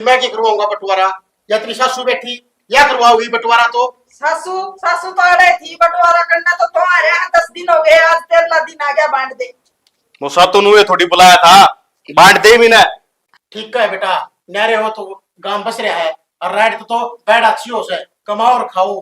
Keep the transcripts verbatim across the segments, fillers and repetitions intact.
मैं की करवाऊंगा बंटवारा? या तेरी सासू बैठी, या करवाओगी बंटवारा? तो सासू, सासू तो अड़े थी, बंटवारा करना तो तुम्हारे यहाँ दस दिन हो गए, आज तेरहला दिन आ गया, बांट दे। वो सातू नुए थोड़ी बुलाया था, बांट दे भी ना। ठीक है बेटा, न्यारे हो तो गांव बस रहा है, और राइट तो बैठ अच्छी हो से, कमाओ और खाओ।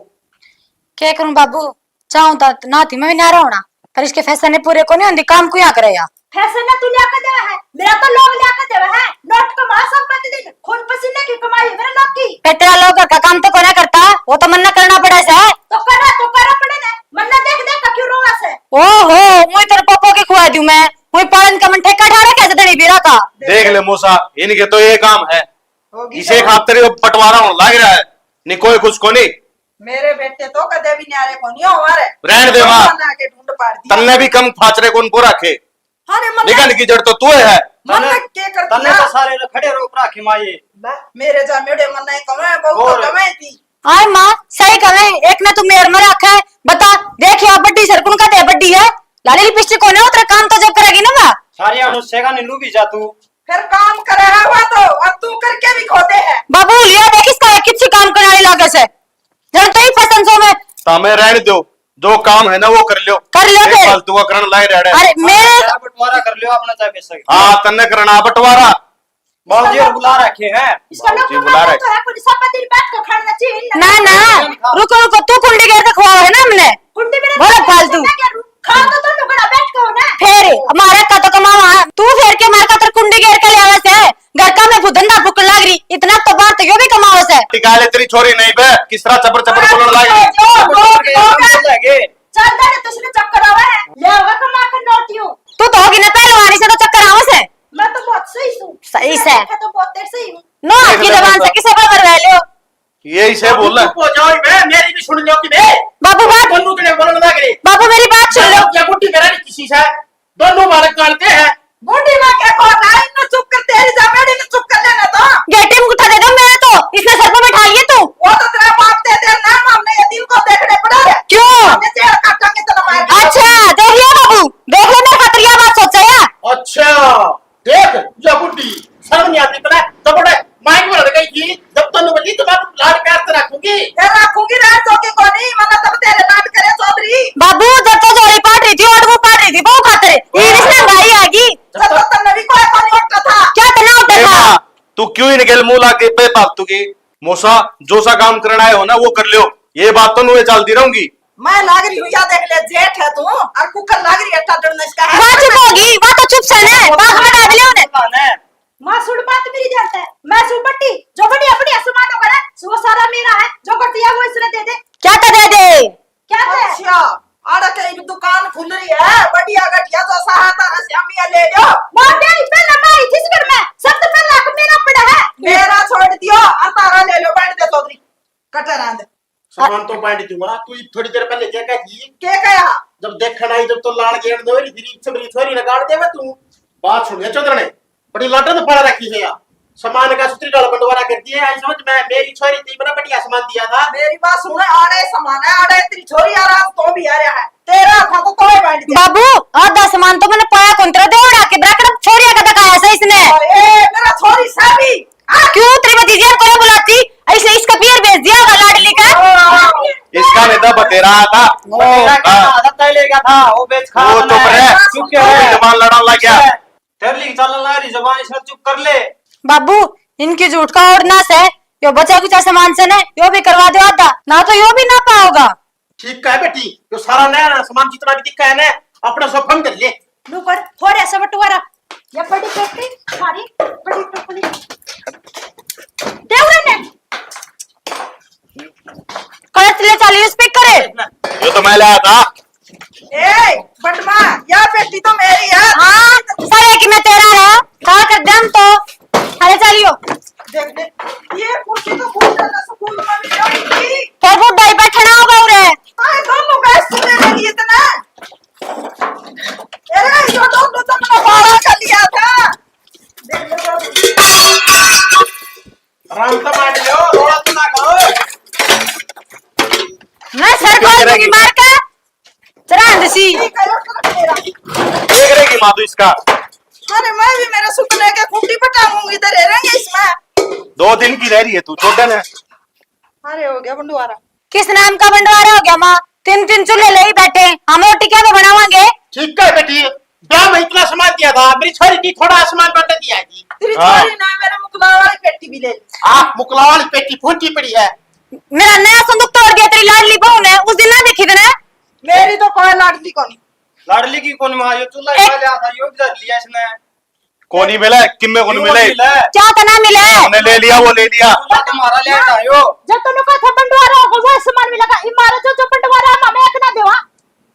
क्या करूं बाबू, चाहूं तो ना थी मैं भी न्यारा होना, पर इसके फैशन ने पूरे को नहीं होंदी, काम को यहाँ करे या। फैशन ने तू लिया के देवे है, मेरा तो लोग लिया के देवे है। नोट कमा सब प्रतिदिन, खून पसीने की कमाई है मेरे लोग की। पे तेरा लोग घर का काम तो कोना करता, वो तो मन्ना करना पड़े से। तो कर, तो कर अपने ने, मन्ना देख देख के क्यों रोवा से। ओहो, मुझे तेरे पापा के खुआ दूं मैं, मुझे पालन का मन ठेका ठा रखा है धनी बीरा का। देख ले मौसा, इनके तो ये काम है, होगी इसे तो। खातिर ये बंटवारा होने लग रहा है, नहीं कोई कुछ को नहीं। मेरे बेटे तो कदे भी न्यारे कोनी हो हमारे। रहन दे माँ। बना के ढूंढ पाड़ दिया। तन्ने भी कम फाचरे कौन को रखे? अरे मन निकल की जड़ तो तू है। मन तन्ने, के कर तन्ने दिया? तो सारे ने खड़े रोक रखे माँ ये। ले, मेरे जा मेरे मन नहीं कमे, बहुत और? तो कमे थी। आय माँ, सही कमे, एक ने तू मेर में रखा है। बता, देख या बड्डी सरकुन का दे बड्डी है। लाली लिपस्टिक कोने उतरे काम तो जब करेगी ना माँ। सारी अनुष्ठा का नीलू भी जा तू। फिर काम करे है वो तो, और तू करके भी खोदे है। बाबू, लिया देख इसका, एक किसी काम करने वाली लागे से। जब तो ही फैशन शो में। तमे रहने दो, जो काम है ना वो कर लियो। कर लियो ये फिर। फालतू का करण लाई रहे। अरे मेरे यार, बंटवारा कर लियो अपना, चाहे बेशक। हाँ, तन्ने करना बंटवारा। बाबूजी और बुला रखे हैं। इसका लोग बाबूजी बुला रहे। तो है, कोई सब दिन बैठ के खाना चाहिए ना। ना, ना, रुको, रुको, तू कुंडी घेर के खुआओ है ना हमने। कुंडी में बोलो फालतू। खा तो तुम लोग बैठ के हो ना। फिर हमारा का तो कमावा, तू फेर के मार का तर कुंडी घेर के ले आवे से। घर का मैं धंधा फूकन लाग रही, इतना तो बाहर तो यो भी कमावे से। निकाले तेरी छोरी नहीं बे, किस तरह चपर चपर बोलने लाग रही। जो, जो, जो, जो, चल दे, तुझे चक्कर आवे है। ले आवे कमा के नोटियों। तू तो होगी ना पहलवान, इसे तो चक्कर आवे से। मैं तो बहुत सही हूँ। सही से। मैं तो बहुत सही हूँ। नो, आपकी जबान से किसे पर मरवा लियो? ये इसे बोल रहा है। चुप हो जाओ बे, मेरी भी सुन लो कि बे। बाबू बात दोनों जने बोलने लग रहे। बाबू मेरी बात सुन लो। क्या गुट्टी करा नहीं किसी से? दोनों बालक गालते हैं। बूढ़ी माँ के को ना, इन्हें चुप कर, तेरी जमेड़ी ने चुप कर लेना तो। गेटी में उठा देगा मैं तो, इसने सर पे बैठा लिए तू। वो तो तेरा बाप दे दे ना, हमने ये दिन को देखने पड़ा है। क्यों? हमने जेल काटेंगे तेरा मार के। अच्छा, देख लिया बाबू, देख ले मेरे खातिर यह बात सोचा है। अच्छा। देख, या बुढ़ी, शर्म नहीं आती तने? तो बड़े माइक में लड़ गई थी, जब तन्नू बची तो मैं लाड प्यार से रखूंगी। ए, रखूंगी, रहन दो के कोनी, मना तब तेरे लाड करे चौधरी। बाबू, जब तो जोरी पाट रही थी, और वो पाट रही थी, बहू खातर। ये इसने भाई आ गई। जब तो तन्ने भी कोई कोनी उठता था। क्या तन्ने उठता ए था? माँ, तू क्यों इनके मुंह लाग गई बेफालतू की? मौसा, जो सा काम करना है हो ना, वो कर लियो। ये बात तो नुए चलती रहूंगी। मैं लाग रही हूँ, या देख ले, जेठ है तू, और कुकर लाग रही है, टाटन इसका है। वाह, चुप होगी, वाह तो चुप से ने, वाह हमें डाल लियो ने। माँ सुन बात मेरी ध्यान से, मैं सुन बट्टी, जो बढ़िया बढ़िया सामान होगा ना, वो सारा मेरा है, जो घटिया वो इसने दे दे। क्या तो दे दे? क्या दे? अच्छा, आड़ा तेरी दुकान खुल रही है, बढ़िया घटिया जो सहा तारा श्यामिया ले लो। माँ तेरी पहले मैं आई थी इस घर में, सबसे पहले हक मेरा पड़ा है। मेरा छोड़ दियो, और तारा ले लो, बैठ दे चौधरी, कटे रहने दे। सामान तो बांट दूंगा। तू थोड़ी देर पहले क्या कही? क्या कहा? जब देखण आई, जब तो लाड़ गेड़ दो री, फिर इच्छा मेरी छोरी ने गाड़ देवे तू। बात सुन ले चौधर ने, बड़ी लाटा तो पड़ा रखी है यार। सामान का सुतरी डाल बंटवारा कर दिए। आई समझ में, मेरी छोरी थी, बड़ा बढ़िया सामान दिया था। मेरी बात सुन, आड़े सामान है, आड़े तेरी छोरी आ रहा, तो भी आ रहा है। तेरा था तो तोय बांट दिया। बाबू, आधा सामान तो मैंने पाया कौन तेरा, देवड़ा के ब्रैकेट छोरिया का दिखाया से इसने। ए, मेरा छोरी साबी। आ, क्यों तेरी भतीजी को बुलाती? ऐसे इसका पियर भेज दिया होगा लाडली का। इसका नहीं था, बतेरा था। बतेरा क्या हाँ। था? आदत ही लेगा था, वो बेच खा वो रहा चुप है। रहे। चुप क्या वो भी है? जबान लड़ाने लग गया। तेरे लिए चलने लग रही जबान, इसने चुप कर ले। बाबू, इनकी झूठ का और ना से, यो बचा कुचा सामान से ने, यो भी करवा दो आधा, ना तो यो भी ना पाओगा। ठीक है बेटी, यो सारा नया नया सामान जितना भी दिखा है ना, अपना सब फंड कर ले। नुकर, थोड़े से बंटवारा। या बड़ी पेटी, थारी बड़ी टुकड़ी। दे उरे ने। कलर ले चलिए स्पीकर। यो तो मैं लाया था। ए, बंटमा, या पेटी तो मेरी है। हाँ, सारे की मैं तेरा है। कहा कर दम तो। अरे चलियो। देख ले, ये कुर्सी तो बहुत ज्यादा सुकून वाली है। फिर वो डाई बैठना होगा उरे। आए दोनों गैस सुने लगी इतना। अरे, यो तो, तो अपना भाड़ा कर लिया था। आराम से बैठ जाओ, रोड़ा तो ना करो। मैं सर खोल दूंगी मार के। चरांद सी। ठीक है, यो तो मेरा। देख रहे की माँ तू इसका। अरे, मैं भी मेरे सुपने के खूंटी पटाऊंगी, इधर रहेंगे इसमें। दो दिन की रह रही है तू, छोड़ देना। अरे, हो गया बंटवारा। किस नाम का बंटवारा हो गया माँ? तीन तीन चूल्हे ले ही बैठे, हम रोटी क्या बनावांगे? ठीक है बेटी, ब्याह में इतना सामान दिया था, मेरी छोरी की थोड़ा सामान बंट दिया जी। तेरी हाँ। छोरी ने मेरे मुकला वाली पेटी भी ले ली। हाँ, मुकला वाली पेटी फूटी पड़ी है। मेरा नया संदूक तोड़ दिया तेरी लाडली बहू ने, उस दिन ना देखी थी ना। मेरी तो कोई लाडली कोनी। लाडली की कौन माँ, यो चूल्हा एक खा लिया था, यो भी धर लिया इसने। कोनी मिला, किम्मे कोनी क्यों मिले? मिला? क्या तना मिले? हमने ले लिया, वो ले लिया। चूल्हा तुम्हारा ले आयो। जब तन्नू का था बंटवारा होगा, वो सामान मिलेगा। इमारत जो, जो बंटवारा हम हमें एक ना देवा।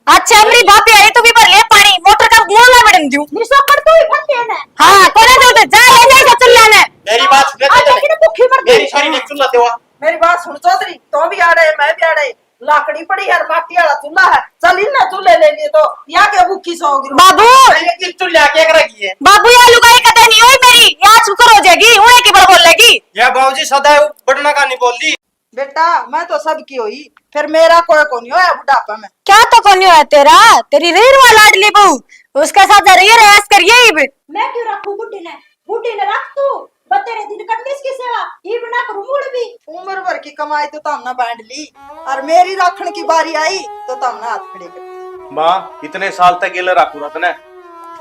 अच्छा, मेरी भाभी आई, तू भी भर ले पानी, मोटर का मुंह ना बड़न दियो। मेरी सोकड़ तू ही भर देना। हाँ, कोने जो दे, जा ले, ले, जा चुल्ला ने। मेरी बात सुन, आज तूने लेकिन भूखी मर मेरी गई। छोरी ने चुल्ला देवा। मेरी बात सुन चौधरी, तो भी आ रहे, मैं भी आ रहे। लाकड़ी पड़ी है, माटी वाला चूल्हा है, चल इन्हें चूल्हे ले लिए तो या के भूखी सो गिरो। बाबू! ये किस चूल्हे आके रखी है? बाबू, ये लुगाई कदे नहीं हुई मेरी, ये आज शुक्र हो जाएगी, उन्हें की बड़ बोलेगी। या बाबूजी सदा बड़ना का नहीं बोल दी। बेटा, मैं तो सबकी हुई, फिर मेरा कोई को नहीं होया बुढ़ापा में। क्या तो को नहीं होया तेरा? तेरी रीर वा लाडली बहू, उसके साथ रही, ऐश करिए इब। मैं क्यों रखूं बुढ़ी ने? बूढ़ी ने रख तू, बतेरे दिन करनी इसकी सेवा, इब ना करूं मूड़ भी। उम्र भर की कमाई तो तमने बांट ली, और मेरी राखण की बारी आई तो तमने हाथ खड़े कर दिए। माँ, इतने साल तक गेले राखू रहा तने,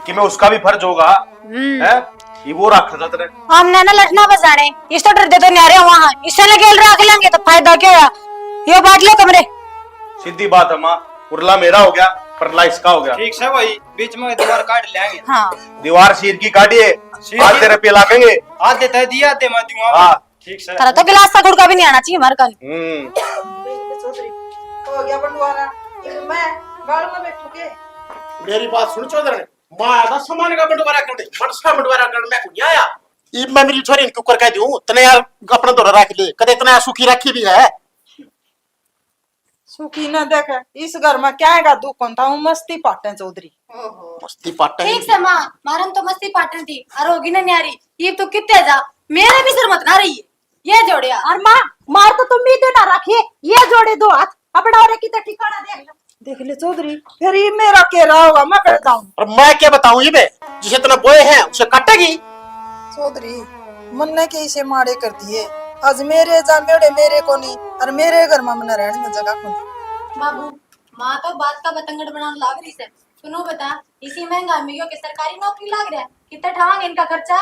कि मैं उसका भी फर्ज होगा, हम्म। हैं? ये वो राखा था तने। हमने ना लठना बजाने, इस तो डर दे तो न्यारे वहां, इससे ने गेल राख लेंगे तो फायदा क्या हुआ? यो बांट लो कमरे। सीधी बात है माँ, उरला मेरा हो गया, परला इसका हो गया। ठीक से भाई, बीच में दीवार काट लेंगे। हाँ। दीवार शीर की काटिए, शीर की आधे रुपये लागेंगे। आधे तय दिए, आधे मैं दूंगा। हाँ। ठीक से। थारा तो गिलास का गुड़का भी नहीं आना चाहिए हमारे कल। हम्म। चौधरी, हो गया बंटवारा, मैं गाल में बैठू के। मेरी बात सुन चौधरी, माँ आया था सामान का बंटवारा करने, मनसा बंटवारा करने मैं को नहीं आया। इब मैं मेरी छोरी ने क्यों कर कह दूं, तने यार अपना धोरा रख ले, कदे इतना सुखी रखी भी है। सुखी ना देखे, इस घर में क्या है दुख होता हूँ, मस्ती पाटे चौधरी। ओहो। मस्ती पाटे ठीक से माँ, मारन तो मस्ती पाटन थी, और होगी ना न्यारी, ये तो कितने जा, मेरे भी सर मत ना रही है, ये जोड़िया। और माँ, मार तो तुम भी देना रखिए, ये जोड़े दो हाथ, अपना और कितना ठिकाना देख लो। देख ले चौधरी, फिर ये मेरा के रहा होगा, मैं कर जाऊं। और मैं क्या बताऊं ये बे, जिसे इतना बोए हैं, उसे काटेगी। चौधरी, मन्ने के इसे माड़े कर दिए। आज मेरे जा मेरे, मेरे को नहीं, और मेरे घर में मन्ने रहने में जगह को नहीं। बाबू, माँ तो बात का बतंगड़ बनाने लाग रही से। सुनो बता, इसी महंगा में यो के सरकारी नौकरी लाग रहा है, कितना ठावांगे इनका खर्चा?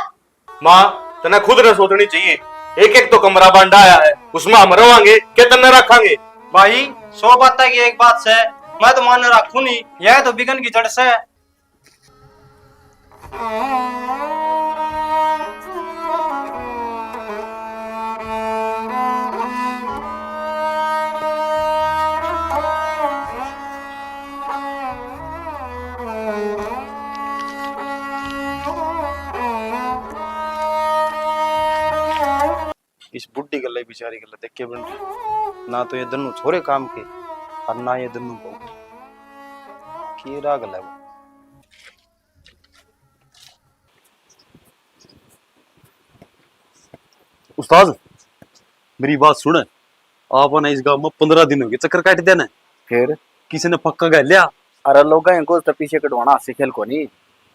माँ, तने खुद ने सोचनी चाहिए। एक एक तो कमरा बांडा आया है, उसमें हम रवांगे के तन्ने रखांगे? भाई, सौ बातें की एक बात से, मैं तो मान रखू नहीं, यह तो बिगन की जड़ से। इस बुढ़ी गल्ले बेचारी गल्ले देख के बन रही। ना तो ये दन्नू छोरे काम के और ना ये दन्नू बहू के। राग गल्ला वो। उस्ताद, मेरी बात सुन। आपने इस गांव में पन्द्रह दिन हो गए चक्कर काट देना। फिर? किसी ने पक्का कर लिया? अरे लोग इनको तो पीछे कटवाना हास्य खेल को नहीं,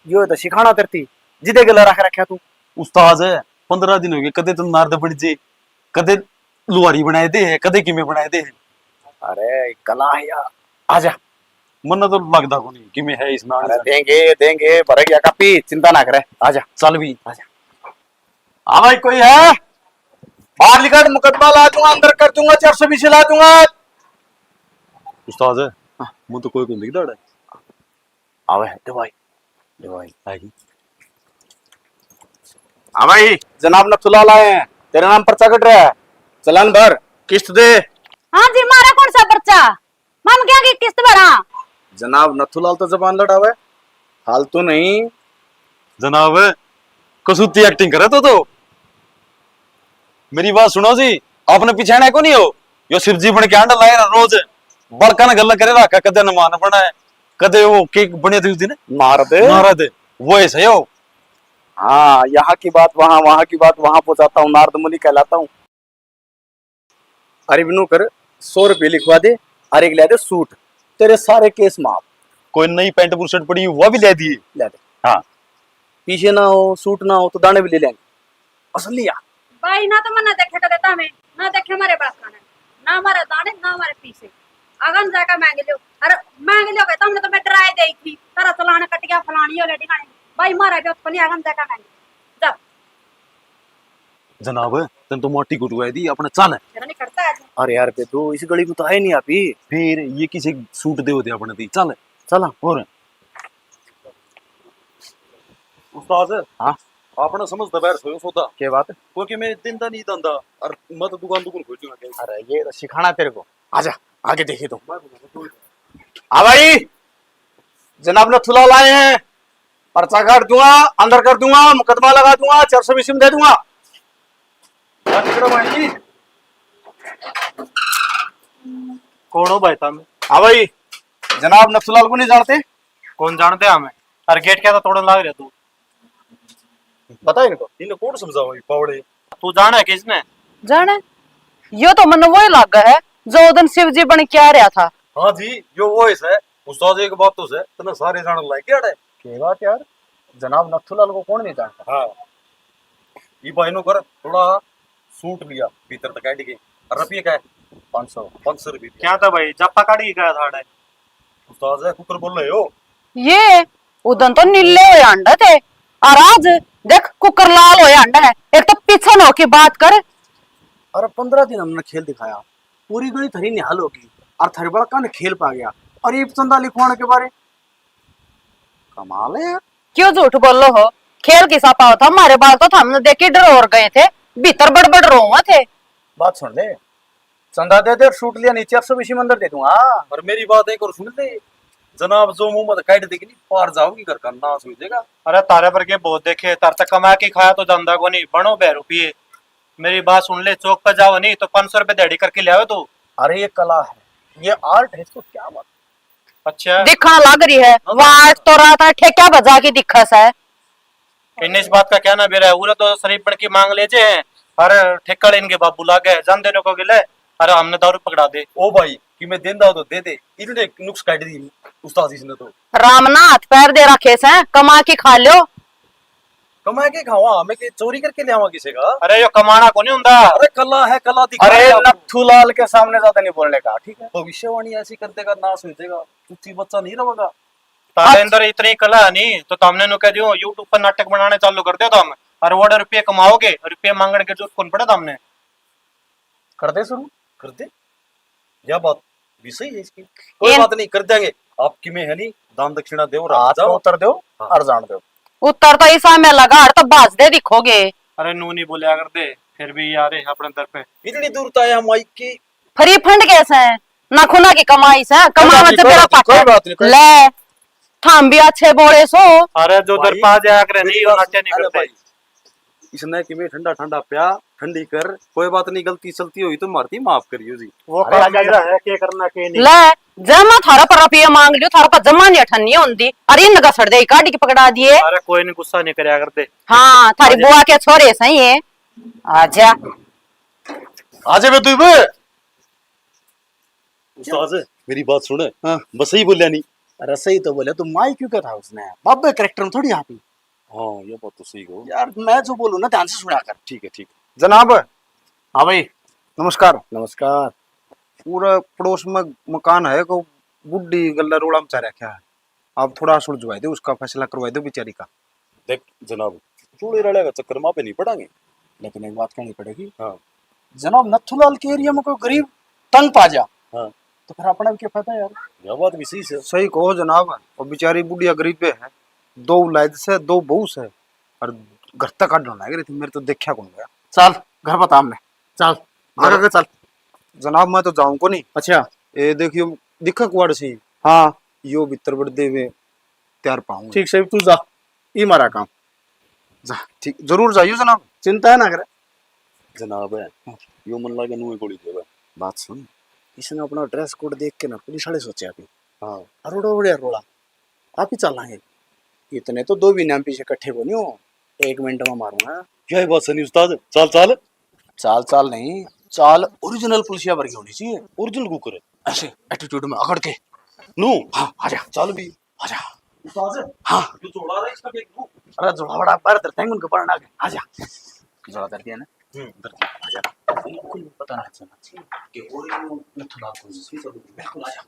यो तो सिखाना तरती जिदे गला रख रखा तू। उस्ताद, पन्द्रह दिन हो गए, कदे तो नारद बन जे, कदे लुहारी बनाए दे है, कदे किमे बनाए दे है। अरे कला है यार, आजा। मन्ने तो लगदा कोनी किमे है इसमें अरे आने से। देंगे, देंगे, भर गया कापी, चिंता ना करे, आजा। चल भी। आजा। हाँ भाई, कोई है? बाहर निकल, मुकदमा ला दूंगा, अंदर कर दूंगा, चार सौ बीसी ला दूंगा। उस्ताद, हाँ। मुझे तो कोई को नहीं दिखता। आवे है, दे भाई, दे भाई। आई। हाँ भाई, जनाब नथुलाल आए हैं, तेरे नाम पर्चा कट रहा है, चलान भर, किस्त दे। हाँ जी, मारा कौन सा पर्चा? माम क्या की किस्त भरा? जनाब नथुलाल तो जबान लड़ावे, फालतू नहीं। जनाब, कसूती acting करे तो, तो। मेरी बात सुनो जी, आपने पिछाणा को नहीं हो? यो शिव जी बन के आंडा लाए ना रोज, बड़का ने गल्ला करे रखा, कदे नमान बनाए, कदे वो केक बने थे उस दिन। नारद। नारद, वो ऐसा ही हो। हाँ, यहाँ की बात वहाँ, वहाँ की बात वहाँ पहुँचाता हूँ, नारद मुनि कहलाता हूँ। अरे बिनू कर, सौ रुपये लिखवा दे, अरे एक ले दे सूट, तेरे सारे केस माफ। कोई नई पैंट बुरशर्ट पड़ी, वो भी ले दिए। ले दे। हाँ। पीछे ना हो, सूट ना हो, तो दाने भी ले लेंगे। असली यार। भाई, ना तो मन्ने देखे कदे तामे, ना देखे मारे बाप खाने, ना मारे दाने, ना मारे पीछे। अगन जाके मांग लियो। अरे, मांग लियो के तुमने तो मैं डराए दे थी, तारा चलान कट गया, फलानी हो ले, ढिकानी। भाई, मारा भी उत्पनी अगन जाके मांग। जा। जनाब, तन तो मोटी गुरुआ दी, अपने चल। तेरा नहीं करता आज। अरे यार बेदू, इस गली में तो आए नहीं आप ही। फिर ये किसी सूट दे होते अपने दी, चल। चला। और उस्ताद, हाँ? आपने समझ दबैर सोयो सौदा। क्या बात? क्योंकि मैं दिन दा नहीं धंधा और मैं तो दुकान दुकान खोजूंगा क्या? अरे ये तो सिखाना तेरे को। आजा, आगे देखिए तो। हाँ भाई, जनाब नथुलाल आए हैं, पर्चा काट दूंगा, अंदर कर दूंगा, मुकदमा लगा दूंगा, चार सौ बीसी में दे दूंगा। हाँ, ठीक है भाई जी। कौन हो भाई तुम? हाँ भाई, जनाब नथुलाल को नहीं जानते? कौन जानते हमें? अरे गेट क्या था तोड़न लाग रहा तू? बता इनको। इन्हें कौन समझाओ ये पावड़े? तू जाने किसने? जाने? यो तो मन्ने वही लागा है जो उस दिन शिव जी बन के आ रहा था। हाँ जी, यो वो है। उस्ताद, एक बात तो है, तने सारे जान लाग गया है। के बात यार, जनाब नथुलाल को कौन नहीं जानता? हाँ। ये भाई नो कर, थोड़ा सूट लिया भीतर तक काट के। और रुपये का है? पाँच सौ। पाँच सौ रुपये। क्या था भाई, जापा काट के गया था अड़े? उस्ताद है, कुकर बोल रहे हो? ये उदन तो नीले हो अंडा थे, और आज देख कुकर लाल हो अंडा है। एक तो पीछे न होके बात कर। अरे, पंद्रह दिन हमने खेल दिखाया, पूरी गली थरी निहाल होगी, और थरी बड़ा कान खेल पा गया, और ये चंदा लिखवाने के बारे। कमाल है यार। क्यों झूठ बोलो हो? खेल किसा पाओ था, हमारे बाल तो थामने देख के डरोर गए थे, भीतर बड़बड़ रोवा थे। बात सुन ले, चंदा दे दे और सूट लिया, नीचे एक सौ बीसी में अंदर दे दूंगा। पर मेरी बात एक और सुन ले, जनाब जो मुंह मत काट देगी नहीं, पार जाओगी, घर का नाश हो जाएगा। अरे तारे पर के बहुत देखे, तार तक कमा के खाया तो जांदा को नहीं, बनो बे रुपये। मेरी बात सुन ले, चौक पे जाओ नहीं तो पाँच सौ रुपये दिहाड़ी करके ले आओ तू। अरे ये कला है, ये आर्ट है, इसको क्या बात। अच्छा। दिखा लग रही है, वहाँ तो रात है, ठेक्या बजा के दिखा सा है। इन्हें इस बात का क्या ना बेरा है, उरे तो शरीफ बन के मांग ले जे, अरे ठेका ले इनके बाबू लागे, जान देने को गिले, अरे हमने दारू पकड़ा दे। ओ भाई, कि मैं देंदा हो तो दे दे, इतने नुक्स काट दी उस्ताद इसने तो। राम ना हाथ पैर दे रखे से, कमा के खा लो। कमा के खावा, हमें के चोरी करके ले आवा किसी का? अरे यो कमाना को नहीं हुंदा। अरे कला है, कला दिखा अरे रहे आपको। नथुलाल के सामने ज्यादा नहीं बोलने का, ठीक है? भविष्यवाणी ऐसी कर देगा, नाश हो जाएगा, कुछ ही बच्चा नहीं रहेगा। तारे अंदर इतनी कला है नहीं तो तुमने नु कह दियो YouTube पर नाटक बनाने चालू कर दो तुम, और वो रुपये कमाओगे, रुपये मांगने के जरूरत कौन पड़े तुमने? कर दे शुरू, कर दे। यह बात भी सही है इसकी। कोई बात नहीं, कर देंगे। आपकी में है नहीं, दान दक्षिणा दो, हाथ को उतर दो। हाँ। और जान दो। उतर तो इसा में लगा, और तो भाज दे दिखोगे। अरे नू नहीं बोलिया कर दे, फिर भी यार है अपने दर पे। इतनी दूर तो आया हम आई की। फ्री फंड कैसे है? ना खुना की कमाई से, कमावा से मेरा पापा। कोई बात नहीं, कोई बात नहीं। ले, थाम भी अच्छे बोले सो। अरे जो भाई, दरपा जाया करे मेरी नहीं, बात नाट्य सुन, नहीं अरे करते। भाई, इसने कि मैं ठंडा ठंडा प्या, ठंडी कर, कोई बात नहीं, गलती सलती हुई तो मारती माफ करियो जी। वो अरे काम मेरा है, के करना के नहीं। ले, जब मैं थारा पर रुपये मांग लियो, थारा पर जमा नहीं अठन्नी होंदी। अरे इनका सड़ दे, काट के पकड़ा दिए। अरे कोई नहीं, गुस्सा नहीं करया कर दे। हाँ, थारी आजा। बुआ के छोरे सही है। आजा। आजा बे तू बे। उस्ताद, मेरी बात सुन। हाँ। बस सही बोलिया नहीं। अरे सही तो बोले, तू माई क्यों कहता उसने? बाबे कैरेक्टर में थोड़ी आती। हाँ, ये बात तो सही कहो। यार, मैं जो बोलूँ ना, ध्यान से सुना कर। ठीक है, ठीक है। जनाब। हाँ भाई। नमस्कार। नमस्कार। पूरा पड़ोस में मकान है, को बुढ़ी गल्ला रोड़ा मचा रखा है। आप थोड़ा सुलझवा दो, उसका फैसला करवा दो बेचारी का। देख जनाब, चूड़े रड़े का चक्कर में आप नहीं पड़ांगे। लेकिन एक बात कहनी पड़ेगी। हाँ। जनाब, नथुलाल के एरिया में कोई गरीब तंग पा जा, हाँ। तो फिर अपना भी क्या फायदा यार? यह बात भी सही है। सही कहो जनाब, वो बेचारी बुढ़िया गरीब है, दो औलाद से, दो बहू से, और घर तक काटना लग रही थी, मेरे तो देखा कौन गया। चल, घर बता हमने। चल, घर आगे चल। जनाब, मैं तो जाऊं को नहीं। अच्छा। ए, देखियो, दिखा कुआड़ सी। हाँ। यो भीतर बड़ देवे, तैयार पाऊंगा। ठीक से, तू जा, ई मारा काम। जा, ठीक, जरूर जाइयो जनाब। चिंता है ना करे। जनाब है, हाँ। यो मन लागे नुए गोली देवे। बात सुन, इसने अपना ड्रेस कोड देख के ना पुलिस वाले सोचा कि हाँ। अरोड़ा उड़े रोड़ा, आप ही चलांगे। इतने तो दो भी नाम पीछे इकट्ठे को नहीं हो, एक मिनट में मारूंगा। क्या है बात सनी उस्ताद, चाल चाल। चाल चाल नहीं, चाल ओरिजिनल पुलिसिया वर्गी होनी चाहिए। ओरिजिनल कुकर है। ऐसे एटीट्यूड में अकड़ के। नू? हाँ, आजा। चाल भी। आजा। उस्ताद, हाँ। जो जोड़ा है, इसका देख लूं। अरे, जोड़ा बड़ा बाहर धरते हैं, उनको पढ़ना है। आजा। जोड़ा धर दिया ना? हम्म, धर दिया। आजा। बिल्कुल पता ना चलना चाहिए कि और ये नथुलाल कौन सी चल रही है। बिल्कुल, आजा।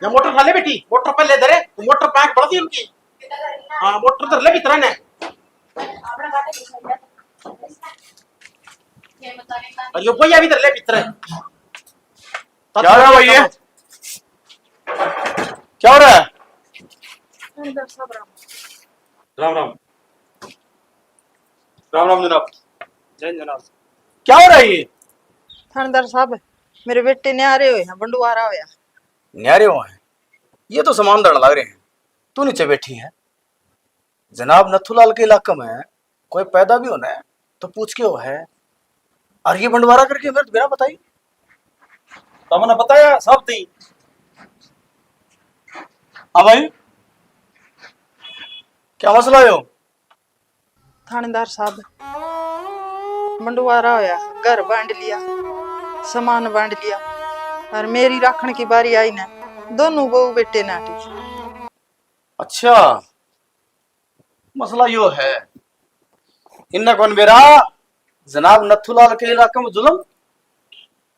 ये मोटर ना ले बेटी, मोटर पहले धरे, तो मोटर पैक बढ़ दी उनकी। हाँ, मोटर धर ले भीतर ने। और ये भैया भी धर ले भीतर। क्या हो रहा है भाई ये? क्या हो रहा है? थानेदार साहब राम। राम राम। राम राम जनाब। जय जनाब। क्या हो रहा है ये? थानेदार साहब, मेरे बेटे न्यारे हुए हैं, बंडवारा होया। न्यारे हुए हैं? ये तो सामान धरण लग रहे हैं। तू नीचे बैठी है। जनाब नथुलाल के इलाके में कोई पैदा भी होना है तो पूछ के हो है। और ये बंडवारा करके मेरे तो बिना बताई। तमने बताया सब थी। हाँ भाई, क्या मसला है? थानेदार साहब, बंडवारा होया, घर बांट लिया, सामान बांट लिया, और मेरी राखण की बारी आई ना, दोनों बहू बेटे नाटी। अच्छा, मसला यो है, इन्ना कौन बेरा जनाब नथुलाल के इलाके में जुल्म,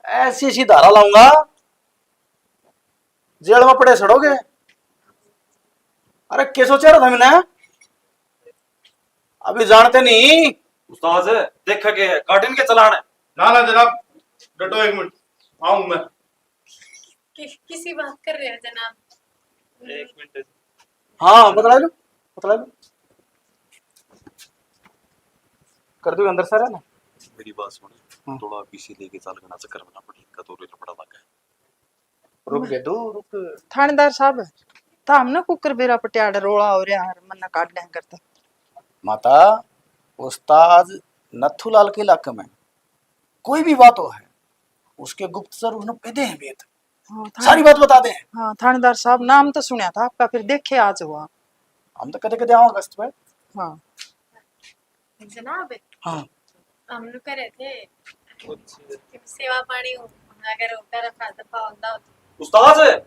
ऐसी ऐसी धारा लाऊंगा, जेल में पड़े सड़ोगे। अरे, के सोचा रहा था मैंने? अभी जानते नहीं। उस्ताद, देखा के है, काटिन के चलान है। ना, ना जनाब, डटो एक मिनट, आऊं मैं। कि, किसी बात कर रहे हैं जनाब? एक मिनट। हाँ, बतला लो, बतला लो। कर दो अंदर सारा ना। मेरी बात सुन, हाँ। थोड़ा पीछे लेके चल, घना चक्कर में ना पड़े, इनका तो लफड़ा लगा है। रुक गए दो, रुक। थानेदार साहब, था हमने कुकर बेरा पटियाड़ रोला हो रहा है, मन्ना काट दें करता। माता, उस्ताद नथुलाल के इलाके में कोई भी बात हो है, उसके गुप्तचर उसने पेदे हैं भेद। हाँ, थाने-, सारी बात बता दे। हाँ, थानेदार साहब, नाम तो सुना था आपका, फिर देखे आज हुआ। हम तो कदे कदे आओ अगस्त पे। हाँ। जनाब, हाँ। हम लोग कह रहे थे कि सेवा पानी हो, अगर होता रखा दफा होता हो तो। उस्ताद,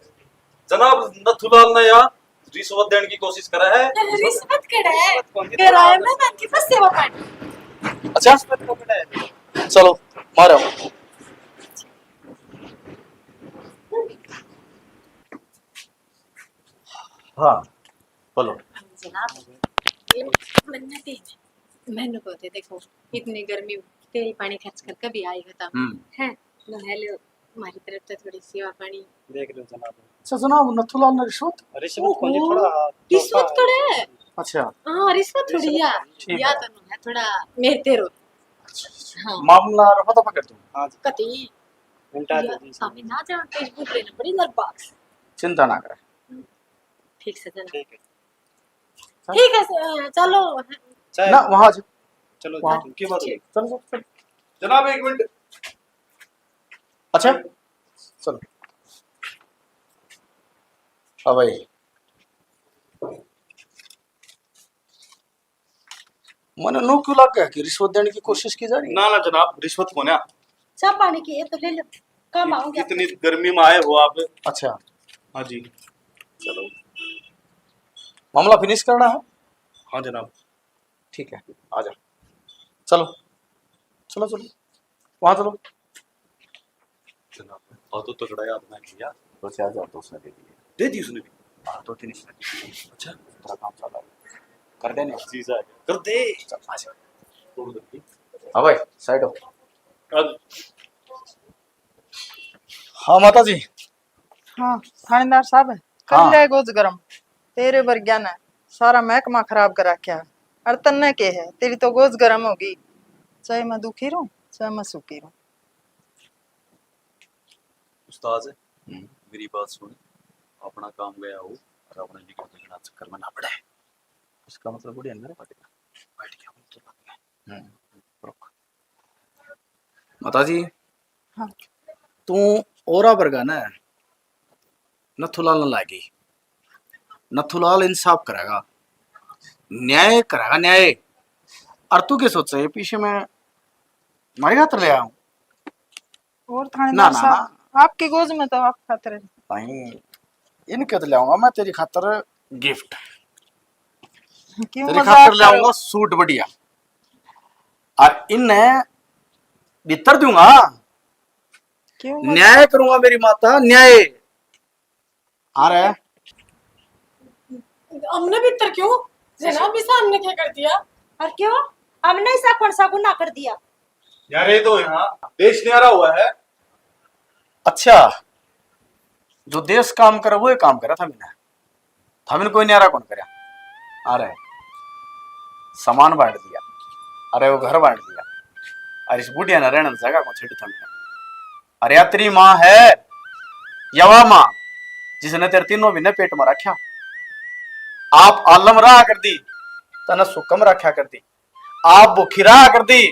जनाब नथुलाल ने यहाँ रिश्वत देने की कोशिश करा है। रिश्वत कड़ा है? रिश्वत कौन सी? कराया मैं बाकी बस सेवा पानी। अच्छा, रिश्वत को कड़ा है? चलो, मारो। हाँ, बोलो। जनाब, ये मन्नत ही है। मैंने को थे, देखो, इतनी गर्मी में तेल पानी खर्च कर कभी आएगा था। हम्म। हैं? तो हेलो, हमारी तरफ से थोड़ी सेवा पानी। देख लो जनाब। अच्छा जनाब, नथुलाल ने रिश्वत? रिश्वत कौन सी, ओहो। थोड़ा रिश्वत थोड़ा है। अच्छा। हाँ, रिश्वत थोड़ी रिश्वत है। ठीक या है। तो है, थोड़ा मेरे तेरो। अच्छा, अच्छा। हाँ। मामला रफा दफा कर दो। हाँ जी। कती। उल्टा या, दे दी। स्वामी ना जान, तेज बुद्ध रे ना, बड़ी नरबाग से। चिंता ना करे। ठीक से जना। ठीक है। ठीक है, स-, चलो। चाहे ना, वहाँ आ जाओ। चलो, वहाँ। जाओ, की बात है? चलो, चलो, चलो। जनाब, एक मिनट। अच्छा, चलो। हाँ भाई, मने नू क्यों लग गया कि रिश्वत देने की कोशिश की जा रही है? ना, ना जनाब, रिश्वत को ना। चाह पानी की ये तो ले लो, काम इत-, आओगे। इतनी गर्मी में आए हो आप। अच्छा। हाँ जी। चलो, मामला फिनिश करना है। हाँ जनाब। ठीक है, आ जा। चलो, चलो, चलो, वहाँ चलो। जनाब, और तो तगड़ा याद ना किया। दो चार हजार तो उसने दे दिए। दे दी उसने भी? हाँ, दो तीन इसने दे दिए। अच्छा। तेरा काम चला है। कर दे ना। जीजा आ गया। कर दे। चल, आ जा। छोड़ दे। हाँ भाई, साइड हो। कर। हाँ माता जी। हाँ, थानेदार साहब, कर हाँ। ले गोज गरम। तेरे वर्ग्या ने सारा महकमा खराब कर रखा। और तन्ने के है, तेरी तो गोज गरम होगी। चाहे मैं दुखी रहूं, चाहे मैं सुखी रहूं। उस्ताद, हम्म। मेरी बात सुन, अपना काम गया हो और अपने निकल के घना चक्कर में ना पड़े। इसका मतलब बड़ी अंदर बैठ गया। बैठ गया, हम तो लग गए। हम्म, रुक। माता जी, हाँ। तू औरा वर्गा ना नथुलाल न लागी। नथुलाल इंसाफ करेगा, न्याय करेगा, न्याय। और तू के सोचे, ये पीछे मैं मारे खातर ले आया हूँ? और थानेदार ना, ना, साहब, ना। आपकी गोज में तो आप खातर है। नहीं, इनके तो ले आऊंगा मैं तेरी खातर। गिफ्ट। क्यों तेरे मजाक खातर ले करो? आऊंगा सूट बढ़िया, और इन्हें भीतर दूंगा। क्यों मजाक? न्याय करूंगा मेरी माता, न्याय। अरे, हमने भीतर क्यों? जनाब, इसे हमने क्या कर दिया? और क्यों? हमने ऐसा कौन सा गुनाह कर दिया? यार, ये तो यहाँ देश न्यारा हुआ है। अच्छा, जो देश काम करे, वो ही काम करे था मैंने। थमने कोई न्यारा कौन करया? अरे, सामान बांट दिया, अरे, वो घर बांट दिया, अरे, इस बुढ़िया ने रहने जगह को छेड़ी थमने। अरे, या तेरी माँ है, या वा माँ, जिसने तेरे तीनों महीने पेट में रखा। आप आलम रहा कर दी, तने सुकम रखा कर दी, आप भूखी रहा कर दी,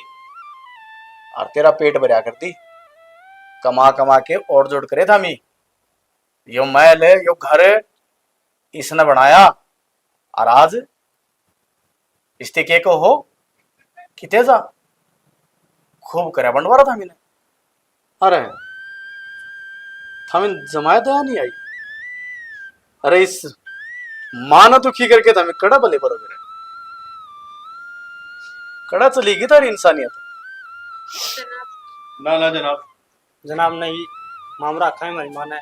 और तेरा पेट भरया कर दी। कमा कमा के और जोड़ करे था मी। यो महल, यो घर इसने बनाया, और आज इसते के को हो, किते जा, खूब करया बंटवारा था मैंने। अरे, थमें जमाया दया नहीं आई। अरे, इस माँ ने दुखी करके थमें कड़ा भले बरोबर है। कड़ा चली गई थारी इंसानियत। ना, ना जनाब। जनाब, नहीं, मामरा रखा है हमारी माँ ने।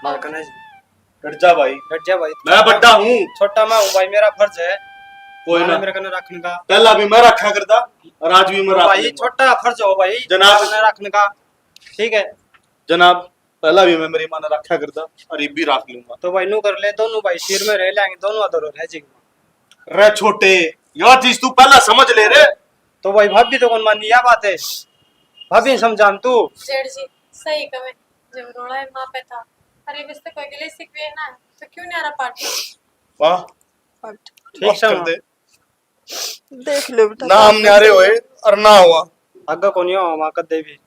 मार कने जी। डट जा भाई। डट जा भाई। मैं बड्डा हूँ। छोटा मैं हूँ भाई, मेरा फर्ज है। कोई माँ ने ना। मेरे कने रखने का। पहला भी मैं रखा करता और आज भी मैं तो रख भाई, लूंगा। छोटा फर्ज हो भाई, जनाब। मेरे कने रखने का। ठीक है। जनाब, पहला भी मैं मेरी माँ ने रखा करता और ये भी रख लूंगा। तो भाई, नू कर ले, दोनों भाई सिर में रह लेंगे, दोनों अधर रह जाएंगे। रे छोटे, यह चीज तू पहला समझ ले रे। तो भाई, भाभी तो कौन मानी, या बात है, भाभी ने समझा तू। जेठ जी, सही कहे, जब रोला है माँ पे था, अरे, बस तो कोई गिले शिकवे ना, तो क्यों न्यारा पार्टी? वाह। ठीक माफ से कर माँ। दे। देख लो बेटा, नाम न्यारे होए और ना हुआ। आगे कोनी हो माँ कदे भी।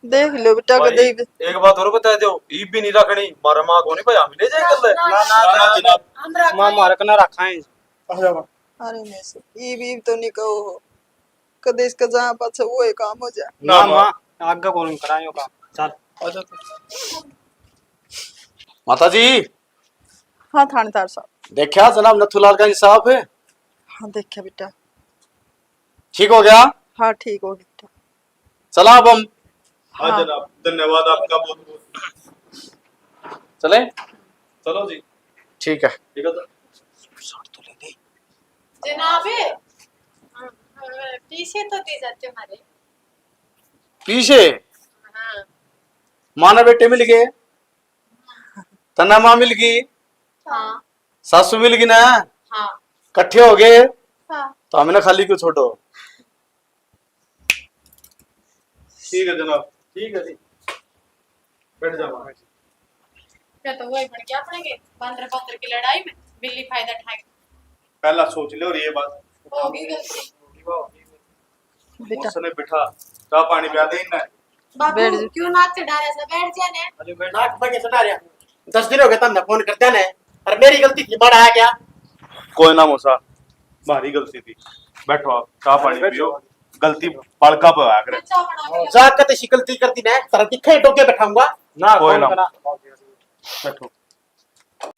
देख लो बेटा, भाई, कदे भी। एक बात और बता दो, ईब भी नहीं रखनी, मारा माँ को नहीं भाई, हम ले जाए कर ले। ना, ना, ना, ना, ना, ना। हम रखा माँ है। मारक ना रखा है। आ जा माँ। अरे नहीं सर, ईब, ईब तो नहीं कहो हो। कदे इसका जहाँ पाछे वो ही काम हो जाए। ना, ना, माँ। माँ, आगे कोनी करायो काम। चल। आ जा तू। माता जी। हाँ थानेदार साहब। देखा जनाब नथुलाल का इंसाफ है? हाँ देखा बेटा। ठीक हो गया? हाँ ठीक हो गया बेटा। चला अब हम। हाँ हाँ। जनाब, धन्यवाद आपका बहुत बहुत। चले? चलो जी। ठीक है। ठीक है तो। जनाब, अ, अ, पीछे तो दे जाते हमारे। पीछे? हाँ। माँ ने बेटे मिल गए। तन्ने माँ मिल गई, हाँ। सासू मिल गई ना, हाँ। कट्ठे हो गए, हाँ। तो हमने खाली क्यों छोड़ो? ठीक है जनाब, ठीक है जी, बैठ जाओ। मैं तो वही बन गया अपने के बंदर बंदर की लड़ाई में बिल्ली फायदा उठाएगी। पहला सोच लो और ये बात। होगी गलती। बेटा। उसने बिठा, चाय पानी पिया दे इन्हें। बाबू, बैठ जा। क्यों नाक चढ़ा रहा था? बैठ जा ने। अरे बैठ। नाक पर के चढ़ा रहा? दस दिन हो गए तन्ने फोन करते ने, और मेरी गलती थी, बड़ा आ गया। कोई ना मौसा, भारी गलती थी। बैठो आप, चाय पानी बैठो। पियो। गलती बालका पे होया करे। चाय बना के जा, कते सी गलती कर दी ने, तेरा दिखे डोके बैठाऊंगा। ना, कोई फोन ना। करा। बैठो।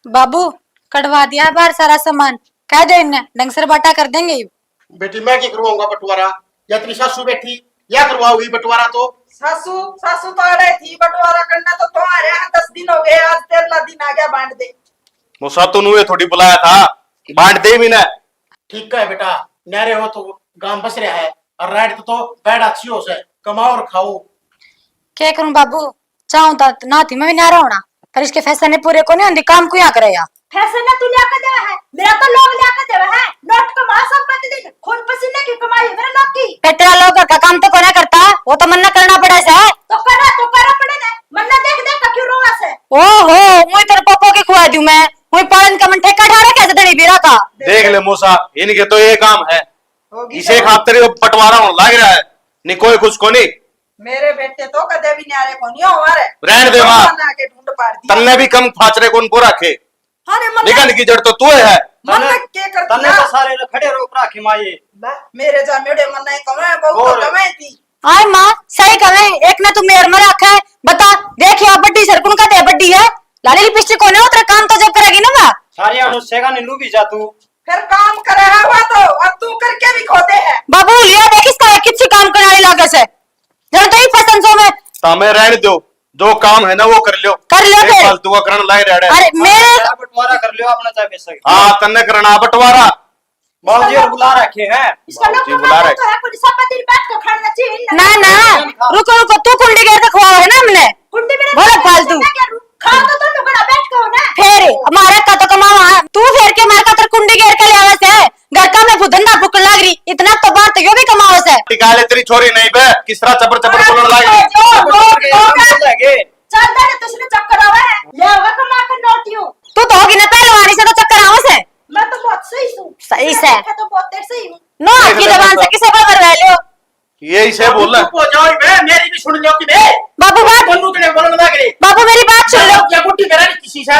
बाबू, कढ़वा दिया बाहर सारा सामान, कह दे इन्हें, ढंग से बाटा कर देंगे। बेटी, मैं की करवाऊंगा बंटवारा? या तेरी सासू बैठी, या करवाओगी बंटवारा तो? सासू, सासू तो अड़े थी, बंटवारा करना तो तुम्हारे यहाँ, दस दिन हो गए, आज तेरहला दिन आ गया, बांट दे। मौसा, तू नुए थोड़ी बुलाया था, बांट दे भी ना। ठीक है बेटा, न्यारे हो तो गांव बस रहा है, और राइट तो, तो बैठ अच्छी हो से, कमाओ और खाओ। क्या करूं बाबू, चाहूं तो ना थी मैं भी न्यारा होना, पर इसके फैसले ने पूरे कोनी होंदी, काम को यहाँ करे या। फैसले ना तू लिया के देवे है, मेरा तो लोग लिया के देवे है। नोट कमा संपत्ति दिन, खून पसीने की कमाई है मेरे लोग की। ए, तेरा लोग घर का काम तो कोना करता, वो तो मन्ना करना पड़े से। तो करा, तो करा पड़े ने, मन्ना देख देख का क्यों रोवा से। ओहो, मुई तेरे पापा के खुआ दूं मैं, मुई पालन का मन ठेका ठा रखा है धनी बीरा का। देख ले मूसा, इनके तो ये काम है, होगी इसे तो। खातर ये बंटवारा होने लग रहा है, नहीं कोई कुछ को नहीं। मेरे बेटे तो कदे भी न्यारे कोनी होवा रे। रहन दे माँ। बना के ढूंढ पाड़ दिया। तन्ने भी कम फाचरे कोन पो रखे। अरे मन्ना निगन की जड़ तो तू है। मन्ना के कर तन्ने दिया? तो सारे ने खड़े रोक रखे माये। बा, मेरे जामेड़े मन्ना ही कमे, बहुत तो और? कमे थी। आय माँ, सही कहे, एक ने तू मेर में रखे है। बता, देख या बड्डी सरकुन का दे बड्डी है। लाली लिपस्टिक कोने उतरे काम तो जब करेगी ना माँ। थारी अनुष्या का नीलू भी जा तू। फिर काम करे है हुआ तो, और तू करके भी खोदे है। बाबू, लिया देख इसका, किसी काम करने लागे से। जब तो ही पसंद सो में। तामे रहने दो, जो काम है ना वो कर लो। कर लो ये फिर। फालतू का करण लाए रह रहे। अरे मेरे बंटवारा कर लो अपना, चाहे बेशक। हाँ, तन्ने करना बंटवारा। बाबूजी और बुला रखे हैं। इसका बाबूजी लोग बुला रहे। तो है, कोई सब दिन बैठ के खाना चाहिए ना। ना, ना, रुको, रुको, तू कुंडी गेर के खुआओ है ना हमने। कुंडी मेरे बोलो फालतू। मैं क्या रू-, खा तो तुम लोग बैठ के हो ना। फिर हमारा का तो कमावा, तू फेर के मार का तर कुंडी गेर के ले आवे से। घर का मैं धंधा फूकन लाग रही, इतना तो बाहर तो यो भी कमावे से। निकाले तेरी छोरी नहीं बे, किस तरह चपर चपर बोलने लाग रही। जो, जो, जो, जो। चल दे, तुझने चक्कर आवे है। ले आवे कमा के नोटियों। तू तो होगी ना पहलवानी से, तो चक्कर आवे से। मैं तो बहुत सही हूँ। सही से। मैं तो बहुत तेरे सही हूँ। नो, आपकी जबान से किसे पर मरवा लियो? यही से बोल। चुप हो जाओ बे, मेरी भी सुन लो कि बे। बाबू बात। बन्नू तेरे बोलने लग रही। बाबू मेरी बात सुन लो। क्या गुट्टी करा रही किसी से?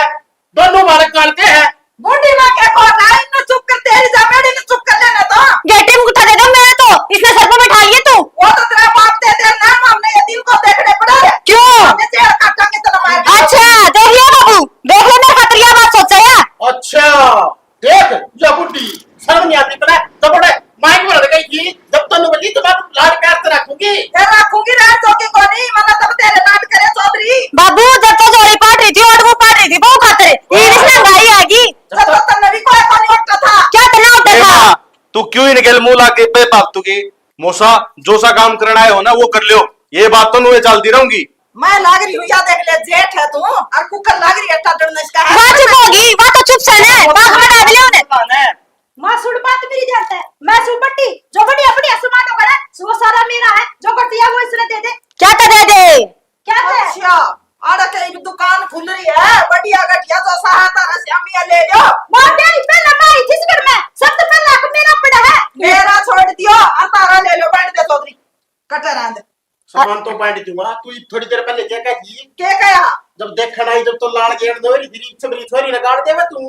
दोनों बालक कालते हैं। बूढ़ी माँ के को ना, इन्हें चुप कर, तेरी जमेड़ी ने चुप कर लेना तो। गेटे में गुठा दे दो मैं तो, इसने सर पे बैठा लिए तू। वो तो तेरा बाप दे दे ना, हमने ये दिल को देखने पड़े। क्यों? हमने जेल काटांगे तो मार। अच्छा, देख लिया बाबू, देख लो मेरे खातिर यह बात सोचा है। अच्छा। देख, या बुढ़ी, शर्म नहीं आती इतना? जब बड़े माइक में लड़ गई थी, जब तन्नू बोली, "तो मैं लाड प्यार से रखूंगी।" ए, रखूंगी, रहन दो कि कोनी, मतलब तब तेरे लाड करे चौधरी। बाबू, जब तो जोड़ी पाट रही थी, और वो पाट रही थी, बहू खातर। ये हाँ। इसने भाई आगी। जब तो तन्ने भी कोई कोनी उठता था। क्या तन्ने उठता ए था? माँ, तू क्यों इनके मुंह लाग गई बेफालतू की? मौसा, जो सा काम करना है हो ना, वो कर लो। ये बात तो नुए चलती रहूंगी। मैं लाग रही हूँ, या देख ले, जेठ है तू, और कुकर लाग रही है, टाटन इसका है। वाह चुप होगी, वाह तो चुप से ने, बात बता दे ले उन्हें। माँ सुन बात मेरी ध्यान से, मैं सु बड़ी, जो बड़ी अपनी असमान हो गया, वो सारा मेरा है, जो घटिया वो इसने दे दे। क्या तो दे दे? क्या दे? अच्छा, आड़ा कहीं दुकान खुल रही है, बढ़िया घटिया जो सा है तारा श्यामिया ले लो। माँ तेरी पहले मैं आई थी इस घर में, सबसे पहले हक मेरा पड़ा है। मेरा छोड़ दियो, और तारा ले लो, बैठ दे चौधरी, कटर आंद। सामान तो बांट दूंगा, तू थोड़ी देर पहले क्या कही? क्या कहा? जब देखण आई, जब तो लाल गेट दो रही, फिर इच्छा मेरी छोरी ने गाड़ देवे तू।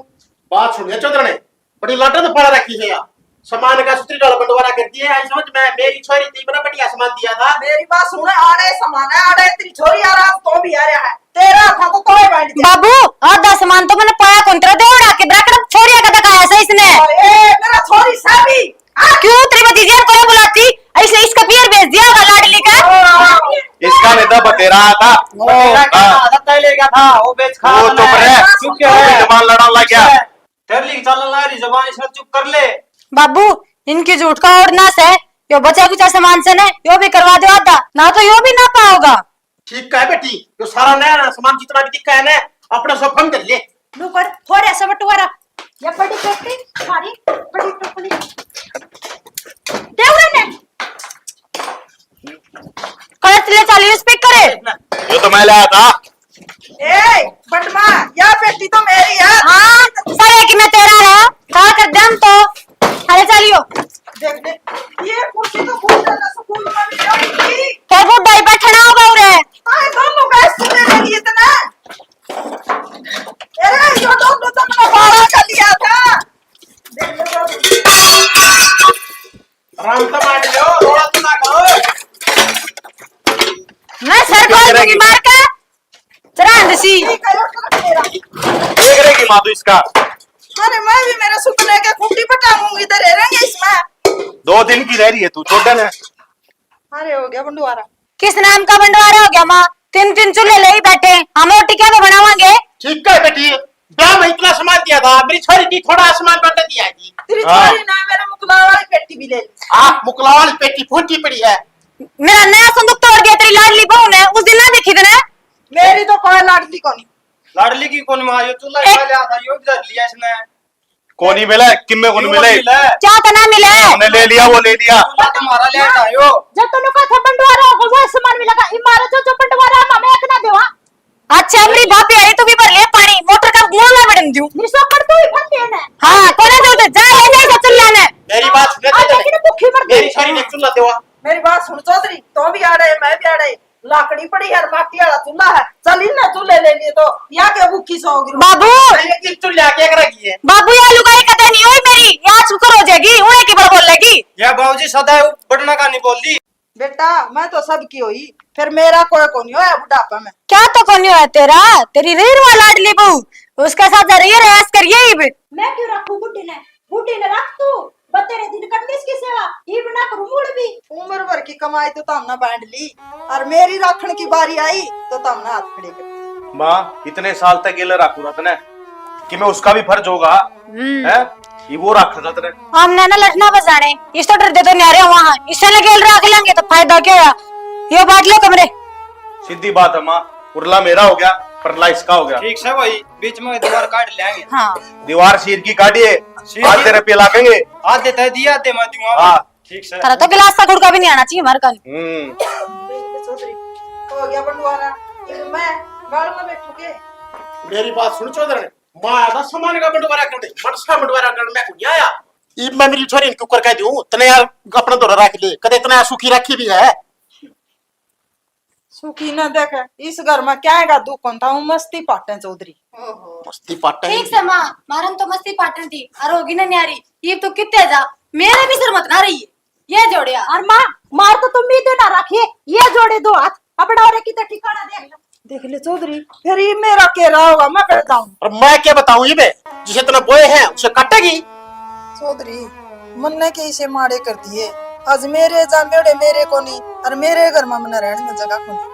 बात सुन, ये चौधरने बड़ी लाटा तो पड़ा रखी है यार। सामान का सुतरी डाल बंटवारा कर दिए, आई समझ में, मेरी छोरी थी, बड़ा बढ़िया सामान दिया था। मेरी बात सुन, आड़े सामान है, आड़े तेरी छोरी आ रहा, तो भी आ रहा है। तेरा था तो तोय बांट दिया। बाबू, आधा सामान तो मैंने पाया कौन, तेरा देवड़ा के ब्रैकेट छोरिया का दिखाया से इसने। ए, मेरा छोरी साबी। हाँ, क्यों तेरी भतीजी को बुलाती? इसने इसका पियर भेज दिया होगा लाडली का। इसका नहीं था, बतेरा था। बतेरा क्या हाँ। था? आदत तय लेगा था, वो बेच खा वो रहा चुप है। रहे। चुप क्या वो है? जबान लड़ाने लग गया। तेरे लिए चलने लग रही जबान, इसने चुप कर ले। बाबू, इनकी झूठ का और ना से, यो बचा कुचा सामान से ने, यो भी करवा दो आधा, ना तो यो भी ना पाओगा। ठीक है बेटी, यो सारा नया नया सामान जितना भी दिखा है ना, अपना सब फंड कर ले। लो कर, थोड़ा सा बंटवारा। ये बड़ी पेटी, सारी बड़ी टोकरी। दे उरे ने। कलर ले चलिए, स्पीकर है। यो तो मैं लाया था। ए, बटमा, या पेटी तो मेरी है। हाँ, सारे की मैं तेरा रहा। खा कर दम तो। अरे चलियो। देख दे, ये कुर्सी तो बहुत ज्यादा सुकून वाली है। फिर वो डाई बैठना होगा उरे। अरे दोनों का सुने लगी इतना। अरे, जो तो, तो, तो मैंने बारह का लिया था। आराम से बांट लो, रोड़ा तो ना करो। मैं सर को दूंगी मार के। चरांद सी। देख रहेगी माँ तू इसका। अरे, मैं भी मेरे सुपने के खूंटी पटाऊंगी, इधर रहेंगे इसमें। दो दिन की रह रही है तू, छोड़ दे ना। अरे, हो गया बंटवारा। किस नाम का बंटवारा हो गया माँ? तीन तीन चूल्हे ले ही बैठे, हम रोटी क्या पे बनावांगे? ठीक है बेटी, ब्याह में इतना सामान दिया था, मेरी छोरी की थोड़ा सामान बंट दिया जी। तेरी हाँ। छोरी ने मेरा मुकला वाली पेटी भी ले ली। आ, मुकला वाली पेटी फूटी पड़ी है। मेरा नया संदूक तोड़ दिया तेरी लाडली बहू ने, उस दिन ना देखी तने। मेरी तो कोई लाडली कोनी। लाडली की कोनी माँ, यो चूल्हा एक खा लिया था, यो भी धर लिया इसने। कोनी मिला, किम्मे कोनी क्यों मिले? मिला? क्या तना मिला? हमने ले लिया, वो ले लिया। चूल्हा तुम्हारा ले आयो। जब तन्नू का था बंटवारा होगा, वो सामान मिलेगा। इमारत जो, जो बंटवारा है, हमें एक ना देवा। अच्छा, मेरी भाभी आई तो भी भर ले पानी, मोटर का मुंह ना बड़न दूं। निसो कर तू ही फंदे ने। हाँ, कोने दे उधर, जा ले, ले, जा चूल्हा ने। मेरी बात सुन, आज चल। लेकिन भूखी मर गई। मेरी सारी ने चूल्हा देवा। मेरी बात सुन चौधरी, तो भी आड़े, मैं भी आड़े। लाकड़ी पड़ी है, माटी वाला चूल्हा है। चल, इन्हें चूल्हे ले लिए तो या के भूखी सो गिरो। बाबू। ये चूल्हा के रखी है? बाबू, या लुगाई कदे नहीं हुई मेरी, या शुक्र हो जाएगी, उन्हें की बार बोलेगी। या बाबूजी सदा बटना का नहीं बोलती। बेटा, मैं तो सबकी होई, फिर मेरा कोई कोनी होया बुढ़ापा में। क्या तो कोनी होया तेरा? तेरी रीरवा लाडली बहू, उसके साथ जा रही है, रैस करिए इब। मैं क्यों रखूं बुढ़ी ने? बुढ़ी ने रख तू, बतेरे दिन कर ली इसकी सेवा, इब ना करूं मुड़ भी। उम्र भर की कमाई तो तमने बांट ली, और मेरी राखण की बारी आई तो तमने हाथ खड़े कर दिए। माँ, इतने साल तक गेले राखू रहा तने, कि मैं उसका भी फर्ज होगा, हम्म। हैं? ये वो राखा था तने। हमने ना लठना बजाने, इस तो डर दे तो न्यारे वहां, इससे ने गेल राख लेंगे तो फायदा क्या होया? यो बांट लो कमरे। सीधी बात है माँ, उरला मेरा हो गया, परला इसका हो गया। ठीक से भाई, बीच में दीवार काट लेंगे। हाँ। दीवार चीर की काटिए, चीर की। आधे रुपये लागेंगे। आधे तय दिए, आधे मैं दूंगा। हाँ। ठीक से। थारा तो गिलास का गुड़का भी नहीं आना चाहिए हमारे कन। हम्म। देख ले चौधरी, हो गया बंटवारा। इब मैं गाल में बैठू के? मेरी बात सुन चौधरी, माँ का सामान का बंटवारा कर दे, मनसा बंटवारा कर, मैं को नहीं आया। इब मैं मेरी छोरी ने क्यों कर कह दूं, तने यार अपने धोरे रख ले, कदे इतना सुखी रखी भी है। सुखी ना देख, इस घर में क्या है दुख कौन था, वो मस्ती पाटे चौधरी। ओहो। मस्ती पाटे ठीक से माँ, मारन तो मस्ती पाटन थी, और होगी ना न्यारी, ये तो कितने जा, मेरे भी सर मत ना रही है, ये जोड़िया। और माँ, मार तो तुम भी देना रखिए, ये जोड़े दो हाथ, अपना और की तो ठिकाना देख लो। देख ले चौधरी, फिर ये मेरा के रहा होगा, मैं कर दाऊं। और मैं क्या बताऊं ये बे, जिसे तने बोए हैं उसे काटेगी। चौधरी, मन्ने के इसे माड़े कर दिए, आज मेरे जा मेरे मेरे को नहीं, और मेरे घर में मन्ने रहने में जगह को नहीं।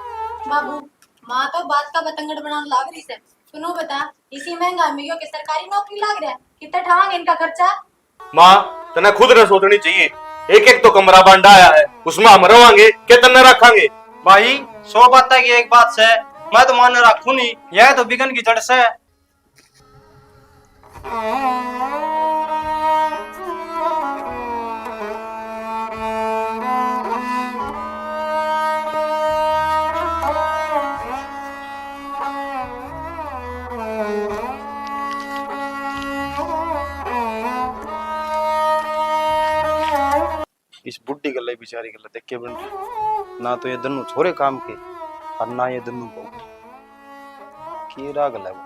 बाबू, माँ तो बात का बतंगड़ बनाने लाग रही से। सुनो बता, इसी महंगा में यो के सरकारी नौकरी लाग रहा है, कितना ठावांगे इनका खर्चा? माँ, तने खुद ने सोचनी चाहिए। एक एक तो कमरा बांटा आया है, उसमें हम रवांगे के तन्ने रखांगे? भाई, सौ बातें की एक बात से, मैं तो मान रखू नहीं, यह तो बिगन की जड़ से। इस बुढ़ी गल्ला, बेचारी गल्ला देख के बन रही। ना तो ये दोनों छोरे काम के और ना ये दोनों बहू। के राग है वो।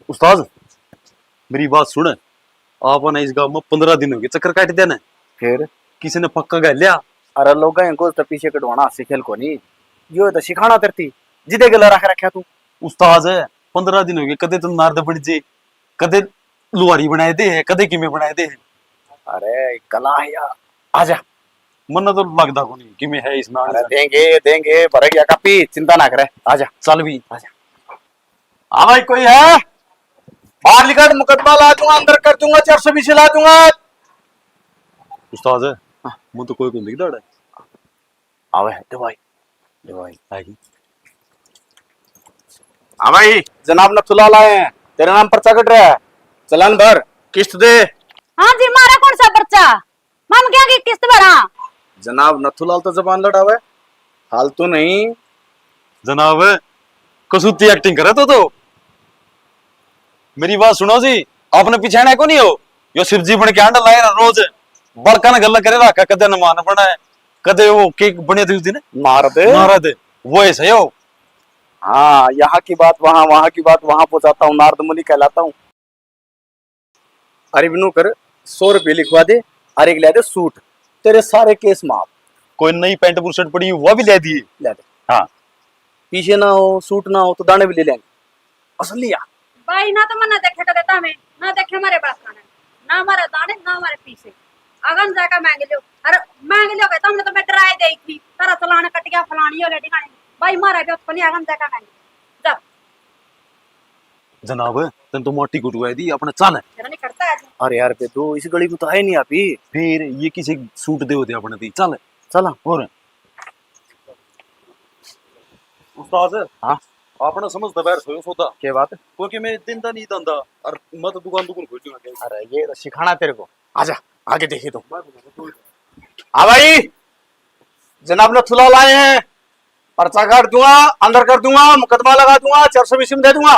उस्ताद, मेरी बात सुन। आपने इस गांव में पन्द्रह दिन हो गए चक्कर काट देने। फिर? किसी ने पक्का कर लिया? अरे लोग इनको तो पीछे कटवाना हास्य खेल को नहीं, यो तो सिखाना तरती जिदे गला रख रखा तू। उस्ताद, पन्द्रह दिन हो गए, कदे तुम नारद बन जे, कदे लुहारी बनाए दे है, कदे किमे बनाए दे है। अरे कला है यार, आजा। मन्ने तो लगदा कोनी किमे है इसमें अरे answer। देंगे, देंगे, भर गया कापी, चिंता ना करे, आजा। चल भी। आजा। हाँ भाई, कोई है? बाहर निकाल, मुकदमा ला दूंगा, अंदर कर दूंगा, चार सौ बीस ला दूंगा। उस्ताद, हाँ। मुझे तो कोई को नहीं दिखता। आवे है, दवाई, दवाई। आ गई। हाँ भाई, जनाब नथुलाल आए हैं, तेरे नाम पर्चा कट रहा है, चालान भर, किस्त दे। हाँ जी, मारा कौन सा पर्चा? माम क्या की किस्त भरा? जनाब नथुलाल तो जबान लड़ावे, फालतू नहीं। जनाब, कसूती acting करे तो, तो। मेरी बात सुनो जी, आपने पिछाणा को नहीं हो? यो शिव जी बन के आंडा लाए ना रोज, बड़का ने गल्ला करे रखा, कदे नमान बना है, कदे वो केक बने दे दिन नारद। नारद, वो ऐसा ही हो। हाँ, यहाँ की बात वहाँ, वहाँ की बात वहाँ पहुँचाता हूँ, नारद मुनि कहलाता हूँ। अरे बिनू कर, सौ रुपये लिखवा दे, अरे एक ले दे सूट, तेरे सारे केस माफ। कोई नई पैंट बुरशर्ट पड़ी, वो भी ले दिए। ले दे। हाँ। पीछे ना हो, सूट ना हो, तो दाने भी ले लेंगे। असलिया। भाई ना तो मन्ने देखे कदे तामे, ना देखे मारे बाप खाने, ना मारे दाने, ना मारे पीछे। अगन जाकर मांग लियो। अरे मांग लियो के तुमने तो मैं डराए दे थी, तारा चलान कट गया, फलानी हो ले ठिकाने। भाई मारा भी उत्पन्न अगन जाकर मांग लियो। जा। जनाब, तन तो मोटी कुटवाई दी, अपने चल। तेरा नहीं करता है। अरे यार बेदू, इस गली में तो है नहीं आप ही। फिर ये किसी सूट दे होते अपने दी, चल। चला। और उस्ताद, हाँ? आपने समझ तो बैठ सोयो सौदा। क्या बात? क्योंकि मैं दिन दा नहीं धंधा और मैं तो दुकान दुकान खोल दूंगा। अरे, ये तो सिखाना तेरे को। आजा, आगे देखिए तो। हाँ भाई, जनाब नथुलाल आए हैं, पर्चा काट दूंगा, अंदर कर दूंगा, मुकदमा लगा दूंगा, चार सौ बीस में दे दूंगा।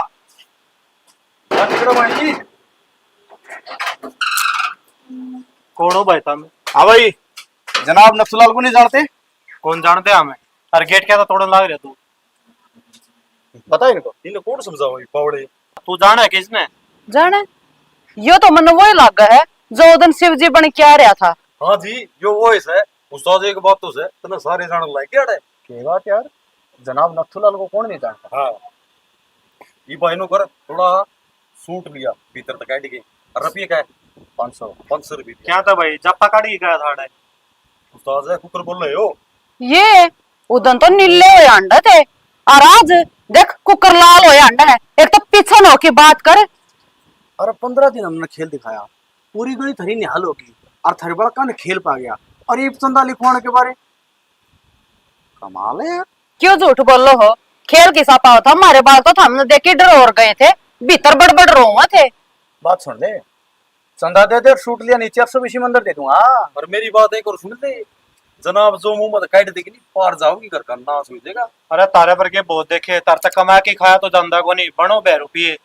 कौन हो भाई साहब? हाँ भाई, जनाब नथुलाल को नहीं जानते? कौन जानते हमें? अरे गेट क्या था तोड़न लाग रहा तू? पता है इनको? इन्हें कौन समझाओ ये बावड़े? तू जाने है किसने? जाने? यो तो मन्ने वही लागा है जो उस दिन शिव जी बन के आ रहा था। हाँ जी, यो वो है। उस्ताद एक बात तो है, तने सारे जान लाग गया है। ये बात यार, जनाब नथुलाल को कौन नहीं जानता? हाँ, ये भाई नो कर थोड़ा सूट लिया भीतर तक काट के, और रुपये का है? पाँच सौ। पाँच सौ रुपये दिया। क्या था भाई, जापा काट के गया था अड़े? उस्ताद है, कुकर बोल रहे हो? ये उदन तो नीले हो अंडे थे, और आज देख कुकर लाल हो अंडे है। एक तो पीछे नो की बात कर। अरे, पन्द्रह दिन हमने खेल दिखाया, पूरी गली थारी निहाल होगी, और थारे बड़ा कान खेल पा गया, और ये चंदा लिखवाने के बारे, कमाल है यार। क्यों झूठ बोलो हो? खेल किसा पाओ था, हमारे बाल तो थामने देख के डर और गए थे, भीतर बड़बड़ रोवा थे। बात सुन ले, चंदा दे दे और सूट लिया नीचे, और सब इसी में अंदर दे दूंगा। और मेरी बात एक और सुन ले, जनाब जो मुंह में काट देगी नहीं, पार जाओगी, घर का नाश हो जाएगा। अरे, तारे पर के बहुत देखे, तार तक कमा के खाया तो जांदा को नहीं, बनो बह रुपये।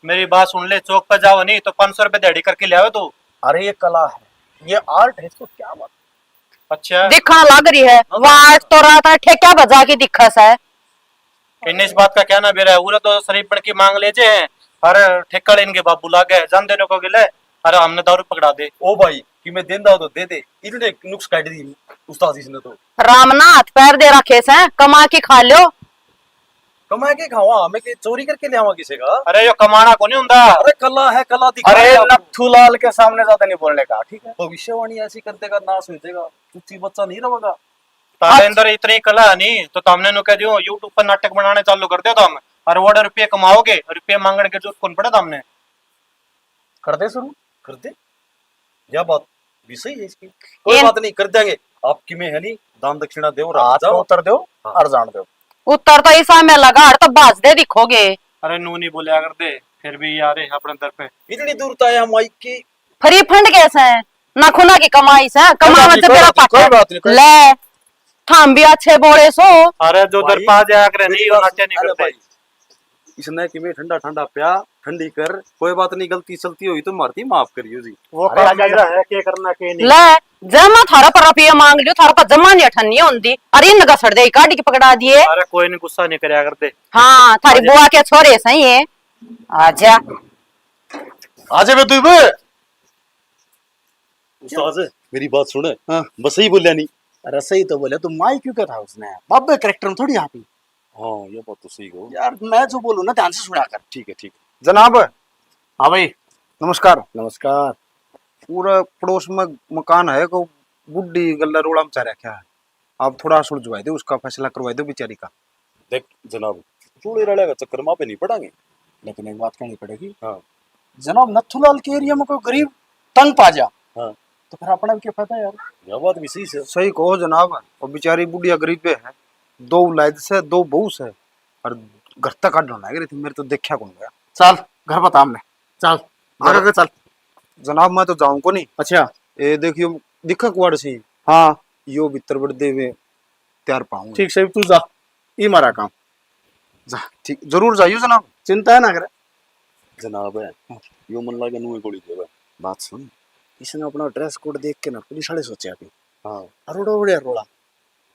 मेरी बात सुन ले, चौक पे जाओ नहीं तो पाँच सौ रुपये दिहाड़ी करके ले आओ तू। अरे, ये कला है, ये आर्ट है, इसको क्या बात। अच्छा। दिखण लग रही है, वहाँ तो रात है, ठेका बजा के दिखा सा है। इन्हें इस बात का क्या ना बेरा है, उरे तो शरीफ बन के मांग ले जे हैं, अरे ठेका ले इनके बाबू लागे, जान देने को गिले, अरे हमने दारू पकड़ा दे। ओ भाई, कि मैं देंदा हो तो दे दे, इतने नुक्स काट दी उस्ताद इसने तो। राम ना हाथ पैर दे रखे से, कमा के खा लो। कमा के खावा, हमें के चोरी करके ले आवा किसी का? अरे यो कमाना को नहीं हुंदा। अरे कला है, कला दिखा अरे आप। नथुलाल के सामने ज्यादा नहीं बोलने का, ठीक है? भविष्यवाणी ऐसी कर देगा, नाश हो जाएगा, चुच्ची बच्चा नहीं रहेगा। तारे अंदर इतनी कला है नहीं, तो तुमने नु कह दियो, YouTube पर नाटक बनाने चालू कर दो तुम, और वो रुपये कमाओगे, रुपये मांगने के जरूरत कौन पड़ा तुमने? कर दे शुरू। कर दे। या बात भी सही है इसकी। कोई बात नहीं, कर देंगे। आपकी में है नहीं, दान दक्षिणा दो, हाँ, जाओ। तो उतर दो, हाँ। और जान दो। उतर तो इसा में लगा, और तो भाज दे दिखोगे। अरे नू नहीं बोलिया कर दे, फिर भी यार है अपने दर पे। इतनी दूर तो आया माइक की। फ्री फंड कैसे है? ना खुना की कमाई से, कमावा से बेरा पाटा। कोई बात नहीं, कोई ले, थाम भी अच्छे बोले सो। अरे जो दर पा जाया करे, नहीं, वो नाचे नहीं करते। इसने कि मैं ठंडा ठंडा प्या, ठंडी कर, कोई बात नहीं, गलती सलती हुई तो मारती माफ करियो जी। वो अरे काम मेरा है, के करना के नहीं। ले, जब मैं थारा पर रुपये मांग लियो, थारा पर जमा नहीं अठन्नी होंदी। अरे इन घसड़ दे, काटी के पकड़ा दिए। अरे कोई नहीं, गुस्सा नहीं करया करते। हाँ, थारी बुआ के छोरे सही है। आजा। आजा बे तू बे। उस्ताद, मेरी बात सुन। हाँ। बस सही बोलिया नहीं। अरे सही तो बोले, तू माई क्यों कहा था उसने? बाबे करेक्टर में थोड़ी आप ही। हाँ, ये बात तो सही कहो। यार, मैं जो बोलूँ ना, ध्यान से सुना कर। ठीक है, ठीक है। जनाब। हाँ भाई। नमस्कार। नमस्कार। पूरा पड़ोस में मकान है, को बुढ़ी गल्ला रोड़ा मचा रखा है। आप थोड़ा सुलझवा दो, उसका फैसला करवा दो बेचारी का। देख जनाब, रोड़े राड़े का चक्कर में आप नहीं पड़ांगे। लेकिन एक बात कहनी पड़ेगी। हाँ। जनाब, नथुलाल के एरिया में कोई गरीब तंग पा जा, हाँ। तो फिर अपना भी क्या फायदा यार? यह बात भी सही है। सही कहो जनाब, वो बेचारी बुढ़िया गरीबे है, दो औलाद से, दो बहू से, और घर तक काटना लग रही थी, मेरे तो देखा कौन गया। चल, घर बता हमने, चल, आगे के चल। जनाब, मैं तो जाऊं को नहीं। अच्छा। ये देखियो, दिखा कुआड़ सी। हाँ। यो भीतर बड़ देवे, तैयार पाऊंगा। ठीक से, तू जा, ई मारा काम। जा, ठीक, जरूर जाइयो जनाब। चिंता ना करे। जनाब है, हाँ। यो मन लागे नुए गोली देवे। बात सुन, इसने अपना ड्रेस कोड देख के ना पुलिस वाले सोचा कि हाँ। अरोड़ा उड़े रोला,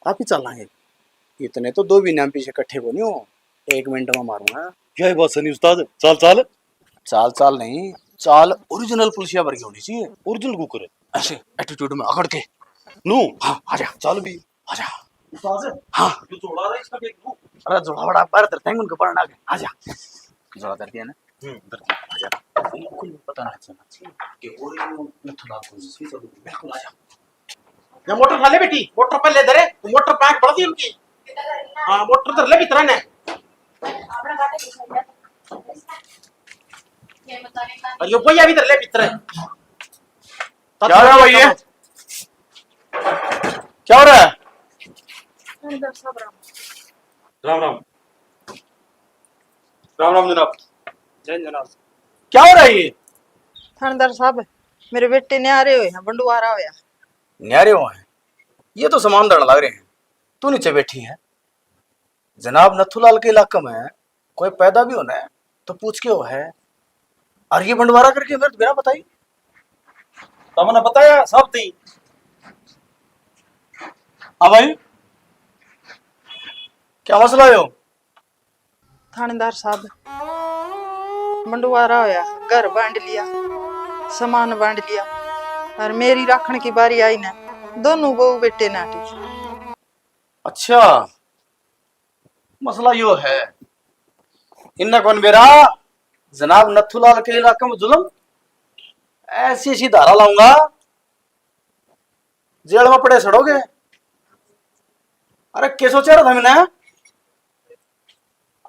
आप ही चलांगे। इतने तो दो भी नाम पीछे इकट्ठे को नहीं हो, एक मिनट में मारूंगा। क्या है बात सनी उस्ताद, चाल चाल। चाल चाल नहीं, चाल ओरिजिनल पुलिसिया वर्गी होनी चाहिए। Original cooker. ऐसे एटीट्यूड में अकड़ के। नू। हाँ, आजा। चाल भी। आजा। उस्ताद। हाँ। जो जोड़ा रहा है, इसका देख लूं। अरे, जोड़ा बड़ा बाहर धरते हैं, उनको पढ़ना के। आजा। जोड़ा धर दिया ना? हम्म, धर दिया। आजा। बिल्कुल पता ना चलना चाहिए कि और ये नथुलाल कौन सी चीज़ है। बिल्कुल, आजा। ये मोटर ना ले बेटी, मोटर पहले धरे, मोटर पैक बढ़ दी उनकी। हाँ, मोटर धर ले भीतर ने। और यो भैया भी धर ले भीतर। क्या हो रहा है भाई ये? क्या हो रहा है? राम राम। राम राम जनाब। जय जनाब। क्या हो रहा है ये? थानेदार साहब, मेरे बेटे न्यारे हुए हैं, बंडवारा होया। न्यारे हुए हैं? ये तो सामान धरने लग रहे हैं। तू नीचे बैठी है। जनाब, नथुलाल के इलाके में कोई पैदा भी होना है तो पूछ के हो है। और ये बंडवारा करके मेरे तो बिना बताई। तो मैंने बताया सब थी। हाँ भाई, क्या मसला है? थानेदार साहब, बंडवारा होया, घर बांट लिया, सामान बांट लिया, और मेरी राखण की बारी आई ना, दोनों बहू बेटे नाटी। अच्छा, मसला यो है, इन्ना कौन बेरा, जनाब नथुलाल के इलाके में जुल्म, ऐसी ऐसी धारा लाऊंगा, जेल में पड़े सड़ोगे। अरे, के सोचा रहा था मैंने?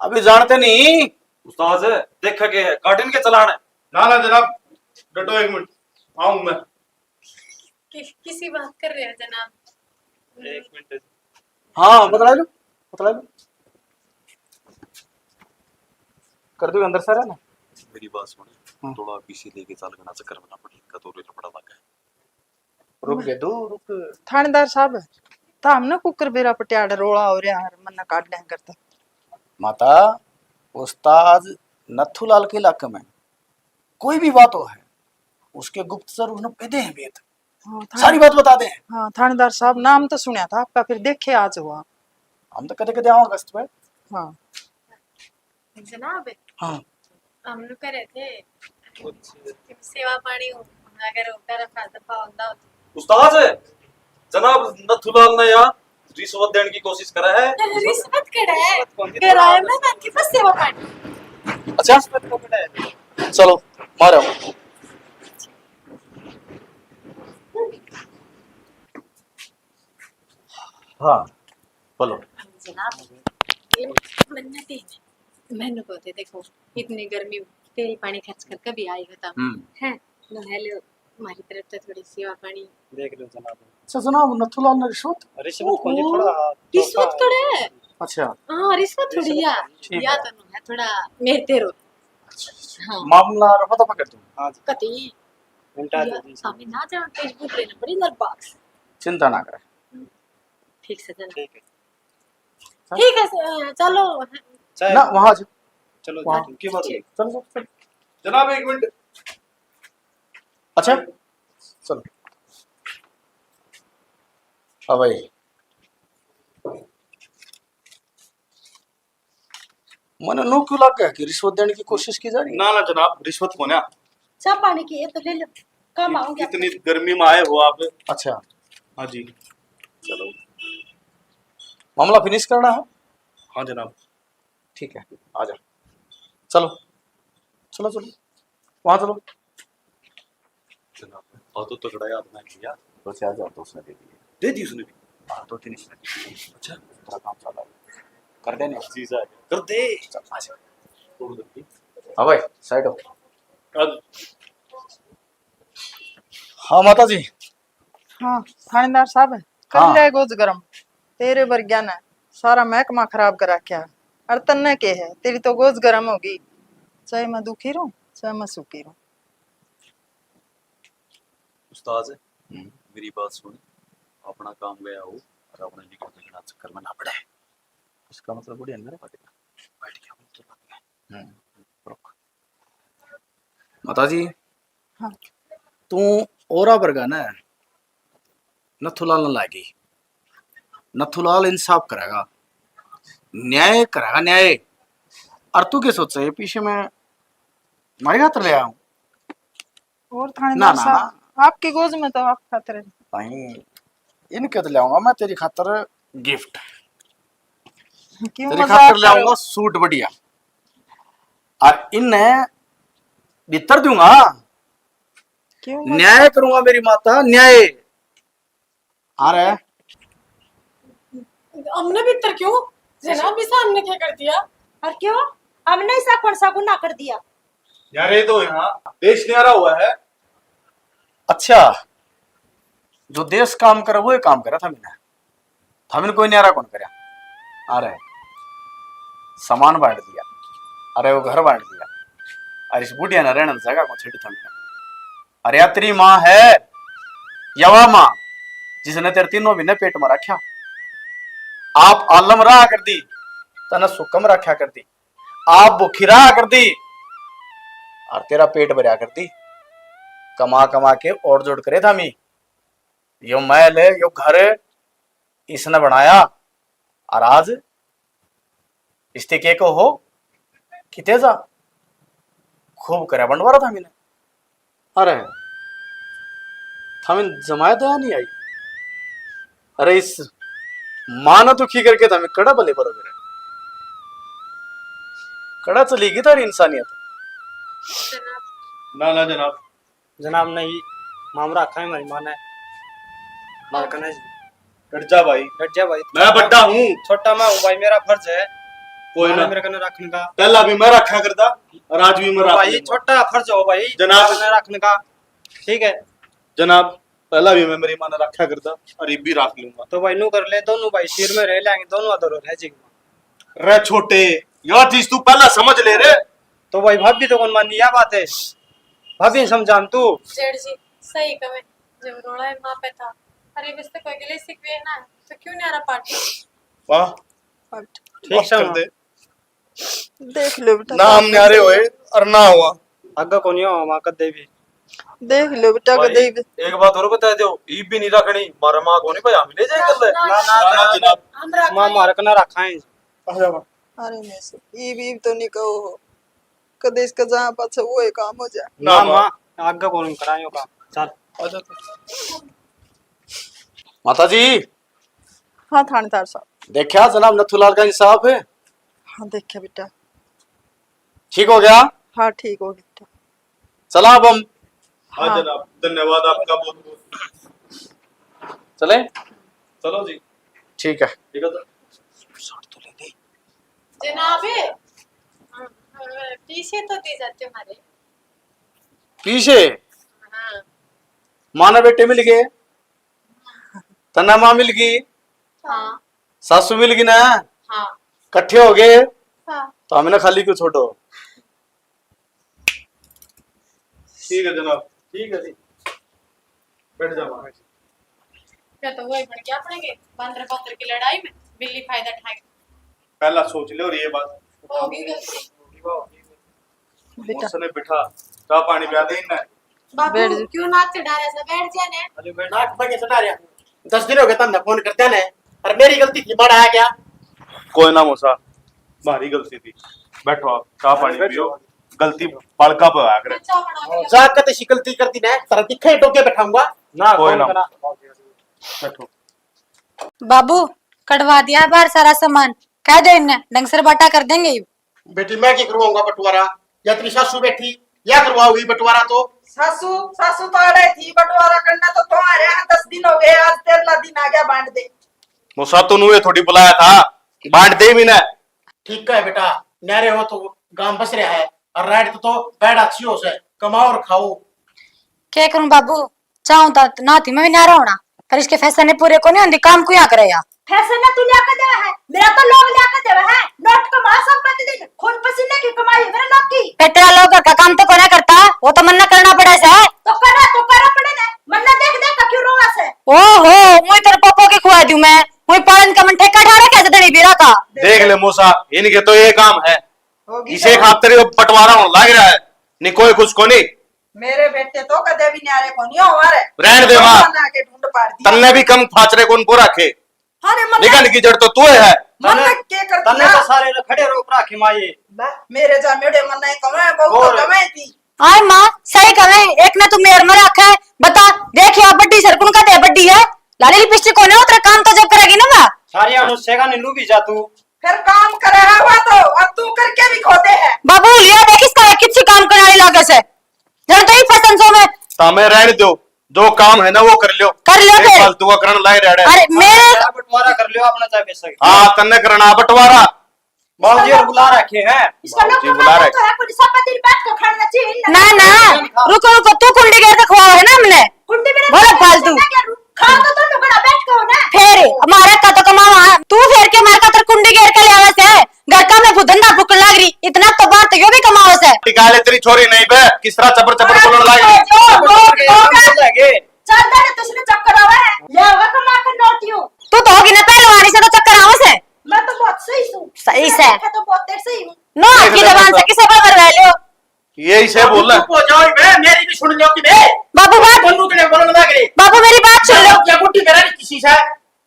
अभी जानते नहीं। उस्ताद, देखा के है, काटिन के चलान है। ना, ना जनाब, डटो एक मिनट, आऊं मैं। कि, किसी बात कर रहे हैं जनाब? एक मिनट। हाँ, बतला लो, बतला लो। कर दो अंदर सारा ना। मेरी बात सुन, हाँ। थोड़ा पीछे लेके चल, घना चक्कर में ना पड़े, इनका तो लफड़ा लगा है। रुक दे दो, रुक। थानेदार साहब, तो हमने कुकर बेरा पटियाड़ रोला हो रहा है, मन्ना काट लें करता। माता, उस्ताद नथुलाल के इलाके में कोई भी बात हो है, उसके गुप्तचर उसने भेदे हैं भेद। हाँ, थाने- सारी बात बता दे। हाँ, थानेदार साहब, नाम तो सुना था आपका, फिर देखे आज हुआ। हम तो कदे कदे आओ अगस्त में। हाँ। जनाब, हाँ। हम लोग कह रहे थे, सेवा पानी हो, अगर होता रखा दफा होता हो तो। उस्ताद, जनाब नथुलाल ने यार रिश्वत देने की कोशिश करा है। रिश्वत कड़ा है? रिश्वत कौन सी? कराया मैं ना कि बस सेवा पानी। अच्छा, रिश्वत को कड़ा है? चलो, मारो। हाँ, बोलो। जनाब, ये मन्नत ही है। मैंने को थे, देखो, इतनी गर्मी, तेल पानी खर्च कर कभी आएगा था। हम्म। है, तो हेलो, हमारी तरफ से थोड़ी सेवा पानी। देख लो जनाब। अच्छा जनाब, नथुलाल ने रिश्वत? रिश्वत कौन सी? ओहो, थोड़ा रिश्वत थोड़ा है। अच्छा। हाँ, रिश्वत थोड़ी रिश्वत है। ठीक या है। तो है, थोड़ा मेरे तेरो। अच्छा, अच्छा। हाँ। मामला रफा दफा कर दूँ। हाँ जी। कति? उल्टा या, दे दी। सामने ना जान, तेज बुक लेना पड़ी, नर बॉक्स। चिंता ना करे। ठीक से जना। ठीक है। ठीक है, स-, चलो। चाय ना, वहाँ से। चलो, वहाँ। ठीक। चलो, चलो, चलो। जनाब, एक मिनट। अच्छा, चलो। हाँ भाई। मने नू क्यों लग गया कि रिश्वत देने की कोशिश की जा रही है? ना, ना जनाब, रिश्वत को ना। चाय पानी की ये तो ले लो, काम इत-, आऊंगा। इतनी गर्मी में आए हो आप। अच्छा। हाँ जी। चलो, मामला फिनिश करना है। हाँ जनाब। ठीक है, आ जा। चलो, चलो, चलो, वहाँ चलो। जनाब, और तो तगड़ा आदमी है यार। दो चार हजार तो उसने दे दिए। दे दी उसने भी? हाँ, दो तीन इसने दे दिए। अच्छा। तेरा काम चला है। कर दे ना। चीज आ गया। कर दे। चल, आ जा। छोड़ दे। हाँ भाई, साइड हो। अब हाँ माता जी। हाँ, थानेदार साहब, कर हाँ। ले गोज गरम। तेरे वर्ग्या ने सारा महकमा खराब कर रखा। और तन्ने के है, तेरी तो गोज गरम होगी। चाहे मैं दुखी रहूं, चाहे मैं सुखी रहूं। उस्ताद, हम्म। मेरी बात सुन, अपना काम गया हो और अपने निकल के घना चक्कर में ना पड़े। इसका मतलब बड़ी अंदर बैठ गया। बैठ गया, हम तो लग गए। हम्म। रुक। माता जी, हाँ। तू औरा वर्गा ना नथुलाल न लागी। नथुलाल इंसाफ करेगा, न्याय करेगा, न्याय। और तू के सोचे ये पीछे मैं मारी खातर ले आया हूँ? और थानेदार ना, ना, साहब, ना। आपकी गोज में तो आप खातर है। भाई, इनके तो ले आऊंगा मैं तेरी खातर गिफ्ट। क्यों तेरी मजाक खातर ले करो? आऊंगा सूट बढ़िया। और इन्हें भीतर दूंगा। क्यों मजाक? न्याय करूंगा मेरी माता, न्याय। अरे। हमने भीतर क्यों? जनाब, इसा हमने क्या कर दिया? और क्यों? हमने ऐसा कौन सा गुनाह कर दिया? यार, ये तो यहाँ देश न्यारा हुआ है। अच्छा, जो देश काम करे, वो ही काम करे था मैंने। थमने कोई न्यारा कौन करया? अरे, सामान बांट दिया, अरे, वो घर बांट दिया, अरे, इस बुढ़िया ने रहने जगह कौन छड़ी थमने? अरे, या तेरी माँ है, या वा माँ, जिसने तेरे तीनों महीने पेट में रखा। आप आलम रहा कर दी, तने सुकम रखा कर दी। आप भूखी रहा कर दी, और तेरा पेट भरया कर दी। कमा कमा के और जोड़ करे था मी। यो महल, यो घर इसने बनाया, और आज इसते के को हो कि तेजा खूब करया बंटवारा था मैंने। अरे, थमें जमाया दया नहीं आई। अरे, इस माँ ने दुखी करके थमें कड़ा भले बरोबर है। कड़ा चली गई थारी इंसानियत। ना, ना जनाब। जनाब, नहीं, मामरा रखा है हमारी माँ ने। मार कने जी। डट जा भाई। डट जा भाई। मैं बड्डा हूँ। छोटा मैं हूँ भाई, मेरा फर्ज है। कोई माँ ने ना। मेरे कने रखने का। पहला भी मैं रखा करता और आज भी मैं तो रख भाई, लूंगा। छोटा फर्ज हो भाई, जनाब। माँ ने रखने का। ठीक है। जनाब, पहला भी मैं मेरी माँ ने रखा करता और ये भी रख लूंगा। तो भाई, नू कर ले, दोनों भाई सिर में रह लेंगे, दोनों अधर रह जाएंगे। रे छोटे, यह चीज तू पहला समझ ले रे। तो भाई, भाभी तो कौन मानी, या बात है, भाभी ने समझा तू। जेठ जी, सही कहे, जब रोला है माँ पे था, अरे, बस तो कोई गिले शिकवे ना, तो क्यों नहीं आ रहा पार्टी? वाह, ठीक बस से कर माँ। दे। देख लो बेटा, नाम न्यारे होए और ना हुआ। आगे कोनी हो माँ कदे भी। देख लो बेटा, भाई, कदे भी। एक बात और बता दो, ईब भी नहीं रखनी, मारा माँ कोनी भाई, हम ले जाए कर ले। ना, ना, ना, ना, ना, जनाब। हम रख माँ मारे कने रखा है। अच्छा, वाह। अरे नहीं सर, ईब, ईब तो नहीं कहो हो। कदे इसका जहाँ पाछे वो ही काम हो जाए। ना, ना, माँ। माँ, आगे कोनी करायो काम। चल। अच्छा, तो। माता जी। हाँ थानेदार साहब। देखा जनाब नथुलाल का इंसाफ है? हाँ देखा बेटा। ठीक हो गया? हाँ ठीक हो गया बेटा। चला अब हम। हाँ हाँ। जनाब, धन्यवाद आपका बहुत बहुत। चले? चलो जी। ठीक है। ठीक है तो। जनाब, पीछे तो दे जाते हमारे। पीछे? हाँ। माँ ने बेटे मिल गए। तन्ने माँ मिल गई, हाँ। सासू मिल गई ना, हाँ। कट्ठे हो गए, हाँ। तो हमने खाली क्यों छोड़ो? ठीक है जनाब, ठीक है जी, बैठ जाओ। क्या तो वही बन गया अपने के बंदर पत्थर की लड़ाई में बिल्ली फायदा उठाएगी। पहला सोच ले और ये बात। होगी गलती। बेटा। मौसा ने बिठा, चाय पानी पिया दे इन्हें। बाबू, बैठ जा। क्यों नाक चढ़ा रहा है? बैठ जा ने। अरे बैठ। नाक पे के चढ़ा रहा? दस दिन हो गए तन्ने फोन करते ने। अरे मेरी गलती थी, बड़ा आ गया। कोई ना मौसा, भारी गलती थी। बैठो आप, चाय पानी बैठो। पियो। गलती बालका पे आया करे। चाय बना के जा के तैसी गलती कर दी ना, तेरा दिखे डोके बैठाऊंगा। ना, कोई फोन ना। करा। बैठो। बाबू, कढ़वा दिया बाहर सारा सामान, कह दे इन्हें, ढंग से बाटा कर देंगे। बेटी, मैं की करवाऊंगा बंटवारा? या तेरी सासू बैठी, या करवाओगी बंटवारा? तो सासू, सासू तो अड़े थी, बंटवारा करना तो तुम्हारे यहाँ। दस दिन हो गए, आज तेरहला दिन आ गया, बांट दे। मौसा, तू नुए थोड़ी बुलाया था, बांट दे भी ना। ठीक है बेटा, न्यारे हो तो गांव बस रहा है, और राइट तो बैठ अच्छी हो से, कमाओ और खाओ। क्या करूं बाबू, चाहूं तो ना थी मैं भी न्यारा होना, पर इसके फैसले पूरे को नहीं होंदी, काम को यहाँ करे या। फैसले ना तू लिया के देवे है, मेरा तो लोग लिया के देवे है। नोट कमा संपत्ति दिन, खून पसीने की कमाई है मेरे लोग की। ए, तेरा लोग घर का काम तो कोना करता, वो तो मन्ना करना पड़े से। तो करा, तो करा पड़े ने, मन्ना देख देख के क्यों रोवा से। ओहो, मुई तेरे पापा के खुआ दूं मैं, मुई पालन का मन ठेका ठा रखा है धनी बीरा का। देख ले मौसा, इनके तो ये काम है, होगी इसे तो। खातिर यो बंटवारा होने लग रहा है, नहीं कोई कुछ को नहीं। मेरे बेटे तो कदे भी न्यारे कोनी होवा रे। रहन दे माँ। बना के ढूंढ पाड़ दिया। तन्ने भी कम फाचरे कौन को रखे? अरे मन्ना निगन की जड़ तो तू है। मन्ना के कर तन्ने दिया? तो सारे ने खड़े रोक रखे माँ ये। बा, मेरे जा मेरे मन्ना ही कमे, बहुत तो और? कमे थी। आय माँ, सही कहे, एक ने तू मेर में रखे, बता, देख या बड्डी सरकुन का दे बड्डी है, लाली लिपस्टिक कोने उतरे काम तो जब करेगी ना माँ। सारी अनुष्ठा का नीलू भी जा तू। फिर काम करे है वो तो, और तू करके भी खोदे है। बाबू, लिया देख इसका किसी काम करने लागे से। जब तो ही फैशन शो में। तामे रहने दो, जो काम है ना वो कर लियो। कर लियो ये फिर। फालतू का करण लाए रहने। अरे मेरे यार, बंटवारा कर लियो अपना चाहे बेशक। हाँ, तन्ने करना बंटवारा। बाबूजी और बुला रखे हैं। इसका लोग बाबूजी बुला रहे। तो है, कोई सब दिन बैठ के खाना चाहिए ना। ना, ना, रुको, रुको, तू कुंडी गेर के खुआओ है ना हमने। कुंडी मेरे बोलो फालतू। खा तो तुम लोग बैठ के हो ना। फिर हमारा का तो कमावा, तू फेर के मार का तर कुंडी गेर के ले आवे से। घर का में भूतन दा फूकन लाग रही, इतना तो बात यो भी कमाओ से। निकाले तेरी छोरी नहीं बे, किस तरह चपर चपर बोलने लाग रही। जो, जो, जो, जो, चलता ने तुझने चक्कर आवे है, ले आवे कमा के नोटियो। तू तो होगी ना पहलवानी से तो चक्कर आवे से। मैं तो बहुत सही हूँ। सही से। मैं तो बहुत सही हूँ। नो आपकी जबान से किसे पर मरवा लियो। ये इसे बोल। चुप हो जाओ बे, मेरी भी सुन लो कि बे। बाबू बात दोनों जने बोलने लग रहे। बाबू मेरी बात सुन लो। क्या गुट्टी मेरा नहीं किसी से,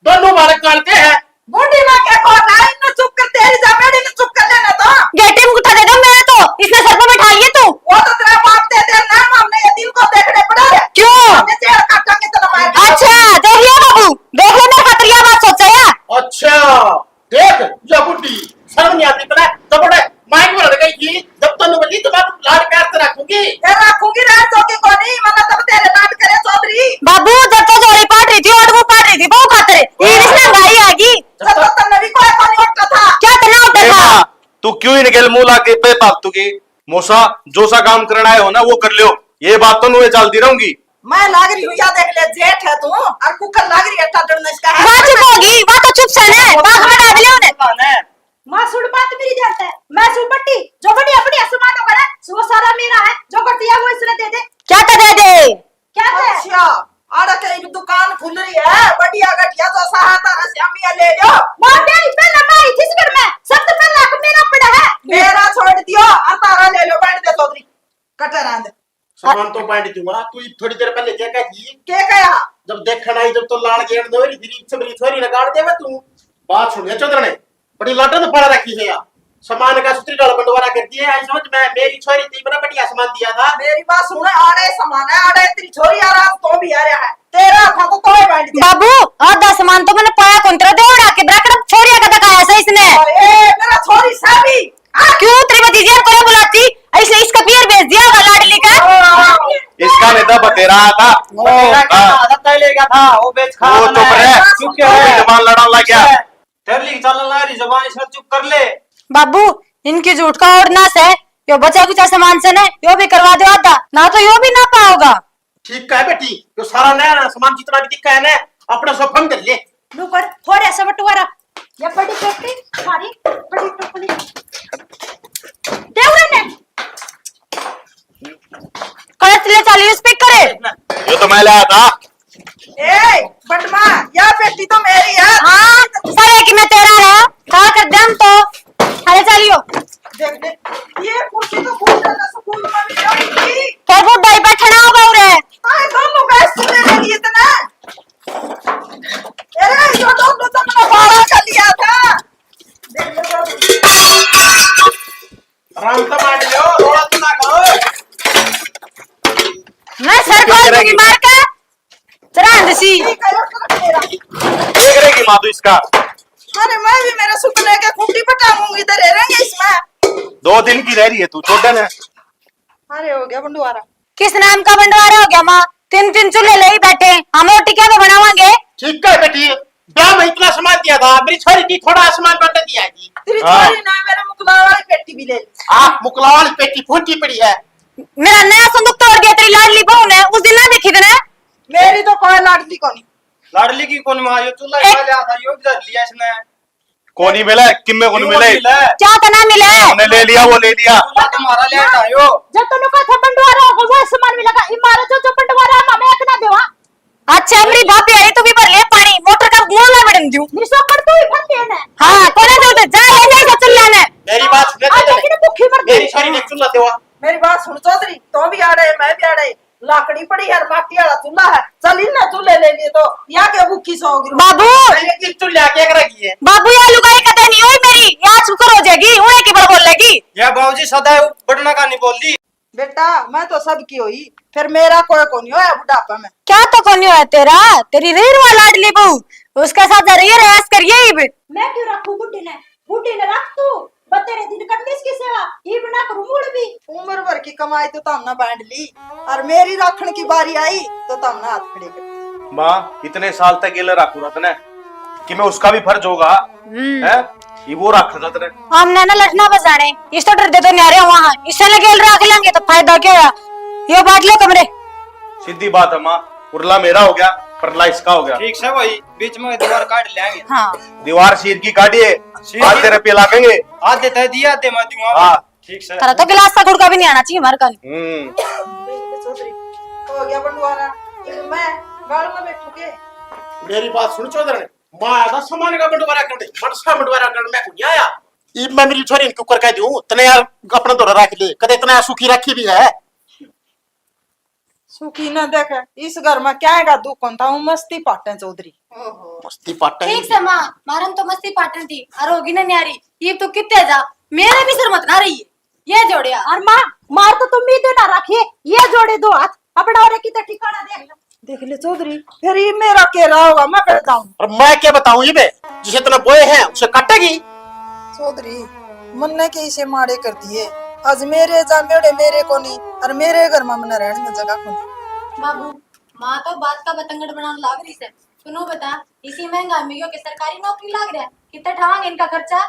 दोनों मालक काटते हैं। बूढ़ी माँ के को ना, इन्हें चुप कर, तेरी जमेड़ी ने चुप कर लेना तो। गेटी में उठा देगा मैं तो, इसने सर पे बैठा लिए तू। वो तो तेरा बाप दे दे ना, हमने ये दिल को देखने पड़ा है। क्यों? हमने जेल काटांगे तो मार। अच्छा, देख लिया बाबू, देख ले मेरे खातिर ये बात सोचा है। अच्छा, देख, ये बुढ़ी, शर्म नहीं आती इतना, जबड़े, माइक में लड़ गई। थी और वो पाड़ रही थी, बहू खातर। ये इसने गाई आगी। जब तक तन्ने भी कोई कोनी उठा था। क्या तन्ने उठा ए था? माँ, तू क्यों इनके मुंह लाके बेफालतू की? मौसा, जो सा काम करना है हो ना, वो कर लियो। ये बात तो नुए चलती रहूंगी। मैं लाग रही हूँ, या देख ले, जेठ है तू, और कुकर लाग रही है, टाटन नशका है। वाह, चुप होगी, वाह तो चुप से ने, वाह, हटा दे ले उन्हें। माँ, सुन बात मेरी ध्यान से। मैं सु बट्टी, जो बढ़िया बढ़िया सामान होगा ना, वो सारा मेरा है, जो कर दिया वो इसने दे दे। क्या तो दे दे? क्या दे? अच्छा, आड़ा के एक दुकान खुल रही है, बढ़िया घटिया जो सा है, तारा श्यामिया ले लो। माँ, मेरी पहले मैं आई थी इस घर में, सब तो पहले हक मेरा पड़ा है। मेरा छोड़ दियो, और तारा ले लो, बैठ दे चौधरी, कटर आंद। सामान तो बांट दूंगा, तू थोड़ी देर पहले क्या कही? क्या कहा? जब देखण आई, जब तो लाड़ गेड़ दो री, फिर इच्छे मेरी छोरी ने गाड़ देवे तू। बात सुन ले चौधरने, बड़ी लाटन तो पड़ा रखी है यार। सामान का सुतरी डाल बंटवारा कर दिए, आई समझ में, मेरी छोरी थी, बड़ा बढ़िया सामान दिया था। मेरी बात सुन, आड़े सामान है, आड़े तेरी छोरी आ रहा, तो भी आ रहा है, तेरा था तो कोई बांट दिया। बाबू, आधा सामान तो मैंने पाया कौन, तेरा देवड़ा के बराबर छोरिया का दिखाया सही इसने। ए, मेरा छोरी साबी। हाँ, क्यों तेरी भतीजी को बुलाती? इसने इसका पियर भेज दिया होगा लाडली का। इसका नहीं था, बतेरा था। बतेरा क्या हाँ। था? आदत ही लेगा था, वो बेच खा वो रहा चुप है। रह। चुप क्यों तू भी है? जबान लड़ाने लग गया। तेरे लिए चलने लग रही जबान, इसने चुप कर ले। बाबू, इनकी झूठ का और ना से, यो बचा कुचा सामान से ना, यो भी करवा दो आधा, ना तो यो भी ना पाओगा। ठीक है बेटी, यो सारा नया नया सामान जितना भी दिखा है ना, अपना सब फंड कर ले। लो कर, थोड़े से बंटवारा। ये बड़ी पेटी, सारी बड़ी टोकरी। दे उन्हें। कलर ले चालीस पे करे। यो तो मैं लाया था। ए, बटमा, या पेटी तो मेरी है। हाँ, सारे की मैं तेरा है। खा कर दम तो। अरे चलियो। देख दे, ये कुर्सी तो खूब ज्यादा सुकून में भी बैठेगी। तो वो डाई बैठना होगा उरे। हाँ, दोनों का सुने लगी इतना। अरे, यो दोनों तो मैंने बारह का लिया था। देख लो। आराम से बैठ जाओ, रोड़ा तो ना करो। मैं सर क्या कॉल करेगी? नहीं मार के चरांद सी। देख रहेगी माँ तू इसका। अरे, मैं भी मेरे सुपने के खूंटी पटाऊंगी, इधर रहेंगे इसमें। दो दिन की रह रही है तू, छोड़ देना। अरे, हो गया बंटवारा। किस नाम का बंटवारा हो गया माँ? तीन तीन चूल्हे ले ही बैठे, हम रोटी क्या बनावांगे? ठीक है बेटी, ब्याह में इतना सामान दिया था, मेरी छोरी की थोड़ा सामान बंट दिया जी। तेरी हाँ। छोरी ने मेरा मुकला वाली पेटी भी ले ली। हाँ, मुकला वाली पेटी फूटी पड़ी है। मेरा नया संदूक तोड़ दिया तेरी लाडली बहू ने, उस दिन ना देखी तने। मेरी तो कोई लाडली कोनी। लाडली की कौन माँ, यो चूल्हा एक खा लिया था, यो भी धर लिया इसने। कोनी मिला, किम्मे कोनी यो मिले। मिला। क्या तना मिले? हमने ले लिया, वो ले लिया। चूल्हा तुम्हारा ले आयो। जब तन्नू का था बंटवारा होगा, वो सामान मिलेगा। इमारत जो, जो बंटवारा हम हमें एक ना देवा। अच्छा, मेरी भाभी आई, तू भी भर ले पानी, मोटर का मुंह ना बड़न दूं। निशो कर तू ही भर ले ना। हाँ, कोने दे दे, जा ले जा चूल्हा ने। मेरी बात सुन, आ, लेकिन भूखी मर मेरी गई। छोरी ने चूल्हा देवा। मेरी बात सुन चौधरी, तो भी आड़े, मैं भी आड़े। लाकड़ी पड़ी है, माटी वाला चूल्हा है। चल, इन्हें चूल्हे ले लिए तो या के भूखी सो गई। बाबू। ये किस चूल्हे आके एक रखी है? बाबू, या लुगाई कदे नहीं हुई मेरी, या शुक्र हो जाएगी, उन्हें की बार बोलेगी। या बाबूजी सदा बटना का नहीं बोलती। बेटा, मैं तो सबकी हुई, फिर मेरा कोई कोनी होया बुढ़ापा में। क्या तो कोनी होया तेरा? तेरी रही रुआ लाडली बहू, उसके साथ रही, ऐश करिए इब। मैं क्यों रखूं बुढ़ी ने? बूढ़ी ने रख तू, बतेरे दिन करनी इसकी सेवा, इब ना करूं मूड़ भी। उम्र भर की कमाई तो तमने बांट ली, और मेरी राखण की बारी आई तो तमने हाथ खड़े कर दिए। माँ, इतने साल तक गेले राखू रहा तने, कि मैं उसका भी फर्ज होगा, हम्म। हैं? ये वो राखेगा तने। हमने ना लठना बजाने, इस तो डर दे तो न्यारे वहां, इससे ना गेल राख लेंगे तो फायदा क्या हुआ? यो बांट लो कमरे। सीधी बात है माँ, उरला मेरा हो गया, परला इसका हो गया। ठीक से भाई, बीच में दीवार काट लेंगे। हाँ। दीवार शीर की काटिए, शीर आधे की रुपये लागेंगे। आधे तय दिए, आधे मैं दूंगा। हाँ। ठीक से। थारा तो गिलास का गुड़का भी नहीं आना चाहिए हमारे कन। हम्म। देख ले चौधरी, हो गया बंटवारा। ये मैं गाल में बैठू के? मेरी बात सुन चौधरी, मैं आया था सामान का बंटवारा करने, मनसा बंटवारा करने मैं को नहीं आया। इब मैं मेरी छोरी ने क्यों कर कह दूं, तने यार अपना धोरा रख ले, कदे इतना सुखी रखी भी है। सुखी ना देखे, इस घर में क्या है दुख होता हूँ, मस्ती पाटे चौधरी। ओहो। मस्ती पाटे ठीक ही से माँ, मारन तो मस्ती पाटन थी, और होगी ना न्यारी, ये तो कितने जा, मेरे भी सर मत ना रही है, ये जोड़िया। और माँ, मार तो तुम भी देना रखिए, ये जोड़े दो हाथ, अपना और की तो ठिकाना देख लो। देख ले चौधरी, फिर ये मेरा के रहा होगा, मैं कर बताऊं। और मैं क्या बताऊं, ये बे, जिसे इतना बोए हैं, उसे काटेगी। चौधरी, मन्ने के इसे माड़े कर दिए। आज मेरे जा मेरे, मेरे कोनी, और मेरे घर में मन्ने रहने में जगह कोनी। बाबू, माँ तो बात का बतंगड़ बनाने लाग रही से। तू नू बता, इसी महंगाई में यो के सरकारी नौकरी लाग रहा है, कितना ठावांगे इनका खर्चा?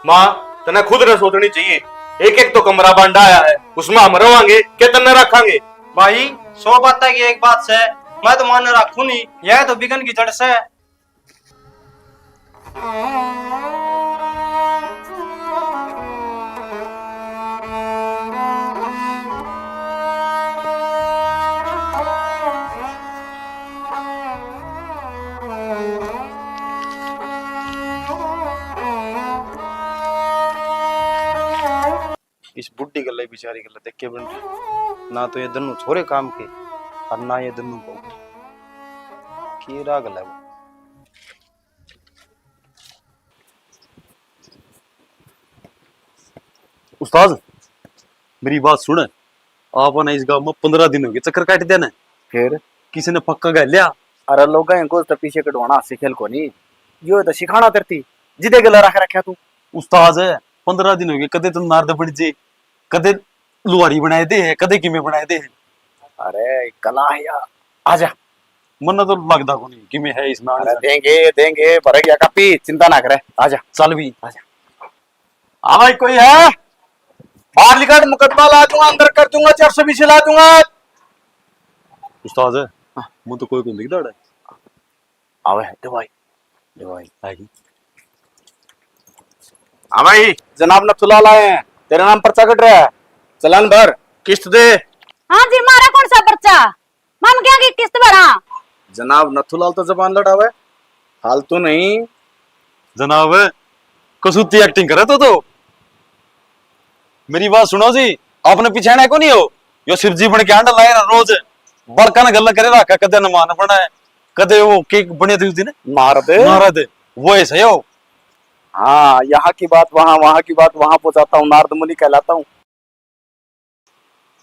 माँ, तने खुद ने सोचनी चाहिए। एक एक तो कमरा बांडा आया है, उसमें हम रवांगे के तन्ने रखांगे? भाई, सौ बातें की एक बात से, मैं तो मान रखूं नहीं, यह तो बिगन की जड़ से। इस बुढ़ी गल्ले बेचारी गल्ले देख के बन रही। ना तो ये दोनों छोरे काम के और ना ये दोनों बहू के। राग है वो। उस्ताद, मेरी बात सुन। आपने इस गांव में पन्द्रह दिन हो गए चक्कर काट देने। फिर? किसी ने पक्का कर लिया? अरे लोग इनको तो पीछे कटवाना से खेल को नहीं, यो तो सिखाना तरती जिदे गला रख रखा तू। उस्ताद, पन्द्रह दिन हो गए, कदे तो नारद बन जे, कदे लुहारी बनाए दे है, कदे किमे बनाए दे है। अरे कला है यार, आजा। मन्ने तो लगदा कोनी किमे है इसमें। अरे देंगे, देंगे, भर गया कापी, चिंता ना करे, आजा। चल भी। आजा। हाँ भाई, कोई है? बाहर निकल, मुकदमा ला दूंगा, अंदर कर दूंगा, चार सौ बीसी ला दूंगा। उस्ताद, हाँ। मुझे तो कोई को नहीं दिखता है। आवे है, दे भाई, दे भाई। आ गई। हाँ भाई, जनाब नथुलाल आए हैं, तेरे नाम पर्चा कट रहा है, चालान भर, किस्त दे। हाँ जी, मारा कौन सा पर्चा? माम क्या की किस्त भरा? जनाब नथुलाल तो जबान लड़ावे, फालतू नहीं। जनाब, कसूती एक्टिंग करे तो, तो। मेरी बात सुनो जी, आपने पिछाणा को नहीं हो? यो शिव जी बन के आंडा लाए ना रोज, बड़का ने गल्ला करे रखा, कदे हनुमान बना है, कदे वो के बने थे उस दिन? नारद। नारद, वो ऐसा ही हो। हाँ, यहाँ की बात वहाँ, वहाँ की बात वहाँ पहुँचाता हूँ, नारद मुनि कहलाता हूँ।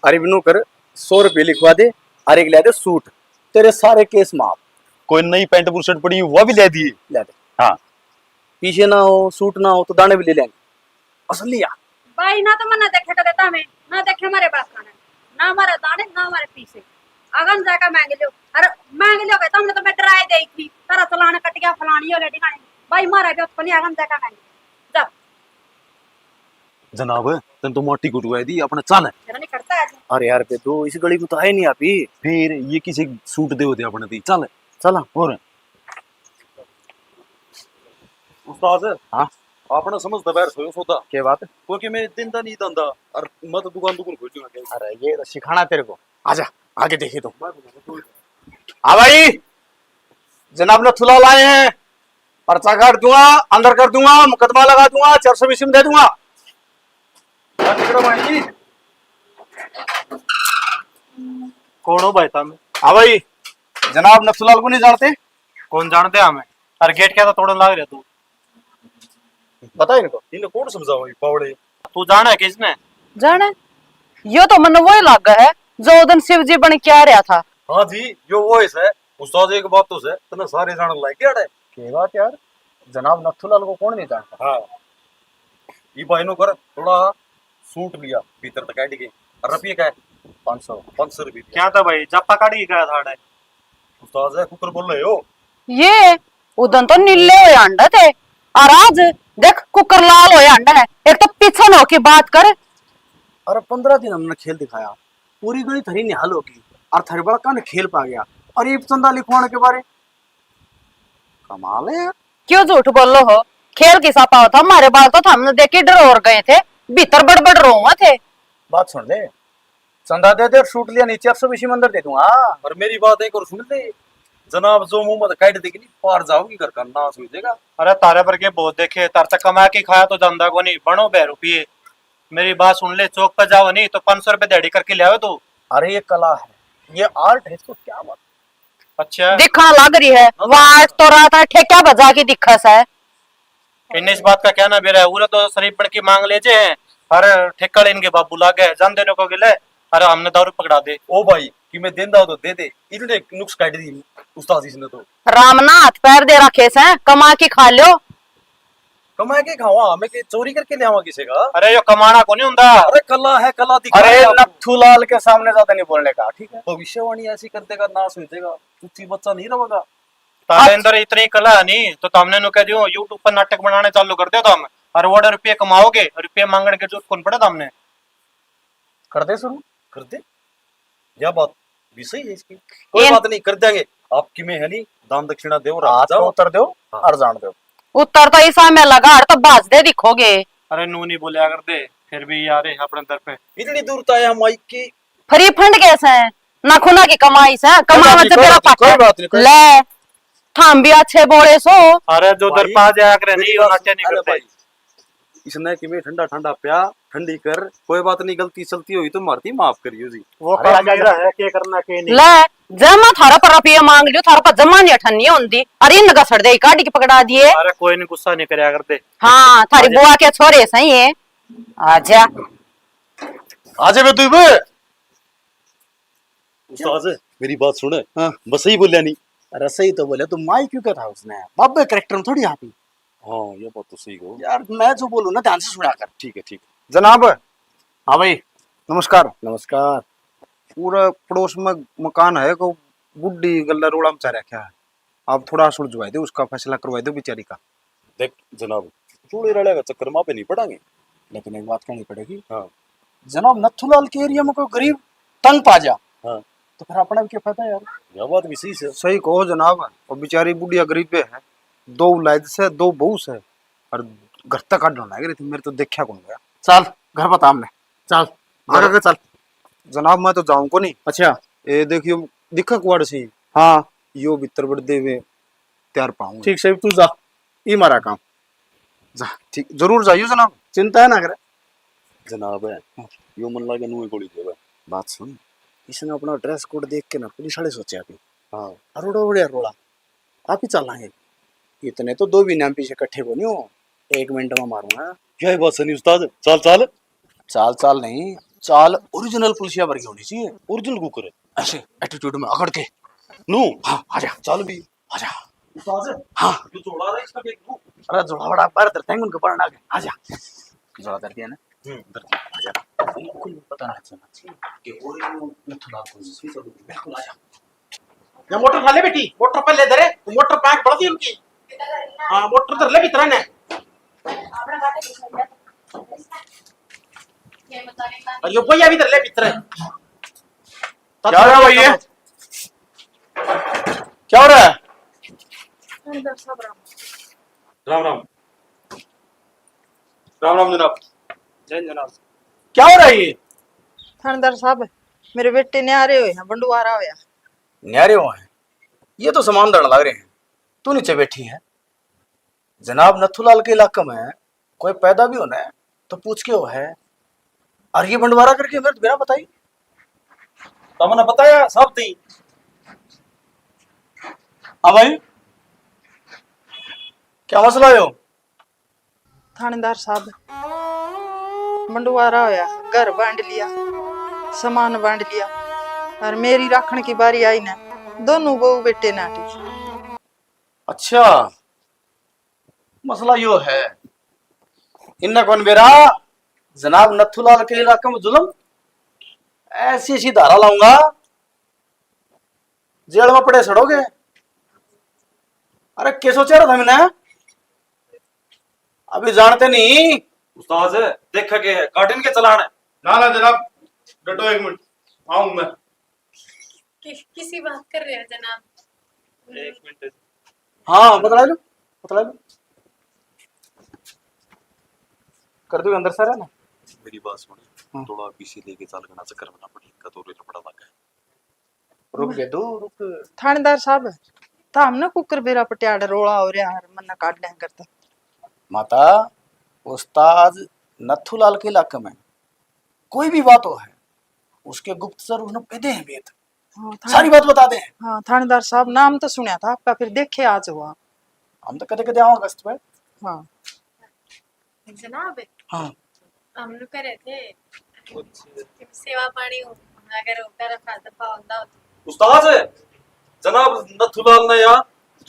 अरे बिनू कर, सौ रुपये लिखवा दे, अरे एक ले दे सूट, तेरे सारे केस माफ। कोई नई पैंट बुरशर्ट पड़ी, वो भी ले दिए। ले दे। हाँ। पीछे ना हो, सूट ना हो, तो दाने भी ले लेंगे। असलिया। भाई ना तो मन्ने देखे कदे तामे, ना देखे हमारे बाप का ने, ना हमारे दाने, ना हमारे पीछे। आगन जाकर मांग लियो। अरे मांग लियो के तुमने तो मैं डराए दे थी, तारा चलान कट गया, फलानी हो लेडी खानी। भाई मारा भी अपनी आगन जाकर मांग लियो। जा। जनाब, तन तो माटी कुटवाई दी, अपने चल। मेरा नहीं करता आज। अरे यार बेदू, इस गली में तो आए नहीं आप ही। फिर ये किसी सूट दे होते अपने दी, चल। चला। और उस्ताद, हाँ? आपने समझ दे बैठ सोयो सौदा। क्या बात? क्योंकि मैं दिन दा नहीं धंधा और मैं तो दुकान दुकान खोल दूंगा। अरे ये तो सिखाना तेरे को। आजा, आगे देखिए तो। हाँ भाई, जनाब नथुलाल आए हैं, पर्चा काट दूंगा, अंदर कर दूंगा, मुकदमा लगा दूंगा, चार सौ बीसी में दे दूंगा। कौन हो भाई साहब? हाँ भाई, जनाब नथुलाल को नहीं जानते? कौन जानते हमें? अरे गेट क्या था तोड़न लाग रहा तू? पता है इनको? इन्हें कौन समझाओ ये बावड़े? तू जाना है किसने? जाने? यो तो मन्ने वही लागा है जो उस दिन शिव जी बन के आ रहा था। हाँ जी, यो वो है। उस्ताद एक बात तो है, तने सारे जान लाग गया है। के बात यार, जनाब नथुलाल को कौन नहीं जानता? हाँ। ये भाई नो कर, थोड़ा सूट लिया, भीतर तक काट के। और रुपये का है? पाँच सौ। पाँच सौ रुपये। क्या था भाई, जापा काट के गया था अड़े? उस्ताद है, कुकर बोल रहे हो? ये उदन तो नीले हो अंडा थे, और आज देख कुकर लाल हो अंडा है। एक तो पीछे न होके बात कर। अरे पन्द्रह दिन हमने खेल दिखाया, पूरी गली थारी निहाल होगी, और थारे बड़ा कान खेल पा गया, और ये चंदा लिखवाने के बारे। कमाल है यार। क्यों झूठ बोलो हो? खेल किसा पाओ था, हमारे बाल तो थामने देख के डर और गए थे, भीतर बड़बड़ रोवा थे। बात सुन ले, चंदा दे दे और सूट लिया, नीचे अफसर इसी में अंदर दे दूंगा। और मेरी बात एक और सुन ले, जनाब जो मुंह में काट देगी नहीं, पार जाओगी, घर का नाश हो जाएगा। अरे तारे पर के बहुत देखे, तार तक कमा के खाया तो जांदा को नहीं, बनो बह रुपये। मेरी बात सुन ले, चौक पे जाओ नहीं तो पाँच सौ रुपये दिहाड़ी करके ले आओ तू। अरे ये कला है, ये आर्ट है, इसको क्या बात। अच्छा। दिखा लग रही है, वहां तो रात है, ठेका बजा के दिखा सा है। इन्हें इस बात का क्या ना बेरा है, उरे तो शरीफ बन के मांग ले जे हैं, अरे ठेका ले इनके बाबू लागे, जान देने को गिले, अरे हमने दारू पकड़ा दे। ओ भाई, कि मैं देंदा हो तो दे दे, इतने नुक्स काट दी उस्ताद इसने तो। राम ना हाथ पैर दे रखे से, कमा के खा लो। कमा के खावा, हमें के चोरी करके ले आवा किसी का? अरे, यो कमाना को नहीं हुंदा। अरे, कला है, कला दिखा अरे, दे आप। नथुलाल के सामने ज्यादा नहीं बोलने का, ठीक है? भविष्यवाणी ऐसी कर देगा, नाश हो जाएगा। कुछ ही बच्चा नहीं रहेगा। तारे अंदर इतनी कला है नहीं, तो तुमने नु कह दियो, YouTube पर नाटक बनाने चालू कर दो तुम, और वो रुपये कमाओगे, रुपये मांगने की जरूरत कौन पड़े तुमने? कर दे शुरू। कर दे। यह बात भी सही है इसकी। कोई बात नहीं, कर देंगे। आपकी में है नहीं, दान दक्षिणा दो, हाँ, जाओ। तो उतर दो, हाँ। और जान दो। उतर तो इसा में लगा, और तो भाज दे दिखोगे। अरे, नू नहीं बोलिया कर दे, फिर भी यार, अपने दर पे। इतनी दूर तो आया माइक की। फ्री फंड कैसे है? ना खुना की कमाई से, कोई कमावत बात नहीं, से कोई तेरा बात नहीं, पापा। कोई बात नहीं, कोई ले, थाम भी अच्छे बोले सो। अरे, जो भाई, दरपा जाया करे, मेरी नहीं, बात नाट्य नहीं सुन, अरे करते। भाई, इसने कि मैं ठंडा ठंडा प्या, ठंडी कर, कोई बात नहीं, गलती सलती हुई तो मारती माफ करियो जी। वो अरे, काम मेरा है, क्या करना, क्या नहीं। ले, जब मैं थारा पर रुपया मांग लियो, थारा पर जमा नहीं अठन्नी होंदी। अरे, इनका सड़ दे, काटी के पकड़ा दिए। अरे, कोई नहीं, गुस्सा नहीं करया कर दे। हाँ, थारी आजा। बुआ के छोरे सही है। आजा। आजा बे तू बे। उस्ताद, मेरी बात सुन। हाँ। बस सही बोलिया नहीं। अरे सही तो बोले, तू माई क्यों कहता उसने? बाबे कैरेक्टर में थोड़ी आप ही। हाँ, ये बात तो सही कहो। यार, मैं जो बोलूँ ना, ध्यान से सुना कर। ठीक है, ठीक। जनाब। हाँ भाई, नमस्कार। नमस्कार। पूरा पड़ोस में मकान है, को बुढ़ी गल्ला रोड़ा मचा रखा है। आप थोड़ा सुलझवा दो, उसका फैसला करवा दो बेचारी का। देख जनाब, चूड़े रड़े का चक्कर में आप नहीं पड़ांगे। लेकिन एक बात कहनी पड़ेगी। हाँ। जनाब, नथुलाल के एरिया में कोई गरीब तंग पा जा, हाँ। तो फिर अपना भी क्या फायदा यार? यह बात भी सही है। सही कहो जनाब, वो बेचारी बुढ़िया गरीब है, दो औलाद से, दो बहू से, और घर तक काटना लग रही थी, मेरे तो देखा कौन गया। चल, घर बता हमने, चल, आगे, आगे चल। जनाब, मैं तो जाऊं को नहीं। अच्छा। ये देखियो, दिखा कुआड़ सी। हाँ। यो भीतर बड़ देवे, तैयार पाऊंगा। ठीक से, तू जा, ई मारा काम। जा, ठीक, जरूर जाइयो जनाब। चिंता है ना करे। जनाब है, हाँ। यो मन लागे नुए गोली देवे। बात सुन, इसने अपना ड्रेस कोड देख के ना पुलिस वाले सोचा भी। हाँ। अरोड़ा उड़े रोला, आप ही चलांगे। इतने तो दो भी नाम पीछे इकट्ठे को नहीं हो, एक मिनट में मारूंगा। क्या बात सुनी उस्ताद, चाल चाल। चाल चाल नहीं, चाल ओरिजिनल पुलिसिया वर्गी होनी चाहिए। Original cooker. ऐसे एटीट्यूड में अकड़ के। नू। हाँ, आजा। चाल भी। आजा। उस्ताद। हाँ। ये जोड़ा रहा है, इसका देख लूं। अरे जोड़ा बड़ा बाहर धरते हैं, उनको पढ़ना के। आजा। जोड़ा धर दिया ना? हम्म, धर दिया। आजा। बिल्कुल पता ना चलना चाहिए कि ओरिजिनल नथुलाल कौन सी चीज़ है। बिल्कुल, आजा। या मोटर उठा ले बेटी, मोटर पहले धरे, मोटर पैक बढ़ दी उनकी। हाँ, मोटर धर ले भीतर ने। और यो भैया भी धर ले भीतर। क्या हो रहा है भाई ये? क्या हो रहा है? अंदर सब राम। राम राम। राम राम जनाब। जय जनाब। क्या हो रहा है ये? थानेदार साहब, मेरे बेटे न्यारे हुए हैं, बंडवारा होया। न्यारे हुए हैं? ये तो सामान धरण लग रहे हैं। तू नीचे बैठी है। जनाब, नथुलाल के इलाके में कोई पैदा भी होना है तो पूछ के हो है। और ये बंडवारा करके मेरे तो बिना बताई। तमने बताया सब थी। हाँ भाई, क्या मसला है? थानेदार साहब, बंडवारा होया, घर बांट लिया, सामान बांट लिया, और मेरी राखण की बारी आई ना, दोनों बहू बेटे नाटी। अच्छा, मसला यो है, इन्ना कौन बेरा, जनाब नथुलाल के इलाके में जुल्म, ऐसी ऐसी धारा लाऊंगा, जेल में पड़े सड़ोगे। अरे, के सोचा रहा था मैंने? अभी जानते नहीं। उस्ताद, देखा के है, काटिन के चलान है। ना, ना जनाब, डटो एक मिनट, आऊं मैं। कि, किसी बात कर रहे हैं जनाब? एक मिनट। हाँ, बतला लो, बतला लो। कर दो अंदर सारा ना। मेरी बात सुन, हाँ। थोड़ा पीछे लेके चाल, घना चक्कर में ना पड़े, इनका तो लफड़ा लग गया। रुक बे तू, रुक। थानेदार साहब, था हमने कुकर बेरा पटियाड़ रोला हो रहा है, मन्ना काट लें करता। माता, उस्ताद नथुलाल के इलाके में कोई भी बात हो है, उसके गुप्तचर उसने पेदे हैं भेद। हाँ, थाने-, सारी बात बता दे। हाँ, थानेदार साहब, नाम तो सुना था आपका, फिर देखे आज हुआ। हम तो कदे कदे आवा गश्त पे। हाँ। जनाब, हाँ। हम लोग कह रहे थे कि सेवा पानी हो, अगर होकर रखा दफा होता हो तो। उस्ताद, जनाब नथुलाल ने या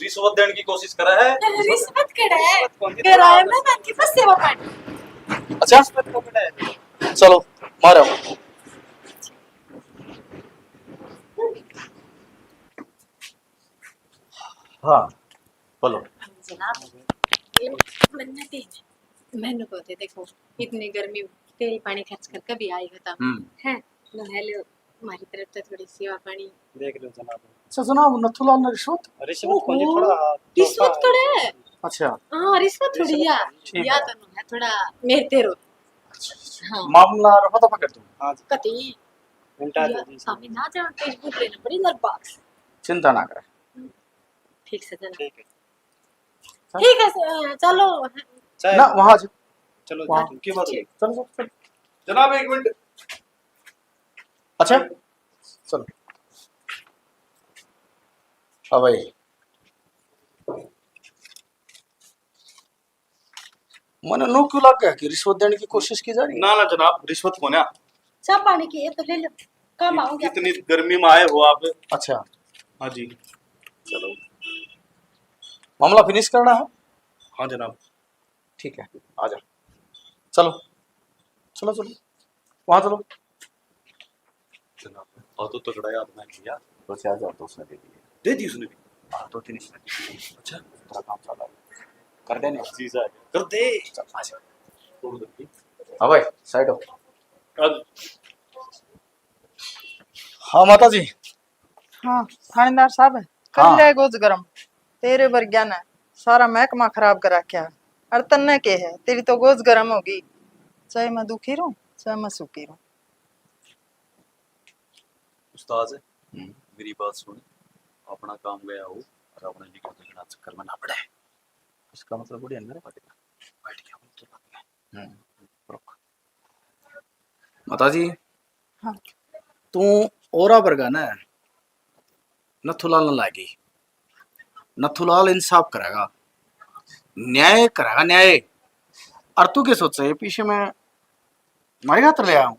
रिश्वत देने की कोशिश करा है। रिश्वत कड़ा है? रिश्वत कौन सी? कराया मैं बाकी बस सेवा पानी। अच्छा, रिश्वत तो कड़ा है। चलो, मारो। हाँ, बोलो। जनाब, ये मन्नत ही है। मैंने को दे, देखो, इतनी गर्मी, तेल पानी खर्च कर कभी आई हो तो। हम्म। हैं? तो हेलो, हमारी तरफ से थोड़ी सेवा पानी। देख लो जनाब। अच्छा जनाब, नथुलाल ने रिश्वत? रिश्वत कौन सी? ओहो, थोड़ा रिश्वत तोहफा। कड़ा है? अच्छा। हाँ, रिश्वत थोड़ी रिश्वत या। थोड़ी। ठीक या है। तो है थोड़ा मेरे तेरो। अच्छा, अच्छा। हाँ। मामला रफा दफा कर दो। हाँ जी। कती। मिनटा या दो जी। सामने ना जाओ, Facebook लेना पड़ी नरबाग से। चिंता ना करे। ठीक से जना। ठीक है। ठीक है, स-, चलो। चाहे ना, वहाँ से। चलो, वहाँ। ठीक, की बात है? चलो, चलो, चलो। जनाब, एक मिनट। अच्छा, चलो। हाँ भाई, मने नू क्यों लग गया कि रिश्वत देने की कोशिश की जा रही है? ना, ना जनाब, रिश्वत को ना। चाह पानी की ये तो ले लो, काम आओगे आप। इतनी गर्मी में आए हो आप। अच्छा। हाँ जी। चलो, मामला फिनिश करना है। हाँ जनाब। ठीक है, आ जा। चलो, चलो, चलो, वहाँ चलो। जनाब, और तो तगड़ा याद ना किया। दो चार हजार तो उसने दे दिए। दे दी उसने भी? हाँ, दो तीन इसने दे दिए। अच्छा। तेरा काम चला है। कर देने। जीजा आ गया। कर दे। चल, आ जा। छोड़ दे। हाँ भाई, साइड हो। अब हाँ माता जी। हाँ, थानेदार साहब, कर हाँ। ले गोज गरम। तेरे वर्ग्या ने सारा महकमा खराब कर रखा है। और तन्ने के है, तेरी तो गोज गरम होगी। चाहे मैं दुखी रहूं, चाहे मैं सुखी रहूं। उस्ताद, हम्म। मेरी बात सुन, अपना काम गया हो और अपने लिखण लिखण चक्कर में ना पड़े। इसका मतलब बढ़िया नहीं बैठ गया। बैठ गया, हम तो लग गए। हम्म, रुक। माता जी, हाँ। तू औरा वर्गा ना नथुलाल न लागी। नथुलाल इंसाफ करेगा, न्याय करेगा, न्याय। और तू के सोचे ये पीछे मैं मारे खातर ले आऊं?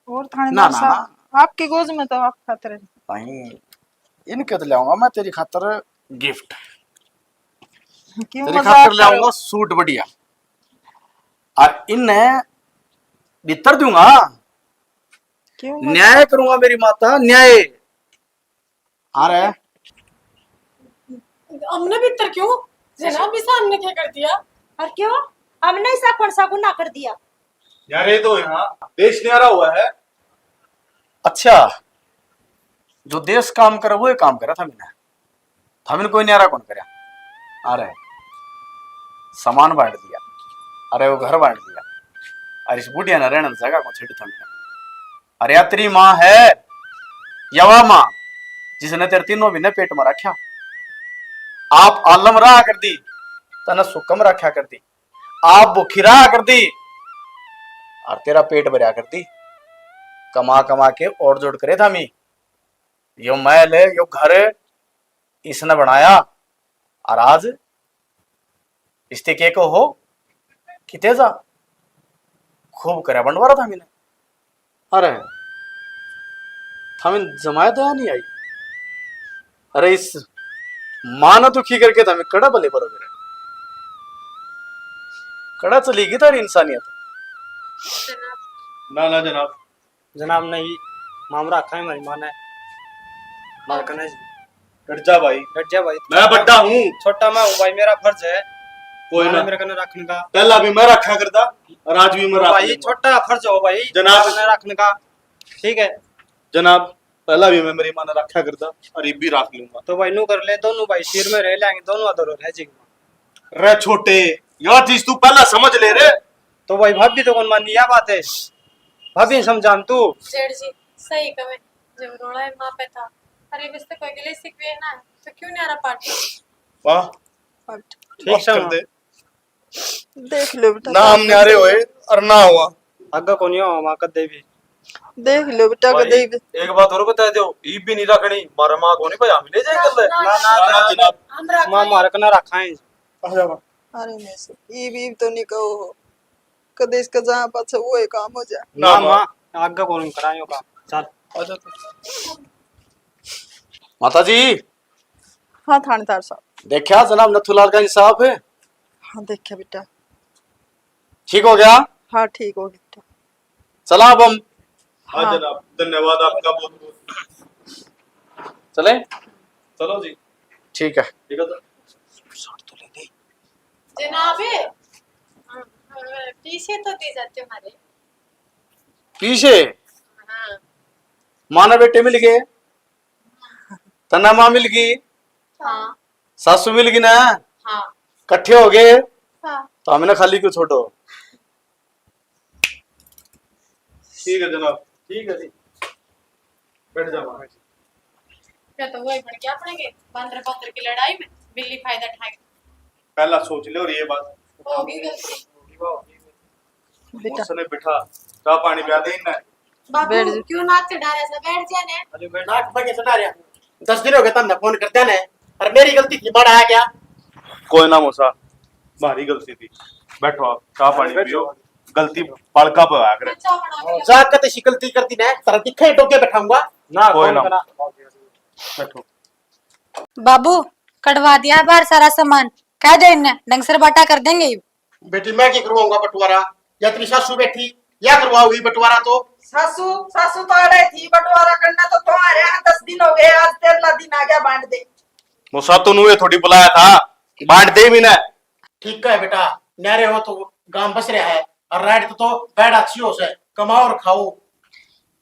और थानेदार ना, ना, साहब, ना। आपकी गोज में तो आप खातर है। भाई, इनके तो ले आऊंगा मैं तेरी खातर गिफ्ट। क्यों तेरी मजाक खातर ले करो? आऊंगा सूट बढ़िया। और इन्हें भीतर दूंगा। क्यों मजाक? न्याय करूंगा मेरी माता, न्याय। अरे। हमने भीतर क्यों? जनाब, इसा हमने क्या कर दिया? और क्यों? हमने ऐसा कौन सा गुनाह कर दिया? यार, ये तो यहाँ देश न्यारा हुआ है। अच्छा, जो देश काम करे, वो ही काम करे था मैंने। थमने कोई न्यारा कौन करया? अरे, सामान बांट दिया, अरे, वो घर बांट दिया, अरे, इस बुढ़िया ने रहने जगह को छड़ी थमने। अरे, या तेरी माँ है, या वा माँ, जिसने तेरे तीनों महीने पेट में रखा। आप आलम रहा कर दी, तने सुकम रखा कर दी, आप भूखी रहा कर दी, और तेरा पेट भरया कर दी। कमा कमा के और जोड़ करे था मी। यो महल, यो घर इसने बनाया, और आज इसते के को हो, किते जा, खूब करया बंटवारा था मैंने। अरे, थामिन जमाया दया नहीं आई। अरे, इस माँ ने दुखी करके थामिन कड़ा भले पड़ोगे रे। कड़ा चली गई थारी इंसानियत। ना, ना जनाब। जनाब, नहीं, मामरा रखा है हमारी माँ ने। मार कने जी। डट जा भाई। डट जा भाई। मैं बड्डा हूँ। छोटा मैं हूँ भाई, मेरा फर्ज है। कोई माँ ने ना। मेरे कने रखने का। पहला भी मैं रखा करता और आज भी मैं तो रख भाई, लूंगा। छोटा फर्ज हो भाई, जनाब। माँ ने रखने का। ठीक है। जनाब, पहला भी मैं मेरी माँ ने रखा करता और ये भी रख लूंगा। तो भाई, नू कर ले, दोनों भाई सिर में रह लेंगे, दोनों अधर रह जाएंगे। रे छोटे, यह चीज तू पहला समझ ले रे। तो भाई, भाभी तो कौन मानी, यह बात है, भाभी ने समझा तू। जेठ जी, सही कहे, जब रोला है माँ पे था, अरे, बस तो कोई गले सिकवे ना, तो क्यों न्यारा पार्टी? वाह, ठीक बस से कर माँ। दे। देख लो बेटा, ना हम न्यारे होए और ना हुआ। आगे कोनी हो माँ कदे भी। देख लो बेटा, भाई, कदे भी। एक बात और बता दो, ईब भी नहीं रखनी, मारा माँ कोनी भाई, हम ले जाए ना, कर ले। ना, ना, ना, ना, ना, जनाब। हम रख माँ लेंगे। मारक ना रखा है। आ जा माँ। अरे नहीं सर, ईब, ईब तो नहीं कहो हो। कदे इसका जहाँ पाछे वो ही काम हो जाए। ना, ना, माँ। माँ, आगे कोनी करायो काम। चल। आ जा तू। माता जी, हाँ थानेदार साहब। देखा जनाब नथुलाल का इंसाफ है। हाँ देखा बेटा। ठीक हो गया? हाँ ठीक हो गया बेटा। चला अब हम। हाँ हाँ। जनाब, धन्यवाद आपका बहुत बहुत। चले? चलो जी। ठीक है। ठीक है सर। जनाब, अ, अ, पीछे तो दे जाते हमारे। पीछे? हाँ। माँ ना बेटे मिल गए, तना माँ मिल गई, हाँ। सासू मिल गई ना, हाँ। कट्ठे हो गए, हाँ। तो हमें ना खाली क्यों छोड़ो? ठीक है जनाब, ठीक है जी, बैठ जाओ। क्या तो वही बन गया अपने के बंदर बंदर की लड़ाई में बिल्ली फायदा उठाएगी। पहला सोच लो और ये बात। होगी गलती। बेटा। उसने बिठा, चाय पानी पिया दे इन्हें। बाबू, बैठ जा। क्यों नाक चढ़ा रहा है? बैठ जा ने। अरे बैठ। नाक पे के चढ़ा रहा? दस दिन हो गए तन्ने फोन करते ने। और मेरी गलती थी, बड़ा आ गया। कोई ना मौसा, भारी गलती थी। बैठो आप, चाय पानी बैठो। पियो। गलती पलका पे होया करे। चाय बना के जा कते सी गलती करती ने, तेरा दिखे टोके बैठाऊंगा। ना, कोई फोन ना। करा। बैठो। बाबू, कढ़वा दिया बाहर सारा सामान, कह दे इन्हें, ढंग से बाटा कर देंगे। बेटी, मैं की करवाऊंगा बंटवारा? या तेरी सासू बैठी, या करवाओगी बंटवारा तो? सासू, सासू तो अड़े थी, बंटवारा करना तो तुम्हारे यहाँ दस दिन हो गए, आज तेरहला दिन आ गया, बांट दे। वो सातू नुए थोड़ी बुलाया था, बांट दे भी ना। ठीक है बेटा, न्यारे हो तो गांव बस रहा है, और राइट तो बैठ अच्छी हो से, कमाओ और खाओ।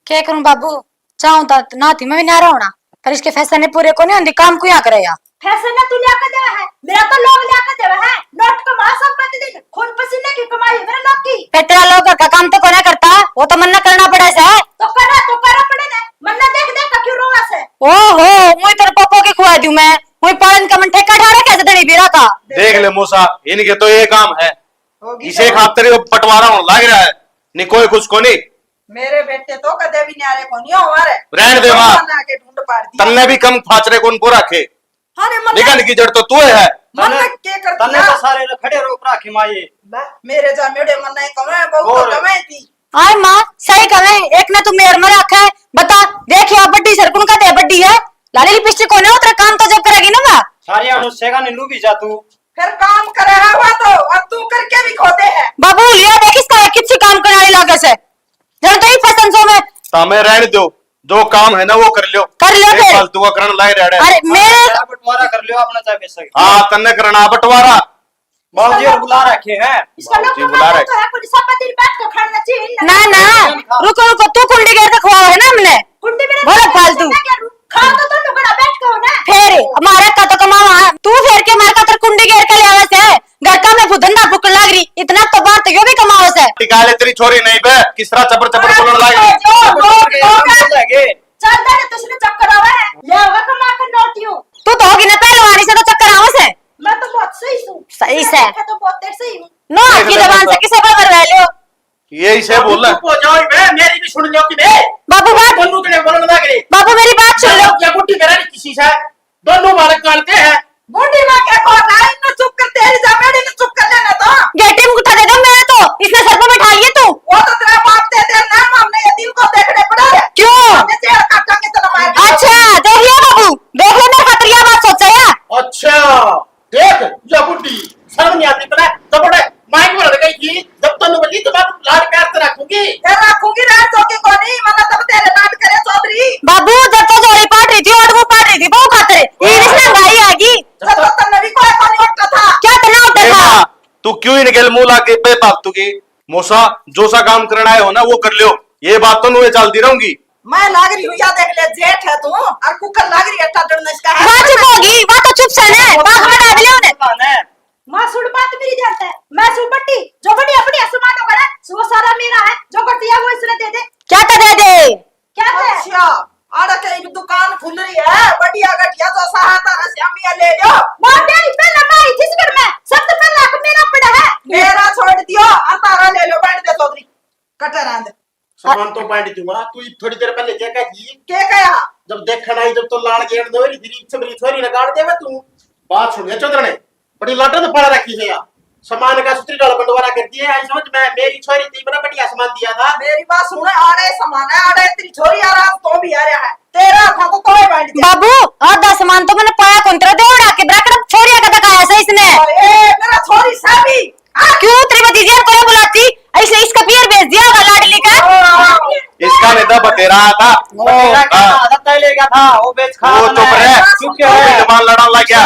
क्या करूं बाबू, चाहूं तो ना थी मैं भी न्यारा होना, पर इसके फैसले नहीं पूरे को नहीं होंदी, काम को यहाँ करे या। फैसले ना तू लिया के देवे है, मेरा तो लोग लिया के देवे है, नोट कमा सब प्रतिदिन, खून पसीने की कमाई है मेरे लोग की। फिर तेरा लोग घर का काम तो कोना करता, वो तो मन्ना करना पड़े से। तो करा, तो करा पड़े ने, मन्ना देख देख के क्यों रोवा से। ओहो, मुई तेरे पापा के खुआ दूं मैं, मुई पालन का मन ठेका ठा रखा है धनी बीरा का। देख ले मूसा, इनके तो ये काम है, होगी इसे तो। खातर ये बंटवारा होने लग रहा है, नहीं कोई कुछ को नहीं। मेरे बेटे तो कदे भी न्यारे कोनी हो हमारे। रहन दे माँ। बना के ढूंढ पाड़ दिया। तन्ने भी कम फाचरे कौन को रखे? अरे मन निकल की जड़ तो तू है। मन तन्ने, के कर तन्ने दिया? तो सारे ने खड़े रोक रखे माँ ये। ले, मेरे जा मेरे मन नहीं कमे, बहुत तो और? कमे थी। आए माँ, सही कहे, एक ने तू मेर में रखा है। बता, देख या बड्डी सरकुन का दे बड्डी है। लाली लिपस्टिक कोने उतरे काम तो जब करेगी ना माँ। सारी अनुष्ठा का नीलू भी जा तू। फिर काम करे है वो तो, और तू करके भी खोदे है। बाबू, लिया देख इसका किसी काम करने वाली लागे से। जब तो ही फैशन शो में। तामे रहने दो, जो काम है ना वो कर लियो। कर लियो ये फिर। फालतू का करण लाए रह रहे। अरे मेरे चाहे बंटवारा कर लियो अपना, चाहे बेशक। हाँ, तन्ने करना बंटवारा। बाबूजी और बुला रखे हैं। इसका बाबूजी लोग बुला रहे। तो है, कोई सब दिन बैठ के खाना चाहिए ना। ना, ना, रुको, रुको, तू कुंडी गेर के खुआओ है ना हमने। कुंडी मेरे बोलो फालतू। खा तो तुम लोग बैठ के हो ना। फिर हमारा का तो कमावा है। तू फिर के मार का तर कुंडी गेर के ले आवे से। घर का में फुदंदा फुकन लाग रही, इतना तो बात यो भी कमाओ से। निकाले तेरी छोरी नहीं बे, किस तरह चपर चपर बोलने लाग रही। जो, जो, जो, जो, लगे। चलता ने तुझने चक्कर आवे है। ले आवे कमा के नोटियो। तू तो होगी ना पहलवानी से तो चक्कर आवे से। मैं तो बहुत सही हूँ। सही से। मैं तो बहुत सही हूँ। नो हाथ की जबान से किसे पर मरवा लियो। ये इसे बोल। चुप हो जाओ बे, मेरी भी सुन लो कि बे। बाबू बात दोनों जने बोलने लग रहे। बाबू मेरी बात सुन लो। ये गुट्टी मेरा नहीं किसी से। दोनों बालक काटते हैं। बूढ़ी माँ के को ना, इन्हें चुप कर, तेरी जमेड़ी ने चुप कर लेना तो। गेटी में उठा दे दो, मैं तो इसने सर पे बैठा लिए तू। वो तो तेरा बाप दे दे ना, हमने ये दिल को देखने पड़ा है। क्यों? हमने जेल काटांगे तेरा मार के। अच्छा, देख लिया बाबू, देख ले मेरे खातिर यह बात सोचा है। अच्छा, देख, या बुढ़ी, शर्म नहीं आती इतना, कपड़े मांग भर गई थी, जब तन्नू बची तो मैं लाड प्यार से रखूंगी। फिर रखूंगी, रहन चौकी को नहीं, मतलब तब तेरे लाड करे चौधरी। बाबू, जब तो जोड़ी पाट रही थी, और वो पाट रही थी, बहू खातर। ये वाह। रिश्ते में भाई आएगी। जब तो तन्ने भी कोई को नहीं उठता था। क्या तन्ने उठता ए था? माँ, तू क्यों इनके मुंह लाके बेफालतू की? मौसा, जो सा काम करना है हो ना, वो कर लियो। ये बात तो नुए चलती रहूंगी। मैं लाग रही हूँ, या देख ले, जेठ है तू, और कुकर लाग रही है, टाटन नशका है। वाह, चुप होगी, वाह तो चुप से ने, वाह, हमें डाल लियो ने। माँ, सुन बात मेरी ध्यान से, मैं सू बट्टी, जो बड़ी अपनी सामान हो गया, वो सारा मेरा है, जो घटिया वो इसने दे दे। क्या तो दे दे? क्या दे? अच्छा, आड़ा के एक दुकान खुल रही है, बढ़िया घटिया, जो सहा तारा श्यामिया ले लो। वो मेरी पहले मैं आई जिस घर में, सब तो पहले हक मेरा पड़ा है। मेरा छोड़ दियो, और तारा ले लो, बैठ दे चौधरी, कटर आंद। सामान तो बांट दूंगा, तू थोड़ी देर पहले क्या कह दी? क्या कहा? जब देखण आई, जब तो लाण गेड़ दो री, तेरी छबरी छोरी ने गाड़ देवे तू। बात सुन ले चौधरने, बड़ी लाटा तो पड़ा रखी है यार। सामान का सुथरी ढाल बंटवारा कर दिए। आई समझ में, मेरी छोरी थी, बड़ा बढ़िया सामान दिया था। मेरी बात सुन, आड़े सामान है, आड़े तेरी छोरी आ रहा, तो भी आ रहा है। तेरा था तो तोय बांट दिया। बाबू, आधा सामान तो मैंने पाया कौन, तेरा देवड़ा के ब्रैकेट छोरिया का दिखाया सही इसने। ए, मेरा छोरी साबी। हाँ? क्यों तेरी भतीजी को नहीं बुलाती? इसने इसका पियर भेज दिया होगा लाडली का। इसका नहीं था, बतेरा था। बतेरा क्या हाँ। था? आधा तय ले गया था, वो बेच खा वो रहा चुप है। रह। चुप क्यों वो भी है? जबान लड़ाने लग गया।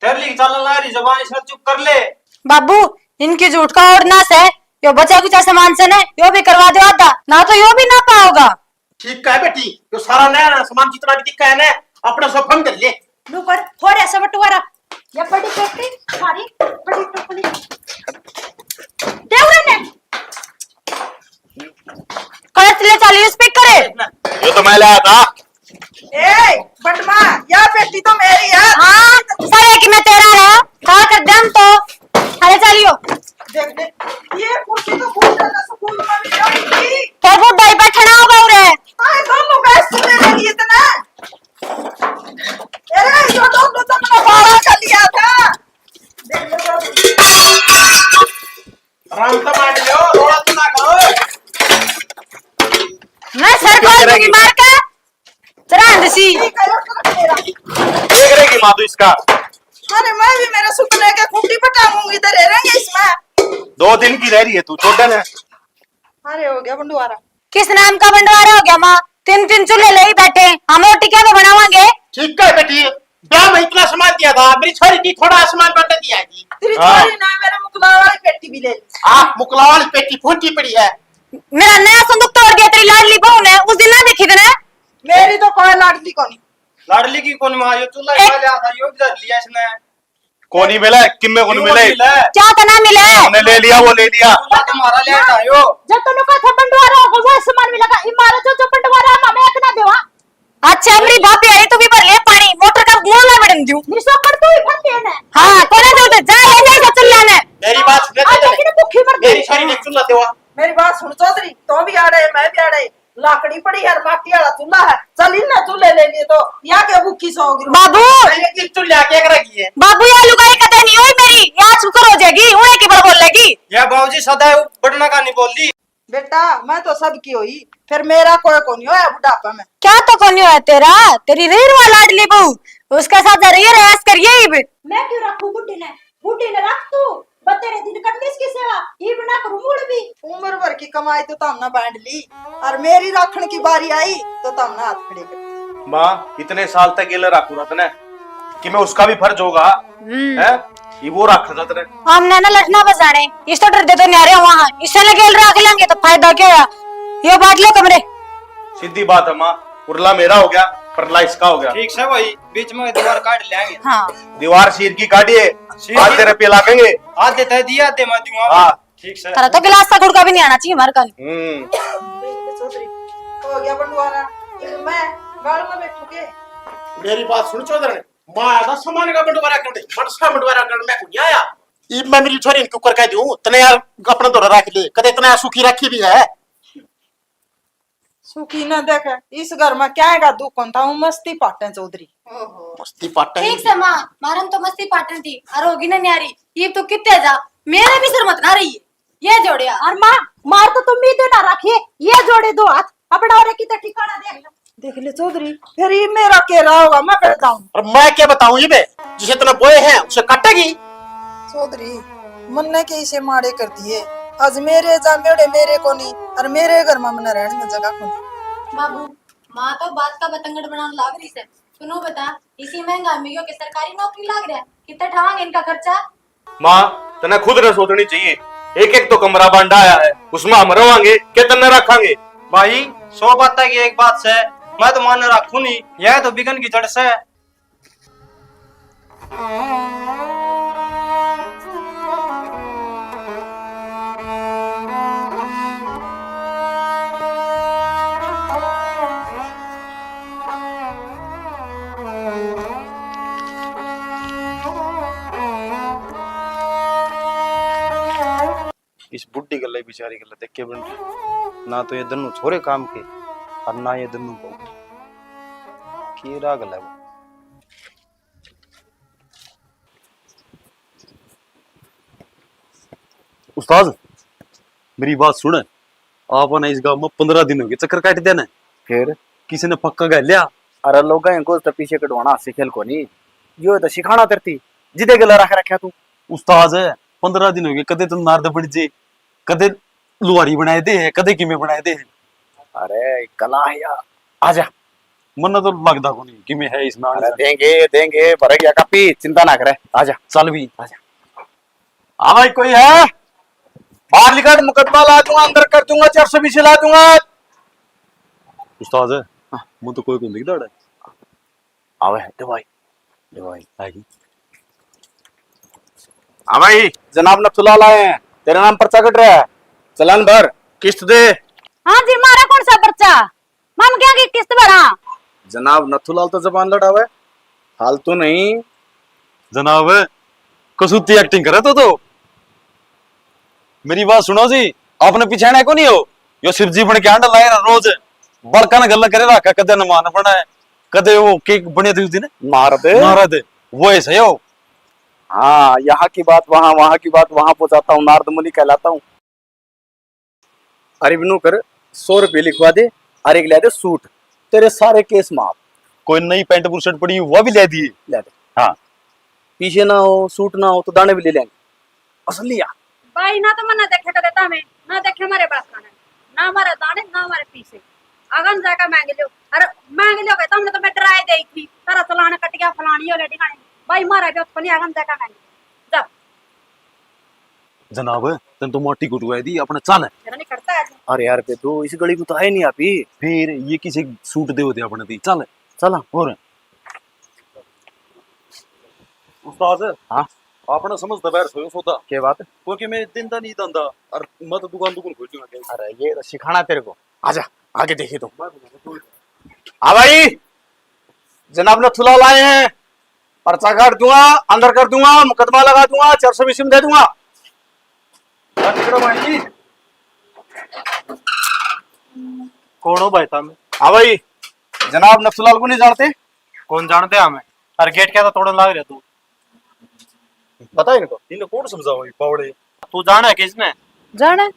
तेरे लिए चल रहा है, जबान इसने चुप कर ले। बाबू, इनकी झूठ का और ना से, यो बचा कुचा सामान से ना, यो भी करवा दो आधा, ना तो यो भी ना पाओगा। ठीक है बेटी, यो सारा नया नया सामान जितना भी दिखा है ना, अपना सब हम कर ले। लो कर, थोड़ा सा बंटवारा। ये बड़ी पेटी, सारी बड़ी टोकरी। दे उरे ने। कलर ले चालीस पिक करे। यो तो मैं लाया था। ए, बटमा, या पेटी तो मेरी है। हाँ, सारे की मैं तेरा है। खा कर दम तो। अरे चलियो। देख ले, ये कुर्सी तो बहुत ज्यादा सुकून वाली है। तो वो दाई बैठना होगा उरे। अरे दोनों का सुने लगी इतना। अरे, ये दोनों तो मैंने बारह का लिया था। देख ले, आराम से बैठ जाओ, रोड़ा तो ना करो। मैं सर क्यों कॉल करेगी? मार के चरांद सी। ठीक है, यो तो रख मेरा। देख रहेगी माँ तू इसका। अरे, मैं भी मेरे सुपने के खूंटी पटाऊंगी, इधर रहेंगे इसमें। दो दिन की रह रही है तू, छोड़ दे ना। अरे, हो गया बंटवारा। किस नाम का बंटवारा हो गया माँ? तीन तीन चूल्हे ले ही बैठे, हम रोटी क्या बनावांगे? ठीक है बेटी, ब्याह में इतना सामान दिया था, मेरी छोरी की थोड़ा सामान बंट दिया जी। तेरी हाँ। छोरी ने मेरे मुकला वाली पेटी भी ले ली। हाँ, मुकला वाली पेटी फूटी पड़ी है। मेरा नया संदूक तोड़ दिया तेरी लाडली बहू ने, उस दिन ना देखी तने। मेरी तो कोई लाडली कोनी। लाडली की कोनी माँ, यो चूल्हा एक खा लिया था, यो भी धर लिया इसने। कोनी मिले, किम्मे कोनी क्यों मिले। मिले? क्या तना मिले? हमने ले लिया, वो ले लिया। चूल्हा तुम्हारा ले आया यो। जब तन्नू कहा था बंटवारा होगा, वो सामान मिलेगा। इमारत जो, जो बंटवारा हम हमें एक ना देवा। अच्छा, मेरी भाभी आई, तू भी भर ले पानी, मोटर का मुंह ना बड़न दूं। निसोकड़ तू ही भर दे ना। हाँ, कोने जो तो जा, ले जा इसे चूल्हा ने। मेरी बात सुन, आज लेकिन भूखी मर मेरी गई। छोरी ने चूल्हा देवा। मेरी बात सुन चौधरी, तो भी आ रहे, मैं भी आ रहे। लाकड़ी पड़ी है, माटी वाला चूल्हा है। चल, इन्हें चूल्हे ले लिए तो या के भूखी सोओगी? बाबू। ये चूल्हा के रखी है? बाबू, या लुगाई कदे नहीं हुई मेरी, या शुक्र हो जाएगी, उन्हें की बड़ बोलेगी। या बाबूजी सदा बढ़ना का नहीं बोलती। बेटा, मैं तो सबकी हुई, फिर मेरा कोई कोनी होया बुढ़ापा में। क्या तो कोनी होया तेरा? तेरी रीरवा लाडली बहू, उसका साथ जा रही है, रैस करिए इब। मैं क्यों रखूं बुढ़ी ने? बुढ़ी ने रख तू, बतेरे दिन कर ली इसकी सेवा, इब ना करूं मुड़ भी। उम्र भर की कमाई तो तमने बांट ली, और मेरी राखण की बारी आई तो तमने हाथ खड़े कर दिए। माँ, इतने साल तक गेले राखू रहा तने, कि मैं उसका भी फर्ज होगा, हम्म। हैं? ये वो राखा था तने। हमने ना लठना बजाने, इस तो डर दे तो न्यारे वहाँ, इससे ने गेल राख लेंगे तो फायदा क्या है? यो बांट लो कमरे। सीधी बात है माँ, उरला मेरा हो गया, परला इसका हो गया। ठीक से भाई, बीच में दीवार काट लेंगे। हाँ। दीवार चीर की काटिए, चीर की। आधे रुपये लागेंगे। आधे तय दिए, आधे मैं दूंगा। हाँ। ठीक से। थारा तो गिलास का गुड़का भी नहीं आना चाहिए हमारे कल। हम्म। चौधरी, हो गया बंटवारा। ये तो मैं गाल में बैठू के। मेरी बात सुन चौधरी, मैं आया था सामान का बंटवारा करने, मनसा बंटवारा करने मैं को नहीं आया। इब मैं मेरी छोरी ने क्यों कर कह दूं, तने यार अपना धोरा रख ले, कदे इतना सुखी रखी भी है। सुखी ना देखे, इस घर में क्या है दुख कौन था, वो मस्ती पाटे चौधरी। ओहो। मस्ती पाटे ठीक नहीं से थी। माँ, मारन तो मस्ती पाटन थी, और होगी ना न्यारी, ये तो कितने जा, मेरे भी सर मत खा रही है, ये जोड़िया। और माँ, मार तो तुम भी देना रखिए, ये जोड़े दो हाथ, अपना और कितना ठिकाना देख लो। देख ले चौधरी, फिर ये मेरा के रहा होगा, मैं कर जाऊं। और मैं क्या बताऊं, ये बे, जिसे इतना बोए हैं, उसे काटेगी। चौधरी, मन्ने के इसे माड़े कर दिए। आज मेरे जा मेरे, मेरे कोनी, और मेरे घर में मन्ने रहने में जगह कोनी। बाबू, माँ तो बात का बतंगड़ बनाने लाग रही से। सुनो बता, इसी महंगाई में यो के सरकारी नौकरी लाग रहा है, कितना ठावांगे इनका खर्चा? माँ, तने खुद ने सोचनी चाहिए। एक एक तो कमरा बांटा आया है, उसमें हम रवांगे के तन्ने रखांगे? भाई, सौ बातें की एक बात से, मैं तो मान रखू नहीं, यह तो बिगन की जड़ से। इस बुढ़ी गल्ला, बेचारी गल्ला देख के बन रही। ना तो ये दोनों छोरे काम के और ना ये दोनों बहू। के राग है वो। उस्ताद, मेरी बात सुन। आपने इस गांव में पंद्रह दिन हो गए चक्कर काट देने। फिर? किसी ने पक्का कर लिया? अरे लोग इनको तो पीछे कटवाना हास्य खेल को नहीं। यो तो सिखाना तेरती, जिदे गला रख रखा तू। उस्ताद, पंद्रह दिन हो गए, कदे तो नारद बन जे, कदे लुहारी बनाए दे है, कदे किमे बनाए दे है। अरे कला है यार, आजा। मन्ने तो लगदा कोनी किमे है इसमें आने अरे जाने। देंगे, देंगे, भर गया कापी, चिंता ना करे, आजा। चल भी। आजा। हाँ भाई, कोई है? बाहर निकल, मुकदमा ला दूंगा, अंदर कर दूंगा, चार सौ बीसी ला दूंगा। उस्ताद, हाँ। मुझे तो कोई को नहीं दिखता है। आवे है, दे भाई, दे भाई। आई। हाँ भाई, जनाब नथुलाल आए हैं, तेरे नाम पर्चा कट रहा है, चालान भर, किस्त दे। हाँ जी, मारा कौन सा पर्चा? माम क्या की किस्त भरा? जनाब नथुलाल तो जबान लड़ावे, फालतू नहीं। जनाब, कसूती एक्टिंग करे तो, तो। मेरी बात सुनो जी, आपने पिछाणा को नहीं हो? यो शिव जी बन के आंडा लाए ना रोज, बड़का ने गल्ला करे रखा, कदे नमान बना है, कदे वो केक बने थे उस दिन। नारद। नारद, वो ऐसे हो। हाँ, यहाँ की बात वहाँ, वहाँ की बात वहाँ पहुँचाता हूँ, नारद मुनि कहलाता हूँ। अरे बिनू कर, सौ रुपये लिखवा दे, और एक ले दे सूट, तेरे सारे केस माफ। कोई नई पैंट बुरशर्ट पड़ी, वो भी ले दिए। ले दे। हाँ। पीछे ना हो, सूट ना हो, तो दाने भी ले लेंगे। असलिया। भाई, ना तो मन्ने देखे कदे तामे, ना देखे मारे बाप खाने, ना मारे दाने, ना मारे पीछे। अगन जाकर मांग लियो। अरे, मांग लियो के, तुमने तो मैं डराए दे थी, तारा चलान कट गया, फलानी हो, लेडी खाने। भाई, मारा भी उत्पन्न अगन जाकर मांग लियो। जा। जनाब, तन तो मोटी कुटवाई दी, अपने चल। मेरा नहीं करता है। अरे यार बेदू, इस गली में तो आए नहीं आप ही। फिर ये किसी सूट दे होते अपने दी, चल। चला। और उस्ताद, हाँ? आपने समझ तो बैठ सोयो सौदा। क्या बात? क्योंकि मैं दिन दा नहीं धंधा, और मैं तो दुकान दुकान खोल दूंगा। अरे ये तो सिखाना तेरे को। आजा, आगे देखिए तो। हाँ भाई, जनाब नथुलाल आए हैं, पर्चा काट दूंगा, अंदर कर दूंगा, मुकदमा लगा दूंगा, चार सौ बीसी में दे दूंगा। कौन हो भाई साहब? हाँ भाई, जनाब नथुलाल को नहीं जानते? कौन जानते हमें? अरे गेट क्या था तोड़न लाग रहा तू? पता है इनको? इन्हें कौन समझाओ ये बावड़े? तू जाने किसने? जाने?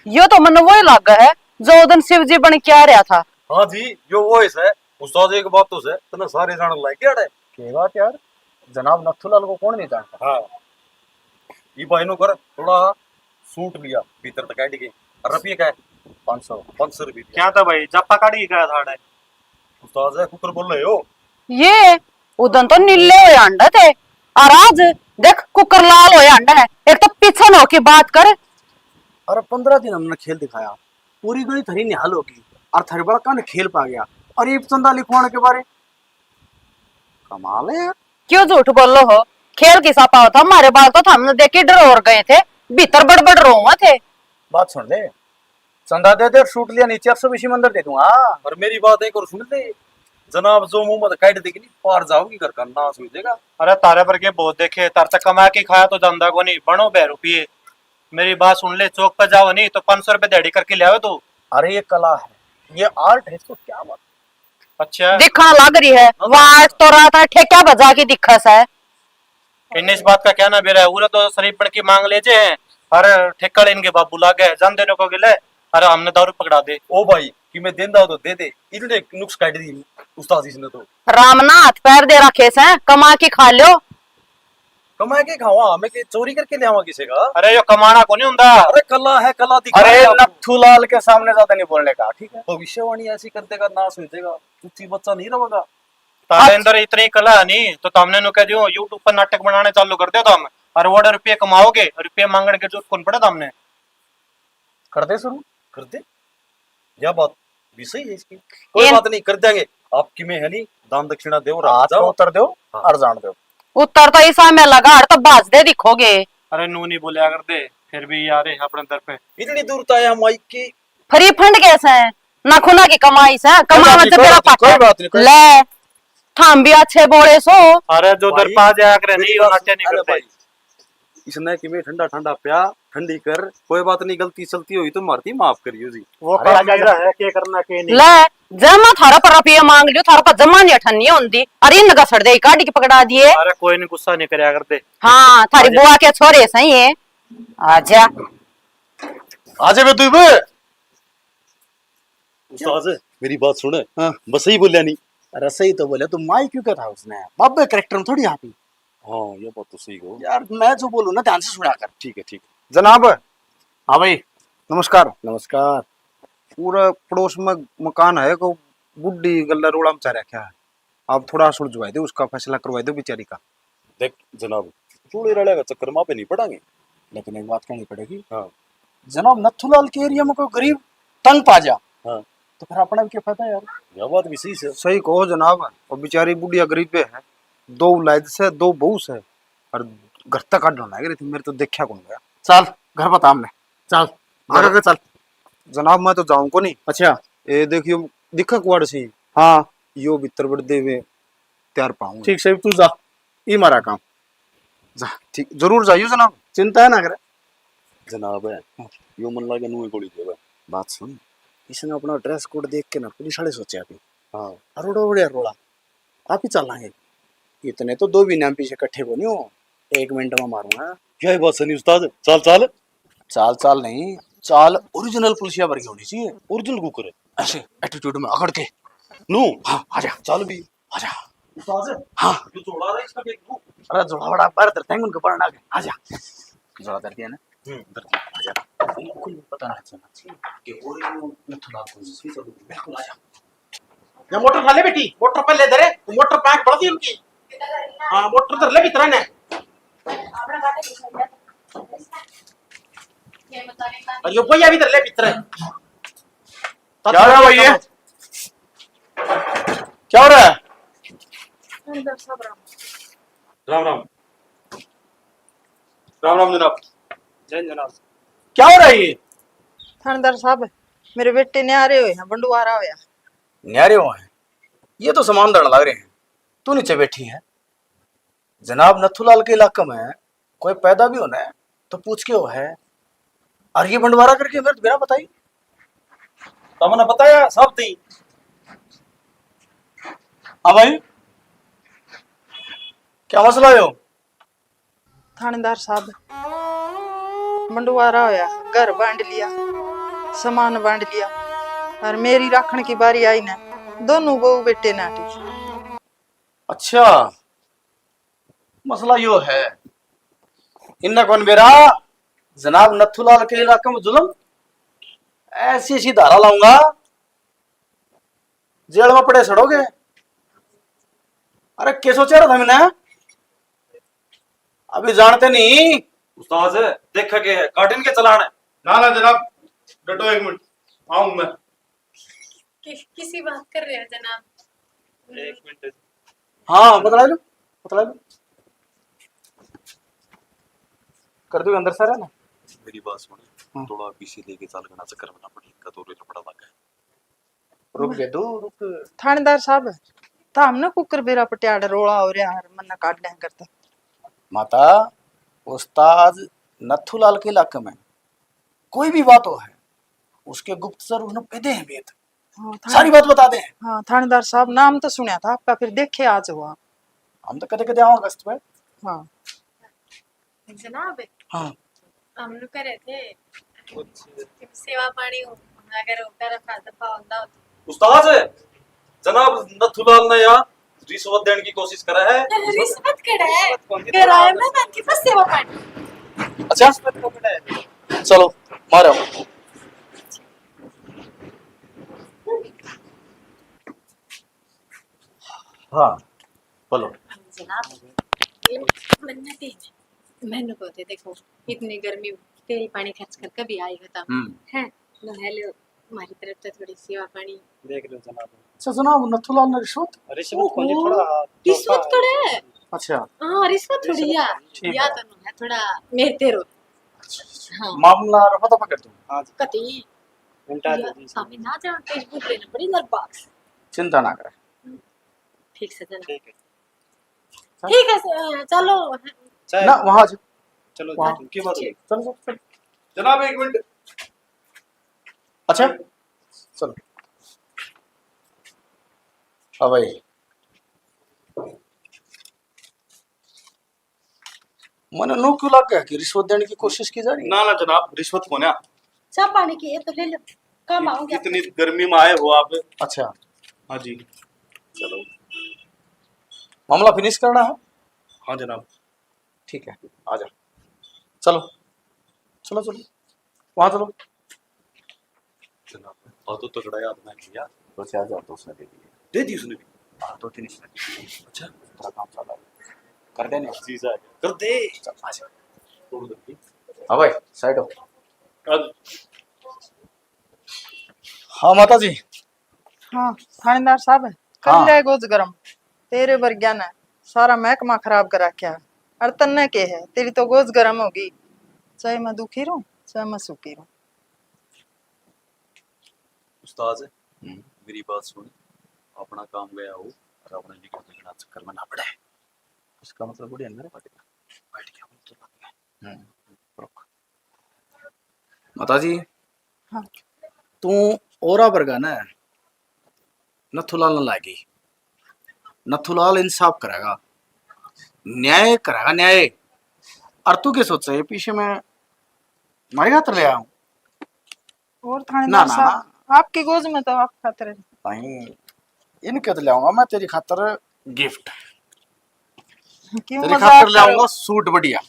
यो तो मन्ने वही लागा है जो उस दिन शिव जी बन के आ रहा था। हाँ जी, यो वो है। उस्ताद, एक बात तो सै, तन्ने सारे जान लाग गया है। के बात यार, जनाब नथुलाल को कौन नहीं जानता? हाँ। ये भाई नो कर, थोड़ा सूट लिया, भीतर तक काट के। और रुपये का है? पाँच सौ। पाँच सौ रुपये दिया। क्या था भाई, जापा काट के गया था अड़े? उस्ताद है, कुकर बोल रहे हो? ये उदन तो नीले होए अंडे थे, और आज देख कुकर लाल होए अंडे है। एक तो पीछे न होके बात कर। अरे, पन्द्रह दिन हमने खेल दिखाया, पूरी गली थारी निहाल होगी, और थारे बड़का ने खेल पा गया, और ये चंदा लिखवाने के बारे। कमाल है यार। क्यों झूठ बोलो हो? खेल किसा पाओ था, हमारे बाल तो थामने देख के डर और गए थे, भीतर बड़बड़ रोवा थे। बात सुन ले, चंदा दे दे, सूट लिया नीचे, एक सौ बीसी में अंदर दे दूंगा। और मेरी बात एक और सुन ले, जनाब जो मुंह में काट देगी नी, पार जाओगी, घर का नाश हो जाएगा। अरे तारे पर के बहुत देखे, तार तक कमा के खाया तो जांदा को नहीं, बनो बह रुपये। मेरी बात सुन ले, चौक पे जाओ नहीं तो पाँच सौ रुपये दिहाड़ी करके ले आओ तू। अरे ये कला है, ये आर्ट है, इसको क्या बात। अच्छा। दिखा लग रही है, वाट तो रात है, ठेका बजा के दिखा सै। इन्हें इस बात का क्या ना बेरा है, उरे तो शरीफ बन के मांग ले जे हैं, अरे ठेका ले इनके बाबू लागे, जान देने को गिले, अरे हमने दारू पकड़ा दे। ओ भाई, कि मैं देंदा हो तो दे दे, इतने नुक्स काट दी उस्ताद इसने तो। राम ना हाथ पैर दे रखे सै, कमा के खा लो। कमा के खावा, मैं के चोरी करके ले आवा किसी का? अरे यो कमाना को नहीं हुंदा। अरे कला है, कला दिखा अरे दे आप। नथुलाल के सामने ज्यादा नहीं बोलने का, ठीक है? भविष्यवाणी ऐसी कर देगा, नाश हो जाएगा, कुछ बच्चा नहीं रहेगा। तारे अंदर इतनी कला है नहीं, तो तुमने नु कह दियो, YouTube पर नाटक बनाने चालू कर दो तुम, और वो रुपये कमाओगे, रुपये मांगने की जरूरत कौन पड़ा तुमने? कर दे शुरू। कर दे। यह बात भी सही है इसकी। कोई बात नहीं, कर देंगे। आपकी में है नहीं, दान दक्षिणा दो, हाँ, जाओ। तो उतर दो, हाँ। और जान दो। उतर तो इसा में लगा, और तो भाज दे दिखोगे। अरे नू नहीं बोलिया कर दे, फिर भी यार है अपने दर पे। इतनी दूर तो आया माइक की। फ्री फंड कैसे है? ना खुना की कमाई से, कोई कमावा बात नहीं, से कोई बेरा बात नहीं, कोई पाटा। बात नहीं, कोई ले, थाम भी अच्छे बोले सो। अरे जो भाई, दर पा जाया करे मेरी नहीं, बात नाट्य नहीं सुन, अरे करते। भाई, इसने कि मैं ठंडा ठंडा प्या, ठंडी कर, कोई बात नहीं, गलती सलती हुई तो मारती माफ करियो जी। वो अरे काम मेरा है, के करना के नहीं। ले, जब मैं थारा पर रुपये मांग लियो, थारा पर जमा नहीं अठन्नी होंदी। अरे इन घसड़ दे, काट के पकड़ा दिए। अरे कोई नहीं, गुस्सा नहीं करया कर दे। हाँ, थारी आजा। बुआ के छोरे सही है। आजा। आ जा बे तू बे। उस्ताद, मेरी बात सुन। हाँ। बस सही बोलिया नहीं। अरे सही तो बोले, तू माई क्यों कहता उसने? बाबे कैरेक्टर में थोड़ी आप ही। हाँ, ये बात तो सही हो। यार, मैं जो बोलूँ ना, ध्यान से सुना कर। ठीक है, ठीक है। जनाब। हाँ भाई। नमस्कार। नमस्कार। पूरा पड़ोस में मकान है, को बुढ़ी गल्ला रोला मचा रखा है। आप थोड़ा सुलझवा दो, उसका फैसला करवा दो बेचारी का। देख जनाब, चूड़े रड़े का चक्कर में आप नहीं पड़ांगे। लेकिन एक बात कहनी पड़ेगी। हाँ। जनाब, नथुलाल के एरिया में कोई गरीब तंग पा जा, हाँ। तो फिर अपना भी क्या फायदा यार? यह बात भी सही से। सही कहो जनाब, वो बेचारी बुढ़िया गरीब है, दो औलाद से, दो बहू से, और घर तक काटना लग रही थी, मेरे तो देखा कौन गया। चल, घर बता हमने, चल, आगे के चल। जनाब, मैं तो जाऊं को नहीं। अच्छा। ए, देखियो, दिखा कुआड़ सी। हाँ। यो भीतर बड़ देवे, तैयार पाऊंगा। ठीक से, तू जा, ई मारा काम। जा, ठीक, जरूर जाइयो जनाब। चिंता ना करे। जनाब है, हाँ। यो मन लागे नुए गोली देवे। बात सुन, इसने अपना ड्रेस कोड देख के ना पुलिस वाले सोचे अभी। हाँ। अरोड़ा उड़े रोला, आप ही चलांगे। इतने तो दो भी नाम पीछे इकट्ठे को नहीं हो, एक मिनट में मारूंगा। यही बात सनी उस्ताद, चाल चाल। चाल चाल नहीं, चाल ओरिजिनल पुलिसिया वर्गी होनी चाहिए। ओरिजिनल कुकर है। ऐसे एटीट्यूड में अकड़ के। नू। हाँ, आजा। चल भी। आजा। उस्ताद। हाँ। ये जोड़ा रहा है, इसका देख लूं। अरे जोड़ा बड़ा बाहर धरते हैं उनको पढ़ना के। आजा। जोड़ा धर दिया ना? हम्म, धर दिया। आजा। बिल्कुल पता नहीं चलना चाहिए कि ओरिजिनल नथुलाल कौन सी चीज़ है। बिल्कुल आजा। या मोटर उठा ले बेटी, मोटर पहले धरे, मोटर पैक बढ़ दी उनकी। हाँ, मोटर धर ले भीतर ने। और यो भैया भी धर ले भीतर। क्या हो रहा है भाई ये? क्या हो रहा है? राम राम। राम राम जनाब। जय जनाब। क्या हो रहा है ये? थानेदार साहब, मेरे बेटे न्यारे हुए हैं, बंडवारा होया। न्यारे हुए हैं? ये तो सामान धरण लग रहे हैं। तू नीचे बैठी है। जनाब नथुलाल के इलाके में कोई पैदा भी होना है तो पूछ के हो है। और ये बंडवारा करके मेरे तो बिना बताई। तमने बताया सब थी। हाँ भाई, क्या मसला है? थानेदार साहब, बंडवारा होया, घर बांट लिया, सामान बांट लिया, और मेरी राखण की बारी आई ना, दोनों बहू बेटे नाटी। अच्छा, मसला यो है। इन्ना कौन बेरा, जनाब नथुलाल के इलाके में जुल्म, ऐसी ऐसी धारा लाऊंगा, जेल में पड़े सड़ोगे। अरे के सोचा रहा था मैंने, अभी जानते नहीं। उस्ताद, देख के गार्डन के चलान है। ना ना जनाब, डटो एक मिनट, आऊं मैं। कि, किसी बात कर रहे हैं जनाब? एक मिनट। हाँ, बतला लो, बतला लो। कर दो अंदर सारा ना। मेरी बात सुन, हाँ। थोड़ा पीछे लेके चल, घना चक्कर में ना पड़े, इनका तो लफड़ा लग गया। रुक जा, दो रुक। थानेदार साहब, तो हमने कुकर बेरा पटियाड़ रोला हो रहा है, मन्ना काट दें करता। माता, उस्ताद नथुलाल के इलाके में कोई भी बात हो है, उसके गुप्तचर उसने कह दे हैं भेद। हाँ, थाने-, सारी बात बता दे। हाँ, थानेदार साहब, नाम तो सुना था आपका, फिर देखे आज हुआ। हम तो कदे कदे आओ अगस्त में। हाँ। जनाब, हाँ। हम लोग करे थे। अच्छा। सेवा पानी हो, अगर होकर रखा दफा होता हो तो। उस्ताद, जनाब नथुलाल ने यहाँ रिश्वत देने की कोशिश करा है। रिश्वत कड़ा है? रिश्वत कौन सी? कराया मैं बाकी बस सेवा पानी। अच्छा। रिश्वत तो कड़ा है? चलो, मारो। हाँ, बोलो। जनाब, ये मन्नत है। मैंने को थे, देखो, इतनी गर्मी, तेल पानी खर्च कर कभी आएगा तब। हम्म। हैं? तो हेलो, हमारी तरफ से थोड़ी सेवा पानी। देख लो जनाब। अच्छा जनाब, नथुलाल ने रिश्वत? रिश्वत कौन सी? ओहो, थोड़ा रिश्वत थोड़ा है। अच्छा। हाँ, रिश्वत थोड़ी रिश्वत है। ठीक या है। तो है, थोड़ा मेरे तेरो। अच्छा, अच्छा। हाँ। मामला रफा दफा कर दो। हाँ जी। कति? उल्टा या, दे दी। हमें ना जान, Facebook लेना पड़ी ना बॉक्स। चिंता ना करें। ठीक से जना। ठीक है। ठीक है, स-, चलो। चाहे ना, वहाँ आ जाओ। चलो, वहाँ। ठीक, की बात है? चलो, चलो, चलो। जनाब, एक मिनट। अच्छा, चलो। हाँ भाई। मने नो क्यों लग गया कि रिश्वत देने की कोशिश की जा रही है? ना, ना जनाब, रिश्वत कोन्या। चाय पानी की ये तो ले लो, काम आऊंगी। इतनी गर्मी में आए हो आप। अच्छा। हाँ जी। चलो, मामला फिनिश करना है। हाँ जनाब। ठीक है, आ जा। चलो, चलो, चलो, वहाँ चलो। जनाब, और तो तगड़ा याद ना किया। दो चार हजार तो उसने दे दिए। दे दी उसने भी? हाँ, दो तीन इसने दे दिए। अच्छा। थोड़ा काम चल रहा है, कर देने। जीजा आ गया। कर दे। चल, आ जा। छोड़ दे। हाँ भाई, साइड हो। कर। हाँ माता जी। हाँ, थानेदार साहब, कर हाँ। ले गोज गरम। तेरे वर्ग्या ने सारा महकमा खराब कर रखा है। और तन्ने के है, तेरी तो गोज गरम होगी। चाहे मैं दुखी रहूं, चाहे मैं सुखी रहूं। उस्ताद, हम्म। मेरी बात सुन, अपना काम गया हो और अपने लिए कोई घना चक्कर में ना पड़े। इसका मतलब बड़ी अंदर बैठ गया। बैठ गया, बोल तो लग गया। हम्म। रुक। माता जी, हाँ। तू औरा वर्गा ना नथुलाल न लागी। नथुलाल इंसाफ करेगा, न्याय करेगा, न्याय। और तू के सोचे ये पीछे मैं मारे खातर ले आऊं? और थानेदार ना, ना, साहब, ना। आपकी गोज में तो आप खातर है। भाई, इनके तो ले आऊंगा मैं तेरी खातर गिफ्ट। क्यों तेरी मजाक खातर ले करो? आऊंगा सूट बढ़िया।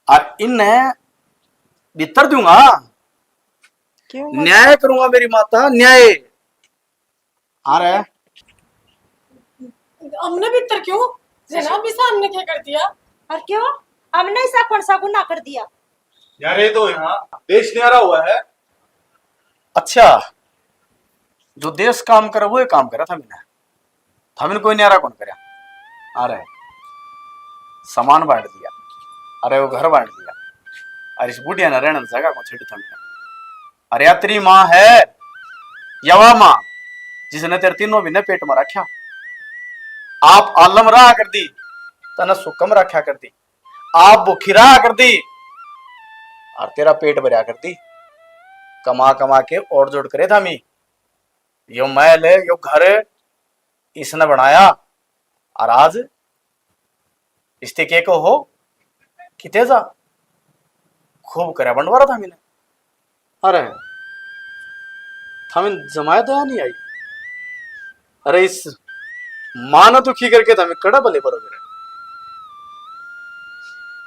और इन्हें भीतर दूंगा। क्यों मजाक? न्याय करूंगा मेरी माता, न्याय। अरे। हमने भीतर क्यों? जनाब, इसे हमने क्या कर दिया? और क्यों? हमने ऐसा कौन सा गुनाह कर दिया? यार, ये तो यहाँ देश न्यारा हुआ है। अच्छा, जो देश काम करे, वो ही काम करा था मैंने। थमने कोई न्यारा कौन करया? अरे, सामान बांट दिया, अरे, वो घर बांट दिया, अरे, इस बुढ़िया ने रहने जगह को छड़ी थमने। अरे, या तेरी माँ है, यवा माँ, जिसने तेरे तीनों महीने पेट में रखा। आप आलम रहा कर दी, तने सुकम रखा कर दी, आप भूखी रहा कर दी, और तेरा पेट भरया कर दी। कमा कमा के और जोड़ करे था मी। यो महल, यो घर इसने बनाया, और आज इसते के को हो, किते जा, खूब करया बंटवारा था मैंने। अरे, थामे जमाया दया नहीं आई। अरे, इस माँ ने दुखी करके थामे कड़ा भले बरोबर है।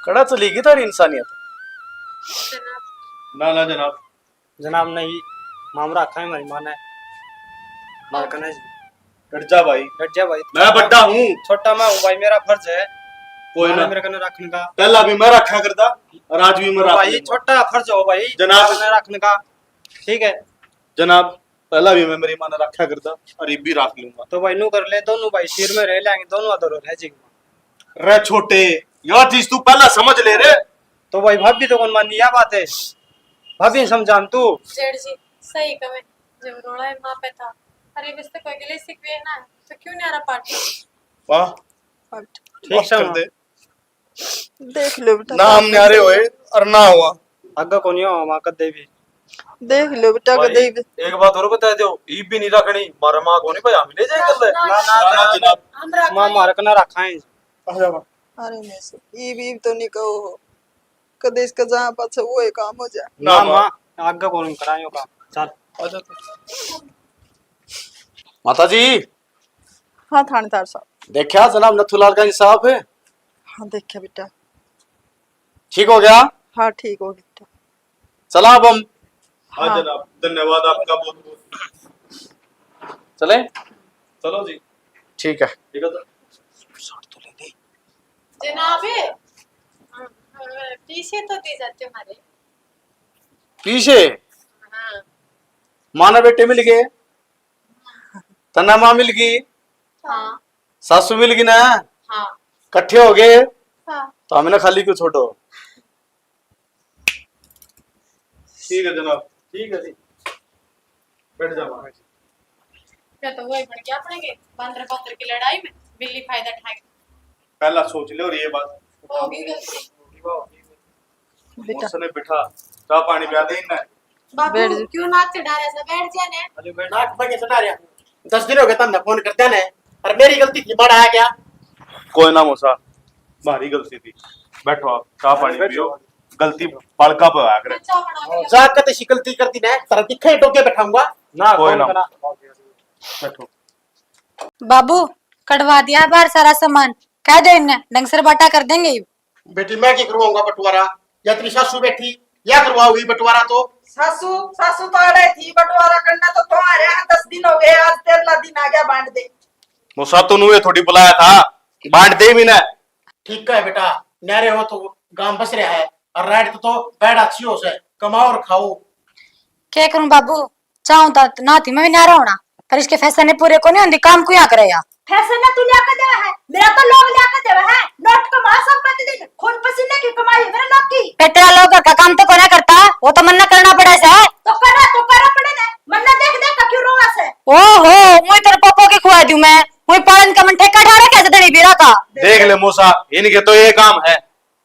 कड़ा चली गई थारी इंसानियत। ना, ना जनाब। जनाब, नहीं, मामरा रखा है हमारी माँ ने। मार कने जी। डट जा भाई। डट जा भाई। मैं बड्डा हूँ। छोटा मैं हूँ भाई, मेरा फर्ज है। कोई माँ ने ना। मेरे कने रखने का। पहला भी मैं रखा करता और आज भी मैं तो रख भाई, लूंगा। छोटा फर्ज हो भाई। जनाब। माँ ने रखने का। ठीक है। जनाब, पहला भी मैं मेरी माँ ने रखा करता और ये भी रख लूंगा। तो भाई, नू कर ले, दोनों भाई सिर में रह लेंगे, दोनों अधर रह जाएंगे। रे छोटे, यह चीज तू पहला समझ ले रे। तो भाई, भाभी तो कौन मानी, यह बात है, भाभी ने समझा तू। जेठ जी, सही कहे, जब रोला है माँ पे था, अरे बस तो कोई गले सिकवे ना, तो क्यों न्यारा पार्टी? वाह, ठीक माफ कर दे। देख लो बेटा, ना हम न्यारे होए और ना हुआ। आगे कोनी हो माँ कदे भी। देख लो बेटा, भाई, कदे भी। एक बात और बता दो, ईब भी नहीं रखनी, मारा माँ कोनी भाई, हम ले जाए कर ले। ना, ना, ना, ना, ना, ना। हम रख माँ मारक ना रखा है। अच्छा, वाह। अरे नहीं सर, ईब, ईब तो नहीं कहो, कदे इसका जहाँ पाछे वो ही काम हो जाए। ना, ना, माँ। माँ, आगे कोनी करायो काम। चल। अच्छा। माता जी। हाँ थानेदार साहब। देखा जनाब नथुलाल का इंसाफ? हाँ देखा बेटा। ठीक हो गया? हाँ ठीक हो गया बेटा। चला अब हम। हाँ हाँ। जनाब, धन्यवाद आपका बहुत बहुत। चले? चलो जी। ठीक है। ठीक है सर। शर्ट तो ले ले। जनाब, पीछे तो दे जाते हमारे। पीछे? हाँ। माँ ने बेटे मिल गए। तन्ने माँ मिल गई, हाँ। सासू मिल गई ना, हाँ। कट्ठे हो गए, हाँ। तो हमने खाली क्यों छोड़ो? ठीक है जनाब, ठीक है जी, बैठ जाओ। क्या तो वही बढ़ गया अपने के, बंदर बंदर की लड़ाई में बिल्ली फायदा उठाएगी। पहला सोच ले और ये बात। होगी गलती। बेटा। उसने बिठा, चाय पानी पिया दे इन्हें। बाबू, बैठ जा। क्यों नाक चढ़ा रहा है? बैठ जा ने। अरे बैठ। नाक पे क्या चढ़ा रहा? दस दिन हो गए तमने फोन करते ने, और मेरी गलती थी, बड़ा आया क्या? कोई ना मौसा, भारी गलती थी। बैठो आप, चाय पानी बैठो। पियो। गलती बालका पे होया करे। जाके तो ऐसी गलती कर दी ना, तेरा दिखे डोके बैठाऊंगा। ना, कोई कोई ना। ना। बैठो। बाबू, कटवा दिया बाहर सारा सामान, कह दे इन्हें, ढंग से बाटा कर देंगे। बेटी, मैं की करवाऊंगा बंटवारा? या तेरी सासू बैठी, या करवाओगी बंटवारा? तो सासू, सासू तो अड़े थी, बंटवारा करना तो तुम्हारे यहाँ दस दिन हो गए, आज तेरहला दिन आ गया, बांट दे। वो सातू नुए थोड़ी बुलाया था, बांट दे भी ना। ठीक है बेटा, न्यारे हो तो गांव बस रहा है, और रात तो बैठ अच्छी हो से, कमाओ और खाओ। क्या करूं बाबू, चाहूं तो ना थी मैं भी न्यारा होना, पर इसके फैशन ने पूरे को नहीं होंदी, काम को यहाँ करे या। फैशन ने तू लिया के देवा है, मेरा तो लोग लिया के देवा है, नोट कमा सब प्रतिदिन, खून पसीने की कमाई है मेरे लोग की। फिर तेरा लोग घर का काम तो कोना करता, वो तो मन्ना करना पड़े से। तो करा, तो करा पड़े ने, मन्ना देख देख का क्यों रोवा से। ओहो, मुझे तेरे पापा के खुआ दूं मैं, मुझे पालन का मन ठेका ठा रखा है धनी बीरा का। देख ले मौसा, इनके तो ये काम है,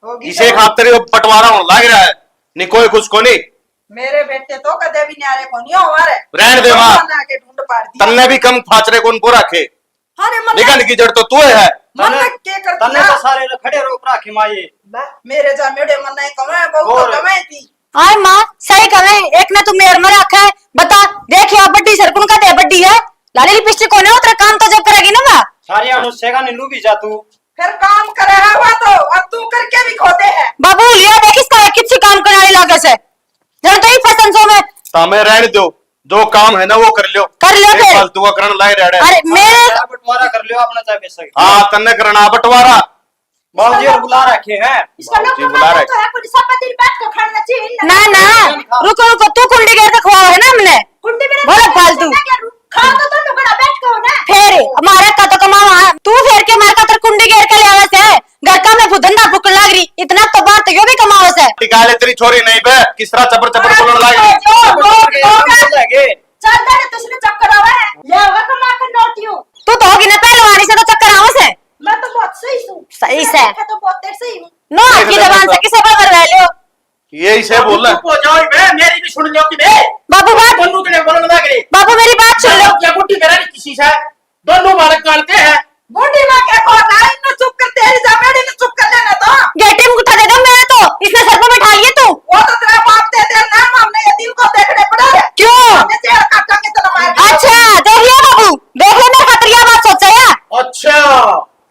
होगी इसे तो। खातिर ये बंटवारा होने लग रहा है, नहीं कोई कुछ को नहीं। मेरे बेटे तो कदे भी न्यारे को नहीं हो मारे। रहने दे माँ। बना के ढूंढ पाड़ दिया। तन्ने भी कम फाचरे कौन को रखे? अरे मन्ना निकल की जड़ तो तू है। मन्ना तन्ने, के कर तन्ने दिया? तो सारे ने खड़े रोक रखे माँ ये। बा, मेरे जा मेरे मन्ना ही कमे, बहुत और? तो कमे थी। आय माँ, सही कहे, एक ने तू मेर में रखा है। बता, देख या बड्डी सरकुन का दे बड्डी है। लाली लिपस्टिक कोने उतरे काम तो जब करेगी ना माँ। सारी अनुष्ठा का नीलू भी जा तू। फिर काम करे है वो तो, और तू करके भी खोदे है। बाबू, लिया देख इसका किसी काम करने वाली लागे से। जब तो ही फैशन शो में। तामे रहने दो, जो काम है ना वो कर लियो। कर लियो एक फिर। फालतू का करण लाए रहड़े। अरे मेरे चाहे बंटवारा कर लियो अपना, चाहे पैसा। हाँ, तन्ने करना बंटवारा। बाबूजी और बुला रखे हैं। इसका लोग बाबूजी बुला रहे। तो है, कोई सब दिन बैठ के खाना चाहिए ना। ना, ना, रुको, रुको, तू कुंडी घेर के खुआओ है ना हमने। कुंडी में बोलो फालतू। खा तो तुम लोग बैठ के हो ना। फिर हमारा का तो कमावा, तू फेर के मार का तर कुंडी घेर के ले आवे से। घर का में फु-, धंधा फूकन लाग रही, इतना तो बात यो भी कमाओ से। निकाले तेरी छोरी नहीं बे, किस तरह चपर चपर बोलने लाग रही। जो, जो, जो, जो, चल दे, तुझने चक्कर आवे है। ले आवे कमा के नोटियो। तू तो होगी ना पहलवान, इसे तो चक्कर आवे से। मैं तो बहुत सही हूँ। सही से। मैं तो बहुत सही हूँ। नो, आपकी जबान से किसे पर करवा लियो? ये इसे बोल रहा है। चुप हो जाओ बे, मेरी भी सुन लो कि बे। बाबू बात। दोनों जने बोलने लग रहे। बाबू मेरी बात सुन लो। ये गुड्डी मेरा नहीं किसी से। दोनों बालक जानते हैं। बूढ़ी माँ के को ना, इन्हें चुप कर, तेरी जमेड़ी ने चुप कर लेना तो। गेटी में उठा दे दो, मैं तो इसने सर पे बैठा लिए तू। वो तो तेरा बाप दे दे ना, हमने ये दिल को देखने पड़ा है। क्यों? हमने जेल काटांगे तो मार। अच्छा, देख लिया बाबू, देख ले मेरे खातिर ये बात सोचा है। अच्छा,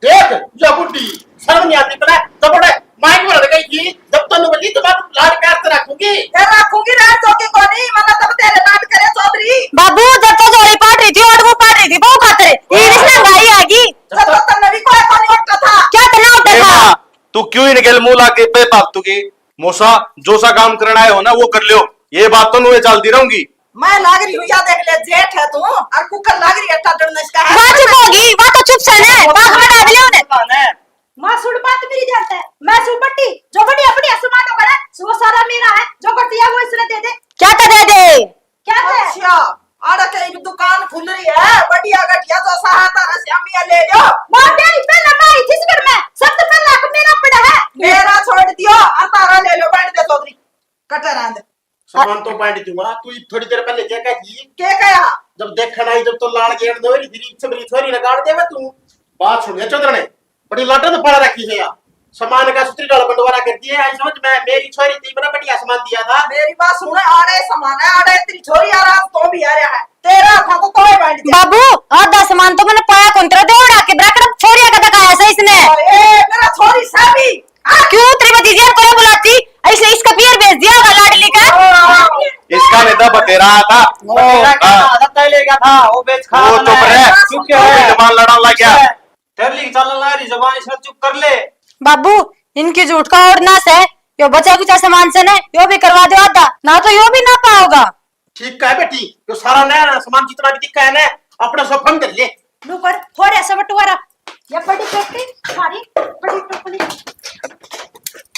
देख, या बुड्ढी, शर्म नहीं आती तने? जब बड़े माइक में लड़ गई थी, जब तन्नू बोली, तो मैं लाड प्यार से रखूंगी। ए, रखूंगी, राज चौकी को नहीं, मतलब तब तेरे लाड करे चौधरी। बाबू, जब तो जोड़ी पाट रही थी, और वो पाट रही थी, बहू खातिर। ये रिश्ते में भाई आगी। जब तो तन्ने भी कोई को नहीं उठता था। क्या तन्ने उठता ए था? माँ, तू क्यों इनके मुंह लाके बेफालतू की? मौसा, जो सा काम करना है हो ना, वो कर लियो। ये बात तो नुए चलती रहूंगी। मैं लाग रही हूँ, या देख ले, जेठ है तू, और कुकर लाग रही है, टाटन नस का है। वाह, चुप होगी, वाह तो चुप से ने, वाह हमें डाल ले उन्हें। माँ, सुन बात मेरी ध्यान से, मैं सुन बट्टी, जो बड़ी अपनी आसमान में पड़ा, वो सारा मेरा है, जो बटिया वो इसने दे दे। क्या तो दे दे? क्या दे? अच्छा, आड़ा के एक दुकान खुल रही है, बढ़िया घटिया जो सहा तारा श्यामिया ले लो। माँ, तेरी पहले मैं आई थी इस घर में, सब तो पहले हक मेरा पड़ा है। मेरा छोड़ दियो, और तारा ले लो, बैठ दे चौधरी, कटर आंदे। सामान तो बांट दूंगा, तू थोड़ी देर पहले क्या कहती? क्या कहा? जब देखण आई, जब तो लाड़ गेड़ दो, तेरी छबरी छोरी ने गाड़ देवे तू। बात सुन ले चौधरने, बड़ी लाटा तो पड़ा रखी है यार। सामान का सुतरी डाल बंटवारा कर दिए, आई समझ में, मेरी छोरी थी, बड़ा बढ़िया सामान दिया था। मेरी बात सुन, आड़े सामान है, आड़े तेरी छोरी आ रहा, तो भी आ रहा है। तेरा था तो तोय बांट दिया। बाबू, आधा सामान तो मैंने पाया कौन, तेरा देवड़ा के ब्रैकेट छोरिया का दिखाया से इसने। ए, मेरा छोरी साबी। आ, क्यों तेरी भतीजी को बुलाती? ऐसे इसका पियर भेज दिया होगा लाडली का। इसका नहीं था, बतेरा था। बतेरा क्या हाँ। था? आदत तय ले गया था, वो बेच खा वो रहा चुप है। रह। चुप क्यों वो भी है? जबान लड़ाने लग गया। तेरे लिए चलने लग रही जबान, इसने चुप कर ले। बाबू, इनकी झूठ का और ना से, यो बचा कुचा सामान से ने, यो भी करवा दो आधा, ना तो यो भी ना पाओगा। ठीक है बेटी, यो सारा नया नया सामान जितना भी दिखा है ना, अपना सब फंड कर ले। लो कर, थोड़े से बंटवारा। ये बड़ी पेटी, सारी बड़ी टोकरी।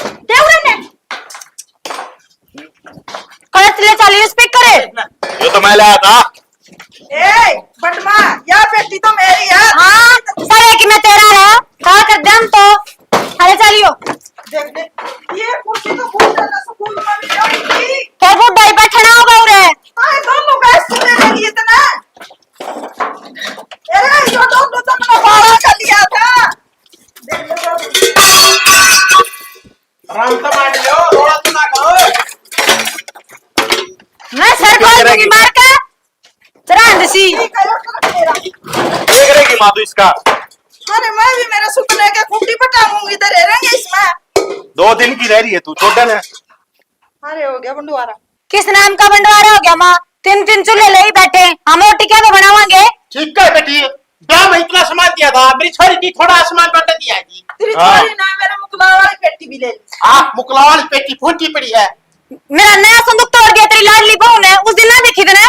दे उरे ने। कलर ले चलिए, स्पीकर है। यो तो मैं लाया था। ए, बटमा, या पेटी तो मेरी है। हाँ, सारे की मैं तेरा है। खा कर दम तो। अरे चलियो। देख, देख, ये कुर्सी तो बहुत ज्यादा सुकून में भी रखी। तो वो डाई बैठना होगा उरे। आए दोनों का सुने नहीं इतना। अरे, यो दोनों तो अपना बाड़ा कर लिया था। देख लो। आराम से बैठ जाओ, थोड़ा सा मैं सर खोल दूंगी मार के। चरांद सी। देख रहे कि माँ तू इसका। अरे, मैं भी मेरे सुपने के खूंटी पटाऊंगी, इधर रहेंगे इसमें। दो दिन की रह रही है तू, छोड़ दे ना। अरे, हो गया बंटवारा। किस नाम का बंटवारा हो गया माँ? तीन तीन चूल्हे ले ही बैठे, हम रोटी क्या पे बनावांगे? ठीक है बेटी, ब्याह में इतना सामान दिया था, मेरी छोरी की थोड़ा सामान बंट दिया जी। तेरी हाँ। छोरी ने मेरे मुकला वाली पेटी भी ले ली। हाँ, मुकला वाली पेटी फूटी पड़ी है। मेरा नया संदूक तोड़ दिया तेरी लाडली बहू ने, उस दिन ना देखी थी ना?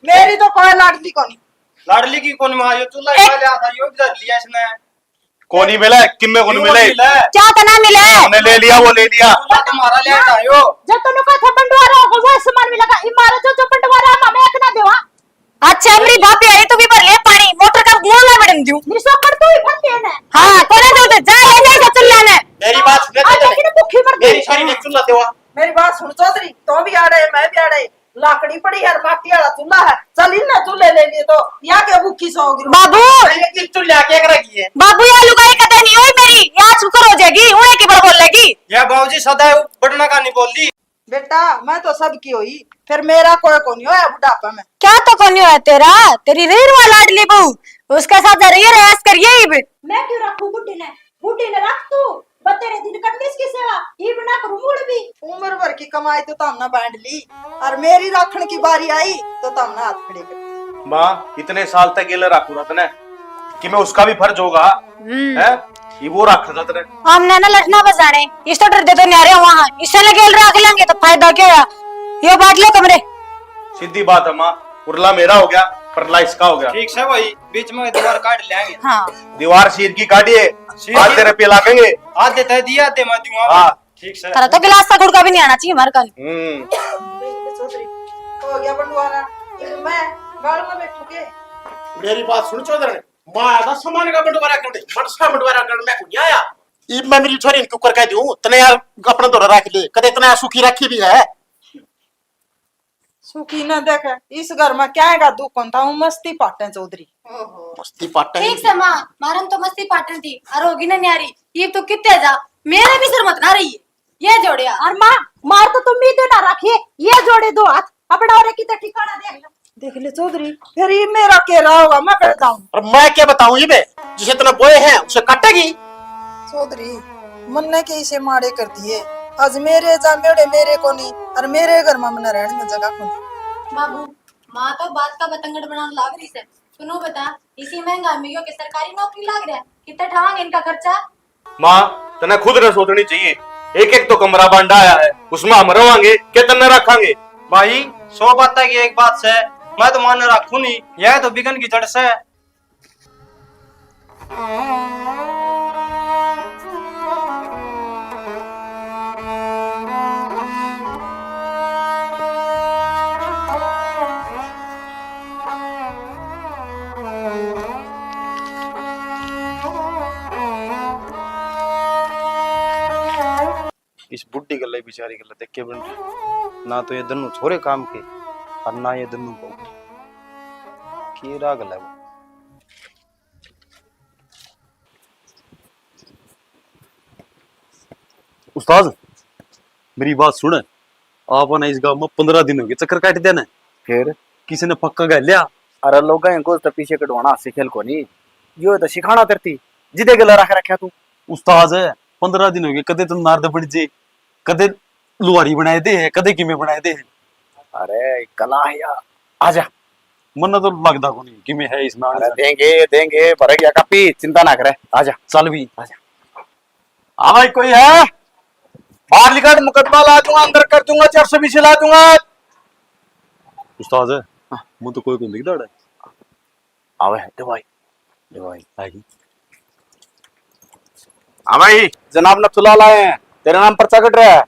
मेरी तो कोई लाडली कोनी। लाडली की कोनी माँ, यो चूल्हा एक खा लिया था, यो भी धर लिया इसने। कोनी मिला, किम्मे कोनी क्यों मिले? मिला? क्या तना मिले? हमने ले लिया, वो ले लिया। चूल्हा तुम्हारा ले आयो। जब तन्नू का था बंटवारा होगा, वो सामान मिलेगा। ई मारो जो, जो बंटवारा हम हमें एक ना देवा। अच्छा, मेरी भाभी आई, तू भी भर ले पानी, मोटर का मुंह ना बड़न दूं। निसोकड़ तू ही भर ले ना। हाँ, कोने जो तो जा, ले जा इसे चूल्हा ने। मेरी बात सुन, आज लेकिन भूखी मर मेरी गई। छोरी ने चूल्हा देवा। मेरी बात सुन चौधरी, तो भी आड़े, मैं भी आड़े। लाकड़ी पड़ी है, माटी वाला चूल्हा है, चल इन्हें चूल्हे ले लिए तो या के भूखी सोओगी? बाबू। ये किस चूल्हे आके एक रखी है? बाबू, या लुगाई कदे नहीं हुई मेरी, या शुक्र हो जाएगी, उन्हें की बड़ बोलेगी। या बाबूजी सदा बटना का नहीं बोल दी। बेटा, मैं तो सबकी हुई, फिर मेरा कोई को नहीं होया बुढ़ापा में। क्या तो को नहीं होया तेरा? तेरी रीरवा लाडली बहू, उसके साथ जा रही है, ऐश करिए इब। मैं क्यों रखूं बुढ़ी ने? बुढ़ी ने रख तू, बतेरे दिन कर ली इसकी सेवा, इब ना करूं मुड़ भी। उम्र भर की कमाई तो तमने बांट ली, और मेरी राखण की बारी आई तो तमने हाथ खड़े कर दिए। माँ, इतने साल तक गेले राखू रहा तने, कि मैं उसका भी फर्ज होगा, हम्म। हैं? ये वो राखा था तने। हमने ना लठना बजाने, इस तो डर दे तो न्यारे वहां, इससे लगे राख लेंगे तो फायदा क्या हुआ? यो बांट लो कमरे। सीधी बात है माँ, उरला मेरा हो गया, परला इसका हो गया। ठीक से भाई, बीच में दीवार काट लेंगे। हाँ। दीवार चीर की काटिए, चीर की। आधे रुपये लागेंगे। आधे तय दिए, आधे मैं दूंगा। हाँ। ठीक से। थारा तो गिलास का गुड़का भी नहीं आना चाहिए हमारे कल। हम्म। चौधरी, हो गया बंटवारा, ये मैं गाल में बैठू के। मेरी बात सुन चौधरी, माया का सामान का बंटवारा कर दे, मनसा बंटवारा कर, मैं को नहीं आया। इब मैं मेरी छोरी ने क्यों कर कह दूं, तने यार अपना धोरा रख ले, कदे इतना सुखी रखी भी है। सुखी ना देखे, इस घर में क्या है दुख होता हूँ, मस्ती पाटे चौधरी। ओहो। मस्ती पाटे ठीक से माँ, मारन तो मस्ती पाटन थी, और होगी ना न्यारी, ये तो कितने जा, मेरे भी सर मत ना रही है, ये जोड़िया। और माँ, मार तो तुम ही दे ना रखिए, ये जोड़े दो हाथ, अपना और कितना ठिकाना देख लो। देख ले चौधरी, फिर ये मेरा के रहा होगा, मैं कर जाऊं। और मैं क्या बताऊं, ये बे, जिसे तने बोए हैं, उसे काटेगी। चौधरी, मन्ने के इसे माड़े कर दिए। आज मेरे जामेड़े मेरे को नहीं, और मेरे घर में मन्ने रहने में जगह को नहीं। बाबू, माँ तो बात का बतंगड़ बनाने लाग रही से। सुनो बता, इसी महंगा में यो के सरकारी नौकरी लाग रहा है, कितना ठावांगे इनका खर्चा? माँ, तने खुद ने सोचनी चाहिए। एक एक तो कमरा बांडा आया है, उसमें हम रवांगे के तन्ने रखांगे? भाई, सौ बातें की एक बात से, मैं तो मान रखू नहीं, यह तो बिगन की जड़ से। इस बुढ़ी गल्ला, बेचारी गल्ला देख के बन रही। ना तो ये दोनों छोरे काम के और ना ये दोनों बहू के। केरा गल्ला वो। उस्ताद, मेरी बात सुन। आपने इस गांव में पन्द्रह दिन हो गए चक्कर काट दिया ना। फिर? किसी ने पक्का गल लिया? अरे लोग इनको तो पीछे कटवाना हास्य खेल को नहीं, यो तो सिखाना तरती, जिदे गला रख रखा तू। उस्ताद, पन्द्रह दिन हो गए, कदे तो नारद बन जे, कदे लुहारी बनाए दे है, कदे किमे बनाए दे है। अरे कला है यार, आजा। मन्ने तो लगदा कोनी किमे है इसमें अरे आने। देंगे, देंगे, भर गया कापी, चिंता ना करे, आजा। चल भी। आजा। हाँ भाई, कोई है? बाहर निकाल, मुकदमा ला दूंगा, अंदर कर दूंगा, चार सौ बीसी ला दूंगा। उस्ताद, हाँ। मुझे तो कोई को नहीं दिखता है। आवे है, दे भाई, दे भाई। आई। हाँ भाई, जनाब नथुलाल आए हैं, तेरे नाम पर्चा कट रहा है,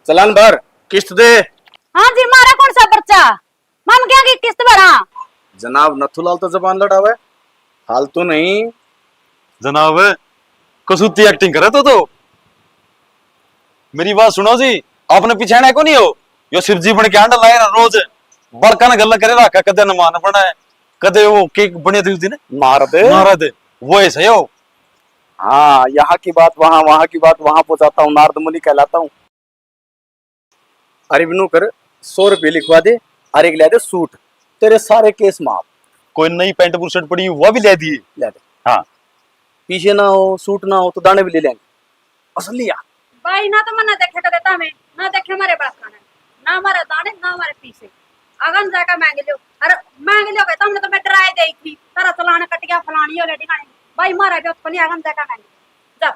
चलान भर, किस्त दे। हाँ जी, मारा कौन सा पर्चा? मन क्या की किस्त भरा? जनाब नथुलाल तो जबान लड़ावे, फालतू नहीं। जनाब, कसूती acting करे तो, तो। मेरी बात सुनो जी, आपने पिछाणा को नहीं हो? यो शिव जी बन के आंडा लाए ना रोज, बड़का ने गल्ला करे रखा, कदे नमान बनाए, कदे वो केक बने थे उस दिन। नारद। नारद, वो ऐसा ही हो। हाँ, यहाँ की बात वहाँ, वहाँ की बात वहाँ पहुँचाता हूँ, नारद मुनि कहलाता हूँ। अरे बिनू कर, सौ रुपये लिखवा दे, और एक ले दे सूट, तेरे सारे केस माफ। कोई नई पैंट बुरशर्ट पड़ी, वह भी ले दिए। ले दे। हाँ। पीछे ना हो, सूट ना हो, तो दाने भी ले लेंगे। असली यार। भाई, ना तो मन्ने देखे कदे तामे, ना देखे मारे बाप खाने, ना मारे दाने, ना मारे पीछे। अगन जाके मांग लियो। अरे मांग लियो के तुमने तो मैं डराए दे थी, तारा चलान कट गया, फलानी हो लेडी खानी। भाई, मारा भी उत्पनी अगन जाके मांग लियो। जा।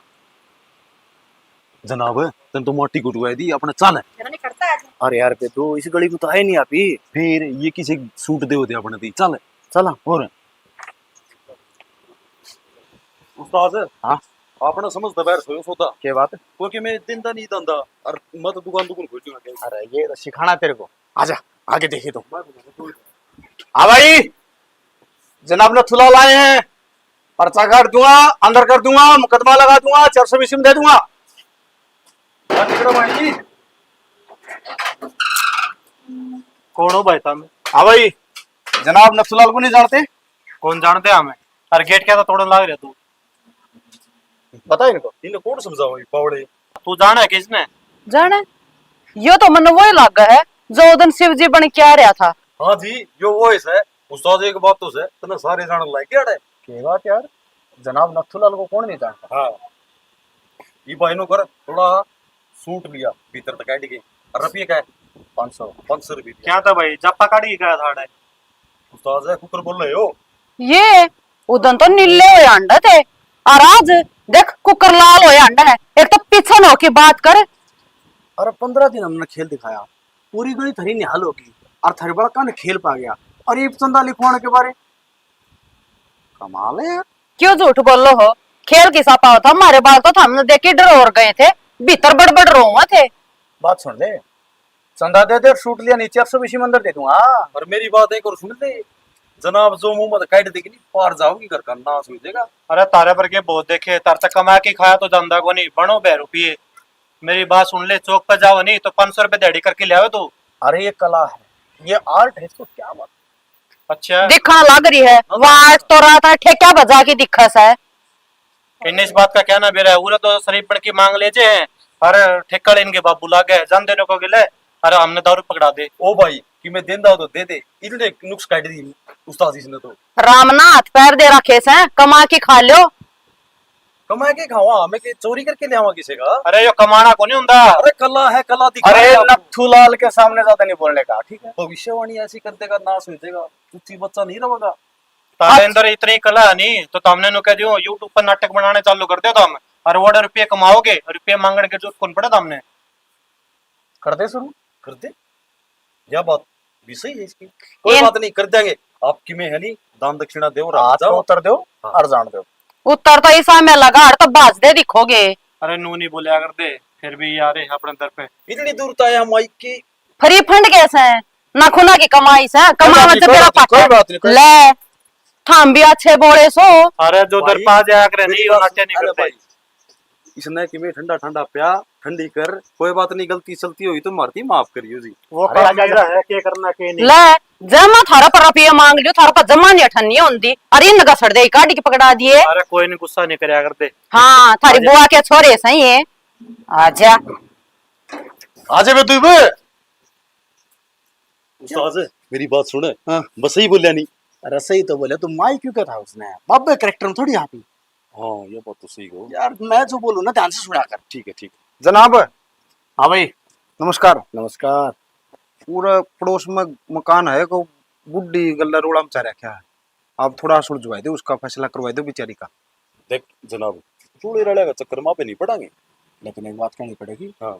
जनाब, तन तो मोटी गुटुआ दी, अपने चल। मेरा नहीं करता है। अरे यार बेदू, इस गली में तो आए नहीं आप ही। फिर ये किसी सूट दे होते अपने दी, चल। चला। और उस्ताद, हाँ? आपने समझ तो बाहर सोयो सौदा। क्या बात? क्योंकि मैं दिन दा नहीं धंधा और मैं तो दुकान दुकान खोल दूंगा। अरे ये तो सिखाना तेरे को। आजा, आगे देखिए तो। हाँ भाई, जनाब नथुलाल आए हैं, पर्चा काट दूंगा, अंदर कर दूंगा, मुकदमा लगा दूंगा, चार सौ बीस में दे दूंगा। हाँ, निकलो भाई जी। कौन हो भाई साहब? हाँ भाई, जनाब नथुलाल को नहीं जानते? कौन जानते हमें? अरे गेट क्या था तोड़न लाग रहे तू? पता है इनको? इन्हें कौन समझाओ ये पावड़े? तू जाना है किसने? जाना है? यो तो मन्ने वही लागा है जो उस दिन शिव जी बन के आ रहा था। हाँ जी, यो वो है। उस्ताद, एक बात तो है, तने सारे जान लाग गया है। के बात यार, जनाब नथुलाल को कौन नहीं जानता? हाँ, ये भाई नो कर थोड़ा सूट लिया, भीतर तक काट के। और रुपये का है? पाँच सौ। पाँच सौ रुपये। क्या था भाई, जापा काट के गया था अड़े? उस्ताद है, कुकर बोल रहे हो? ये उदन तो नीले हुए अंडे थे, और आज देख कुकर लाल हुए अंडे है। एक तो पीछे न होके बात कर। अरे, पन्द्रह दिन हमने खेल दिखाया, पूरी गली थारी निहाल होगी, और थारे बड़का ने खेल पा गया, और ये चंदा लिखवाने के बारे। कमाल है यार। क्यों झूठ बोलो हो? खेल किसा पाओ था, हमारे बाल तो थामने देख के डर और गए थे, भीतर बड़बड़ रोवा थे। बात सुन ले, चंदा दे दे और सूट लिया, नीचे अफसर इसी में अंदर दे दूंगा। और मेरी बात एक और सुन ले, जनाब जो मुंह में काट देगी नहीं, पार जाओगी, घर का नाश हो जाएगा। अरे तारे पर के बहुत देखे, तार तक कमा के खाया तो जांदा को नहीं, बनो बह रुपये। मेरी बात सुन ले, चौक पे जाओ नहीं तो पाँच सौ रुपये दिहाड़ी करके ले आओ तू। अरे ये कला है, ये आर्ट है, इसको क्या बात। अच्छा। दिखा लग रही है, वाट तो रात है, ठेका बजा के दिखा सा है। इन्हें इस बात का क्या ना बेरा है, उरे तो शरीफ बन के मांग ले जे हैं, अरे ठेका ले इनके बाबू लागे, जान देने को गिले, अरे हमने दारू पकड़ा दे। ओ भाई, कि मैं देंदा हो तो दे दे, इतने नुक्स काट दी उस्ताद जी ने तो। राम ना हाथ पैर दे रखे से, कमा के खा लो। कमा के खावा, मैं के चोरी करके ले आवा किसी का? अरे यो कमाना को नहीं हुंदा। अरे कला है, कला दिखा अरे दे आप। नथुलाल के सामने ज्यादा नहीं बोलने का, ठीक है? भविष्यवाणी ऐसी कर देगा, नाश हो जाएगा, चुच्ची बच्चा नहीं रहेगा। तारे अंदर इतनी कला है नहीं, तो तुमने नु कह दियो, YouTube पर नाटक बनाने चालू कर दो तुम, और वो रुपये कमाओगे, रुपये मांगने की जरूरत कौन पड़े तुमने? कर दे शुरू। कर दे, यह बात भी सही है इसकी। कोई ये बात नहीं, कर देंगे। आपकी में है नहीं, दान दक्षिणा दो, हाथ पे उतर दो हाँ। और जान दो। उतर तो इसा में लगा, और तो भाज दे दिखोगे। अरे नू नहीं बोलिया कर दे, फिर भी यार अपने दर पे। इतनी दूर तो आया हम आई की। फ्री फंड कैसे है? ना खुना की कमाई से, कमावा से तेरा पापा। कोई बात नहीं, कोई बात नहीं, कोई ले, थाम भी अच्छे बोले सो। अरे जो भाई, दर पा जाया करे, मेरी नहीं बात होना सुन, चाहिए अरे करते। भाई, इसने कि मैं ठंडा ठंडा प्या, ठंडी कर, कोई बात नहीं, गलती सलती हुई तो मारती माफ करियो जी। वो अरे कहा जा रहा है, क्या करना, क्या नहीं। ले, जब मैं थारा पर रुपये मांग लियो, थारा पर जमा नहीं अठन्नी होंदी। अरे इन घसड़ दे, काट के पकड़ा दिए। अरे कोई नहीं, गुस्सा नहीं करया करते। हाँ, थारी आजा। बुआ के छोरे सही है। आजा। आजा बे तू बे। उस्ताद, मेरी बात सुन। हाँ। बस सही बोलिया नहीं। अरे सही तो बोले, तू माई क्यों कहता उसने? बाबे कैरेक्टर में थोड़ी आप ही। हाँ, ये बात तो सही हो। यार, मैं जो बोलूँ ना, ध्यान से सुना कर। ठीक है, ठीक है। जनाब। हाँ भाई। नमस्कार। नमस्कार। पूरा पड़ोस में मकान है, को बुढ़ी गल्ला रोला मचा रखा है। आप थोड़ा सुलझवा दो, उसका फैसला करवा दो बेचारी का। देख जनाब, चूड़े रले का चक्कर में आप नहीं पड़ांगे। लेकिन एक बात कहनी पड़ेगी। हाँ।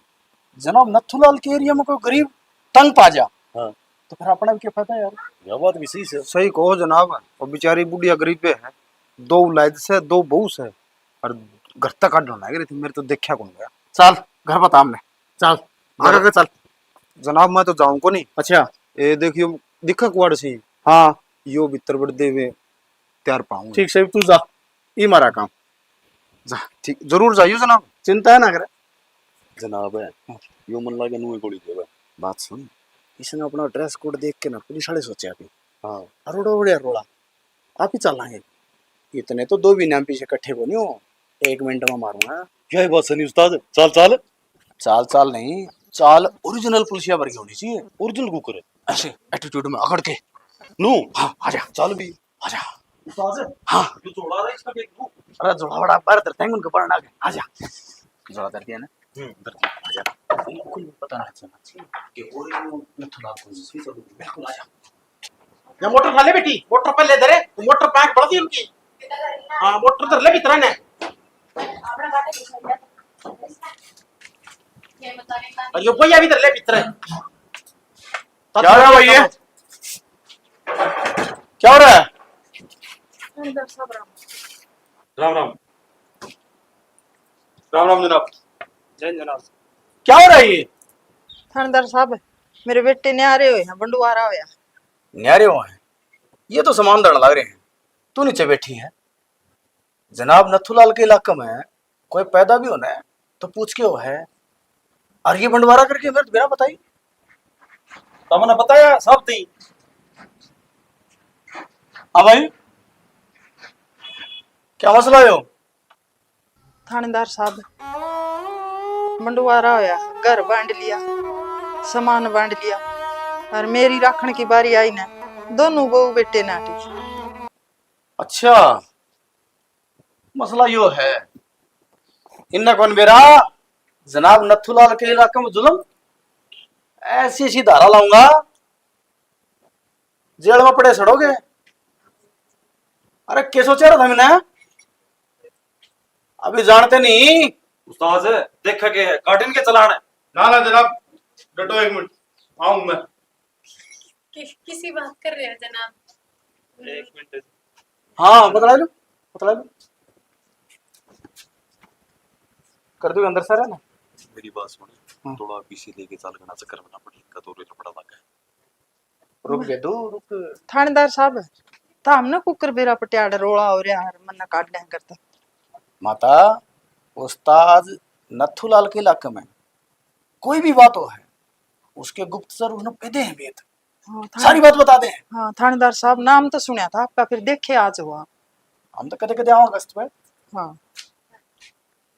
जनाब, नथुलाल के एरिया में कोई गरीब तंग पा जा, हाँ। तो फिर अपना भी क्या फायदा यार? यह बात भी सही से। सही कहो जनाब, और बेचारी बुढ़िया गरीब है, दो औलाद से, दो बहू से, और घर तक काटना लग रही थी, मेरे तो देखा कौन गया। चल, घर बता हमने, चल, आगे के चल। जनाब, मैं तो जाऊं को नहीं। अच्छा। ए, देखियो, दिखा कुआड़ सी। हाँ। यो भीतर बड़ देवे, तैयार पाऊंगा। ठीक सही, तू जा, ई मारा काम। जा, ठीक, जरूर जाइयो जनाब। चिंता है ना करे। जनाब है, यो मन लागे नुए गोली देवे। बात सुन, इसने अपना ड्रेस कोड देख के ना पुलिस वाले सोचे अभी। हाँ। अरोड़ा उड़े अरोड़ा, आप ही चलांगे। इतने तो दो भी नाम पीछे इकट्ठे को नहीं हो, एक मिनट में मारूंगा। क्या बात सनी उस्ताद, चाल चाल। चाल चाल नहीं, चाल ओरिजिनल पुलिसिया वर्गी होनी चाहिए, ओरिजिनल कुकर, ऐसे एटीट्यूड में अकड़ के। नू, हाँ, आजा, चल भी, आजा। उस्ताद, हाँ। ये जोड़ा रहा है इसका, देख लूं। अरे जोड़ा बड़ा बाहर धरते हैं, उनके पड़ना के, आजा। जोड़ा धर दिया ना? हम्म, धर दिया। आजा। बिल्कुल पता ना चलना चाहिए कि ओरिजिनल नथुलाल कौन सी चीज़ है, बिल्कुल आजा। या मोटर उठा ले बेटी, मोटर पहले धरे, मोटर पैक बढ़ दी उनकी। हाँ, मोटर धर ले भीतर ने। और ये भैया भी धर ले भीतर। क्या हो रहा है भाई ये? क्या हो रहा है? अंदर सब राम। राम राम। राम राम जनाब। जय जनाब। क्या हो रहा है ये? थानेदार साहब, मेरे बेटे न्यारे हुए हैं, बंडवारा होया। न्यारे हुए हैं? ये तो सामान धरने लग रहे हैं। तू नीचे बैठी है। जनाब, नथुलाल के इलाके में कोई पैदा भी होना है तो पूछ के हो है। और ये बंडवारा करके मेरे तो बिना बताई। तो मैंने बताया सब थी। हाँ भाई, क्या मसला है? थानेदार साहब, बंडवारा होया, घर बांट लिया, सामान बांट लिया, और मेरी राखण की बारी आई ना, दोनों बहू बेटे नाटी। अच्छा, मसला यो है, इन्ना कौन बेरा जनाब नथुलाल के इलाके में जुल्म, ऐसी ऐसी धारा लाऊंगा, जेल में पड़े सड़ोगे। अरे, के सोचा रहा था मैंने? अभी जानते नहीं। उस्ताद, देखा के है, काट इनके चलान है। ना, ना जनाब, डटो एक मिनट, आऊं मैं। कि, किसी बात कर रहे हो जनाब? एक मिनट। हाँ, बतला लो, बतला लो। कर दो अंदर सारा ना। मेरी बात सुन, हाँ। थोड़ा पीछे लेके चल, घना चक्कर में ना पड़े, इनका तो रेल बड़ा लगा है। रुक बे, दो रुक। थानेदार साहब, तो हमने कुकर बेरा पटियाड़ रोला हो रहा है, मन्ना काट दें करता। माता, उस्ताद नथुलाल के इलाके में कोई भी बात हो है, उसके गुप्तचर उसने कह दे हैं भेद। हाँ, थाने-, सारी बात बता दे। हाँ, थानेदार साहब, नाम तो सुना था आपका, फिर देखे आज हुआ। हम तो कदे कदे आओ गश्त पे। हाँ।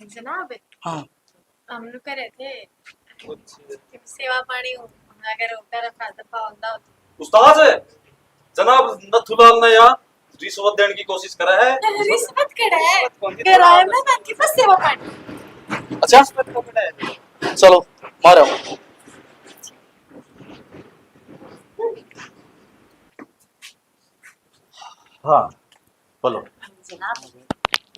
जनाब, हाँ। हम लोग कह रहे थे कि सेवा पानी हो, अगर होकर रखा दफा होता हो तो। उस्ताद, जनाब नथुलाल ने यहाँ रिश्वत देने की कोशिश करा है। रिश्वत कड़ा है? रिश्वत कौन सी? कराया मैं बाकी बस सेवा पानी। अच्छा, रिश्वत पकड़ा है। चलो, मारो। हाँ, बोलो। जनाब,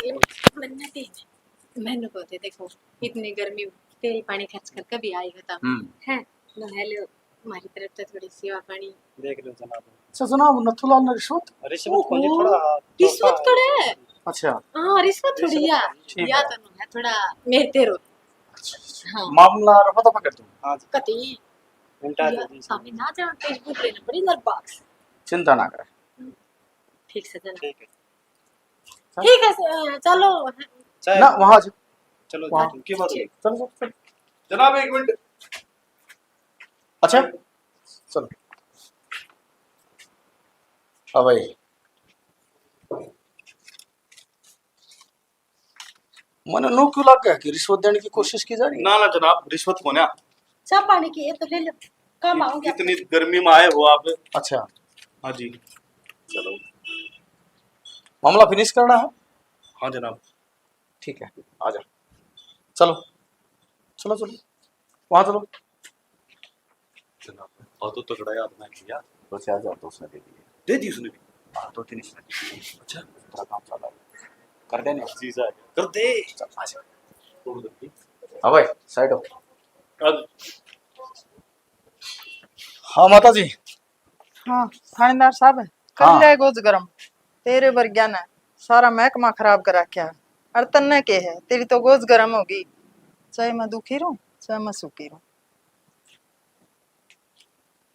ये मन्नत है। मैंने को थे, देखो, इतनी गर्मी, तेल पानी खर्च कर कभी आएगा तब। हम्म। हैं? नहा लो, हमारी तरफ से थोड़ी सेवा पानी। देख लो जनाब। अच्छा जनाब, नथुलाल ने रिश्वत? रिश्वत कौन सी? ओहो, थोड़ा रिश्वत थोड़ा है। अच्छा। हाँ, रिश्वत थोड़ी रिश्वत है। ठीक या है। तो ना है, थोड़ा मेरे तेरो। अच्छा, अच्छा। हाँ। मामला रफा दफा कर दो। हाँ जी। कति? घंटा या, दे दी। हमें ना जाओ, Facebook पे ना पड़ी नर box। चिंता ना करे। ठीक से जना। ठीक है। ठीक है, स-, चलो। चाहे ना, वहाँ आ जाओ। चलो, वहाँ। ठीक है, बात ठीक। चलो, चलो, चलो। जनाब, एक मिनट। अच्छा, चलो। हाँ भाई, मने नो क्यों लग गया कि रिश्वत देने की कोशिश की जा रही है? ना, ना जनाब, रिश्वत को ना। चाय पानी की ये तो ले लो, काम आओगे आप। इतनी गर्मी में आए हो आप। अच्छा। हाँ जी। चलो, मामला finish करना है। हाँ जनाब। ठीक है, आ जा। चलो, चलो, चलो, वहाँ चलो। जनाब, और तो तगड़ा याद ना किया। दो चार हजार तो उसने दे दिए। दे दी उसने भी? हाँ, दो तीन इसने दे दिए। अच्छा। थोड़ा काम चला है। कर देने। जीजा आ गया। कर दे। चल, आ जा। तोड़ दे। हाँ भाई, side हो। कर। हाँ माता जी। हाँ, थानेदार साहब, कर हाँ। ले गोज गरम। तेरे वर्ग्या ने सारा महकमा खराब कर रखा है। और तन्ने के है, तेरी तो गोज गरम होगी। चाहे मैं दुखी रहूं, चाहे मैं सुखी रहूं।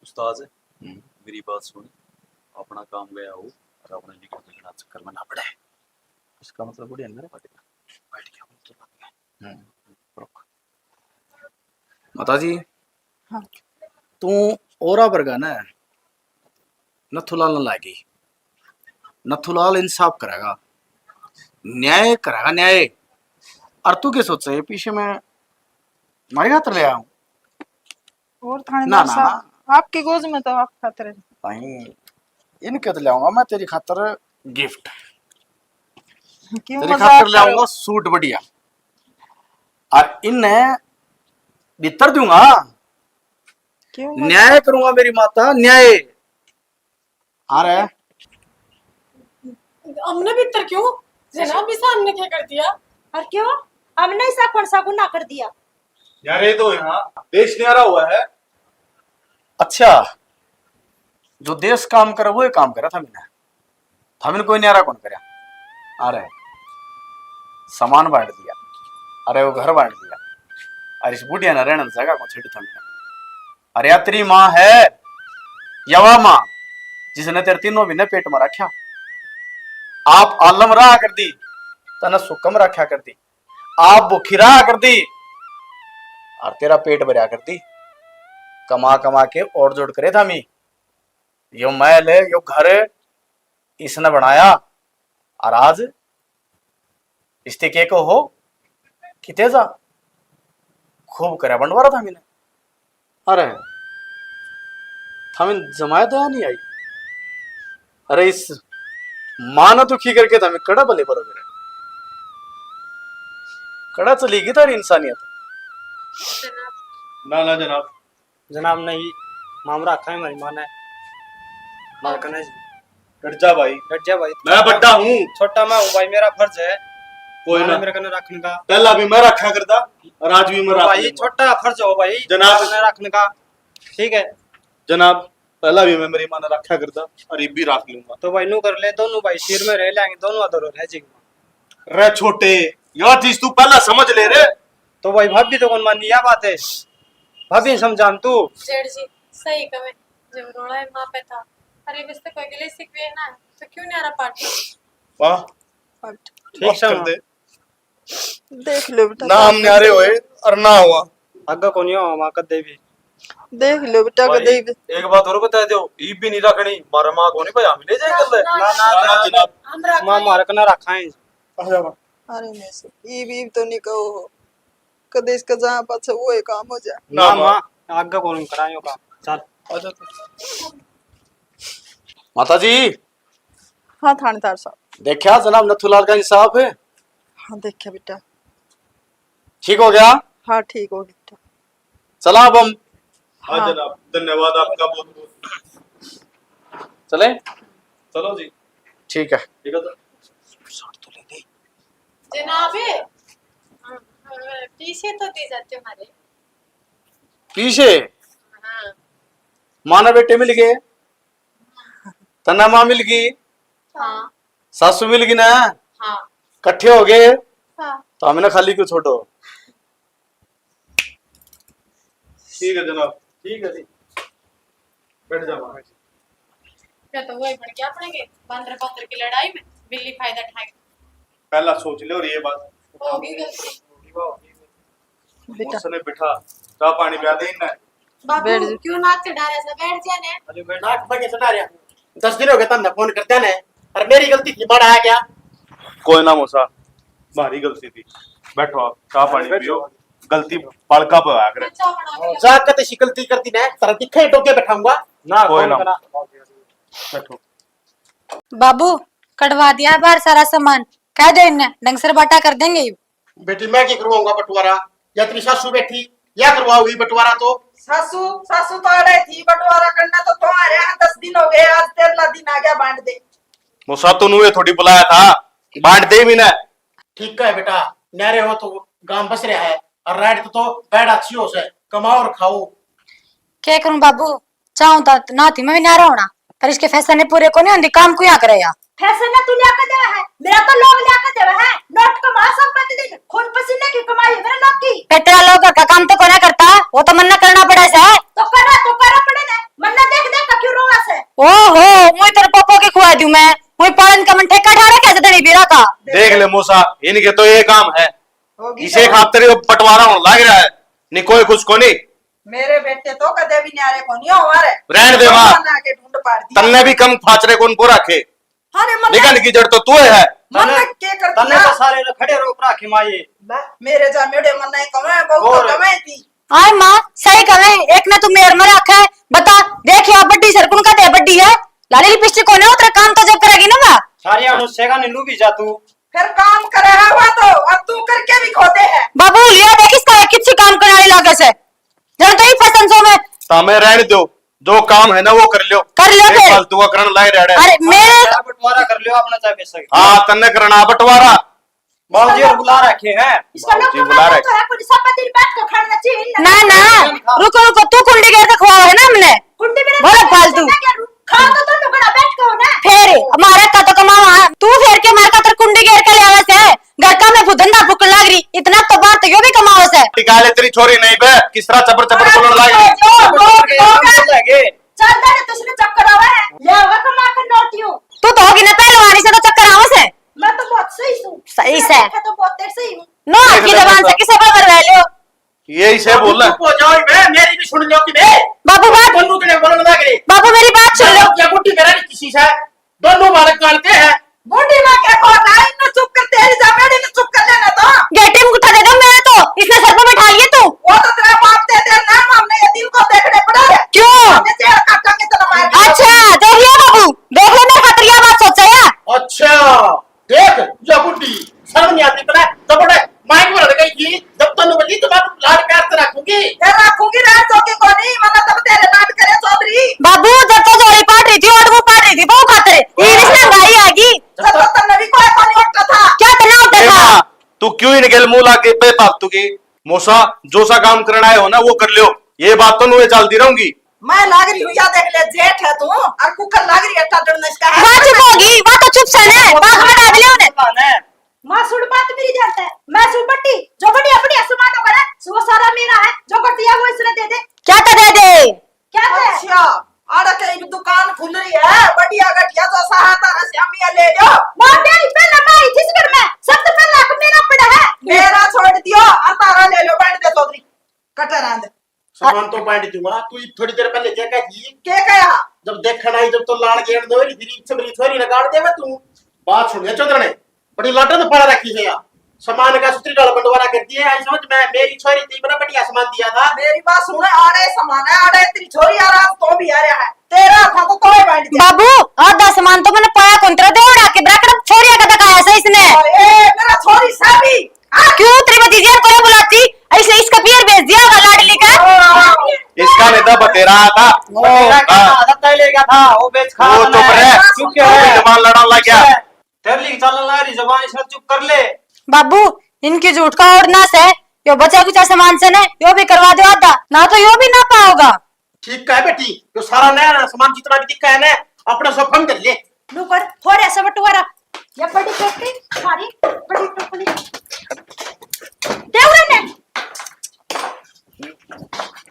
उस्ताद, हम्म। मेरी बात सुन, अपना काम गया हो और अपने लिए कोई ना चक्कर में ना पड़े। इसका मतलब बड़ी अंदर है। बैठ गया, बैठ गया, बोल तो बात है। हम्म, रुक। माता जी, हाँ। तू औरा वर्गा ना नथुलाल न लागी। नथुलाल इंसाफ करेगा, न्याय करेगा, न्याय। और तू के सोचे ये पीछे में मारे खातर ले आया हूँ? और थानेदार ना, साहब, ना। आपकी गोज में तो आप खातर है। भाई, इनके तो ले आऊंगा मैं तेरी खातर गिफ्ट। क्यों तेरी मजाक खातर ले आऊंगा सूट बढ़िया, और इन्हें भीतर दूंगा। क्यों मजाक? न्याय करूंगा मेरी माता, न्याय। अरे, हमने भीतर क्यों? जनाब, इसा हमने क्या कर दिया? और क्यों? हमने ऐसा कौन सा गुनाह कर दिया? यार, ये तो यहाँ देश न्यारा हुआ है। अच्छा, जो देश काम करे, वो ही काम करे था मैंने। था मैंने कोई न्यारा कौन करे। अरे, सामान बांट दिया, अरे, वो घर बांट दिया, अरे, इस बुढ़िया ने रहने जगह को छेड़ी था मैंने। अरे, या तेरी माँ है, या वा माँ, जिसने तेरे तीनों महीने पेट में रखा। आप आलम रहा कर दी, तने सुकम रखा कर दी। आप भूखी रहा कर दी, और तेरा पेट भरया कर दी। कमा कमा के और जोड़ करे था मी। यो महल, यो घर, इसने बनाया, और आज इसते के को हो, किते जा, खूब करया बंटवारा था मैंने। अरे, थामिन जमाया दया नहीं आई। अरे, इस माँ ने दुखी करके थामिन कड़ा भले बरोगे रे। कड़ा चली गई थारी इंसानियत। ना, ना जनाब। जनाब, नहीं, मामरा रखा है हमारी माँ ने। मार कने जी। डट जा भाई। डट जा भाई। मैं बड्डा हूँ। छोटा मैं हूँ भाई, मेरा फर्ज है। कोई माँ ने ना। मेरे कने रखने का। पहला भी मैं रखा करता और आज भी मैं तो रख भाई, लूंगा। छोटा फर्ज हो भाई, जनाब। माँ ने रखने का। ठीक है। जनाब, पहला भी मैं मेरी माँ ने रखा करता और ये भी रख लूंगा। तो भाई, नू कर ले, दोनों भाई सिर में रह लेंगे, दोनों अधर रह जाएंगे। रे छोटे, यह चीज तू पहला समझ ले रे। तो भाई, भाभी तो कौन मानी यह बात है? भाभी समझान तू। जेठ जी, सही कहे, जब रोला है माँ पे था। अरे, बस तो कोई गले सिकवे ना, तो क्यों नहीं आ रहा पार्टनर? वाह। ठीक बात से कर माँ। दे। देख लो बेटा, ना हम न्यारे होए और ना हुआ। आगे कोनी हो माँ कदे भी। देख लो बेटा, भाई, कदे भी। एक बात और बता दो, ईब भी नहीं रखनी, मारा माँ कोनी भाई, हम ले जाए कर ले। ना, ना, ना, ना, ना, जनाब। हम रख माँ लेंगे। मारक ना रखा है। अच्छा माँ। अरे नहीं सर, ईब, ईब तो नहीं कहो हो। कदे इसका जहाँ पाछे वो ही काम हो जाए। ना ना माँ। माँ, आगे कोनी करायो काम। चल। अच्छा तो। माता जी। हाँ थानेदार साहब। देखा जनाब नथुलाल का इंसाफ है? हाँ देखा बेटा। ठीक हो गया? हाँ ठीक हो गया बेटा। चला अब हम। हाँ हाँ। जनाब, धन्यवाद आपका बहुत बहुत। चले? चलो जी। ठीक है। ठीक है तो। जनाब, हाँ, हाँ, पीछे तो दे जाते हमारे। पीछे? हाँ। माँ ने बेटे मिल गए। तन्ने माँ मिल गई, हाँ। सासू मिल गई ना, हाँ। कट्ठे हो गए, हाँ। तो हमने खाली क्यों छोड़ो? ठीक है जनाब, ठीक है जी, बैठ जाओ। क्या तो वही बन गया अपने के, बंदर बंदर की लड़ाई में बिल्ली फायदा उठाएगी। पहला सोच ले और ये बात। होगी गलती। बेटा। मौसा ने बिठा, चाय पानी पिया दे इन्हें। बाबू, बैठ जा। क्यों नाक चढ़ा रहा है? बैठ जा ने। अरे बैठ। नाक पे चढ़ा रहा? दस दिन हो गए तन्ने फोन करते ने, और मेरी गलती थी, बड़ा आ गया। कोई ना मौसा, भारी गलती थी। बैठो आप, चाय पानी बैठो। पियो। गलती बालका पे आ करे। चाय बना के जा के तैसी गलती कर दी ना, तेरा दिखे टोके बैठाऊंगा। ना, कोई कोई ना। ना। बैठो। बाबू, कढ़वा दिया बाहर सारा सामान, कह दे इन्हें, ढंग से बाटा कर देंगे। बेटी, मैं क्या करवाऊंगा बंटवारा? या तेरी सासू बैठी, या करवाओगी बंटवारा तो? सासू, सासू तो आड़े थी, बंटवारा करना तो तुम्हारे यहाँ। दस दिन हो गए, आज तेरहला दिन आ गया, बांट दे। मौसा, तू नुए थोड़ी बुलाया था, बांट दे भी ना। ठीक है बेटा, न्यारे हो तो गांव बस रहा है, और राइट तो, तो बैठ अच्छी हो से, कमाओ और खाओ। क्या करूं बाबू, चाहूं तो ना थी मैं भी न्यारा होना, पर इसके फैसले ने पूरे को नहीं होंदी, काम को यहाँ करे या। फैसले ना तू लिया के देवे है, मेरा तो लोग लिया के देवे है। नोट कमा सब प्रतिदिन, खून पसीने की कमाई है मेरे लोग की। पेटरा लोग घर का काम तो कोना करता, वो तो मन्ना करना पड़े से। तो करना तो करना पड़े ना, मन्ना देख देख का क्यों रोवा से। ओहो, मुई तेरे पापा के खुआ दूं मैं, मुई पालन का मन ठेका ठा रखा है धनी बीरा का। देख ले मौसा, इनके तो ये काम है, होगी इसे तो। खातर ही वो बंटवारा होने लग रहा है, नहीं कोई कुछ को नहीं। मेरे बेटे तो कदे भी न्यारे कोनी हो हमारे। रहन दे माँ। बना के ढूंढ पाड़ दिया। तन्ने भी कम फाचरे कौन को रखे? अरे मन निकल की जड़ तो तू है। मन तन्ने, के कर तन्ने दिया? तो सारे ने खड़े रोक रखे माँ ये। बा, मेरे जा मेरे मन नहीं कमे, बहुत और? तो कमे थी। आय माँ, सही कहे, एक ने तू मेर में रखे है। बता, देख या बड्डी सरकुन का दे बड्डी है। लाली लिपस्टिक कोने उतरे काम तो जब करेगी ना वा। सारी अनुष्या का नीलू भी जा तू। फिर काम करे है वो तो, और तू करके भी खोदे है। बाबू, लिया देख इसका किसी काम करने लागे से। जब तो ही फैशन शो में। तमे रहने दो, जो काम है ना वो कर लो। कर लो फिर। फालतू का करण लाई रहा है। अरे मेरे बंटवारा कर लो अपना, चाहे पैसा। हाँ, तन्ने करना बंटवारा। बाबूजी और बुला रखे हैं। इसका लोग बुला रहे तो है, कोई सब दिन बैठ के खाना चाहिए ना। ना, रुको रुको, तू कुंडी गेर के खुआवा है ना हमने। कुंडी में बोलो फालतू। खा तो तुम लोग बैठ के हो ना। फिर हमारे का तो कमावा है। तू फेर के मार का तर कुंडी गेर के ले आवे से। घर का मैं धंधा फूकन लाग रही, इतना तो बात यो भी कमाओ से। निकाले तेरी छोरी नहीं बे, किस तरह चपर चपर बोलने लाग रही। चल दे, तुझने चक्कर आवे है। ले आवे कमा के नोटियो। तू तो होगी ना पहलवानी से, तो चक्कर आवे से। मैं तो बहुत सही हूँ। सही से। मैं तो बहुत सही हूँ। नो, आपकी जबान से किसे पर बरवा लियो? यही से बोल। चुप हो जाओ बे, मेरी भी सुन लो कि बे। बाबू बात। बोलू के बोलने लाग रही। बाबू मेरी बात सुन लो। क्या गुट्टी करा किसी से? दोनों बालक जानते हैं। बूढ़ी माँ के को ना, इन्हें चुप कर, तेरी जमेड़ी ने चुप कर लेना तो। गेटी में उठा दे दो, मैं तो इसने सर पे बैठा लिए तू। वो तो तेरा बाप दे दे ना, हमने ये दिल को देखने पड़ा है। क्यों? हमने जेल काटांगे तो मार के। अच्छा, देख लिया बाबू, देख ले मेरे खातिर यह बात सोचा है। अच्छा, देख, या बुढ़ी, शर्म नहीं आती तने? जब बड़े माइक में लड़ गई थी, जब तन्नू बजी तो मैं लाड प्यार से रखूंगी। फिर रखूंगी, रहन दोगी कोनी, मना तब तेरे लाड करे चौधरी। बाबू, जब तो जोड़ी पाट रही थी, और वो पाट रही थी, वो खातर। ये रिश्ते में भाई आगी। जब तो तन्ने भी कोई कोनी उठता था। क्या तन्ने उठता ए था? माँ, तू क्यों इन गेल मुंह लाके बेफालतू की? मौसा, जो सा काम करना है हो ना, वो कर लियो। ये बात तो नुए चलती रहूंगी। मैं लाग रही हूँ, या देख ले, जेठ है तू, और कुकर लाग रही है, टाटन ने इसका है। वाह, चुप होगी, वाह तो चुप से ने, वाह, हमें डाल लियो ने। माँ, सुन बात मेरी ध्यान से। मैं सुन बट्टी, जो बड़ी अपनी असमान हो करे, वो सारा मेरा है, जो घटिया वो इसने दे दे। क्या कर दे दे? क्या दे? अच्छा, आड़ा के एक दुकान खुल रही है, बढ़िया घटिया जो सहाता रस्यामिया ले लो। माँ, मेरी पहले मैं आई थी इस घर में, सबसे पहले हक मेरा पड़ा है। मेरा छोड़ दियो, और तारा ले लो, बैठ दे चौधरी, कटर आंदे। सामान तो बांट दूंगा, तू थोड़ी देर पहले क्या कही? क्या कहा? जब देखण आई, जब तो लाड़ गेड़ दो रही थी, सबरी छोरी ने गाड़ देवे तू। बात सुन ले चौधरने, बड़ी लाटन तो पड़ा रखी है यार। सामान का सुतरी डाल बंटवारा कर दिए, आई समझ में, मेरी छोरी थी, बड़ा बढ़िया सामान दिया था। मेरी बात सुन, आड़े सामान है, आड़े तेरी छोरी आ रहा, तो भी आ रहा है, तेरा था तो तोए बांट दिया। बाबू, आधा सामान तो मैंने पाया कौन, तेरा देवड़ा के ब्रैकेट छोरिया का दिखाया से इसने। ए, मेरा छोरी साबी। आ, क्यों तेरे भतीजे को बुलाती? ऐसे इसका पियर भेज दिया होगा लाडली का। इसका नहीं था, बतेरा था। वो बतेरा क्या हाँ। था? आदत तय लेगा था, वो बेच खा वो चुप रहे। क्यों क्या वो भी है? जबान लड़ाने लग गया। तेरे लिए चलने लग रही जबान, इसने चुप कर ले। बाबू, इनकी झूठ का और नाश है। यो बचा कुचा सामान से ने, यो भी करवा दो आधा, ना तो यो भी ना पाओगा। ठीक है बेटी, यो सारा नया सामान जितना भी दिखा है ना, अपना सब फंड कर ले। नुकड़, थोड़े से बंटवारा। ये बड़ी पेटी, थारी बड़ी टोकरी। देवरे ने।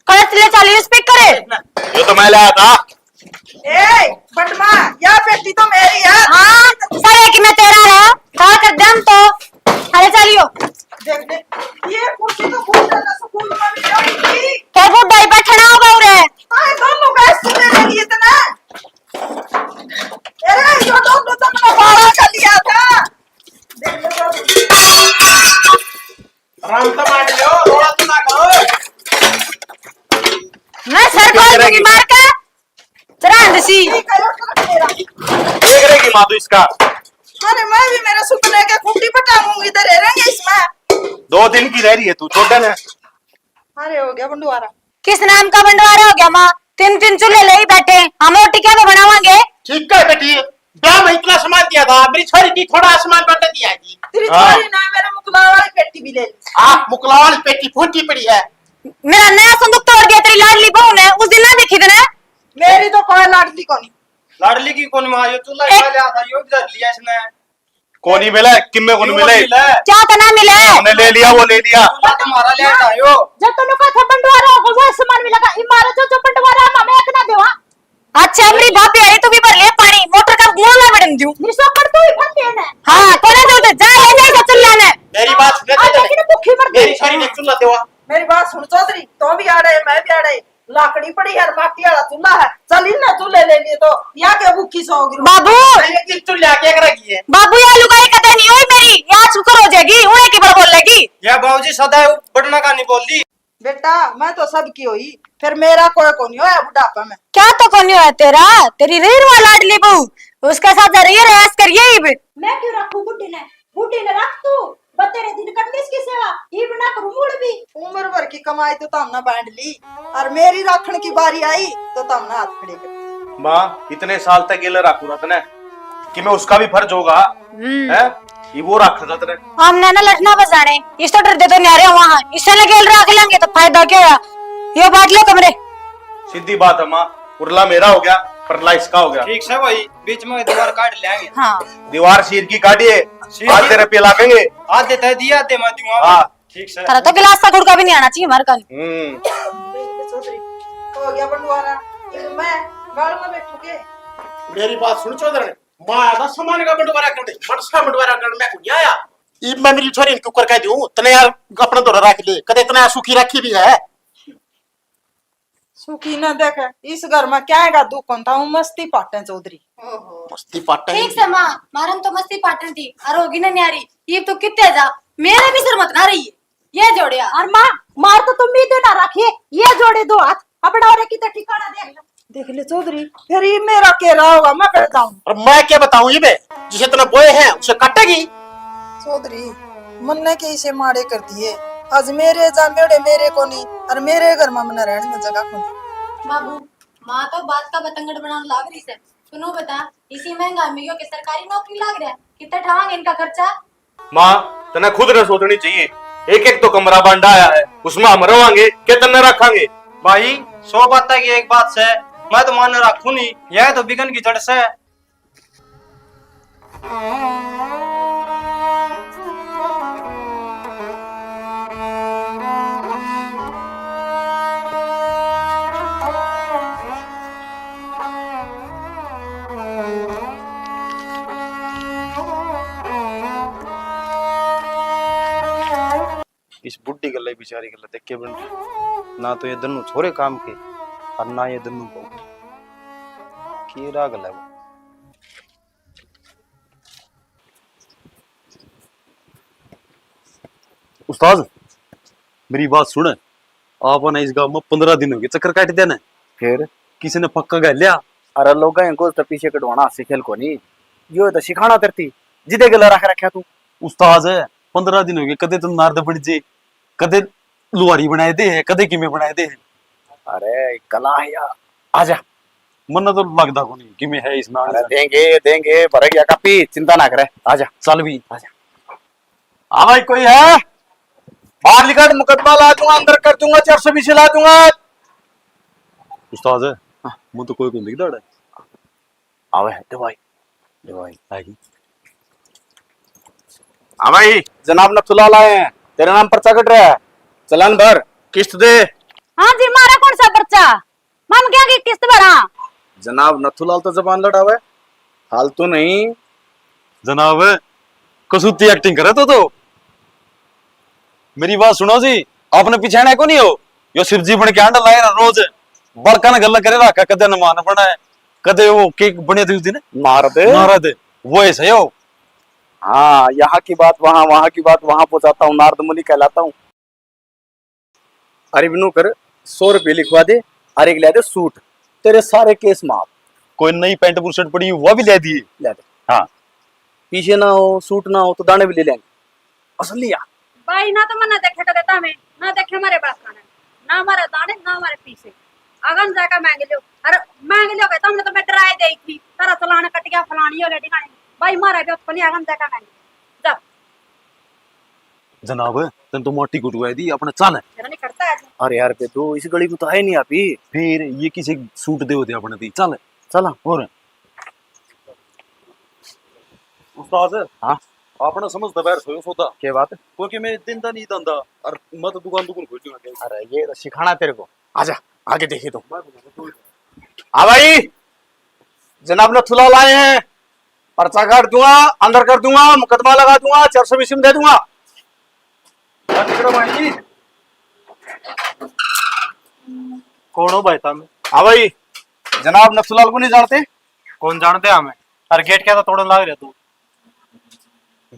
कलश ले चलिए, स्पीकर है। यो तो मैं लाया था। ए, बटमा, या पेटी तो मेरी है। हाँ, सारे की मैं तेरा है। हाँ, कर दे हम तो। अरे चलियो। देख, देख, ये कुर्सी तो बहुत ज्यादा सुकून वाली है। तो वो डाई बैठना होगा उरे। आए दोनों का सुने नहीं इतना। अरे, यो दोनों तो अपना बाड़ा कर लिया था। देख लो तो। राम तो मार लो, रोड़ा तो ना करो। मैं सर खोल दूंगी मार के। चरांद सी। देख रहेगी माँ तू इसका। अरे, मैं भी मेरे सुपने के खूंटी पटाऊंगी, इधर रहेंगे इसमें। दो दिन की रह रही है तू, छोड़ दे ना। अरे, हो गया बंटवारा। किस नाम का बंटवारा हो गया माँ? तीन तीन चूल्हे ले ही बैठे, हम रोटी क्या बनावांगे? ठीक है बेटी, ब्याह में इतना सामान दिया था, मेरी छोरी की थोड़ा सामान बंट दिया जी। तेरी हाँ। छोरी ना मेरे मुकला वाली पेटी भी ले ली। हाँ, मुकला वाली पेटी फूटी पड़ी है। मेरा नया संदूक तोड़ दिया तेरी लाडली बहू ने, उस दिन ना देखी तने। मेरी तो कोई लाडली कोनी। लाडली की कौन माँ, ये चूल्हा एक लिया था, यो भी धर लिया इसने। कोनी मिला, किम्मे कोनी मिले। क्या तना मिले? हमने ले लिया, वो ले लिया। तुम्हारा ले आया यो। जब तन्नू का था बंटवारा होगा, वो सामान मिलेगा। इमारत जो, जो बंटवारा हम हमें एक ना देवा। अच्छा, मेरी भाभी आई तो भी भर ले पानी, मोटर का मुंह ना बड़न दूं। निशा कर तू ही भर देना। हाँ, कोने जो तो जा, ले जा, जा, चल लेना। मेरी बात सुन, आज चल। लेकिन भूखी मर मेरी गई। सारी ने चूल्हा देवा। मेरी बात सुन चौधरी, तो भी आ रहे, मैं भी आ रहे। लाकड़ी पड़ी है, माटी वाला चूल्हा है, चल इन्हें चूल्हे ले लिए तो या के भूखी सो गिरो। बाबू! ये किस चूल्हे आके रखी है? बाबू, या लुगाई कदे नहीं हुई मेरी, या शुक्र हो जाएगी, उन्हें की बड़ बोल लेगी। या बाबूजी सदा बढ़ना का नहीं बोल दी। बेटा, मैं तो सबकी होई, फिर मेरा कोई कोनी होया बुढ़ापा में। क्या तो कोनी होया तेरा? तेरी रही वा लाडली बहू, उसके साथ रही, ऐश करिए इब। मैं क्यों रखूं बुढ़ी ने? बुढ़ी ने रख तू, बतेरे दिन करने इसकी सेवा, इब ना करूं मुड़ भी। उम्र भर की कमाई तो तमने बांट ली, और मेरी राखण की बारी आई तो तमने हाथ खड़े कर दिए। माँ, इतने साल तक गेले राखू रहा तने, कि मैं उसका भी फर्ज होगा, हम्म। हैं? ये वो राखा था तने। हमने ना लठना बजाने, इस तो डर दे तो न्यारे वहां, इससे लगे राख लेंगे तो फायदा क्या होया? यो बांट लो कमरे। सीधी बात है माँ, उरला मेरा हो गया, परला इसका हो गया। ठीक से भाई, बीच में दीवार काट लेंगे। हाँ। दीवार सिर की काटिए, सिर की। आधे रुपये लागेंगे। आधे तय दिए, आधे मैं दूंगा। हाँ। ठीक से। थारा तो गिलास का घुड़का भी नहीं आना चाहिए हमारे कल। हम्म। चौधरी, हो गया बंटवारा, ये मैं गाल में बैठू के? मेरी बात सुन चौधरी, मैं आया था सामान का बंटवारा करने, मनसा बंटवारा करने मैं को नहीं आया। इब मैं मेरी छोरी ने क्यों कर कह दूं, तने यार अपना धोरा रख ले, कदे इतना सुखी रखी भी है। सुखी ना देखे, इस घर में क्या है दुख होता हूँ, मस्ती पाटे चौधरी। ओहो। मस्ती पाटे ठीक से माँ, मारन तो मस्ती पाटन थी, और होगी ना न्यारी, ये तो कितने जा, मेरे भी सर मत ना रही है, ये जोड़िया। और माँ, मार तो तुम भी देना रखिए, ये जोड़े दो हाथ, अपना और कितना ठिकाना देख लो। देख ले चौधरी, फिर ये मेरा के रहा होगा, मैं कर दाऊं। और मैं क्या बताऊं, ये बे, जिसे तूने बोए हैं, उसे काटेगी। चौधरी, मन्ने के इसे माड़े कर दिए। आज मेरे जा मेरे, मेरे को नहीं, और मेरे घर में मन्ने रहने में जगह को नहीं। बाबू, माँ तो बात का बतंगड़ बनाने लाग रही से। सुनो बता, इसी महंगाई में यो के सरकारी नौकरी लाग रहा है, कितना ठावांगे इनका खर्चा? माँ, तने खुद ने सोचनी चाहिए। एक एक तो कमरा बांडा आया है, उसमें हम रवांगे के तन्ने रखांगे? भाई, सौ बातें की एक बात से, मैं तो मान रखू नहीं, यह तो बिगन की जड़ से। इस बुढ़ी गल्ला, बेचारी गल्ला देख के बन रही। ना तो ये दोनों छोरे काम के और ना ये दोनों बहू। के राग है वो। उस्ताद, मेरी बात सुन, आपने इस गांव में पन्द्रह दिन हो गए चक्कर काट देना। फिर? किसी ने पक्का कर लिया? अरे लोग हैं, कुछ तो पीछे कटवाना से खेल को नहीं, यो तो सिखाना तरती, जिदे गला रख रखा तू। उस्ताद, पन्द्रह दिन हो गए, कदे तो नारद बन जे, कदे लुहारी बनाए दे है, कदे किमे बनाए दे है। अरे कला है यार, आजा। मन्ने तो लगदा कोनी किमे है इस नाल। अरे देंगे, देंगे, भर गया कापी, चिंता ना करे, आजा। चल भी। आजा। हाँ भाई, कोई है? बाहर निकल, मुकदमा ला दूंगा, अंदर कर दूंगा, चार सौ बीसी ला दूंगा। उस्ताद है? हाँ। मुझे तो कोई को नहीं दिखता। आवे है, दे भाई, दे भाई। आई। हाँ भाई, जनाब नथुलाल आए हैं, तेरे नाम पर्चा कट रहा है, चालान भर, किस्त दे। हाँ जी, मारा कौन सा पर्चा? मम क्या की किस्त भरा? जनाब नथुलाल तो जबान लड़ावे, फालतू नहीं। जनाब, कसूती एक्टिंग करे तो, तो। मेरी बात सुनो जी, आपने पिछाणा को नहीं हो? यो शिव जी बन के आंडा लाए ना रोज, बड़का ने गल्ला करे रखा, कदे हनुमान बने, कदे वो के बने थे उस दिन? नारद। नारद, वो ऐसा ही हो। हाँ, यहाँ की बात वहाँ, वहाँ की बात वहाँ पहुँचाता हूँ, नारद मुनि कहलाता हूँ। अरे बिनू कर, सौ रुपये लिखवा दे, अरे एक ले दे सूट, तेरे सारे केस माफ। कोई नई पैंट बुशर्ट पड़ी, वो भी ले दिए। ले दे। हाँ। पीछे ना हो, सूट ना हो, तो दाने भी ले लेंगे। असलिया। भाई, ना तो मन्ने देखे कदे तामे, ना देखे मारे बाप का ने, ना मारे दाने, ना मारे पीछे। अगन जाकर मांग लियो। अरे मांग लियो के, तुमने तो मैं डराए दे थी, तारा चलान कट गया, फलानी हो ले, ढिकानी। भाई, मारा भी उत्पन्न अगन जाकर मांग लियो। जा। जनाब, तन तो मोटी कुटवाई दी, अपने चल। मेरा नहीं करता आज। अरे यार, पे तो इस गली में तो आए नहीं आप ही। फिर ये किसी सूट दे होते अपने दी, चल। चला। और उस्ताद, हाँ? आपने समझ दे बाहर सोयो सौदा। क्या बात है? क्योंकि मैं दिन दा नहीं धंधा और मैं तो दुकान दुकान खोल दूंगा। अरे ये तो सिखाना तेरे को। आजा, आगे देखिए तो। हाँ भाई, जनाब नथुलाल आए हैं, पर्चा काट दूंगा, अंदर कर दूंगा, मुकदमा लगा दूंगा, चार सौ बीसी में दे दूंगा। कौन हो भाई साहब? हाँ भाई, जनाब नथुलाल को नहीं जानते? कौन जानते हमें? अरे गेट क्या था तोड़न लाग रहा तू?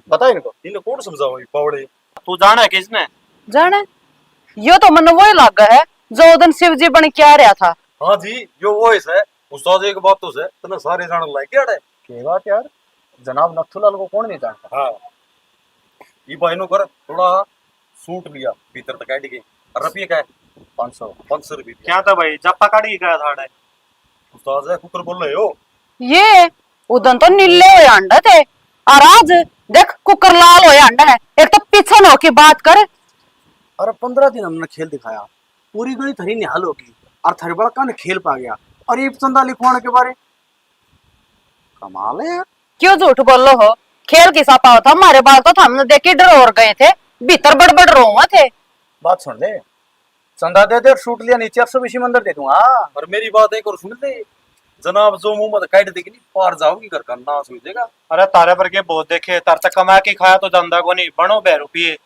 बता इनको। इन्हें कौन समझाओ ये पावड़े? तू जाने है किसने? जाने? यो तो मन्ने वही लागे है जो उस दिन शिव जी बन के आ रहा था। हाँ जी, यो वो ही सै। उस्ताद, एक बात तो सै, तने सारे जान लाग गया है। के बात यार, जनाब नथुलाल को कौन नहीं जानता? हाँ, ये भाई नो कर, थोड़ा सूट लिया भीतर तक काट के, और रुपये का है? पाँच सौ। पाँच सौ रुपये दिया। क्या था भाई, जापा काट के गया था अड़े? उस्ताद है, कुकर बोल रहे हो? ये उदन तो नीले होए हांडे थे, और आज देख कुकर लाल होए हांडे है। एक तो पीछे न होके बात कर। अरे पन्द्रह दिन हमने खेल दिखाया, पूरी गली थारी निहाल होगी, और थारे बड़का ने खेल पा गया, और ये चंदा लिखवाने के बारे, कमाल है यार। क्यों झूठ बोलो हो? खेल किसा पाओ था, हमारे बाल तो थामने देख के डर और गए थे, भीतर बड़बड़ रोवा थे। बात सुन ले, चंदा दे दे और सूट लिया नीचे, अरसों इसी मंदिर दे दूंगा। और मेरी बात एक और सुन ले, जनाब जो मुंह मत काट देगी नी, पार जाओगी, घर का नाश हो जाएगा। अरे तारे पर के बहुत देखे, तार तक कमा के खाया तो धंधा को नहीं, बनो बह रुपये।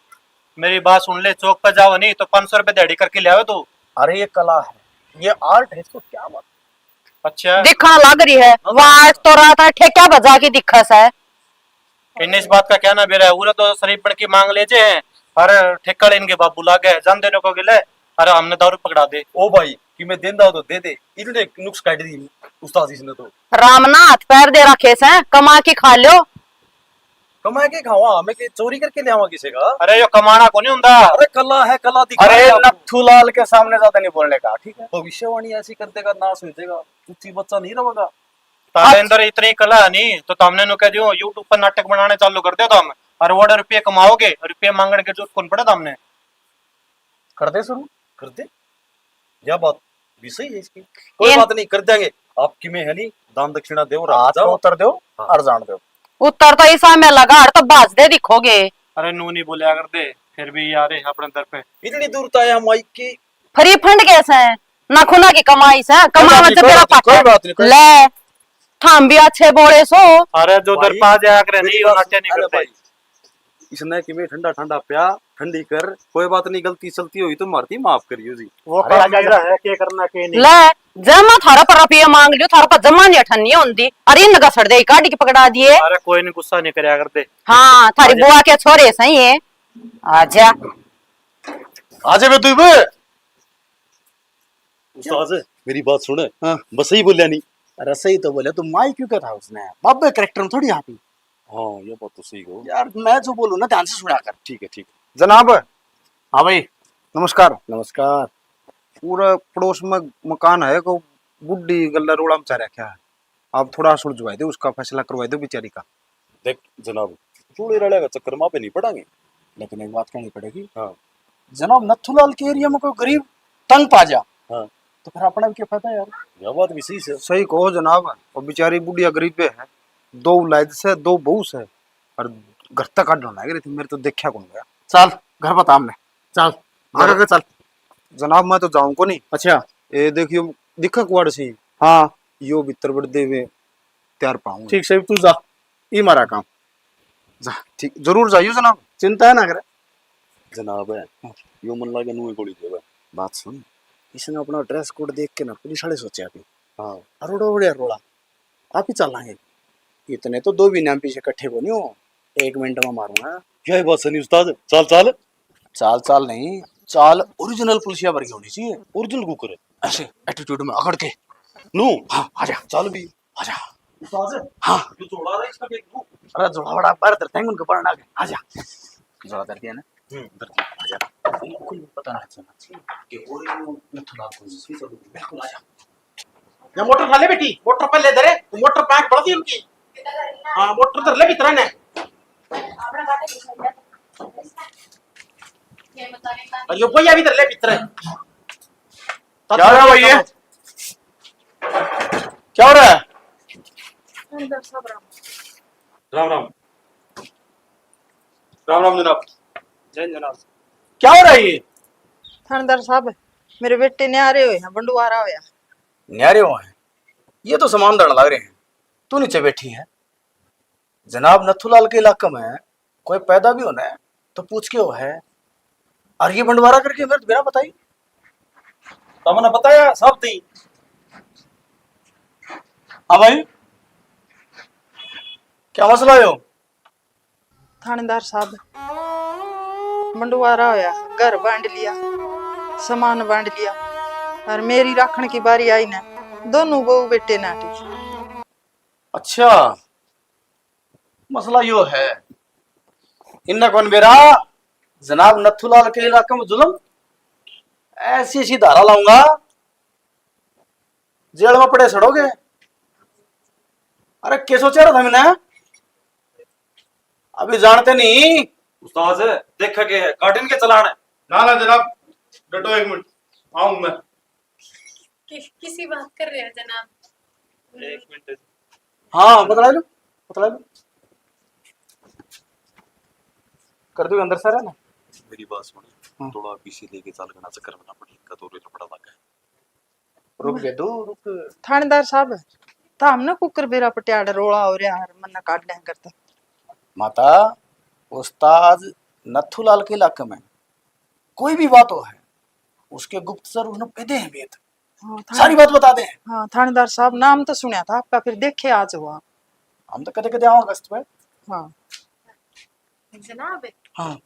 मेरी बात सुन ले, चौक पे जाओ नहीं तो पाँच सौ रुपए दिहाड़ी करके ले आओ तू। अरे ये कला है, ये आर्ट है, इसको क्या बात। अच्छा। दिखण लग रही है, वहाँ आज तो रात है, ठेका बजा के दिखा सै। इन्हें इस बात का क्या ना बेरा है, उरे तो शरीफ बन के मांग ले जे हैं, अरे ठेका ले इनके बाबू लागे, जान देने को गिले, अरे हमने दारू पकड़ा दे। ओ भाई, कि मैं देंदा हो तो दे दे, इतने नुक्स काट दी उस्ताद इसने तो। राम ना हाथ पैर दे रखे सै, कमा के खा लो। कमा के खावा, हमें के चोरी करके ले आवा किसी का? अरे यो कमाना को नहीं हुंदा। अरे कला है, कला दिखा अरे दे आपको। नथुलाल के सामने ज्यादा नहीं बोलने का, ठीक है? भविष्यवाणी ऐसी कर देगा, नाश हो जाएगा, कुछ बच्चा नहीं रहेगा। तारे अंदर इतनी कला है नहीं तो तुमने नु कह दियो YouTube पर नाटक बनाने चालू कर दे तो हम, और वो रुपये कमाओगे, रुपये मांगने की जरूरत कौन पड़े तुमने? कर दे शुरू, कर दे। यह बात भी सही है इसकी। कोई ये बात नहीं, कर देंगे। आपकी में है नहीं, दान दक्षिणा दो और हाथ जाओ। उतर दो हाँ। और जान दो। उतर तो इसा में लगा, और तो भाज दे दिखोगे। अरे नू नहीं बोलिया कर दे, फिर भी यार है अपने दर पे। इतनी दूर तो आया माइक की। फ्री फंड कैसे है? ना खुना की कमाई से, कोई कमावा बात नहीं, से कोई बेरा बात नहीं, पाटा। कोई बात नहीं, कोई ले, थाम भी अच्छे बोले सो। अरे जो मेरी दर पा जाया करे मेरी नहीं, बात नाट्य नहीं सुन, अरे करते। भाई, इसने कि मैं ठंडा ठंडा प्या, ठंडी कर, कोई बात नहीं, गलती सलती हुई तो मारती माफ करियो जी। वो अरे कला जाहिर है, के करना के नहीं। ले, जब मैं थारा पर रुपये मांग लियो, थारा पर जमा नहीं अठन्नी होंदी। अरे इन घसड़ दे, काट के पकड़ा दिए। अरे कोई नहीं, गुस्सा नहीं करया कर दे। हाँ, थारी आजा। बुआ के छोरे सही है। आजा। आजा बे तू बे। उस्ताद, मेरी बात सुन। हाँ। बस सही बोलिया नहीं। अरे सही तो बोले, तू माई क्यों कहता उसने? बाबे कैरेक्टर में थोड़ी आती। हाँ, ये बात तो सही हो। यार, मैं जो बोलूँ ना, ध्यान से सुना कर। ठीक है, ठीक है। जनाब। हाँ भाई। नमस्कार। नमस्कार। पूरा पड़ोस में मकान है, को बुढ़ी गल्ला रोड़ा मचा रखा है। आप थोड़ा सुलझवा दो, उसका फैसला करवा दो बेचारी का। देख जनाब, चूड़े रड़े का चक्कर में आप नहीं पड़ांगे। लेकिन एक बात कहनी पड़ेगी। हाँ। जनाब, नथुलाल के एरिया में कोई गरीब तंग पा जा, हाँ। तो फिर अपना भी क्या फायदा यार? यह बात भी सही से। सही कहो जनाब, वो बेचारी बुढ़िया गरीबे है, दो औलाद से, दो बहू से, और घर तक काट होना है। मेरे तो देखा कौन गया। चल, घर बता हमने। चल, आगे के चल। जनाब, मैं तो जाऊं को नहीं। अच्छा। ए, देखियो, दिखा कुआड़ सी। हाँ। यो भीतर बड़ देवे, तैयार पाऊंगा। ठीक सही, तू जा, ई मारा काम। जा, ठीक, जरूर जाइयो जनाब। चिंता है ना करे। जनाब है, यो मन लागे नूए गोली देवे। बात सुन, इसने अपना ड्रेस कोड देख के ना पुलिस वाले सोचा भी। हाँ। अरोड़ा उड़े रोड़ा, आप ही चलांगे। इतने तो दो भी नाम पीछे इकट्ठे को नहीं हो, एक मिनट में मारूंगा। क्या बात सुनी उस्ताद, चाल चाल। चाल चाल नहीं, चाल ओरिजिनल पुलिसिया वर्गी होनी चाहिए। Original cooker. ऐसे एटीट्यूड में अकड़ के। नू। हाँ, आजा। चाल भी। आजा। उस्ताद। हाँ। जो जोड़ा रहा है इसका देख लूं। अरे जोड़ा बड़ा बाहर धरते हैं उनके पड़ना के। आजा। जोड़ा धर दिया ना। हम्म, धर दिया। आजा। बिल्कुल पता नहीं चलना चाहिए कि ओरिजिनल नथुलाल कौन सी चल। बिल्कुल आजा। या मोटर उठा ले बेटी, मोटर पहले धरे, मोटर पैक बढ़ दी उनकी। हाँ, मोटर धर ले भीतर ने। और यो भैया भी धर ले भीतर। क्या हो रहा है भाई ये? क्या हो रहा है? राम राम। राम राम जनाब। जय जनाब। क्या हो रहा है ये? थानेदार साहब, मेरे बेटे न्यारे हुए हैं, बंडवारा होया। न्यारे हुए हैं? ये तो सामान धरन लग रहे हैं। तू नीचे बैठी है। जनाब, नथुलाल के इलाके में कोई पैदा भी होना है तो पूछ के हो है। और ये बंडवारा करके मेरे तो बिना बताई। तमने बताया सब थी। हाँ भाई, क्या मसला है? थानेदार साहब, बंडवारा होया, घर बांट लिया, सामान बांट लिया और मेरी राखण की बारी आई ना, दोनों बहू बेटे नाटी। अच्छा, मसला यो है, इन्ना कौन बेरा जनाब नथुलाल के इलाके में जुल्म, ऐसी ऐसी धारा लाऊंगा, जेल में पड़े सड़ोगे। अरे के सोचा रहा था मैंने, अभी जानते नहीं। उस्ताद, देखा के है, काटिन के चलान है। ना ना जनाब, डटो एक मिनट, आऊं मैं। कि, किसी बात कर रहे हैं जनाब? एक मिनट। हाँ, बतला लो, बतला लो। कर दो अंदर सारा ना। मेरी बात सुन, हाँ। थोड़ा पीछे लेके चल, घना चक्कर में ना पड़े, इनका तो लफड़ा लग गया। रुक दे दो, रुक। थानेदार साहब, तो हमने कुकर बेरा पटियाड़ रोला हो रहा है, मन्ना काट दें करता। माता, उस्ताद नथुलाल के इलाके में कोई भी बात हो है, उसके गुप्तचर उसने पेदे हैं भेद। हाँ, थाने- सारी बात बता दे। हाँ थानेदार साहब, नाम तो सुना था आपका, फिर देखे आज हुआ। हम तो कदे कदे आओ अगस्त पे। हाँ जनाब, हाँ।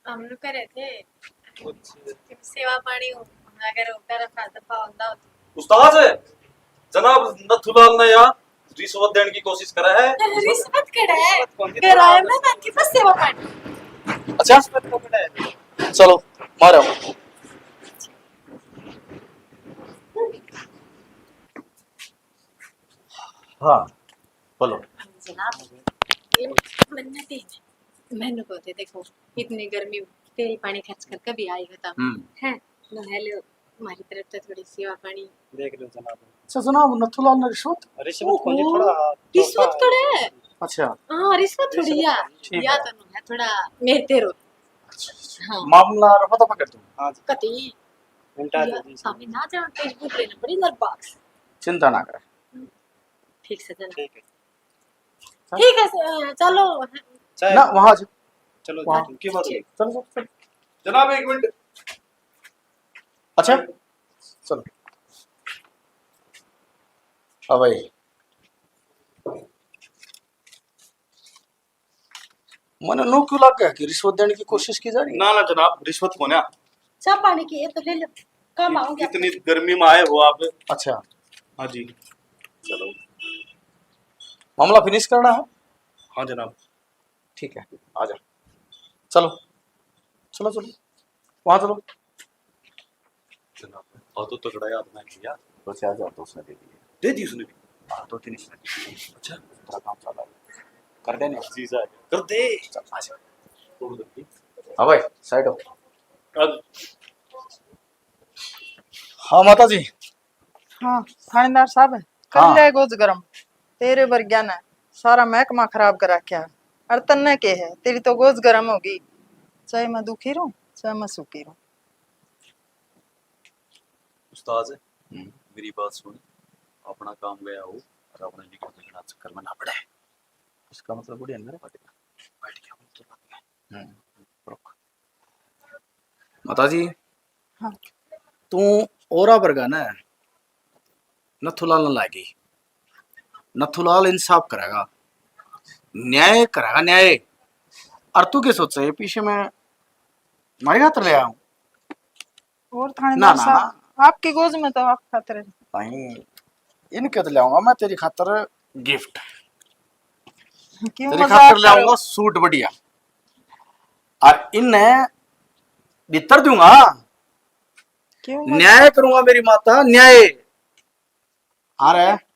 हम लोग कह रहे थे कि सेवा पानी हो, अगर होकर रखा तो पावंदा हो। उस्ताद, जनाब नथुलाल ने यहाँ रिश्वत देने की कोशिश करा है। रिश्वत कड़ा है, कौन सी कराया मैं बाकी बस सेवा पानी। अच्छा, चलो मारो। हाँ, बोलो। जनाब, ये मन्नत ही है। मैंने को थे, देखो, इतनी गर्मी, तेल पानी खर्च कर कभी आएगा तब। हम्म। है, नहले हमारी तरफ से थोड़ी सेवा पानी। देख लो जनाब। अच्छा जनाब, नथुलाल ने रिश्वत। रिश्वत कौन सी, थोड़ा रिश्वत कड़ा है। अच्छा, हाँ, रिश्वत थोड़ी है। ठीक या है। तो है थोड़ा मेरे तेरो। अच्छा, अच्छा। हाँ। मामला रफा दफा कर दो। हाँ जी। कति मिनटा या दे दी। हमें ना जाओ, Facebook लेना पड़ी नर बॉक्स। चिंता ना करे। ठीक से जना। ठीक है। ठीक है, स- चलो। चाहे ना वहां से चलो वहाँ। जी, की बात हुई? चलो चलो चलो। जनाब एक मिनट। अच्छा, चलो। हाँ भाई, मने नो क्यों लग गया कि रिश्वत देने की कोशिश की जा रही है? ना ना जनाब, रिश्वत को ना। चाह पानी की ये तो ले लो, काम आऊंगी। इतनी गर्मी में आए हो आप। अच्छा, हाँ जी। चलो। मामला फिनिश करना है। हाँ जनाब। ठीक है, आ जा। चलो, चलो चलो, वहां चलो। जनाब, और तो तगड़ा याद ना किया। दो चार हजार तो उसने दे दिए। दे दी उसने भी। हाँ, दो तीन इसने दे दिए। अच्छा। तेरा काम चला है, कर देने। जीजा आ गया। कर दे। चल, आ जा। छोड़ दे। हाँ भाई, साइड हो। अब हाँ माता जी। हाँ थानेदार साहब, कर हाँ। ले गोज गरम। तेरे वर्ग्या ने सारा महकमा खराब कर रखा है। और तन्ने के है, तेरी तो गोज गरम होगी। चाहे मैं दुखी रहूं, चाहे मैं सुखी रहूं। उस्ताद, हम्म। मेरी बात सुन, अपना काम गया हो और अपने निकल निकलना चक्कर में ना पड़े। इसका मतलब बड़ी अंदर है। बैठ गया हूँ तो लग गया। हम्म, रुक। माता जी, हाँ। तू औरा वर्गा ना नथुलाल न लागी। नथुलाल इंसाफ करेगा, न्याय करेगा, न्याय। और तू के सोचे ये पीछे मैं मारे खातर ले आऊं? और ना, थानेदार ना, साहब, आपकी गोज में तो आप खातर है। भाई, इनके तो ले आऊंगा मैं तेरी खातर गिफ्ट। क्यों तेरी मजाक खातर ले करो? आऊंगा सूट बढ़िया, और इन्हें भीतर दूंगा। क्यों मजाक? न्याय करूंगा मेरी माता, न्याय। अरे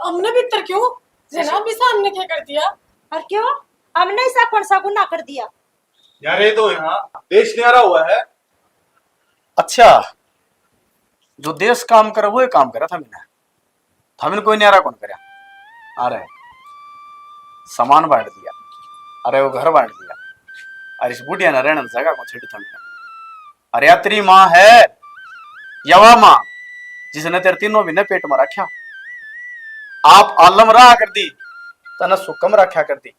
हमने भीतर क्यों? जनाब, इसे हमने क्या कर दिया? और क्यों? हमने ऐसा कौन सा गुनाह कर दिया? यार, ये तो यहाँ देश न्यारा हुआ है। अच्छा, जो देश काम करे वो ही काम करे था मैंने, था मैंने कोई न्यारा कौन करया। अरे सामान बांट दिया, अरे वो घर बांट दिया, अरे इस बुढ़िया ने रहने जगह को छड़ी था मैंने। अरे या तेरी माँ है, यवा माँ, जिसने तेरे तीनों महीने पेट में रखा। आप आलम रहा कर दी, तने सुकम रखा कर दी,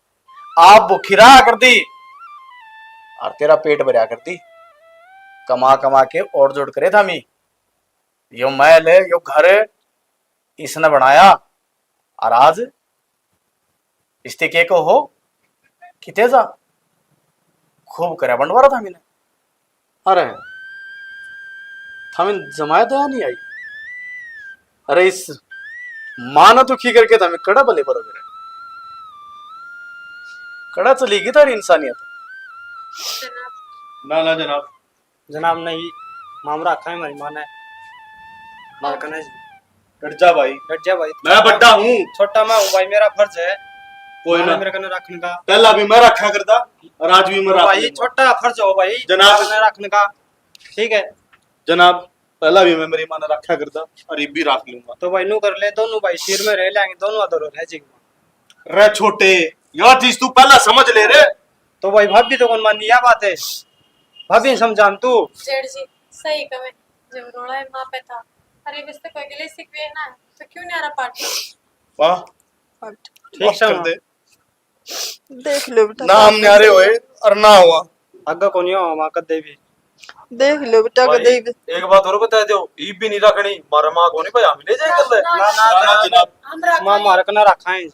आप भूखी रहा कर दी, और तेरा पेट भरया कर दी। कमा कमा के और जोड़ करे था मी। यो महल है, यो घर है, इसने बनाया, और आज इसते के को हो किते जा, खूब करया बंटवारा था मैंने। अरे, थाने जमाया दया नहीं आई? अरे, इस माँ ने दुखी करके थाने कड़ा भले बरोगे? कड़ा चली गई थारी इंसानियत। ना, ना जनाब। जनाब, नहीं, मामरा रखा है हमारी माँ ने। माँ कने जी। डट जा भाई। डट जा भाई। मैं बड्डा हूँ। छोटा मैं हूँ भाई, मेरा फर्ज है। कोई माँ ना। ने मेरे कने रखने का। पहला भी मैं रखा करता और आज भी मैं रख भाई, लूंगा। छोटा फर्ज हो भाई, जनाब। माँ ने रखने का। ठीक है। जनाब, पहला भी मैं मेरी माँ ने रखा करता और ये भी रख लूंगा। तो भाई, नू कर ले, दोनों भाई सिर में रह लेंगे, दोनों अधर रह जाएंगे। रे छोटे, यह चीज तू पहला समझ ले रे। तो भाई, भाभी तो कौन मानी यह बात है, भाभी समझान तू। जेठ जी, सही कहे, जब रोला है माँ पे था, अरे बस तो कोई गले सिकवे ना, तो क्यों नहीं आ रहा पार्टी? वाह। ठीक बस कर समझ। दे। देख लो बेटा, ना हम न्यारे होए और ना हुआ। आगे को नहीं हुआ कदे भी। देख लो बेटा, भाई, कदे भी। एक बात और बता दो, ईब भी नहीं रखनी, मारा माँ को नहीं भाई, हम ले जाए ना, कदे। ना, ना, ना, ना, ना, जनाब। हम रख माँ लेंगे। मारक ना रखा है।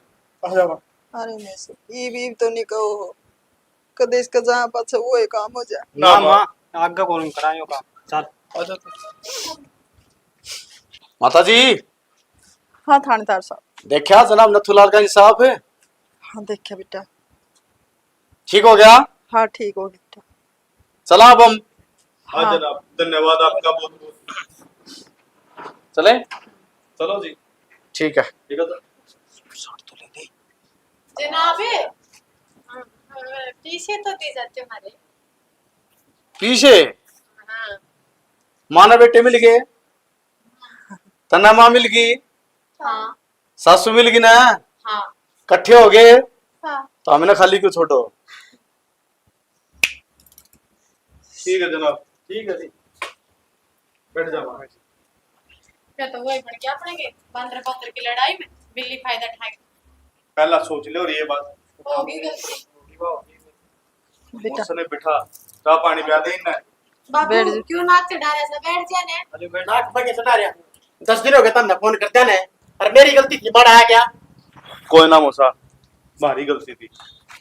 आ जा माँ। अरे नहीं सर, ईब, ईब तो नहीं कहो, कदे इसका जहाँ पाछे वो ही काम हो जाए। ना, ना, माँ। माँ, आगे को नहीं करायो काम। चल। आ जा तू। माता जी। हाँ थानेदार साहब। देखा जनाब नथुलाल का इंसाफ है? हाँ देखा बेटा। ठीक हो गया? हाँ ठीक हो गया बेटा। चला अब हम। हाँ हाँ। जनाब, धन्यवाद आपका बहुत बहुत। चले? चलो जी। ठीक है। ठीक है तो। जनाब, हाँ, हाँ, पीछे तो दे जाते हमारे। पीछे? हाँ। माँ ने बेटे मिल गए। तन्ने माँ मिल गई, हाँ। सासू मिल गई ना, हाँ। कट्ठे हो गए, हाँ। तो हमने खाली क्यों छोड़ो? ठीक है जनाब, ठीक है जी, बैठ जाओ। मैं तो वही बन गया अपने के बंदर बंदर की लड़ाई में बिल्ली फायदा उठा के। पहला सोच ले और ये बात। होगी गलती। बेटा। उसने बिठा, चाय पानी पिया दे इन्हें। बाबू, बैठ जा। क्यों नाक चढ़ा रहा है? बैठ जा ने। अरे बैठ। नाक पे के चढ़ा रहा? दस दिन हो गए तमने फोन करते ने, और मेरी गलती थी, बड़ा आ गया। कोई ना मौसा, भारी गलती थी।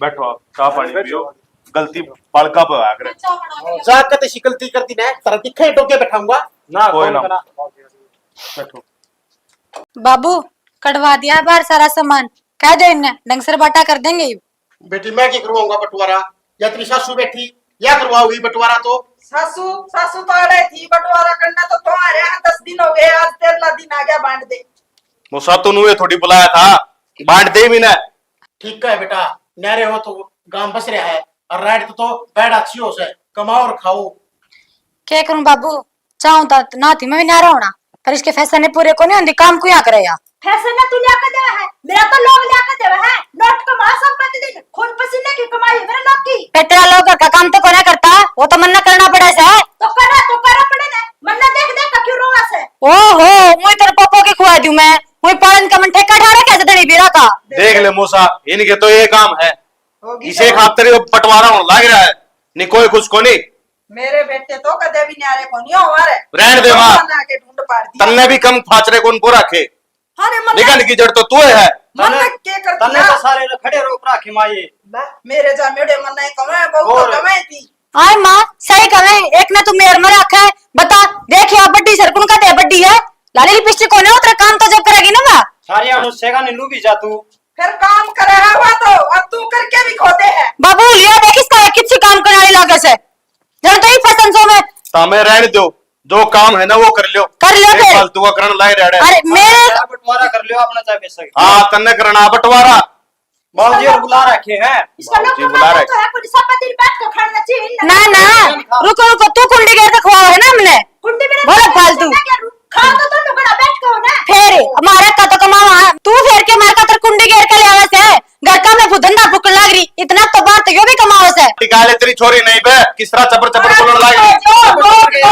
बैठो आप, चाय पानी बैठो। पियो। गलती बालका पे आया करे। अच्छा, बना के जा कते सी गलती कर दी ना, तेरा दिखे टोके बैठाऊंगा। ना, कोई कोई ना। ना। बैठो। बाबू, कढ़वा दिया बाहर सारा सामान, कह दे इन्हें, ढंग से बाटा कर देंगे। बेटी, मैं की करवाऊंगा बंटवारा? या तेरी सासू बैठी, या करवाओगी बंटवारा? तो सासू, सासू तो अड़े थी, बंटवारा करना तो तुम्हारे यहाँ दस दिन हो गए, आज तेरहला दिन आ गया, बांट दे। मौसा, तू नुए थोड़ी बुलाया था, बांट दे भी ना। ठीक है बेटा, न्यारे हो तो गांव बस रहा है, और राइट तो बैठ अच्छी हो से, कमाओ और खाओ। क्या करूं बाबू, चाहूं तो ना थी मैं भी न्यारा होना, पर इसके फैशन ने पूरे को नहीं होंदी, काम को यहाँ करे या। फैशन ने तू लिया के देवे है, मेरा तो लोग लिया के देवे है, नोट कमा सब मत दिन, खून पसीने की कमाई है मेरे लोग की। पे तेरा लोग घर का काम तो कोना करता, वो तो मन्ना करना पड़े से। तो करा, तो करा पड़े ने, मन्ना देख देख के क्यों रोवा से। ओहो, मुझे तेरे पापा की खुआ दूं मैं, मुझे पालन का मन ठेका ठा रखा है धनी बीरा का। देख ले मौसा, इनके तो ये काम है, होगी इसे तो। खातर ये बंटवारा होने लग रहा है, नहीं कोई कुछ को नहीं। मेरे बेटे तो कदे भी न्यारे कोनी हो हमारे। रहन दे माँ। ना के ढूंढ पाड़ दिया। तन्ने भी कम फाचरे कौन को रखे? अरे मन निकल की जड़ तो तू है। मन तन्ने, के कर तन्ने दिया? तो सारे ने खड़े रोक रखे माँ ये। ले, मेरे जा मेरे मन नहीं कमे, बहू तो और? कमे थी। आय माँ, सही कहे, एक ने तू मेर में रखा है। बता, देख या बड्डी सरकुन का दे बड्डी है। लाली लिपस्टिक कोने उतरे काम तो जब करेगी ना माँ। सारी अनुष्ठा का नीलू भी जा तू। फिर काम करे है वो तो, और तू करके भी खोदे है। बाबू, लिया देख इसका, किसी काम करने वाली लागे से। जब तो ही फसन सो में। तामे रहने दो, जो काम है ना वो कर लियो। कर लियो ये फिर। फालतू का करण लाई रहा है। अरे मेरे यार, बंटवारा कर लियो अपना, चाहे पैसा की। हाँ, तन्ने करना बंटवारा। बाबूजी और बुला रखे हैं। इसका लोग बाबूजी बुला रखे। तो है, कोई सब दिन बैठ के खाना चाहिए ना। ना, ना, रुको, रुको, तू कुंडी गेर के खुआओ है ना हमने। कुंडी में बोलो फालतू। खा तो तुम लोग बैठ के हो ना। फेर हमारा का तो कमावा, तू फेर के मार का तर कुंडी गेर के ले आवे से। घर का मैं धंधा फूकन लाग रही, इतना तो बात यो भी कमाओ से। निकाले तेरी छोरी नहीं बे, किस तरह चपर चपर बोलने लाग रही। जो, जो, जो,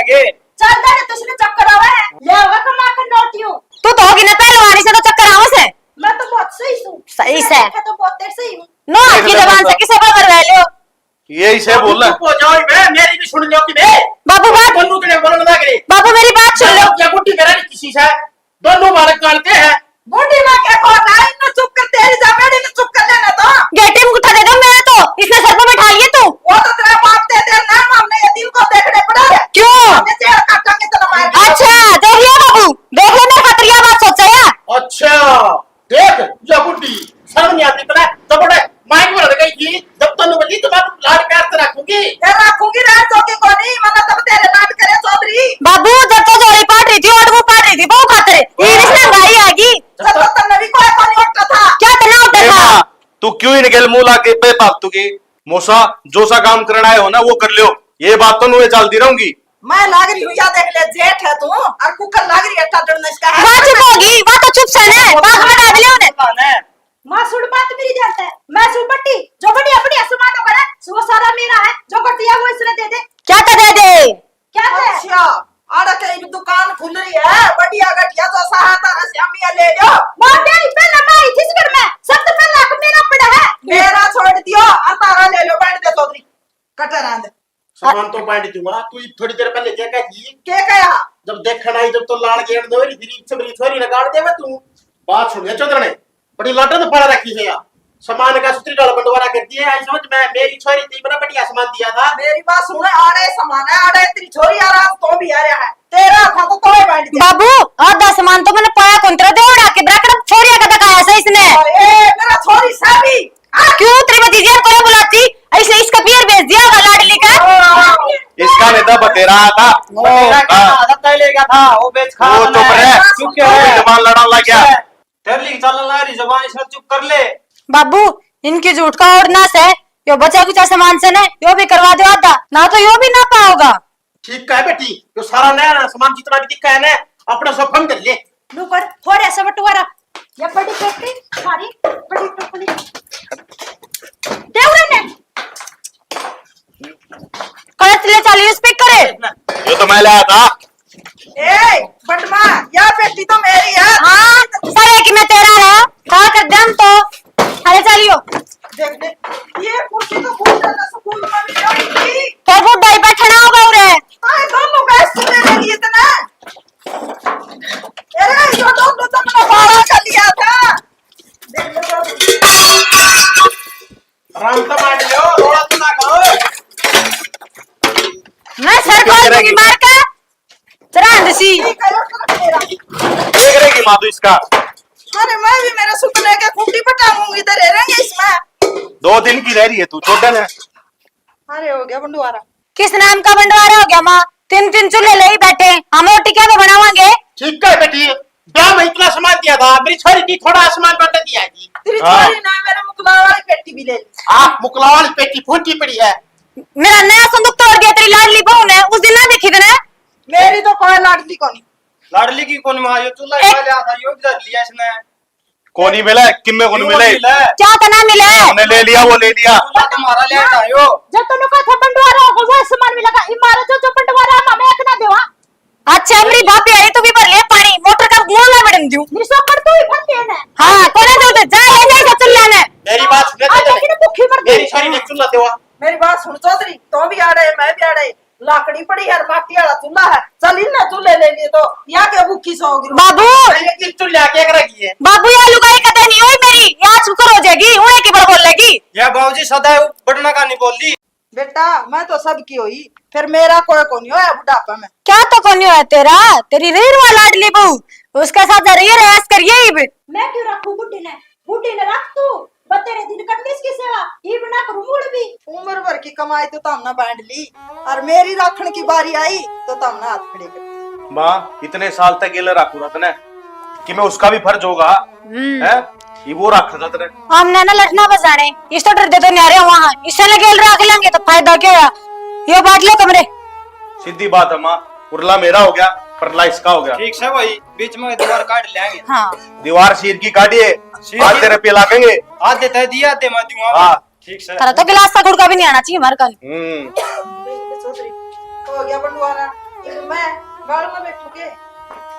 जो, चल दे, तुझे चक्कर आवे है। ले आवे कमा के नोटियो। तू तो होगी ना पहलवानी से तो चक्कर आवे से। मैं तो बहुत सही हूँ। सही से। मैं तो बहुत सही हूँ। नो, देख की ले जबान से किसे पर करवा लियो। ये इसे बोल। चुप हो जाओ बे, मेरी भी सुन लो कि बे। बाबू बात। बोलू तेरे बोलने लग रही। बाबू मेरी बात सुन लो। क्या गुट्टी मेरा नहीं किसी से। दोनों बालक जानते हैं। बूढ़ी माँ के को ना, इन्हें चुप कर, तेरी जमेड़ी ने चुप कर लेना तो। गेटी में उठा देगा मैं तो, इसने सर पे बैठा लिए तू। वो तो तेरा बाप दे दे ना, हमने ये दिल को दे दी बहू खातर। ये रिश्ते में भाई आ गई। जब तो तन्ने भी कोई कोनी उठता था। क्या तन्ने उठता ए था? माँ, तू क्यों इन गेल मुंह लाके बेफालतू की? मौसा, जो सा काम करना है हो ना, वो कर लियो। ये बात तो नुए चलती रहूंगी। मैं लाग रही हूँ, या देख ले, जेठ है तू, और कुकर लाग रही है, टाटन ने इसका है। वाह, चुप होगी, वाह तो चुप से ने, वाह, हमें डाल लियो ने। माँ, सुन बात मेरी ध्यान से। मैं सु बट्टी, जो बढ़िया बढ़िया सामान होगा ना, वो सारा मेरा है, जो घटिया वो इसने दे दे। क्या तो दे दे? क्या दे? अच्छा, आड़ा के एक दुकान खुल रही है, बढ़िया घटिया जो सा है, तारा श्यामिया ले लो। माँ, तेरी पहले मैं आई थी इस घर में, सबसे पहले हक मेरा पड़ा है। मेरा छोड़ दियो, और तारा ले लो, बैठ दे चौधरी, कटर आंद। सामान तो बांट दूंगा, तू थोड़ी देर पहले क्या कही? क्या कहा? जब देखण आई, जब तो लाड़ गेड़ दो, री फिर इच्छा मेरी छोरी ने गाड़ देवे तू। बात सुन ले चौधरने, बड़ी लाडो तो पड़ा रखी है यार। सामान का सुतरी डाल बंटवारा कर दिए, आई समझ में, मेरी छोरी थी, बड़ा बढ़िया सामान दिया था। मेरी बात सुन, आड़े सामान है, आड़े तेरी छोरी आ रहा, तो भी आ रहा है, तेरा था तो तोय बांट दिया। बाबू, आधा सामान तो मैंने पाया कौन तेरा देवड़ा के ब्रैकेट छोरिया का दिखाया से इसने। ए, मेरा छोरी साबी। आ, क्यों तेरी भतीजी को बुलाती? इसने इसका पियर भेज दिया होगा लाडली का। इसका नहीं था, बतेरा था। बतेरा क्या हाँ। था? आदत तय लेगा था, वो बेच खा वो चुप रहे। चुप क्यों वो भी है? जबान लड़ाने लग गया। तेरे लिए चल ला रही जबान, इसने चुप कर ले। बाबू, इनकी झूठ का और ना से, यो बचा कुचा सामान से ने, यो भी करवा दो आधा, ना तो यो भी ना पाओगा। ठीक है बेटी, यो सारा नया सामान जितना भी दिखा है ना, अपने सब फंड कर ले। लो कर, थोड़े से बंटवारा। या बड़ी पेटी, सारी बड़ी टोकरी। दे उरे ने। कलश ले चलिए, स्पीकर है। यो तो मैं लाया था। ए, बंटवा, या पेटी तो मेरी है। हाँ, सारे की मैं तेरा है। हाँ, कर दे हम तो। अरे चलियो। देख ले, ये कुर्सी तो बहुत ज्यादा सुकून में भी रखी। तो वो डाई बैठना होगा उरे। आए दोनों गैस सुने नहीं इतना। अरे, ये दोनों तो अपना भाड़ा कर लिया था। देख ले तो। आराम से बैठ जाओ, रोड़ा तो ना करो। मैं सर खोल दूंगी मार के। चरांद सी। देख रहेगी माँ तू इसका। अरे, मैं भी मेरे सुपने के खूंटी पटाऊंगी, इधर रहेंगे इसमें। दो दिन की रह रही है तू, छोड़ दे। अरे, हो गया बंटवारा। किस नाम का बंटवारा हो गया माँ? तीन तीन चूल्हे ले ही बैठे, हम रोटी क्या बनावांगे? ठीक है बेटी, ब्याह में इतना सामान दिया था, मेरी छोरी की थोड़ा सामान बंट दिया जी। तेरी हाँ। छोरी ने मेरे मुकला वाली पेटी भी ले ली। हाँ, मुकला वाली पेटी फूटी पड़ी है। मेरा नया संदूक तोड़ दिया तेरी लाडली बहू ने, उस दिन ना देखी तने। मेरी तो कोई लाडली कोनी। लाडली की कोनी माँ, यो चूल्हा एक खा लिया था, यो भी धर लिया इसने। कोनी मिला, किम्मे कोनी क्यों मिले? मिला? क्या तना मिले? हमने ले लिया, वो ले लिया। चूल्हा तुम्हारा ले आयो। जब तन्नू का था बंटवारा होगा, वो सामान मिलेगा। इमारत जो, जो बंटवारा हम हमें एक ना देवा। अच्छा, मेरी भाभी आई तो भी भर ले पानी, मोटर का मुंह ना बटन दूं। निसो कर तू ही भर देना। हाँ, कोने तो जा, ले जा, जा, चूल्हा ने। मेरी बात सुन, आज लेकिन भूखी मर मेरी गई। छोरी ने चूल्हा देवा। मेरी बात सुन चौधरी, तो भी आ रहे, मैं भी आ रहे। लाकड़ी पड़ी है, माटी वाला चूल्हा है, चल इन्हें चूल्हे ले लिए तो या के भूखी सो गई। बाबू। ये किस चूल्हे आके रखी है? बाबू, ये लुगाई कदे नहीं हुई मेरी, या शुक्र हो जाएगी, उन्हें की बार बोलेगी। या बाबूजी सदा बढ़ना का नहीं बोल दी। बेटा, मैं तो सबकी हुई, फिर मेरा कोई कोनी होया बुढ़ापा में। क्या तो कोनी होया तेरा? तेरी रीरवा लाडली बहू, उसके साथ रही, ऐश करिए इब। मैं क्यों रखूं बुढ़ी ने? बुढ़ी ने रख तू, बतेरे दिन कर ली इसकी सेवा, इब ना करूं मुड़ भी। उम्र भर की कमाई तो तमने बांट ली, और मेरी राखण की बारी आई तो तमने हाथ खड़े कर दिए। माँ, इतने साल तक गेले राखू रहा तने, कि मैं उसका भी फर्ज होगा, हम्म। हैं? ये वो राखा था तेरे। हमने ना लठना बजाने, इस तो डरते तो न्यारे हुआ हाँ, इससे ने गेल राख लेंगे तो फायदा क्या हुआ? यो बांट लो कमरे। सीधी बात है माँ, उरला मेरा हो गया, परला इसका हो गया। ठीक से भाई, बीच में दीवार काट लेंगे। हाँ। दीवार शीर की काटिए, शीर की। आधे रुपये लागेंगे। आधे तय दिए, आधे मैं दूंगा। हाँ। ठीक से। थारा तो गिलास सा गुड़ का भी नहीं आना चाहिए हमारे कल। हम्म। देख ले चौधरी, हो गया बंटवारा, इब मैं गाल में बैठू के?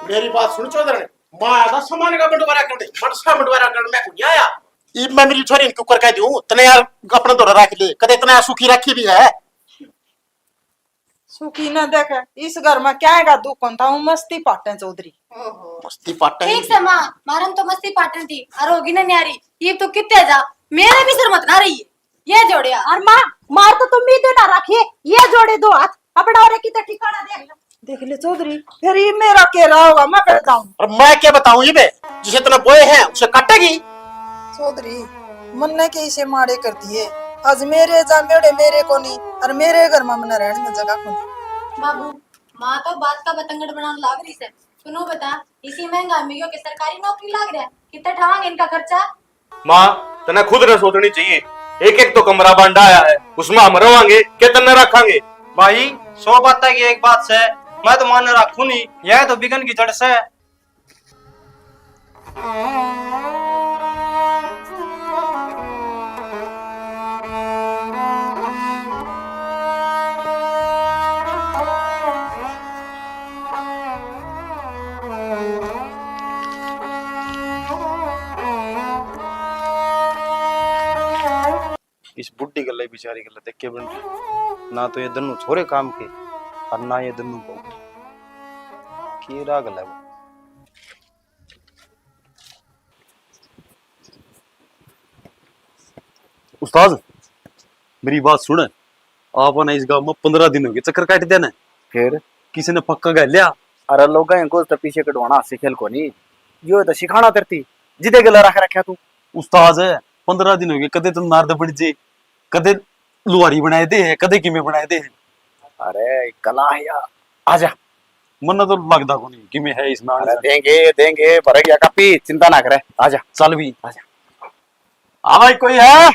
मेरी बात सुन चौधरी, मैं आया था सामान का बंटवारा करने, मनसा बंटवारा करने मैं को नहीं आया। इब मैं मेरी छोरी ने क्यों कर कह दूं, तने यार अपने धोरे रख ले, कदे इतना सुखी रखी भी है। सुखी ना देख, इस घर में क्या है दुख होता हूँ, मस्ती पाटे चौधरी। ओहो। मस्ती पाटे ठीक से माँ, मारन तो मस्ती पाटन थी, और होगी ना न्यारी, ये तो कितने जा, मेरे भी सर मत ना रही है, ये जोड़िया। और माँ, मार तो तुम भी देना रखिए, ये जोड़े दो हाथ, अपना और कितना ठिकाना देख लो। देख ले चौधरी, फिर ये मेरा के रहा होगा, मैं कर जाऊं। और मैं क्या बताऊं, ये बे, जिसे इतना बोए है, उसे काटेगी। चौधरी, मन्ने के इसे माड़े कर दिए। आज मेरे जा मेरे, मेरे को नहीं, और मेरे घर में मन्ने रहने में जगह को नहीं। बाबू, माँ तो बात का बतंगड़ बनाने लाग रही से। तू नू बता, इसी महंगाई में यो के सरकारी नौकरी लाग रहा है, कितना ठावांगे इनका खर्चा? माँ, तने खुद ने सोचनी चाहिए। एक एक तो कमरा बांडा आया है, उसमें हम रवांगे के तन्ने रखांगे? भाई, सौ बातें की एक बात से, मैं तो मान रखूं नहीं, यह तो बिगन की जड़ से। इस बुढ़ी गल्ला, बेचारी गल्ला देख के बन रही। ना तो ये दोनों छोरे काम के और ना ये दोनों बहू। के राग गल्ला वो। उस्ताद, मेरी बात सुन। आपने इस गांव में पन्द्रह दिन हो गए चक्कर काट देने। फिर? किसी ने पक्का कर लिया? अरे लोगों को तो पीछे कटवाना हाथ से खेल को नहीं, यो तो सिखाना तेरती, जिदे गला रख रखा तू। उस्ताद, पन्द्रह दिन हो गए, कदे तुम नारद बन जे, कदे लुहारी बनाए दे है, कदे किमे बनाए दे है। अरे कला है यार, आजा। मन्ने तो लगदा कोनी किमे है इसमें। अरे देंगे, देंगे, भर गया कापी, चिंता ना करे, आजा। चल भी। आजा। हाँ भाई, कोई है?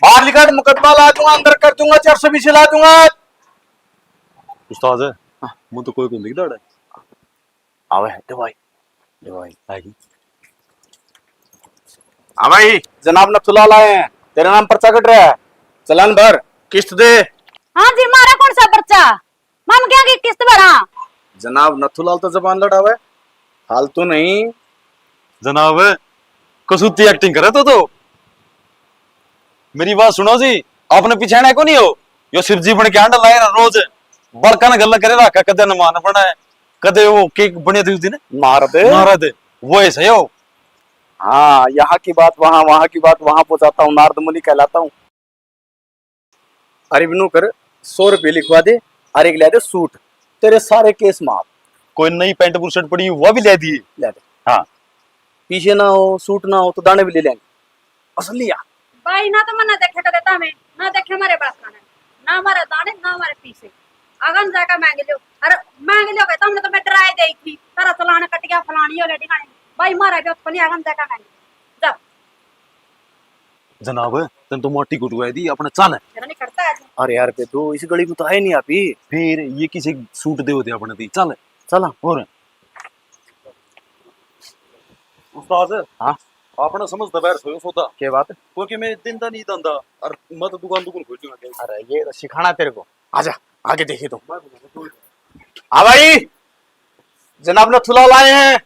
बाहर निकाल, मुकदमा ला दूंगा, अंदर कर दूंगा, चार सौ बीसी ला दूंगा। उस्ताद है, हाँ। मुझे तो कोई को दिखदा है। आवे है, दे भाई, दे भाई। आई। हाँ भाई, जनाब नथुलाल आए हैं, तेरे नाम पर्चा कट रहा है, चालान भर, किस्त दे। हाँ जी, मारा कौन सा पर्चा? माम क्या की किस्त भरा? जनाब नथुलाल तो जबान लड़ावे, फालतू नहीं। जनाब, कसूती एक्टिंग करे तो, तो। मेरी बात सुनो जी, आपने पिछाणा को नहीं हो? यो शिव जी बन के आंडा लाए ना रोज, बड़का ने गल्ला करे रखा, कदे नमान बना है, कदे वो केक बने थे उस दिन। नारद। नारद, वो ऐसा ही हो। हाँ, यहाँ की बात वहाँ, वहाँ की बात वहाँ पहुँचाता हूँ, नारद मुनि कहलाता हूँ। अरे बिनू कर, सौ रुपये लिखवा दे, अरे एक ले दे सूट, तेरे सारे केस माफ। कोई नई पैंट बुरशर्ट पड़ी, वो भी ले दिए। ले दे। हाँ। पीछे ना हो, सूट ना हो, तो दाने भी ले लेंगे। असलिया। भाई ना तो मन्ना देखे कदे तामे, ना देखे हमारे बाप का ना, ना हमारे दाने, ना हमारे पीछे। अगन जाकर मांग लियो। अरे मांग लियो कहता, हमने तो मैं डराए दे थी, तारा चलान कट गया, फलानी हो ले ठिकाने। भाई मारा भी उत्पन्न अगन जाकर मांग लियो। जा। जनाब, तन तो मोटी गुटुआ दी, अपने चल। मेरा नहीं करता आज। अरे यार, पे दो इस गली में तो आए नहीं आप ही। फिर ये किसी सूट दे होते अपने दी, चल। चला। और उस्ताद, हाँ? आपने समझता बैर सोयो सौदा। क्या बात? क्योंकि मैं दिन दा नहीं धंधा और मैं तो दुकान दुकान खोल दूंगा। अरे, ये तो सिखाना तेरे को। आजा, आगे देखिए तो। हाँ भाई, जनाब नथुलाल आए हैं,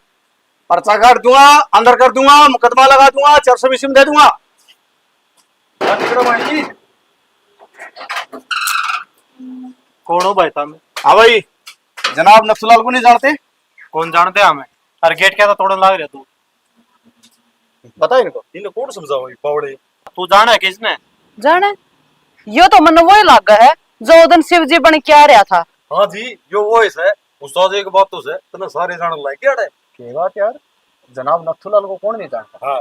पर्चा काट दूंगा, अंदर कर दूंगा, मुकदमा लगा दूंगा, चार सौ बीसी में दे दूंगा। हाँ, निकलो भाई जी। कौन हो भाई तुम? हाँ भाई, जनाब नथुलाल को नहीं जानते? कौन जानते हमें? अरे गेट क्या था तोड़न लाग रहे तू? पता है इनको? इन्हें कौन समझाओ, ये बावड़े? तू जाने है किसने? जाने? यो तो मन्ने वही लागा है, जो उस दिन शिव जी बन के आ रहा था। हाँ जी, यो वो ही है। उस्ताद, एक बात तो है, तने सारे जान लाग गया है। के बात यार, जनाब नथुलाल को कौन नहीं जानता? हाँ।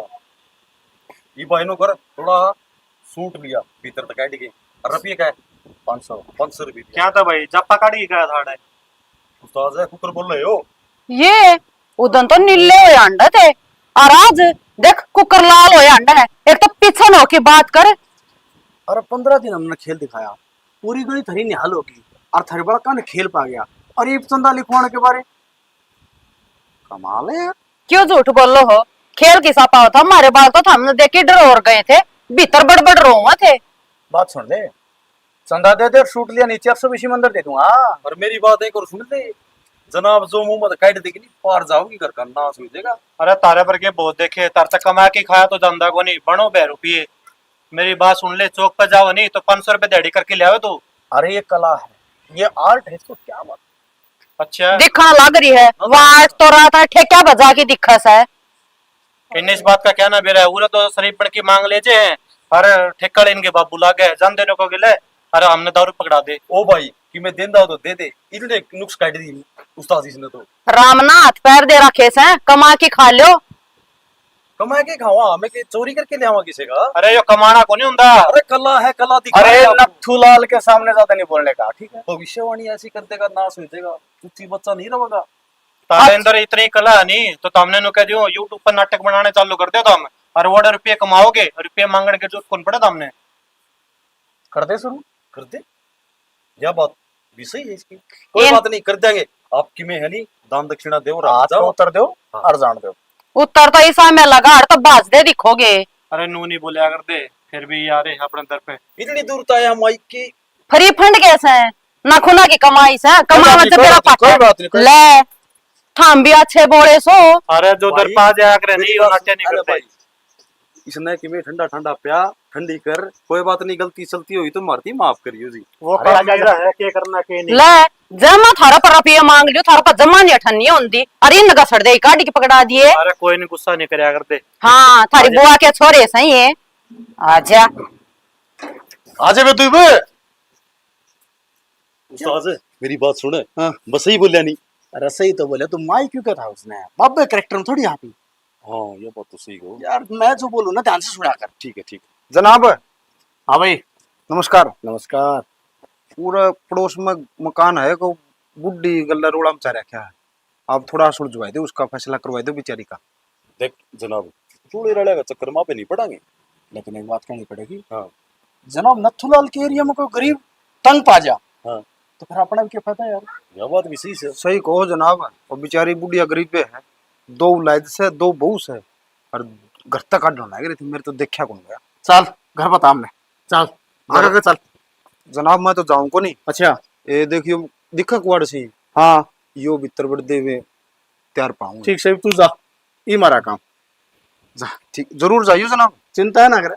ये भाई नो कर, थोड़ा सूट लिया, भीतर तक काट के। और रुपये का है? पाँच सौ। पाँच सौ रुपये दिया। क्या था भाई, जापा काट के गया था अड़े? उस्ताद है, कुकर बोल रहे हो? ये उदन तो नीले होए हांडे थे, और आज देख कुकर लाल होए हांडे है। एक तो पीछे न होके बात कर। अरे पन्द्रह दिन हमने खेल दिखाया, पूरी गली थारी निहाल होगी, और थारे बड़का ने खेल पा गया, और ये चंदा लिखवाने के बारे कमाल है यार। क्यों झूठ बोलो हो? खेल किसा पाओ था, हमारे बाल तो थमने देख के डरोर गए थे, भीतर बड़बड़ रोवा थे। बात सुन ले, चंदा दे दे और सूट लिया, नीचे अफसर इसी मंदिर दे दूंगा। और मेरी बात एक और सुन ले, जनाब जो मुंह मत काट देगी नी, पार जाओगी, घर का नाश हो जाएगा। अरे तारे पर के बहुत देखे, तार तक कमा के खाया तो जांदा को नहीं, बनो बे रुपये। मेरी बात सुन ले, चौक पे जाओ नहीं तो पाँच सौ रुपये दिहाड़ी करके ले आओ तू। अरे ये कला है, ये आर्ट है, इसको क्या बात। अच्छा। दिखा लग रही है, हाँ। वाट तो रात है, ठेका बजा के दिखा सा है। इन्ने इस बात का क्या ना बेरा है, उरे तो शरीफ बन के मांग ले जे, अरे ठेका ले इनके बाबू लागे, जान देने को गिले, अरे हमने दारू पकड़ा दे। ओ भाई, कि मैं देंदा हो तो दे दे, इतने नुक्स काट दी उस्ताद इसने तो। राम ना हाथ पैर दे रखे से, कमा के खा लो। कमा के खावा, हमें के चोरी करके ले आवा किसी का? अरे यो कमाना को नहीं हुंदा। अरे कला है, कला दिखा अरे दे आपको। नथुलाल के सामने ज्यादा नहीं बोलने का, ठीक है? भविष्यवाणी ऐसी कर देगा, नाश हो जाएगा, चुच्ची बच्चा नहीं रहेगा। थारे अंदर इतनी कला है नहीं तो तुमने नु कह दियो, YouTube पर नाटक बनाने चालू कर दो तुम, और वो रुपये कमाओगे, रुपये मांगने की जरूरत कौन पड़े तुमने। कर दे शुरू। कर दे। यह बात भी सही है इसकी। कोई ये बात नहीं, कर देंगे। आपकी में है नहीं, दान दक्षिणा दो, रात आज तो जाओ। उतर दो। हाँ। और जान दो। उतर तो इसा में लगा, और तो भाज दे दिखोगे। अरे नू नहीं बोलिया कर दे, फिर भी यार है अपने दर पे। इतनी दूर तो आया माइक की। फ्री फंड कैसे है? ना खुना की कमाई से, कोई कमावा बात नहीं, जब कोई मेरा बात नहीं, कोई पापा। बात नहीं, कोई ले, थाम भी अच्छे बोले सो। अरे जो दर भाई, पा जाया करे, मेरी नहीं बात नाट्य सुन, नहीं अरे करते। भाई, इसने कि मैं ठंडा ठंडा प्या, ठंडी कर, कोई बात नहीं, गलती सलती हुई तो मारती माफ करियो जी। वो अरे कहा मेरा जाता है, के करना, के नहीं। ले, जब मैं थारा पर रुपये मांग लियो, थारा पर जमा नहीं अठन्नी होंदी। अरे इन घसड़ दे, काट के पकड़ा दिए। अरे कोई नहीं, गुस्सा नहीं करया कर दे। हाँ, थारी हाँ जी। बुआ के छोरे सही है। आजा। आजा बे तू बे। उस्ताद, मेरी बात सुन। हाँ। बस सही बोलिया नहीं। अरे सही तो बोले, तू माई क्यों कहता उसने? बाबे कैरेक्टर में थोड़ी यहाँ पे। हाँ, ये बात तो सही कहो। यार, मैं जो बोलूँ ना, ध्यान से सुना कर। ठीक है, ठीक है। जनाब। हाँ भाई, नमस्कार। नमस्कार। पूरा पड़ोस में मकान है, को बुढ़ी गल्ला रोला मचा रखा है। आप थोड़ा सुलझवा दो, उसका फैसला करवा दो बेचारी का। देख जनाब, चूड़े रले का चक्कर में आप नहीं पड़ांगे। लेकिन एक बात कहनी पड़ेगी। हाँ। जनाब, नथुलाल के एरिया में कोई गरीब तंग पा जा, हाँ। तो फिर अपना भी क्या फायदा यार? यह बात भी सही से। सही कहो जनाब, वो बेचारी बुढ़िया गरीब है, दो औलाद से, दो बहू से, और घर तक काट लाना है, मेरे तो देखा कौन गया। चल, घर बता हमने, चल, आगे के चल। जनाब, मैं तो जाऊं को नहीं। अच्छा। ए, देखियो, दिखा कुआड़ सी। हाँ। यो भीतर बड़ देवे, तैयार पाऊंगा। ठीक से, तू जा, ई मारा काम। जा, ठीक, जरूर जाइयो जनाब। चिंता ना करे।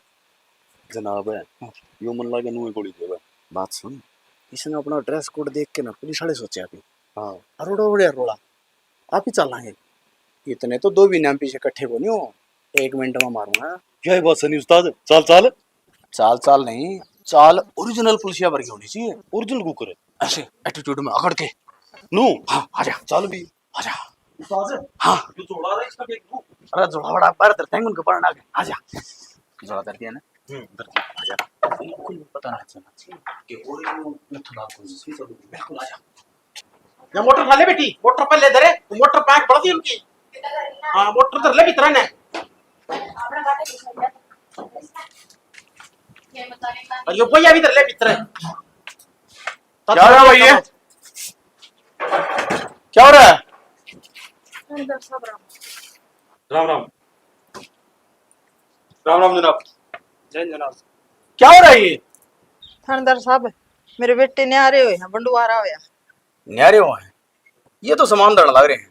जनाब है, हाँ। यो मन लागे नुए गोली देवे। बात सुन, इसने अपना ड्रेस कोड देख के ना पुलिस वाले सोचे अभी। हाँ। अरोड़ा ओड़े रोला, आप ही चलांगे। इतने तो दो भी नाम पीछे इकट्ठे को नहीं हो, एक मिनट में मारूंगा। यही बात सुनी उस्ताद, चाल चाल। चाल चाल नहीं, चाल ओरिजिनल पुलिसिया वर्गी होनी चाहिए। Original cooker. ऐसे एटीट्यूड में अकड़ के। नू। हाँ, आजा। चल भी। आजा। उस्ताद। हाँ। जो जोड़ा रहा है, इसका देख लूं। अरे जोड़ा बड़ा बाहर तेरे तेंगुन के पड़ना के। आजा। जोड़ा धर दिया ना? हम्म, धर दिया। आजा। बिल्कुल पता ना चलना चाहिए कि ओरिजिनल नथुलाल कौन सी चल। बिल्कुल आजा। या मोटर उठा ले बेटी, मोटर पहले धरे, वो मोटर पैक बढ़ दी उनकी। हाँ, मोटर धर ले भीतर ने। और यो भैया भी धर ले भीतर। क्या हो रहा है भाई ये? क्या हो रहा है? राम राम। राम राम जनाब। जय जनाब। क्या हो रहा है ये? थानेदार साहब, मेरे बेटे न्यारे हुए हैं, बंडवारा होया। न्यारे हुए हैं? ये तो सामान धरण लग रहे हैं।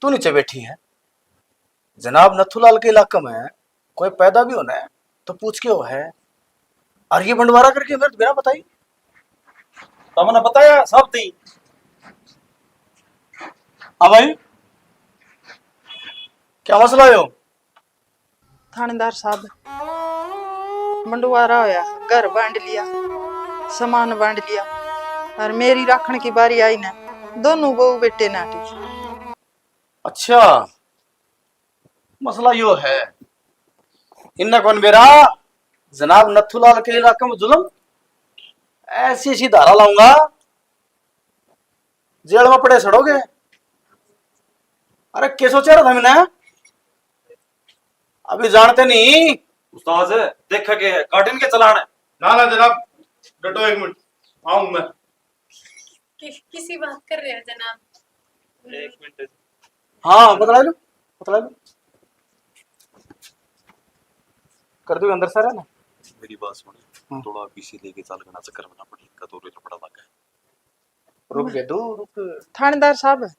तू नीचे बैठी है। जनाब, नथुलाल के इलाके में कोई पैदा भी होना है तो पूछ के हो है। और ये बंडवारा करके मेरे तो बिना बताई। तुमने बताया सब दी। हाँ भाई, क्या मसला है हो? थानेदार साहब, बंडवारा होया, घर बांट लिया, सामान बांट लिया, और मेरी राखण की बारी आई ना, दोनों बहू बेटे नाटी। अच्छा, मसला यो है, इन्ना कौन बेरा, जनाब नथुलाल के इलाके में जुल्म, ऐसी ऐसी धारा लाऊंगा, जेल में पड़े सड़ोगे। अरे, के सोचा रहा था मैंने? अभी जानते नहीं। उस्ताद, देखा के है, काटिन के चलान है। ना, ना जनाब, डटो एक मिनट, आऊं मैं। कि, किसी बात कर रहे हो जनाब? एक मिनट। हाँ, बतला लो, बतला लो। कर दो अंदर सारा ना। मेरी बात सुन, हाँ। थोड़ा पीछे लेके चल, घना चक्कर में ना पड़े, इनका तो लफड़ा लग गया। रुक बे, दो रुक। थानेदार साहब,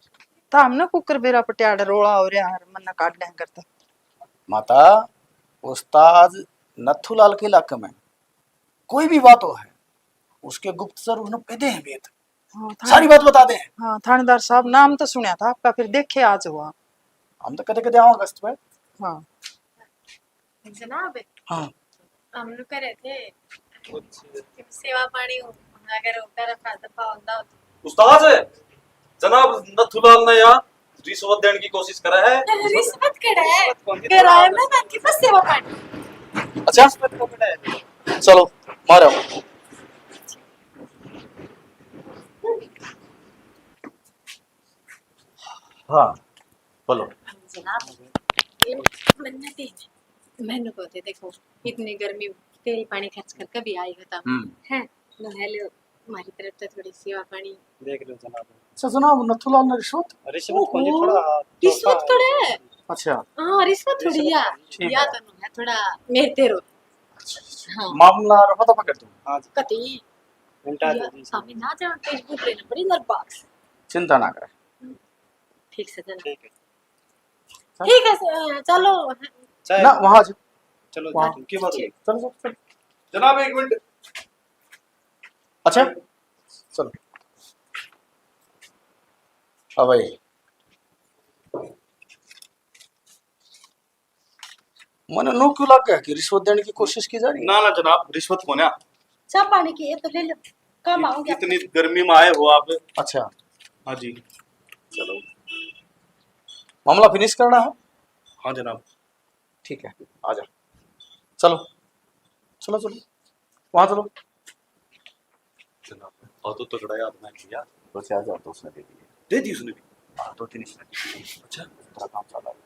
था हमने कुकर बेरा पटियाड़ रोला हो रहा है, मन्ना काट दें करता। माता, उस्ताद नथुलाल के इलाके में कोई भी बात हो है, उसके गुप्तचर उसने पेदे हैं बेत। हाँ, थाने-, सारी बात बता दे। हाँ, थानेदार साहब, नाम तो सुना था आपका, फिर देखे आज हुआ। हम तो कदे कदे आवा गश्त पे। हाँ। जनाब, हाँ। हम लोग कह रहे थे कि सेवा पानी हो, अगर होता रखा दफा होता हो तो। उस्ताद, जनाब नथुलाल ने यहाँ रिश्वत देने की कोशिश करा है। रिश्वत करा है? रिश्वत कौन सी? करा है ना, मैं कि बस सेवा पानी। अच्छा, रिश्वत को करा है। चलो, मारो। हाँ, बोलो। जनाब, ये मन्नत ही है। मैंने कहते, देखो, इतनी गर्मी, तेल पानी खर्च कर कभी आएगा था। हम्म। है, लो, हेलो, हमारी तरफ से थोड़ी सेवा पानी। देख लो जनाब। अच्छा जनाब, नथुलाल ने रिश्वत? रिश्वत ओहो, कौन जी, थोड़ा रिश्वत थोड़ा है। अच्छा। हाँ, रिश्वत थोड़ी रिश्वत है। थोड़ी। ठीक या है। तो है, थोड़ा मेरे तेरो। अच्छा, अच्छा। हाँ। मामला रफा दफा कर दो। हाँ जी। कति? घंटा या, दे दी। हमें ना जाओ, Facebook लेना पड़ी नरबाग से। चिंता ना करे। ठीक से जना। ठीक है। ठीक है, स-, चलो। चाहे ना, वहाँ से। चलो, वहाँ। ठीक, की बात है? चलो, चलो, चलो। जनाब, एक मिनट। अच्छा, चलो। हाँ भाई, मने नो क्यों लग गया कि रिश्वत देने की कोशिश की जा रही है? ना, ना जनाब, रिश्वत को ना। चाह पानी की ये तो ले लो, काम आओगे। इतनी गर्मी में आए हो आप। अच्छा। हाँ जी। चलो। मामला फिनिश करना है? हाँ जनाब। ठीक है, आ जा। चलो, चलो, चलो, वहाँ चलो। जनाब, आ तो तगड़ा है आपने किया। दो चार हजार तो उसने दे दिए। दे दी उसने भी? हाँ, दो तीन इसने दे दिए। अच्छा। तेरा काम चला है।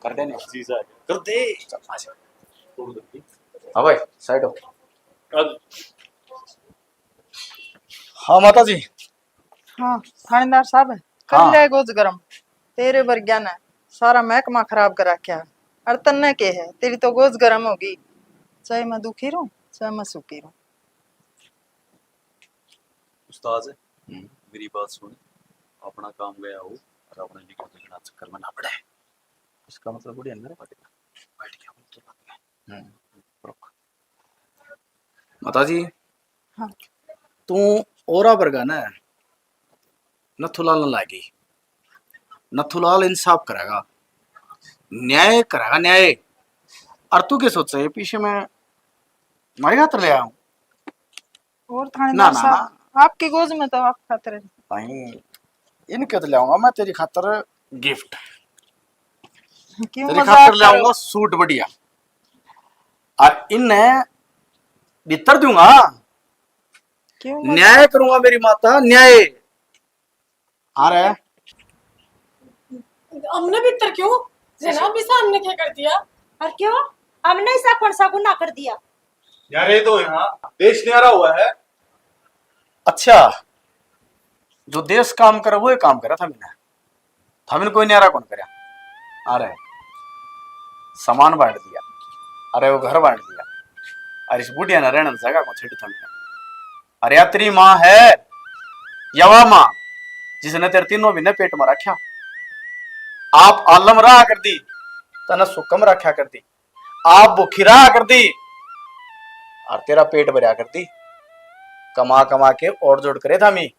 कर देने। जीजा आ गया। कर दे। चल, आ जा। छोड़ दे। हाँ भाई, साइड हो। अब हाँ माता जी। हाँ, थानेदार साहब, कर हाँ। ले गोज गरम। तेरे वर्ग्या ने सारा महकमा खराब कर रखा है। और तन्ने के है, तेरी तो गोज गरम होगी। चाहे मैं दुखी रहूं, चाहे मैं सुखी रहूं। उस्ताद, हम्म। मेरी बात सुन, अपना काम गया हो और अपने लिखना लिखना चक्कर में ना पड़े। इसका मतलब थोड़ी अंदर बैठ गया, बैठ गया, हम तो लग गए। हम्म, रुक। माता जी, हाँ। तू औरा वर्गा ना नथुलाल न लागी, नथुलाल इंसाफ करेगा, न्याय करेगा, न्याय। और तू के सोचे ये पीछे में मारे खातर ले आऊं? और थानेदार ना, ना, साहब, ना। आपकी गोज में तो आप खातर है। भाई, इनके तो ले आऊंगा मैं तेरी खातर गिफ्ट। क्यों तेरी मजाक खातर ले कर रहे हो? आऊंगा सूट बढ़िया। और इन्हें भीतर दूंगा। क्यों मजाक? न्याय करूंगा मेरी माता, न्याय। आ रहा है। हमने भीतर क्यों? जनाब, इसा हमने क्या कर दिया? और क्यों? हमने ऐसा कौन सा गुनाह कर दिया? यार, ये तो यहाँ देश न्यारा हुआ है। अच्छा, जो देश काम करे, वो ही काम करा था मैंने। था मैंने कोई न्यारा कौन करया। अरे, सामान बांट दिया, अरे, वो घर बांट दिया, अरे, इस बुढ़िया ने रहने जगह को छड़ी था मैंने। अरे, या तेरी माँ है, या वा माँ, जिसने तेरे तीनों महीने पेट में रखा। आप आलम रहा कर दी, तने सुकम रखा कर दी। आप भूखी रहा कर दी और तेरा पेट भरया कर दी। कमा कमा के और जोड़ करे था मी।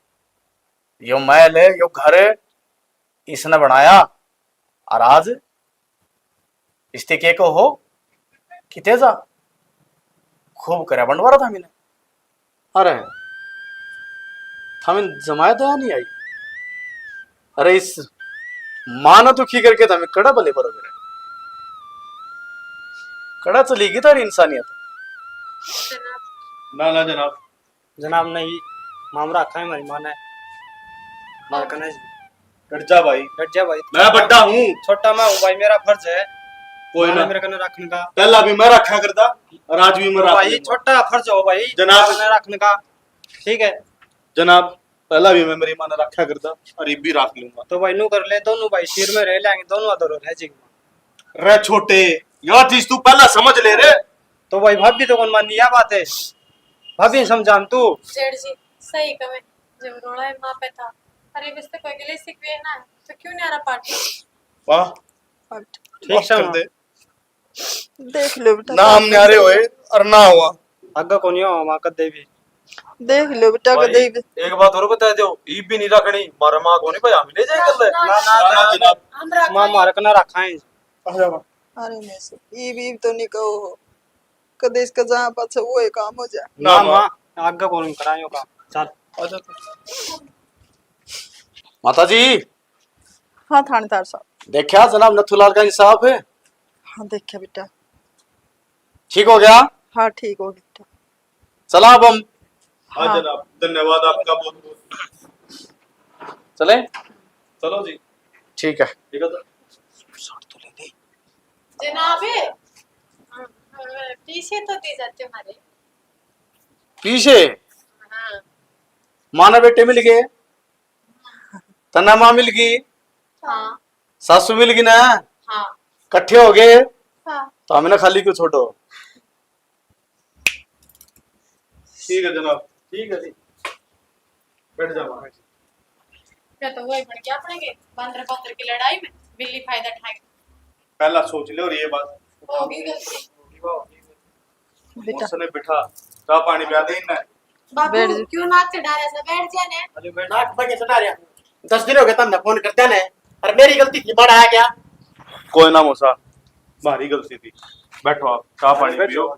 यो महल, यो घर इसने बनाया और आज इसते के को हो किते जा खूब करया बंटवारा था मैंने। अरे, थामे जमाए दया नहीं आई। अरे, इस माँ ने दुखी करके थामे कड़ा भले पड़ोगे रे। कड़ा चली गई थारी इंसानियत। ना, ना जनाब। जनाब नहीं, मामरा रखा है हमारी माँ ने। मार कने जी। डट जा भाई। डट जा भाई। मैं बड्डा हूँ। छोटा मैं हूँ भाई, मेरा फर्ज है। कोई माँ ने ना। मेरे कने रखने का। पहला भी मैं रखा करता और आज भी मैं रख भाई, लूंगा। छोटा फर्ज हो भाई, जनाब। माँ ने रखने का। ठीक है। जनाब, पहला भी मैं मेरी माँ ने रखा करता और ये भी रख लूंगा। तो भाई नू कर ले, दोनों भाई सिर में रह लेंगे, दोनों अधर रह जाएंगे। रे छोटे, यह चीज तू पहला समझ ले रे। तो भाई भाभी तो कौन मानी यह बात है, भाभी ने समझा तू। जेठ जी, सही कहे, जब रोला है माँ पे था, अरे बस तो कोई गिले सिकवे ना है, तो क्यों नहीं आ रहा पार्टी? वाह, ठीक बस कर समझ। दे। देख लो बेटा, ना हम न्यारे होए और ना हुआ। आगे कोनी हो माँ कदे भी। देख लो बेटा, भाई, कदे भी। एक बात और बता दो, ईब भी नहीं रखनी, मारा माँ कोनी भाई, हम ले जाए कर ले। ना, ना, ना, ना, ना। हम रख माँ मारे कना रखा है। आ जा माँ। अरे नहीं सर, ईब, ईब तो नहीं कहो हो। कदे इसका जहाँ पाछे वो ही काम हो जाए। ना ना माँ। माँ, आगे कोनी करायो काम। चल। आ जा तू। माता जी। हाँ थानेदार साहब। देखा जनाब नथुलाल का इंसाफ है? हाँ देखा बेटा। ठीक हो गया? हाँ ठीक हो गया बेटा। चला अब हम। हाँ हाँ। जनाब, धन्यवाद आपका बहुत बहुत। चले? चलो जी। ठीक है। ठीक है तो। जनाब, पीसे तो दे जाते हमारे। पीसे? हाँ। माँ ना बेटे मिल गए, तन्ना माँ मिल गई, हाँ। सासू मिल गई ना, हाँ। कट्ठे हो गए, हाँ। तो हमें ना खाली क्यों छोड़ो? ठीक है जनाब, ठीक है जी, बैठ जाओ महाराज जी। क्या तो वही बन गया अपने के बंदर बंदर की लड़ाई में बिल्ली फायदा उठा के। पहला सोच ले और ये बात। होगी गलती। उसने बिठा, चाय पानी पिला दे इन्हें। बाबू, बैठ जा। क्यों नाक चढ़ा रहा है? बैठ जा ने। अरे मैं नाक पर चढ़ा रहा हूँ। दस दिन हो गए तमने फोन करते ने, और मेरी गलती थी, बड़ा आ गया। कोई ना मौसा, भारी गलती थी। बैठो आप, चाय पानी पियो।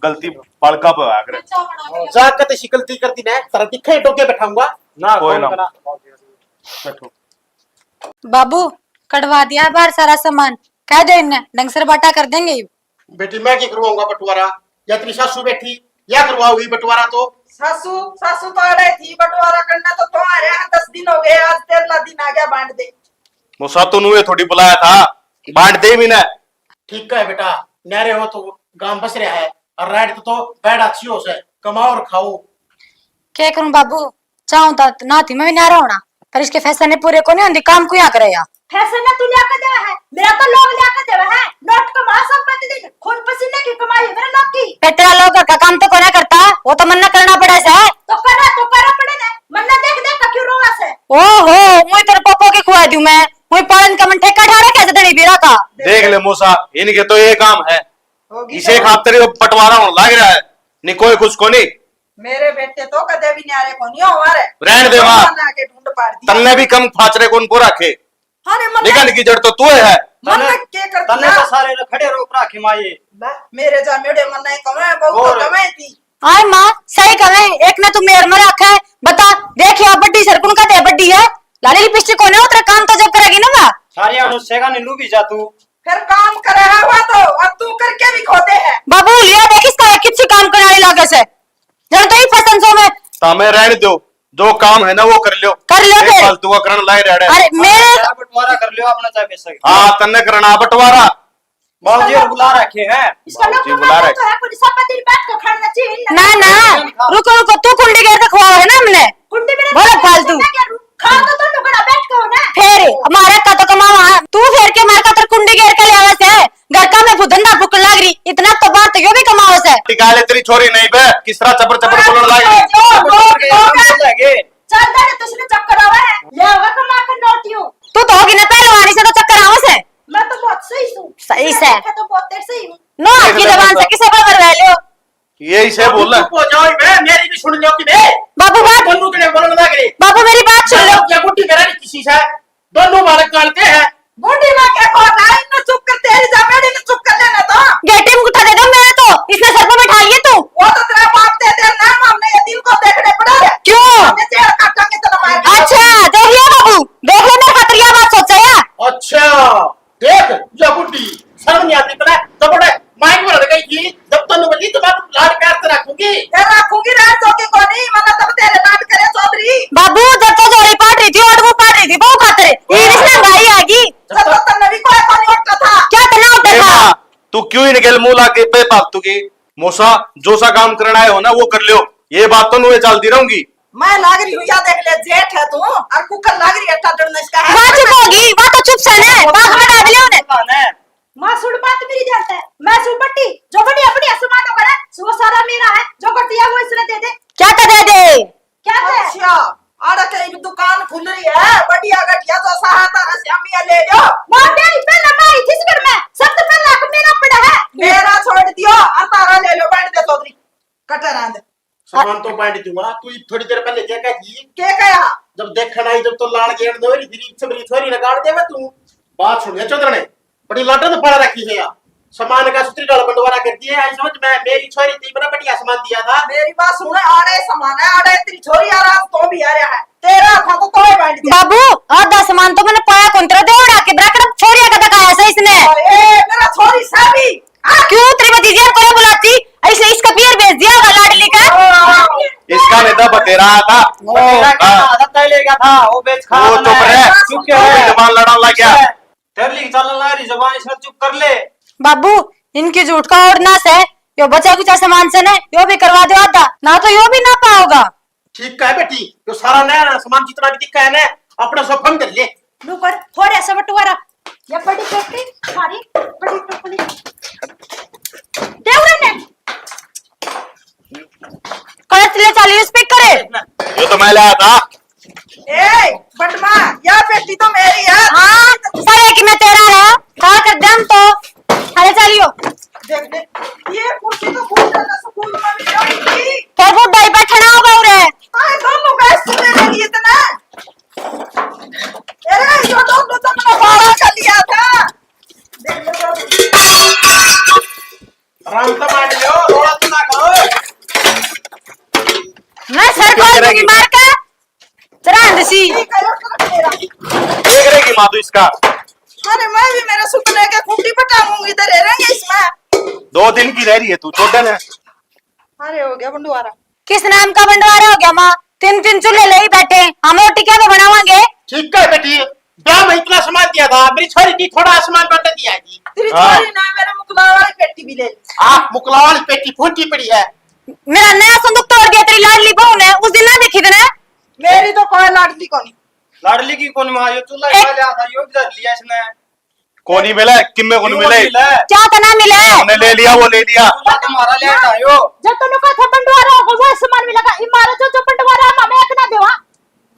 गलती बालका पे आ करे। चाय बना के जा कते सी गलती कर दी ना, तेरा दिखे टोके बैठाऊंगा। ना कोई ना। ना। बैठो। बाबू, कटवा दिया बाहर सारा सामान, कह दे इन्हें, ढंग से बाटा कर देंगे। बेटी, मैं की करवाऊंगा बंटवारा? या तेरी सासू बैठी, या करवाओगी बंटवारा? तो सासू, सासू तो अड़े थी, बंटवारा करना तो तुम्हारे यहाँ दस दिन हो गए, आज तेरहला दिन आ गया, बांट दे। मौसा, तू नुए थोड़ी बुलाया था, बांट दे भी ना। ठीक है बेटा, न्यारे हो तो गांव बस रहा है, और राइट तो बैठ अच्छी हो से, कमाओ और खाओ। क्या करूं बाबू, चाहूं तो ना थी मैं भी न्यारा होना, पर इसके फैसले ने पूरे को नहीं होंदी, काम को यहाँ करे या। फैसले ने तू लिया के देवे है, मेरा तो लोग लिया के देवे है। नोट कमा सब प्रतिदिन, खून पसीने की कमाई है मेरे लोग की। पे तेरा लोग घर का काम तो कोना करता, वो तो मन्ना करना पड़े से। तो करा, तो करा पड़े ने, मन्ना देख देख के क्यों रोवा से। ओहो, मुई तेरे पापा के खुआ दूं मैं, मुई पालन का मन ठेका ठा रखा है धनी बीरा का। देख ले मौसा, इनके तो ये काम है, होगी इसे तो। खातर यो बंटवारा होने लग रहा है, नहीं कोई कुछ को नहीं। मेरे बेटे तो कदे भी न्यारे को नहीं हो हमारे। रहने दे माँ। बना के ढूंढ पाड़ दिया। तन्ने भी कम फाचरे कौन को रखे। अरे मन निकल की जड़ तो तू है। मन के कर तन्ने दिया। तो सारे रे खड़े रोक रखे माये। ले, मेरे जा मेरे मन नहीं कमे, बहुत और? कमे थी। आय माँ, सही कहे, एक ने तू मेर में रखा है, बता, देख या बड्डी सरकुन का दे बड्डी है, लाली लिपस्टिक कोने उतरे काम तो जब करेगी ना माँ। सारे अनुष्ठेगा ने लू भी जा तू। फिर काम करे है वो तो, और तू करके भी खोदे है। बाबू, लिया देख इसका किसी काम करने लागे से, जब तो ही फसन सो में। तामे रहने दो, जो काम है ना वो कर लियो। कर लियो एक फिर। फालतू का करण लाए रहे। अरे मेरे बंटवारा कर लियो अपना चाहे पैसा। हाँ, तन्ने करना बंटवारा। बाबूजी और बुला रखे हैं। इसका लोग बाबूजी तो बुला मानो रहे। तो है, पर सब दिन बैठ के खाना चाहिए ना। ना ना, रुको रुको, तू कुंडी गेर के खुआवे ना हमने। कुंडी में बोलो फालतू। खा तो तुम लोग बैठ के हो ना। फिर हमारे का तो कमावा, तू फेर के मार का तर कुंडी गेर के ले आवे से। घर का मैं धंधा फूकन लाग रही, इतना तो बाहर तो यो भी कमावे से। टिका ले तेरी छोरी नहीं बे, किस तरह चपर चपर बोलने लाग रही। जो, जो, जो, लगे। चल दे, तुझे चक्कर आवे है। ले आवे कमा के नोटियो। तू तो होगी ना पहलवानी से तो चक्कर आवे से। मैं तो बहुत सही हूँ। सही से। मैं तो बहुत सही हूँ। नो हाथ की जबान से किसे पर करवा लियो। ये इसे बोल। चुप हो जाओ बे, मेरी भी सुन लो कि बे। बाबू बात, दोनों तेरे बोलने लग रहे। बाबू मेरी बात सुन लो। क्या गुट्टी मेरा नहीं किसी से, दोनों बालक गालते हैं। बूढ़ी माँ के को ना, इन्हें चुप कर, तेरी जा मेरी ने चुप कर लेना तो। गेटे में गुठा दे दो मैं तो, इसने सर पे बैठा लिए तू। वो तो तेरा बाप दे दे ना, हमने ये दिल को देखने पड़ा है। क्यों? हमने जेल काटेंगे तेरा मार के। अच्छा, देख लिया बाबू, देख ले मेरे खातिर यह बात सोचा है। अच्छा, देख, या बुढ़ी, शर्म नहीं आती तेरा? जब बड़े माइक में लड़ गई थी, जब तन्नू बजी तो मैं लाड प्यार से रखूंगी। फिर रखूंगी रात सो के कोनी, मतलब तब तेरे नाट करे चौधरी। बाबू, जब तो जोरी पाट रही थी, और वो पाट रही थी, बहू खातिर। ये इसने भाई आ गई। जब तो तन्ने भी कोई कोनी उठता था। क्या करना होता ए था? माँ, तू क्यों इनके मुंह लागे बेफालतू की? मौसा, जो सा काम करना है हो ना, वो कर लियो। ये बात तो नुए चलती रहूंगी। मैं लाग रही हूँ, या देख ले, जेठ है तू, और कुकर लाग रही है, टाटन इसका है। वह चुप होगी, वह तो चुप से ने, बात में डाल लियो ने। माँ सुन बात मेरी ध्यान से, मैं सु बट्टी, जो बड़ी अपनी असमान हो करे, सो सारा मेरा है, जो कर दिया वो इसने दे दे। क्या कर दे दे? क्या दे? अच्छा, आड़ा कहीं भी दुकान खुल रही है, बढ़िया घटिया जो सहा तारा श्यामिया ले लो। माँ मेरी पहले मैं आई थी इस घर में, सबसे पहले हक मेरा पड़ा है। मेरा छोड़ दियो, और तारा ले लो, बैठ दे चौधरी, कटर आंद। सामान तो बांट दूंगा, तू थोड़ी देर पहले क्या कह दी? के कहा? जब देखण आई, जब तो लाड़ गेड़ दो रही थी, छबरी छोरी ने गाड़ देवे तू। बात सुन ले चौधरने, बड़ी लाटन तो पड़ा रखी है यार। सामान का सुतरी डाल बंटवारा कर दिए, आई समझ में, मेरी छोरी थी, बड़ा बढ़िया सामान दिया था। मेरी बात सुन, आड़े सामान है, आड़े तेरी छोरी आ रहा, तो भी आ रहा है, तेरा था तो तोय बांट दिया। बाबू, आधा सामान तो मैंने पाया कौन तेरा देवड़ा के ब्रैकेट छोरिया का दिखाया से इसने। ए, मेरा छोरी साबी। क्यों तेरी भतीजी को बुलाती? इसने इसका पियर भेज दिया होगा लाडली का। इसका नेता बतेरा था। बतेरा क्या हाँ। आदत है ले क्या था, वो बेच खा वो चुप रहे। चुप क्या है? जबान लड़ान लग गया। तेरे लिए चलने लगा रही जबान, इसने चुप कर ले। बाबू, इनकी झूठ का और ना से, यो बचा कुचा सामान से ने, यो भी करवा दो आधा, ना तो यो भी ना पाओगा। ठीक है बेटी, यो सारा नया सामान जितना भी दिखा है ना, अपने सब फंड कर ले। लो कर, थोड़े से बंटवारा। ये बड़ी पेटी, सारी बड़ी टोकरी। दे उरे ने। कलच ले चाली, स्पीकर है। यो तो मैं लाया था। ए, बटमा, या पेटी तो मेरी है। हाँ, सारे की मैं तेरा है। हाँ, कर दे हम तो। अरे चलियो। देख दे, ये कुर्सी तो बहुत ज्यादा सुकून में भी रखती। तो वो भाई बैठना होगा उरे। हाँ, दोनों का सुने नहीं इतना। अरे, ये दोनों तो मैंने बारह का लिया था। देख लो तो। आराम से बैठ जाओ, रोड़ा तो ना करो। मैं सर खोल दूंगी मार के। तेरा हंसी। देख रहेगी माँ तू इसका। अरे, मैं भी मेरे सुपने के खूंटी पटाऊंगी, इधर रहेंगे इसमें। दो दिन की रह रही है तू, छोड़ दे ना। अरे, हो गया बंटवारा। किस नाम का बंटवारा हो गया माँ? तीन तीन चूल्हे ले ही बैठे, हम रोटी क्या बनावांगे? ठीक है बेटी, ब्याह में इतना सामान दिया था, मेरी छोरी की थोड़ा सामान बंट दिया जी। तेरी हाँ। छोरी ने मेरे मुकला वाली पेटी भी ले ली। हाँ, मुकला वाली पेटी फूटी पड़ी है। मेरा नया संदूक तोड़ दिया तेरी लाडली बहू ने, उस दिन ना देखी तने। मेरी तो कोई लाडली कोनी। लाडली की कौन माँ, यो चूल्हा एक खा लिया था, यो भी धर लिया इसने। कोनी मिला, किम्मे कोनी क्यों मिले? मिला? क्या तना मिले? हमने ले लिया, वो ले लिया। चूल्हा तुम्हारा ले आयो। जब तन्नू का था बंटवारा होगा, वो सामान मिलेगा। इमारत जो, जो बंटवारा हम हमें एक ना देवा।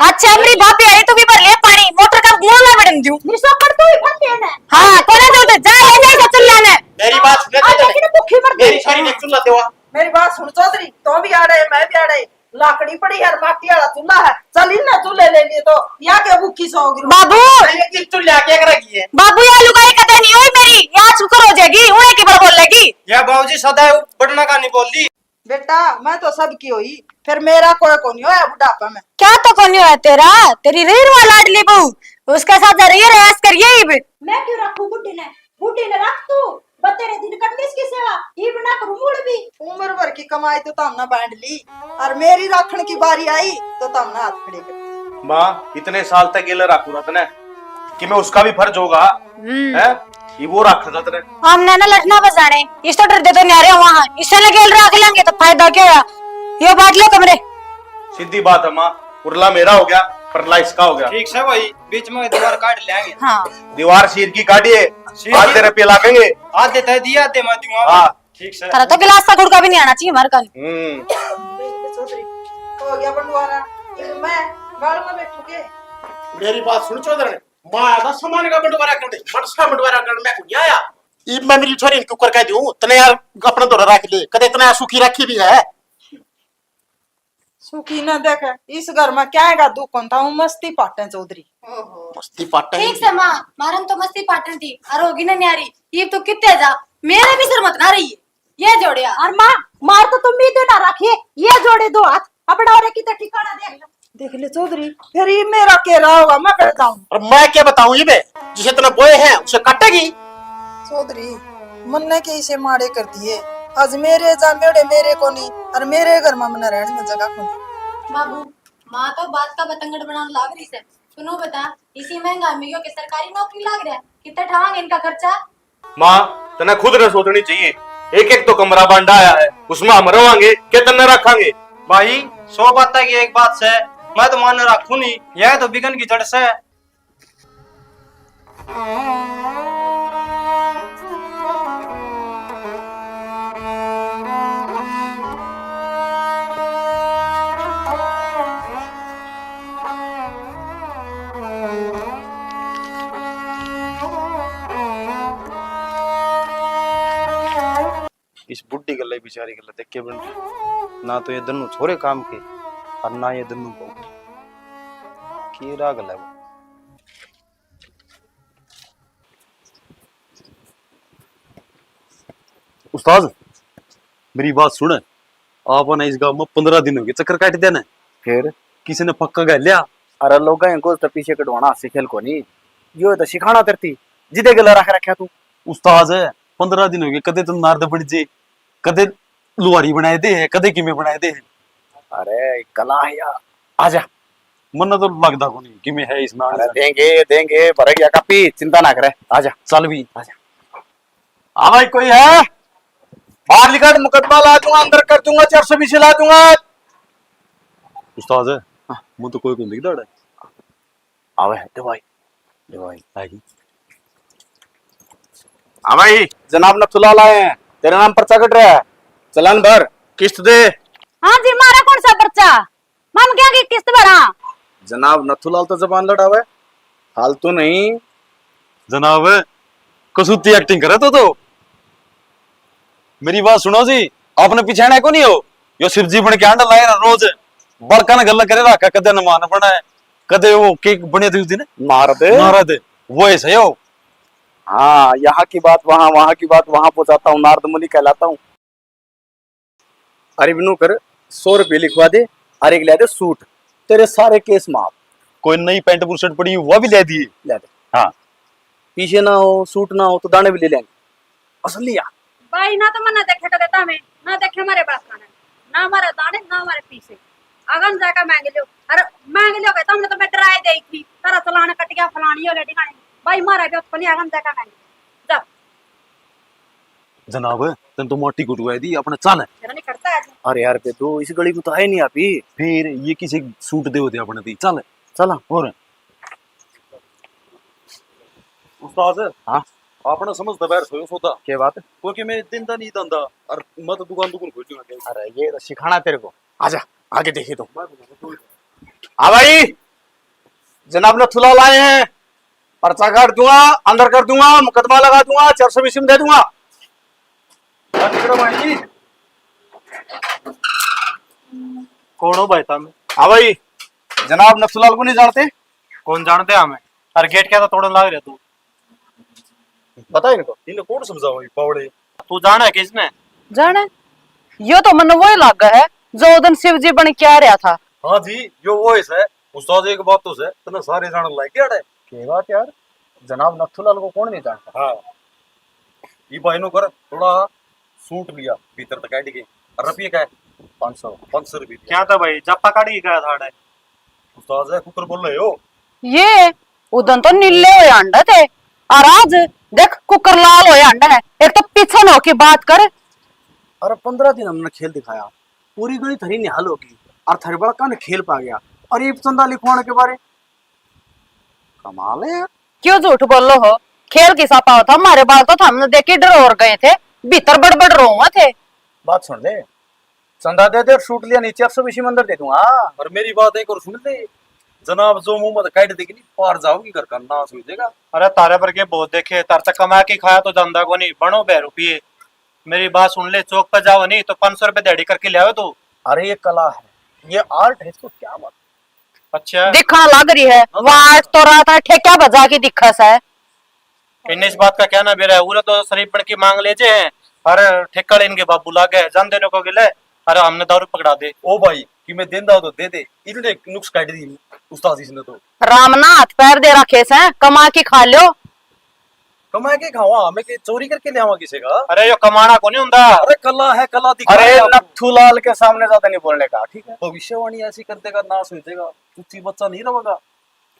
अच्छा, मेरी भाभी आई, तू भी भर ले पानी, मोटर का मुंह ना बड़न दूं। मेरी सोकड़ तू ही भर ले ना। हाँ, कोने जो दे, जा ले, जा, जा, चूल्हा ने। मेरी बात सुन, आ, जा। लेकिन भूखी मर मेरी गई। छोरी ने चूल्हा देवा। मेरी बात सुन चौधरी, तो भी आ रहे, मैं भी आ रहे। लाकड़ी पड़ी है, माटी वाला चूल्हा है, चल इन्हें चूल्हे ले लिए तो या के भूखी सो गिरो। बाबू। अरे, किस चूल्हे आके रखी है? बाबू, या लुगाई कदे नहीं हुई मेरी, या शुक्र हो जाएगी, उन्हें की बार बोल लेगी। या बाबूजी सदा बटना का नहीं बोल दी। बेटा, मैं तो सबकी हुई, फिर मेरा कोई कोनी होया बुढ़ापा में। क्या तो कोनी होया तेरा? तेरी रीरवा लाडली बहू, उसके साथ रही, ऐश करिए इब। मैं क्यों रखूं बुढ़ी ने? बूढ़ी ने रख तू, बतेरे दिन कर ली इसकी सेवा, इब ना करूं मूड़ भी। उम्र भर की कमाई तो तमने बांट ली, और मेरी राखण की बारी आई तो तमने हाथ खड़े कर दिए। माँ, इतने साल तक गेल राखू रहा तने, कि मैं उसका भी फर्ज होगा, हम्म। हैं? ये वो राखा था तने। हमने ना लठना बजाने, इस तो डर दे तो न्यारे हुआ है, इससे ने गेल राख लेंगे तो फायदा क्या हुआ? यो बांट लो कमरे। सीधी बात है माँ, उरला मेरा हो गया, परला इसका हो गया। ठीक से भाई, बीच में दीवार काट लेंगे। हाँ। दीवार शीर की काटिए, शीर की। आधे रुपये लागेंगे। आधे तय दिए, आधे मैं दूंगा। हाँ। ठीक से। थारा तो गिलास का गुड़का भी नहीं आना चाहिए हमारे कल। हम्म। देख ले चौधरी, हो गया बंटवारा। ये मैं गाल में बैठू के? मेरी बात सुन चौधरी, माँ आया था सामान का बंटवारा करने, मनसा बंटवारा करने मैं को नहीं आया। इब मैं मेरी छोरी ने क्यों कर कह दूं, तने यार अपना धोरा रख ले, कदे इतना सुखी रखी भी है। सुखी ना देखे, इस घर में क्या है दुख कौन था, वो मस्ती पाटे चौधरी। ओहो। मस्ती पाटे ठीक से माँ, मारन तो मस्ती पाटन थी, और होगी ना न्यारी, ये तो कितने जा, मेरे भी सर मत ना रही है, ये जोड़िया। और माँ, मार तो तुम भी देना रखिए, ये जोड़े दो हाथ, अपना और कितना ठिकाना देख ले। देख ले चौधरी, फिर ये मेरा के रहा होगा, मैं कर जाऊं। और मैं क्या बताऊं, ये बे, जिसे इतना बोए हैं, उसे काटेगी। चौधरी, मन्ने के इसे माड़े कर दिए। आज मेरे जामेड़े मेरे कोनी, और मेरे घर में मन्ने रहने में जगह कोनी। बाबू, माँ तो बात का बतंगड़ बनाने लाग रही से। सुनो बता, इसी महंगा में यो के सरकारी नौकरी लाग रहा है, कितना ठावांगे इनका खर्चा? माँ, तने खुद ने सोचनी चाहिए। एक एक तो कमरा बांडा आया है, उसमें हम रवांगे के तन्ने रखांगे? भाई, सौ बातें की एक बात से, मैं तो माने रखू नहीं, यह तो बिगन की जड़ से। इस बुढ़ी गल्ला, बेचारी गल्ला देख के बन रही। ना तो ये दन्नू छोरे काम के, और ना ये दन्नू बहू। के राग ले वो। उस्ताद, मेरी बात सुन, आपने इस गांव में पन्द्रह दिन हो गए चक्कर काट देना। फिर? किसी ने पक्का कर लिया? अरे लोग हैं, कुछ तो पीछे कटवाना हाथ से खेल को नहीं, यो तो सिखाना तरती, जिदे गला रख रखा तू। उस्ताद, पन्द्रह दिन हो गए, कदे तो नारद बन जे, कदे लुहारी बनाए दे है, कदे किमे बनाए दे है। अरे कला है यार, आजा। मन्ने तो लगदा कोनी कि मैं है इसमें आने अरे से। देंगे, देंगे, भर गया कापी, चिंता ना करे, आजा। चल भी। आजा। हाँ भाई, कोई है? बाहर निकल, मुकदमा ला दूंगा, अंदर कर दूंगा, चार सौ बीसी ला दूंगा। उस्ताद है? हाँ। मुझे तो कोई को नहीं दिखदा है। आवे है, दे भाई, दे भाई। आई। हाँ भाई, जनाब नथुलाल आए हैं, तेरे नाम पर्चा कट रहा है, चालान भर, किस्त दे। हाँ जी, मारा कौन सा पर्चा? मम क्या की किस्त भरा? जनाब नथुलाल तो जबान लड़ावे, फालतू नहीं। जनाब, कसूती एक्टिंग करे तो, तो। मेरी बात सुनो जी, आपने पिछाणा को नहीं हो? यो शिव जी बन के आंडा लाए ना रोज, बड़का ने गल्ला करे रखा, कदे नमान बनाए, कदे वो केक बने थे उस दिन। महारत। महारत, वो ऐसा ही हो। हाँ, यहाँ की बात वहाँ, वहाँ की बात वहाँ पहुँचाता हूँ, नारद मुनि कहलाता हूँ। अरे बिनू कर, सौ रुपये लिखवा दे, और एक ले दे सूट, तेरे सारे केस माफ। कोई नई पैंट बुशर्ट पड़ी, वो भी ले दिए। ले दे। हाँ। पीछे ना हो, सूट ना हो, तो दाने भी ले लेंगे। असली यार। भाई ना तो मन्ने देखे कदे तामे, ना देखे मारे बाप ने, ना मारे दाने, ना मारे पीछे। अगन जाकर मांग लियो। अरे मांग लियो के तुमने तो मैं डराए दे थी, तारा चलान कट गया, फलानी हो ले ठिकाने। भाई मारा भी तो नहीं, अगन जाकर मांग लियो। जा। जनाब, तन तो मोटी गुरुआ दी, अपने चल। मेरा नहीं करता आज। अरे यार बेदू, इस गली में तो आए नहीं आप ही। फिर ये किसी सूट दे होते अपने दी, चल। चला। और उस्ताद, हाँ? आपने समझ दबैर सोयो सौदा। क्या बात? क्योंकि मैं दिन दा नहीं धंधा और मत दुकान दुकान खोल दूंगा। अरे ये तो सिखाना तेरे को। आजा, आगे देखिए तो। हाँ भाई, जनाब नथुलाल आए हैं, पर्चा काट दूंगा, अंदर कर दूंगा, मुकदमा लगा दूंगा, चार सौ बीसी में दे दूंगा। कौन हो भाई साहब? हाँ भाई, जनाब नथुलाल को नहीं जानते? कौन जानते हमें? अरे गेट क्या था तोड़न लाग रहे तू? पता है इनको? इन्हें कौन समझाओ ये पावड़े? तू जाने है किसने? जाने? यो तो मन्ने वही लागा है जो उस दिन शिव जी बन के आ रहा था। हाँ जी, यो वो ही है। उस्ताद एक बात तो है, तने सारे जान लाग गया है। के बात यार, जनाब नथुलाल को कौन नहीं जानता? हाँ। ये भाई नो कर, थोड़ा सूट लिया भीतर तक काट के, और रुपये का है? पाँच सौ। पाँच सौ रुपये दिया। क्या था भाई, जापा काट के गया था अड़े? उस्ताद है, कुकर बोल रहे हो? ये उदन तो नीले होए हांडे थे, और आज देख कुकर लाल होए हांडे है। एक तो पीछे न होके बात कर। अरे पन्द्रह दिन हमने खेल दिखाया, पूरी गली थरी निहाल होगी, और थरी बड़का ने खेल पा गया, और ये चंदा लिखवाने के बारे। कमाल है यार। क्यों झूठ बोलो हो? खेल किसा पाओ था, हमारे बाल तो थमने देख के डरोर गए थे, भीतर बड़बड़ रोवे थे। बात सुन ले, चंदा दे दे और सूट लिया, नीचे एक सौ बीसी में अंदर दे दूंगा। और मेरी बात एक और सुन ले, जनाब जो मुंह में काट देगी नहीं, पार जाओगी, घर का नाश हो जाएगा। अरे तारे पर के बहुत देखे, तार तक कमा के खाया तो धंधा को नहीं, बनो बे रुपये। मेरी बात सुन ले, चौक पर जाओ नहीं तो पाँच सौ रुपये दिहाड़ी करके ले आओ तू। अरे ये कला है, ये आर्ट है, इसको क्या बात। अच्छा। दिखा लग रही है, हाँ। वाट तो रात है, ठेका बजा के दिखा सा है। इन्हें इस बात का क्या ना बेरा है, उरे तो शरीफ बन के मांग ले जे, अरे ठेका ले इनके बाबू लागे, जान देने को गिले, अरे हमने दारू पकड़ा दे। ओ भाई, कि मैं देंदा हो तो दे दे, इतने नुक्स काट दी उस्ताद जी ने तो। राम ना हाथ पैर दे रखे से, कमा के खा लो। कमा के खावा, हमें के चोरी करके ले आवा किसी का? अरे यो कमाना को नहीं हुंदा। अरे कला है, कला दिखा अरे दे आप। नथुलाल के सामने ज्यादा नहीं बोलने का, ठीक है? भविष्यवाणी ऐसी कर देगा, नाश हो जाएगा, कुछ बच्चा नहीं रहेगा।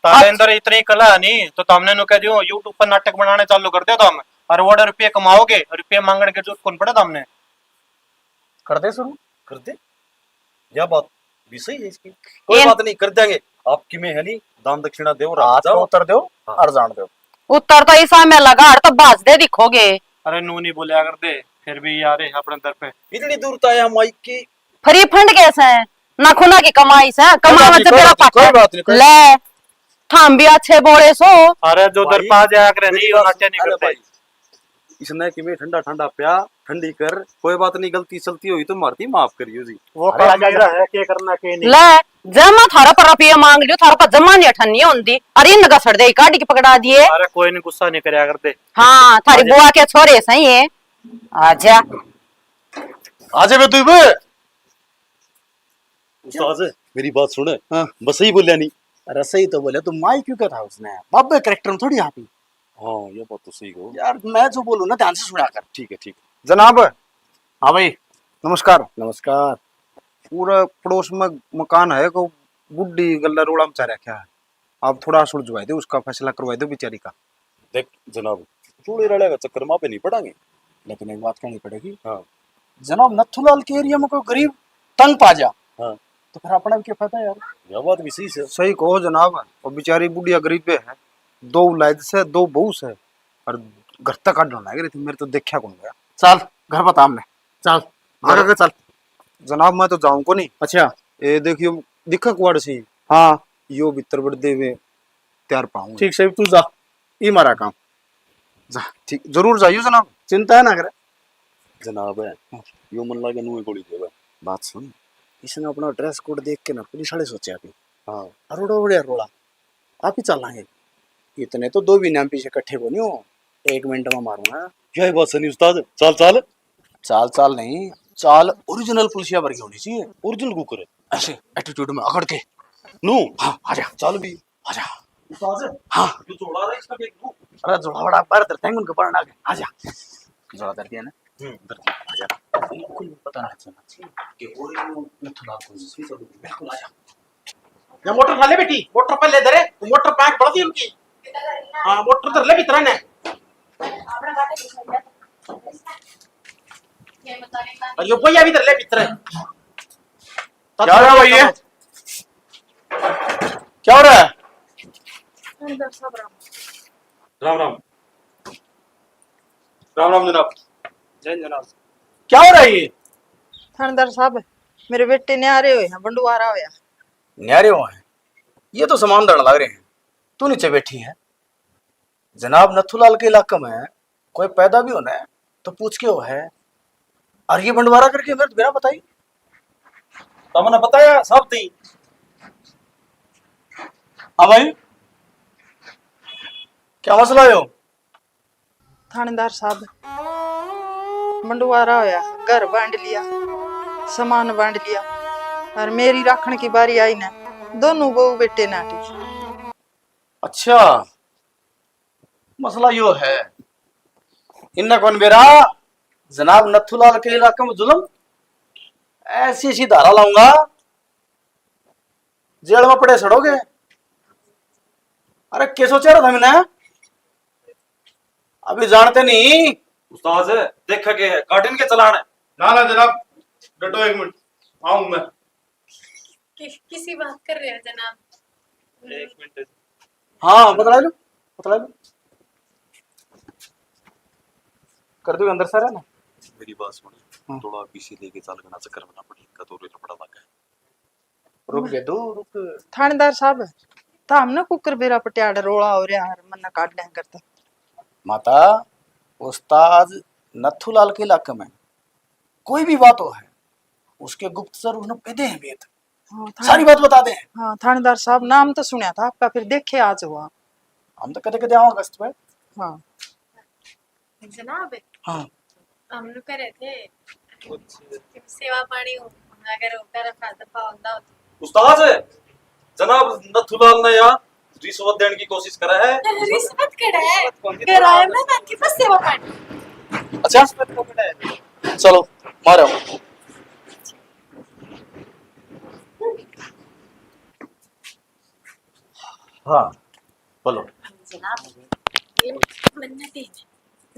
तारे अंदर इतनी कला है नहीं तो तुमने नु कह दियो YouTube पर नाटक बनाने चालू कर दो तुम, और वो रुपये कमाओगे, रुपये मांगने की जरूरत कौन पड़ा तुमने? कर दे शुरू। कर दे, यह बात भी सही है इसकी। कोई बात नहीं, कर देंगे। आपकी में है नहीं, दान दक्षिणा दो, रात जाओ। उतर दो। हाँ। और जान दो। उतर तो इसा में लगा, और तो भाज दे दिखोगे। अरे नू नहीं बोलिया कर दे, फिर भी यार है अपने दर पे। इतनी दूर तो आया हम माइक की। फ्री फंड कैसे है? ना खुना की कमाई से, कोई कमावा बात नहीं, जब कोई मेरा बात नहीं, पापा। कोई बात नहीं, कोई ले, थाम भी अच्छे बोले सो। अरे जो भाई, दर पा जाया करे, मेरी नहीं, बात नाट्य नहीं सुन, अरे करते। भाई, इसने कि मैं ठंडा ठंडा प्या, ठंडी कर, कोई बात नहीं, गलती सलती हुई तो मारती माफ करियो जी। वो अरे काम राजा मेरा है, के करना के नहीं। ले, जब मैं थारा पर रुपये मांग लियो, थारा पर जमा नहीं अठन्नी होंदी। अरे इनका सड़ दे, काट के पकड़ा दिए। अरे कोई नहीं, गुस्सा नहीं करया कर दे। हाँ, थारी आजा। बुआ के छोरे सही है। आजा। आजा बे तू बे। उस्ताद, मेरी बात सुन। हाँ। बस सही बोलिया नहीं। अरे सही तो बोले, तू माई क्यों कहता उसने? बाबे कैरेक्टर में थोड़ी आप ही। हाँ, ये बात तो सही कहो। यार, मैं जो बोलूँ ना, ध्यान से सुना कर। ठीक है, ठीक है। जनाब। हाँ भाई, नमस्कार। नमस्कार। पूरा पड़ोस में मकान है, को बुढ़ी गल्ला रोला मचा रखा है। आप थोड़ा सुलझवा दो, उसका फैसला करवा दो बेचारी का। देख जनाब, रोले रले का चक्कर में आप नहीं पड़ांगे। लेकिन एक बात कहनी पड़ेगी। हाँ। जनाब, नथुलाल के एरिया में कोई गरीब तंग पा जा, हाँ। तो फिर अपना भी क्या फायदा यार? यह बात भी सही है। सही कहो जनाब, वो बेचारी बुढ़िया गरीबे है, दो औलाद से, दो बहू से, और घर तक काटने लग रही थी। मेरे तो देखा कौन गया। चल, घर बता हमने। चल, आगे के चल। जनाब, मैं तो जाऊं को नहीं। अच्छा। ये देखियो, दिखा कुआड़ सी। हाँ। यो भीतर बड़ देवे, तैयार पाऊंगा। ठीक से, तू जा, ई मारा काम। जा, ठीक, जरूर जाइयो जनाब। चिंता ना करे। जनाब है, हाँ। यो मन लागे नुए गोली देवे। बात सुन, इसने अपना ड्रेस कोड देख के ना पुलिस वाले सोचे अभी। हाँ। अरोड़ा उड़े रोला, आप ही चलांगे। इतने तो दो महीने हम पीछे इकट्ठे को नहीं हो, एक मिनट में मारूंगा। यही बात सुनी उस्ताद, चाल चाल। चाल चाल नहीं, चाल ओरिजिनल पुलिसिया वर्गी होनी चाहिए। Original cooker. ऐसे एटीट्यूड में अकड़ के। नू। हाँ, आजा। चल भी। आजा। उस्ताद। हाँ। जो जोड़ा है इसका देख लूं। अरे जोड़ा बड़ा बाहर धरते हैं उनके पड़ना के। आजा। जोड़ा धर दिया ना। हम्म, धर दिया। आजा। बिल्कुल पता नहीं चलना चाहिए कि ओरिजिनल नथुलाल कौन सी चल। बिल्कुल आजा। या मोटर उठा ले बेटी, मोटर पहले धरे, वो मोटर पैक बढ़ दी उनकी। हाँ, मोटर धर ले भीतर ने। और यो भैया भी धर ले भीतर। क्या हो रहा है भाई ये? क्या हो रहा है? राम राम। राम राम जनाब। जय जनाब। क्या हो रहा है ये? थानेदार साहब, मेरे बेटे न्यारे हुए हैं, बंडवारा होया। न्यारे हुए हैं? ये तो सामान धरण लग रहे हैं। तू नीचे बैठी है। जनाब, नथुलाल के इलाके में कोई पैदा भी होना है तो पूछ के हो है। और ये बंडवारा करके मेरे तो बिना बताई। तमने बताया सब थी। हाँ भाई, क्या मसला है हो? थानेदार साहब, बंडवारा होया, घर बांट लिया, सामान बांट लिया, और मेरी राखण की बारी आई ना, दोनों बहू बेटे नाटी। अच्छा, मसला यो है। इन्ना कौन बेरा, जनाब नथुलाल के इलाके में जुल्म, ऐसी ऐसी धारा लाऊंगा, जेल में पड़े सड़ोगे। अरे के सोचा रहा था मैंने, अभी जानते नहीं। उस्ताद, देख के काटिन के चलान है। ना ना जनाब, डटो एक मिनट, आऊं मैं। कि, किसी बात कर रहे हो जनाब? एक मिनट। हाँ, बतला लो, बतला लो। कर दो अंदर सारा ना। मेरी बात सुन, हाँ। थोड़ा पीछे लेके चल, घना चक्कर में ना पड़े, इनका तो रेल बड़ा लगा है। रुक जा, दो रुक। थानेदार साहब, तो हमने कुकर बेरा पटियाड़ रोला हो रहा है, मन्ना काट दें करता। माता, उस्ताद नथुलाल के इलाके में कोई भी बात हो है, उसके गुप्तचर उसने पेदे हैं भेद। हाँ, थाने-, सारी बात बता दे। हाँ, थानेदार साहब, नाम तो सुना था आपका, फिर देखे आज हुआ। हम तो कदे कदे आओ अगस्त में। हाँ। जनाब, हाँ। हम लोग कह रहे थे, सेवा पानी हो, अगर होता रखा तो पावंदा होता। उस्ताद, जनाब नथुलाल ने यहाँ रिश्वत देने की कोशिश करा है। रिश्वत कड़ा है? रिश्वत कौन सी? करा है ना, ताकि बस सेवा पानी। अच्छा? रिश्वत को कड़ा है? चलो, मारो। हाँ, बोलो। जनाब, ये मन्नत है।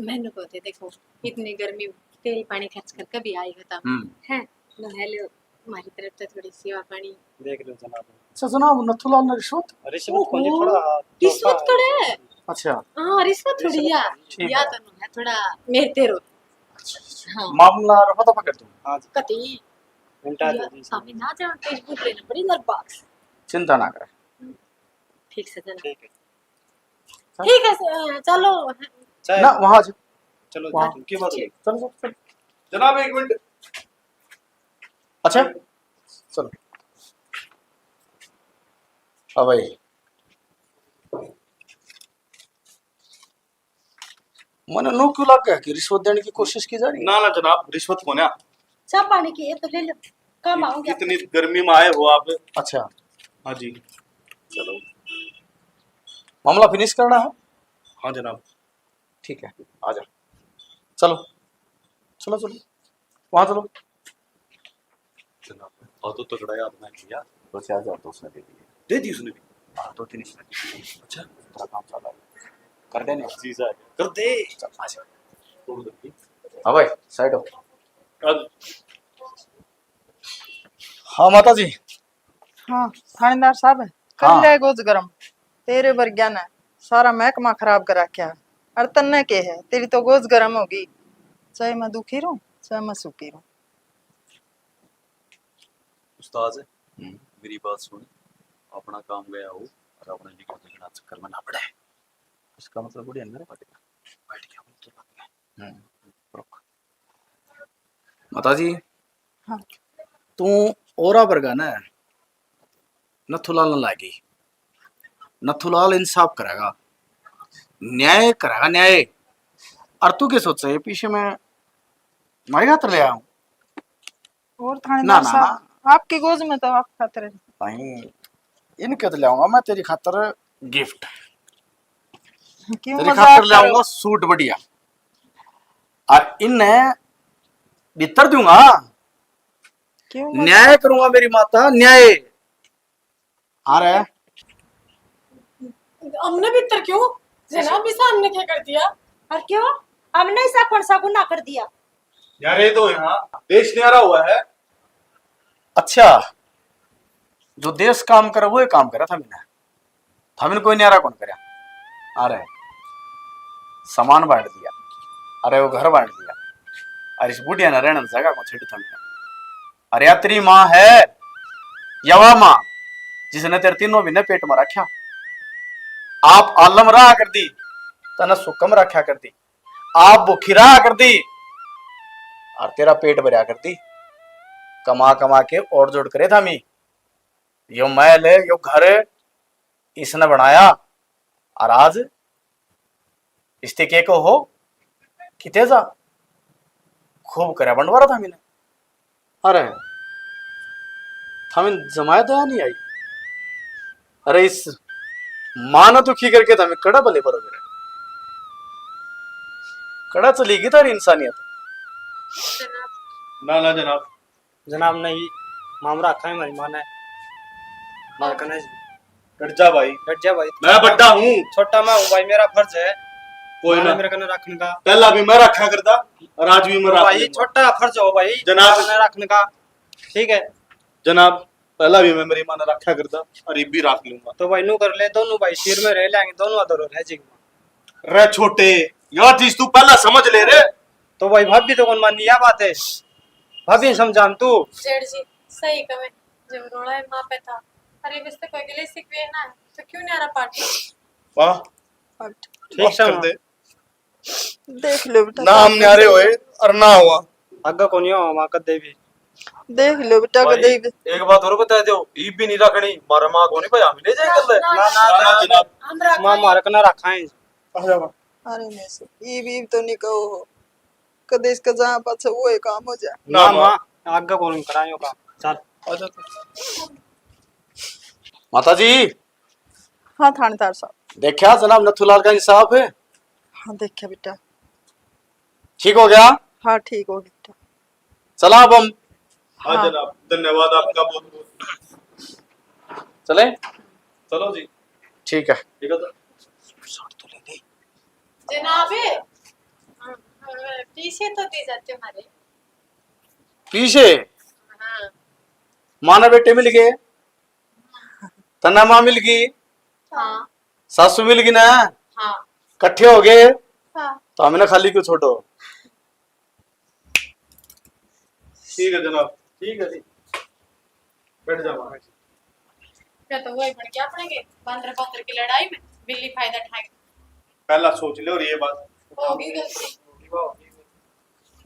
मैंने को थे, देखो, इतनी गर्मी, तेल पानी खर्च कर कभी आई होता। हम्म। है, नहा लो, हमारी तरफ से थोड़ी सेवा पानी। देख लो जनाब। अच्छा जनाब, नथुलाल ने रिश्वत? रिश्वत कौन सी? ओहो, थोड़ा रिश्वत धोखा थोड़ा है। अच्छा। हाँ, रिश्वत थोड़ी रिश्वत है। थोड़ी। ठीक या है। तो है, थोड़ा मेरे तेरो। अच्छा, अच्छा। हाँ। मामला रफा दफा कर दो। हाँ जी। कति? उल्टा या, दे दी। सामने ना जाओ, Facebook लेना पड़ी नरबाग। चिंता ना करे। ठीक से चलो। ठीक है। ठीक है, स-, चलो। चाय ना, वहाँ से। चलो, वहाँ। तुम की बात हुई? चलो, चलो, चलो। जनाब, एक मिनट। अच्छा, चलो। हाँ भाई। मने नो क्यों लग गया कि रिश्वत देने की कोशिश की जा रही है? ना, ना जनाब, रिश्वत को ना। चाय पानी की ये तो ले लो, काम आओगे। इतनी गर्मी में आए हो आप। अच्छा। हाँ जी। चलो। मामला फिनिश करना है? हाँ जनाब। ठीक है, आ जा। चलो, चलो, चलो, वहाँ चलो। जनाब, बहुत तो तगड़ा याद ना किया। दो चार हजार तो उसने दे दिए। दे दी उसने भी? हाँ, दो तीन इसने दे दिए। अच्छा। तेरा काम चला। कर देने। जीजा आ गया। कर दे। चल, आ जा। छोड़ दे। हाँ भाई, side हो। कर। हाँ माता जी। हाँ, थानेदार साहब, कर हाँ। ले गोज गरम। तेरे वर्ग्या ने सारा महकमा खराब कर रखा है। और तन्ने के है, तेरी तो गोज गरम होगी। चाहे मैं दुखी रहूं, चाहे मैं सुखी रहूं। उस्ताद, हम्म। मेरी बात सुन, अपना काम गया हो और अपने लिखण लिखण चक्कर में ना पड़े। इसका मतलब बड़ी अंदर बैठ गया, बैठ गया, बोल तो लग गया। हम्म। रुक। माता जी, हाँ। तू औरा वर्गा ना नथुलाल न लागी। नथुलाल इंसाफ करेगा, न्याय करेगा, न्याय। और तू के सोचे ये पीछे में मारे खातर ले आऊं? और थानेदार ना, ना, साहब, ना। आपकी गोज में तो आप खातर है। भाई, इनके तो ले आऊंगा मैं तेरी खातर gift। क्यों तेरी मजाक खातर ले कर रहे हो? आऊंगा सूट बढ़िया। और इन्हें भीतर दूंगा। क्यों मजाक? न्याय करूंगा मेरी माता, न्याय। आ रहा है। हमने भीतर क्यों? जनाब, इसा हमने क्या कर दिया? और क्यों? हमने ऐसा कौन सा गुनाह कर दिया? यार, ये तो यहाँ देश न्यारा हुआ है। अच्छा, जो देश काम करे, वो ही काम करे था मैंने। था मैंने कोई न्यारा कौन करया। अरे, सामान बांट दिया, अरे, वो घर बांट दिया, अरे, इस बुढ़िया ने रहने जगह को छड़ी था मैंने। अरे, या तेरी माँ है, या वा माँ, जिसने तेरे तीनों महीने पेट में रखा। आप आलम रहा कर दी, तने सुकम रखा कर दी। आप भूखी रहा कर दी और तेरा पेट भरया कर दी। कमा कमा के और जोड़ करे था मी। यो महल, यो घर इसने बनाया और आज इसते के को हो किते जा खूब करया बंटवारा था मैंने। अरे, थमें जमाए दया नहीं आई। अरे, इस माँ ने दुखी करके थमें कड़ा भले पड़ोगे रे। कड़ा चली गई थारी इंसानियत। ना, ना जनाब। जनाब, नहीं, मामरा रखा है हमारी माँ ने। मार कने जी। डट जा भाई। डट जा भाई। मैं बड्डा हूँ। छोटा मैं हूँ भाई, मेरा फर्ज है। कोई माँ ने ना। मेरे कने रखने का। पहला भी मैं रखा करता और आज भी मैं रख भाई, लूंगा। छोटा फर्ज हो भाई, जनाब। माँ ने रखने का। ठीक है। जनाब, पहला भी मैं मेरी माँ ने रखा करता और ये भी रख लूंगा। तो भाई, नू कर ले, दोनों भाई सिर में रह लेंगे, दोनों अधर रह जाएंगे। रे छोटे, यह चीज तू पहला समझ ले रे। तो भाई, भाभी तो कौन मानी यह बात है, भाभी ने समझा तू। जेठ जी, सही कहे, जब रोला है माँ पे था, अरे बस तो कोई गिले शिकवे ना, तो क्यों न्यारा पाट? वाह। ठीक वाह से कर माँ। दे। देख लो बेटा, ना हम न्यारे होए और ना हुआ। आगे कोनी हो माँ कदे भी। देख लो बेटा, भाई, कदे भी। एक बात और बता दो, ईब भी नहीं रखनी, मारा माँ कोनी भाई, हम ले जाए कर ले। ना, ना, ना, ना, ना, जनाब। हम रखा माँ नहीं। मारे कने रखा है। आ जा माँ। अरे नहीं सर, ईब, ईब तो नहीं कहो हो। कदे इसका जहाँ पाछे वो ही काम हो जाए। ना ना माँ। माँ, आगे कोनी करायो काम। चल। आ जा तू। माता जी। हाँ थानेदार साहब। देखा जनाब नथुलाल का इंसाफ है? हाँ देखा बेटा। ठीक हो गया? हाँ ठीक हो गया बेटा। चला अब हम। हाँ हाँ। जनाब, धन्यवाद आपका बहुत बहुत। चले? चलो जी। ठीक है। ठीक है तो। जनाब, अ, अ, पीछे तो दे जाते हमारे। पीछे? हाँ। माँ ने बेटे मिल गए। तन्ने माँ मिल गई, हाँ। सासू मिल गई ना, हाँ। कट्ठे हो गए, हाँ। तो हमने खाली क्यों छोड़ो? ठीक है जनाब, ठीक है जी, बैठ जाओ महाराज जी। क्या तो वही बढ़ गया अपने के, बांदर बांदर की लड़ाई में बिल्ली फायदा उठा के। पहला सोच ले और ये बात। होगी गलती।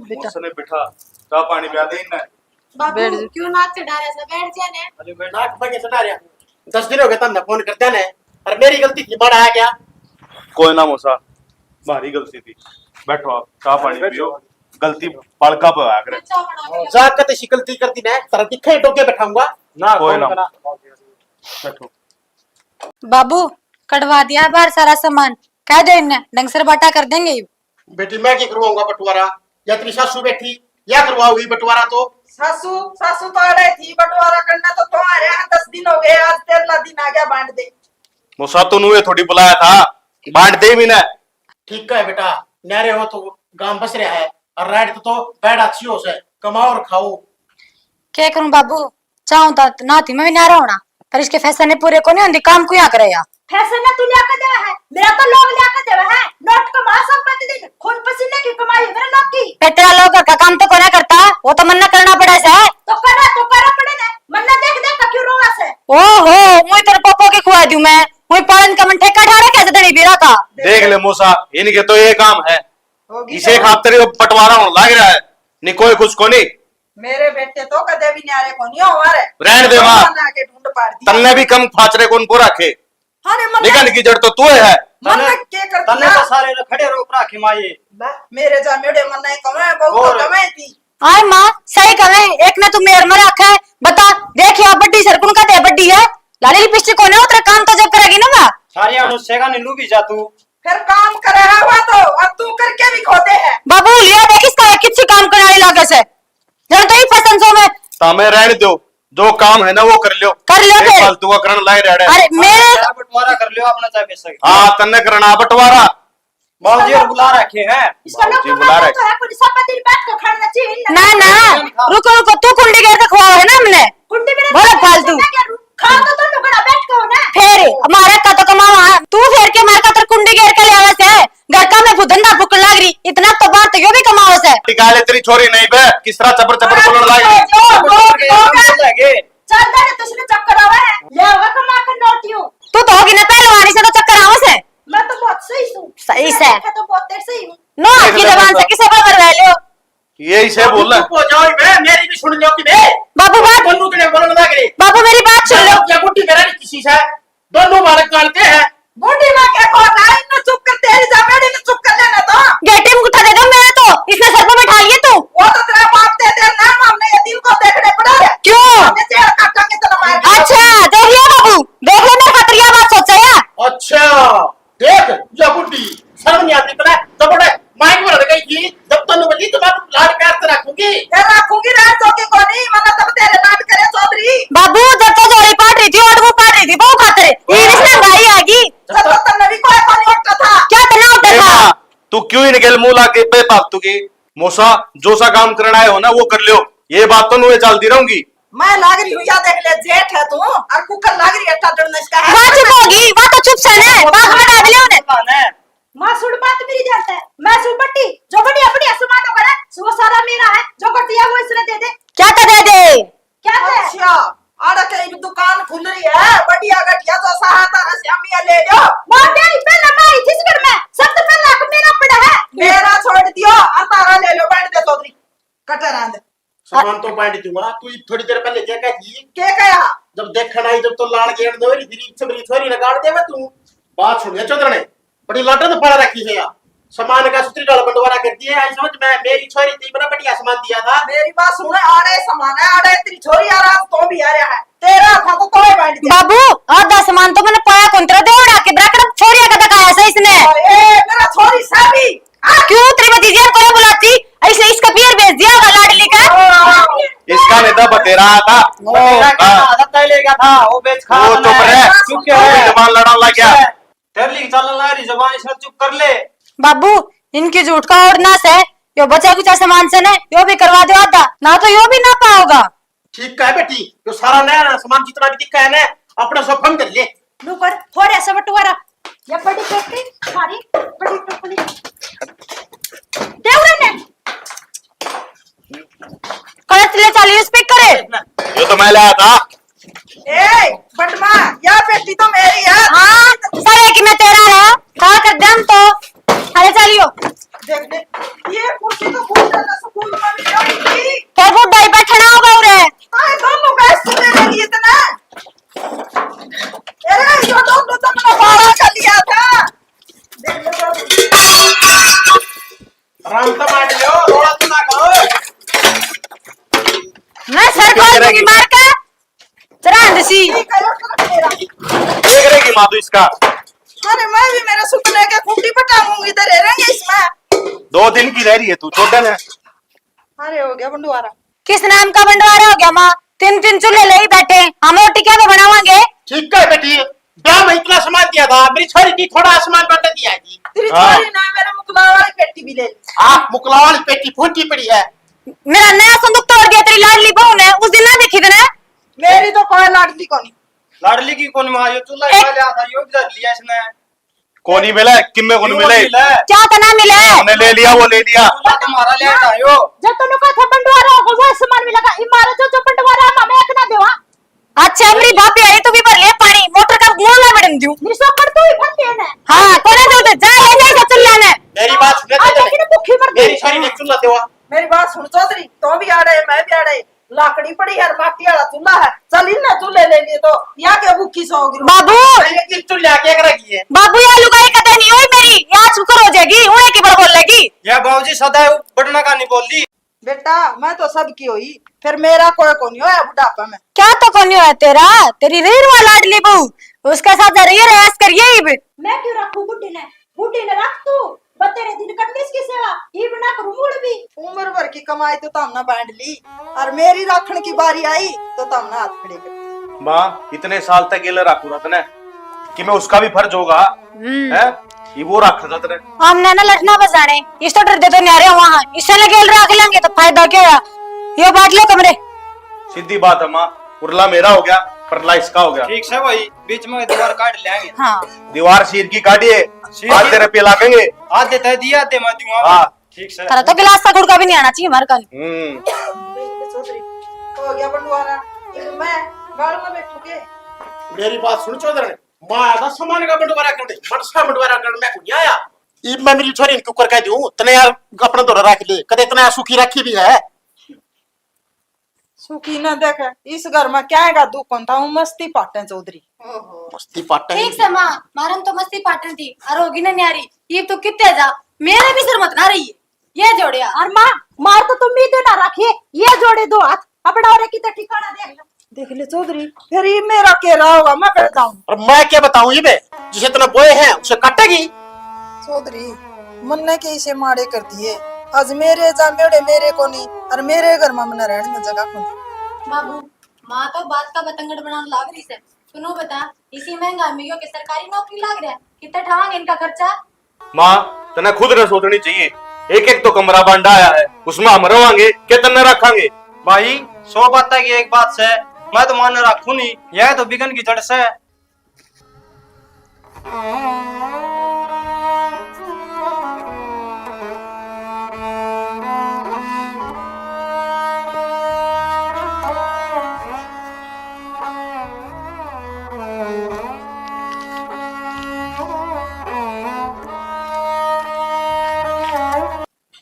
बेटा। उसने बिठा, चाय पानी पिया दे इन्हें। बाबू, बैठ जा। क्यों नाक चढ़ा रहा था? बैठ जा ने। अरे बैठ। नाक पर के चढ़ा रहा? दस दिन हो गए तमने फोन करते ने, और मेरी गलती थी, बड़ा आ गया। कोई ना मौसा, भारी गलती थी। बैठो आप, चाय पानी बैठो। पियो। गलती बालका पे आया करे। चाय बना के जा, कते सी गलती कर दी ने, तेरा दिखे टोके बैठाऊंगा। ना, कोई कोई ना। ना। बैठो। बाबू, कढ़वा दिया बाहर सारा सामान, कह दे इन्हें, ढंग से बाटा कर देंगे। बेटी, मैं की करवाऊंगा बंटवारा? या तेरी सासू बैठी, या करवाओगी बंटवारा? तो सासू, सासू तो अड़े थी, बंटवारा करना तो तुम्हारे यहाँ दस दिन हो गए, आज तेरहला दिन आ गया, बांट दे। मूसा, तू नुए थोड़ी बुलाया था, बांट दे भी ना। ठीक है बेटा, न्यारे हो तो गांव बस रहा है, और राइट तो बैठ अच्छी हो से, कमाओ और खाओ। क्या करूं बाबू, चाहूं तो ना थी मैं भी न्यारा होना, पर इसके फैसले ने पूरे को नहीं होंदी, काम को यहाँ करे या। फैसले ना तू लिया के देवे है, मेरा तो लोग लिया के देवे है। नोट कमा संपत्ति दी, खून पसीने की कमाई है मेरे लोग की। फिर तेरा लोग घर का काम तो कोना करता, वो तो मन्ना करना पड़े से। तो करा, तो करा पड़े ना, मन्ना देख देख के क्यों रोवा से। ओहो, मुई तेरे पापा के खुआ दूं मैं, मुई पालन का मन ठेका ठा रखा से धनी बीरा का। देख ले मूसा, इनके तो ये काम है, होगी इसे तो। खातर ये बंटवारा होने लग रहा है, नहीं कोई कुछ को नहीं। मेरे बेटे तो कदे भी न्यारे को नहीं हो हमारे। रहने दे माँ। बना के ढूंढ पाड़ दिया। तन्ने भी कम फाचरे कौन को रखे। अरे मन निकल की जड़ तो तू है। मन तन्ने, के कर तन्ने दिया। तो सारे ने खड़े रोक रखे माँ ये। बा, मेरे जा मेरे मन नहीं कमे, बहुत तो और? कमे थी। आय माँ, सही कहे, एक ने तू मेर में रखा है। बता, देख या बड्डी सरकुन का दे बड्डी है। लाली लिपस्टिक कोने उतरे काम तो जब करेगी ना माँ। सारे अनुसेगा ने लू भी जा तू। फिर काम करे है वो तो, और तू करके भी खोदे है। बाबू, लिया देख इसका किसी काम करने लागे से। जब तो ही पसंद सो में। तामे रहने दो, जो काम है ना वो कर लियो। कर लियो एक फिर। फालतू का करण लाए रहड़े। अरे मेरे बंटवारा कर लियो अपना चाहे पैसा। हाँ, तन्ने करना बंटवारा। बाबूजी और बुला रखे हैं। इसका लोग बाबूजी बुला रखे। तो है, कोई सब दिन बैठ के खाना चाहिए ना। ना, ना, रुको, रुको, तू कुंडी घेर के खुआ है ना हमने। कुंडी में बोलो फालतू। खा तो तुम लोग बैठ के हो ना। फिर हमारा का तो कमावा, तू फेर के मार का तर कुंडी घेर के ले आवे से। घर का मैं खुद धंधा फूकन लाग रही, इतना तो बात यो भी कमाओ से। निकाले तेरी छोरी नहीं बे, किस तरह चपर चपर बोलने लाग रही। जो, जो, जो, जो, चल दे, तुझने चक्कर आवे है। ले आवे कमा के नोटियो। तू तो होगी ना पहलवानी से तो चक्कर आवे से। मैं तो बहुत सही हूँ। सही से। मैं तो बहुत देर सही हूँ। नो, आपकी जबान से किसे पर करवा लियो? ये इसे बोल। चुप हो जाओ बे, मेरी भी सुन लो कि बे। बाबू बात। दोनों तेरे बोलने लग रहे। बाबू मेरी बात सुन लो। क्या गुट्टी मेरा नहीं किसी से? दोनों बालक कालते हैं। बूढ़ी माँ के को ना, इन्हें चुप कर, तेरी जा, मेरी ने चुप कर लेना तो। गेटे में उठा दे दो मेरे तो, इसने सर पे बैठा लिए तू। वो तो तेरा बाप दे दे ना, हमने ये दिल को देखने पड़ा है। क्यों? हमने जेल काटांगे तो मार। अच्छा, देख लिया बाबू, देख ले मेरे खातिर यह बात सोचा है। अच्छा, देख, या बुढ़ी, शर्म नहीं आती तने? जब बड़े माइक में लड़ गई थी, जब तन्नू बजी, तो मैं लाड प्यार से रखूंगी। फिर रखूंगी, राज जोगी कोनी, मतलब तब तेरे लाड करे चौधरी। बाबू, जब तो जोड़ी पाट रही थी, और वो पाट रही थी, बहू खातर। ये इसने गाई आगी। जब तो तन्ने भी कोई कोनी उठता था। क्या तना उठता ए था? माँ, तू क्यों इनके मुंह लाके बेफालतू की? मौसा, जो सा काम करना है हो ना, वो कर लियो। ये बात तो नुए चलती रहूंगी। मैं लाग रही हूँ, या देख ले, जेठ है तू, और कुकर लाग रही है, टाटन इसका है। वाह चुप होगी, वाह तो चुप से ने, वाह हमें डाल लियो ने। माँ सुन बात मेरी ध्यान से, मैं सु बट्टी, जो बड़ी अपनी असमान हो करे, वो सारा मेरा है, जो कर दिया वो इसने दे दे। क्या तो दे दे? क्या दे? अच्छा, आड़ा के एक दुकान खुल रही है, बढ़िया घटिया जो सा है तारा श्यामिया ले लो। माँ तेरी पहले मैं आई थी इस घर में, सबसे पहले हक मेरा पड़ा है। मेरा छोड़ दियो, और तारा ले लो, बैठ दे चौधरी, कटे रहने दे। सामान तो बांट दूंगा, तू थोड़ी देर पहले क्या कह दी? क्या कहा? जब देखण आई, जब तो लाल गेट दो रही थी, इच्छा मेरी छोरी ने गाड़ देवे तू। बात सुन, ये चौधर ने बड़ी लाटा तो पड़ा रखी है यार। सामान का सुतरी डाल बंटवारा कर दिए, आई समझ में, मेरी छोरी थी, बड़ा बढ़िया सामान दिया था। मेरी बात सुन, आड़े सामान है, आड़े तेरी छोरी आ रहा, तो भी आ रहा है। तेरा था तो तोय बांट दिया। बाबू, आधा सामान तो मैंने पाया कौन तेरा देवड़ा के ब्रैकेट छोरिया का दिखाया से इसने। ए, मेरा छोरी साबी। क्यों तेरी भतीजी को बुलाती? इसने इसका बियर बेच दिया होगा लाडली का। इसका नहीं था, बतेरा था। बतेरा क्या हाँ। था? आदत नहीं लेगा था, वो बेच खा वो चुप रहे। चुप क्या वो भी है? जबान लड़ाने लग गया। तेरे लिए चलने लग रही जबान, इसने चुप कर ले। बाबू, इनकी झूठ का और ना से, यो बचा कुचा सामान से ने, यो भी करवा दो आधा, ना तो यो भी ना पाओगा। ठीक है बेटी, यो सारा नया सामान जितना भी दिखा है ना, अपना सब फंड कर ले। लो कर, थोड़े से बंटवारा। या बड़ी पेटी, सारी बड़ी टोकरी। देवरे ने। कलच ले चलिए स्पीकर है। यो तो मैं लाया था। ए, बटमा, या पेटी तो मेरी है। हाँ, सारे की मैं तेरा है। हाँ, कर दम तो। अरे चलियो। देख दे, ये कुर्सी तो भूल जाना, स्कूल में भी रखी थी। क्या वो भाई बैठना होगा उरे? आए दोनों का सुने नहीं इतना। अरे, यो दोनों तो मैंने भाड़ा कर लिया था। देख लो, आराम से बैठ जाओ, रोड़ा तो ना करो। मैं सर खोल दूंगी मार के। चरांद सी। देख रहेगी माँ तू इसका। अरे मैं भी मेरे सुपने के खूंटी पटाऊंगी, इधर रहेंगे इसमें। दो दिन की रह रही है तू, छोड़ दे। अरे हो गया बंडवारा। किस नाम का बंटवारा हो गया माँ? तीन तीन चूल्हे ले ही बैठे, हम रोटी क्या बनावांगे? ठीक है बेटी, ब्याह में इतना सामान दिया था, मेरी छोरी की थोड़ा सामान बंट दिया जी। तेरी हाँ। छोरी ना मेरे मुकला वाली पेटी भी ले ली। आप मुकला वाली पेटी फूटी पड़ी है। मेरा नया संदूक तोड़ दिया तेरी लाडली बहू ने, उस दिन ना देखी थी ना। मेरी तो कोई लाडली कोनी। लाडली की कौन माँ, यो चूल्हा ए- खा लिया था, यो भी धर लिया इसने। कोनी मिला, किम्मे कोनी क्यों मिले? मिला? क्या तो ना मिले? हमने ले लिया, वो ले लिया। चूल्हा तुम्हारा ले आयो। जब तन्नू का था बंटवारा होगा, वो सामान मिलेगा। इमारत जो, जो बंटवारा हम हमें एक ना देवा। अच्छा, मेरी भाभी आई तो भी भर ले पानी, मोटर का मुंह ना बड़न दूं। मेरी सोकड़ तू ही भर ले ना। हाँ, कोने दो दे, जा ले जा इसे चूल्हा ने। मेरी बात सुन, आ, लेकिन भूखी मर मेरी गई। सारी ने चूल्हा देवा। मेरी बात सुन चौधरी, तो भी आड़े, मैं भी आड़े। लाकड़ी पड़ी है, माटी वाला चूल्हा है। चल, इन्हें चूल्हे ले लिए तो या के भूखी सो गिरो। बाबू, ये किस चूल्हे आके रखी है? बाबू, या लुगाई कदे नहीं हुई मेरी, या शुक्र हो जाएगी, उन्हें की बार बोलेगी। या बाबूजी सदा बटना का नहीं बोल दी। बेटा, मैं तो सबकी होई, फिर मेरा कोई कोनी होया बुढ़ापा में। क्या तो कोनी होया तेरा? तेरी रीरवा लाडली बहू, उसके साथ जा रही है, ऐश करिए इब। मैं क्यों रखूं बुढ़ी ने? बुढ़ी ने रख तू, बतेरे दिन कर ली इसकी सेवा, इब ना करूं मुड़ भी। उम्र भर की कमाई तो तमने बांट ली, और मेरी राखण की बारी आई तो तमने हाथ खड़े कर दिए। माँ, इतने साल तक गेल राखू रहा तने, कि मैं उसका भी फर्ज होगा, हम्म। हैं? ये वो राखा था तने। हमने ना लठना बजाने, इस तो डर दे तो न्यारे वहां, इससे लगे राख लेंगे तो फायदा क्या होया? यो बांट लो कमरे। सीधी बात है माँ, उरला मेरा हो गया, परला इसका हो गया। ठीक से भाई, बीच में दीवार काट लेंगे। हाँ। दीवार शीर की काटिए, शीर की आधे रुपये लागेंगे। आधे तय दिए, आधे मैं दूंगा। हाँ। ठीक से। थारा तो गिलास का गुड़का भी नहीं आना चाहिए हमारे कन। हम्म। देख ले चौधरी, हो गया बंटवारा, इब मैं गाल में बैठू के? मेरी बात सुन चौधरी, माँ आया था सामान का बंटवारा करने, मनसा बंटवारा करने मैं को नहीं आया। इब मैं मेरी छोरी ने क्यों कर कह दूं, तने यार अपना धोरा रख ले, कदे इतना सुखी रखी भी है। सुखी ना देख, इस घर में क्या है दुख कौन था, वो मस्ती पाटे चौधरी। ओहो। मस्ती पाटे ठीक से माँ, मारन तो मस्ती पाटन थी, और होगी ना न्यारी, ये तो कितने जा, मेरे भी सर मत ना रही है, ये जोड़िया। और माँ, मार तो तुम भी देना रखिए, ये जोड़े दो हाथ, अपना और कितना ठिकाना देख लो। देख ले चौधरी, फिर ये मेरा के रहा होगा, मैं कर जाऊं। और मैं क्या बताऊं, ये बे, जिसे इतना बोए हैं, उसे काटेगी। चौधरी, मन्ने के इसे माड़े कर दिए। आज मेरे जामेड़े मेरे को नहीं, और मेरे घर में मन्ने रहने में जगह को नहीं। बाबू, माँ तो बात का बतंगड़ बनाने लाग रही से। सुनो बता, इसी महंगा में यो के सरकारी नौकरी लाग रहा है, कितना ठावांगे इनका खर्चा? माँ, तने खुद ने सोचनी चाहिए। एक एक तो कमरा बांडा आया है, उसमें हम रवांगे के तन्ने रखांगे? भाई, सौ बातें की एक बात से, मैं तो माने रखू नहीं, यह तो बिगन की जड़ से।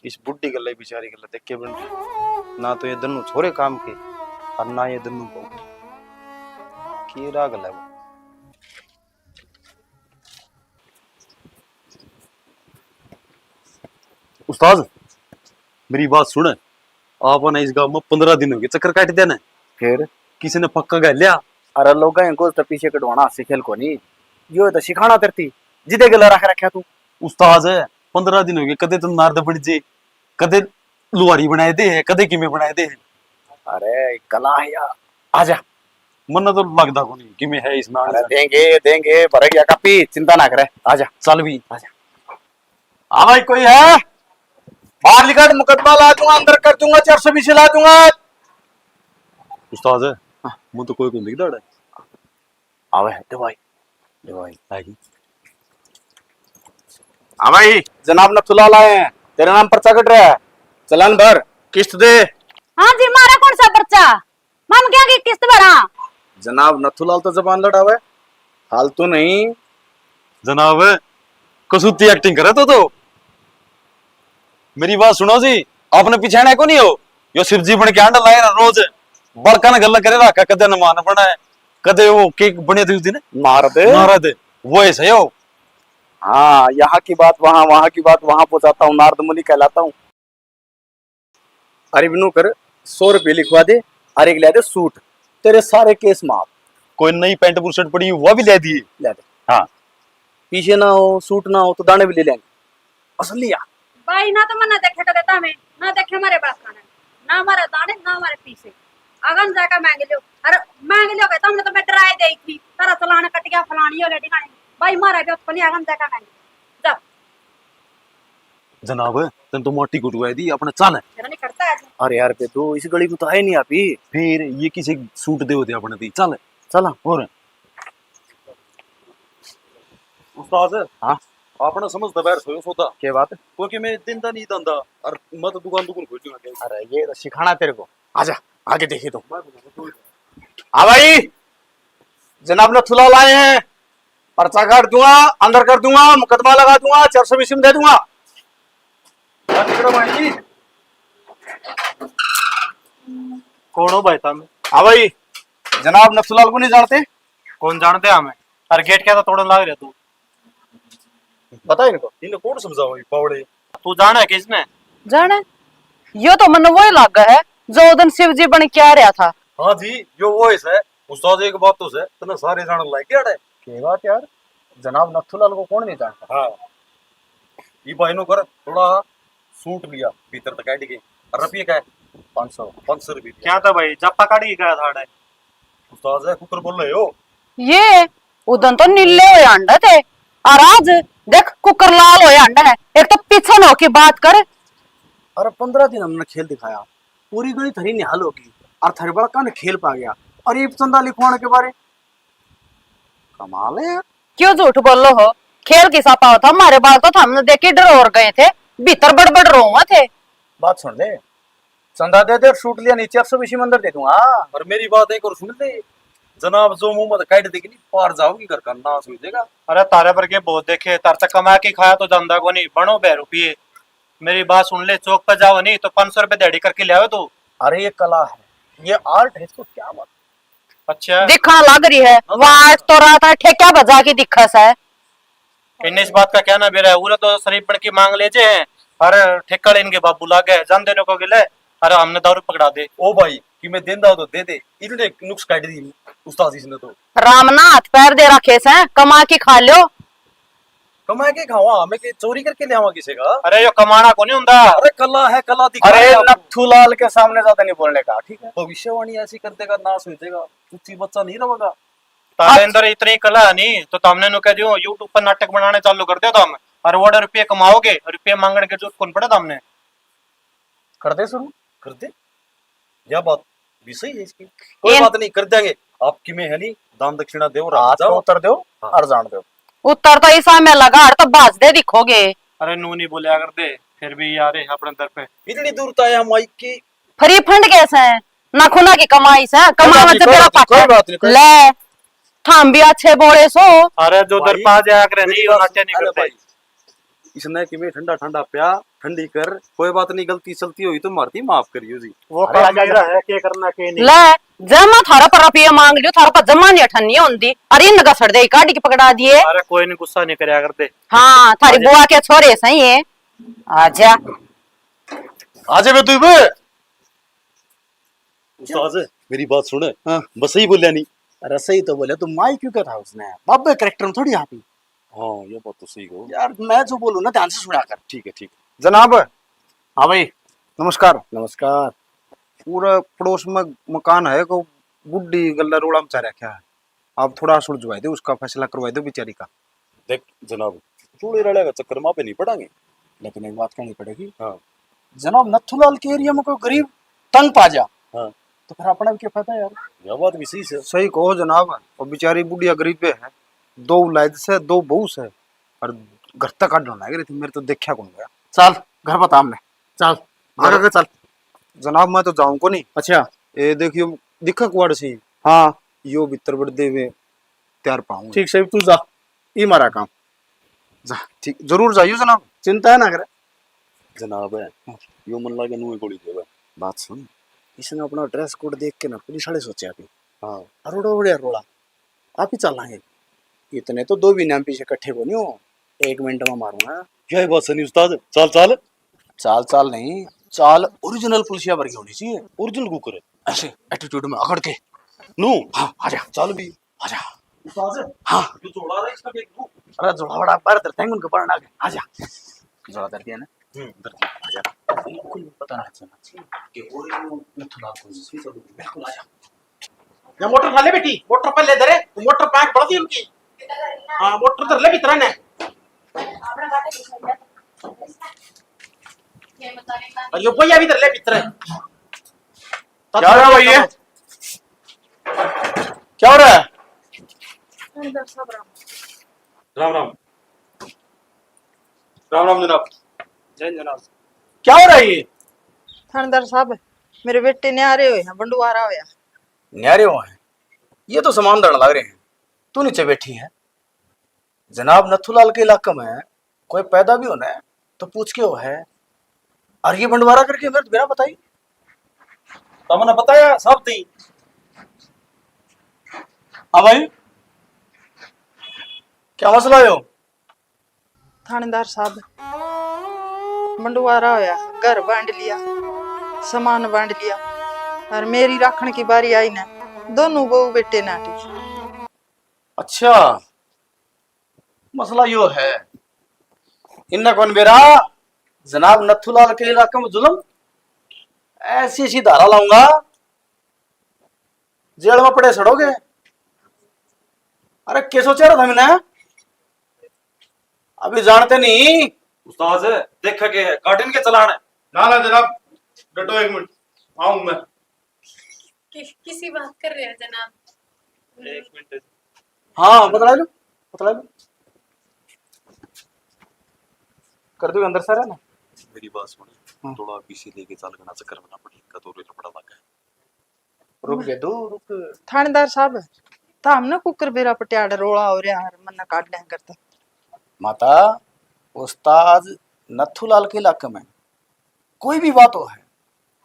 इस बुढ़ी गल्ला, बेचारी गल्ला देख के बन रही। ना तो ये दन्नू छोरे काम के, और ना ये दन्नू बहू के। राग गल्ला है वो। उस्ताद, मेरी बात सुन। आपने इस गांव में पन्द्रह दिन हो गए चक्कर काट देने। फिर? किसी ने पक्का कर लिया? अरे लोग इनको तो पीछे कटवाना हाथ से खेल को नहीं, यो तो सिखाना तेरती, जिदे गला रख रखा तू। उस्ताद, पन्द्रह दिन हो गए, कदे तो नारद बन जे, कदे लुहारी बनाए दे है, कदे किमे बनाए दे है। अरे कला है यार, आजा। मन्ने तो लगदा कोनी किमे है इसमें आने अरे से। देंगे, देंगे, भर गया कापी, चिंता ना करे, आजा। चल भी। आजा। हाँ भाई, कोई है? बाहर निकल, मुकदमा ला दूंगा, अंदर कर दूंगा, चार सौ बीस ला दूंगा। उस्ताद है? हाँ। मुझे तो कोई को नहीं दिखता है। आवे है, दे भाई। दे भाई। आ गई। हाँ भाई, जनाब नथुलाल आए हैं, तेरे नाम पर्चा कट रहा है, चालान भर, किस्त दे। हाँ जी, मारा कौन सा पर्चा? मन क्या की किस्त भरा? जनाब नथुलाल तो जबान लड़ावे, फालतू नहीं। जनाब, कसूती acting करे तो, तो। मेरी बात सुनो जी, आपने पिछाणा को नहीं हो? यो शिव जी बन के आंडा लाए ना रोज, बड़का ने गल्ला करे रखा, कदे नमान बनाए, कदे वो केक बने थे उस दिन। नारद। नारद, वो ऐसे हो। हाँ, यहाँ की बात वहाँ, वहाँ की बात वहाँ पहुँचाता हूँ, नारद मुनि कहलाता हूँ। अरे बिनू कर, सौ रुपये लिखवा दे, और एक ले दे सूट, तेरे सारे केस माफ। कोई नई पैंट बुशर्ट पड़ी, वो भी ले दिए। ले दे। हाँ। पीछे ना हो, सूट ना हो, तो दाने भी ले लेंगे। असलिया। भाई ना तो मन्ना देखे कदे तामे, ना देखे हमारे बाप खाना। ना हमारे दाने, ना हमारे पीसे। अगन जाकर मांग लियो। अरे मांग लियो, कहता हमने तो मैं डराए दे थी, तारा चलान कट गया, फलानी हो ले, ढिकानी। भाई, मारा भी तो नहीं, अगन जाकर मांग। जा। जनाब, तन तो माटी गुटवाई दी, अपने चल। मेरा नहीं करता आज। अरे यार बेदू, इस गली में तो आए नहीं आप ही। फिर ये किसी सूट दे होते अपने दी, चल। चला। और? उस्ताद, हाँ? आपने समझ दबैर सोयो सोता। क्या बात? क्योंकि मैं दिन दा नहीं धंधा, और मैं तो दुकान दुकान खोल दूंगा। अरे ये तो सिखाना तेरे को। आजा, आगे देखिए तो। हाँ भाई, जनाब नथुलाल आए हैं, पर्चा काट दूंगा, अंदर कर दूंगा, मुकदमा लगा दूंगा, चार सौ बीसी में दे दूंगा। कौन हो भाई साहब? हाँ भाई, जनाब नथुलाल को नहीं जानते? कौन जानते हमें? अरे गेट क्या था तोड़न लाग रहा तू? बता इनको। इन्हें कौन समझाओ ये पावड़े? तू जाने किसने? जाने? यो तो मन्ने वही लागा है जो उस दिन शिव जी बन के आ रहा था। हाँ जी, यो वो ही है। उस्ताद, एक बात तो है, तने सारे जान लाग गया है। के बात यार, जनाब नथुलाल को कौन नहीं जानता? हाँ। ये भाई नो कर, थोड़ा सूट लिया, भीतर तक काट के। और रुपये का है? पाँच सौ। पाँच सौ रुपये। क्या था भाई, जप्पा काट के गया था अड़े? उस्ताद है, कुकर बोल रहे हो? ये उदन तो नीले हो अंडा थे, और आज देख कुकर लाल हो अंडा है। एक तो पीछे न होके बात कर। अरे, पन्द्रह दिन हमने खेल दिखाया, पूरी गली थरी निहाल होगी, और थरी बड़का ने खेल पा गया, और ये चंदा लिखवाने के बारे। कमाल है यार। क्यों झूठ बोलो हो? खेल किसा पाओ था, हमारे बाल तो हमने देख के डर और गए थे, भीतर बड़बड़ रोवा थे। बात सुन ले, चंदा दे दे और सूट लिया, नीचे एक सौ बीसी में अंदर दे दूंगा। और मेरी बात एक और सुन ले, जनाब जो मुंह मत काट देगी नहीं, पार जाओगी, घर का नाश हो जाएगा। अरे तारे पर के बहुत देखे, तार तक कमा के खाया तो धंधा को नहीं, बनो बे रुपये। मेरी बात सुन ले, चौक पर जाओ नहीं तो पाँच सौ रुपये दिहाड़ी करके ले आओ तू। अरे ये कला है, ये आर्ट है, इसको क्या बात। अच्छा। दिखा लग रही है, हाँ। वहाँ तो रात में ठेक्या बजा के दिखा सा है। इन्हें इस बात का क्या ना बेरा है, उरे तो शरीफ बन के मांग ले जे हैं, अरे ठेका ले इनके बाबू लागे, जान देने को गिले, अरे हमने दारू पकड़ा दे। ओ भाई, कि मैं देंदा हो तो दे दे, इतने नुक्स काट दी उस्ताद इसने तो। राम ना हाथ पैर दे रखे से, कमा के खा लो। कमा के खावा, हमें के चोरी करके ले आवा किसी का? अरे यो कमाना को नहीं हुंदा। अरे कला है, कला दिखा अरे रहे हैं आपको। नथुलाल के सामने ज्यादा नहीं बोलने का, ठीक है? भविष्यवाणी ऐसी कर देगा, नाश हो जाएगा, कुछ बच्चा नहीं रहेगा। तारे अंदर इतनी कला है नहीं, तो तुमने नु कह दियो, YouTube पर नाटक बनाने चालू कर दियो तुम, और वो रुपये कमाओगे, रुपये मांगने के जरूरत कौन पड़ा तुमने? कर दे शुरू, कर दे। यह बात भी सही है इसकी। कोई बात नहीं, कर देंगे। आपकी में है नहीं, दान दक्षिणा दो, हाथ जाओ। उतर दो, हाँ। और जान दो। उतर तो इसा में लगा, और तो भाज दे दिखोगे। अरे नू नहीं बोलिया कर दे, फिर भी यार है अपने दर पे। इतनी दूर तो आया हम माइक की। फ्री फंड कैसे है? ना खुना की कमाई से, कोई कमावा बात नहीं, जब कोई मेरा बात नहीं, पापा। कोई बात नहीं, कोई ले, थाम भी अच्छे बोले सो। अरे जो भाई, दरपा जाया करे मेरी नहीं, बात नाट्य सुन, नहीं अरे करते। भाई, इसने कि मैं ठंडा ठंडा प्या, ठंडी कर, कोई बात नहीं, गलती सलती हुई तो मारती माफ करियो जी। वो अरे काम मेरा है, के करना के नहीं। ले, जब मैं थारा पर रुपये मांग लियो, थारा पर जमा नहीं अठन्नी होंदी। अरे इनका सड़ दे, काट के पकड़ा दिए। अरे कोई नहीं, गुस्सा नहीं करया कर दे। हाँ, थारी आजा। बुआ के छोरे सही है। आजा। आजा बे तू बे। उस्ताद, मेरी बात सुन। हाँ। बस सही बोलिया नहीं। अरे सही तो बोले, तू माई क्यों कहता उसने? बाबे कैरेक्टर में थोड़ी आप ही। हाँ, ये बात तो सही कहो। यार, मैं जो बोलूँ ना, ध्यान से सुना कर। ठीक है, ठीक है। जनाब। हाँ भाई। नमस्कार। नमस्कार। पूरा पड़ोस में मकान है, को बुढ़ी गल्ला रोड़ा मचा रखा है। आप थोड़ा सुलझवा दो, उसका फैसला करवा दो बेचारी का। देख जनाब, चूड़े रले का चक्कर में आप नहीं पड़ांगे। लेकिन एक बात कहनी पड़ेगी। हाँ। जनाब, नथुलाल के एरिया में कोई गरीब तंग पा जा, हाँ। तो फिर अपना भी क्या फायदा यार? यह बात भी सही से। सही कहो जनाब, वो बेचारी बुढ़िया गरीबे है, दो औलाद से, दो बहू से, और घर तक काटना लग रही थी, मेरे तो देखा कौन गया। चल, घर बता हमने। चल, आगे के चल। जनाब, मैं तो जाऊं को नहीं। अच्छा। ए, देखियो, दिखा कुआड़ सी। हाँ। यो भीतर बड़ देवे, तैयार पाऊंगा। ठीक सही, तू जा, ई मारा काम। जा, ठीक, जरूर जाइयो जनाब। चिंता है ना करे। जनाब है, हाँ। यो मन लागे नुए गोली देवे। बात सुन, इसने अपना ड्रेस कोड देख के ना पुलिस वाले सोचे अभी। हाँ। अरोड़ा उड़े रोला, आप ही चलांगे। इतने तो दो भी नाम पीछे इकट्ठे को नहीं हो, एक मिनट में मारूंगा। क्या बात सुनी उस्ताद, चाल चाल। चाल चाल नहीं, चाल ओरिजिनल पुलिसिया वर्गी होनी चाहिए। Original cooker. ऐसे एटीट्यूड में अकड़ के। नू? हाँ, आजा। चल भी। आजा। उस्ताद। हाँ। ये जोड़ा रहा है इसका देख लूं। अरे जोड़ा वड़ा बाहर धरते हैं उनके पड़ना के। आजा। जोड़ा धर दिया ना? हम्म, धर दिया। आजा। बिल्कुल भी पता नहीं चलना चाहिए कि वो यूं नथुलाल को जैसे ही चलो, बिल्कुल आ जा। या मोटर उठा ले बेटी, मोटर पहले धरे, मोटर पैक बढ़ दी उनकी। हाँ, मोटर धर ले भीतर ने। और यो भैया भी धर ले भीतर। क्या हो रहा है भाई ये? क्या हो रहा है? राम राम। राम राम जनाब। जय जनाब। क्या हो रहा है ये? थानेदार साहब, मेरे बेटे न्यारे हुए हैं, बंडवारा होया। न्यारे हुए हैं? ये तो सामान धरण लग रहे हैं। तू नीचे बैठी है। जनाब, नथुलाल के इलाके में कोई पैदा भी होना है तो पूछ के हो है। और ये बंडवारा करके मेरे तो बिना बताई। तो मैंने बताया सब थी। हाँ भाई, क्या मसला है हो? थानेदार साहब, बंडवारा होया, घर बांट लिया, सामान बांट लिया, और मेरी राखण की बारी आई ना, दोनों बहू बेटे नाटी। अच्छा, मसला यो है। इन्ना कौन बेरा, जनाब नथुलाल के इलाके में जुल्म, ऐसी ऐसी धारा लाऊंगा, जेल में पड़े सड़ोगे। अरे, के सोचा रहा था मैंने? अभी जानते नहीं। उस्ताद, देखा के है, काटिन के चलान है। ना, ना जनाब, डटो एक मिनट, आऊं मैं। कि, किसी बात कर रहे हैं जनाब? एक मिनट। हाँ, बतला लो, बतला लो। कर दो अंदर सारा ना। मेरी बात सुन, हाँ। थोड़ा पीछे लेके चल, घना चक्कर में ना पड़े, इनका तो लफड़ा लगा है। रुक जा, दो रुक। थानेदार साहब, था हमने कुकर बेरा पटियाड़ रोला हो रहा है, मन्ना काट लें करता। माता, उस्ताद नथुलाल के इलाके में कोई भी बात हो है,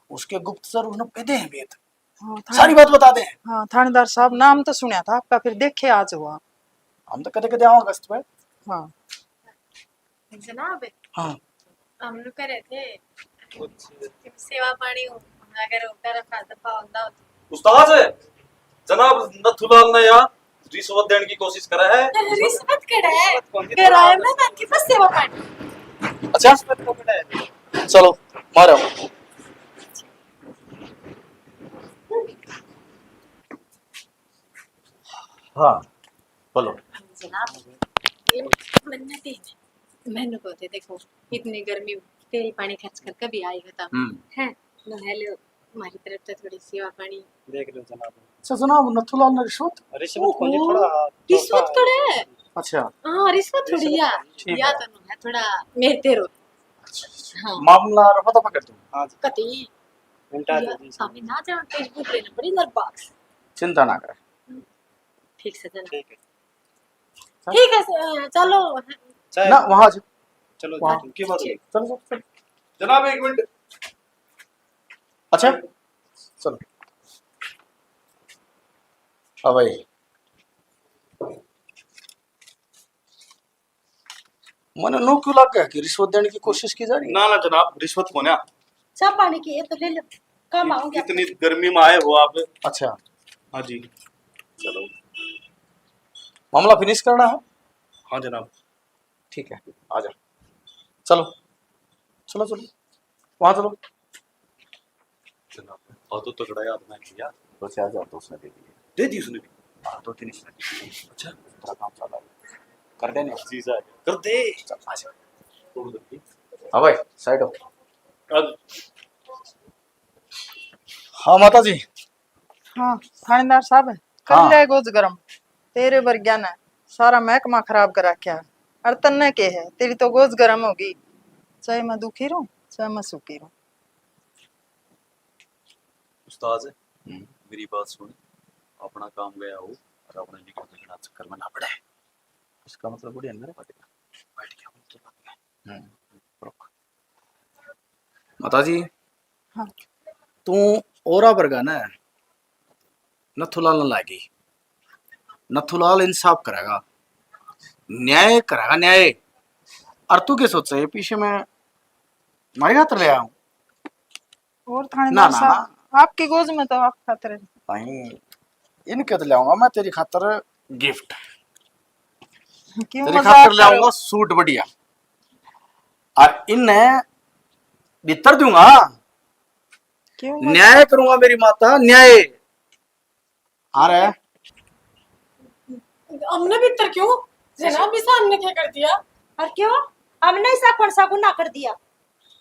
उसके गुप्तचर उसने पेदे हैं भेद। हाँ, थाने-, सारी बात बता दे। हाँ, थानेदार साहब, नाम तो सुना था आपका, फिर देखे आज हुआ। हम तो कदे कदे आओ अगस्त में। हाँ। जनाब, हाँ। हम लोग कह रहे थे, सेवा पानी हो, अगर होता रखा दफा होता हो तो। उस्ताद, जनाब नथुलाल ने यहाँ रिश्वत देने की कोशिश करा है। रिश्वत कड़ा है? रिश्वत कौन सी? करा है ना, मैं आपके पास सेवा पानी। अच्छा? रिश्वत को कड़ा है? चलो, मारो। हाँ, बोलो। जनाब, ये मन्नत ही है। मैंने को थे, देखो, इतनी गर्मी, तेल पानी खर्च कर कभी आई होता। हम्म। है, नहा लो, हमारी तरफ से थोड़ी सेवा पानी। देख लो जनाब। अच्छा जनाब, नथुलाल ने रिश्वत? रिश्वत कौन सी? ओहो, थोड़ा रिश्वत धोखा थोड़ा है। अच्छा। हाँ, रिश्वत थोड़ी रिश्वत है। ठीक या है। तो है, थोड़ा मेरे तेरो। अच्छा, अच्छा। हाँ। मामला रफा दफा कर दो। हाँ जी। कति? उल्टा या, दे दी इसने। अभी ना जाओ, तेज बुत लेना पड़ी नरबाग। चिंता ना करे। ठीक से जना। ठीक है। ठीक है, स-, चलो। चाहे ना, वहाँ से। चलो, वहाँ। तुम की बात है? चलो, चलो, चलो। जनाब, एक मिनट। अच्छा, चलो। हाँ भाई। मने नो क्यों लग गया कि रिश्वत देने की कोशिश की जा रही है? ना, ना जनाब, रिश्वत को ना। चाह पानी की है तो ले लो, काम आओगे। इतनी गर्मी में आए हो आप। अच्छा। हाँ जी। चलो। मामला फिनिश करना है? हाँ जनाब। ठीक है, आ जा। चलो, चलो, चलो, वहाँ चलो। जनाब, और तो तगड़ा याद ना किया। दो चार हजार तो उसने दे दिए। दे दी उसने भी? हाँ, दो तीन इसने दे दिए। अच्छा। तेरा काम चला है। कर दे ना। जीजा आ गया। कर दे। चल, आ जा। छोड़ दे। हाँ भाई, साइड हो। अब हाँ, माता जी। हाँ, थानेदार साहब, कर हाँ। ले गोज गरम। तेरे बरग्या ने सारा महकमा खराब कर रखा है। और तन्ने के है, तेरी तो गोज गरम होगी। चाहे मैं दुखी रहूं, चाहे मैं सुखी रहूं। उस्ताद, हम्म। मेरी बात सुन, अपना काम गया हो और अपने लिए कोई घना चक्कर में ना पड़े। इसका मतलब बड़ी अंदर बैठ गया। बैठ गया, बोल तो बैठ गया। हम्म, रुक। माता जी, हाँ। तू औरा बरगा ना, नथुलाल न लागी। नथुलाल इंसाफ करेगा, न्याय करेगा, न्याय। और तू के सोचे ये पीछे में मारे खातर ले आऊं? और थानेदार ना, ना, साहब, ना। आपकी गोज में तो आप खातर है। नहीं, इनके तो ले आऊंगा मैं तेरी खातर गिफ्ट। क्यों तेरी मजाक खातर ले करो? आऊंगा सूट बढ़िया। और इन्हें भीतर दूंगा। क्यों माता? न्याय करूंगा मेरी माता, न्याय। अरे, हमने भीतर क्यों? जनाब, इसा हमने क्या कर दिया? और क्यों? हमने ऐसा कौन सा गुनाह कर दिया?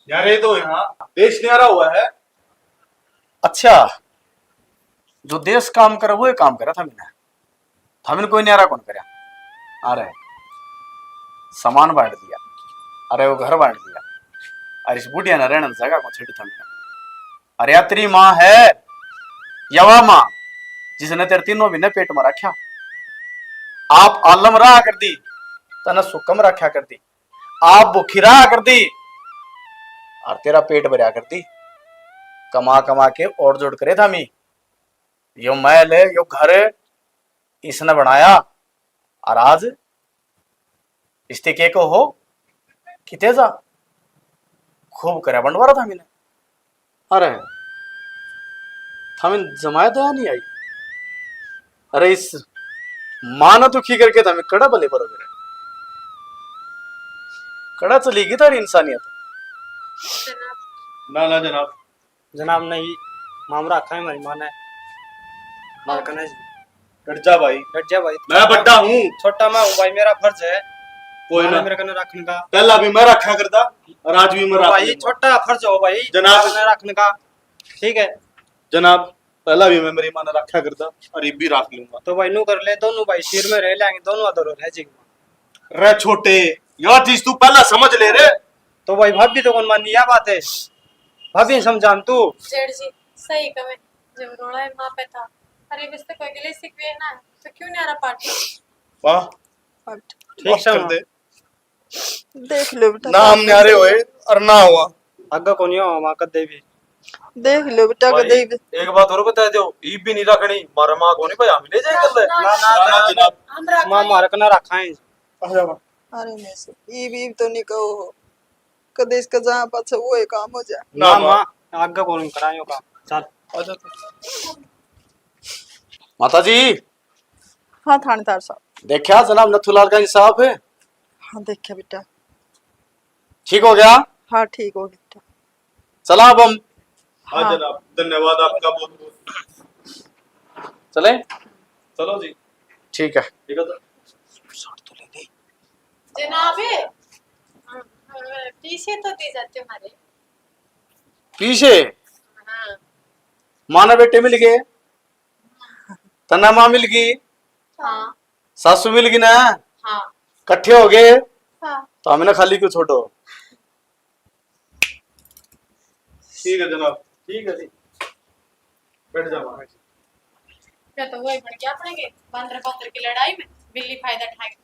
यार, ये तो यहाँ देश न्यारा हुआ है। अच्छा, जो देश काम करे, वो ही काम करे था मैंने। थमने कोई न्यारा कौन करया? अरे, सामान बांट दिया, अरे, वो घर बांट दिया, अरे, इस बुढ़िया ने रहने जगह को छड़ी थमने। अरे, या तेरी माँ है, या वा माँ, जिसने तेरे तीनों महीने पेट में रखा। आप आलम रहा कर दी, तने सुकम रखा कर दी, आप भूखी रहा कर दी, और तेरा पेट भरया कर दी। कमा कमा के और जोड़ करे था मी। यो महल है, यो घर है, इसने बनाया, और आज इसते के को हो, किते जा, खूब करया बंटवारा था मैंने। अरे, थमिन जमाया दया नहीं आई। अरे, इस माँ ने दुखी करके थमिन कड़ा भले बरोगे रे। कड़ा चली गई थारी इंसानियत। ना, ना जनाब। जनाब, नहीं, मामरा रखा है हमारी माँ ने। मार कने जी। डट जा भाई। डट जा भाई। मैं बड्डा हूँ। छोटा मैं हूँ भाई, मेरा फर्ज है। कोई माँ ने ना। मेरे कने रखने का। पहला भी मैं रखा करता और आज भी मैं रख भाई, लूंगा। छोटा फर्ज हो भाई, जनाब। माँ ने रखने का। ठीक है। जनाब, पहला भी मैं मेरी माँ ने रखा करता और ये भी रख लूंगा। तो भाई, नू कर ले, दोनों भाई सिर में रह लेंगे, दोनों अधर रह जाएंगे। रे छोटे, यह चीज तू पहला समझ ले रे। तो भाई, भाभी तो कौन मानी यह बात है, भाभी समझान तू। जेठ जी, सही कहे, जब रोला है माँ पे था, अरे बस तो कोई गिले शिकवे ना, तो क्यों न्यारा पाट? वाह। ठीक बस से कर माँ। दे। देख लो बेटा, ना हम न्यारे होए और ना हुआ। आगे कोनी हो माँ कदे भी। देख लो बेटा, भाई, कदे भी। एक बात और बता दो, ईब भी नहीं रखनी, मारा माँ कोनी भाई, हम ले जाए कर ले। ना, ना, ना, ना, ना, जनाब। हम रखा माँ नहीं। मारक ना रखा है। आ जा माँ। अरे नहीं सर, ईब, ईब तो नहीं कहो हो। कदे इसका जहाँ पाछे वो ही काम हो जाए। ना ना माँ। माँ, आगे कोनी करायो काम। चल। आ जा तू। माता जी। हाँ थानेदार साहब। देखा जनाब नथुलाल का इंसाफ है? हाँ देखा बेटा। ठीक हो गया? हाँ ठीक हो गया बेटा। चला अब हम। हाँ हाँ। जनाब, धन्यवाद आपका बहुत बहुत। चले? चलो जी। ठीक है। ठीक है तो। जनाब, पीछे तो दे जाते हमारे। पीछे? हाँ। माँ ने बेटे मिल गए। तन्ने माँ मिल गई। हाँ। सासू मिल गई ना। हाँ। कट्ठे हो गए। हाँ। तो हमने खाली क्यों छोड़ो? ठीक है जनाब, ठीक है जी। बैठ जा महाराज। क्या तो वही बढ़ गया अपने के, बंदर बंदर की लड़ाई में बिल्ली फायदा उठा के।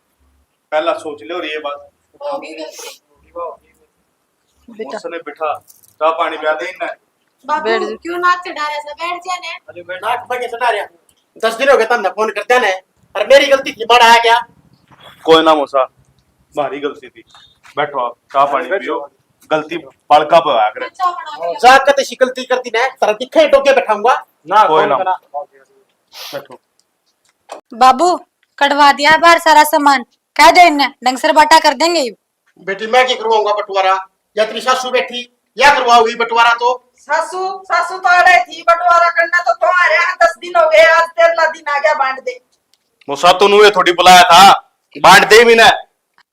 पहला सोच ले और ये बात। होगी गलती। बेटा। उसने बिठा, चाय पानी प्या दे इन्हें। बाबू, बैठ जा। क्यों नाक चढ़ा रहा था? बैठ जा ने। अरे बैठ। नाक बगे चढ़ा रहा। दस दिन हो गए तन्ने फोन करते ने, और मेरी गलती थी, बड़ा आ गया। कोई ना मौसा, भारी गलती थी। बैठो आप, चाय पानी बैठो। पियो। गलती बालका पे आया करे। अच्छा, बना के जा, कते सी गलती कर दी ना, तेरा दिखे टोके बैठाऊंगा। ना, कोई कोई ना। ना। बैठो। बाबू, कढ़वा दिया बाहर सारा सामान, कह दे इन्हें, ढंग से बाटा कर देंगे। बेटी, मैं की करवाऊंगा बंटवारा? या तेरी सासू बैठी, या करवाओगी बंटवारा? तो सासू, सासू तो अड़े थी, बंटवारा करना तो तुम्हारे यहाँ दस दिन हो गए, आज तेरहला दिन आ गया, बांट दे। मौसा, तू नुए थोड़ी बुलाया था, बांट दे मैंने।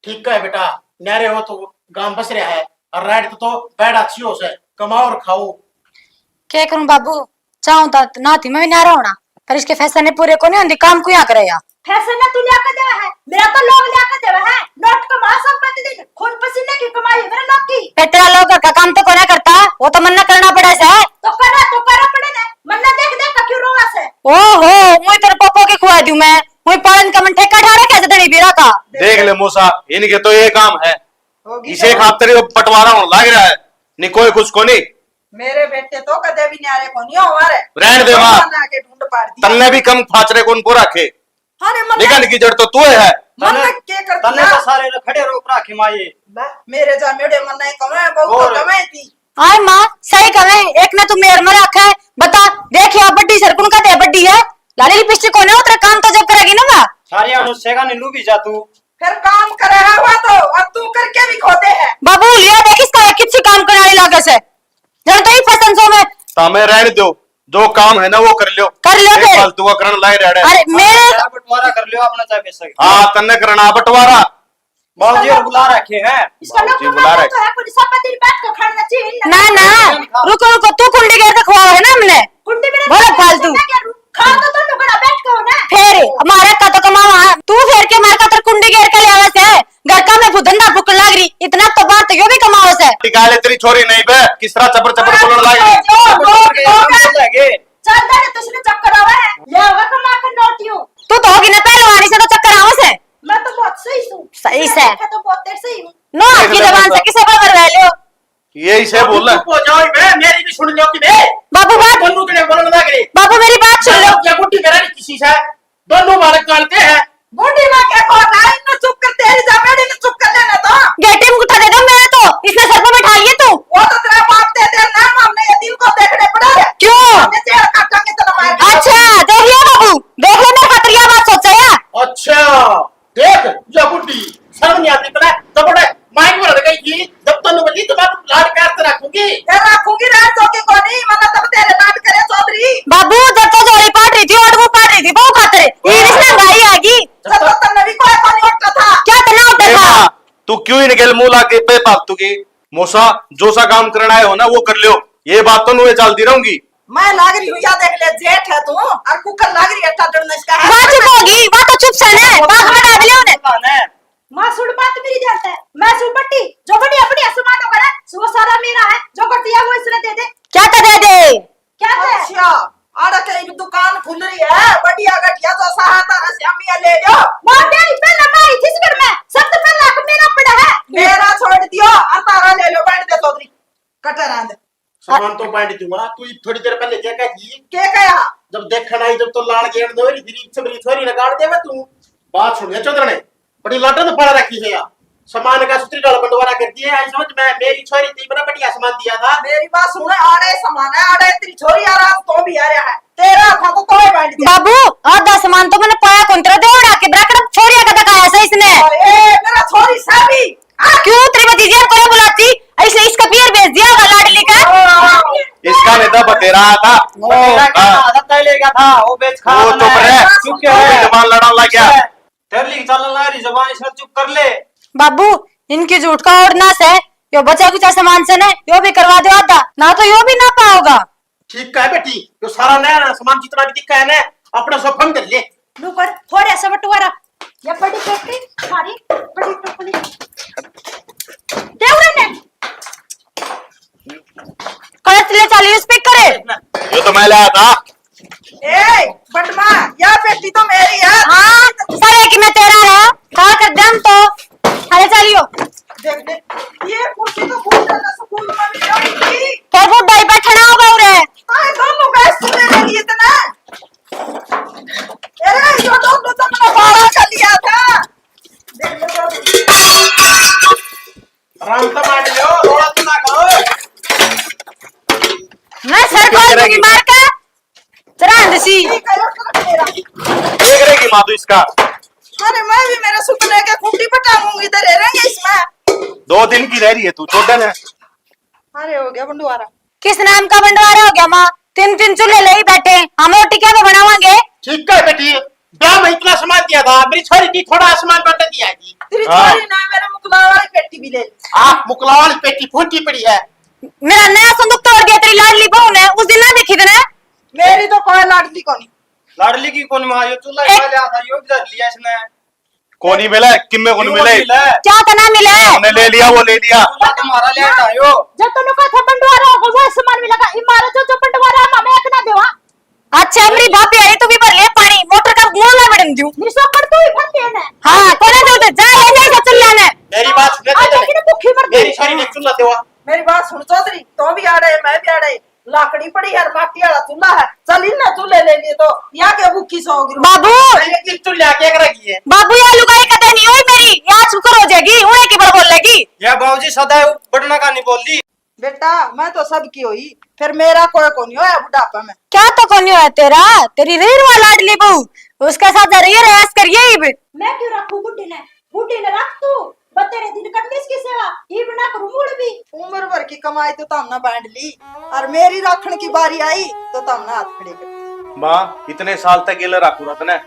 ठीक है बेटा, न्यारे हो तो गांव बस रहा है, और राइट तो बैठ अच्छी हो से, कमाओ और खाओ। क्या करूं बाबू, चाहूं तो ना थी मैं भी न्यारा होना, पर इसके फैसले ने पूरे को नहीं होंदी, काम को यहाँ करे या। फैसले ने तू लिया के देवे है, मेरा तो लोग लिया के देवे है, नोट कमा संपत्ति दिन, खून पसीने की कमाई है मेरे लोग की। पे तेरा लोग घर का काम तो कोना करता, वो तो मन्ना करना पड़े से। तो करे, तो करे पड़े ने, मन्ना देख देख के क्यों रोवे से। ओहो, मुई तेरे पोपो के खुआ दूं मैं, मुई पालन का मन ठेका ठा रखे से धनी बीरा का। देख ले मौसा, इनके तो ये काम है, होगी इसे तो। खातर ये बंटवारा होने लग रहा है, नहीं कोई कुछ को नहीं। मेरे बेटे तो कदे भी न्यारे कोनी हो हमारे। रहन दे माँ। भगवान आके ढूंढ पाड़ दिया। तन्ने भी कम फाचरे कौन को रखे? अरे मन निकल की जड़ तो तू है। मन तन्ने, के कर तन्ने दिया? तो सारे ने खड़े रोक रखे माँ ये। ले, मेरे जा मेरे मन नहीं कमे, बहुत और? तो कमे थी। आय माँ, सही कमे, एक ने तू मेर में रखे, बता, देख या बड्डी सरकुन का दे बड्डी है, लाली लिपस्टिक कोने उतरे काम तो जब करेगी ना माँ। सारे अनुष्ठे का नीलू भी जा तू। फिर काम करे है वो तो, और तू करके भी खोदे है। बाबू, लिया देख इसका किसी काम करने वाली लागे से। जब तो ही फसन सो मैं। तो हमें रहने दो, जो काम है ना वो कर लियो। कर लियो फिर। फालतू का करण लाए रहने। अरे मेरे बंटवारा कर लियो अपना, चाहे पैसा। हाँ, तन्ने करना बंटवारा। बाबूजी और बुला रखे हैं। इसका लोग बाबूजी बुला रखे। तो है, कोई सब दिन बैठ के खाना चाहिए ना। ना, ना, रुको, रुको, तू कुंडी गेर के खुआ है ना हमने। कुंडी में बोलो फालतू। खा तो तुम लोग बैठ के हो ना। फिर हमारा का तो कमावा, तू फिर के मार का तर कुंडी गेर के ले आवे से। घर का में धंधा फूकन लाग रही, इतना तो बात यो भी कमावे से। टिका ले तेरी छोरी नहीं बे, किस तरह चबर चबर बोलने लाग रही। चल दे, तुझे चक्कर आवे है। ले आवे कमा के नोटियों। तू तो होगी ना पहलवानी से तो चक्कर आवे से। मैं तो बहुत सही हूँ। सही से। मैं तो बहुत देर सही हूँ। नो, आपकी जबान से किसे पर करवा लियो? यही से बोल। चुप हो जाओ बे, मेरी भी सुन लो कि बे। बाबू बात। बोलू तने बोलने लग रही। बाबू मेरी बात सुन लो। क्या गुट्टी मेरा नहीं किसी से। दोनों बालक कालते हैं। बूढ़ी माँ के को ना, इन्हें चुप कर, तेरी जमेड़ी ने चुप कर लेना तो। गेटे में उठा दे दो मैं तो, इसने सर पे बैठा लिए तू। वो तो तेरा बाप दे दे ना, हमने ये दिन को देखने पड़ा है। क्यों? हमने जेल काटांगे तो मार। अच्छा, देख लिया बाबू, देख ले मेरे खातिर ये बात सोचा है। अच्छा, देख, ये बुढ़ी, शर्म नहीं आती इतना? जब बड़े माइक में रह गई थी, जब तन्नू बजी, तो मैं लाड प्यार से रखूंगी। ए, रखूंगी, रहन दो के कोनी, मतलब तब तेरे लाड करे चौधरी। बाबू, जब तो जोड़ी पाट रही थी, और वो पाट रही थी, वो खातर। ये रिश्ता भाई आगी। जब तो तन्ने भी कोई कोनी उठता था। क्या तन्ने उठता ए था? माँ, तू क्यों इनके मुंह लाके बेफालतू की? मौसा, जो सा काम करना है हो ना, वो कर लियो। ये बात तो नुए चलती रहूंगी। मैं लाग रही हूँ, या देख ले, जेठ है तू, और कुकर लाग रही है, टाटन इसका है। बात चुप होगी, बात तो चुप से ने, बात में डाल लियो ने। माँ सुन बात मेरी जानता है, मैं सुन बट्टी, जो बड़ी अपनी असमान हो करे, वो सारा मेरा है, जो कर दिया वो इसने दे दे। क्या तो दे दे? क्या दे? अच्छा, आड़ा के एक दुकान खुल रही है, बढ़िया घटिया जो सहा तारा श्यामिया ले लो। माँ तेरी पहले मैं आई थी इस घर में, सब तो पहले हक मेरा पड़ा है। मेरा छोड़ दियो, और तारा ले लो, बैठ दे चौधरी, कटे रहने दे। सामान तो बांट दूंगा, तू थोड़ी देर पहले क्या कही? क्या कहा? जब देखण आई, जब तो लाल गेट दो, फिर इच्छा मेरी छोरी ने गाड़ देवे तू। बात सुन ले चौधरने, बड़ी लाटा तो पड़ा रखी है यार। सामान का सुतरी डाल बंटवारा कर दिए, आई समझ में, मेरी छोरी थी, बड़ा बढ़िया सामान दिया था। मेरी बात सुन, आड़े सामान है, आड़े तेरी छोरी आ रहा, तो भी आ रहा है, तेरा था तो कोई बांट दिया। बाबू, आधा सामान तो मैंने पाया कौन, तेरा देवड़ा के ब्रैकेट छोरिया का दिखाया सही इसने। ए, मेरा छोरी साबी। आ, क्यों तेरी भतीजी को बुलाती? ऐसे इसका पियर भेज दिया होगा लाडली का। इसका नहीं था, बतेरा था। बतेरा क्या हाँ। था? आदत नहीं लेगा था, वो बेच खा वो चुप रहे। चुप क्या है? जबान लड़ाने लग गया। तेरे लिए चलने लग रही जबान, इसने चुप कर ले। बाबू, इनकी झूठ का और ना से, यो बचा कुचा सामान से ने, यो भी करवा दो आधा, ना तो यो भी ना पाओगा। ठीक है बेटी, यो सारा नया नया सामान जितना भी दिखा है ना, अपना सब हम कर ले। लो कर, थोड़ा सा बंटवारा। या बड़ी पेटी, सारी बड़ी टोकरी। दे उरे ने। कलच ले चली स्पीकर है। यो तो मैं लाया था। ए, बटमा, या पेटी तो मेरी है। हाँ, सारे की मैं तेरा है। खा कर दम तो। अरे चलियो। देख दे, ये कुर्सी तो भूल जाना, स्कूल में भी नहीं थी। क्या वो डाई बैठना होगा उरे? अरे दोनों का सुने मेरी इतना। अरे, ये दोनों तो मैंने भाड़ा कर लिया था। देख लो तो। आराम से बैठ जाओ, रोड़ा तो ना करो। मैं सर खोल दूंगी मार के। चरांद सी। ठीक है, रख मेरा। देख रही माँ तू इसका। अरे, मैं भी मेरे सुपने के खूंटी पटाऊंगी, इधर रहेंगे इसमें। दो दिन की रह रही है तू, छोड़ दे। अरे, हो गया बंटवारा। किस नाम का बंटवारा हो गया माँ? तीन तीन चूल्हे ले ही बैठे, हम रोटी क्या पे बनावांगे? ठीक है बेटी, ब्याह में इतना सामान दिया था, मेरी छोरी की थोड़ा सामान बंट दिया जी। तेरी हाँ। छोरी ने मेरे मुकला वाली पेटी भी ले ली। आ, मुकला वाली पेटी फूटी पड़ी है। मेरा नया संदूक तोड़ दिया तेरी लाडली बहू ने, उस दिन ना देखी तने। मेरी तो कोई लाडली कोनी। लाडली की कौन माँ, यो चूल्हा ए- खा लिया था, यो भी धर लिया इसने। कोनी मिले, किम्मे कोनी क्यों मिले? मिले? क्या तना मिले? हमने ले लिया, वो ले लिया। चूल्हा तुम्हारा ले आयो। जब तन्नू का था बंटवारा होगा, वो सामान मिलेगा। इमारत जो, जो बंटवारा हम हमें एक ना देवा। अच्छा, मेरी भाभी आई तो भी भर ले पानी, मोटर का मुंह ना बड़न दूं। मेरी सोकड़ तू ही भर ले ना। हाँ, कोने दे दे, जा ले जा इसे चूल्हा ने। मेरी बात सुन, आज लेकिन भूखी मर मेरी गई। सारी ने चूल्हा देवा। मेरी बात सुन चौधरी, तो भी आड़े, मैं भी आड़े। लाकड़ी पड़ी है, माटी वाला चूल्हा है। चल इन्हें चूल्हे ले लिए तो या के भूखी सो गिरो। बाबू। ये किस चूल्हे आके रखी है? बाबू, या लुगाई कदे नहीं हुई मेरी, या शुक्र हो जाएगी, उन्हें की बड़ बोलेगी। या बाबूजी सदा बड़ना का नहीं बोल दी। बेटा, मैं तो सबकी होई, फिर मेरा कोई कोनी होया बुढ़ापा में। क्या तो कोनी होया तेरा? तेरी रेरवा लाडली बहू, उसके साथ जा रही है, ऐश करिए इब। मैं क्यों रखूं बुढ़ी ने? बुढ़ी ने रख तू। पर तेरे दिन कटने की सेवा, इब ना करूं मुड़ भी। उम्र भर की कमाई तो तमने बांट ली, और मेरी राखण की बारी आई तो तमने हाथ खड़े कर दिए। माँ, इतने साल तक गेल राखू रहा तने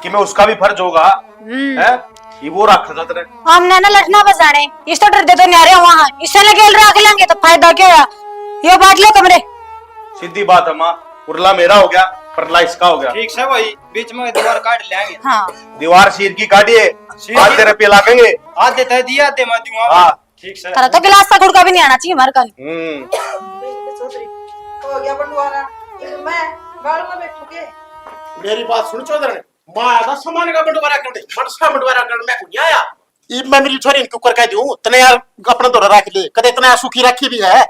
कि मैं उसका भी फर्ज होगा, हम्म। हैं? ये वो राखा था तने। हमने ना लठना बजाने, इस तो डर दे तो न्यारे हुआ है, इससे ना गेल राख लेंगे तो फायदा क्या हुआ? यो बांट लो कमरे। सीधी बात है माँ, उरला मेरा हो गया, परला इसका हो गया। ठीक से भाई, बीच में दीवार काट लेंगे। हाँ। दीवार शीर की काटिए, शीर की। आधे रुपये लागेंगे। आधे तय दिए, आधे मैं दूंगा। हाँ। ठीक से। थारा तो गिलास का गुड़का भी नहीं आना चाहिए मार कन। हम्म। देख ले चौधरी, हो गया बंटवारा। इब मैं गाल में बैठू के? मेरी बात सुन चौधरी, मैं आया था सामान का बंटवारा करने, मनसा बंटवारा करने मैं को नहीं आया। इब मैं मेरी छोरी ने क्यों कर कह दूं, तने यार अपना धोरा रख ले, कदे इतना सुखी रखी भी है।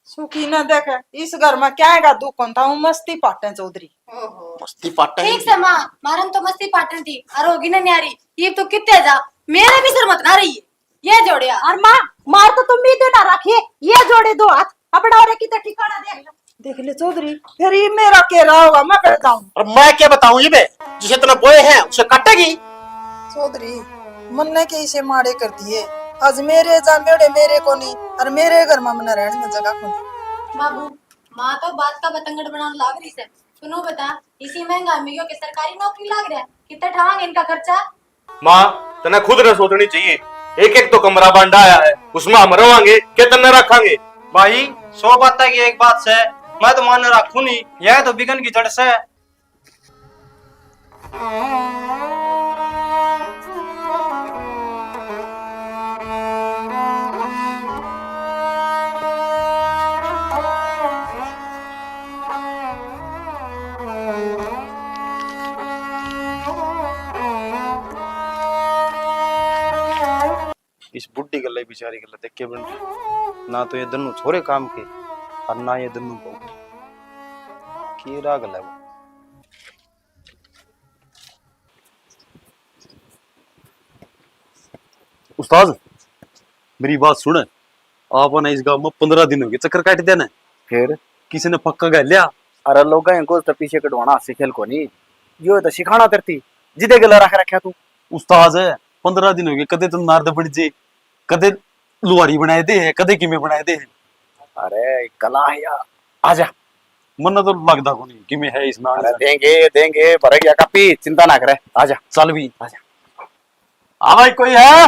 सुखी ना देखे, इस घर में क्या है दुख कौन था, वो मस्ती पाटे चौधरी। ओहो। मस्ती पाटे ठीक से माँ, मारन तो मस्ती पाटन थी, और होगी ना न्यारी, ये तो कितने जा, मेरे भी सर मत ना रही है, ये जोड़िया। और माँ, मार तो तुम भी देना रखिए, ये जोड़े दो हाथ, अपना और कितना ठिकाना देख लो। देख ले चौधरी, फिर ये मेरा के रहा होगा, मैं कर जाऊं। और मैं क्या बताऊं, ये बे, जिसे इतना बोए हैं, उसे काटेगी। चौधरी, मन्ने के इसे माड़े कर दिए। आज मेरे जामेड़े मेरे को नहीं, और मेरे घर में मन्ने रहने में जगह को नहीं। बाबू, माँ तो बात का बतंगड़ बनाने लाग रही से। सुनो बता, इसी महंगा में यो के सरकारी नौकरी लाग रहा है, कितना ठावांगे इनका खर्चा? माँ, तने खुद ने सोचनी चाहिए। एक एक तो कमरा बांडा आया है, उसमें हम रवांगे के तन्ने रखांगे? भाई, सौ बातें की एक बात से, मैं तो माने रखू नहीं, यह तो बिगन की जड़ से। इस बुढ़ी गल्ला, बेचारी गल्ला देख के बन रही। ना तो ये दोनों छोरे काम के, और ना ये दोनों बहू। के राग है वो। उस्ताद, मेरी बात सुन। आपने इस गांव में पन्द्रह दिन हो गए चक्कर काट देने। फिर? किसी ने पक्का कर लिया? अरे लोग इनको तो पीछे कटवाना हास्य खेल को नहीं, यो तो सिखाना तरती जिदे गला रख रखा तू। उस्ताद, पन्द्रह दिन हो गए, कदे तो नारद बन जे, कदे लुहारी बनाए दे है, कदे किमे बनाए दे है। अरे कला है यार, आजा। मन्ने तो लगदा कोनी किमे है इसमें आने अरे से। देंगे, देंगे, भर गया कापी, चिंता ना करे, आजा। चल भी। आजा। हाँ भाई, कोई है?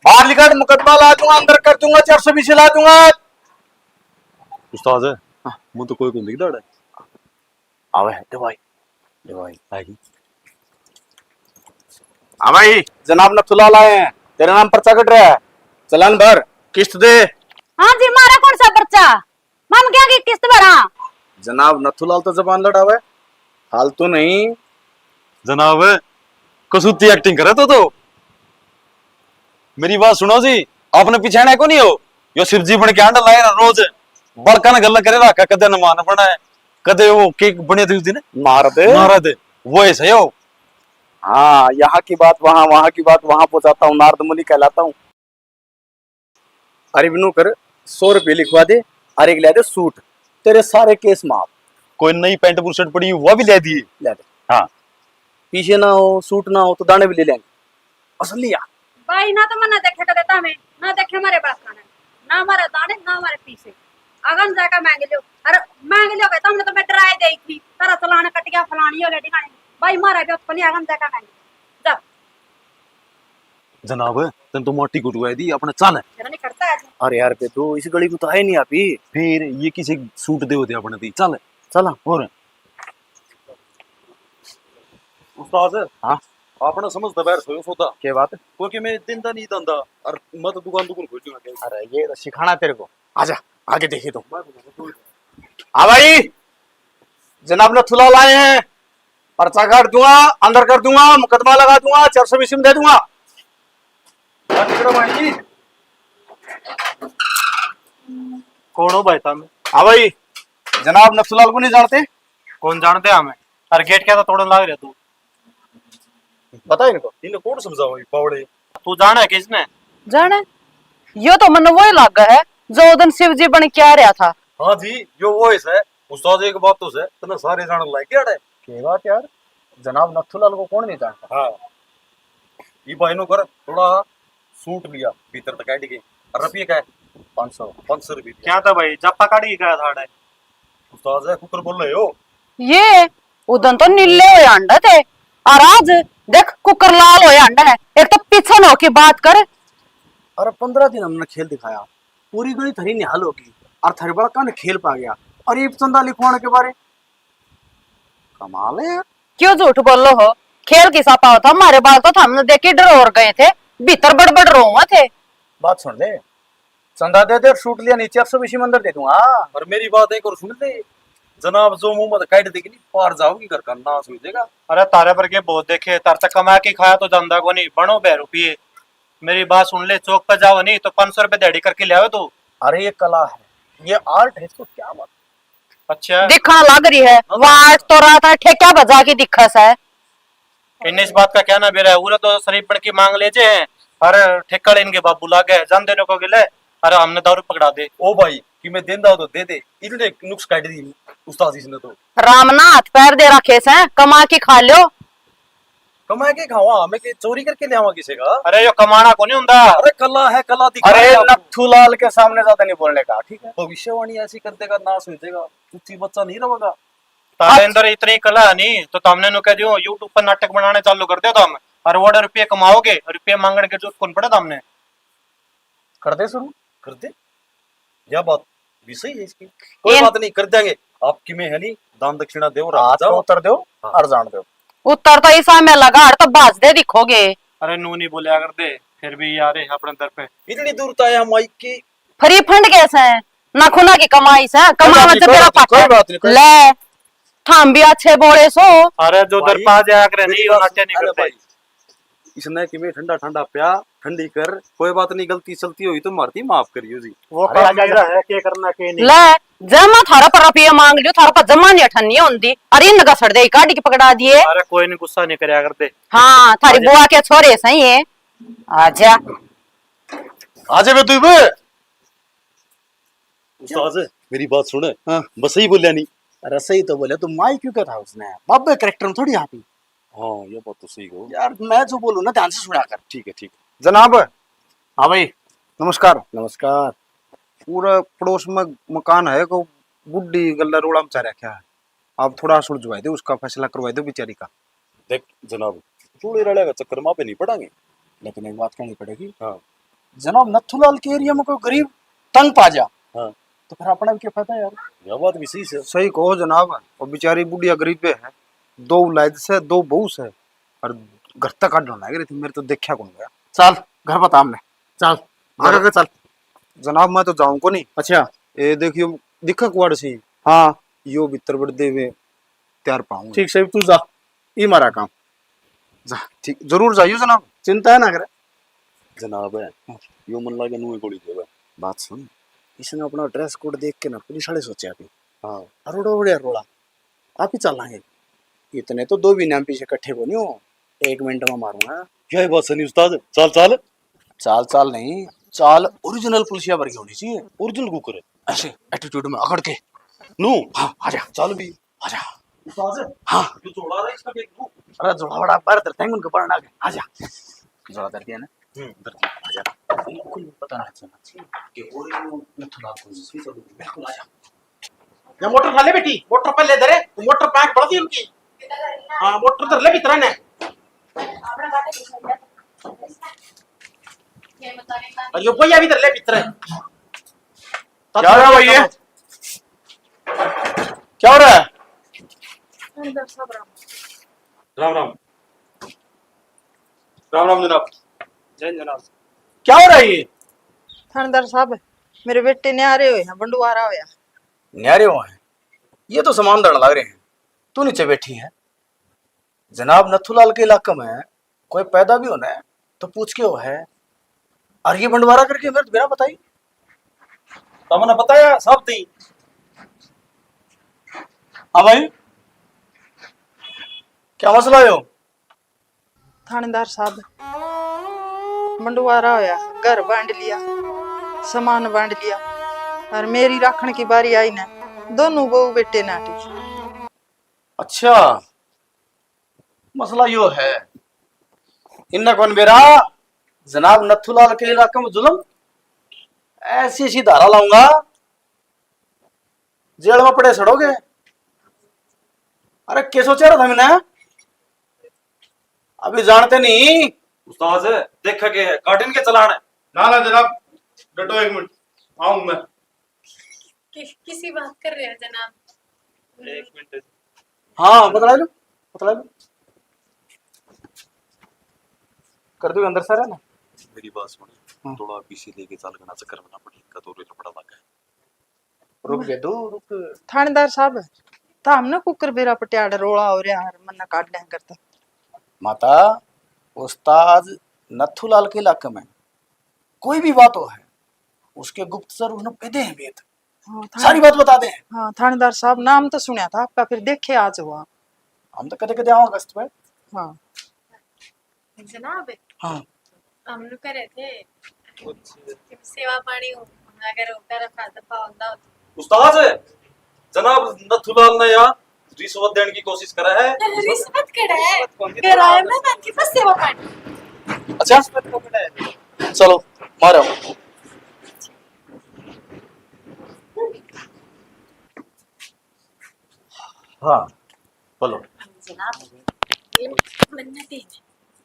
बाहर निकल, मुकदमा ला दूंगा, अंदर कर दूंगा, चार सौ बीसी ला दूंगा। उस्ताद है? हाँ। मुझे तो कोई को नहीं दिखता है। आवे है, दे भाई, दे भाई। आएगी। हाँ भाई, जनाब नथुलाल आए हैं, तेरे नाम पर्चा कट रहा है, चालान भर, किस्त दे। हाँ जी, मारा कौन सा पर्चा? माम क्या की किस्त भरा? जनाब नथुलाल तो जबान लड़ावे, फालतू नहीं। जनाब, कसूती एक्टिंग करे तो, तो। मेरी बात सुनो जी, आपने पिछाणा को नहीं हो? यो शिव जी बन के आंडा लाए ना रोज, बड़का ने गल्ला करे रखा, कदे हनुमान बना है, कदे वो के बने थे उस दिन? नारद। नारद, वो ऐसा ही हो। हाँ, यहाँ की बात वहाँ, वहाँ की बात वहाँ पहुँचाता हूँ, नारद मुनि कहलाता हूँ। अरे बिनू कर, सौ रुपये लिखवा दे, और एक ले दे सूट, तेरे सारे केस माफ। कोई नई पैंट बुशर्ट पड़ी, वह भी ले दिए। ले दे। हाँ। पीछे ना हो, सूट ना हो, तो दाने भी ले लेंगे। असलिया। भाई ना तो मन्ने देखे कदे तामे, ना देखे हमारे बाप खाने, ना हमारे दाने, ना हमारे पीछे। अगन जाकर मांग लियो। अरे मांग लियो के तुमने तो मैं डराए दे थी, तारा चलान कट गया, फलानी हो गया, ठिकाने। भाई मारा भी तो नहीं, अगन जाकर मांग लियो। जा। जनाब, तन तो माटी को डुआ दी, अपने चल। मेरा नहीं करता आज। अरे यार बेदू, इस गली में तो आए नहीं आप ही। फिर ये किसी सूट दे होते अपने दी, चल। चला। और उस्ताद, हाँ? आपने समझ दबैर सोयो सौदा। क्या बात? क्योंकि मैं दिन दा नहीं धंधा और मैं तो दुकान दुकान खोल दूंगा। अरे ये तो सिखाना तेरे को। आजा, आगे देखिए तो। हाँ भाई, जनाब नथुलाल आए हैं, पर्चा काट दूंगा, अंदर कर दूंगा, मुकदमा लगा दूंगा, चार सौ बीसी में दे दूंगा। कौन हो भाई साहब? हाँ भाई, जनाब नथुलाल को नहीं जानते? कौन जानते हमें? अरे गेट क्या था तोड़न लाग रहा तू? पता है इनको, इन्हें कौन समझाओ ये बावड़े? तू जाने किसने? जाने? यो तो मन्ने वही लागा है जो उस दिन शिव जी बन के आ रहा था। हाँ जी, यो वो ही है। उस्ताद एक बात तो है, तने सारे जान लाग गया है। के बात यार, जनाब नथुलाल को कौन नहीं जानता? हाँ। ये भाई नो कर, थोड़ा सूट लिया भीतर तक काट के। और रुपये का है? पाँच सौ। पाँच सौ रुपये। क्या था भाई, जापा काट के गया था अड़े? उस्ताद है, कुकर बोल रहे हो? ये उदन तो नीले हो अंडा थे, और आज देख कुकर लाल हो अंडा है। एक तो पीछे न होके बात कर। अरे, पंद्रह दिन हमने खेल दिखाया, पूरी गली थरी निहाल होगी, और थरी बड़का ने खेल पा गया, और ये चंदा लिखवाने के बारे। कमाल है यार। क्यों झूठ बोलो हो? खेल किसा पाओ था, हमारे बाल तो थमने देख के डर और गए थे, भीतर बड़बड़ रोवा थे। बात सुन ले, चंदा दे दे और सूट लिया, नीचे अफसर इसी मंदिर दे दूंगा। और मेरी बात एक और सुन ले जनाब, जो मुंह में काट देगी नहीं, पार जाओगी, घर का नाश हो जाएगा। अरे, तारे पर के बहुत देखे, तार तक कमा के खाया तो जांदा को नहीं, बनो बे रुपये। मेरी बात सुन ले, चौक पे जाओ नहीं तो पाँच सौ रुपये दिहाड़ी करके ले आओ तू। अरे, ये कला है, ये आर्ट है, इसको क्या बात। अच्छा। दिखण लाग रही है, वहाँ आज तो रात है, ठेक्या बजा के दिखा सा है। इन्हें इस बात का क्या ना बेरा है, उरे तो शरीफ बन की मांग ले जे हैं, अरे ठेका ले इनके बाबू लागे, जान देने को गिले, अरे हमने दारू पकड़ा दे। ओ भाई, कि मैं देंदा हो तो दे दे, इतने नुक्स काट दी उस्ताद इसने तो। राम ना हाथ पैर दे रखे से, कमा के खा लो। कमा के खावा, हमें के चोरी करके ले आवा किसी का? अरे यो कमाना को नहीं हुंदा। अरे कला है, कला दिखा अरे आपको। नथू लाल के सामने ज्यादा नहीं बोलने का, ठीक है? भविष्यवाणी ऐसी कर देगा, नाश हो जाएगा, कुछ ही बच्चा नहीं रहेगा। तारे अंदर इतनी कला है नहीं तो तामने नु कह दियो YouTube पर नाटक बनाने चालू कर दो तुम, और वो रुपये कमाओगे, रुपये मांगने के जरूरत कौन पड़े तामने। कर दे शुरू, कर दे। यह बात भी सही है इसकी। कोई बात नहीं, कर देंगे। आपकी में है नहीं, दान दक्षिणा दो, हाथ को उतर दो। हाँ। और जान दो। उतर तो इसा में लगा, और तो भाज दे दिखोगे। अरे नू नहीं बोलिया कर दे, फिर भी यार है अपने दर पे। इतनी दूर तो आए हम माइक की। फ्री फंड कैसे है? ना खुना की कमाई से, कमावा जब मेरा पाटा। कोई बात नहीं, कोई ले, थाम भी अच्छे बोले सो। अरे जो दर पा जाया करे, नहीं, नाट्य नहीं करते। इसने कि मैं ठंडा ठंडा प्या, ठंडी कर, कोई बात नहीं, गलती सलती हुई तो मारती माफ करियो जी। वो काम मेरा है, के करना के नहीं। ले, जब मैं थारा पर रुपये मांग लियो, थारा पर जमा नहीं अठन्नी होंदी। अरे इनका सड़ दे, काट के पकड़ा दिए। अरे कोई नहीं, गुस्सा नहीं करया करते। हाँ, थारी बुआ के छोरे सही है। आजा। आजा बे तू भी। उस्ताद, मेरी बात सुन। हाँ। बस सही बोलिया नहीं। अरे सही तो बोले, तू माई क्यों कहता उसने? बाबे कैरेक्टर में थोड़ी आती। हाँ, ये बात तो सही कहो। यार, मैं जो बोलूँ ना, ध्यान से सुना कर। ठीक है, ठीक है। जनाब। हाँ भाई। नमस्कार। नमस्कार। पूरा पड़ोस में मकान है, को बुढ़ी गल्ला रोड़ा मचा रखा है। आप थोड़ा सुलझवा दो, उसका फैसला करवा दो बेचारी का। देख जनाब, चूड़े रले का चक्कर में आप नहीं पड़ांगे। लेकिन एक बात कहनी पड़ेगी। हाँ। जनाब, नथुलाल के एरिया में कोई गरीब तंग पा जा, हाँ। तो फिर अपना भी क्या फायदा यार? यह बात भी सही से। सही कहो जनाब, वो बेचारी बुढ़िया गरीब है, दो औलाद से, दो बहू से, और घर तक काटना लग रही थी, मेरे तो देखा कौन गया। चल, घर बता हमने। चल, आगे के चल। जनाब, मैं तो जाऊं को नहीं। अच्छा। ए, देखियो, दिखा कुआड़ सी। हाँ। यो भीतर बड़ देवे, तैयार पाऊंगा। ठीक से, तू जा, ई मारा काम। जा, ठीक, जरूर जाइयो जनाब। चिंता है ना करे। जनाब है, हाँ। यो मन लागे नुए गोली देवे। बात सुन, इसने अपना ड्रेस कोड देख के ना पुलिस वाले सोचा भी। हाँ। अरोड़ा उड़े रोला, आप ही चलांगे। इतने तो दो भी नाम पीछे इकट्ठे को नहीं हो, एक मिनट में मारूंगा। क्या है बात सुनी उस्ताद? चाल, चाल। चाल, चाल नहीं, चाल ओरिजिनल पुलिसिया वर्गी होनी चाहिए। Original cooker. ऐसे एटीट्यूड में अकड़ के। नू? हाँ, आ जा। चाल भी। आ जा। उस्ताद? हाँ। ये जोड़ा रहा है इसका, देख लूं। अरे जोड़ा वड़ा बाहर धरते हैं उनके पड़ना के। आ जा। जोड़ा धर दिया ना? हम्म, धर दिया। आ जा। कोई पता ना चलना चाहिए कि ओरिजिनल नथुलाल को सही चलो। बिल्कुल आ जा। या मोटर उठा ले बेटी, मोटर पहले धरे, मोटर पैक बढ़ दी उनकी। हाँ, मोटर धर ले भीतर ने। और यो पहिया भी धर ले भीतर। क्या हो रहा है भाई ये? क्या हो रहा है? राम राम। राम राम जनाब। जय जनाब। क्या हो रहा है ये? थानेदार साहब, मेरे बेटे न्यारे हुए हैं, बंडवारा होया। न्यारे हुए हैं? ये तो सामान धरण लग रहे हैं। तू नीचे बैठी है। जनाब, नथुलाल के इलाके में कोई पैदा भी होना है तो पूछ के हो है। और ये बंडवारा करके मेरे तो बिना बताई। तमने बताया सब थी। हाँ भाई, क्या मसला हो? थानेदार साहब, बंडवारा होया, घर बांट लिया, सामान बांट लिया, और मेरी राखण की बारी आई ना, दोनों बहू बेटे नाटी। अच्छा, मसला यो है, इन्ना कौन बेरा? जनाब, नथुलाल के इलाके में जुल्म, ऐसी ऐसी धारा लाऊंगा, जेल में पड़े सड़ोगे। अरे, के सोचा रहा था मैंने? अभी जानते नहीं। उस्ताद, देखा के है, काटिन के चलान है। ना ना जनाब, डटो एक मिनट, आऊं मैं। कि, किसी बात कर रहे हैं जनाब? एक मिनट। हाँ, बतला लो, बतला लो। कर दो अंदर सारा ना। मेरी बात सुन, हाँ। थोड़ा पीछे लेके चल, घना चक्कर में ना पड़े, इनका तो लफड़ा लगा है। रुक जा, दो रुक। थानेदार साहब, तो हमने कुकर बेरा पटियाड़ रोला हो रहा है, मन्ना काट लें करता। माता, उस्ताद नथुलाल के इलाके में कोई भी बात हो है, उसके गुप्तचर उसने पेदे हैं भेद। हाँ, थाने-, सारी बात बता दे। हाँ, थानेदार साहब, नाम तो सुना था आपका, फिर देखे आज हुआ। हम तो कदे कदे आवा गश्त पे। हाँ। जनाब, हाँ। हम लोग कह रहे थे कि सेवा पानी हो, अगर होता रखा तो पावंदा हो तो। उस्ताद, जनाब नथुलाल ने यार रिश्वत देने की कोशिश करा है। रिश्वत कड़ा है? रिश्वत कौन सी? करा है ना, ताकि बस सेवा पानी। अच्छा, रिश्वत को कड़ा है? चलो, मारो। हाँ, बोलो। जनाब, ये मन्नत ही,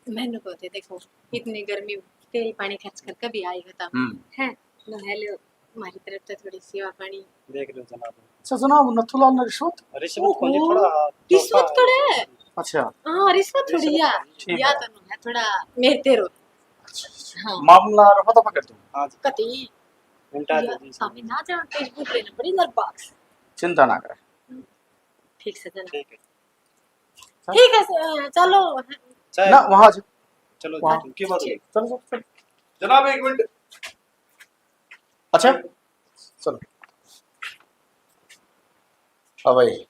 मैंने को थे, देखो, इतनी गर्मी, तेल पानी खर्च कर कभी आएगा तब। हम्म। है, लो, हेलो, हमारी तरफ से थोड़ी सेवा पानी। देख लो जनाब। अच्छा जनाब, नथुलाल ने रिश्वत? रिश्वत को नहीं, ओहो, थोड़ा रिश्वत धोखा है। कड़ा है? अच्छा। हाँ, रिश्वत थोड़ी रिश्वत या, थोड़ी, ठीक या है। तो नहीं है, थोड़ा मेरे तेरो। अच्छा, अच्छा। हाँ। मामला रफा दफा कर दो। हाँ जी। कती? उल्टा या, दे दी। हमें ना जान तेज बुझ रहे ना, बड़ी नरबाक्स। चिंता ना करे। ठीक से जना। ठीक है। ठीक है, स-, चलो। चाहे ना, वहाँ से। चलो, वहाँ। चलो, की बात है? चलो, चलो, चलो। जनाब, एक मिनट। अच्छा, चलो। हाँ भाई,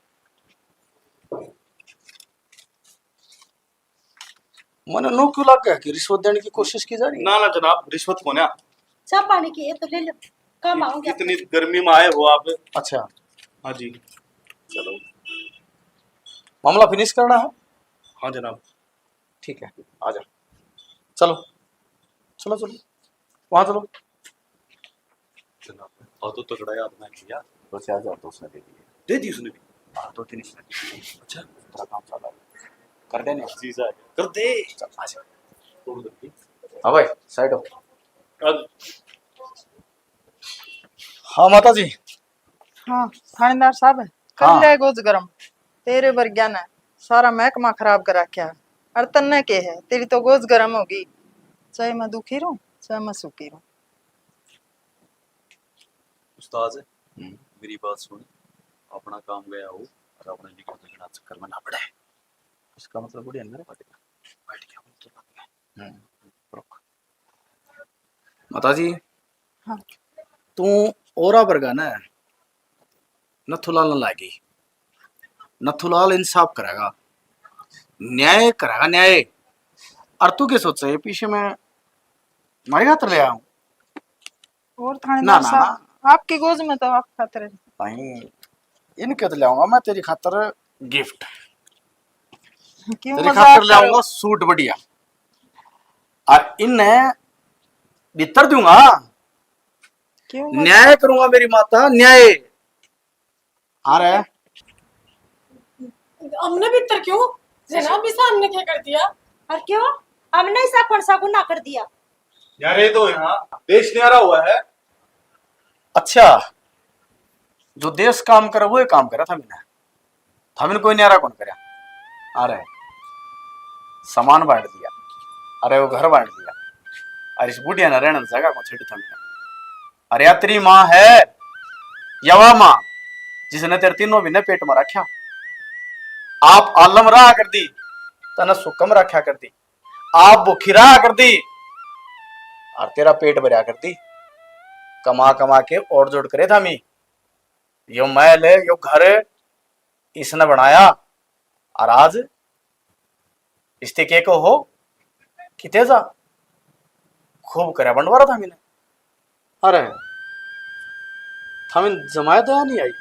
मने नो क्यों लग गया कि रिश्वत देने की कोशिश की जा रही है? ना, ना जनाब, रिश्वत को ना। चाह पानी की ये तो ले लो, काम आओगे। इतनी गर्मी में आए हो आप। अच्छा। हाँ जी। चलो, मामला फिनिश करना है। हाँ जनाब। ठीक है, आ जा। चलो, चलो, चलो, वहाँ चलो। जनाब, और तो तगड़ा याद ना किया। दो चार हजार तो उसने दे दिए। दे दी उसने भी? हाँ, दो तीन इसने दे दिए। अच्छा। तेरा काम चल रहा है। कर देने। जीजा आ गया। कर दे। चल, आ जा। छोड़ दे। हाँ भाई, साइड हो। कर। हाँ माता जी। हाँ, थानेदार साहब, कर हाँ। ले गोज गरम। तेरे बरग्या ने सारा महकमा खराब कर रखा है। और तन्ने के है, तेरी तो गोज गरम होगी। चाहे मैं दुखी रहूं, चाहे मैं सुखी रहूं। उस्ताद, हम्म। मेरी बात सुन, अपना काम गया हो और अपने जिगर झगड़ा चक्कर में ना पड़े। इसका मतलब बड़ी अंदर बैठ गया। बैठ गया, बोल तो बैठ गया। हम्म, रुक। माता जी, हाँ। तू औरा बरगा ना नथुलाल न लागी। नथुलाल इंसाफ करेगा, न्याय करेगा, न्याय। और तू क्या सोचे ये पीछे मैं मारे खातर ले आऊं? और थानेदार ना, ना, साहब, ना। आपकी गोज में तो आप खातर है। भाई, इनके तो ले आऊंगा मैं तेरी खातर गिफ्ट। क्यों तेरी मजाक खातर ले करो? आऊंगा सूट बढ़िया। और इन्हें भीतर दूंगा। क्यों मजाक न्याय करूंगा मेरी माता, न्याय। अरे। हमने भीतर क्यों? जनाब, इसा हमने क्या कर दिया? और क्यों? हमने ऐसा कौन सा गुनाह कर दिया? यार, ये तो यहाँ देश न्यारा हुआ है। अच्छा, जो देश काम करे, वो ही काम करे था मैंने। था मैंने कोई न्यारा कौन करया। अरे, सामान बांट दिया, अरे, वो घर बांट दिया, अरे, इस बुढ़िया ने रहने जगह को छड़ी था मैंने। अरे, या तेरी माँ है, या वा माँ, जिसने तेरे तीनों महीने पेट में रखा। आप आलम रहा कर दी, तने सुकम रखा कर दी, आप भूखी रहा कर दी, और तेरा पेट भरया कर दी। कमा कमा के और जोड़ करे था मी, यो महल, यो घर इसने बनाया, और आज इसते के को हो, किते जा, खूब करे बंटवारा था मैंने। अरे, थामिन जमाया दया नहीं आई।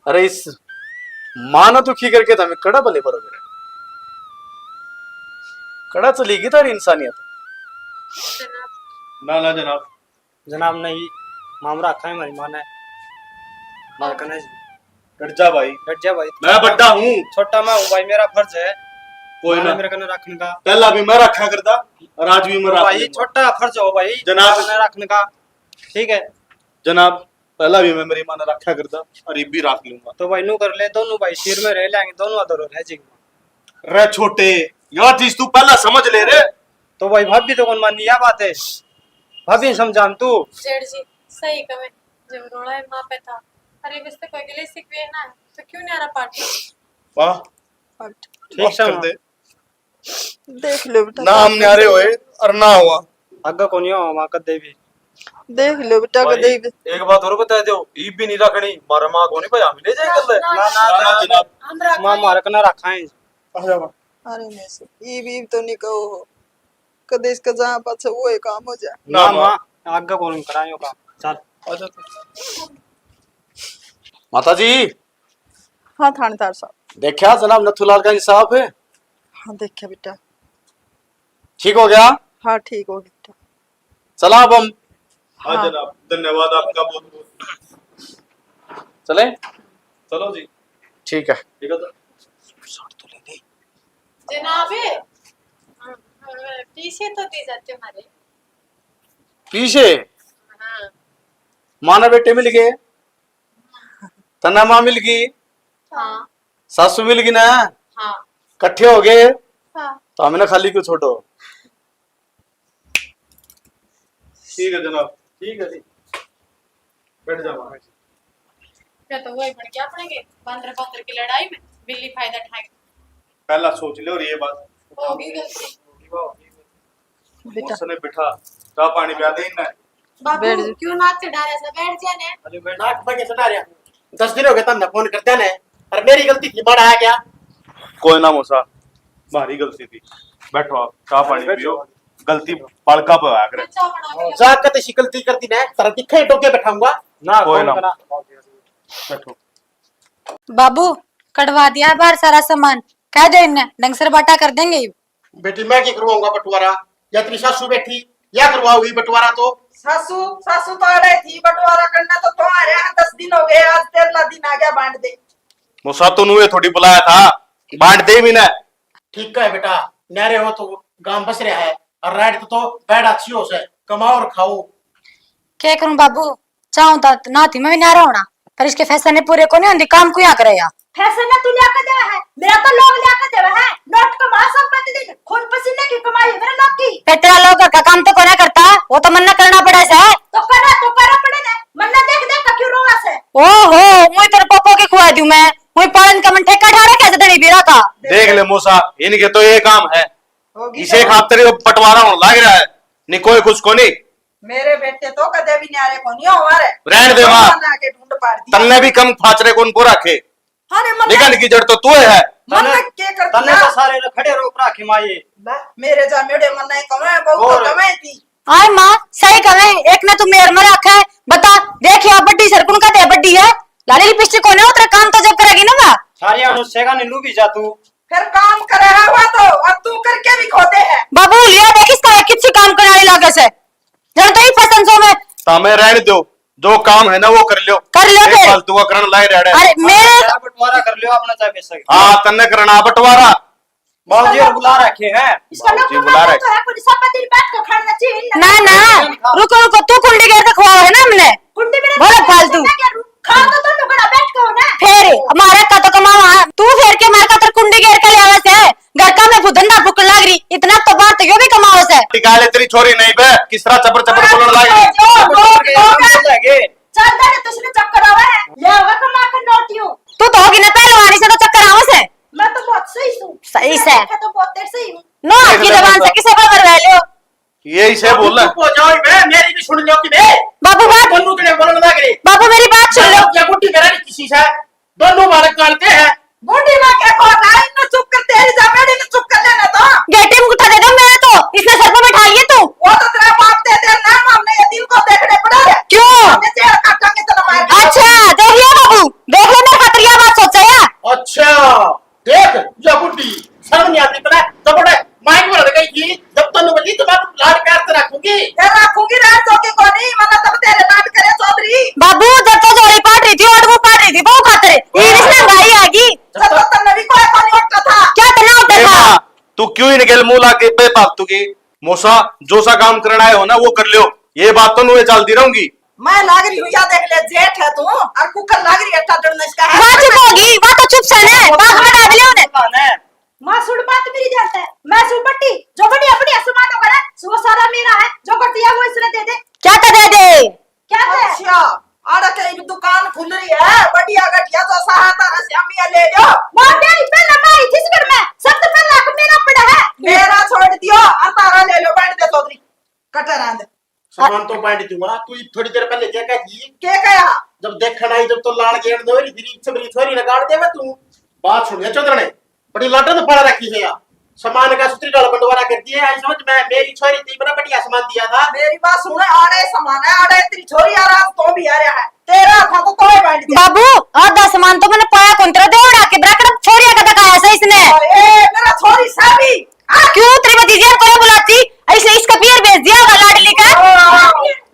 अरे, इस माँ ने दुखी करके थामिन कड़ा भले बरोगे रे। कड़ा चली गई थारी इंसानियत। ना, ना जनाब। जनाब, नहीं, मामरा रखा है हमारी माँ ने। मार कने जी। डट जा भाई। डट जा भाई। मैं बड्डा हूँ। छोटा मैं हूँ भाई, मेरा फर्ज है। कोई माँ ने ना। मेरे कने रखने का। पहला भी मैं रखा करता और आज भी मैं रख भाई, लूंगा। छोटा फर्ज हो भाई। जनाब। माँ ने रखने का। ठीक है। जनाब, पहला भी मैं मेरी माँ ने रखा करता और ये भी रख लूंगा। तो भाई, नू कर ले, दोनों भाई सिर में रह लेंगे, दोनों अधर रह जाएंगे। रे छोटे, यह चीज तू पहला समझ ले रे। तो भाई, भाभी तो कौन मानी, यह बात है, भाभी ने समझा तू। जेठ जी, सही कहे, जब रोला है माँ पे था, अरे बस तो कोई गिले सिकवे ना, तो क्यों नहीं आ रहा पार्टी? वाह। ठीक माफ से कर माँ। दे। देख लो बेटा, नाम न्यारे होए और ना हुआ। आगे कोनी हो माँ कदे भी। देख लो बेटा, भाई, कदे भी। एक बात और बता दो, ईब भी नहीं रखनी, मारा माँ कोनी भाई, हम ले जाए कर ले। ना, ना, ना, ना, ना, ना। हम रखा माँ नहीं। मारक ना रखा है। आ जा माँ। अरे नहीं सर, ईब, ईब तो नहीं कहो हो। कदे इसका जहाँ पाछे वो ही काम हो जाए। ना ना माँ। माँ, आगे कोनी करायो काम। चल। अच्छा। माता जी। हाँ थानेदार साहब। देखा जनाब नथुलाल का इंसाफ है। हाँ देखा बेटा। ठीक हो गया? हाँ ठीक हो गया बेटा। चला अब हम। हाँ हाँ। जनाब, धन्यवाद आपका बहुत बहुत। चले? चलो जी। ठीक है। ठीक है तो। जनाब, पीछे तो दे जाते हमारे। पीछे? हाँ। माँ ने बेटे मिल गए। तन्ने माँ मिल गई। हाँ। सासू मिल गई ना। हाँ। कट्ठे हो गए। हाँ। तो हमने खाली क्यों छोड़ो? ठीक है जनाब, ठीक है जी। बैठ जा महाराज। क्या तो वही बढ़ गया अपने के बंदर बंदर की लड़ाई में बिल्ली फायदा उठा के। पहला सोच लो और ये बात। होगी गलती। बेटा। उसने बिठा, चाय पानी प्या दे इन्हें। बाबू, बैठ जा। क्यों नाक चढ़ा रहा था? बैठ जा ने। अरे बैठ। नाक बगे चढ़ा रहा। दस दिन हो गए तन्ने फोन करते ने, और मेरी गलती थी, बड़ा आ गया। कोई ना मौसा, भारी गलती थी। बैठो आप, चाय पानी बैठो। पियो। गलती बालका पे होया करे। अच्छा, बना के जा के तैसी गलती कर दी ना, तेरा दिखे टोके बैठाऊंगा। ना, कोई फोन ना। करा। बैठो। बाबू, कढ़वा दिया बाहर सारा सामान, कह दे इन्हें, ढंग से बाटा कर देंगे। बेटी, मैं की करवाऊंगा बंटवारा? या तेरी सासू बैठी, या करवाओगी बंटवारा? तो सासू, सासू तो अड़े थी, बंटवारा करना तो तुम्हारे यहाँ दस दिन हो गए, आज तेरहला दिन आ गया, बांट दे। मौसा, तू नुए थोड़ी बुलाया था, बांट दे मैंने। ठीक है बेटा, न्यारे हो तो गांव बस रहा है, और राइट तो, तो बैठ अच्छी हो से, कमाओ और खाओ। क्या करूं बाबू, चाहूं तो ना थी मैं भी न्यारा होना, पर इसके फैसले ने पूरे को नहीं होंदी, काम को यहाँ करे या। फैसले ने तू लिया के देवे है, मेरा तो लोग लिया के देवे है, नोट कमा संपत्ति दिन, खून पसीने की कमाई है मेरे लोग की। फिर तेरा लोग घर का काम तो कोना करता, वो तो मन्ना करना पड़े से। तो करा, तो करा पड़े ने, मन्ना देख देख का क्यों रोवा से। ओहो, मुई तेरे पापा के खुआ दूं मैं, मुई पालन का मन ठेका ठा रखा है धनी बीरा का। देख ले मौसा, इनके तो ये काम है, होगी इसे तो। खातर ये बंटवारा होने लग रहा है, नहीं कोई कुछ को नहीं। मेरे बेटे तो कदे भी न्यारे को नहीं हो रे। रहन दे माँ। भगवान आके ढूंढ पाड़ दिया। तन्ने भी कम फाचरे कौन को रखे? अरे मन निकल की जड़ तो तू है। मन तन्ने, के कर तन्ने दिया? तो सारे ने खड़े रोक रखे माँ ये। ले, मेरे जा मेरे मन नहीं कमे, बहुत तो और? कमे थी। आय माँ, सही कहे, एक ने तू मेर में रखे, बता, देख या बड्डी सर कुण का दे बड्डी है? लाली लिपस्टिक कोने उतरे काम तो जब करेगी ना माँ। सारी अनुष्ठा का नीलू भी जा तू। फिर काम करे है वो तो, और तू करके भी खोदे है। बाबू, लिया देख इसका, किसी काम करने लागे से। जब तो ही फैशन शो में। तो हमें रहने दो, जो काम है ना वो कर लियो। कर लियो एक फिर। फालतू का करण लाए रह रहे। अरे मेरे बंटवारा कर लियो अपना चाहे पैसा। हाँ, तन्ने करना बंटवारा। बाबूजी और बुला रखे हैं। इसका बाबूजी लोग बुला रहे। तो है, कोई सब दिन बैठ के खाना चाहिए ना। ना, ना, रुको, रुको, तू कुंडी घेर के खुआ है ना हमने। कुंडी में बोलो फालतू। मैं क्या रू-, खा तो तुम लोग बैठ के हो ना। फिर हमारा का तो कमावा, तू फेर के मार का तर कुंडी घेर के ले आवे से। घर का में धंधा फूकन लाग रही, इतना तो बात यो भी कमावे से। टिका ले तेरी छोरी नहीं बे, किस तरह चपर चपर बोलने लाग रही। जो, जो, जो, जो। चल दे रे, तुझने चक्कर आवे है। ले आवे कमा के नोटियों। तू तो होगी ना पहलवानी से तो चक्कर आवे से। मैं तो बहुत सही हूँ। सही से। मैं तो बहुत तेरे सही हूँ। नो आपकी जबान से किसे पर मरवा लो। ये इसे बोल। चुप हो जाओ बे, मेरी भी सुन लो कि बे। बाबू बात। बोलू तेरे बोलने लग रही। बाबू मेरी बात सुन लो। क्या गुट्टी मेरा नहीं किसी से। दोनों बालक कालते हैं। बूढ़ी माँ के को ना, इन्हें चुप कर, तेरी जमेड़ी ने चुप कर लेने दो। गेटे में उठा दे दो मेरे तो, इसने सर पे बैठा लिए तू। वो तो तेरा बाप दे दे ना, हमने ये दिल को देखने पड़ा है। क्यों? हमें जेल काटेंगे तो मार। अच्छा, देख लिया बाबू, देख ले मेरे खातिर ये बात सोचा है। अच्छा, देख, ये बुढ़ी, शर्म नहीं आती इतना, जबड़े, माइक में लड़ गई। बाबू, जब तो झोली पाट रही थी, ओट वो पाट रही थी, बहू खातर। ये इसने गाड़ी आ गई। जब तो तन्ने भी कोई कोनी उठता था। क्या तन्ने उठता ए था? माँ, तू क्यों इनके मुंह लाके बेफालतू की? मौसा, जो सा काम करना है हो ना, वो कर लियो। ये बात तो नुए चलती रहूंगी। मैं लाग रही हूँ, या देख ले, जेठ है तू, और कुकर लाग रही है, टाटन इसका है। वाह, चुप होगी, वाह तो चुप से ने, बात बता दे उन्हें। माँ, सुन बात मेरी ध्यान से। मैं सु बट्टी, जो बड़ी अपनी आसमान में बड़ा, सो सारा मेरा है, जो करती है वो इसने दे दे। क्या तो दे दे? क्या दे? अच्छा, आड़ा के एक दुकान खुल रही है, बढ़िया घटिया जो सा है, तारा श्यामिया ले लो। माँ, तेरी पहले मैं आई थी इस घर में, सब तो पहले हक मेरा पड़ा है। मेरा छोड़ दियो और तारा ले लो, बैठ दे चौधरी, कटे रहने दे। सामान तो बांट दूंगा, तू थोड़ी देर पहले क्या कह दी? क्या कहा? जब देखण आई, जब तो लाड़ गेड़ दो, फिर इच्छा मेरी छोरी ने गाड़ देवे तू। बात सुन ले चौधर ने, बड़ी लाडा तो पड़ा रखी है यार। सामान का सुतरी डाल बंटवारा कर दिए, आई समझ में, मेरी छोरी थी, बड़ा बढ़िया सामान दिया था। मेरी बात सुन, आड़े सामान है, आड़े तेरी छोरी आ रहा, तो भी आ रहा है, तेरा था तो कोई बांट दिया। बाबू, आधा सामान तो मैंने पाया कौन, तेरा देवड़ा के ब्रैकेट छोरिया का दिखाया सही इसने। ए, मेरा छोरी साबी। क्यों तेरी भतीजी को बुलाती? इसने इसका पियर भेज दिया होगा लाडली का।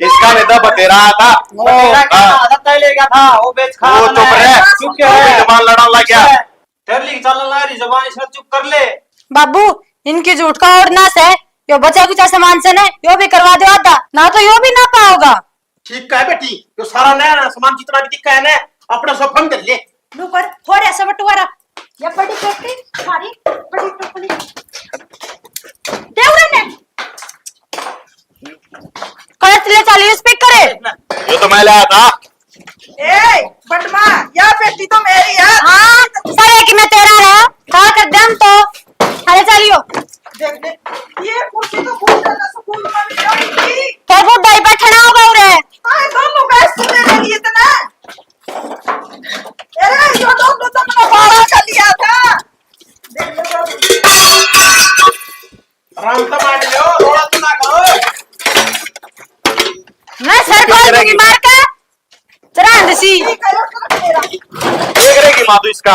इसका नहीं था, बतेरा था। बतेरा क्या हाँ। था? आदत तय लेगा था, वो बेच खा वो रहा चुप है। रहे। चुप क्यों वो है? जबान लड़ाने लग गया। तेरे लिए चलने लग रही जबान, इसने चुप कर ले। बाबू, इनकी झूठ का और ना से, यो बचा कुचा सामान से ने, यो भी करवा दो आधा, ना तो यो भी ना पाओगा। ठीक है बेटी, यो सारा नया नया सामान जितना भी दिखा है ना, अपना सब हम कर ले। लो कर, थोड़ा सा बंटवारा। या बड़ी पेटी, थारी बड़ी टोकरी। दे उरे ने। कलच ले चली उस पे करे। यो तो मैं लाया था। ए, बंटवा, या पेटी तो मेरी है। हाँ, सारे की मैं तेरा है। खा कर दम तो। अरे चलियो। देख दे, ये कुर्सी तो बहुत ज्यादा सुकून वाली है। तो वो दाई बैठना होगा उरे। आए दोनों का सुने नहीं इतना। अरे, यो दोनों तो मैंने बारह का लिया था। देख लो तो। आराम से बांट लो, रोड़ा तो ना करो। मैं सर खोल दूंगी मार के। चरांद सी। ठीक है, यो तो मेरा। देख रही माँ तू इसका।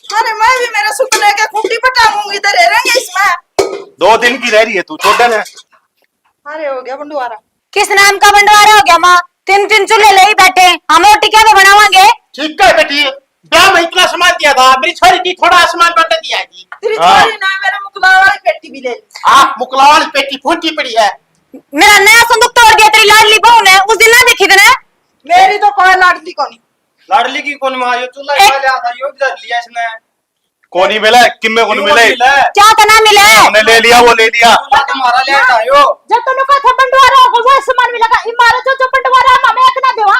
अरे, मैं भी मेरे सुपने के खूंटी पटाऊंगी, इधर रहेंगे इसमें। दो दिन की रह रही है तू, छोड़ दे ना। अरे, हो गया बंटवारा। किस नाम का बंटवारा हो गया माँ? तीन तीन चूल्हे ले ही बैठे, हम रोटी क्या पे बनावांगे? ठीक है बेटी, ब्याह में इतना सामान दिया था, मेरी छोरी की थोड़ा सामान बंट दिया जी। तेरी हाँ। छोरी ने मेरे मुकला वाली पेटी भी ले ली। हाँ, मुकला वाली पेटी फूटी पड़ी है। मेरा नया संदूक तोड़ दिया तेरी लाडली बहू ने, उस दिन ना देखी तने? मेरी तो कोई लाडली कोनी। लाडली की कौन माँ, यो चूल्हा ही खा लिया था, यो भी धर लिया इसने। कोनी मिला, किम्मे कोनी मिले। क्या तना मिले? हमने ले लिया, वो ले लिया। तुम्हारा ले आयो। जब तन्नू का था बंटवारा होगा, वो सामान मिलेगा। इमारत जो, जो बंटवारा हम हमें एक ना देवा।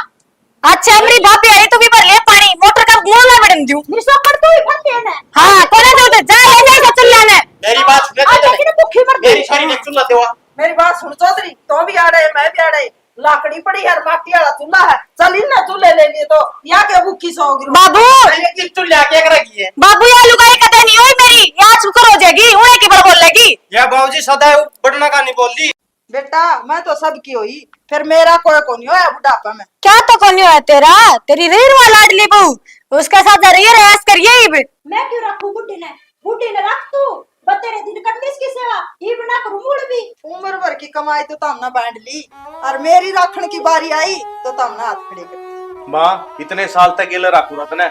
अच्छा, मेरी भाभी आई तो भी भर ले पानी, मोटर का मुंह ना बड़न दूं। मेरी सोकड़ तू ही भर ले ना। हाँ, कोने दे दे, जा ले जा इसे चुल्ला ने। मेरी बात सुन ले, आज लेकिन भूखी मर मेरी गई। सारी ने चुल्ला देवा। मेरी बात सुन चौधरी, तू भी आड़े, मैं भी आड़े। लाकड़ी पड़ी है, माटी वाला चूल्हा है। चल, इन्हें चूल्हे ले लिए तो या के भूखी सो गिरो। बाबू! ये किस चूल्हे आके एक रखी है? बाबू, या लुगाई कदे नहीं हुई मेरी, या शुक्र हो जाएगी, उन्हें की बार बोलेगी। या बाबूजी सदा बटना का नहीं बोल दी। बेटा, मैं तो सब की हुई, फिर मेरा कोई को नहीं होया बुढ़ापा में। क्या तो को नहीं होया तेरा? तेरी रीरवा लाडली बहू, उसके साथ जा रही है, ऐश करिए इब। मैं क्यों रखूं बुढ़ी ने? बूढ़ी ने रख तू, बतेरे दिन कर ली इसकी सेवा, इब ना करूं मुड़ भी। उम्र भर की कमाई तो तमने बांट ली, और मेरी राखण की बारी आई तो तमने हाथ खड़े कर दिए। माँ, इतने साल तक गेले राखू रहा तने,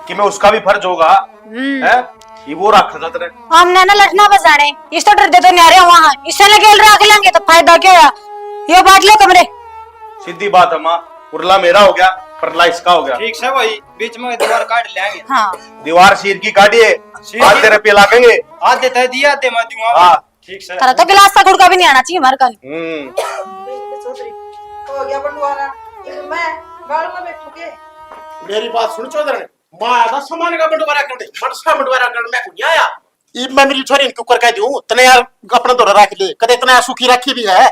कि मैं उसका भी फर्ज होगा, हम्म। हैं? ये वो राखा था तने। हमने ना लठना बजाने, इस तो डर दे तो न्यारे वहां, इससे लगे राख लेंगे तो फायदा क्या है? यो बांट लो कमरे। सीधी बात है माँ, उरला मेरा हो गया, परला इसका हो गया। ठीक से भाई, बीच में दीवार काट लेंगे। हाँ। दीवार शीर की काटिए, शीर की। आधे रुपये लागेंगे। आधे तय दिए, आधे मैं दूंगा। हाँ। ठीक से। थारा तो गिलास का गुड़का भी नहीं आना चाहिए हमारे कन। हम्म। देख ले चौधरी, हो गया बंटवारा। इब मैं गाल में बैठू के? मेरी बात सुन चौधरी, माँ आया था सामान का बंटवारा करने, मनसा बंटवारा करने मैं को नहीं आया। इब मैं मेरी छोरी ने क्यों कर कह दूं, तने यार अपना धोरा रख ले, कदे इतना सुखी रखी भी है।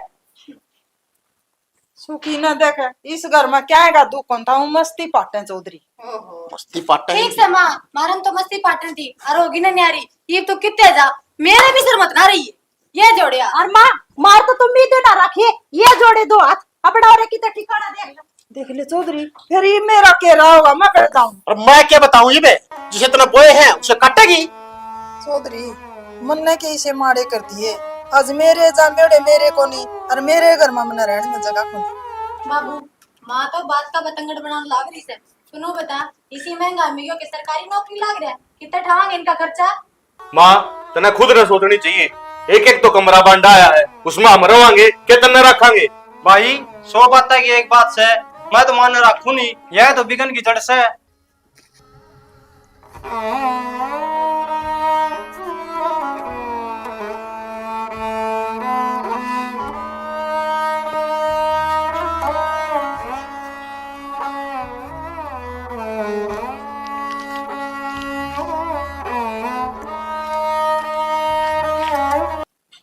सुखी ना देखे, इस घर में क्या है दुख कौन था, वो मस्ती पाटे चौधरी। ओहो। मस्ती पाटे ठीक से माँ, मारन तो मस्ती पाटन थी, और होगी ना न्यारी, ये तो कितने जा, मेरे भी सर मत ना रही है, ये जोड़िया। और माँ, मार तो तुम भी देना रखिए, ये जोड़े दो हाथ, अपना और कितना ठिकाना देख लो। देख ले चौधरी, फिर ये मेरा के रहा होगा, मैं कर जाऊं। और मैं क्या बताऊं ये बे, जिसे इतना बोए हैं, उसे काटेगी। चौधरी, मन्ने के इसे माड़े कर दिए, आज मेरे जामेड़े मेरे कोनी, और मेरे घर में मन्ने रहने में जगह कोनी। बाबू, माँ तो बात का बतंगड़ बनाने लाग रही से। सुनो बता, इसी महंगा में यो के सरकारी नौकरी लाग रहा है, कितना ठावांगे इनका खर्चा? माँ, तने खुद ने सोचनी चाहिए। एक एक तो कमरा बांडा आया है, उसमें हम रवांगे के तन्ने रखांगे? भाई, सौ बातें की एक बात से, मैं तो मान रखूं नहीं, यह तो बिगन की जड़ से।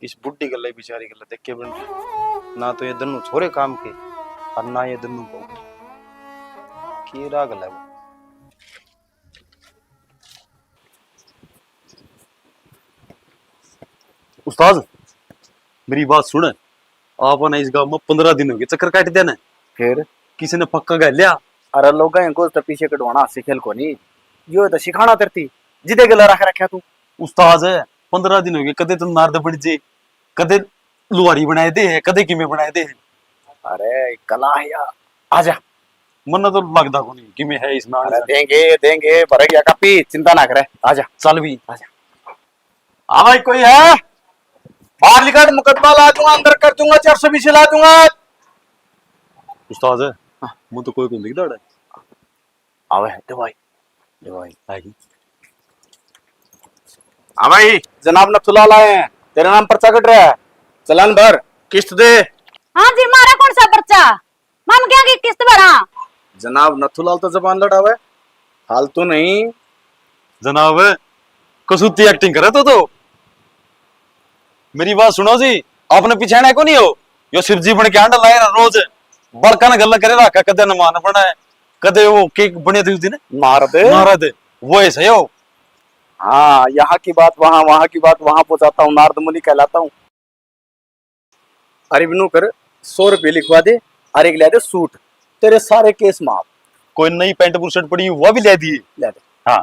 इस बुढ़ी गल्ला, बेचारी गल्ला देख के बन रही। ना तो ये दोनों छोरे काम के और ना ये दोनों बहू। के राग है वो। उस्ताद, मेरी बात सुन। आपने इस गांव में पंद्रह दिन हो गए चक्कर काट देने। फिर? किसी ने पक्का कर लिया? अरे लोग इनको तो पीछे कटवाना सिखल को नहीं, यो तो सिखाना तेरती जिदे गला रख रखा तू। उस्ताद, पंद्रह दिन हो गए, कदे तुम नारद बन जे, कदे लुहारी बनाए दे है, कदे किमे बनाए दे है। अरे कला है यार, आजा। मन्ने तो लगदा कोनी किमे है इसमें अरे आने से। देंगे, देंगे, भर गया कापी, चिंता ना करे, आजा। चल भी। आजा। हाँ भाई, कोई है? बाहर निकल, मुकदमा ला दूंगा, अंदर कर दूंगा, चार सौ बीसी ला दूंगा। उस्ताद है? हाँ। मुझे तो कोई को नहीं दिखदा है। आवे है, दे भाई, दे भाई। आएगी। हाँ भाई, जनाब नथुलाल आए हैं, तेरे नाम पर्चा कट रहा है, चालान भर, किस्त दे। हाँ जी, मारा कौन सा पर्चा? माम क्या की किस्त भरा? जनाब नथुलाल तो जबान लड़ावे, फालतू नहीं। जनाब, कसूती एक्टिंग करे तो, तो। मेरी बात सुनो जी, आपने पिछाणा को नहीं हो? यो शिव जी बन के आंडा लाए ना रोज, बड़का ने गल्ला करे रखा, कदे नमान बनाए, कदे वो केक बने थे उस दिन। नारद। नारद, वो ऐसा ही हो। हाँ, यहाँ की बात वहाँ, वहाँ की बात वहाँ पहुँचाता हूँ, नारद मुनि कहलाता हूँ। अरे बिनू कर, सौ रुपये लिखवा दे, और एक ले दे सूट, तेरे सारे केस माफ। कोई नई पैंट बुशर्ट पड़ी, वो भी ले दिए। ले दे। हाँ।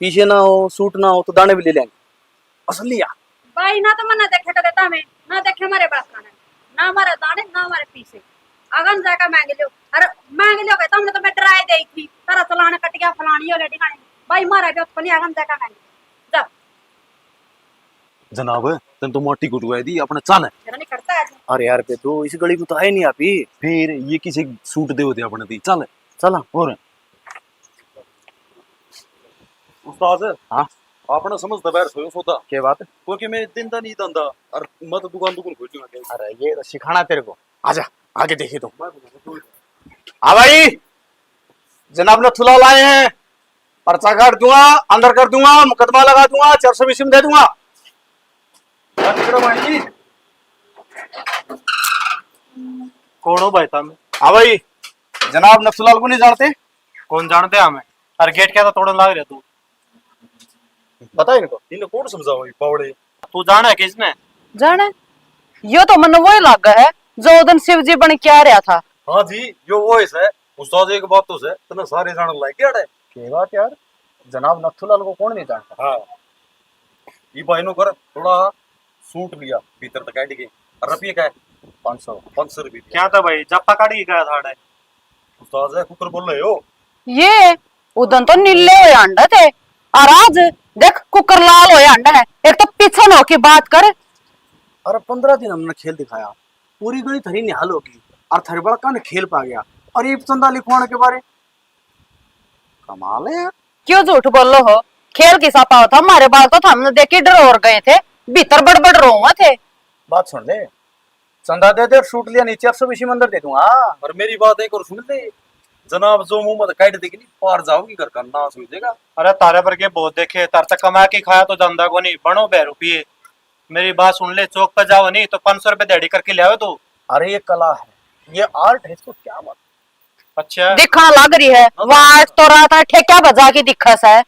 पीछे ना हो, सूट ना हो, तो दाने भी ले लेंगे। असली यार। भाई ना तो मन्ने देखे कदे तामे, ना देखे हमारे बाप का ने, ना हमारे दाने, ना हमारे पीछे। अगन जाकर मांग लियो, अरे मांग लियो के तुमने तो मैं डराए दे थी, तारा चलान कट गया, फलानी हो ले, ढिकानी। भाई मारा भी उत्पन्न अगन जाकर मांग लियो। जा। जनाब, तन तो माटी कुटवाई दी, अपने चल। तेरा नहीं करता आज। अरे यार बेटू, इस गली में तो आए नहीं आप ही। फिर ये किसी सूट दे होते अपने दी, चल। चला। और उस्ताद, हाँ? आपने समझ दबार सोयो सोता। क्या बात? क्योंकि मैं दिन दा नहीं धंधा और मैं तो दुकान दुकान खोल दूंगा। अरे ये तो सिखाना तेरे को। आजा, आगे देखिए तो। हाँ भाई, जनाब नथुलाल आए हैं, पर्चा काट दूंगा, अंदर कर दूंगा, मुकदमा लगा दूंगा, चार सौ बीसी में दे दूंगा। कौन हो भाई साहब? हाँ भाई, जनाब नथुलाल को नहीं जानते? कौन जानते हमें? अरे गेट क्या था तोड़न लाग रहा तू? पता है इनको, इन्हें कौन समझाओ ये बावड़े? तू जाने है किसने? जाने? यो तो मन्ने वही लागा है जो उस दिन शिव जी बन के आ रहा था। हाँ जी, यो वो है। उस्ताद एक बात तो है, तने सारे जान लाग गया है। के बात यार, जनाब नथुलाल को कौन नहीं जानता? हाँ। ये भाई नो कर, थोड़ा सूट लिया, भीतर तक काट के। और रुपये का है? पाँच सौ। पाँच सौ रुपये। क्या था भाई, जापा काट के गया था अड़े? उस्ताद है, कुकर बोल रहे हो? ये उदन तो नीले हुए अंडे थे, और आज देख कुकर लाल हुए अंडे है। एक तो पीछे न होके बात कर। अरे पंद्रह दिन हमने खेल दिखाया, पूरी गली थरी निहाल होगी, और थरे बड़ा कान खेल पा गया, और ये चंदा लिखवाने के बारे। कमाल है यार। क्यों झूठ बोलो हो? खेल किसा पाओ था, हमारे बाल तो थमने देख के डरोर गए थे, भीतर बड़बड़ रोवा थे। बात सुन ले, चंदा दे दे और सूट लिया, नीचे अफसर इसी मंदिर दे दूंगा। और मेरी बात एक और सुन ले, जनाब जो मुंह मत काट देगी नहीं, पार जाओगी, घर का नाश हो जाएगा। अरे तारे पर के बहुत देखे, तार तक कमा के खाया तो जांदा को नहीं, बनो बह रुपये। मेरी बात सुन ले, चौक पे जाओ नहीं तो पाँच सौ रुपये दिहाड़ी करके ले आओ तू। अरे ये कला है, ये आर्ट है, इसको क्या बात। अच्छा। दिखण लाग रही है, वहाँ आज तो रात है, ठेक्या बजा के दिखा सा है।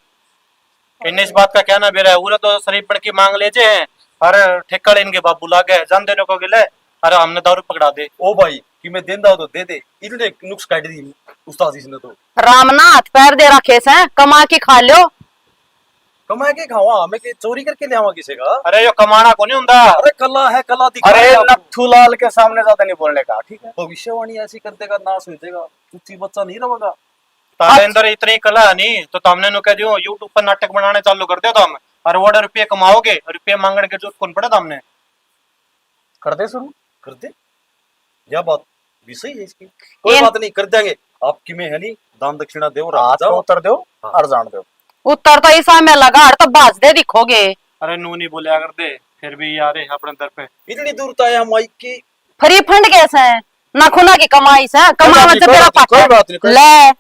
इन्हें इस बात का क्या ना बेरा है, उरे तो शरीफ बन के मांग ले जे हैं, अरे ठेका ले इनके बाबू लागे, जान देने को गिले, अरे हमने दारू पकड़ा दे। ओ भाई, कि मैं देंदा हो तो दे दे, इतने नुक्स काट दी उस्ताद इसने तो। राम ना हाथ पैर दे रखे से, कमा के खा लो। कमा के खावा, हमें के चोरी करके ले आवा किसी का? अरे, यो कमाना को नहीं हुंदा। अरे, कला है, कला दिखा अरे, रहे आपको। नथुलाल के सामने ज्यादा नहीं बोलने का, ठीक है? भविष्यवाणी ऐसी कर देगा, नाश हो जाएगा। ऊंची बच्चा नहीं रहेगा। तारे अंदर इतनी कला है नहीं, तो तुमने नु कह दियो, YouTube पर नाटक बनाने चालू कर दो तुम, और वो रुपये कमाओगे, रुपये मांगने की जरूरत कौन पड़े तुमने? कर दे शुरू। कर दे। यह बात भी सही है इसकी। कोई ये बात नहीं, कर देंगे। आपकी में है नहीं, दान दक्षिणा दो और हाथ जाओ। उतर दो हाँ। और जान दो। उत्तर तो ईसा में लगा, और तो बाज दे दिखोगे। अरे, नू नहीं बोलिया कर दे, फिर भी यार है अपने दर पे। इतनी दूर तो आए हम माइक की। फ्री फंड कैसे है? ना खुना की कमाई से, कमावा से बेरा पाटे। कोई बात नहीं, कोई ले,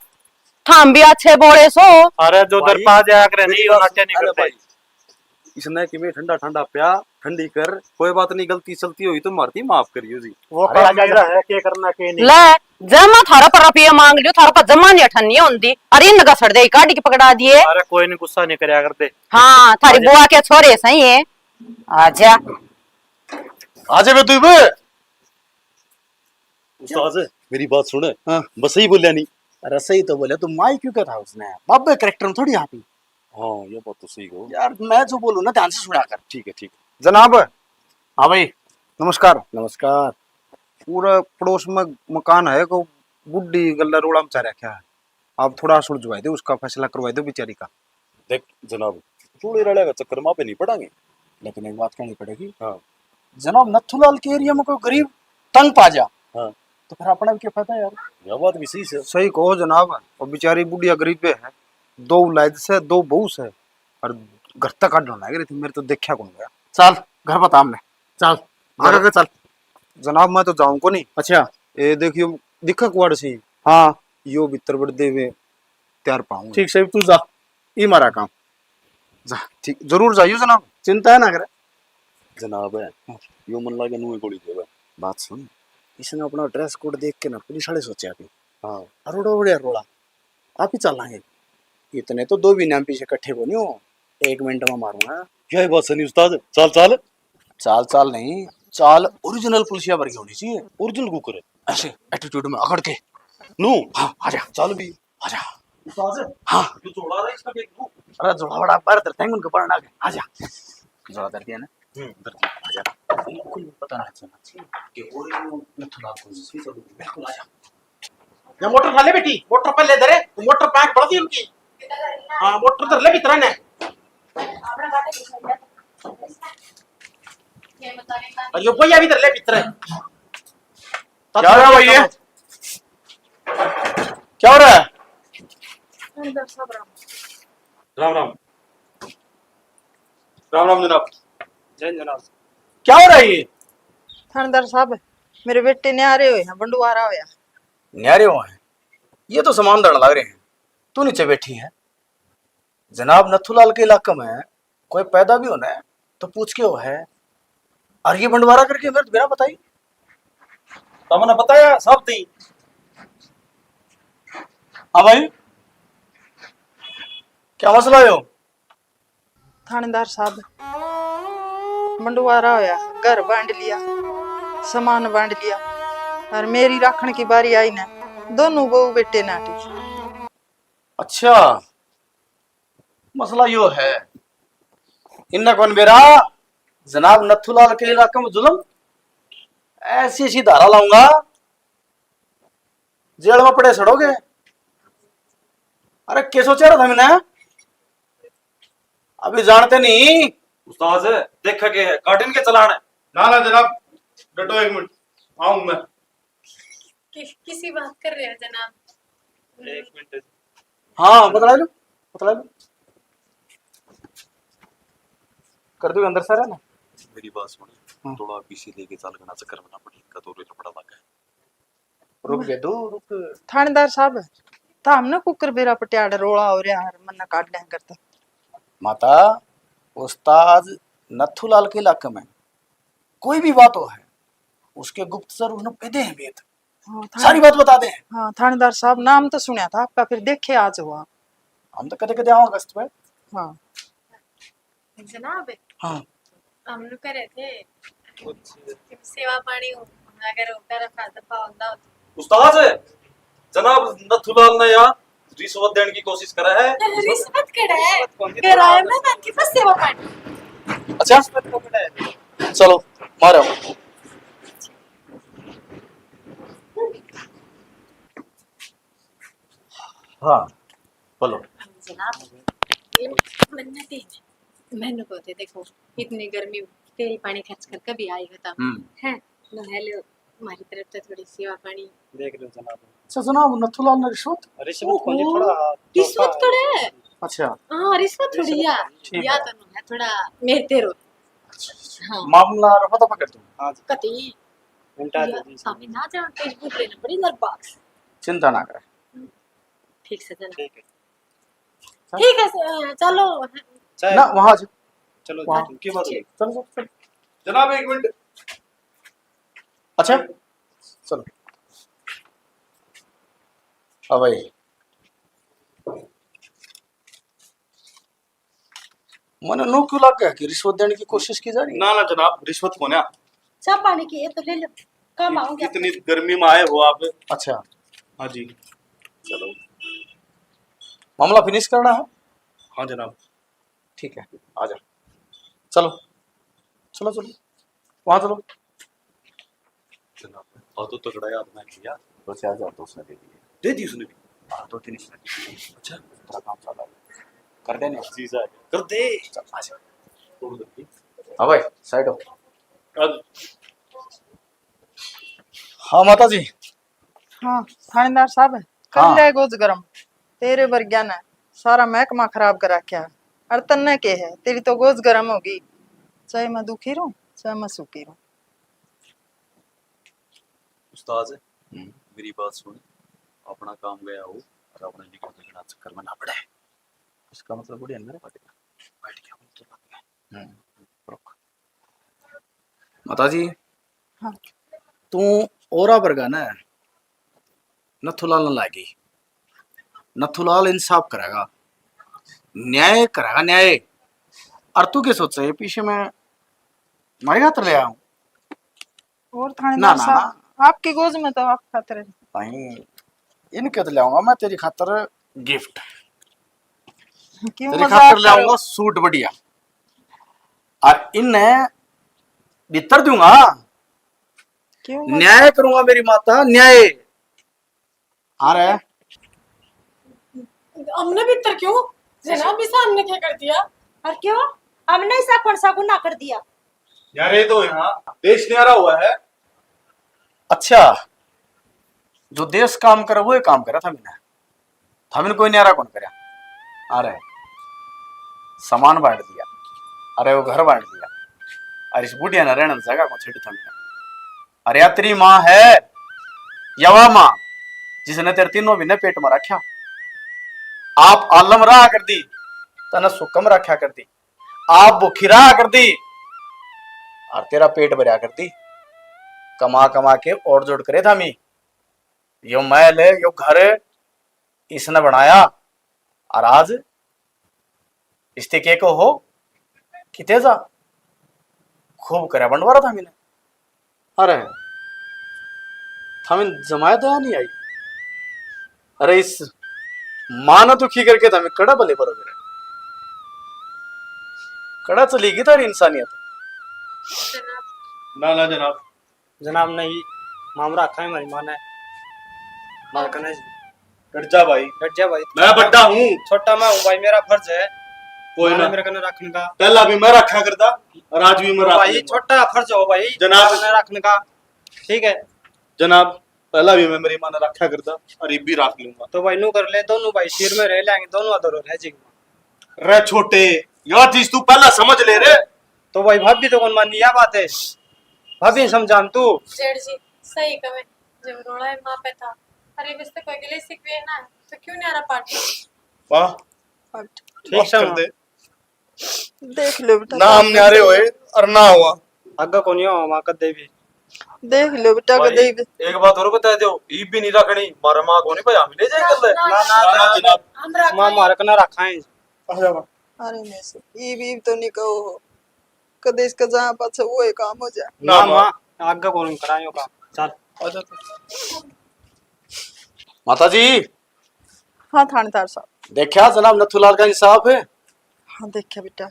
थाम भी अच्छे बोले सो। अरे, जो दर पा जाया करे, नहीं, वो नाट्य नहीं करते। इसने किमें ठंडा ठंडा प्या, ठंडी कर, कोई बात नहीं, गलती सलती हुई तो मारती माफ करियो जी। वो अरे काम मेरा है, के करना के नहीं। ले, जमा थारा पर रुपये मांग लियो, थारा पर जमा नहीं अठन्नी होंदी। अरे, इनका सड़ दे, काटी के पकड़ा दिए। अरे, कोई नहीं, गुस्सा नहीं करया करते। हाँ, थारी बुआ के छोरे सही है। आजा। आजा बे तू बे। उस्ताद, मेरी बात सुन। हाँ। बस सही बोलिया नहीं। अरे, सही तो बोलिया, तू माई क्यों कहता उसने? बाबे कैरेक्टर में थोड़ी आती। हाँ, ये बात तो सही कहो। यार, मैं जो बोलूँ ना, ध्यान से सुना कर। ठीक है, ठीक है। जनाब। हाँ भाई। नमस्कार। नमस्कार। पूरा पड़ोस में मकान है, को बुढ़ी गल्ला रोला मचा रखा है। आप थोड़ा सुलझवा दो, उसका फैसला करवा दो बेचारी का। देख जनाब, चूड़े रड़े का चक्कर में आप नहीं पड़ांगे। लेकिन एक बात कहनी पड़ेगी। हाँ। जनाब, नथुलाल के एरिया में कोई गरीब तंग पा जा, हाँ। तो फिर अपना भी क्या फायदा यार? यह बात भी सही है। सही कहो जनाब, वो बेचारी बुढ़िया गरीब है, दो औलाद से, दो बहू से, और घर तक काटना लग रही थी, मेरे तो देखा कौन गया। चल, घर बता हमने, चल, आगे, आगे चल। जनाब, मैं तो जाऊं को नहीं। अच्छा। ये देखियो, दिखा कुआड़ सी। हाँ। यो भीतर बड़ देवे, तैयार पाऊंगा। ठीक से, तू जा, ई मारा काम। जा, ठीक, जरूर जाइयो जनाब। चिंता है ना करे। जनाब है, हाँ। यो मन लागे नुए गोली देवे। बात सुन, इसने अपना ड्रेस कोड देख के ना पुलिस वाले सोचा कि हाँ। अरोड़ा उड़े रोला, आप ही चलांगे। इतने तो दो भी नाम पीछे इकट्ठे को नहीं हो, एक मिनट में मारूंगा। क्या है बात सनी उस्ताद, चाल चाल। चाल चाल नहीं, चाल ओरिजिनल पुलिसिया वर्गी होनी चाहिए। ओरिजिनल कुकर है। ऐसे एटीट्यूड में अकड़ के। नू। हाँ, आजा। चाल भी। आजा। उस्ताद। हाँ। ये जोड़ा रहा है, इसका देख लूं। अरे जोड़ा वड़ा बाहर धरते हैं उनके पड़ना के। आजा। जोड़ा धर दिया ना। हम्म, धर दिया। आजा। बिल्कुल पता ना चलना चाहिए कि ओरिजिनल नथुलाल कौन सी। बिल्कुल आजा। या मोटर उठा ले बेटी, मोटर पहले धरे, मोटर पैक बढ़ दी उनकी। हाँ, मोटर धर ले भीतर ने। और यो भैया भी धर ले भीतर। क्या हो रहा है भाई ये? क्या हो रहा है? राम राम। राम राम जनाब। जय जनाब। क्या हो रहा है ये? थानेदार साहब, मेरे बेटे न्यारे हुए हैं, बंडवारा होया। न्यारे हुए हैं? ये तो सामान धरण लग रहे हैं। तू नीचे बैठी है। जनाब, नथुलाल के इलाके में कोई पैदा भी होना है तो पूछ के हो है। और ये बंडवारा करके मेरे तो बिना बताई। तमने बताया सब थी। हाँ भाई, क्या मसला है? थानेदार साहब, बंडवारा होया, घर बांट लिया, सामान बांट लिया, और मेरी राखण की बारी आई ना, दोनों बहू बेटे नाटी। अच्छा, मसला यो है, इन्ना कौन बेरा, जनाब नथुलाल के इलाके में जुल्म, ऐसी ऐसी धारा लाऊंगा, जेल में पड़े सड़ोगे। अरे, के सोचा रहा था मैंने? अभी जानते नहीं। उस्ताद, देखा के है, काटन के चलान है। ना, ना जनाब, डटो एक मिनट, आऊं मैं। कि, किसी बात कर रहे हैं जनाब? एक मिनट। हाँ, बतला लो, बतला लो। कर दो अंदर सारा ना। मेरी बात सुन, हाँ। थोड़ा पीछे लेके चल, घना चक्कर में ना पड़े, इनका तो लफड़ा लगा है। रुक जा, दो रुक। थानेदार साहब, था हमने कुकर बेरा पटियाड़ रोला हो रहा है, मन्ना काट लें करता। माता, उस्ताद नथुलाल के इलाके में कोई भी बात हो है, उसके गुप्तचर उसने पेदे हैं भेद। हाँ, थाने-, सारी बात बता दे। हाँ, थानेदार साहब, नाम तो सुना था आपका, फिर देखे आज हुआ। हम तो कदे कदे आओ अगस्त में। हाँ। जनाब, हाँ। हम लोग कह रहे थे कि सेवा पानी हो, अगर होता रखा तो पावंदा हो तो। उस्ताद, जनाब नथुलाल ने या रिश्वत देने की कोशिश करा है। रिश्वत कड़ा है? करा है, मैं मन की बस सेवा पानी। अच्छा, चलो, मारो। हाँ, बोलो। जनाब, ये मन्नत ही, मैंने कहते, देखो, इतनी गर्मी, तेल पानी खर्च कर कभी आएगा तब। हम्म। है, लो, हेलो, हमारी तरफ से थोड़ी सेवा पानी। देख लो जनाब। अच्छा जनाब, नथुलाल ने रिश्वत? रिश्वत कौन है? थोड़ा रिश्वत कड़ा है? अच्छा, हाँ, रिश्वत थोड़ी या। ठीक या है। तो है थोड़ा मेरे तेरो। हाँ। मामला रफा दफा कर दो। हाँ जी। कती उल्टा या, दे दी। हमें ना जान तेज बोल रहे ना, बड़ी नर बाक्स। चिंता ना करे। ठीक से जना। ठीक है। ठीक है, स- चलो। चाहे ना, वहां से चलो वहाँ। जी, की बात हुई? चलो, चलो, चलो। जनाब, एक मिनट। अच्छा, चलो। हाँ भाई, मैंने नो क्यों लग गया कि रिश्वत देने की कोशिश की जा रही है? ना ना जनाब, रिश्वत को ना। चाह पानी की ये तो ले लो, काम आओगे। इतनी गर्मी में आए हो आप। अच्छा, हाँ जी। चलो, मामला फिनिश करना है। हाँ जनाब। ठीक है, आ जा। चलो, चलो, चलो, वहां चलो। जनाब, और तो तगड़ा याद मैं किया। दो चार हजार तो उसने दे दिए। दे दी उसने भी। हाँ, दो तीन इसने दे दिए। अच्छा। थोड़ा काम चल रहा है, कर देने। जीजा, कर दे। चल, आ जा। छोड़ दे। हाँ भाई, साइड हो। अब हाँ माता जी। हाँ, थानेदार साहब, कर ले गोज गरम। तेरे वर्ग्या ने सारा महकमा खराब कर रखा है। और तन्ने के है, तेरी तो गोज गरम होगी। चाहे मैं दुखी रहूं, चाहे मैं सुखी रहूं। उस्ताद, हम्म। मेरी बात सुन, अपना काम गया हो और अपने निकल के घना चक्कर में ना पड़े। इसका मतलब बढ़िया अंदर बैठ गया। बैठ गया, वो तो लग गया। हम्म, रुक। माता जी, हाँ। तू औरा वर्गा ना नथुलाल न लागी। नथुलाल इंसाफ करेगा, न्याय करेगा, न्याय। और तू क्या सोचे, ये पीछे मैं मारे खातर ले आऊं? और ना, थानेदार ना, साहब, आपकी गोज में तो आप खातर है। भाई, इनके तो ले आऊंगा मैं तेरी खातर गिफ्ट। क्यों तेरी मजाक खातर ले करो? आऊंगा सूट बढ़िया, और इन्हें भीतर दूंगा। क्यों मजाक? न्याय करूंगा मेरी माता, न्याय। अरे हमने भीतर क्यों? जनाब, इसा हमने क्या कर दिया? और क्यों? हमने ऐसा कौन सा गुनाह कर दिया? यार, ये तो यहाँ देश न्यारा हुआ है। अच्छा, जो देश काम करे वो ही काम करे। था मैंने, था मैंने कोई न्यारा कौन करे। अरे सामान बांट दिया, अरे वो घर बांट दिया, अरे इस बुढ़िया ने रहने जगह को छेड़ी था मैंने। अरे या तेरी माँ है, या वा माँ जिसने तेरे तीनों महीने पेट में रखा। आप आलम रहा कर दी, तने सुकम रखा कर दी, आप भूखी रहा कर दी, और तेरा पेट भरया कर दी। कमा कमा के और जोड़ करे था मी, यो महल, यो घर इसने बनाया, और आज इसते के को हो किते जा, खूब करे बंटवारा था मैंने। अरे थामिन जमाया दया नहीं आई। अरे इस माँ ने दुखी करके थामिन कड़ा भले बरोबर है, कड़ा चली गई थारी इंसानियत। ना ना जनाब। जनाब, नहीं, मामरा रखा है हमारी माँ ने। मार कने डट जा भाई। डट जा भाई। मैं बड्डा हूँ। छोटा मैं हूँ भाई, मेरा फर्ज है कोई माँ ने ना। मेरे कने रखने का। पहला भी मैं रखा करता और आज भी मैं रख भाई, लूंगा। छोटा फर्ज हो भाई, जनाब। माँ ने रखने का। ठीक है। जनाब, पहला भी मैं मेरी माँ ने रखा करता और ये भी रख लूंगा। तो भाई, नू कर ले, दोनों भाई सिर में रह लेंगे, दोनों अधर रह जाएंगे। रे छोटे, यह चीज तू पहला समझ ले रे। तो भाई, भाभी तो कौन मानी, या बात है, भाभी ने समझा तू। जेठ जी, सही कहे, जब रोला है माँ पे था, अरे, बस तो कोई गिले सिकवे ना है, तो क्यों न्यारा पार्टी? वाह, ठीक से कर माँ। दे। देख लो बेटा, ना हम न्यारे होए और ना हुआ। आगे कौन हो माँ कदे भी। देख लो बेटा, भाई, कदे भी। एक बात और बता दो, ईब भी नहीं रखनी, मारा माँ को नहीं भाई, हम ले जाए कर ले। ना, ना, ना, जनाब। हम रख माँ मार के ना रखाएं। आ जा माँ। अरे नहीं सर, ईब ईब तो नहीं कहो हो, कदे इसका जहाँ पाछे वो ही काम हो जाए। ना ना माँ। माँ, आगे कौन करायो काम। चल। आ जा तू। माता जी, हाँ थानेदार साहब। देखा जनाब नथुलाल का इंसाफ है। हाँ देखा बेटा।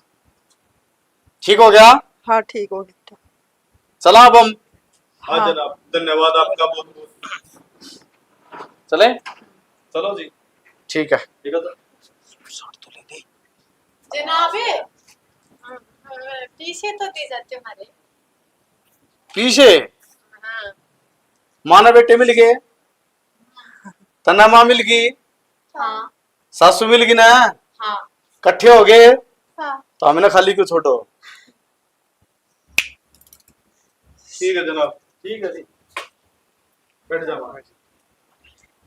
ठीक हो गया? हाँ ठीक हो गया बेटा। चला अब हम। हाँ हाँ। जनाब, धन्यवाद आपका बहुत बहुत। चले? चलो जी। ठीक है। ठीक है तो। जनाब, पीछे तो दे जाते हमारे। पीछे? हाँ। माँ ने बेटे मिल गए, तन्ने माँ मिल गई, हाँ। सासू मिल गई ना, हाँ। कट्ठे हो गए, हाँ। तो हमने खाली क्यों छोड़ो? ठीक है जनाब, ठीक है जी, बैठ जाओ।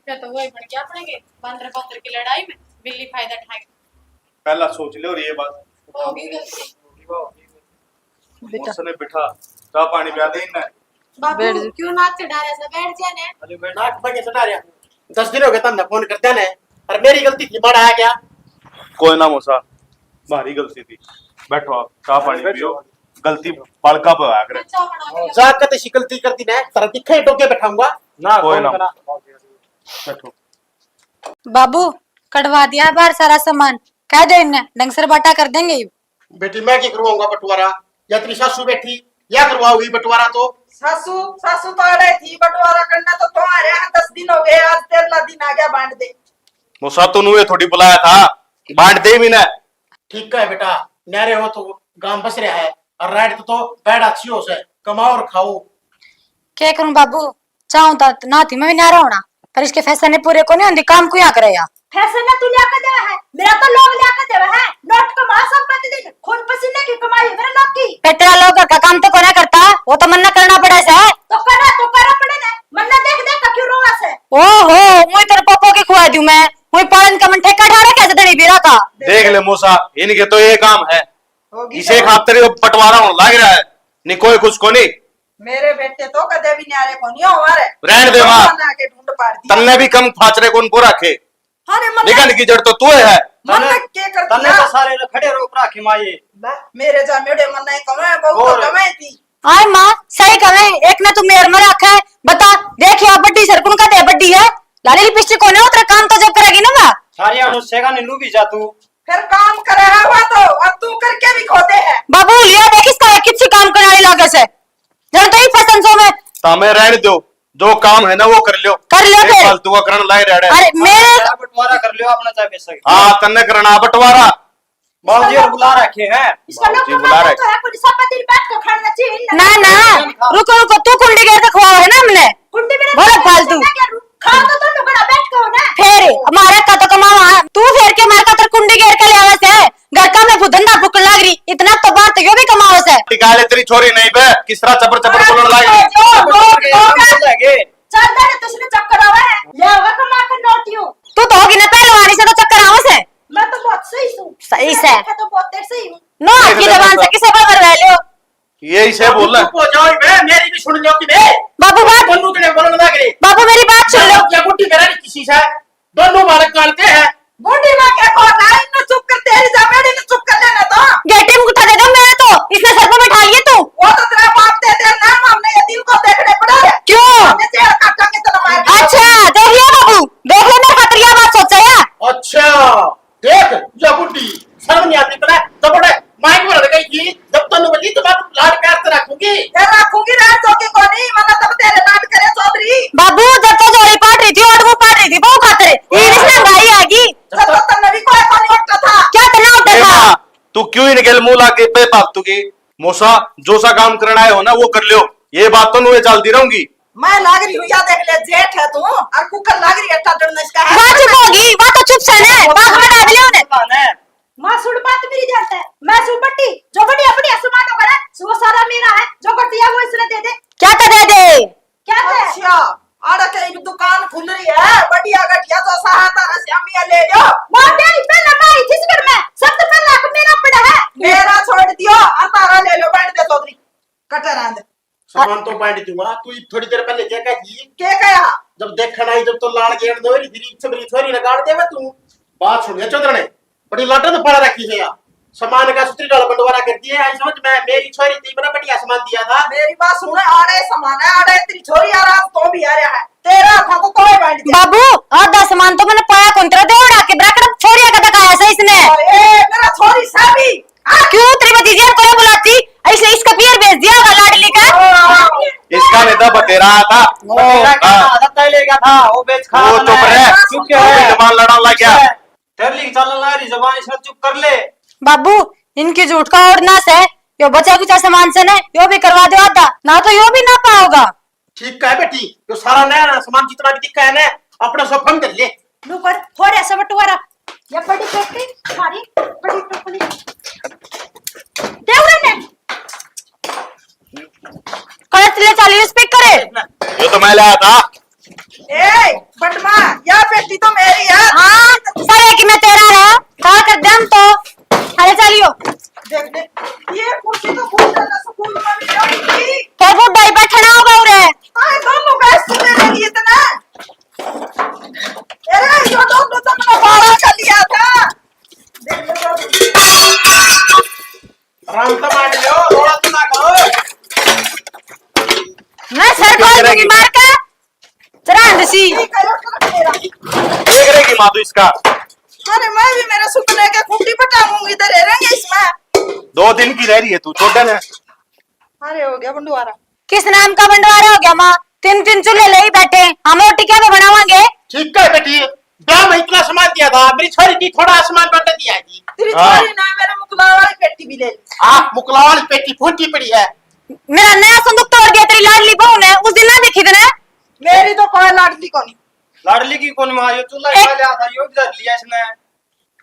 क्या तो वही बन गया अपने के बंदर बंदर की लड़ाई में बिल्ली फायदा उठाएगी। पहला सोच लो और ये बात। होगी गलती। बेटा। उसने बिठा, चाय पानी प्या दे इन्हें। बाबू, बैठ जा। क्यों नाक चढ़ा रहे से? बैठ जा ने। अरे बैठ। नाक बगे चढ़ा रहा। दस दिन हो गए तन्ने फोन करते ने। और मेरी गलती थी, बड़ा आ गया। कोई ना मौसा, भारी गलती थी। बैठो आप, चाय पानी बैठो। पियो। गलती बालका पे आया करे। चाय बना के जा के तैसी गलती कर दी ने, तेरा दिखे डोके बैठाऊंगा। ना, कोई कोई ना। ना। बैठो। बाबू, कढ़वा दिया बाहर सारा सामान, कह दे इन्हें, ढंग से बाटा कर देंगे। बेटी, मैं की करवाऊंगा बंटवारा? या तेरी सासू बैठी, या करवाओगी बंटवारा? तो सासू, सासू तो अड़े थी, बंटवारा करना तो तुम्हारे यहाँ दस दिन हो गए, आज तेरहला दिन आ गया, बांट दे। मौसा, तू नुए थोड़ी बुलाया था, बांट दे भी ना। ठीक है बेटा, न्यारे हो तो गांव बस रहा है, और राइट तो, तो बैठ अच्छी हो से, कमाओ और खाओ। क्या करूं बाबू, चाहूं तो ना थी मैं भी न्यारा होना, पर इसके फैसले पूरे को नहीं होंदी, काम को यहाँ करे या। फैसले ना तू लिया के देवे है, मेरा तो लोग लिया के देवे है। नोट कमा संपत्ति दिन, खून पसीने की कमाई है मेरे लोग की। पेटरा लोग घर का काम तो कोना करता, वो तो मन्ना करना पड़े से। तो करा, तो करा पड़े ने, मन्ना देख देख का क्यों रोवा से। ओहो, मुई तेरे पापा के खुआ दूं मैं, मुई पालन का मन ठेका ठा रखा है धनी बीरा का। देख ले मौसा, इनके तो ये काम है, होगी इसे तो। खातर ये बंटवारा होने लग रहा है, नहीं कोई कुछ को नहीं। मेरे बेटे तो कदे भी न्यारे को नहीं हो मारे। रहन दे माँ। भगवान आके ढूंढ पाड़ दिया। तन्ने भी कम फाचरे कौन को रखे? अरे मन निगन की जड़ तो तू है। मन तन्ने, के कर तन्ने दिया? तो सारे ने खड़े रोक रखे माये। बा, मेरे जा मेरे मन नहीं कमे, बहुत तो और? कमे थी। आय माँ, सही कहे, एक ने तू मेर में रखे, बता, देख या बड्डी सर कुण का दे बड्डी है? लाली लिपस्टिक कोने उतरे काम तो जब करेगी ना माँ। सारी अनुष्ठा का नीलू भी जा तू। फिर काम करे है वो तो, और तू करके भी खोदे है। बाबू, लिया देख इसका, किसी काम करने लागे से। जब तो ही फैशन शो में। तामे रहने दो, जो काम है ना वो कर लियो। कर लियो ये फिर। फालतू का करण लाए रह रहे। अरे मेरे यार, बंटवारा कर लियो अपना, चाहे बेशक। हाँ, तन्ने करना बंटवारा। बाबूजी और बुला रखे हैं। इसका लोग बाबूजी बुला रहे। तो है, कोई सब दिन बैठ के खाना चाहिए ना। ना, ना, रुको, रुको, तू कुंडी गेर के खुआओ है ना हमने। कुंडी मेरे बोलो फालतू। मैं क्या रू-, खा तो तुम लोग बैठ के हो ना। फिर हमारा का तो कमावा, तू फेर के मार का तर कुंडी गेर के ले आवे से। घर का में भूधंधा फूकण लाग रही, इतना तो बात यो भी कमावे से। टिका ले तेरी छोरी नहीं बे, किस तरह चपर चपर बोलण लाग रही। जो, जो, जो, जो, चल दे रे, तुझने चक्कर आवे है। ले आवे कमा के नोटियों। तू तो होगी ना पहलवानी से तो चक्कर आवे से। मैं तो बहुत सही हूँ। सही से। मैं तो बहुत तेरे सही हूँ। नो आपकी जबान से किसे पर मरवा लो। यही से बोल। चुप हो जाओ बे, मेरी भी सुन लो कि बे। बाबू बात। बोलू तेरे बोलण लाग रही। बाबू मेरी बात सुन लो। क्या गुट्टी करा रही किसी से? दोनों बालक कालते हैं। बूढ़ी माँ के को ना, इन्हें चुप कर, तेरी जमेड़ी ने चुप कर लेना तो। गेटे में उठा दे दो मैं तो, इसने सर पे बैठा लिए तू। वो तो तेरा बाप थे, तेरे नाम हमने ये दिल को देखने पड़ा है। क्यों? हमें जेल काटेंगे तो मार। अच्छा, देख लिया बाबू, देख ले मेरे खातिर यह बात सोचा है। अच्छा, देख, या बुढ़ी, शर्म नहीं आती इतना, जबड़े, माइक में लड़ गई थी, जब तन्नू बजी तो मैं लाड प्यार से रखूंगी। फिर रखूंगी, रहन दो कि कोनी, मतलब तब तेरे लाड करे चौधरी। बाबू, जब तो जोड़ी पाट रही थी, और वो पाट रही थी, बहू खातर, ये वाह। इसने भाई आगी। जब तो तन्ने भी कोई कोनी उठता था। क्या तन्ने उठता ए था? माँ, तू क्यों इनके मुंह लाग गई बेफालतू की? मौसा, जो सा काम करना है हो ना, वो कर लियो। ये बात तो नुए चलती रहूंगी। मैं लाग रही हूँ, या देख ले, जेठ है तू, और कुकर लाग रही है, टाटन इसका है। वाह चुप होगी, वाह तो चुप से ने, बात बता दे ले उन्हें। माँ सुन बात मेरी ध्यान से, मैं सू बट्टी, जो बढ़िया बढ़िया सामान होगा ना, वो सारा मेरा है, जो घटिया वो इसने दे दे। क्या तो दे दे? क्या दे? अच्छा, आड़ा के एक दुकान खुल रही है, बढ़िया घटिया जो सहाता रस्यामिया ले लो। माँ मेरी पहले मैं आई थी इस घर में, सबसे पहले हक मेरा पड़ा है। मेरा छोड़ दियो, और तारा ले लो, बैठ दे चौधरी, कटर आंद। सामान तो बांट दूंगा, तू थोड़ी देर पहले क्या कही? क्या कहा? जब देखण आई, जब तो लाल गेट दो री, तेरी छबरी छोरी ने गाड़ देवे तू। बात सुन ले चौधरने, बड़ी लाटन पड़ा रखी है यार। सामान का सुतरी डाल बंटवारा कर दिए, आई समझ में, मेरी छोरी थी, बड़ा बढ़िया सामान दिया था। मेरी बात सुन, आ रहे सामान है, आ रहे तेरी छोरी, आ रहा तो भी आ रहा है। तेरा था तो तोय बांट दिया। बाबू, आधा सामान तो मैंने पाया कौन, तेरा देवड़ा के ब्रैकेट छोरिया का दिखाया से इसने। ए, मेरा छोरी साबी। आ, क्यों तेरी भतीजी को बुलाती? इसने इसका पियर भेज दिया होगा लाडली का। इसका नहीं था, बतेरा था। बतेरा क्या हाँ। था? आदत तय ले गया था, वो बेच खा वो वाला चुप है। रह। चुप क्या है? जबान लड़ाने लग गया। तेरे लिए चलने लग रही जबान, इसने चुप कर ले। बाबू, इनकी झूठ का और ना से, यो बचा कुचा सामान से ना, यो भी करवा दो आधा, ना तो यो भी ना पाओगा। ठीक है बेटी, यो सारा नया नया सामान जितना भी दिखा है ना, अपना सब फंड कर ले। लो कर, थोड़े से बंटवारा। ये बड़ी पेटी, सारी बड़ी टोकरी। दे उरे ने। कर ले चालीस पे करे। यो तो मैं लाया था। ए, बंटवा, या पेटी तो मेरी है। हाँ, सर, एक में तेरा रहा, खा कर दम तो। अरे चलियो। देख, देख, ये कुर्सी तो बहुत ज्यादा सुकून वाली है। तो बुढ़ा ही बैठना होगा उरे। अरे दोनों का सुने नहीं इतना। अरे, जो दोनों तो अपना बारह का लिया था। देख लो तो। आराम से बांट लो, रोड़ा तो ना करो। मैं सर क्या कॉल करेगी? दूंगी मार के। चरांद सी। ठीक है, लो, चलो, मेरा। देख रहेगी माँ तू इसका। अरे, मैं भी मेरे सुपने के खूंटी पटाऊंगी, इधर रहेंगे इसमें। दो दिन की रह रही है तू, छोड़ दे ना। अरे, हो गया बंटवारा। किस नाम का बंटवारा हो गया माँ? तीन तीन चूल्हे ले ही बैठे, हम रोटी क्या पे बनावांगे? ठीक है बेटी, ब्याह में इतना सामान दिया था, मेरी छोरी की थोड़ा सामान बंट दिया जी। तेरी हाँ। छोरी ने मेरे मुकला वाली पेटी भी ले ली। आ, मुकला वाली पेटी फूटी पड़ी है। मेरा नया संदूक तोड़ दिया तेरी लाडली बहू ने, उस दिन ना देखी तने। मेरी तो कोई लाडली कोनी। लाडली की कोनी माँ, यो चूल्हा एक खा लिया था, यो भी धर लिया इसने।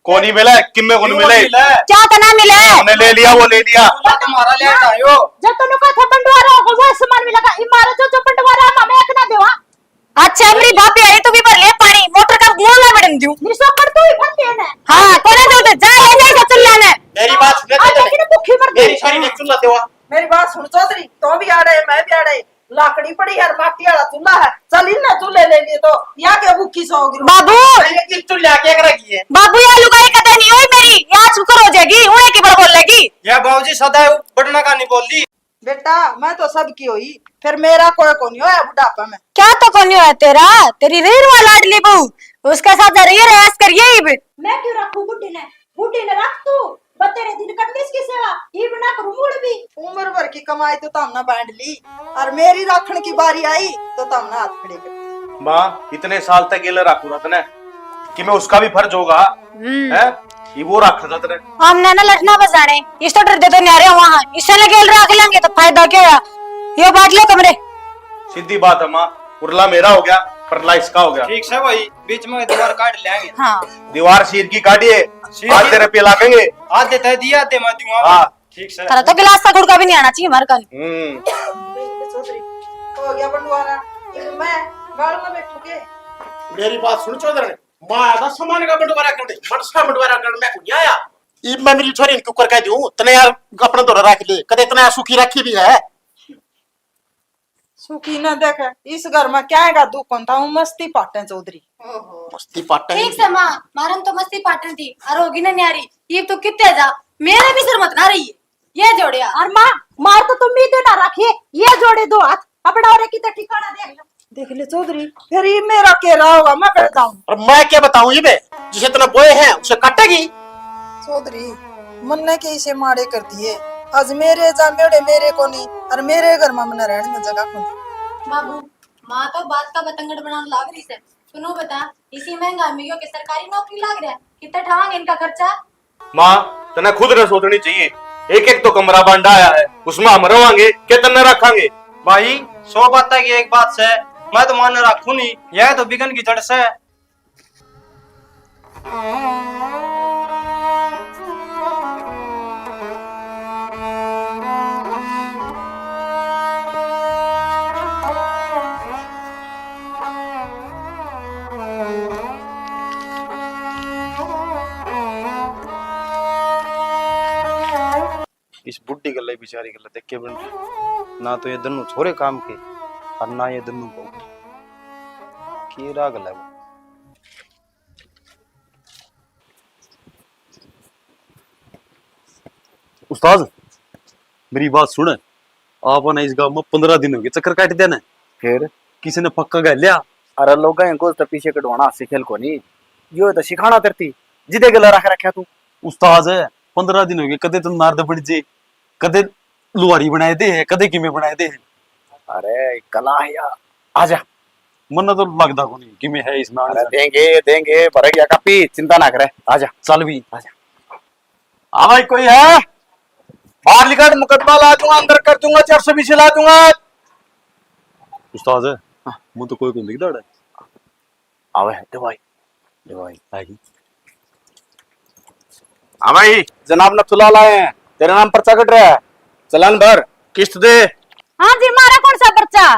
कोनी मिला, किम्मे कोनी क्यों मिले? मिला? क्या तना मिले? हमने ले लिया, वो ले लिया। चूल्हा तुम्हारा ले आयो। जब तन्नू का था बंटवारा होगा, वो सामान मिलेगा। इमारत जो, जो बंटवारा हम हमें एक ना देवा। अच्छा, मेरी भाभी आई, तू भी भर ले पानी, मोटर का मुंह ना बड़न दूं। निशा कर तू ही भर ले ना। हाँ, कोने दे दे, जा ले जा इसे चूल्हा ने। मेरी बात सुन ले आज तू। लेकिन भूखी मर गई। मेरी सारी ने चूल्हा देवा। मेरी बात सुन चौधरी, तो भी आड़े, मैं भी आड़े। लाकड़ी पड़ी है, माटी वाला चूल्हा है। चल, इन्हें चूल्हे ले लिए तो या के भूखी सो गिरो। बाबू। ये किस चूल्हा के रखी है? बाबू, या लुगाई कदे नहीं हुई मेरी, या शुक्र हो जाएगी, उन्हें की बड़ बोलेगी। या बाबूजी सदा बड़ना का नहीं बोल दी। बेटा, मैं तो सबकी हुई, फिर मेरा कोई को नहीं होया बुढ़ापा में। क्या तो को नहीं होया तेरा? तेरी रीरवा लाडली बहू, उसके साथ जा रही है, ऐश करिए इब। मैं क्यों रखूं बुढ़ी ने? बूढ़ी ने रख तू, बतेरे दिन कर ली इसकी सेवा, इब ना करूं मूड़ भी। उम्र भर की कमाई तो तमने बांट ली, और मेरी राखण की बारी आई तो तमने हाथ खड़े कर दिए। माँ, इतने साल तक गेले राखू रतने कि मैं उसका भी फर्ज होगा, हम्म। हैं? ये वो राखेगा तने। हमने ना लठना बजाने, इस तो डर दे तो न्यारे वहां, इससे लगे राख लेंगे तो फायदा क्या है? यो बांट लो कमरे। सीधी बात है माँ, उरला मेरा हो गया, परला इसका हो गया। ठीक से भाई, बीच में दीवार काट लेंगे। हाँ। दीवार शीर की काटिए, शीर की। आधे रुपये लागेंगे। आधे तय दिए, आधे मैं दूंगा। हाँ। ठीक से। थारा तो गिलास का गुड़का भी नहीं आना चाहिए हमारे कन। हम्म। देख ले चौधरी, हो गया बंटवारा। ये मैं गाल में बैठू के? मेरी बात सुन चौधरी, माँ का सामान का बंटवारा कर दे, मनसा बंटवारा कर, मैं को नहीं आया। इब मैं मेरी छोरी ने क्यों कर कह दूं, तने यार अपना धोरा रख ले, कदे इतना सुखी रखी भी है। सुखी ना देखे, इस घर में क्या है दुख होता हूँ, मस्ती पाटे चौधरी। ओहो। मस्ती पाटे ठीक से माँ, मारन तो मस्ती पाटन थी, और होगी ना न्यारी, ये तो कितने जा, मेरे भी सर मत ना रही है, ये जोड़िया। और माँ, मार तो तुम भी देना रखिए, ये जोड़े दो हाथ, अपना और की तो ठिकाना देख लो। देख ले चौधरी, फिर ये मेरा के रहा होगा, मैं कर जाऊं। और मैं क्या बताऊं, ये बे, जिसे इतना बोए हैं, उसे काटेगी। चौधरी, मन्ने के इसे माड़े कर दिए, आज मेरे जामेड़े मेरे को नहीं, और मेरे घर में मन्ने रहने में जगह को नहीं। बाबू, माँ तो बात का बतंगड़ बनाने लाग रही से। सुनो बता, इसी महंगा में यो के सरकारी नौकरी लाग रहा है, कितना ठावांगे इनका खर्चा? माँ, तने खुद ने सोचनी चाहिए, एक एक तो कमरा बांडा आया है, उसमें हम रवांगे के तन्ने रखांगे? भाई, सौ बातें की एक बात से, मैं तो मान रखू नहीं, यह तो बिगन की जड़ से। इस बुढ़ी गल्ला, बेचारी गल्ला देख के बन रही। ना तो ये दोनों छोरे काम के और ना ये दोनों बहू। के राग है वो। उस्ताद, मेरी बात सुन। आपने इस गांव में पन्द्रह दिन हो गए चक्कर काट देने। फिर? किसी ने पक्का कर लिया? अरे लोग इनको तो पीछे कटवाना हंसी खेल को नहीं, यो तो सिखाना तेरती जिदे गला रख रखा तू। उस्ताद, पन्द्रह दिन हो गए, कदे तो नारद बन जे, कदे लुहारी बनाए दे है, कदे किमे बनाए दे है। अरे कला है यार, आजा। मन्ने तो लगदा कोनी किमे है इसमें अरे आने से। देंगे, देंगे, भर गया कापी, चिंता ना करे, आजा। चल भी। आजा। हाँ भाई, कोई है? बाहर निकल, मुकदमा ला दूंगा, अंदर कर दूंगा, चार सौ बीसी ला दूंगा। उस्ताद, हाँ। मुझे तो कोई को नहीं दिखदा। आवे है, दे भाई, दे भाई। आ गई। हाँ भाई, जनाब नथुलाल आए हैं, तेरे नाम पर्चा कट रहा है, चालान भर, किस्त दे। हाँ जी, मारा कौन सा पर्चा?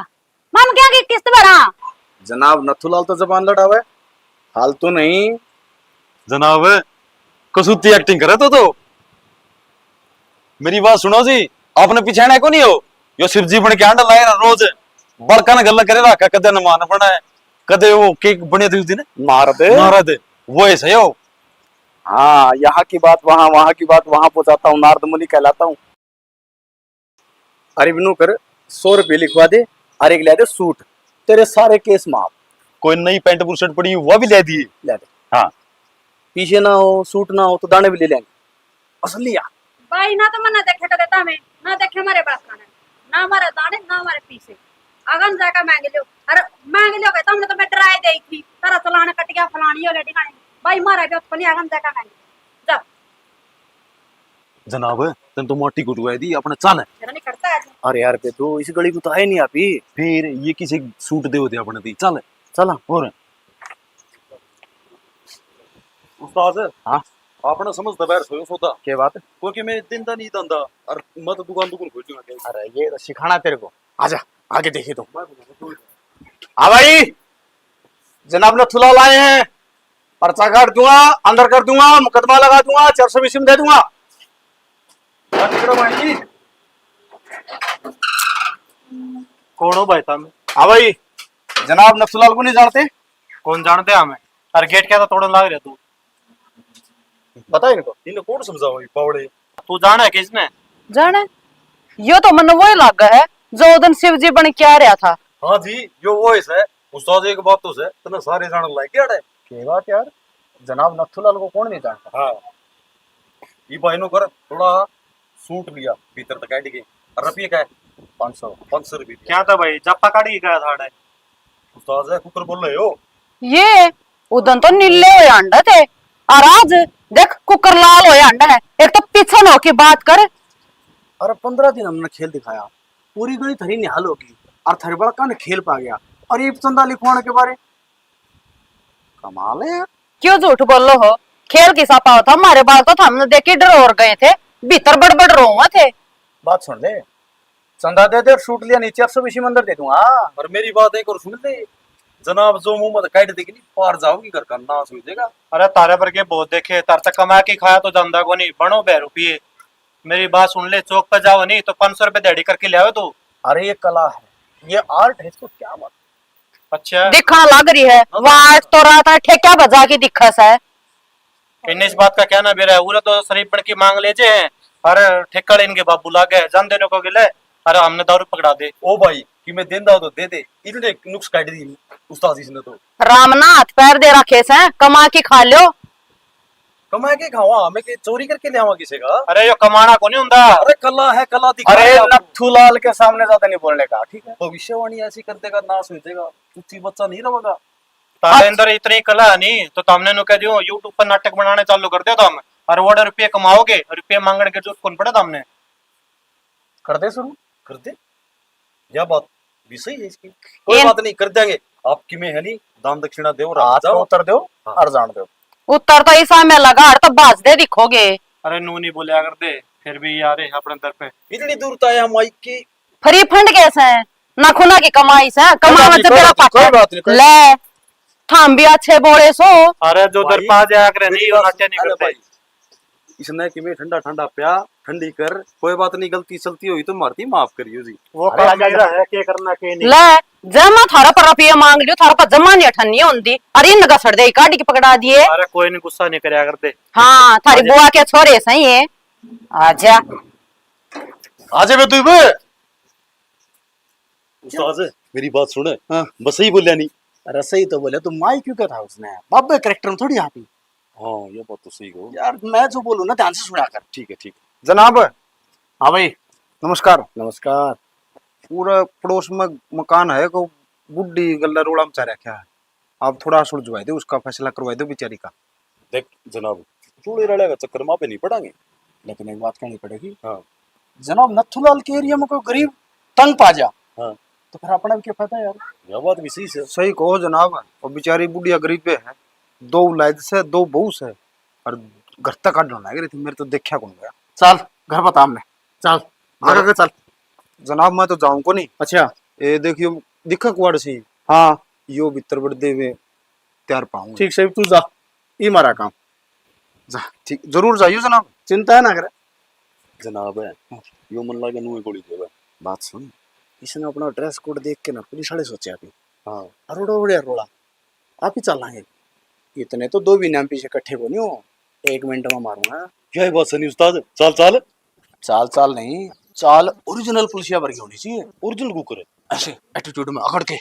माम क्या की किस्त भरा? जनाब नथुलाल तो जबान लड़ावे, फालतू नहीं। जनाब, कसूती एक्टिंग करे तो, तो। मेरी बात सुनो जी, आपने पिछाणा को नहीं हो? यो शिव जी बन के आंडा लाए ना रोज, बड़का ने गल्ला करे रखा, कदे नमान बनाए, कदे वो केक बने दे उस दिन नारद। नारद, वो ऐसा ही हो। हाँ, यहाँ की बात वहाँ, वहाँ की बात वहाँ पहुँचाता हूँ, नारद मुनि कहलाता हूँ। अरे बिनू कर, सौ रुपये लिखवा दे, अरे एक ले दे सूट, तेरे सारे केस माफ। कोई नई पैंट बुशर्ट पड़ी, वो भी ले दिए। ले दे। हाँ। पीछे ना हो, सूट ना हो, तो दाने भी ले लेंगे। असली यार। भाई ना तो मन्ने देखे कदे तामे, ना देखे मारे बाप खाने, ना मारे दाने, ना मारे पीछे। अगन जाकर मांग लियो। अरे मांग लियो के तुमने तो मैं डराए दे थी, तारा चलान कट गया, फलानी हो ले ठिकाने। भाई मारा भी उत्पन्न अगन जाकर मांग लियो। जा। जनाब, तन तो माटी कुटवा दी, अपने चल। मेरा नहीं करता आज। अरे यार बेदू, इस गली में तो आए नहीं आप ही। फिर ये किसी सूट दे होते अपने दी, चल। चला। और उस्ताद, हाँ? आपने समझ दबैर सोयो सौदा। क्या बात? क्योंकि मैं दिन दा नहीं धंधा और मैं तो दुकान दुकान खोल दूंगा। अरे ये तो सिखाना तेरे को। आजा, आगे देखिए तो। हाँ भाई, जनाब नथुलाल आए हैं, पर्चा काट दूंगा, अंदर कर दूंगा, मुकदमा लगा दूंगा, चार सौ बीसी में दे दूंगा। कौन हो भाई साहब? हाँ भाई, जनाब नथुलाल को नहीं जानते? कौन जानते हमें? अरे गेट क्या था तोड़न लाग रहा तू? पता है इनको? इन्हें कौन समझाओ ये बावड़े? तू जाना है किसने? जाना है? यो तो मन्ने वही लागा है जो उस दिन शिव जी बन के आ रहा था। हाँ जी, यो वो है। उस्ताद एक बात तो है, तने सारे जान लाग गया है। के बात यार, जनाब नथुलाल को कौन नहीं जानता? हाँ। ये भाई नो कर, थोड़ा सूट लिया, भीतर तक काट के। और रुपये का है? पाँच सौ। पाँच सौ रुपये दिया। क्या था भाई, जापा काट के गया था अड़े? उस्ताद है, कुकर बोल रहे हो? ये उदन तो नीले हो अंडा थे, और आज देख कुकर लाल हो अंडा है। एक तो पीछे न होके बात कर। अरे पन्द्रह दिन हमने खेल दिखाया, पूरी गली थरी निहाल होगी, और थरे बड़का ने खेल पा गया, और ये चंदा लिखवाने के बारे। कमाल है यार। क्यों झूठ बोलो हो? खेल किसा पाओ था, हमारे बाल तो थामने देख के डर और गए थे, भीतर बड़बड़ रोवा थे। बात सुन ले, चंदा दे दे और सूट लिया, नीचे अफसर इसी मंदिर दे दूंगा। और मेरी बात एक और सुन ले, जनाब जो मुंह मत काट देगी नहीं, पार जाओगी, घर का नाश हो जाएगा। अरे तारे पर के बहुत देखे, तार तक कमा के खाया तो जांदा को नहीं, बनो बह रुपये। मेरी बात सुन ले, चौक पे जाओ नहीं तो पाँच सौ रुपये दिहाड़ी करके ले आओ तू। अरे ये कला है, ये आर्ट है, इसको क्या बात। अच्छा। दिखा लग रही है, वाट तो रात है, ठेक्या बजा के दिखा सा है। इन्हें इस बात का क्या ना बेरा है, उरे तो शरीफ बन के मांग ले जे हैं, अरे ठेका ले इनके बाबू लागे, जान देने को गिले, अरे हमने दारू पकड़ा दे। ओ भाई, कि मैं देंदा हो तो दे दे, इतने नुक्स काट दी उस्ताद इसने तो। राम ना हाथ पैर दे रखे से, कमा के खा लो। कमा के खावा, हमें के चोरी करके ले आवा किसी का? अरे यो कमाना को नहीं हुंदा। अरे कला है, कला दिखा अरे आपको। नथुलाल के सामने ज्यादा नहीं बोलने का, ठीक है? भविष्यवाणी ऐसी कर देगा, नाश हो जाएगा, कुछ बच्चा नहीं रहेगा। तारे अंदर इतनी कला है नहीं, तो तुमने नु कह दियो, YouTube पर नाटक बनाने चालू कर दो तुम, और वो रुपये कमाओगे, रुपये मांगने के जरूरत कौन पड़े तुमने? कर दे शुरू। कर दे। यह बात भी सही है इसकी। कोई बात नहीं, कर देंगे। आपकी में है नहीं, दान दक्षिणा दो, हाँ, जाओ। तो उतर दो, हाँ। और जान दो। उतर तो इसा में लगा, और तो बाज दे दिखोगे। अरे नू नहीं बोलिया कर दे, फिर भी यार है अपने दर पे। इतनी दूर तो आए हम माइक की। फ्री फंड कैसे है? ना खुना की कमाई से, कमावा से बेरा पाटा। कोई बात नहीं, कोई ले, थाम भी अच्छे बोले सो। अरे जो भाई, दरपा जाया करे मेरी नहीं, बात नाट्य नहीं सुन, अरे करते। भाई, इसने कि मैं ठंडा ठंडा प्या, ठंडी कर, कोई बात नहीं, गलती सलती हुई तो मारती माफ करियो जी। वो अरे काम मेरा है, के करना के नहीं। ले, जब मैं थारा पर रुपये मांग लियो, थारा पर जमा नहीं अठन्नी होंदी। अरे इन घसड़ दे, काट के पकड़ा दिए। अरे कोई नहीं, गुस्सा नहीं करया कर दे। हाँ, थारी बुआ के छोरे सही है। आजा। आजा बे तू भी। उस्ताद, मेरी बात सुन। हाँ। बस सही बोलिया नहीं। अरे सही तो बोले, तू माई क्यों कहता उसने? बाबे करेक्टर में थोड़ी आती। हाँ, ये बात तो सही कहो। यार, मैं जो बोलूँ ना, ध्यान से सुना कर। ठीक है, ठीक है। जनाब। हाँ भाई। नमस्कार। नमस्कार। पूरा पड़ोस में मकान है, को बुढ़ी गल्ला रोड़ा मचा रखा है। आप थोड़ा सुलझवा दो, उसका फैसला करवा दो बेचारी का। देख जनाब, चूड़े रड़े का चक्कर में आप नहीं पड़ांगे। लेकिन एक बात कहनी पड़ेगी। हाँ। जनाब, नथुलाल के एरिया में कोई गरीब तंग पा जा, हाँ। तो फिर अपना भी क्या फायदा यार? यह बात भी सही है। सही कहो जनाब, वो बेचारी बुढ़िया गरीब है, दो औलाद से, दो बहू से, और घर तक काटने लग रही थी, मेरे तो देखा कौन गया। चल, घर बता हमने। चल, आगे के चल। जनाब, मैं तो जाऊं को नहीं। अच्छा। ये देखियो, दिखा कुआड़ सी। हाँ। यो भीतर बड़ देवे, तैयार पाऊं। ठीक से, तू जा, ई मारा काम। जा, ठीक, जरूर जाइयो जनाब। चिंता ना करे। जनाब है, हाँ। यो मन लागे नुए गोली देवे। बात सुन, इसने अपना ड्रेस कोड देख के ना पुलिस वाले सोचा भी। हाँ। अरोड़ा उड़े रोला, आप ही चलांगे। इतने तो दो भी नाम पीछे इकट्ठे को नहीं हो, एक मिनट में मारूंगा। क्या बात सुनी उस्ताद, चाल चाल। चाल चाल नहीं, चाल ओरिजिनल पुलिसिया वर्गी होनी चाहिए। ओरिजिनल कुकर है। ऐसे एटीट्यूड में अकड़ के।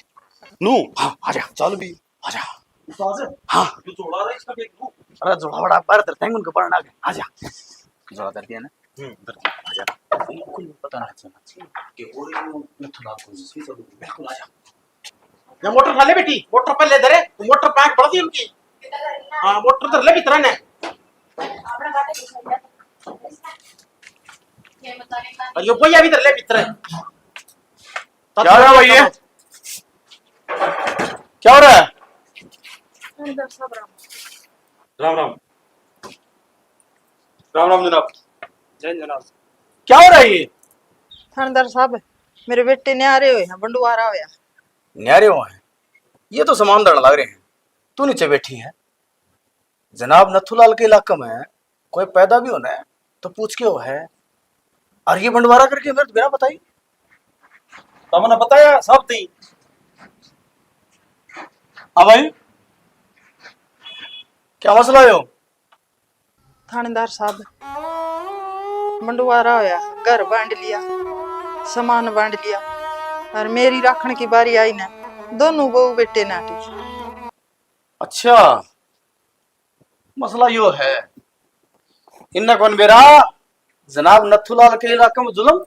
नू। हाँ, आ जा। चाल भी। आ जा। उस्ताद। हाँ। ये जोड़ा रहा है इसका देख लूं। अरे जोड़ा बड़ा बाहर धरते हैं उनको पढ़ना के। आ जा। जोड़ा धर दिया ना। हम्म, धर दिया। आ जा। बिल्कुल पता ना चलना चाहिए कि और ये नथुलाल को सही चलो। बिल्कुल आ जा। या मोटर उठा ले बेटी, मोटर पहले धरे, तो मोटर पैक बढ़ दी उनकी। हाँ, मोटर धर ले भीतर ने। और यो भैया भी धर ले भीतर। क्या हो रहा है भाई ये? क्या हो रहा है? राम राम। राम राम जनाब। जय जनाब। क्या हो रहा है ये? थानेदार साहब, मेरे बेटे न्यारे हुए हैं, बंडवारा होया। न्यारे हुए हैं? ये तो सामान धरण लग रहे हैं। तू नीचे बैठी है। जनाब, नथुलाल के इलाके में कोई पैदा भी होना है तो पूछ के हो है। और ये बंडवारा करके मेरे तो बिना बताई। तमने बताया सब थी। हाँ भाई, क्या मसला है? थानेदार साहब, बंडवारा होया, घर बांट लिया, सामान बांट लिया, और मेरी राखण की बारी आई ना, दोनों बहू बेटे नाटी। अच्छा, मसला यो है, इन्ना कौन बेरा, जनाब नथुलाल के इलाके में जुल्म,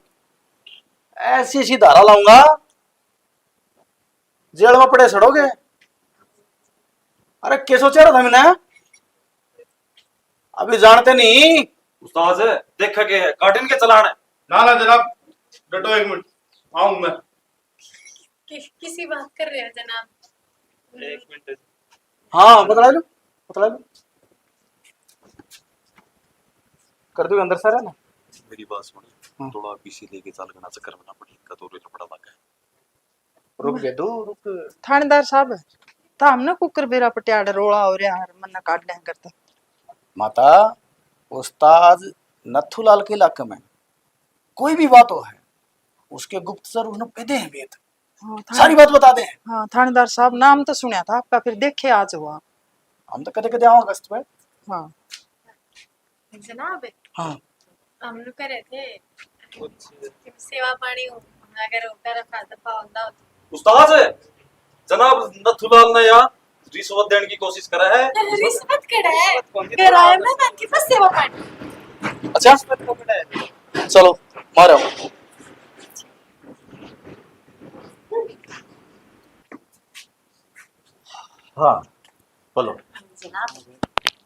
ऐसी ऐसी धारा लाऊंगा, जेल में पड़े सड़ोगे। अरे, के सोचा रहा था मैंने? अभी जानते नहीं। उस्ताद, देखा के है, काटन के चलान है। ना, ना जनाब, डटो एक मिनट, आऊं मैं। कि-, किसी बात कर रहे हैं जनाब? एक मिनट। हाँ, बतला लो, बतला लो। कर दो अंदर सारा ना। मेरी बात सुन, हाँ। थोड़ा पीछे लेके चल, घना चक्कर में ना पड़े, इनका तो लफड़ा लगा है। रुक जा, दो रुक। थानेदार साहब, था हमने कुकर बेरा पटियाड़ रोला हो रहा है, मन्ना काट लें करता। माता, उस्ताद नथुलाल के इलाके में कोई भी बात हो है, उसके गुप्तचर उन्हें पेदे हैं बेत। हाँ, थाने-, सारी बात बता दे। हाँ, थानेदार साहब, नाम तो सुना था आपका, फिर देखे आज हुआ। हम तो कदे कदे आओ गश्त पे। हाँ। जनाब, हाँ। हम लोग कह रहे थे कि सेवा पानी हो, अगर होता रफा दफा होता हो तो। उस्ताद, जनाब नथुलाल ने यहाँ रिश्वत देने की कोशिश करा है। रिश्वत कड़ा है? रिश्वत कौन सी? घर आए मैं, मैं के पास सेवा पानी। अच्छा, रिश्वत को कड़ा है? चलो, मारो। हाँ, बोलो। जनाब,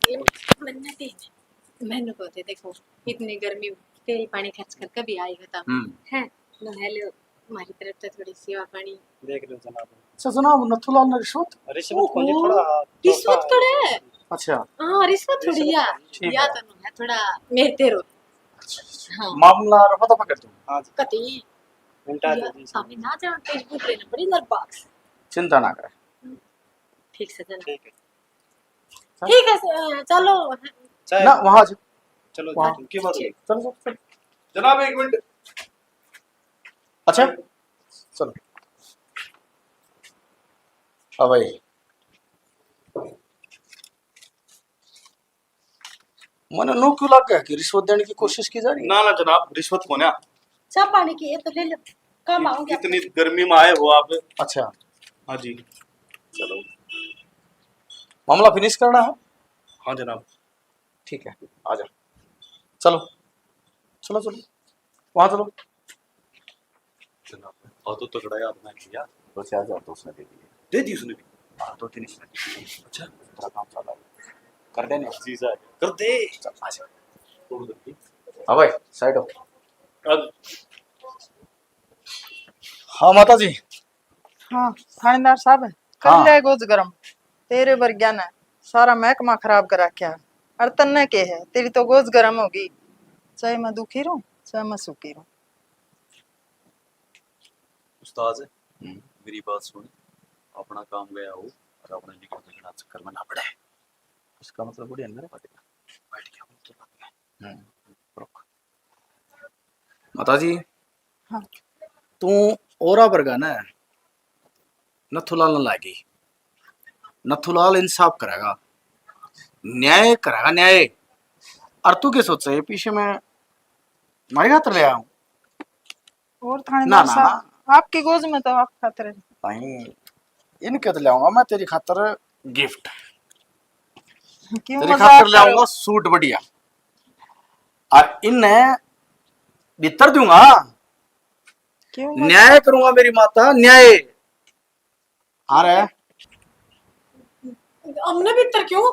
ये मन्नत ही है। मैंने को थे, देखो, इतनी गर्मी, तेल पानी खर्च कर कभी आएगा तब। हम्म। है, लो, हेलो, हमारी तरफ से थोड़ी सेवा पानी। देख लो जनाब। अच्छा जनाब, नथुलाल ने रिश्वत? रिश्वत कौन सी? ओहो, थोड़ा रिश्वत कड़ा है। अच्छा। हाँ, रिश्वत थोड़ी रिश्वत या। ठीक या है। तो है, थोड़ा मेरे तेरो। अच्छा, अच्छा। हाँ। मामला रफा दफा कर दो। हाँ जी। कती। घंटा या, दे दी। सामने ना जान, तेज बुक लेना पड़ी, नर बॉक्स। चिंता ना करे। ठीक से जना। ठीक है। चल। ठीक है, स-, चलो। चाहे ना, वहाँ से। चलो, वहाँ। ठीक। चलो, चलो, चलो। जनाब, एक मिनट। अच्छा, चलो। हाँ भाई, मने नू क्यों लग गया कि रिश्वत देने की कोशिश की जा रही है? ना, ना जनाब, रिश्वत कोन्या। चाह पानी की ये तो ले लो। कम आऊंगी। इतनी गर्मी में आए हो आप। अच्छा। हाँ जी। चलो, मामला फिनिश करना है। हाँ जनाब। ठीक है, आ जा। चलो, चलो, चलो, वहाँ चलो। जनाब, और तो तगड़ा याद ना किया। दो चार हजार तो उसने दे दिए। दे दी उसने भी? हाँ, दो तीन इसने दे दिए। अच्छा। तेरा काम चला है। कर देने। जीजा, कर दे। चल, आ जा। छोड़ दे। हाँ भाई, साइड हो। अब हाँ माता जी। हाँ, थानेदार साहब, कर हाँ। ले गोज गरम। तेरे वर्ग्या ने सारा महकमा खराब कर रखा। और तन्ने के है, तेरी तो गोज गरम होगी। चाहे मैं दुखी रहूं, चाहे मैं सुखी रहूं। उस्ताद, हम्म। मेरी बात सुन, अपना काम गया हो और अपने निकल के चक्कर में ना पड़े। इसका मतलब बड़ी अंदर बैठ गया। बैठ गया, वो तो लग गया। हम्म, रुक। माता जी, हाँ। तू औरा वर्गा ना नथुलाल न लागी। नथुलाल इंसाफ करेगा, न्याय करेगा, न्याय। और तू के सोचे पीछे मैं मारे खातर ले आया हूँ? और थानेदार ना, ना, साहब, ना। आपकी गोज में तो आप खातर है। भाई, इनके तो ले आऊंगा मैं तेरी खातर गिफ्ट। क्यों तेरी मजाक खातर ले करो? आऊंगा सूट बढ़िया। और इन्हें भीतर दूंगा। क्यों मजाक? न्याय करूंगा मेरी माता, न्याय। अरे। हमने भीतर क्यों?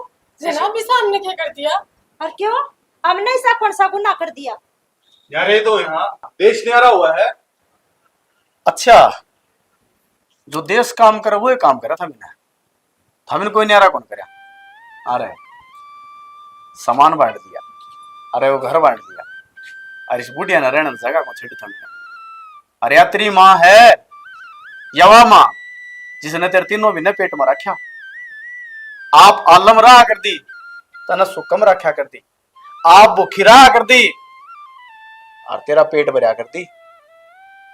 जनाब, इसे हमने क्या कर दिया? और क्यों? हमने ऐसा कौन सा गुनाह कर दिया? यार, ये तो यहाँ देश न्यारा हुआ है। अच्छा, जो देश काम करे, वो ही काम करे था मैंने। थमने कोई न्यारा कौन करया? अरे, सामान बांट दिया, अरे, वो घर बांट दिया, अरे, इस बुढ़िया ने रहने जगह को छेड़ी थमने। अरे, या तेरी माँ है, यवा माँ, जिसने तेरे तीनों महीने पेट में रखा। आप आलम रहा कर दी, तने सुकम रखा कर दी, आप भूखी रहा कर दी, और तेरा पेट भरया कर दी।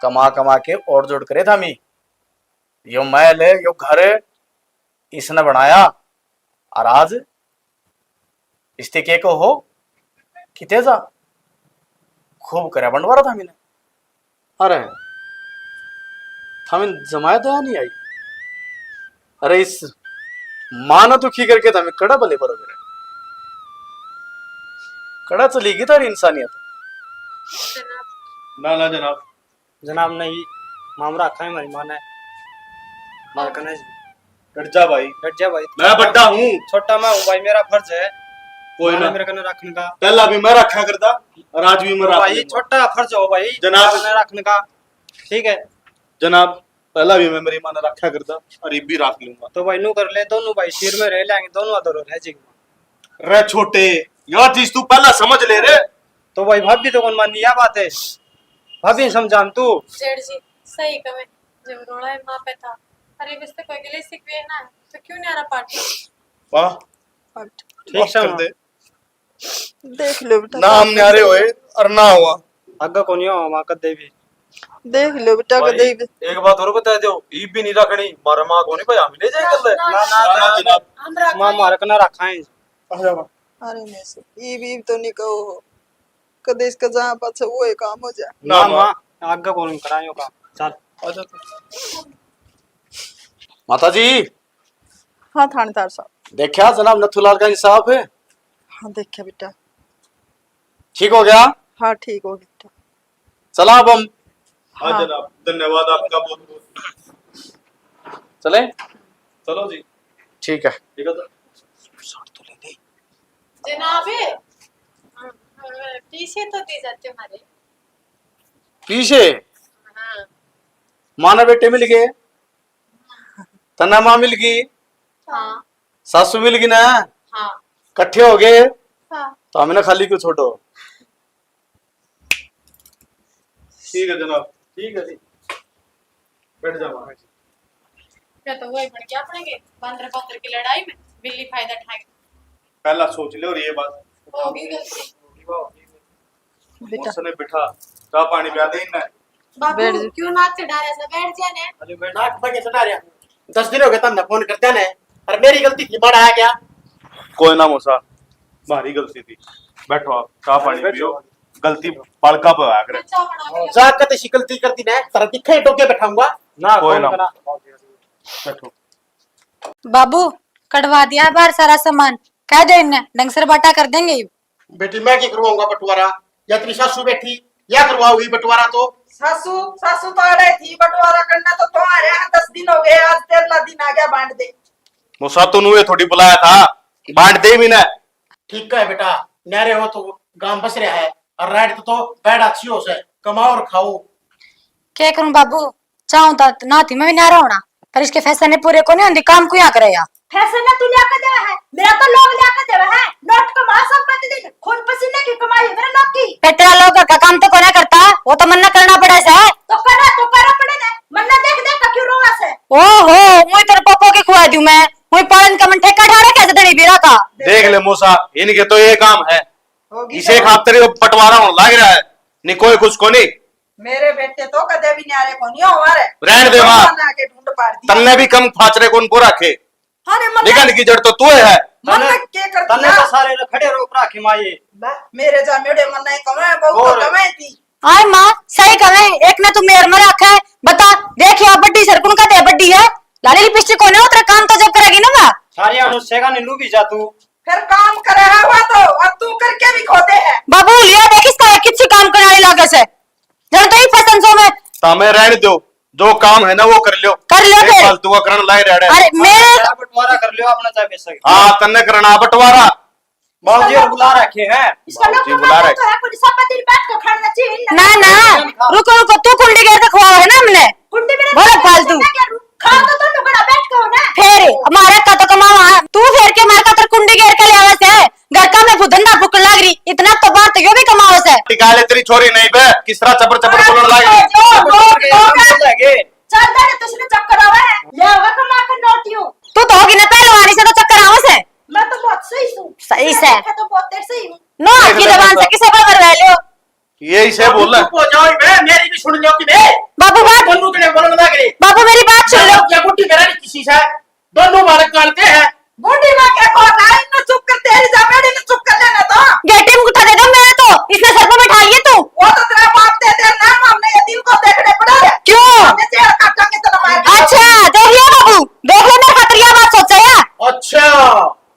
कमा कमा के और जोड़ करे था मी। यो महल, यो घर इसने बनाया, और आज इसते के को हो, किते जा, खूब करया बंटवारा था मैंने। अरे, थामिन जमाया दया नहीं आई। अरे, इस माँ ने दुखी करके थामिन कड़ा भले बरोबर है। कड़ा चली गई थारी इंसानियत। ना, ना जनाब। जनाब, नहीं, मामरा रखा है हमारी माँ ने। मार कने जी। डट जा भाई। डट जा भाई। मैं बड्डा हूँ। छोटा मैं हूँ भाई, मेरा फर्ज है। कोई माँ ने ना। मेरे कने रखने का। पहला भी मैं रखा करता और आज भी मैं तो रख भाई, लूंगा। छोटा फर्ज हो भाई, जनाब। मेरे कने रखने का। ठीक है। जनाब, पहला भी मैं मेरी माँ ने रखा करता और ये भी रख लूंगा। तो भाई, नू कर ले, दोनों भाई सिर में रह लेंगे, दोनों अधर रह जाएंगे। रे छोटे, यह चीज तू पहला समझ ले रे। तो भाई, भाभी तो कौन मानी, या बात है, भाभी ने समझा तू। जेठ जी, सही कहे, जब रोला है माँ पे था, अरे, बस तो कोई गिले शिकवे ना, तो क्यों न्यारा पार्टी? वाह। ठीक माफ से कर माँ। दे। देख लो बेटा, नाम न्यारे होए और ना हुआ। आगे कोनी हो माँ कदे भी। देख लो बेटा, भाई, कदे भी। एक बात और बता दो, ईब भी नहीं रखनी, मारा माँ कोनी भाई, हम ले जाए कर ले। ना, ना, ना, ना, ना, जनाब। हम रख माँ मारे कना रखा है। आ जा माँ। अरे नहीं सर, ईब, ईब तो नहीं कहो, कदे इसका जहाँ पाछे वो ही काम हो जाए। ना, ना, माँ। माँ, आगे कोनी करायो काम। चल। आ जा तू। माता जी। हाँ थानेदार साहब। देखा जनाब नथुलाल का इंसाफ है? हाँ देखा बेटा। ठीक हो गया? हाँ ठीक हो गया बेटा। चला अब हम। हाँ हाँ। जनाब, धन्यवाद आपका बहुत बहुत। चले? चलो जी। ठीक है। ठीक है तो। जनाब, पीछे तो दे जाते हमारे। पीछे? हाँ। माँ ने बेटे मिल गए। तन्ने माँ मिल गई, हाँ। सासू मिल गई ना, हाँ। कट्ठे हो गए, हाँ। तो हमने खाली क्यों छोड़ो? ठीक है जनाब, ठीक है जी, बैठ जाओ। क्या तो वही बन गया अपने के बंदर बंदर की लड़ाई में बिल्ली फायदा उठाएगी। पहला सोच ले और ये बात। होगी गलती। बेटा। मौसा ने बिठा, चाय पानी पिया दे इन्हें। बाबू, बैठ जा। क्यों नाक चढ़ा रहा है? बैठ जा ने। अरे बैठ। नाक बगे चढ़ा रहा। दस दिन हो गए तन्ने फोन करते ने, और मेरी गलती थी, बड़ा आ गया। कोई ना मौसा, भारी गलती थी। बैठो आप, चाय पानी बैठो। पियो। गलती बालका पे होया करे। जा कते सी गलती कर दी ना, तेरा दिखे डोके बैठाऊंगा। ना, कोई कोई ना। ना। बैठो। बाबू, कढ़वा दिया बाहर सारा सामान, कह दे इन्हें, ढंग से बाटा कर देंगे। बेटी, मैं की करवाऊंगा बंटवारा? या तेरी सासू बैठी, या करवाओगी बंटवारा तो? सासू, सासू तो अड़े थी, बंटवारा करना तो तुम्हारे यहाँ दस दिन हो गए, आज तेरहला दिन आ गया, बांट दे। वो सातू नुए थोड़ी बुलाया था, बांट दे भी ना। ठीक है बेटा, न्यारे हो तो गांव बस रहा है, और राइट तो बैठ अच्छी हो से, कमाओ और खाओ। क्या करूं बाबू, चाहूं तो ना थी मैं भी न्यारा होना, पर इसके फैसले ने पूरे को नहीं होंदी, काम को यहाँ करे या। फैसले ना तू लिया के देवे है, मेरा तो लोग लिया के देवे है, नोट कमा संपत्ति दिन, खून पसीने की कमाई है मेरे लोग की। पेटरा लोग घर का काम तो कोना करता, वो तो मन्ना करना पड़े से। तो करा, तो करा पड़े ने, मन्ना देख देख का क्यों रोवा से। ओहो, मुई तेरे पापा के खुआ दूं मैं, मुई पालन का मन ठेका ठा रखा है धनी बीरा का। देख ले मूसा, इनके तो ये काम है, होगी इसे तो। खातर ये बंटवारा होने लग रहा है, नहीं कोई कुछ को नहीं। मेरे बेटे तो कदे भी न्यारे को नहीं हो रे। रहन दे माँ। भगवान आके ढूंढ पाड़ दिया। तन्ने भी कम फाचरे कौन को रखे। अरे मन्ना निगन की जड़ तो तू है। मन्ना के कर तन्ने दिया? तो सारे ने खड़े रोक रखे माये। बा, मेरे जा मेरे मन्ना ही कमे, बहुत और? तो कमे थी। आय माँ, सही कहे, एक ने तू मेर में रखे है। बता, देख या बड्डी सरकुन का दे बड्डी है। लाली लिपस्टिक कोने उतरे काम तो जब करेगी ना माँ। सारी अनुष्ठा का नीलू भी जा तू। फिर काम करे है वो तो, और तू करके भी खोदे है। बाबू, लिया देख इसका, किसी काम करने वाली लागे से। जब तो ही फैशन शो में। तामे रहने दो, जो काम है ना वो कर लो। कर लो ये फिर। फालतू का करण लाए रह रहे। अरे मेरे यार, बंटवारा कर लो अपना चाहे बेशक। हाँ, तन्ने करना बंटवारा। बाबूजी और बुला रखे हैं। इसका लोग बाबूजी बुला रहे। तो है, कोई सब दिन बैठ के खाना चाहिए ना। ना, ना, रुको, रुको, तू कुंडी गेर के खुआओ है ना हमने। कुंडी में बोलो फालतू। खा तो तुम लोग बैठ के हो ना। फेर हमारे का तो कमावा, तू फेर के मार का तर कुंडी गेर के ले आवे से, घर का में धंधा फूकन लाग रही, इतना तो बात यो भी कमावे से। निकाले तेरी छोरी नहीं बे, किस तरह चपर चपर बोलने लाग रही। जो, जो, जो, जो, चल दे, तुझने चक्कर आवे है, ले आवे कमा के नोटियो। तू तो होगी ना पहलवानी से तो चक्कर आवे से। मैं तो बहुत सही हूँ। सही से। मैं तो बहुत देर सही हूँ। नो, आपकी जबान से किसे पर करवा लियो? यही से बोल। चुप हो जाओ बे, मेरी भी सुन लो कि बे। बाबू बात। मन्नू तने बोलने लग रही। बाबू मेरी बात सुन लो। क्या बुद्धि करा रही किसी से? दोनों बालक कालते हैं। बूढ़ी माँ के को लाइन में चुप कर, तेरी जमेड़ी में चुप कर लेना तो। गेटी में उठा दे दो मैं तो, इसने सर पे बैठा लिए तू। वो तो तेरा बाप दे दे ना, हमने ये दिल को देखने पड़ा है। क्यों? हमने जेल काटांगे तो मार। अच्छा, देख लिया बाबू, देख लो मेरे खातिर ये बात सोचा है। अच्छा,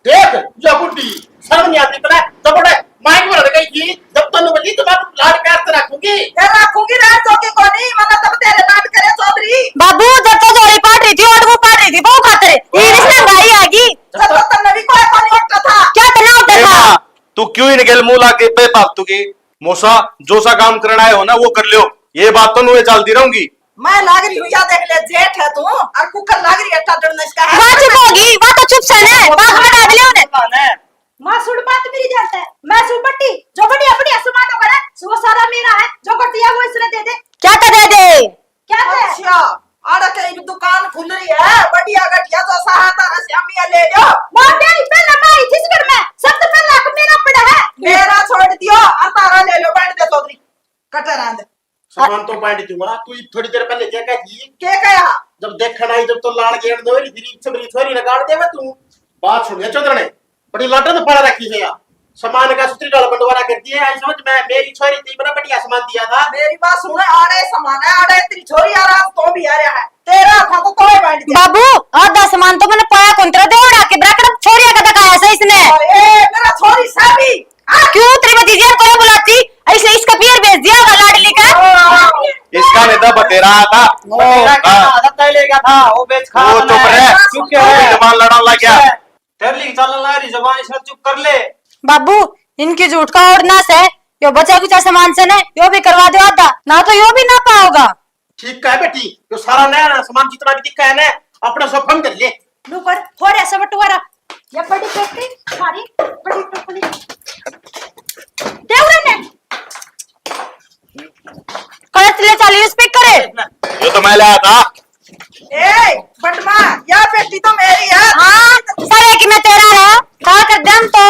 देख, या बुढ़ी, शर्म नहीं आती तने? जब बड़े माइक में रह गई थी, जब तन्नू बजी तो मैं लाड प्यार से रखूंगी। ए, रखूंगी, रहन दो कि कोनी, मन्ना तब तेरे लाड करे चौधरी। बाबू, जब तो झोली पाट रही थी, और वो पाट रही थी, बहू खातर। ये हाँ। इसने भाई आगी। जब तो तन्ने भी कोई कोनी उठता था। क्या तन्ने उठता ए था? माँ, तू क्यों इनके मुंह लागे बेफालतू की? मौसा, जो सा काम करना है हो ना, वो कर लो। ये बात तो नुए चलती रहूंगी। मैं लाग रही हूँ, या देख ले, जेठ है तू, और कुकर लाग रही है, टाटन इसका है। वाह, चुप होगी, वाह तो चुप से ने, बात में डाल ले उन्हें। माँ, सुन बात मेरी ध्यान से, मैं सु बट्टी, जो बड़ी अपनी असमान हो गया, वो सारा मेरा है, जो कर दिया वो इसने दे दे। क्या तो दे दे? क्या दे? अच्छा, आड़ा के एक दुकान खुल रही है, बढ़िया घटिया, जो सहा तारा श्यामिया ले लो। बाप तेरी पहले मैं आई थी इस घर में, सब तो पहले हक मेरा पड़ा है। मेरा छोड़ दियो, और तारा ले लो, बैठ दे चौधरी, कटर आंद। सामान तो बांट दूंगा, तू थोड़ी देर पहले क्या कहती? क्या कहा? जब देखण आई, जब तो लाड़ गेड़ दो, फिर इच्छा मेरी छोरी ने गाड़ देवे तू। बात सुन ले चौधरने, बड़ी लाटा तो पड़ा रखी है यार। सामान का सुतरी डाल बंटवारा कर दिए, आई समझ में, मेरी छोरी थी, बड़ा बढ़िया सामान दिया था। मेरी बात सुन, आड़े सामान है, आड़े तेरी छोरी आ रहा, तो भी आ रहा है। तेरा था तो तोय बांट दिया। बाबू, आधा सामान तो मैंने पाया कौन, तेरा देवड़ा के बराबर छोरिया का तकाया से इसने। ए, मेरा छोरी साबी। हाँ, क्यों तेरी भतीजी को बुलाती? इसने इसका पियर भेज दिया होगा लाडली का। इसका नहीं था, बतेरा था। बतेरा क्या हाँ। था? आदत तय ले गया था, वो बेच खा वो रहा चुप है। रह। चुप क्या वो भी है? जबान लड़ाने लग गया। तेरे लिए चलने लग रही जबान, इसने चुप कर ले। बाबू, इनकी झूठ का और ना से, यो बचा कुचा सामान से ने, यो भी करवा दो आधा, ना तो यो भी ना पाओगा। ठीक है बेटी, यो सारा नया नया सामान जितना भी दिखा है ना, अपना सब फंड कर ले। लो कर, थोड़ा सा बंटवारा। ये बड़ी पेटी, सारी बड़ी टोकरी। दे उरे ने। कलच ले चली उस पे करे। यो तो मैं लाया था। ए, बटमा, या पेटी तो मेरी है। हाँ, सारे की मैं तेरा रहा। खा कर दम तो।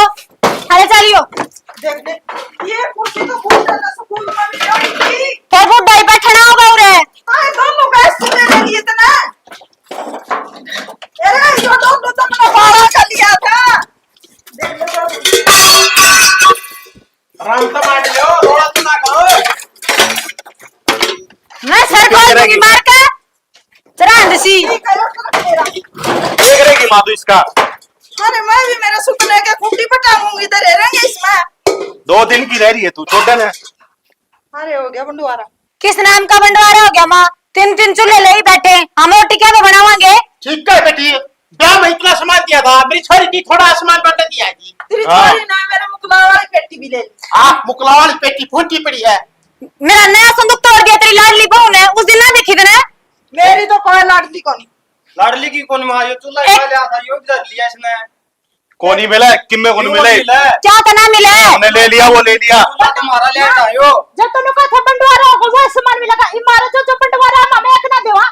अरे चलियो। देख, देख, ये कुर्सी तो बहुत ज्यादा सुकून वाली है। तो वो भाई बैठना होगा उरे। अरे दोनों का सुने नहीं इतना। अरे, यो दोनों तो मैंने बारह का लिया था। देख, देख, देख। आराम से बैठ जाओ, थोड़ा सा मैं सर खोल दूंगी मार के। चरांद सी। देख रहे की माँ तू इसका। अरे मैं भी मेरे सुपने के खूंटी पटाऊंगी, इधर रह रहेंगे इसमें। दो दिन की रह रही है तू, छोड़ देना। अरे हो गया बंटवारा। किस नाम का बंटवारा हो गया माँ? तीन तीन चूल्हे ले ही बैठे, हम रोटी क्या पे बनावांगे? ठीक है बेटी, ब्याह में इतना सामान दिया था, मेरी छोरी की थोड़ा सामान बंट दिया जी। तेरी हाँ। छोरी ने मेरे मुकला वाली पेटी भी ले ली। हाँ, मुकला वाली पेटी फूटी पड़ी है। मेरा नया संदूक तोड़ दिया तेरी लाडली बहू ने, उस दिन ना देखी तने। मेरी तो कोई लाडली कोनी। लाडली की कौन माँ, यो चूल्हा एक खा लिया था, यो भी धर लिया इसने। कोनी मिला, किम्मे कोनी क्यों मिले? मिला? क्या तना मिले? हमने ले लिया, वो ले लिया। चूल्हा तुम्हारा ले आयो। जब तन्नू का था बंटवारा होगा, वो सामान मिलेगा। इमारत जो, जो बंटवारा हम हमें एक ना देवा।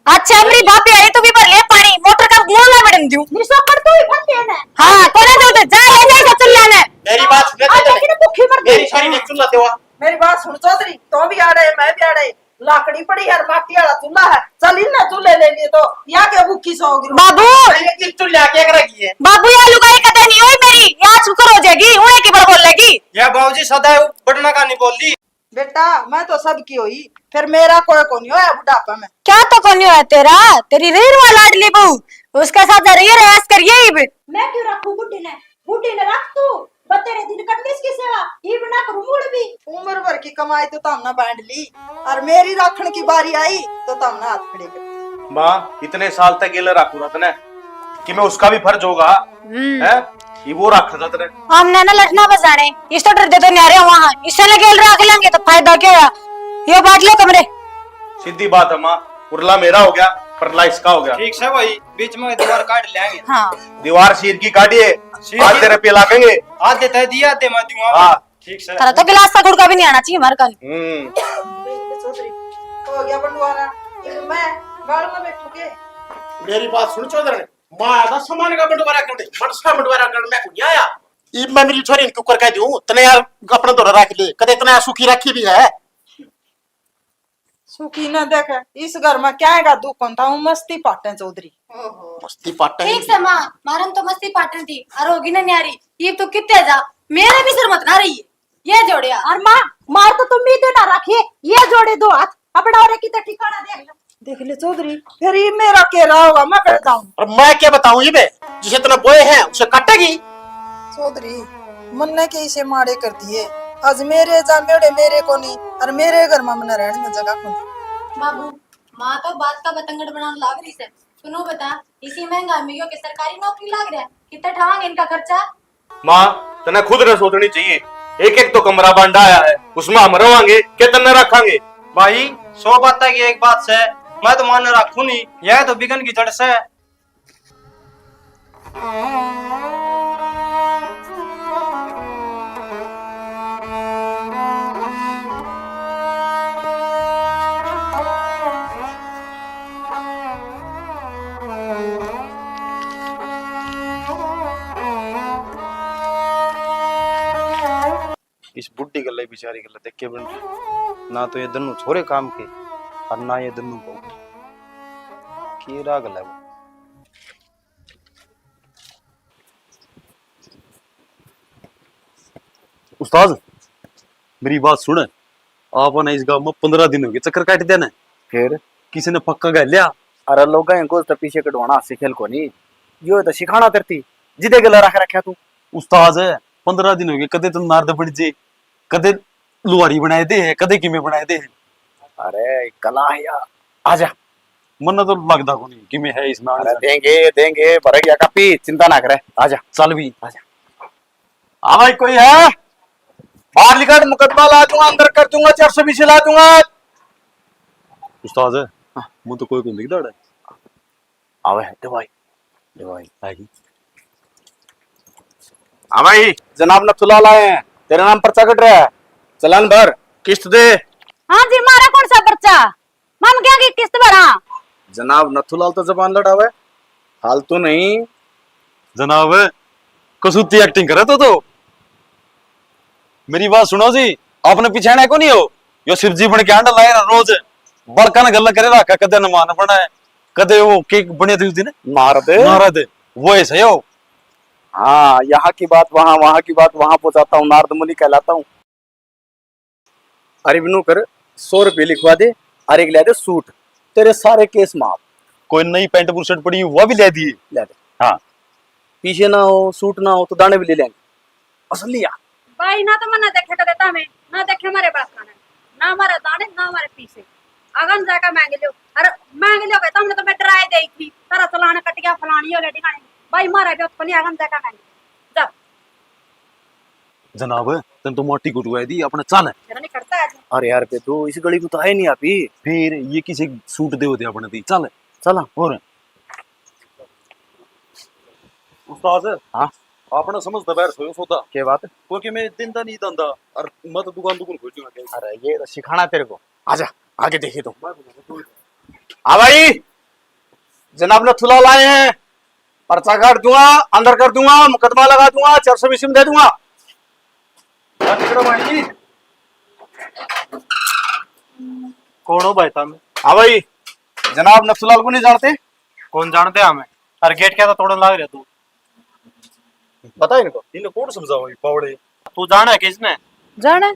अच्छा, मेरी भाभी आई तो भी भर ले पानी, मोटर का मुंह ना बड़न दूं। निशो कर तू ही भर ले ना। हाँ, कोने दे दे, जा ले जा इसे चूल्हा ने। मेरी बात सुन आ, ले। लेकिन भूखी मर गई। मेरी सारी ने चूल्हा देवा। मेरी बात सुन चौधरी, तो भी आड़े, मैं भी आड़े। लाकड़ी पड़ी यार, माटी वाला चूल्हा है। चल, इन्हें चूल्हे ले लिए तो या के भूखी सो गिरो। बाबू। ये किस चूल्हे आके एक रखी है? बाबू, या लुगाई कदे नहीं हुई मेरी, या शुक्र हो जाएगी, उन्हें की बार बोलेगी। या बाबूजी सदा बटना का नहीं बोल दी। बेटा, मैं तो सबकी हुई, फिर मेरा कोई को नहीं होया बुढ़ापा में। क्या तो को नहीं होया तेरा? तेरी रही रुआ लाडली बहू, उसके साथ रही रहा ऐश करिए ही भी। मैं क्यों रखूं बुढ़ी ने? बूढ़ी ने रख तू, बतेरे दिन कर ली इसकी सेवा, इब ना करूं मूड़ भी। उम्र भर की कमाई तो तमने बांट ली, और मेरी राखण की बारी आई तो तमने हाथ खड़े कर दिए। माँ, इतने साल तक गेले राखू रतने कि मैं उसका भी फर्ज होगा, हम्म। हैं? ये वो राखण रतने। हमने ना लठना बजाने, इस तो डर दे तो न्यारे वहां, इससे ने गेल राख लेंगे तो फायदा क्या हुआ? यो बांट लो कमरे। सीधी बात है माँ, उरला मेरा हो गया, परला इसका हो गया। ठीक से भाई, बीच में दीवार काट लेंगे। हाँ। दीवार चीर की काटिए, चीर की। आधे रुपये लागेंगे। आधे तय दिए, आधे मैं दूंगा। हाँ। ठीक से। थारा तो गिलास का गुड़का भी नहीं आना चाहिए हमारे कल। हम्म। देख ले चौधरी, हो गया बंटवारा। ये मैं गाल में बैठू के? मेरी बात सुन चौधरी, माँ आया था सामान का बंटवारा करने, मनसा बंटवारा करने मैं को नहीं आया। इब मैं मेरी छोरी ने क्यों कर कह दूं, तने यार अपने धोरे रख ले, कदे इतना सुखी रखी भी है। सुखी ना देख, इस घर में क्या है दुख कौन था, वो मस्ती पाटे चौधरी। ओहो। मस्ती पाटे ठीक से माँ, मारन तो मस्ती पाटन थी, और होगी ना न्यारी, ये तो कितने जा, मेरे भी सर मत ना रही है, ये जोड़िया। और माँ, मार तो तुम भी देना रखिए, ये जोड़े दो हाथ, अपना और कितना ठिकाना देख लो। देख ले चौधरी, फिर ये मेरा के रहा होगा, मैं कर दाऊं। और मैं क्या बताऊं, ये बे, जिसे इतना बोए हैं, उसे काटेगी। चौधरी, मन्ने के इसे माड़े कर दिए, आज मेरे जा मेरे, मेरे को नहीं, और मेरे घर में मन्ने रहने में जगह को नहीं। बाबू, माँ तो बात का बतंगड़ बनाने लाग रही से। सुनो बता, इसी महंगाई में यो के सरकारी नौकरी लाग रहा है, कितना ठावांगे इनका खर्चा? माँ, तने खुद ने सोचनी चाहिए, एक एक तो कमरा बांडा आया है, उसमें हम रवांगे के तन्ने रखांगे? भाई, सौ बातें की एक बात से, मैं तो मान रखू नहीं, यह तो बिगन की जड़ से। इस बुढ़ी गल्ला, बेचारी गल्ला देख के बन रही। ना तो ये दोनों छोरे काम के और ना ये दोनों बहू के। के राग है वो। उस्ताद, मेरी बात सुन। आपने इस गांव में पन्द्रह दिन हो गए चक्कर काट देने। फिर? किसी ने पक्का कर लिया? अरे लोग इनको तो पीछे कटवाना हंसी खेल को नहीं, यो तो सिखाना तरती जिदे गला रख रखा तू। उस्ताद, पन्द्रह दिन हो गए, कदे तो नारद बन जे, कदे लुहारी बनाए दे है, कदे किमे बनाए दे है। अरे कला है यार, आजा। मन्ने तो लगदा कोनी किमे है इसमें अरे आने से। देंगे, देंगे, भर गया कापी, चिंता ना करे, आजा। चल भी। आजा। हाँ भाई, कोई है? बाहर निकाल, मुकदमा ला दूंगा, अंदर कर दूंगा, चार सौ बीसी ला दूंगा। उस्ताद, हाँ। मुझे तो कोई को नहीं दिखता। आवे है, दे भाई, दे भाई। आएगी। हाँ भाई, जनाब नथुलाल आए हैं, तेरे नाम पर्चा कट रहा है, चलान भर, किस्त दे। हाँ जी, मारा कौन सा पर्चा? माम क्या की किस्त भरा? जनाब नथुलाल तो जबान लड़ावे, फालतू नहीं। जनाब, कसूती acting करे तो, तो। मेरी बात सुनो जी, आपने पिछाणा को नहीं हो? यो शिव जी बन के आंडा लाए ना रोज, बड़का ने गल्ला करे रखा, कदे नमान बनाए, कदे वो केक बने थे उस दिन। नारद। नारद, वो ऐसा ही हो। हाँ, यहाँ की बात वहाँ, वहाँ की बात वहाँ पहुँचाता हूँ, नारद मुनि कहलाता हूँ। अरे बिनू कर, सौ रुपये लिखवा दे, अरे एक ले दे सूट, तेरे सारे केस माफ। कोई नई पैंट बुरशर्ट पड़ी, वह भी ले दिए। ले दे। हाँ। पीछे ना हो, सूट ना हो, तो दाने भी ले लेंगे। असलिया। भाई, ना तो मन्ने देखे कदे तामे, ना देखे मारे बाप का ने, ना मारे दाने, ना मारे पीछे। अगन जाके मांग लियो। अरे मांग लियो भाई, तुमने तो मैं डराए दे थी, तारा चलान कट गया, फलानी हो लेडी खाने। भाई, मारा भी उत्पन्न अगन जाके मांग लियो। जा। जनाब, तन तो मोटी गुटुआ दी, अपने चल। मेरा नहीं करता है। अरे यार बेदू, इस गली में तो आए नहीं आप ही। फिर ये किसी सूट दे होते अपने दी, चल। चला। और उस्ताद, हाँ? आपने समझ दबार सोयो सौदा। क्या बात? क्योंकि मैं दिन दा नहीं धंधा और मैं तो दुकान दुकान खोल दूंगा। अरे ये तो सिखाना तेरे को। आजा, आगे देखिए तो। हाँ भाई, जनाब नथुलाल आए हैं, पर्चा काट दूंगा, अंदर कर दूंगा, मुकदमा लगा दूंगा, चार सौ बीस में दे दूंगा। हाँ, ठीक है भाई। कौन हो भाई साहब? हाँ भाई, जनाब नथुलाल को नहीं जानते? कौन जानते हमें? अरे गेट क्या था तोड़न लाग रहा तू? बता इनको। इन्हें कौन समझाओ ये पावड़े? तू जाना है किसने? जाना है?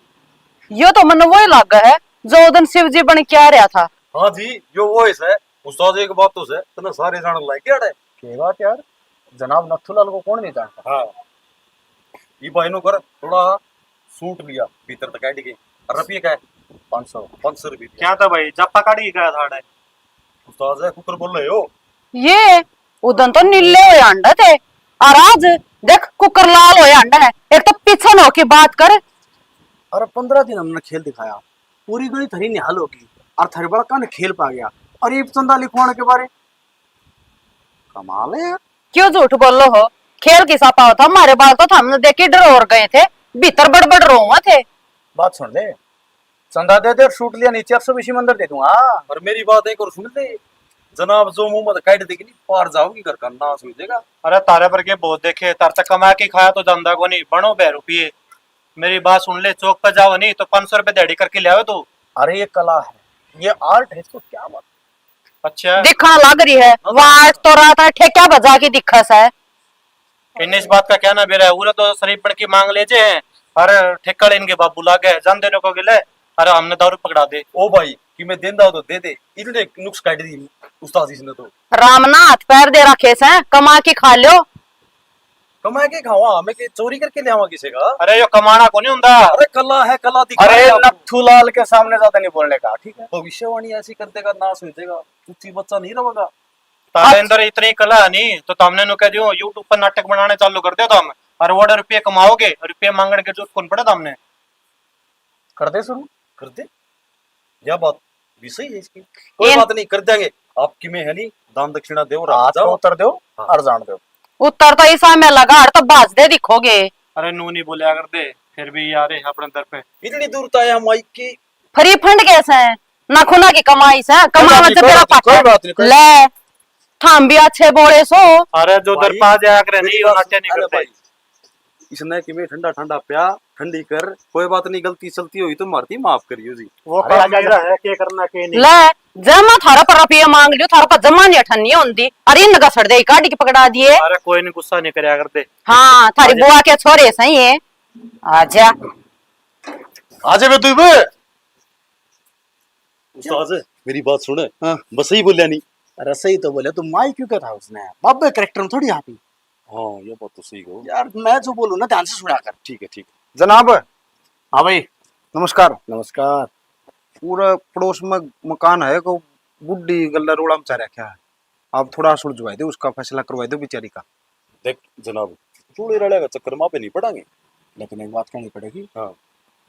यो तो मन्ने वही लागा है जो उस दिन शिव जी बन के आ रहा था। हाँ जी, यो वो है। उस्ताद एक बात तो है, तने सारे जान लाग गया है। के बात यार, जनाब नथुलाल को कौन नहीं जानता? हाँ। ये भाई नो कर, थोड़ा सूट लिया, भीतर तक काट के। और रुपये का है? पाँच सौ। पाँच सौ रुपये। क्या था भाई, जापा काट के गया था अड़े? उस्ताद है, कुकर बोल रहे हो? ये उदन तो नीले हुए अंडे थे, और आज देख कुकर लाल हुए अंडे हैं। एक तो पीछे न होके बात कर। अरे, पन्द्रह दिन हमने खेल दिखाया, पूरी गली थारी निहाल होगी, और थारे बड़का ने खेल पा गया, और ये चंदा लिखवाने के बारे। कमाल है यार। क्यों झूठ बोलो हो? खेल किसा पाओ था, हमारे बाल तो थामने देख के डर और गए थे, भीतर बड़बड़ रोवा थे। बात सुन ले, चंदा दे दे और सूट लिया, नीचे अरसों इसी मंदिर दे दूंगा। और मेरी बात एक और सुन ले, जनाब जो मुंह में काट देगी नहीं, पार जाओगी, घर का नाश हो जाएगा। अरे तारे पर के बहुत देखे, तार तक कमा के खाया तो जांदा को नहीं, बनो बह रुपये। मेरी बात सुन ले, चौक पे जाओ नहीं तो पाँच सौ रुपये दिहाड़ी करके ले आओ तू। अरे ये कला है, ये आर्ट है, इसको क्या बात। अच्छा। दिखा लग रही है, वाट तो रात है, ठेक्या बजा के दिखा सा है। इन्हें इस बात का क्या ना बेरा है, उरे तो शरीफ बन के मांग ले जे, अरे ठेका ले इनके बाबू लागे, जान देने को गिले, अरे हमने दारू पकड़ा दे। ओ भाई, कि मैं देंदा हो तो दे दे, इतने नुक्स काट दी उस्ताद इसने तो। राम ना हाथ पैर दे रखे से, कमा के खा लो। कमा के खावा, हमें के चोरी करके ले आवा किसी का? अरे यो कमाना को नहीं हुंदा। अरे कला है, कला दिखा अरे आपको। नथुलाल के सामने ज्यादा नहीं बोलने का, ठीक है? भविष्यवाणी ऐसी कर देगा, नाश हो जाएगा, कुछ ही बच्चा नहीं रहेगा। तारे अंदर इतनी कला है नहीं, तो तुमने नु कह दियो, YouTube पर नाटक बनाने चालू कर दे तुम, और वो रुपये कमाओगे, रुपये मांगने के जरूरत कौन पड़े तुमने? कर दे शुरू। कर दे। यह बात भी सही है इसकी। कोई बात नहीं, कर देंगे। आपकी में है नहीं, दान दक्षिणा दो, हाँ, जाओ। तो उतर दो, हाँ। और जान दो। उतर तो इसा में लगा, और तो भाज दे दिखोगे। अरे नू नहीं बोलिया कर दे, फिर भी यार है अपने दर पे। इतनी दूर तो आया माइक की। फ्री फंड कैसे है? ना खुना की कमाई से, कमावा से बेरा पाटा। कोई बात नहीं, कोई बात नहीं, कोई ले, थाम भी अच्छे बोले सो। अरे जो भाई, दरपा जाया करे मेरी नहीं, बात नाट्य नहीं सुन, अरे करते। भाई, इसने कि मैं ठंडा ठंडा प्या, ठंडी कर, कोई बात नहीं, गलती सलती हुई तो मारती माफ करियो जी। वो अरे काम मेरा है, के करना के नहीं। ले, जब मैं थारा पर रुपये मांग लियो, थारा पर जमा नहीं अठन्नी होंदी। अरे इन घसड़ दे, काटी के पकड़ा दिए। अरे कोई नहीं, गुस्सा नहीं करया कर दे। हाँ, थारी आजा। बुआ के छोरे सही है। आजा। आजा बे तू बे। उस्ताद, मेरी बात सुन। हाँ। बस सही बोलिया नहीं। अरे सही तो बोले, तू माई क्यों कहता उसने? बाबे कैरेक्टर में थोड़ी आप ही। हाँ, ये बात तो सही कहो। यार, मैं जो बोलूँ ना, ध्यान से सुना कर। ठीक है, ठीक। जनाब। हाँ भाई, नमस्कार। नमस्कार। पूरा पड़ोस में मकान है, को बुढ़ी गल्ला रोड़ा मचा रखा है। आप थोड़ा सुलझवा दो, उसका फैसला करवा दो बेचारी का। देख जनाब, चूड़े रले का चक्कर में आप नहीं पड़ांगे। लेकिन एक बात कहनी पड़ेगी। हाँ।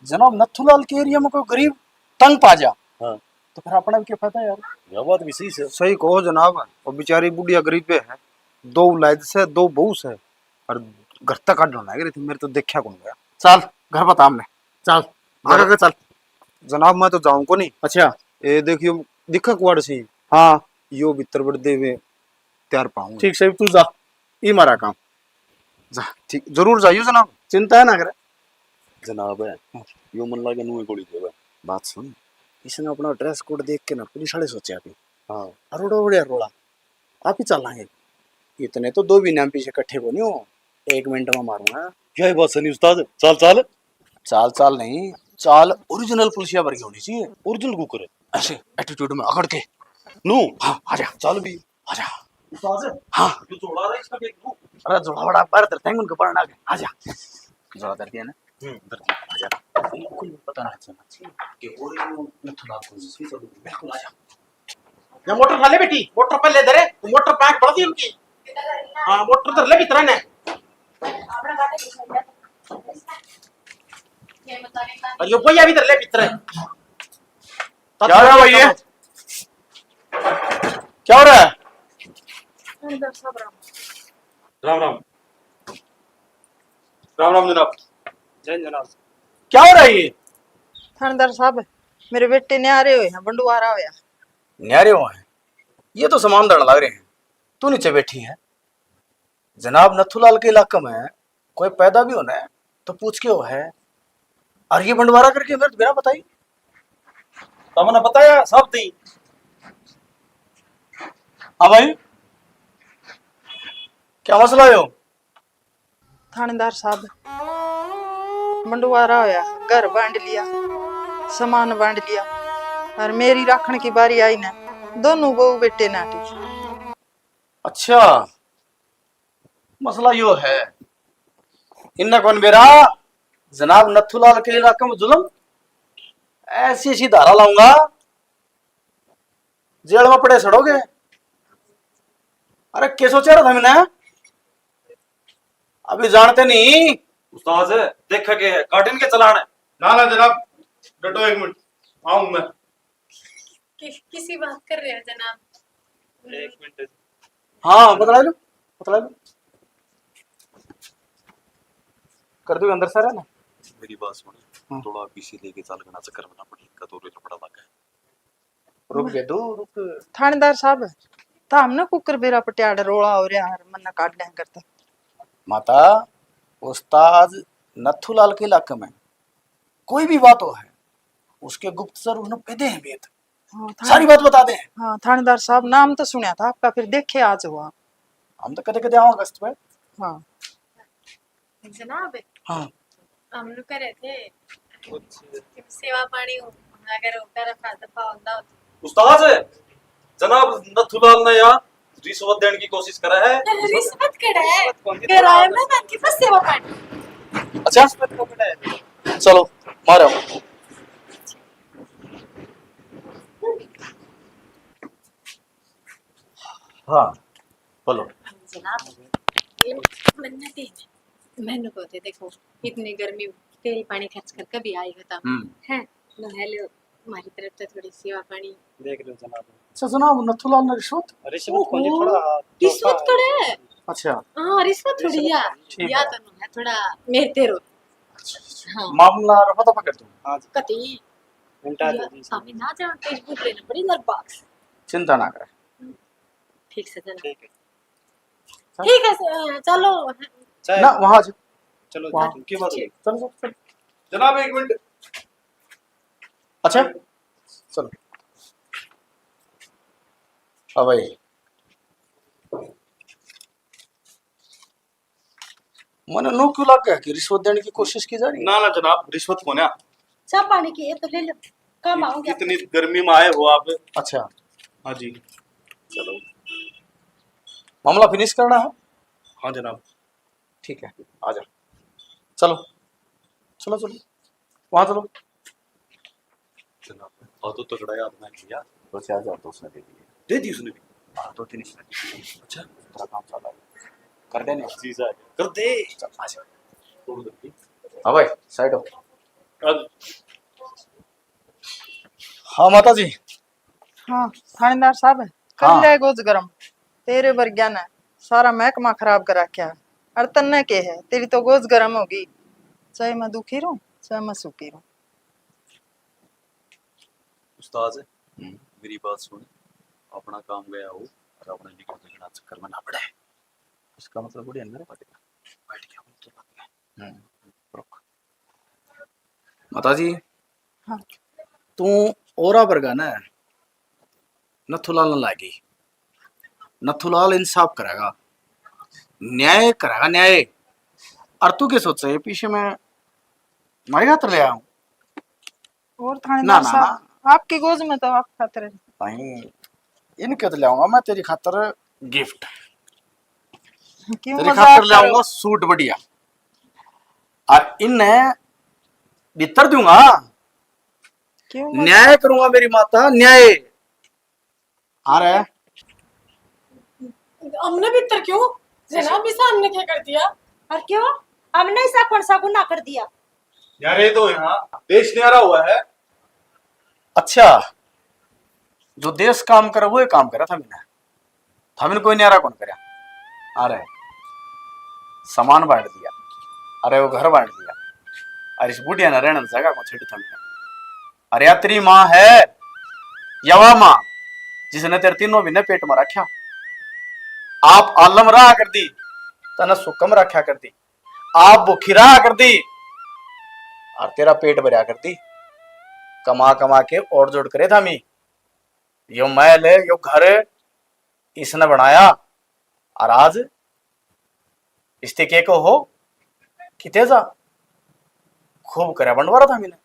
जनाब, नथुलाल के एरिया में कोई गरीब तंग पा जा, हाँ। तो फिर अपना भी क्या फायदा यार? यह बात भी सही है। सही कहो जनाब, वो बेचारी बुढ़िया गरीब है, दो औलाद से, दो बहू से, और घर तक काटने लग रही थी, मेरे तो देखा कौन गया। चल, घर बता हमने, चल, आगे के चल। जनाब, मैं तो जाऊं को नहीं। अच्छा। ये देखियो, दिखा कुआड़ सी। हाँ। यो भीतर बड़ देवे, तैयार पाऊंगा। ठीक सही, तू जा, ई मारा काम। जा, ठीक, जरूर जाइयो जनाब। चिंता ना करे। जनाब है, हाँ। यो मन लागे नुए गोली देवे। बात सुन, इसने अपना ड्रेस कोड देख के ना पुलिस वाले सोचा भी। हाँ। अरोड़ा उड़े रोला, आप ही चलांगे। इतने तो दो भी नाम पीछे इकट्ठे को नहीं हो, एक मिनट में मारूंगा। क्या बात सुनी उस्ताद, चाल चाल। चाल चाल नहीं, चाल ओरिजिनल पुलिसिया वर्गी होनी चाहिए, ओरिजिनल कुकर, ऐसे एटीट्यूड में अकड़ के। नू, हाँ, आजा, चाल भी, आजा। उस्ताद, हाँ। ये जोड़ा रहा है, इसका देख लूं। अरे, जोड़ा बड़ा बाहर धरते हैं, उनको पढ़ना आगे, आजा। जोड़ा धर दिया ना? हम्म, धर दिया। आजा। बिल्कुल पता ना चलना चाहिए कि और ये नथुलाल कौन सी चीज़ है, बिल्कुल आजा। ये मोटर ना ले बेटी, मोटर पहले धरे, मोटर पैक बढ़ दी उनकी। हाँ, मोटर धर ले भीतर ने। और ये भैया भी धर ले भीतर। क्या हो रहा है भाई ये? क्या हो रहा है? राम राम। राम राम जनाब। जय जनाब। क्या हो रहा है ये? थानेदार साहब, मेरे बेटे न्यारे हुए हैं, बंडवारा होया। न्यारे हुए हैं? ये तो सामान धरण लग रहे हैं। तू नीचे बैठी है। जनाब, नथुलाल के इलाके में कोई पैदा भी होना है तो पूछ के हो है। और ये बंडवारा करके मेरे तो बिना बताई। तो मैंने बताया सब थी। हाँ भाई, क्या मसला है? थानेदार साहब, बंडवारा होया, घर बांट लिया, सामान बांट लिया, और मेरी राखण की बारी आई ना, दोनों बहू बेटे नाटी। अच्छा, मसला यो है, इन्ना कौन बेरा जनाब नथुलाल के इलाके में जुल्म, ऐसी ऐसी धारा लाऊंगा, जेल में पड़े सड़ोगे। अरे, के सोचा रहा था मैंने? अभी जानते नहीं। उस्ताद, देखा के है, काट इनके चलान है। ना, ना जनाब, डटो एक मिनट, आऊं मैं। कि, किसी बात कर रहे हैं जनाब? एक मिनट। हाँ, बतला लो, बतला लो। कर दो अंदर सारा ना। मेरी बात सुन, हाँ। थोड़ा पीछे लेके चल, घना चक्कर में ना पड़ी, इनका तो लफड़ा लगा है। रुक जा, दो रुक। थानेदार साहब, था हमने कुकर बेरा पटियाड़ रोला हो रहा है, मन्ना काट लें करता। माता, उस्ताद नथुलाल के इलाके में कोई भी बात हो है, उसके गुप्तचर उन्हें पे दे हैं भेद। हाँ, थाने-, सारी बात बता दे। हाँ, थानेदार साहब, नाम तो सुना था आपका, फिर देखे आज हुआ। हम तो कदे कदे आओ गश्त पे। हाँ। जनाब, हाँ। हम लोग कह रहे थे कुछ कि सेवा पानी हो, अगर होकर रखा दफा होता हो तो। उस्ताद, जनाब नथुलाल ने यहाँ रिश्वत देने की कोशिश करा है। रिश्वत कड़ा है? रिश्वत कौन सी? फिर आया मैं आपके पास सेवा पानी। अच्छा, रिश्वत को कड़ा है। चलो, मारो। हाँ, बोलो। जनाब, ये मन्नत ही है। मैंने को थे, देखो, इतनी गर्मी, तेल पानी खर्च कर कभी आई हो तब। हम्म। हैं? नहा लो, हमारी तरफ से थोड़ी सेवा पानी। देख लो जनाब। अच्छा जनाब, नथुलाल ने रिश्वत? रिश्वत कौन सी? ओहो, थोड़ा रिश्वत थोड़ा है। अच्छा। हाँ, रिश्वत थोड़ी रिश्वत है। ठीक या है। तो है, थोड़ा मेरे तेरो। अच्छा, अच्छा। हाँ। मामला रफा दफा कर दो। हाँ जी। कती। उल्टा या, दे दी। सामने ना जान, तेज बुक लेना पड़ी नरपाक से। चिंता ना करे। ठीक से जनाब। ठीक है। ठीक है, स-, चलो। चाहे ना, वहाँ से। चलो, वहाँ। ठीक, की बात है? चलो, चलो, चलो। जनाब, एक मिनट। अच्छा, चलो। हाँ भाई, मने न्यू क्यों लग गया कि रिश्वत देने की कोशिश की जा रही है? ना, ना जनाब, रिश्वत को ना। चाय पानी की ये तो ले लो, काम आओगे। इतनी गर्मी में आए हो आप। अच्छा। हाँ जी। चलो, मामला फिनिश करना है। हाँ जनाब। ठीक है, आ जा। चलो, चलो, चलो, वहाँ चलो। चलो, और तो तगड़ा यार, मैं किया। दो चार हजार तो उसने दे दिए। दे दी उसने भी? हाँ, दो तीन इसने दे दिए। अच्छा। तेरा काम चला है। कर देने। जीजा है। कर दे। चल, आ जा। हाँ भाई, साइड हो। हाँ माता जी। हाँ, थानेदार साहब, कर हाँ। ले गोज गरम। तेरे वर्ग्या ने सारा महकमा खराब कर रखा है। और तन्ने के है, तेरी तो गोज गरम होगी। चाहे मैं दुखी रहूं, चाहे मैं सुखी रहूं। उस्ताद, हम्म। मेरी बात सुन, अपना काम गया हो और अपने निकल निकलना चक्कर में ना पड़े। इसका मतलब बड़ी अंदर बैठ गया। बैठ गया, तो लग गया। हम्म, रुक। माता जी, हाँ। तू ओरा वर्गा ना नथुलाल न लागी। नथुलाल इंसाफ करेगा, न्याय करेगा, न्याय। और तू के सोचे पीछे मैं मारे खातर ले आऊं? और थानेदार ना, ना, साहब, ना। आपकी गोज में तो आप खातर है। भाई, इनके तो लाऊंगा मैं तेरी खातर गिफ्ट। क्यों तेरी मजाक खातर कर रहे हो? लाऊंगा सूट बढ़िया। और इन्हें भीतर दूंगा। क्यों मजाक? न्याय करूंगा मेरी माता, न्याय। अरे, हमने भीतर क्यों? जनाब, इसा हमने क्या कर दिया? और क्यों? हमने ऐसा कौन सा गुनाह कर दिया? यार, ये तो यहाँ देश न्यारा हुआ है। अच्छा, जो देश काम करे, वो ही काम करे। थमने, थमने कोई न्यारा कौन करे? अरे, सामान बांट दिया, अरे, वो घर बांट दिया, अरे, इस बुढ़िया ने रहने जगह को छेड़ी थमने। अरे, या तेरी माँ है, या वा माँ, जिसने तेरे तीनों महीने पेट में रखा? आप आलम रहा कर दी, तने सुकम रखा कर दी। आप भूखी रहा कर दी, और तेरा पेट भरया कर दी, कमा कमा के और जोड़ करे थामी। यो महल, यो घर इसने बनाया, और आज इसते के को हो, किते जा, खूब करया बंटवारा थामी ने।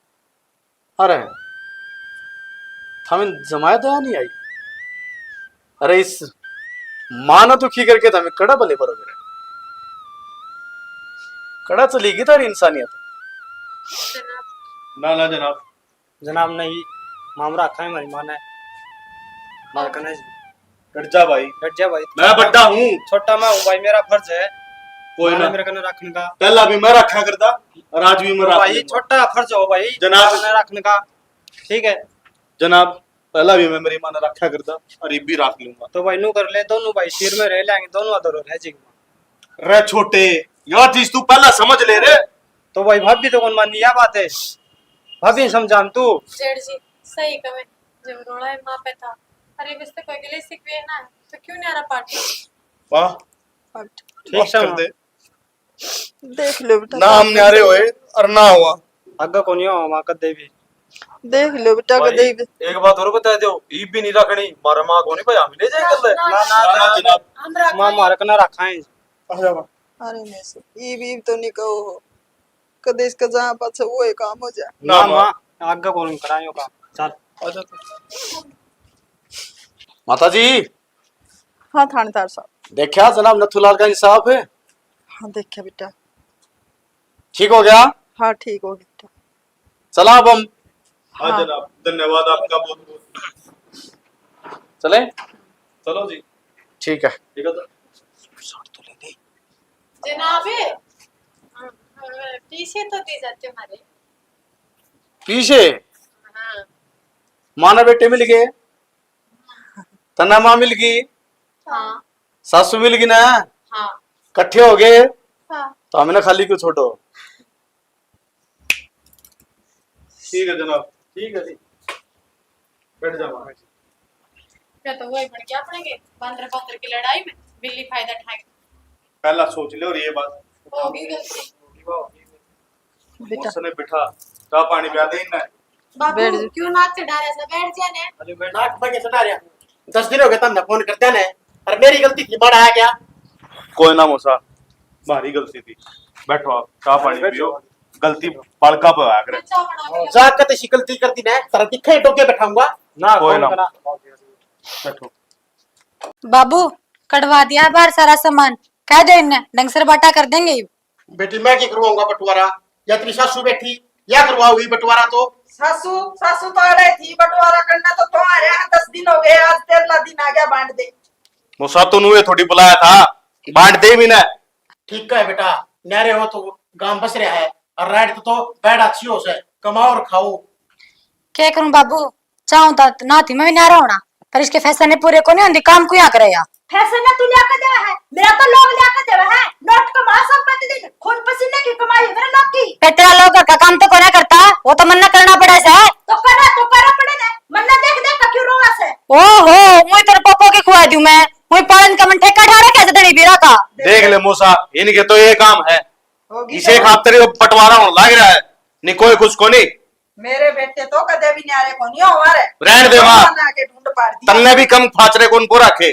अरे, थामी जमाया दया नहीं आई। अरे, इस माँ ने दुखी करके थामी कड़ा भले भरोगे रे। कड़ा चली गई थारी इंसानियत। ना, ना जनाब। जनाब, नहीं, मामरा रखा है हमारी माँ ने। मार कने जी। डट जा भाई। डट जा भाई। मैं बड्डा हूँ। छोटा मैं हूँ भाई, मेरा फर्ज है। कोई माँ ने ना। मेरे कने रखने का। पहला भी मैं रखा करता और आज भी मैं तो रख भाई, लूंगा। छोटा फर्ज हो भाई, जनाब। माँ ने रखने का। ठीक है। जनाब, पहला भी मैं मेरी माँ ने रखा करता और ये भी रख लूंगा। तो भाई, नू कर ले, दोनों भाई सिर में रह लेंगे, दोनों अधर रह जाएंगे। रे छोटे, यह चीज तू पहला समझ ले रे। तो भाई, भाभी तो कौन मानी यह बात है? भाभी ने समझा तू। जेठ जी, सही कहे, जब रोला है माँ पे था, अरे, बस तो कोई गिले शिकवे ना, तो क्यों न्यारा पार्टी? वाह, ठीक माफ कर दे। देख लो बेटा, ना हम न्यारे होए और ना हुआ। आगे कोनी हो माँ कदे भी। देख लो बेटा, भाई, कदे भी। एक बात और बता दो, ईब भी नहीं रखनी, मारा माँ कोनी भाई, हम ले जाए कर ले। ना, ना, ना, ना, ना, जनाब। हम रख माँ मारे कना रखा है। आ जा माँ। अरे नहीं सर, ईब, ईब तो नहीं कहो, कदे इसका जहाँ पाछे वो ही काम हो जाए। ना ना माँ। माँ, आगे कोनी करायो काम। चल। आ जा तू। माता जी। हाँ थानेदार साहब। देखा जनाब नथुलाल का इंसाफ है? हाँ देखा बेटा। ठीक हो गया? हाँ ठीक हो गया बेटा। चला अब हम। हाँ हाँ। जनाब, धन्यवाद आपका बहुत बहुत। चले? चलो जी। ठीक है। ठीक है तो। शर्ट तो ले दे। जनाब, अ, अ, पीछे तो दे जाते हमारे। पीछे? हाँ। माँ ने बेटे मिल गए। तन्ने माँ मिल गई, हाँ। सासू मिल गई ना, हाँ। कट्ठे हो गए, हाँ। तो हमें ना खाली क्यों छोड़ो? ठीक है जनाब, ठीक है जी, बैठ जाओ। क्या तो वही बढ़ गया अपने के बंदर बंदर की लड़ाई में, बिल्ली फायदा उठाएगी। पहला सोच ले और ये बात। होगी गलती। बेटा। उसने बिठा, चाय पानी पिया दे इन्हें। बाबू, बैठ जा। क्यों नाक चढ़ा रहा है? बैठ जा ने। अरे बैठ। नाक पे के चढ़ा रहा? दस दिन हो गए तन्ने फोन करते ने, और मेरी गलती थी, बड़ा आया क्या? कोई ना मौसा, भारी गलती थी। बैठो आप, चाय पानी बैठो। पियो, गलती बालका पे आया करे। चाय बना के जा के तैसी गलती करती ने, तेरा दिखे टोके बैठाऊंगा। ना, कोई ना। बैठो। बाबू, कढ़वा दिया बाहर सारा सामान, कह दे इन्हें, ढंग से बाटा कर देंगे। बेटी, मैं की करवाऊंगा बंटवारा? या तेरी सासू बैठी, या करवाओगी बंटवारा? तो सासू, सासू तो अड़े थी, बंटवारा करना तो तुम्हारे यहाँ। दस दिन हो गए, आज तेरहला दिन आ गया, बांट दे। मौसा, तूने थोड़ी बुलाया था, बांट दे भी ना। ठीक है बेटा, न्यारे हो तो गांव बस रहा है, और राइट तो बैठ अच्छी हो से, कमाओ और खाओ। क्या करूं बाबू, चाहूं तो ना थी मैं भी न्यारा होना, पर इसके फैसले पूरे को नहीं होंदी, काम को यहाँ करे या। फैसले तू लिया के देवे है, मेरा तो लोग लिया के देवे है। नोट कमा संपत्ति दिन, खून पसीने की कमाई मेरे लोग की। पे तेरा लोग घर का काम तो कोना करता, वो तो मन्ना करना पड़े से। तो करा, तो करा पड़े ने, मन्ना देख देख का क्यों रोवा से। ओहो, मुई तेरे पापा की खुआ दूं मैं, मुई पालन का मन ठेका ठा रखे से धनी बीरा का। देख ले मूसा, इनके तो ये काम है, होगी इसे तो। खातर ये बंटवारा होने लग रहा है, नहीं कोई कुछ को नहीं। मेरे बेटे तो कदे भी न्यारे कोनी होवा रे। रहन दे माँ। बना के ढूंढ पाड़ दिया। तन्ने भी कम फाचरे कौन को रखे।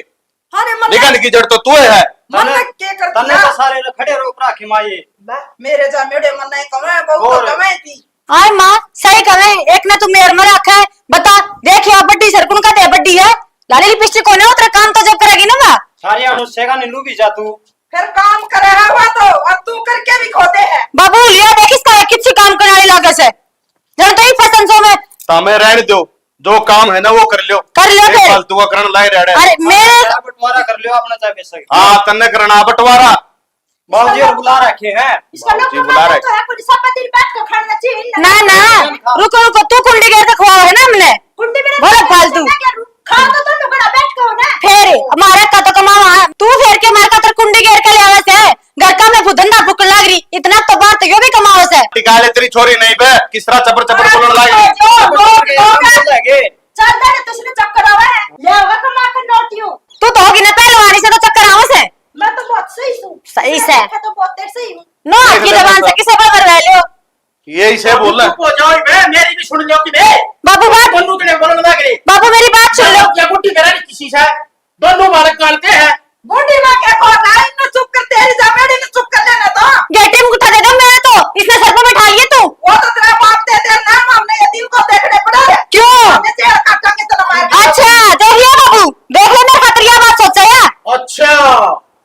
अरे मन निकल की जड़ तो तू है। मन तन्ने, के कर तन्ने दिया? तो सारे ने खड़े रोक रखे माये। बा, मेरे जा मेरे मन नहीं कमे, बहुत तो और? कमे थी। आए माँ, सही कहे, एक ने तू मेर में रखा है। बता, देख या बड्डी सरकुन का दे बड्डी है। लाली लिपस्टिक कोने उतरे काम तो जब करेगी ना माँ। सारी अनुष्ठा का नीलू भी जा तू। फिर काम करे है हुआ तो, और तू करके भी खोदे है। बाबू, लिया देख इसका किसी काम करने वाली लागे से। जब तो ही फैशन शो में। तमे रहने दो, जो काम है ना वो कर लो। कर लो फिर। फालतू का करण लाए रह रहे। अरे मेरे बंटवारा कर लो अपना, चाहे पैसा। हाँ, तन्ने करना बंटवारा। बाबूजी और बुला रखे हैं। इसका लोग बाबूजी बुला रहे। तो है, कोई सब दिन बैठ के खाना चाहिए ना। ना, ना, रुको, रुको, तू कुंडी गेर के खुआओ है ना हमने। कुंडी मेरे बोलो फालतू। खा तो तुम लोग बैठ के हो ना। फिर हमारा का तो कमावा है। तू फिर के मार का तर कुंडी गेर के ले आवे से। घर का मैं धंधा फूकन लाग रही, इतना तो बाहर तो यो भी कमाओ से। निकाले तेरी छोरी नहीं बे, किस तरह चपर चपर बोलने लाग रही। जो, जो, जो, चल दे, तुझने चक्कर आवा है। ले आवा कमा के नोटियो। तू तो होगी ना पहलवान, इसे तो चक्कर आवे से। मैं तो बहुत सही हूँ। सही से। मैं तो बहुत तेज सही हूँ। नो, आपकी जबान से किसे पर मरवा लियो? ये इसे बोल। चुप हो जाओ बे, मेरी भी सुन लो कि बे। बाबू बात। दोनों जने बोलने लग गए। बाबू मेरी बात सुन लो। क्या गुट्टी मेरा नहीं किसी से? दोनों बालक काढ़ते हैं। बूढ़ी माँ के को ना, इन्हें चुप कर, तेरी जमेड़ी ने चुप कर लेना तो। गेटी में उठा दे दो, मैं तो इसने सर पे बैठा लिए तू। वो तो तेरा बाप दे दे ना, हमने ये दिल को देखने पड़ा है। क्यों? हमने जेल काटेंगे तो मार। अच्छा, देख लिया बाबू, देख ले मेरे खातिर यह बात सोचा है। अच्छा।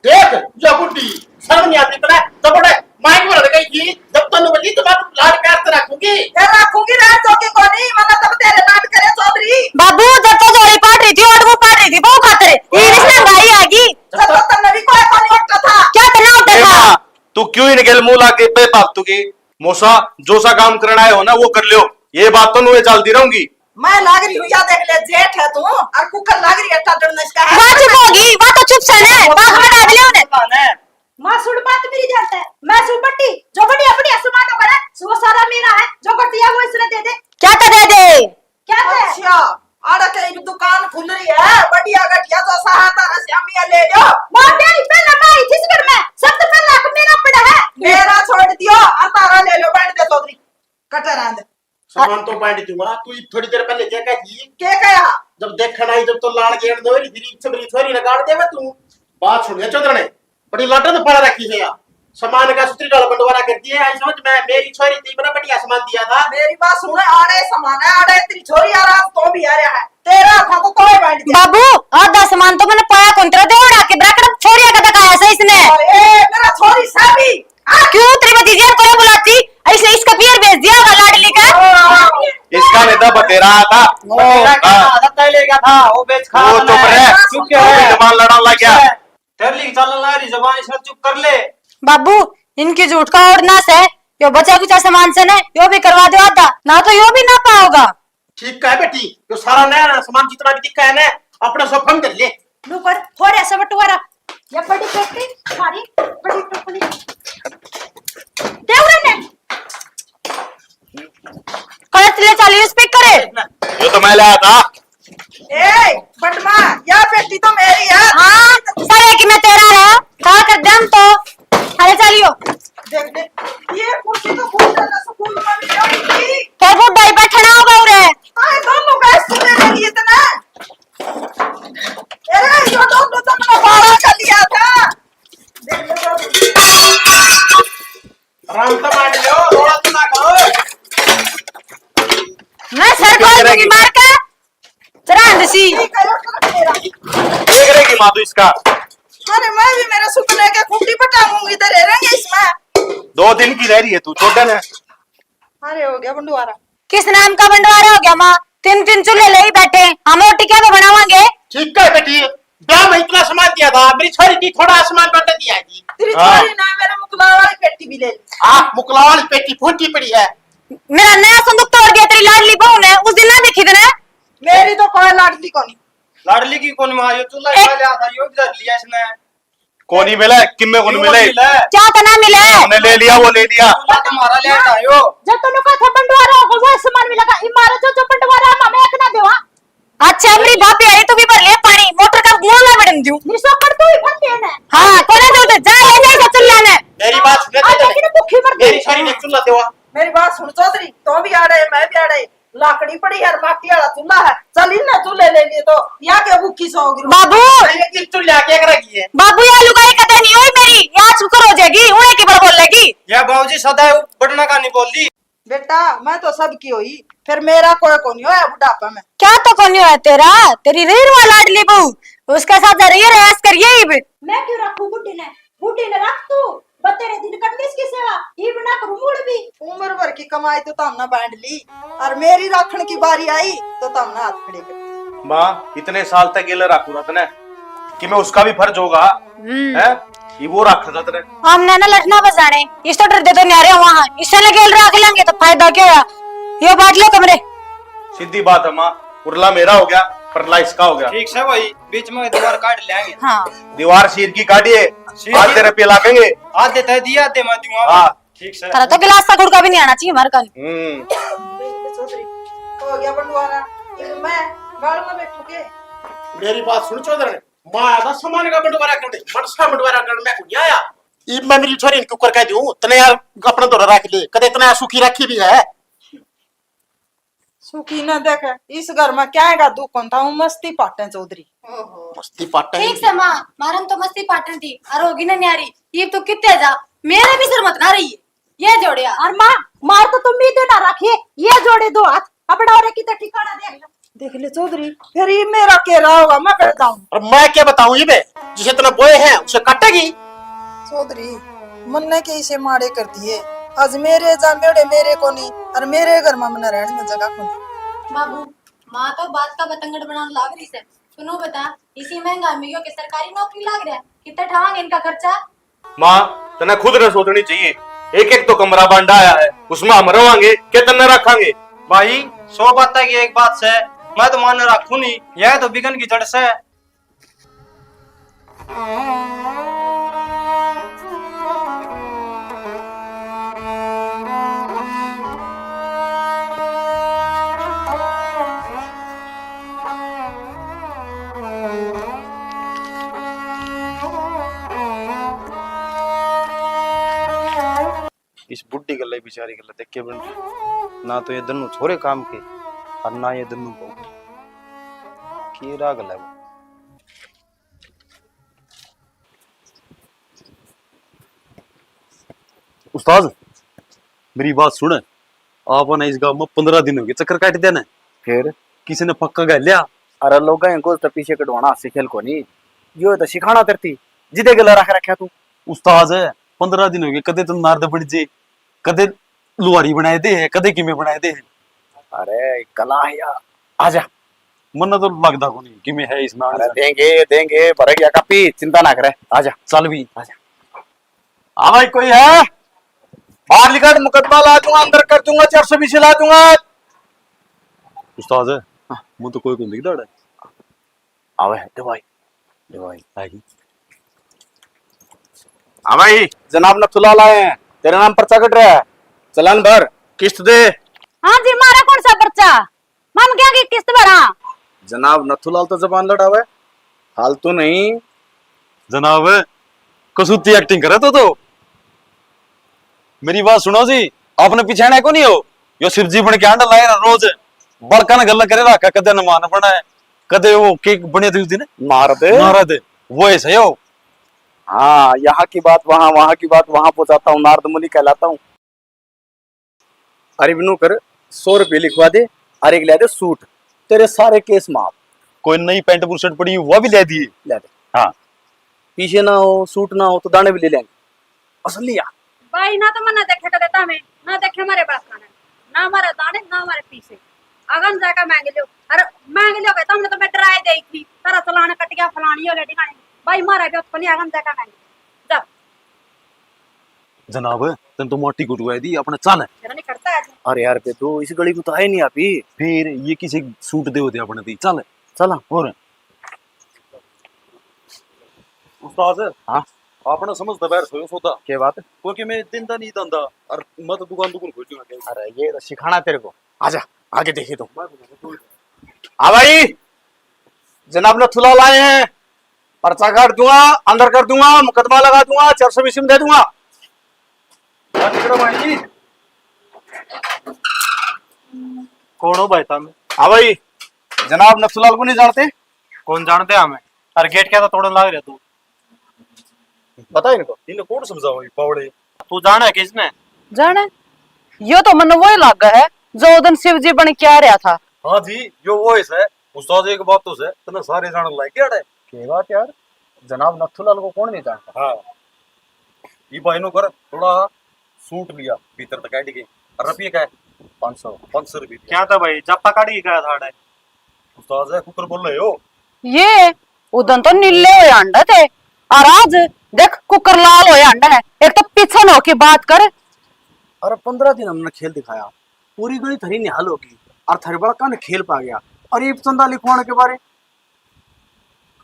देख, या बुढ़ी, शर्म नहीं आती तने? जब बड़े माइक में लड़ गई थी, जब तन्नू बजी तो मैं लाड प्यार से रखूंगी। ए, रखूंगी, रहन दो कि कोनी, मतलब तब तेरे लाड करे चौधरी। बाबू, जब तो जोड़ी पाट रही थी, और वो पाट रही थी, वो खातर। ये हाँ। इसने भाई आगी। जब तो तन्ने भी कोई कोनी उठता था। क्या तन्ने उठता ए था? माँ, तू क्यों इनके मुंह लाके बेफालतू की? मौसा, जो सा काम करना है हो ना, वो कर लो। ये बात तो नुए चलती रहूंगी। मैं लाग रही हूँ, या देख ले, जेठ है तू और कुकर लाग रही है, टाटन इसका है। वो चुप होगी, वो तो चुप से ने, बात में डाल ले उन्हें। माँ सुन बात मेरी ध्यान से, मैं सु बट्टी, जो बढ़िया बढ़िया सामान होगा ना, वो सारा मेरा है, जो घटिया वो इसने दे दे। क्या तो दे दे? क्या दे? अच्छा, आड़ा के एक दुकान खुल रही है, बढ़िया घटिया जो सहा तारा श्यामिया ले लो। वो तेरी पहले मैं आई थी इस घर में, सब तो पहले हक मेरा पड़ा है। मेरा छोड़ दियो और तारा ले लो, बैठ दे चौधरी, कटर आंद। सामान तो बांट दूंगा, तू थोड़ी देर पहले क्या कही? क्या कहा? जब देखण आई, जब तो लाल गेट दो री, फिर इच्छा मेरी छोरी ने गाड़ देवे तू। बात सुन, ये चौधरने बड़ी लाटा तो पड़ा रखी है यार। सामान का सुतरी डाल बंटवारा कर दिए, आई समझ में, मेरी छोरी थी, बड़ा बढ़िया सामान दिया था। मेरी बात सुन, आड़े सामान है, आड़े तेरी छोरी आ रहा, तो भी आ रहा है। तेरा था तो तोय बांट दिया। बाबू, आधा सामान तो मैंने पाया कौन, तेरा देवड़ा के ब्रैकेट छोरिया का दिखाया से इसने। ए, मेरा छोरी साबी। क्यों तेरी भतीजी को नहीं बुलाती? इसने इसका पियर भेज दिया होगा लाडली का। इसका नहीं था, बतेरा था। बतेरा क्या हाँ। था? आदत ही ले गया था, वो बेच खा वो वाला चुप है। रहे। चुप क्या वो भी है? जबान लड़ाने लग गया। तेरे लिए चलने लग रही जबान, इसने चुप कर ले। बाबू, इनकी झूठ का और ना से, यो बचा कुचा सामान से ना, यो भी करवा दो आधा, ना तो यो भी ना पाओगा। ठीक है बेटी, यो सारा नया नया सामान जितना भी दिखा है ना, अपना सब फंड कर ले। लो कर, थोड़ा सा बंटवारा। ये बड़ी पेटी, भारी, बड़ी टोकरी। दे उरे ने। कलर ले चालीस पिक करे। यो तो मैं लाया था। ए, बटमा, या पेटी तो मेरी है। हाँ, सारे की मैं तेरा है। खा कर दम तो। अरे चलियो। देख, देख, ये कुर्सी तो खूब ज्यादा सुकून वाली है। तो वो डाई बैठना होगा उरे। आए दोनों का सुने लगी इतना। अरे, यो तो, तो, तो मैंने बारह का लिया था। देख लो, तो। आराम से बैठ जाओ, रोड़ा तो ना करो। मैं सर खोल दूंगी मार के। चरांद सी। देख रहेगी माँ तू इसका। अरे, मैं भी मेरे सुपने के खूंटी पटाऊंगी, इधर रहेंगे इसमें। दो दिन की रह रही है तू, छोड़ दे ना। अरे, हो गया बंटवारा। किस नाम का बंटवारा हो गया माँ? तीन तीन चूल्हे ले ही बैठे, हम रोटी क्या बनावांगे? ठीक है बेटी, ब्याह में इतना सामान दिया था, मेरी छोरी की थोड़ा सामान बंट दिया जी। तेरी हाँ। छोरी ने मेरे मुकला वाली पेटी भी ले ली। हाँ, मुकला वाली पेटी फूटी पड़ी है। मेरा नया संदूक तोड़ दिया तेरी लाडली बहू ने, उस दिन ना देखी तने। मेरी तो कोई लाडली कोनी। लाडली की कोनी माँ, यो चूल्हा एक खा लिया था, यो भी धर लिया इसने। कोनी मिला, किम्मे कोनी क्यों मिले? कोनी मिला? क्या तना मिले? हमने ले लिया, वो ले लिया। चूल्हा तुम्हारा ले आयो। जब तुम लोग का बंटवारा होगा, वो सामान मिलेगा। इमारत जो, जो बंटवारा हम हमें एक ना देवा। अच्छा, मेरी भाभी आई, तू भी भर ले पानी, मोटर का मुंह ना बड़न दूं। निशा कर तू ही भर ले ना। हाँ, कोने दो तो जा, ये नहीं चूल्हा ने। मेरी बात सुन, आ, लेकिन भूखी मर मेरी गई। छोरी ने चूल्हा देवा। मेरी बात सुन चौधरी, तो भी आड़े, मैं भी आड़े। लाकड़ी पड़ी है, माटी वाला चूल्हा है। चल, इन्हें चूल्हे ले लिए तो या के भूखी सो गई। बाबू। ये किस चूल्हे आके एक रखी है? बाबू, या लुगाई कदे नहीं हुई मेरी, या शुक्र हो जाएगी, उन्हें की बार बोलेगी। या बाबूजी सदा बढ़ना का नहीं बोल दी। बेटा, मैं तो सबकी होई, फिर मेरा कोई कोनी होया बुढ़ापा में। क्या तो कोनी होया तेरा? तेरी रही रुआ लाडली बहू, उसके साथ रही रैस करिए इब। मैं क्यों रखूं बुढ़ी ने? बुढ़ी ने रख तू, बतेरे दिन करनी इसकी सेवा, इब ना करूं मुड़ भी। उम्र भर की कमाई तो तमने बांट ली, और मेरी राखण की बारी आई तो तमने हाथ खड़े कर दिए। माँ, इतने साल तक गेले राखू रहा तने, कि मैं उसका भी फर्ज होगा, हम्म। हैं? ये वो राखा था तने। हमने ना लठना बजाने, इस तो डर दे तो न्यारे वहां, इससे ने गेल राख लेंगे तो फायदा क्या होया? यो बांट लो कमरे। सीधी बात है माँ, उरला मेरा हो गया, परला इसका हो गया। ठीक से भाई, बीच में दीवार काट लेंगे। हाँ। दीवार शीर की काटिए, शीर आज की। तेरे पे लागेंगे। आधे तय दिए, आधे मैं दूंगा। हाँ। ठीक से। थारा तो गिलास का गुड़का भी नहीं आना चाहिए हमारे कन। हम्म। चौधरी, हो गया बंटवारा। इब मैं गाल में बैठू के? मेरी बात सुन चौधरी, माँ आया था सामान का बंटवारा करने, मनसा बंटवारा करने मैं को नहीं आया। इब मैं मेरी छोरी ने क्यों कर कह दूं, तने यार अपने धोरे रख ले, कदे इतना सुखी रखी भी है। सुखी ना देखे, इस घर में क्या है दुख कौन था, वो मस्ती पाटे चौधरी। ओहो। मस्ती पाटे ठीक से माँ, मारन तो मस्ती पाटन थी, और होगी ना न्यारी, ये तो कितने जा, मेरे भी सर मत ना रही है, ये जोड़िया। और माँ, मार तो तुम भी देना रखिए, ये जोड़े दो हाथ, अपना और की तो ठिकाना देख लो। देख ले चौधरी, फिर ये मेरा के रहा होगा, मैं कर दाऊं। और मैं क्या बताऊं, ये बे, जिसे इतना बोए हैं, उसे काटेगी। चौधरी, मन्ने के इसे माड़े कर दिए। आज मेरे जा मेरे मेरे कोनी, और मेरे घर में मन्ने रहने में जगह कोनी। बाबू, माँ तो बात का बतंगड़ बनाने लाग रही से। सुनो बता, इसी महंगाई में यो के सरकारी नौकरी लाग रहा है, कितना ठावांगे इनका खर्चा? माँ, तने खुद ने सोचनी चाहिए। एक एक तो कमरा बांडा आया है, उसमें हम रवांगे के तन्ने रखांगे? भाई, सौ बातें की एक बात से, मैं तो मान रखू नहीं, यह तो बिगन की जड़ से। इस बुढ़ी गल्ले बेचारी गल्ले देख के बन रही। ना तो ये दोनों छोरे काम के और ना ये दोनों बहू। के राग है वो। उस्ताद, मेरी बात सुन। आपने इस गांव में पंद्रह दिन हो गए चक्कर काट देने। फिर? किसी ने पक्का कर लिया? अरे लोग इनको तो पीछे कटवाना हंसी खेल को नहीं, यो तो सिखाना तरती जिदे गला रख रखा तू। उस्ताद, पंद्रह दिन हो गए, कदे तो नारद बन जे, कदे लुहारी बनाए दे है, कदे किमे बनाए दे है। अरे कला है यार, आजा। मन्ने तो लगदा कोनी किमे है इसमें। अरे देंगे, देंगे, भर गया कापी, चिंता ना करे, आजा। चल भी। आजा। हाँ भाई, कोई है? बाहर निकल, मुकदमा ला दूंगा, अंदर कर दूंगा, चार सौ बीसी ला दूंगा। उस्ताद है? हाँ। मुझे तो कोई को नहीं दिखदा। आवे है, दे भाई, दे भाई। आई। हाँ भाई, जनाब नथुलाल आए हैं, तेरे नाम पर्चा कट रहा है, चालान भर, किस्त दे। हाँ जी, मारा कौन सा पर्चा? माम क्या की किस्त भरा? जनाब नथुलाल तो जबान लड़ावे, फालतू नहीं। जनाब, कसूती एक्टिंग करे तो, तो। मेरी बात सुनो जी, आपने पिछाणा को नहीं हो? यो शिव जी बन के आंडा लाए ना रोज, बड़का ने गल्ला करे रखा, कदे नमान बना है, कदे वो केक बने थे उस दिन। नारद। नारद, वो ऐसे हो। हाँ, यहाँ की बात वहाँ, वहाँ की बात वहाँ पहुँचाता हूँ, नारद मुनि कहलाता हूँ। अरे बिनू कर, सौ रुपये लिखवा दे, अरे एक ले दे सूट, तेरे सारे केस माफ। कोई नई पैंट बुशर्ट पड़ी, वो भी ले दिए। ले दे। हाँ। पीछे ना हो, सूट ना हो, तो दाने भी ले लेंगे। असलिया। भाई, ना तो मन्ने देखे कदे तामे, ना देखे मारे बाप ने, ना मारे दाने, ना मारे पीछे। आगन जाकर मांग लियो। अरे, मांग लियो के, तुमने तो मैं डराए दे थी, तारा चलान कट गया, फलानी हो लेडी खानी। भाई, मारा भी अपनी आगन जाकर मांग लियो। जा। जनाब, तन तो मोटी गुटुआ दी, अपने चल। मेरा नहीं करता आज। अरे यार, पे तो इस गली को तो आए नहीं आप ही। फिर ये किसी सूट दे होते अपने दी, चल। चला। और? उस्ताद, हाँ? आपने समझ तो बैठ सोयो सौदा। क्या बात? क्योंकि मैं दिन दा नहीं धंधा, और मैं तो दुकान दुकान खोल दूंगा। अरे, ये तो सिखाना तेरे को। आजा, आगे देखिए तो। हाँ भाई, जनाब नथुलाल आए हैं, पर्चा काट दूंगा, अंदर कर दूंगा, मुकदमा लगा दूंगा, चार सौ बीसी में दे दूंगा। कौन हो भाई साहब? हाँ भाई, जनाब नथुलाल को नहीं जानते? कौन जानते हमें? अरे गेट क्या था तोड़न लाग रहा तू? पता है इनको? इन्हें कौन समझाओ ये बावड़े? तू जाने किसने? जाने? यो तो मन वो ही लागे है जो उस दिन शिव जी बन के आ रहा था। हाँ जी, यो वो ही है। उस्ताद, एक बात तो है, तने सारे जान लाग गया है। के बात यार, जनाब नथुलाल को कौन नहीं जानता? हाँ, ये भाई नो कर, थोड़ा सूट लिया, भीतर तक काट के। और रुपये का है? पाँच सौ। पाँच सौ रुपये दिया। क्या था भाई, जापा काट के गया था अड़े? उस्ताद है, कुकर बोल रहे हो? ये उदन तो नीले हो अंडे थे, और आज देख कुकर लाल हो अंडे है। एक तो पीछे न होके बात कर। अरे, पन्द्रह दिन हमने खेल दिखाया, पूरी गली थारी निहाल होगी, और थारे बालका ने खेल पा गया, और ये चंदा लिखवाने के बारे,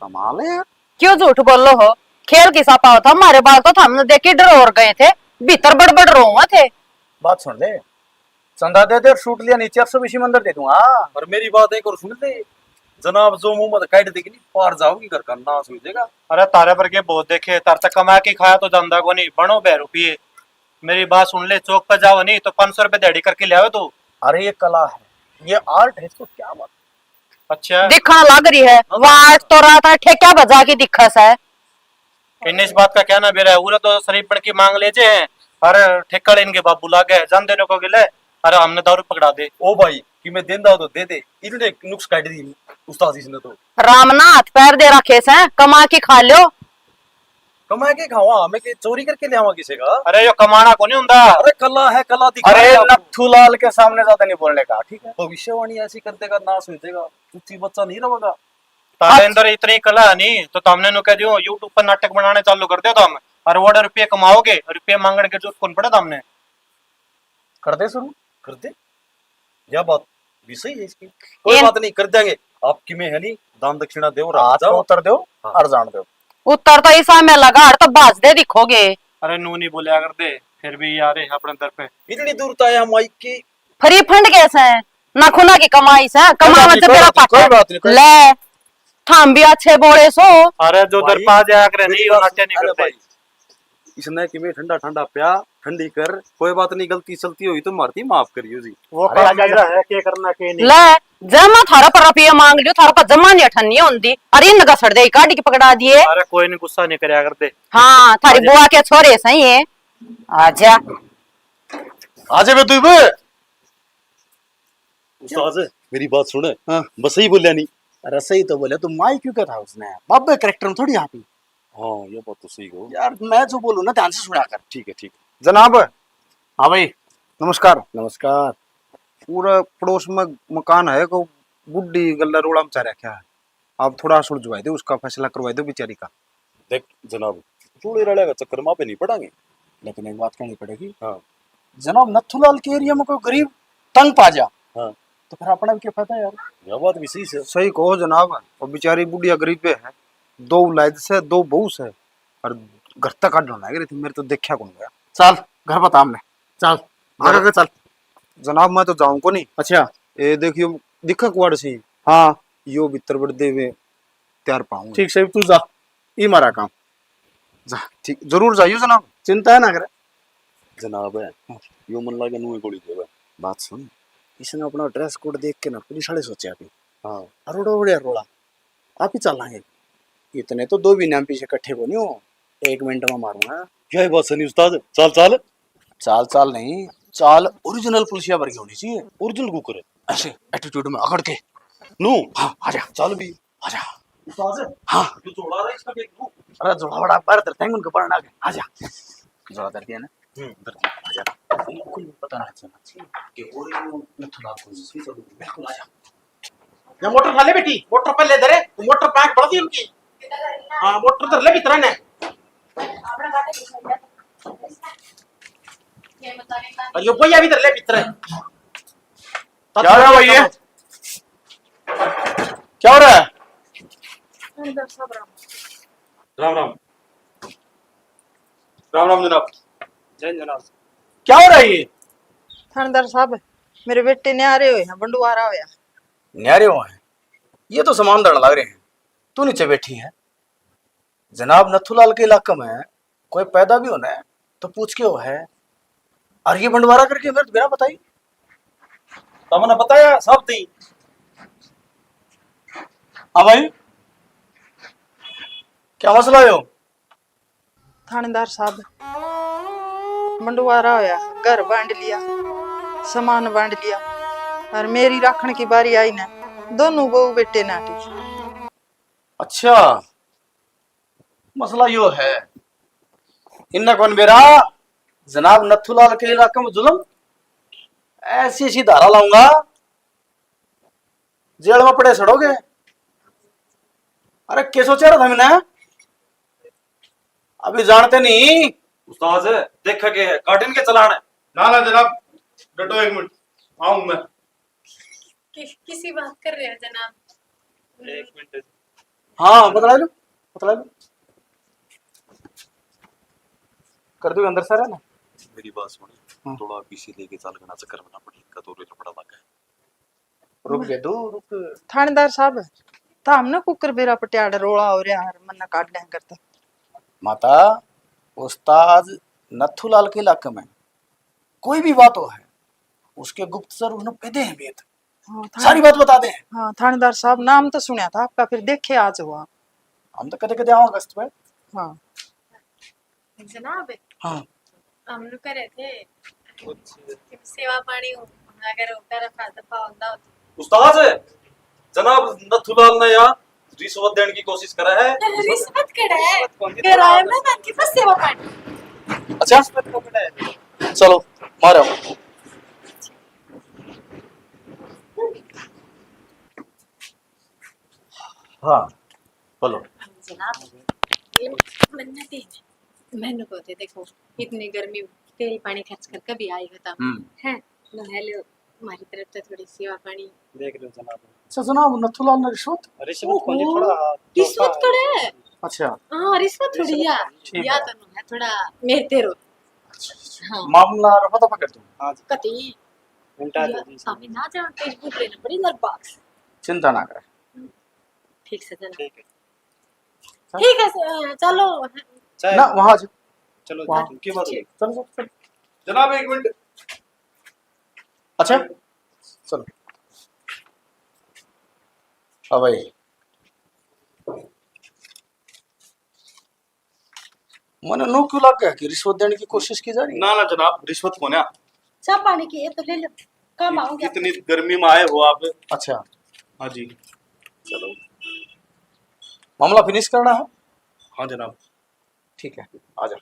कमाल है यार। क्यों झूठ बोलो हो? खेल किसा पाओ था, हमारे बाल तो थामने देख के डर और गए थे, भीतर बड़बड़ रोवा थे। बात सुन ले, चंदा दे दे और सूट लिया नीचे, और सब इसी में अंदर दे दूंगा। और मेरी बात एक और सुन ले, जनाब जो मुंह में काट देगी नहीं, पार जाओगी, घर का नाश हो जाएगा। अरे, तारे पर के बहुत देखे, तार तक कमा के खाया तो जांदा को नहीं, बनो बह रुपये। मेरी बात सुन ले, चौक पे जाओ नहीं तो पाँच सौ रुपये दिहाड़ी करके ले आओ तू। अरे, ये कला है, ये आर्ट है, इसको क्या बात। अच्छा। दिखा लग रही है, वाट तो रात है, ठेका बजा के दिखा सा है। इन्हें इस बात का क्या ना बेरा है, उरे तो शरीफ बन के मांग ले जे हैं, अरे ठेका ले इनके बाबू लागे, जान देने को गिले, अरे हमने दारू पकड़ा दे। ओ भाई, कि मैं देंदा हो तो दे दे, इतने नुक्स काट दी उस्ताद जी ने तो। राम ना हाथ पैर दे रखे से, कमा के खा लो। कमा के खावा, हमें के चोरी करके ले आवा किसी का? अरे यो कमाना को नहीं हुंदा। अरे कला है, कला दिखा अरे रहे हैं आपको। नथुलाल के सामने ज्यादा नहीं बोलने का, ठीक है? भविष्यवाणी ऐसी कर देगा, नाश हो जाएगा, कुछ बच्चा नहीं रहेगा। तारे अंदर इतनी कला है नहीं, तो तुमने नु कह दियो, YouTube पर नाटक बनाने चालू कर दो तुम, और वो रुपये कमाओगे, रुपये मांगने की जरूरत कौन पड़ा तुमने? कर दे शुरू। कर दे, यह बात भी सही है इसकी। कोई इन- बात नहीं, कर देंगे। आपकी में है नहीं, दान दक्षिणा दो, हाथ पे उतर दो हाँ। और जान दो। उतर तो इसा में लगा, और तो भाज दे दिखोगे। अरे नू नहीं बोलिया कर दे, फिर भी यार है अपने दर पे। इतनी दूर तो आया माइक की। फ्री फंड कैसे है? ना खुना की कमाई से, कमावा से तेरा पापा। कोई बात नहीं, कोई ले, थाम भी अच्छे बोले सो। अरे जो भाई, दरपा जाया करे मेरी नहीं, बात नाट्य नहीं सुन, अरे करते। भाई, इसने कि मैं ठंडा ठंडा प्या, ठंडी कर, कोई बात नहीं, गलती सलती हुई तो मारती माफ करियो जी। वो अरे काम मेरा है, के करना के नहीं। ले, जब मैं थारा पर रुपये मांग लियो, थारा पर जमा नहीं अठन नहीं होंदी। अरे इन घसड़ दे, काट के पकड़ा दिए। अरे कोई नहीं, गुस्सा नहीं करया कर दे। हाँ, थारी आजा। बुआ के छोरे सही है। आजा। आजा बे तू बे। उस्ताद, मेरी बात सुन। हाँ। बस सही बोलिया नहीं। अरे सही तो बोले, तू माई क्यों कहता उसने? बाबे कैरेक्टर में थोड़ी आप ही। हाँ, ये बात तो सही हो। यार, मैं जो बोलूँ ना, ध्यान से सुना कर। ठीक है, ठीक है। जनाब। हाँ भाई। नमस्कार। नमस्कार। पूरा पड़ोस में मकान है, को गुड्डी गल्ला रोला मचा रखा है। आप थोड़ा सुलझवा दो, उसका फैसला करवा दो बेचारी का। देख जनाब, चूड़े रड़े का चक्कर में आप नहीं पड़ांगे। लेकिन एक बात कहनी पड़ेगी। हाँ। जनाब, नथुलाल के एरिया में कोई गरीब तंग पा जा, हाँ। तो फिर अपना भी क्या फायदा यार? यह बात भी सही है। सही कहो जनाब, वो बेचारी बुढ़िया गरीब है, दो औलाद से, दो बहू से, और घर तक काटना लग रही थी। मेरे तो देखा कौन गया। चल, घर बता हमने। चल, आगे के चल। जनाब, मैं तो जाऊं को नहीं। अच्छा। ए, देखियो, दिखा कुआड़ सी। हाँ। यो भीतर बड़ देवे, तैयार पाऊं। ठीक से, तू जा, ई मारा काम। जा, ठीक, जरूर जाइयो जनाब। चिंता ना करे। जनाब है, यो मन लागे नूए गोली देवे। बात सुन, इसने अपना ड्रेस कोड देख के ना पुलिस वाले सोचा भी। हाँ। अरोड़ा उड़े रोला, आप ही चलांगे। इतने तो दो भी नाम पीछे इकट्ठे को नहीं हो, एक मिनट में मारूंगा। यही बात सुनी उस्ताद, चाल चाल। चाल चाल नहीं, चाल ओरिजिनल पुलिसिया वर्गी होनी चाहिए। ओरिजिनल कुकर है। ऐसे एटीट्यूड में अकड़ के। नू। हाँ, आजा। चल भी। आजा। उस्ताद। हाँ। तू जोड़ा रहा है इसका देख लूं। अरे जोड़ा बड़ा पैर धरते हैं उनको पढ़ना के। आजा। जोड़ा धर दिया ना? हम्म, धर दिया। आजा। बिल्कुल पता ना चलना चाहिए कि ओरिजिनल नथुलाल को सही चल। बिल्कुल आजा। या मोटर उठा ले बेटी, मोटर पहले धरे, मोटर पैक बढ़ दी उनकी। हाँ, मोटर धर ले भीतर ने। और यो भैया भी धर ले भीतर। क्या हो रहा है भाई ये? क्या हो रहा है? राम राम। राम राम जनाब। जय जनाब। क्या हो रहा है ये? थानेदार साहब, मेरे बेटे न्यारे हुए हैं, बंडवारा होया। न्यारे हुए हैं? ये तो सामान धरण लग रहे हैं। तू नीचे बैठी है। जनाब, नथुलाल के इलाके में कोई पैदा भी होना है तो पूछ के हो है। और ये बंटवारा करके मेरे तो बिना बताई। तमने बताया सब थी। हाँ भाई, क्या मसला है? थानेदार साहब, बंटवारा होया, घर बांट लिया। सामान बांट लिया और मेरी राखण की बारी आई ना, दोनों बहू बेटे नाटी। अच्छा, मसला यो है, इन्ना कौन बेरा जनाब नथुलाल के इलाके में जुल्म, ऐसी ऐसी धारा लाऊंगा, जेल में पड़े सड़ोगे। अरे के सोचा रहा था मैंने, अभी जानते नहीं। उस्ताद, देखा के है, काटिन के चलान है। ना ना जनाब, डटो एक मिनट, आऊं मैं। कि, किसी बात कर रहे हैं जनाब? हाँ, बतला लो, बतला लो। कर दो अंदर सारा ना। मेरी बात सुन, हाँ। थोड़ा पीछे लेके चल, घना चक्कर में ना पड़ी, इनका तो लफड़ा लग गया। रुक जा, दो रुक। थानेदार साहब, तो हमने कुकर बेरा पटियाड़ रोला हो रहा है, मन्ना काट लें करता। माता, उस्ताद नथुलाल के इलाके में कोई भी बात हो है, उसके गुप्तचर उसने कह दे हैं भेद। हाँ, थाने- सारी बात बता दे। हाँ, थानेदार साहब, नाम तो सुना था आपका, फिर देखे आज हुआ। हम तो कदे कदे आओ गश्त पे। हाँ। जनाब, हाँ। हम लोग कह रहे थे कि सेवा पानी हो, अगर होता रखा दफा होता हो तो। उस्ताद, जनाब नथुलाल ने यहाँ रिश्वत देने की कोशिश करा है। रिश्वत कड़ा है? कराया मैं बाकी बस सेवा पानी। अच्छा, चलो मारो। हाँ, बोलो। जनाब, ये मन्नत ही है। मैंने को थे, देखो, इतनी गर्मी, तेल पानी खर्च कर कभी आएगा तब। हम्म। है, नहा लो, हमारी तरफ से थोड़ी सेवा पानी। देख लो जनाब। अच्छा जनाब, नथुलाल ने रिश्वत? रिश्वत कौन जी, थोड़ा रिश्वत कड़ा है? अच्छा। हाँ, रिश्वत थोड़ी या। ठीक या है। तो है, थोड़ा मेरे तेरो। अच्छा, अच्छा। हाँ। मामला रफा दफा कर दो। हाँ जी। कती उल्टा या, दे दी। सामने ना जाओ, तेज बुझ रहे ना, बड़ी नर बाक्स। चिंता ना करे। ठीक से जना। ठीक है। ठीक है, अ, चलो। चाहे ना वहाँ आ जाओ। चलो वहाँ। की बात हुई? चलो, चलो, चलो। जनाब एक मिनट। अच्छा, चलो। हाँ भाई, मने नू क्यों लग गया कि रिश्वत देने की कोशिश की जा रही है? ना ना जनाब, रिश्वत को ना। चाह पानी की ये तो ले लो, काम आऊंगी। इतनी गर्मी में आए हो आप। अच्छा, हाँ जी। चलो, मामला फिनिश करना है। हाँ जनाब। ठीक है, आ जा।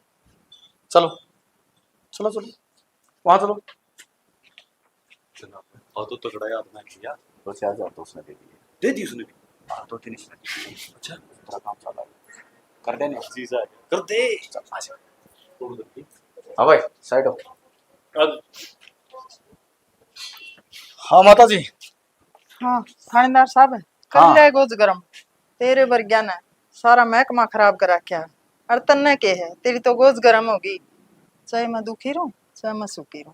चलो, चलो, चलो, वहाँ चलो। जनाब, और तो तगड़ा याद ना किया। दो चार हजार तो उसने दे दिए। दे दी उसने भी। हाँ, दो तीन इसने दे दिए। अच्छा। तेरा काम चला है। कर देने। जीजा आ गया। कर दे। चल, आ जा। छोड़ दे। हाँ भाई, साइड हो। अब हाँ माता जी। हाँ, थानेदार साहब, कर हाँ। ले गोज गरम। तेरे वर्ग्या ने सारा महकमा खराब कर रखा है। और तन्ने के है, तेरी तो गोज गरम होगी। चाहे मैं दुखी रहूं, चाहे मैं सुखी रहूं।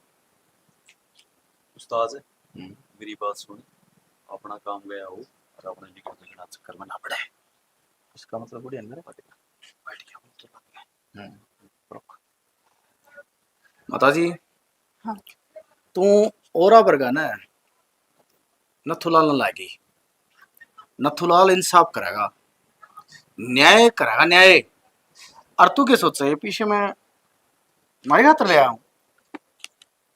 उस्ताद, हम्म। मेरी बात सुन, अपना काम गया हो और अपने निकल के घना चक्कर में ना पड़े। इसका मतलब बड़ी अंदर बैठ गया। बैठ गया, वो तो लग गया। हम्म, रुक। माता जी, हाँ। तू औरा वर्गा ना नथुलाल न लागी। नथुलाल इंसाफ करेगा, न्याय करेगा, न्याय। और तू के सोचे पीछे मैं मारे खातर ले आया हूँ?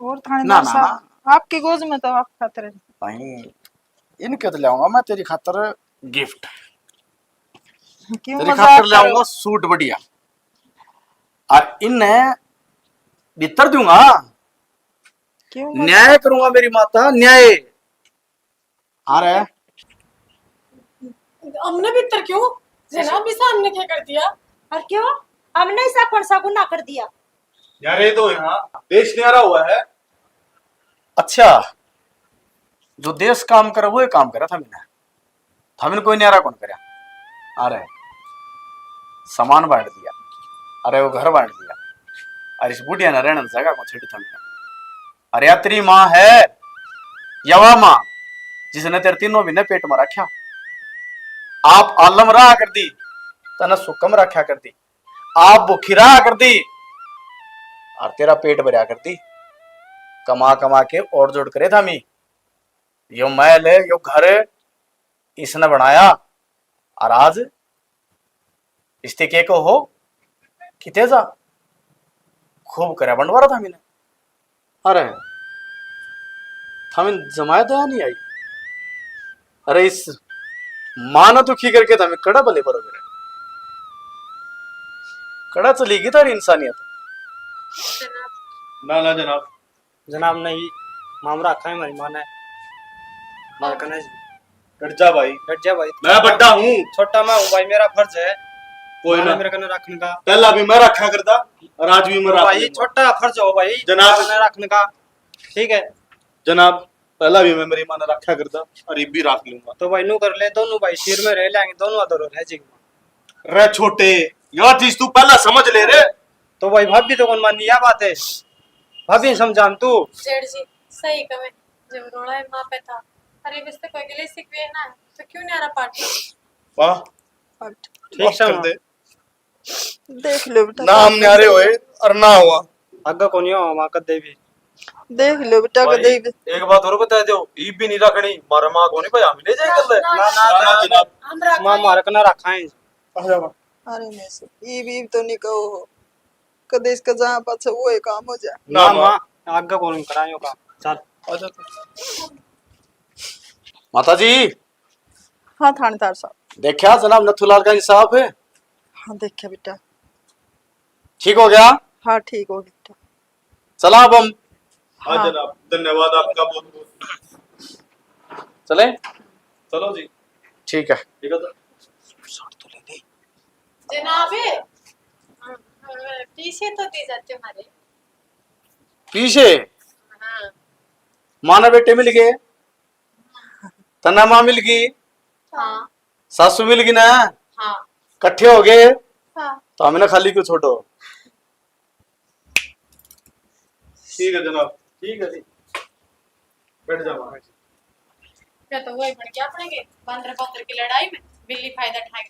और ना, थानेदार ना, साहब, आपकी गोज में तो आप खातर है। भाई, इनके तो ले आऊंगा मैं तेरी खातर गिफ्ट। क्यों तेरी मजाक खातर ले करो? आऊंगा सूट बढ़िया, और इन्हें भीतर दूंगा। क्यों मजाक न्याय करूंगा मेरी माता, न्याय। अरे हमने भीतर क्यों? जनाब, इसा हमने क्या कर दिया? और क्यों? हमने ऐसा कौन सा गुनाह कर दिया? यार, ये तो यहाँ देश न्यारा हुआ है। अच्छा, जो देश काम करे वो ही काम करे। था मैंने, था मैंने कोई न्यारा कौन करे। अरे सामान बांट दिया, अरे वो घर बांट दिया, अरे इस बुढ़िया ने रहने जगह को छेड़ी था मैंने। अरे या तेरी माँ है, यवा माँ, जिसने तेरे तीनों महीने पेट में रखा। आप आलम रहा कर दी, तने सुकम रखा कर दी। आप भूखी रहा कर दी और तेरा पेट भरया कर दी। कमा कमा के और जोड़ करे था मी। यो महल, यो घर इसने बनाया, और आज इसते के को हो किते जा, खूब करे बंटवारा था मैंने। अरे थामे जमाया दया नहीं आई। अरे इस माँ ने दुखी करके थामे कड़ा भले भरोगे रे। कड़ा चली गई थारी इंसानियत। ना, ना जनाब। जनाब नहीं, मामरा रखा है हमारी माँ ने। मार कने जी। डट जा भाई। डट जा भाई। मैं बड्डा हूँ। छोटा मैं हूँ भाई, मेरा फर्ज है। कोई माँ ने ना। मेरे कने रखने का। पहला भी मैं रखा करता और आज भी मैं तो रख भाई, लूंगा। छोटा फर्ज हो भाई, जनाब। कने रखने का। ठीक है। जनाब, पहला भी मैं मेरी माँ ने रखा करता और ये भी रख लूंगा। तो भाई नू कर ले, दोनों भाई सिर में रह लेंगे, दोनों अधर रह जाएंगे। रे छोटे, यह चीज तू पहला समझ ले रे। तो भाई भाभी तो कौन मानी, या बात है, भाभी ने समझा तू। जेठ जी, सही कहे, जब रोला है माँ पे था, अरे बिस्ते कोई गिले सिकवे ना, तो क्यों नहीं आ रहा पार्टी? वाह। ठीक माफ से कर माँ। दे। देख लो बेटा, नाम न्यारे होए और ना हुआ। आगे कोनी हो माँ कदे भी। देख लो बेटा, भाई, कदे भी। एक बात और बता दो, ईब भी नहीं रखनी, मारा माँ कोनी भाई, हम ले जाए कर ले। ना, ना, ना, ना, ना, जनाब। हम रख माँ मारे कना रखा है। आ जा माँ। अरे नहीं सर, ईब, ईब तो नहीं कहो हो। कदे इसका जहाँ पाछे वो ही काम हो जाए। ना, ना, माँ। माँ, आगे कोनी करायो काम। चल। आ जा तू। माता जी। हाँ थानेदार साहब। देखा जनाब नथुलाल का इंसाफ है? हाँ देखा बेटा। ठीक हो गया? हाँ ठीक हो गया बेटा। चला अब हम। हाँ हाँ। जनाब, धन्यवाद आपका बहुत बहुत। चले? चलो जी। ठीक है। ठीक है सर। जनाब, हाँ, हाँ, पीछे तो दे जाते हमारे। पीछे? हाँ। माँ ने बेटे मिल गए। तन्ने माँ मिल गई, हाँ। सासू मिल गई ना, हाँ। कट्ठे हो गए, हाँ। तो हमने खाली क्यों छोड़ो? ठीक है जनाब, ठीक है जी, बैठ जाओ। क्या तो वही बन गया अपने के बंदर बंदर की लड़ाई में बिल्ली फायदा उठाएगी।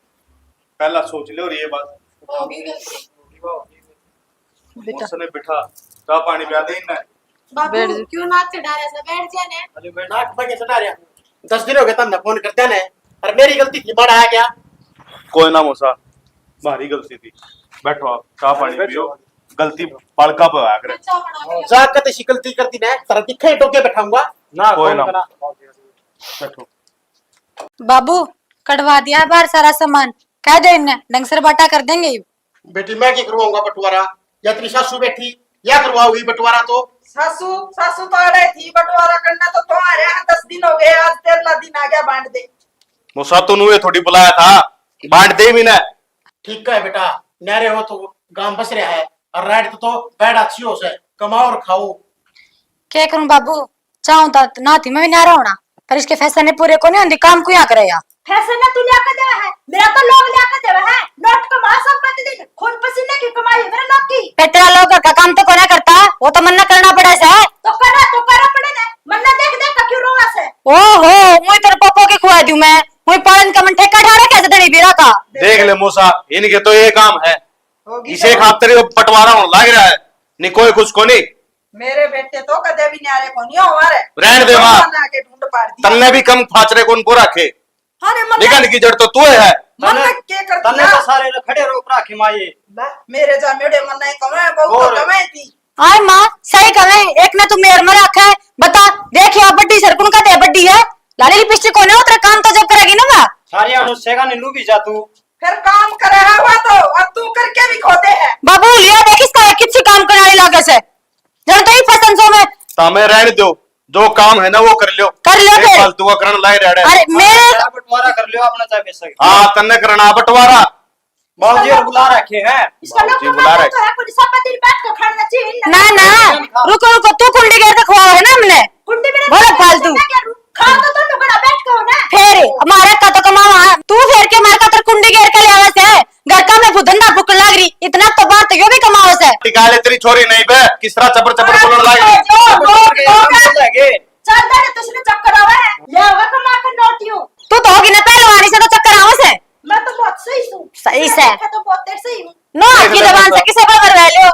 पहला सोच ले और ये बात। होगी गलती। बेटा। उसने बिठा, चाय पानी पिला दे इन्हें। बाबू, बैठ जा। क्यों नाक चढ़ा रहा था? बैठ जा ने। अरे बैठ। नाक बगे चढ़ा रहा। दस दिन हो गए तन्ने फोन करते ने, और मेरी गलती थी, बड़ा आया क्या? कोई ना मौसा, भारी गलती थी। बैठो आप, चाय पानी बैठो। पियो। गलती बालका पे आया करे। चाय बना के जा के तैसी गलती कर दी ने, तेरा दिखे डोके बैठाऊंगा। ना, कोई फोन ना। करा। बैठो। बाबू, कढ़वा दिया बाहर सारा सामान, कह दे इन्हें, ढंग से बाटा कर देंगे। बेटी, मैं की करवाऊंगा बंटवारा? या तेरी सासू बैठी, या करवाओगी बंटवारा? तो सासू, सासू तो अड़े थी, बंटवारा करना तो तुम्हारे यहाँ। दस दिन हो गए, आज तेरहला दिन आ गया, बांट दे। मौसा, तूने ये थोड़ी बुलाया था, बांट दे भी ना। ठीक है बेटा, न्यारे हो तो गांव बस रहा है, और राइट तो बैठ अच्छी हो से, कमाओ और खाओ। क्या करूं बाबू, चाहूं तो ना थी मैं भी न्यारा होना, पर इसके फैसले पूरे कोनी होंदे, काम को यहाँ करे या। फैसले ना तू लिया के देवे है, मेरा तो लोग लिया के देवे है। नोट कमा संपत्ति दिन, खून पसीने की कमाई है मेरे लोग की। पे तेरा लोग घर का काम तो कोना करता, वो तो मन्ना करना पड़े से। तो करा, तो करा पड़े ने, मन्ना देख देख का क्यों रोवा से। ओहो, मुई तेरे पापा के खुआ दूं मैं, मुई पालन का मन ठेका ठा रखा है धनी बीरा का। देख ले मूसा, इनके तो ये काम है, होगी इसे तो। खातर ये बंटवारा होने लग रहा है, नहीं कोई कुछ को नहीं। मेरे बेटे तो कदे भी न्यारे को नहीं होवा रे। रहने दे माँ। भगवान आके ढूंढ पाड़ दिया। तन्ने भी कम फाचरे कौन को रखे? अरे मन निकल की जड़ तो तू है। मन तन्ने, के कर तन्ने दिया? तो सारे ने खड़े रोक रखे माये। बा, मेरे जा मेरे मन नहीं कमे, बहुत और? तो कमे थी। आय माँ, सही कहे, एक ने तू मेर में रखे है। बता, देख या बड्डी सरकुन का दे बड्डी है। लाली लिपस्टिक कोने उतरे काम तो जब करेगी ना माँ। सारी अनुष्ठा का नीलू भी जा तू। फिर काम करे है हुआ तो, और तू करके भी खोदे है। बाबू, लिया देख इसका किसी काम करने लागे से। जब तो ही फैशन शो में। तामे रहने दो, जो काम है ना वो कर लियो। कर लियो ये फिर। फालतू का करण लाए रह रहे। अरे मेरे यार, बंटवारा कर लियो अपना, चाहे बेशक। हाँ, तन्ने करना बंटवारा। बाबूजी और बुला रखे हैं। इसका लोग बाबूजी बुला रहे। तो है, कोई सब दिन बैठ के खाना चाहिए ना। ना, ना, रुको, रुको, तू कुंडी गेर के खुआओ है ना हमने। कुंडी में बोलो फालतू। मैं क्या रू-, खा तो तुम लोग बैठ के हो ना। फेर, हमारे का तो कमावा, तू फेर के मार का तर कुंडी गेर के ले आवे से। घर का में भूतन दा फूकन लाग रही, इतना तो बात यो भी कमाओ से। निकाले तेरी छोरी नहीं बे, किस तरह चपर चपर बोलने लाग रही। जो, जो, जो, चल दे, तुझने चक्कर आवे है। ले आवे कमा के नोटियो। तू तो होगी ना पहलवानी से तो चक्कर आवे से। मैं तो बहुत सही हूँ। सही से। मैं तो बहुत देर सही हूँ। नो, आपकी जबान से किसे पर करवा लियो?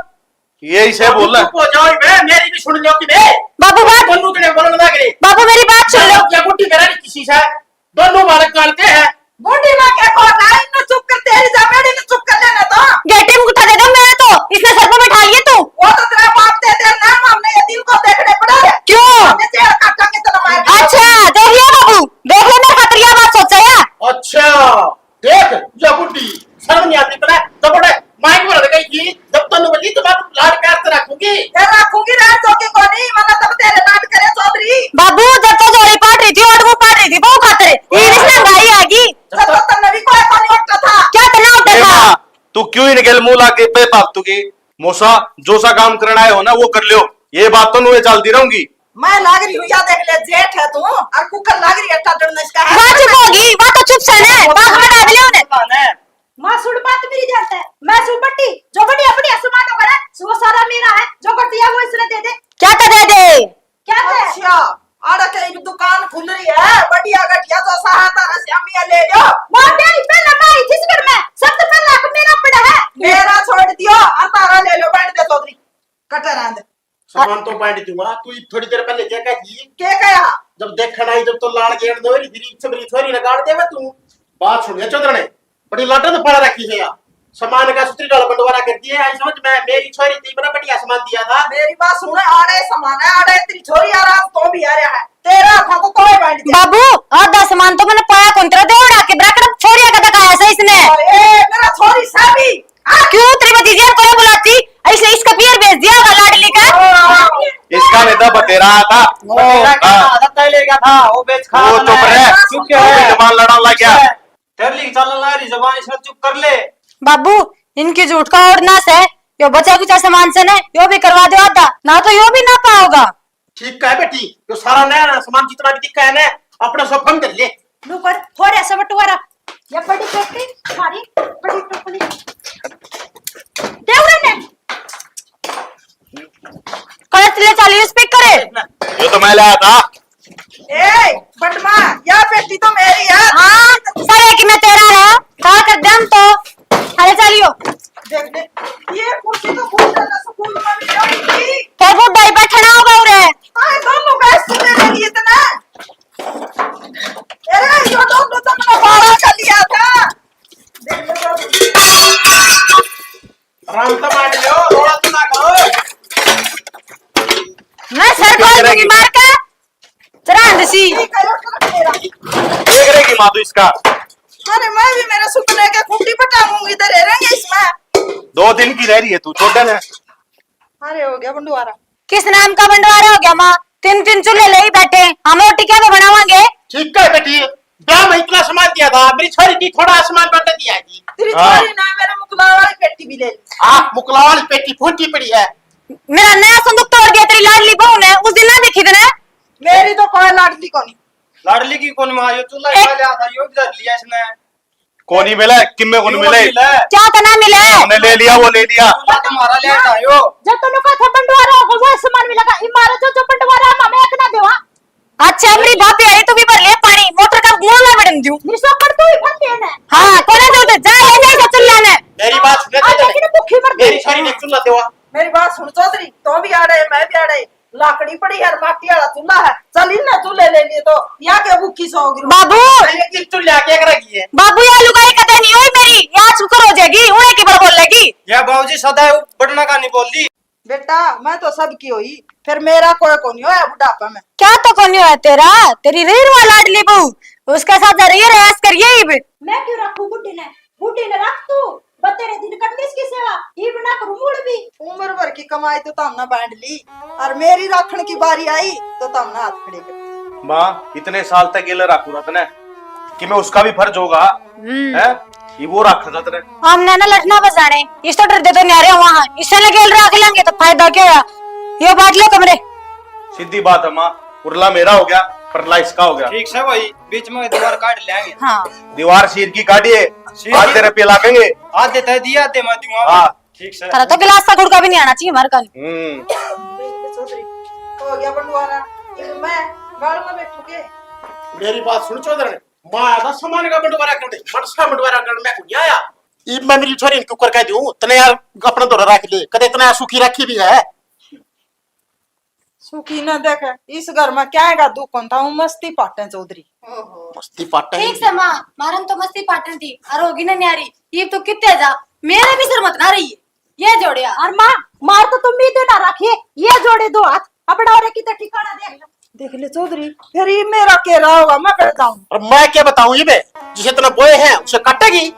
यही से बोल। चुप हो जाओ बे, मेरी भी सुन लो कि बे। बाबू बात। बोलू तने बोलने लग रही। बाबू मेरी बात सुन लो। क्या गुट्टी करा नहीं किसी से? दोनों बालक काढ़ते हैं। बूढ़ी माँ के को ना, इन्हें चुप कर, तेरी जमेड़ी ने चुप कर लेना तो। गेटी में उठा दे दो मैं तो, इसने सर पे बैठा लिए तू। वो तो तेरा बाप दे दे ना, हमने ये दिल को देखने पड़ा है। क्यों? हमने जेल काटांगे तो गेल मुंह लाग गई बेफालतू की। मौसा, जो सा काम करना है हो ना, वो कर लियो। ये बात तो नुए चलती रहूंगी। मैं लाग रही हूँ, या देख ले, जेठ है तू और कुकर लाग रही है, टाटन इसका है। बात चुप होगी, बात तो चुप से ने, बात में डाल ले उन्हें। माँ, सुन बात मेरी ध्यान से। मैं सु बट्टी, जो बढ़िया बढ़िया सामान होगा ना, सो सारा मेरा है। जो कर दिया वो इसने दे दे। क्या तो दे दे? क्या दे? अच्छा, आड़ा के एक दुकान खुल रही है, बढ़िया घटिया, जो सा है तारा श्यामिया ले लो। माँ, तेरी पहले मैं आई थी इस घर में, सब तो पहले हक मेरा पड़ा है। मेरा छोड़ दियो और तारा ले लो, बैठ दे चौधरी, कटर आंद। सामान तो बांट दूंगा, तू थोड़ी देर पहले क्या कहती? क्या कहा? जब देखण आई, जब तो लाड़ गेड़ दो री, फिर से मेरी छोरी ने गाड़ देवे तू। बात सुन, ये चौधरने बड़ी लाटा तो पड़ा रखी है यार। सामान का सुतरी डाल बंटवारा कर दिए, आई समझ में, मेरी छोरी थी, बड़ा बढ़िया सामान दिया था। मेरी बात सुन, आड़े सामान है, आड़े तेरी छोरी आ रहा, तो भी आ रहा है, तेरा था तो तोय बांट दिया। बाबू, आधा सामान तो मैंने पाया कौन, तेरा देवड़ा के बराबर छोरिया का दिखाया सही इसने। ए, मेरा छोरी साबी। हाँ, क्यों तेरी भतीजी को नहीं बुलाती? इसने इसका पियर भेज दिया होगा लाडली का। इसका नहीं था, बतेरा था। बतेरा क्या हाँ। था? आदत तय ले गया था, वो बेच खा वो वाला चुप है। रहे। चुप क्यों वो भी है? जबान लड़ाने लग गया। तेरे लिए चलने लग रही जबान, इसने चुप कर ले। बाबू, इनकी झूठ का और ना से, यो बचा कुचा सामान से ना, यो भी करवा दो आधा, ना तो यो भी ना पाओगा। ठीक है बेटी, यो सारा नया नया सामान जितना भी दिखा है ना, अपने सोफा में धर ले। लो कर, थोड़ा सा बंटवारा। ये बड़ी पेटी, सारी बड़ी टोकरी। दे उड़े ने। कलर ले चलिए, स्पीकर है। यो तो मैं लाया था। ए, बटमा, या पेटी तो मेरी है। हाँ, सारे की मैं तेरा है। खा कर दम तो। अरे चलियो। देख ले, ये कुर्सी तो बहुत ज्यादा सुकून वाली है। फिर वो भाई बैठना होगा उरे। हाँ, दोनों का सुने लगी इतना। अरे, यो दोनों तो मैंने बारह का लिया था। देख लो तो। आराम से बैठ जाओ, रोड़ा तो ना करो। मैं सर कॉल नहीं मार के चरांद सी। देख रहेगी माँ तू इसका। अरे, मैं भी मेरे सुपने के खूंटी पटाऊंगी, इधर रह रहेंगे इसमें। दो दिन की रह रही है तू, छोड़ दे ना। अरे, हो गया बंटवारा। किस नाम का बंटवारा हो गया माँ? तीन तीन चूल्हे ले ही बैठे, हम रोटी क्या पे बनावांगे? ठीक है बेटी, ब्याह में इतना सामान दिया था, मेरी छोरी की थोड़ा सामान बंट दिया जी। तेरी हाँ। छोरी ना मेरे मुकला वाली पेटी भी ले ली। हाँ, मुकला वाली पेटी फूटी पड़ी है। मेरा नया संदूक तोड़ दिया तेरी लाडली बहू ने, उस दिन ना देखी तने। मेरी तो कोई लाडली कोनी। लाडली की कोनी माँ, यो चूल्हा एक खा लिया था, यो भी धर लिया इसने। कोनी मिला, किम्मे कोनी क्यों मिले? मिला? क्या तना मिले? हमने ले लिया, वो ले लिया। चूल्हा तुम्हारा ले आयो। जब तन्नू का था बंटवारा होगा, वो सामान मिलेगा। इमारत जो, जो बंटवारा हम हमें एक ना देवा। अच्छा, मेरी भाभी आई, तू भी भर ले पानी, मोटर का मुंह ना बड़न दूं। निशो कर तू ही भर ले ना। हाँ, कोने दे दे, जा ले जा चूल्हा ने। मेरी बात सुन, आ, लेकिन भूखी मर मेरी गई। सारी ने चूल्हा देवा। मेरी बात सुन चौधरी, तो भी आड़े, मैं भी आड़े। लाकड़ी पड़ी है, माटी वाला चूल्हा है। चल, इन्हें चूल्हे ले लिए तो या के भूखी सो गिरो। बाबू! ये किस चूल्हे आके एक रखी है? बाबू, या लुगाई कदे नहीं हुई मेरी, या शुक्र हो जाएगी, उन्हें की बार बोलेगी। या बाबूजी सदा बटना का नहीं बोल दी। बेटा, मैं तो सबकी हुई, फिर मेरा कोई को नहीं होया बुढ़ापा में। क्या तो को नहीं होया तेरा? तेरी रीरवा लाडली बहू, उसके साथ रही रहा, ऐश करिए ही भी। मैं क्यों रखूं बुढ़ी ने? बूढ़ी ने रख तू, बतेरे दिन करनी इसकी सेवा, इब ना करूं मूड़ भी। उम्र भर की कमाई तो तमने बांट ली, और मेरी राखण की बारी आई तो तमने हाथ खड़े कर दिए। माँ, इतने साल तक गेले राखू रहा तने कि मैं उसका भी फर्ज होगा, हम्म। हैं? ये वो राखा था तने। हमने ना लठना बजाने, इस तो डर दे तो न्यारे वहां, इससे लगे राख लेंगे तो फायदा क्या हुआ? यो बांट लो कमरे। सीधी बात है माँ, उरला मेरा हो गया, परला इसका हो गया। ठीक से भाई, बीच में दीवार काट लेंगे। हाँ। दीवार शीर की काटिए, शीर की। आधे रुपये लागेंगे। आधे तय दिए, आधे मैं दूंगा। हाँ। ठीक से। थारा तो गिलास का गुड़का भी नहीं आना चाहिए हमारे कल। हम्म। देख ले चौधरी, हो गया बंटवारा। ये मैं गाल में बैठू के? मेरी बात सुन चौधरी, माँ आया था सामान का बंटवारा करने, मनसा बंटवारा करने मैं को नहीं आया। इब मैं मेरी छोरी ने क्यों कर कह दूं, तने यार अपना धोरा रख ले, कदे इतना सुखी रखी भी है। सुखी ना देखे, इस घर में क्या है दुख कौन था, वो मस्ती पाटे चौधरी। ओहो। मस्ती पाटे ठीक से माँ, मारन तो मस्ती पाटन थी, और होगी ना न्यारी, ये तो कितने जा, मेरे भी सर मत ना रही है, ये जोड़िया। और माँ, मार तो तुम भी देना रखिए, ये जोड़े दो हाथ, अपना और की तो ठिकाना देख लो। देख ले चौधरी, फिर ये मेरा के रहा होगा, मैं कर जाऊं। और मैं क्या बताऊं, ये बे, जिसे इतना बोए हैं, उसे काटेगी।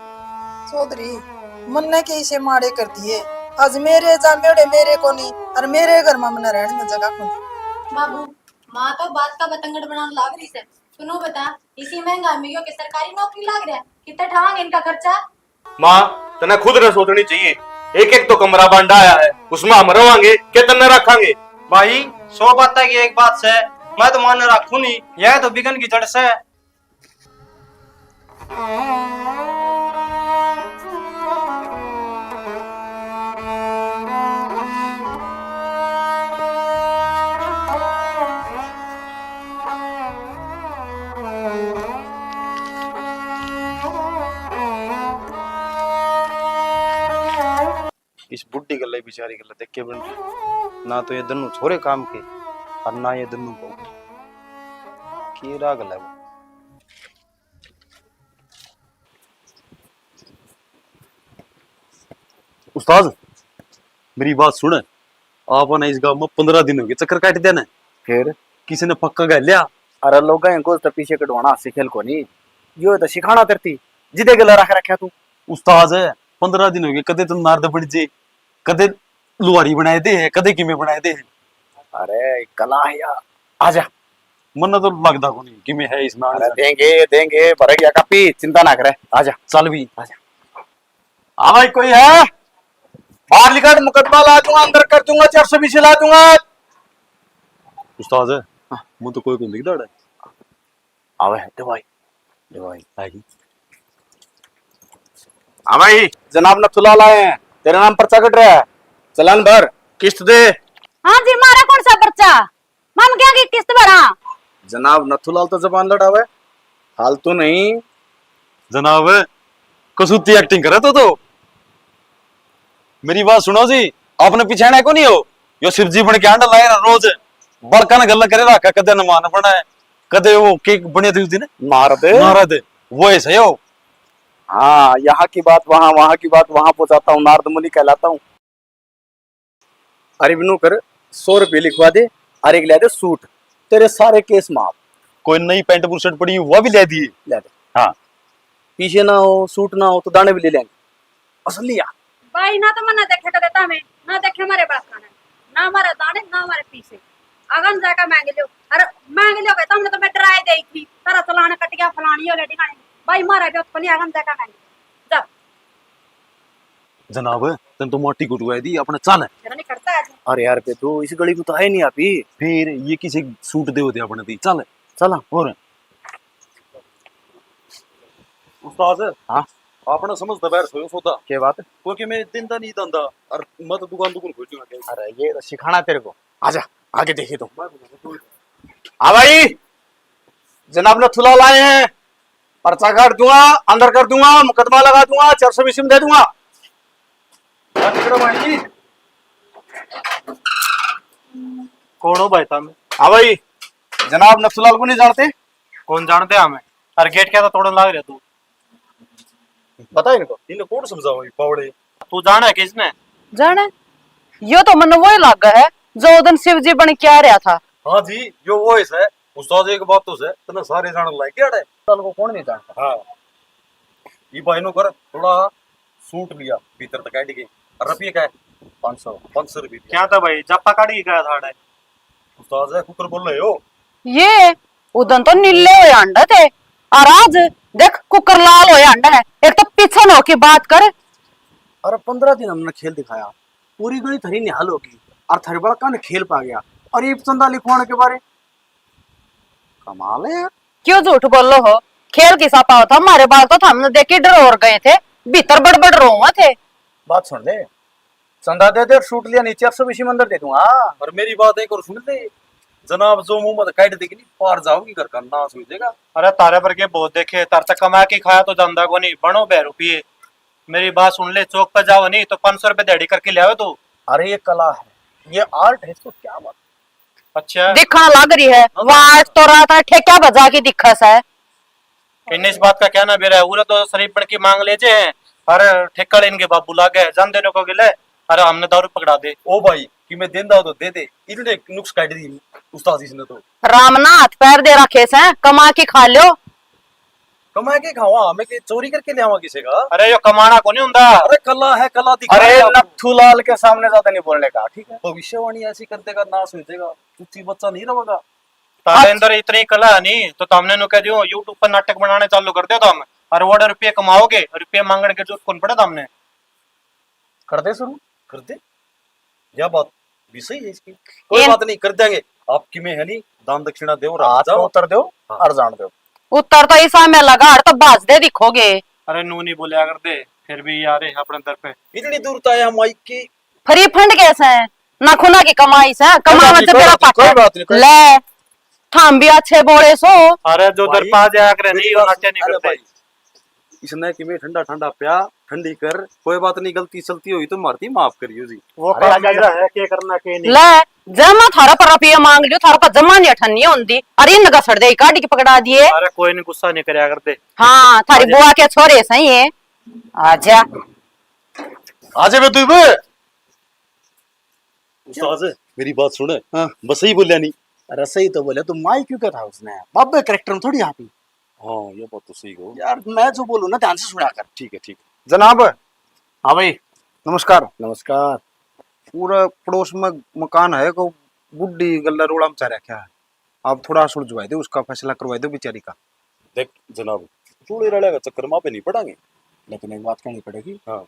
चौधरी, मन्ने के इसे माड़े कर दिए। आज मेरे जा मेरे, मेरे को नहीं, और मेरे घर में मन्ने रहने में जगह को नहीं। बाबू, माँ तो बात का बतंगड़ बनाने लाग रही से। सुनो बता, इसी महंगाई में यो के सरकारी नौकरी लाग रहा है, कितना ठावांगे इनका खर्चा? माँ, तने खुद ने सोचनी चाहिए। एक एक तो कमरा बांटा आया है, उसमें हम रवांगे के तन्ने रखांगे? भाई, सौ बातें की एक बात से, मैं तो मान रखूं नहीं, यह तो बिगन की जड़ से। इस बुढ़ी गल्ले बेचारी गल्ले देख के बन रही। ना तो ये दोनों छोरे काम के और ना ये दोनों बहू। के राग है वो। उस्ताद, मेरी बात सुन। आपने इस गांव में पन्द्रह दिन हो गए चक्कर काट देने। फिर? किसी ने पक्का कर लिया? अरे लोग इनको तो पीछे कटवाना हंसी खेल को नहीं, यो तो सिखाना तेरती जिदे गला रख रखा तू। उस्ताद, पन्द्रह दिन हो गए, कदे तुम नारद बन जे, कदे लुहारी बनाए दे है, कदे किमे बनाए दे है। अरे कला है यार, आजा। मन्ने तो लगदा कोनी किमे है इसमें। अरे देंगे, देंगे, भर गया कापी, चिंता ना करे, आजा। चल भी। आजा। हाँ भाई, कोई है? बाहर निकल, मुकदमा ला दूंगा, अंदर कर दूंगा, चार सौ बीसी ला दूंगा। उस्ताद है? हाँ। मुझे तो कोई को नहीं दिखदा। आवे है, दे भाई, दे भाई। आ गई। हाँ भाई, जनाब नथुलाल आए हैं, तेरे नाम पर्चा कट रहा है, चालान भर, किस्त दे। हाँ जी, मारा कौन सा पर्चा? मम क्या की किस्त भरा? जनाब नथुलाल तो जबान लड़ावे, फालतू नहीं। जनाब, कसूती एक्टिंग करे तो, तो। मेरी बात सुनो जी, आपने पिछाणा को नहीं हो? यो शिव जी बन के आंडा लाए ना रोज, बड़का ने गल्ला करे रखा, कदे हनुमान बना है, कदे वो के बने थे उस दिन? नारद। नारद, वो ऐसा ही हो। हाँ, यहाँ की बात वहाँ, वहाँ की बात वहाँ पहुँचाता हूँ, नारद मुनि कहलाता हूँ। अरे बिनू कर, सौ रुपये लिखवा दे, अरे एक ले दे सूट, तेरे सारे केस माफ। कोई नई पैंट बुरशर्ट पड़ी, वो भी ले दिए। ले दे। हाँ। पीछे ना हो, सूट ना हो, तो दाने भी ले लेंगे। असलिया। भाई ना तो मन्ने देखे कदे तामे, ना देखे मारे बाप का ने, ना मारे दाने, ना मारे पीछे। आगन जाकर मांग लियो। अरे मांग लियो भाई, तुमने तो मैं डराए दे थी, तारा चलान कट गया, फलानी हो लेडी खानी। भाई मारा भी अपने आगन जाकर मांग लियो। जा। जनाब, तन तो माटी कुटवाई दी, अपने चल। मेरा नहीं करता आज। अरे यार बेदू, इस गली में तो आए नहीं आप ही। फिर ये किसी सूट दे होते अपने दी, चल। चला। और उस्ताद, हाँ? आपने समझ तो बाहर सोयो सौदा। क्या बात? क्योंकि मैं दिन दा नहीं धंधा और मैं तो दुकान दुकान खोल दूंगा। अरे ये तो सिखाना तेरे को। आजा, आगे देखिए तो। हाँ भाई, जनाब नथुलाल आए हैं, पर्चा काट दूंगा, अंदर कर दूंगा, मुकदमा लगा दूंगा, चार सौ बीसी में दे दूंगा। कौन हो भाई साहब? हाँ भाई, जनाब नथुलाल को नहीं जानते? कौन जानते हमें? अरे गेट क्या था तोड़न लाग रहा तू? पता है इनको? इन्हें कौन समझाओ ये बावड़े? तू जाने है किसने? जाने? यो तो मन्ने वही लागा है जो उस दिन शिव जी बन के आ रहा था। हाँ जी, यो वो है। उस्ताद एक बात तो है, तने सारे जान लाग गया है। चल को कौन नहीं जानता? हाँ। ये भाई नो कर, थोड़ा सूट लिया, भीतर तक काट के। और रुपये का है? पाँच सौ। पाँच सौ रुपये दिया। क्या था भाई, जापा काट के गया था अड़े? उस्ताद है, कुकर बोल रहे हो? ये उदन तो नीले होए हांडे थे, और आज देख कुकर लाल होए हांडे है। एक तो पीछे न होके बात कर। अरे पन्द्रह दिन हमने खेल दिखाया, पूरी गली थारी निहाल होगी, और थारे बड़का ने खेल पा गया, और ये चंदा लिखवाने के बारे। कमाल है यार। क्यों झूठ बोलो हो? खेल किसा पाओ था, हमारे बाल तो थामने देख के डर और गए थे, भीतर बड़बड़ रोवा थे। बात सुन ले, चंदा दे दे और सूट लिया, नीचे एक सौ बीसी में अंदर दे दूंगा। और मेरी बात एक और सुन ले, जनाब जो मुंह में काट देगी नहीं, पार जाओगी, घर का नाश हो जाएगा। अरे तारे पर के बहुत देखे, तार तक कमा के खाया तो जांदा को नहीं, बनो बह रुपये। मेरी बात सुन ले, चौक पे जाओ नहीं तो पाँच सौ रुपये दिहाड़ी करके ले आओ तू। अरे ये कला है, ये आर्ट है, इसको क्या बात। अच्छा। दिखण लाग रही है, वहाँ तो रात है, ठेका बजा के दिखा सा है। इन्हें इस बात का क्या ना बेरा है, उरे तो शरीफ बन के मांग ले जे, अरे ठेका ले इनके बाबू लागे, जान देने को गिले, अरे हमने दारू पकड़ा दे। ओ भाई, कि मैं देंदा हो तो दे दे, इतने नुक्स काट दी उस्ताद इसने तो। राम ना हाथ पैर दे रखे से, कमा के खा लो। कमा के खावा, हमें के चोरी करके ले आवा किसी का? अरे यो कमाना को नहीं हुंदा। अरे कला है, कला दिखा अरे दे आप। नथुलाल के सामने ज्यादा नहीं बोलने का, ठीक है? भविष्यवाणी ऐसी कर देगा, नाश हो जाएगा, कुछ बच्चा नहीं रहेगा। तारे अंदर इतनी कला है नहीं, तो तुमने नु कह दियो, YouTube पर नाटक बनाने चालू कर दो तुम, और वो रुपये कमाओगे, रुपये मांगने के जरूरत कौन पड़े तुमने? कर दे शुरू। कर दे। यह बात भी सही है इसकी। कोई बात नहीं, कर देंगे। आपकी में है नहीं, दान दक्षिणा दो, हाँ, जाओ। तो उतर दो। हाँ। और जान दो। उत्तर तो ईसा में लगा, और तो बाज दे दिखोगे। अरे, नू नहीं बोलिया कर दे, फिर भी यार, अपने दर पे। इतनी दूर तो आया माइक की। फ्री फंड कैसे है? ना खुना की कमाई से, कमावा से तेरा पापा। ले, थाम भी अच्छे बोले सो। अरे, जो दर पा जाया करे, नहीं, नाट्य नहीं करते। इसने कि मैं ठंडा ठंडा प्या, ठंडी कर, कोई बात नहीं, गलती सलती हुई तो मारती माफ करियो जी। वो काम मेरा है, के करना के नहीं। ले, जब मैं थारा पर रुपये मांग लियो, थारा पर जमा नहीं अठन्नी होंदी। अरे, इन घसड़ दे, काट के पकड़ा दिए। अरे, कोई नहीं, गुस्सा नहीं करया कर दे। हाँ, थारी बुआ के छोरे सही है। आजा। आजा बे तू बे। उस्ताद, मेरी बात सुन। हाँ। बस सही बोलिया नहीं। अरे, सही तो बोले, तू माई क्यों कहता उसने? बाबे कैरेक्टर में थोड़ी आप ही। हाँ, ये बात तो सही कहो। यार, मैं जो बोलूँ ना, ध्यान से सुना कर। ठीक है, ठीक है। जनाब। हाँ भाई। नमस्कार। नमस्कार। पूरा पड़ोस में मकान है, को बुढ़ी गल्ला रोड़ा मचा रखा है। आप थोड़ा सुलझवा दो, उसका फैसला करवा दो बेचारी का। देख जनाब, चूड़े रड़े का चक्कर में आप नहीं पड़ांगे। लेकिन एक बात कहनी पड़ेगी। हाँ।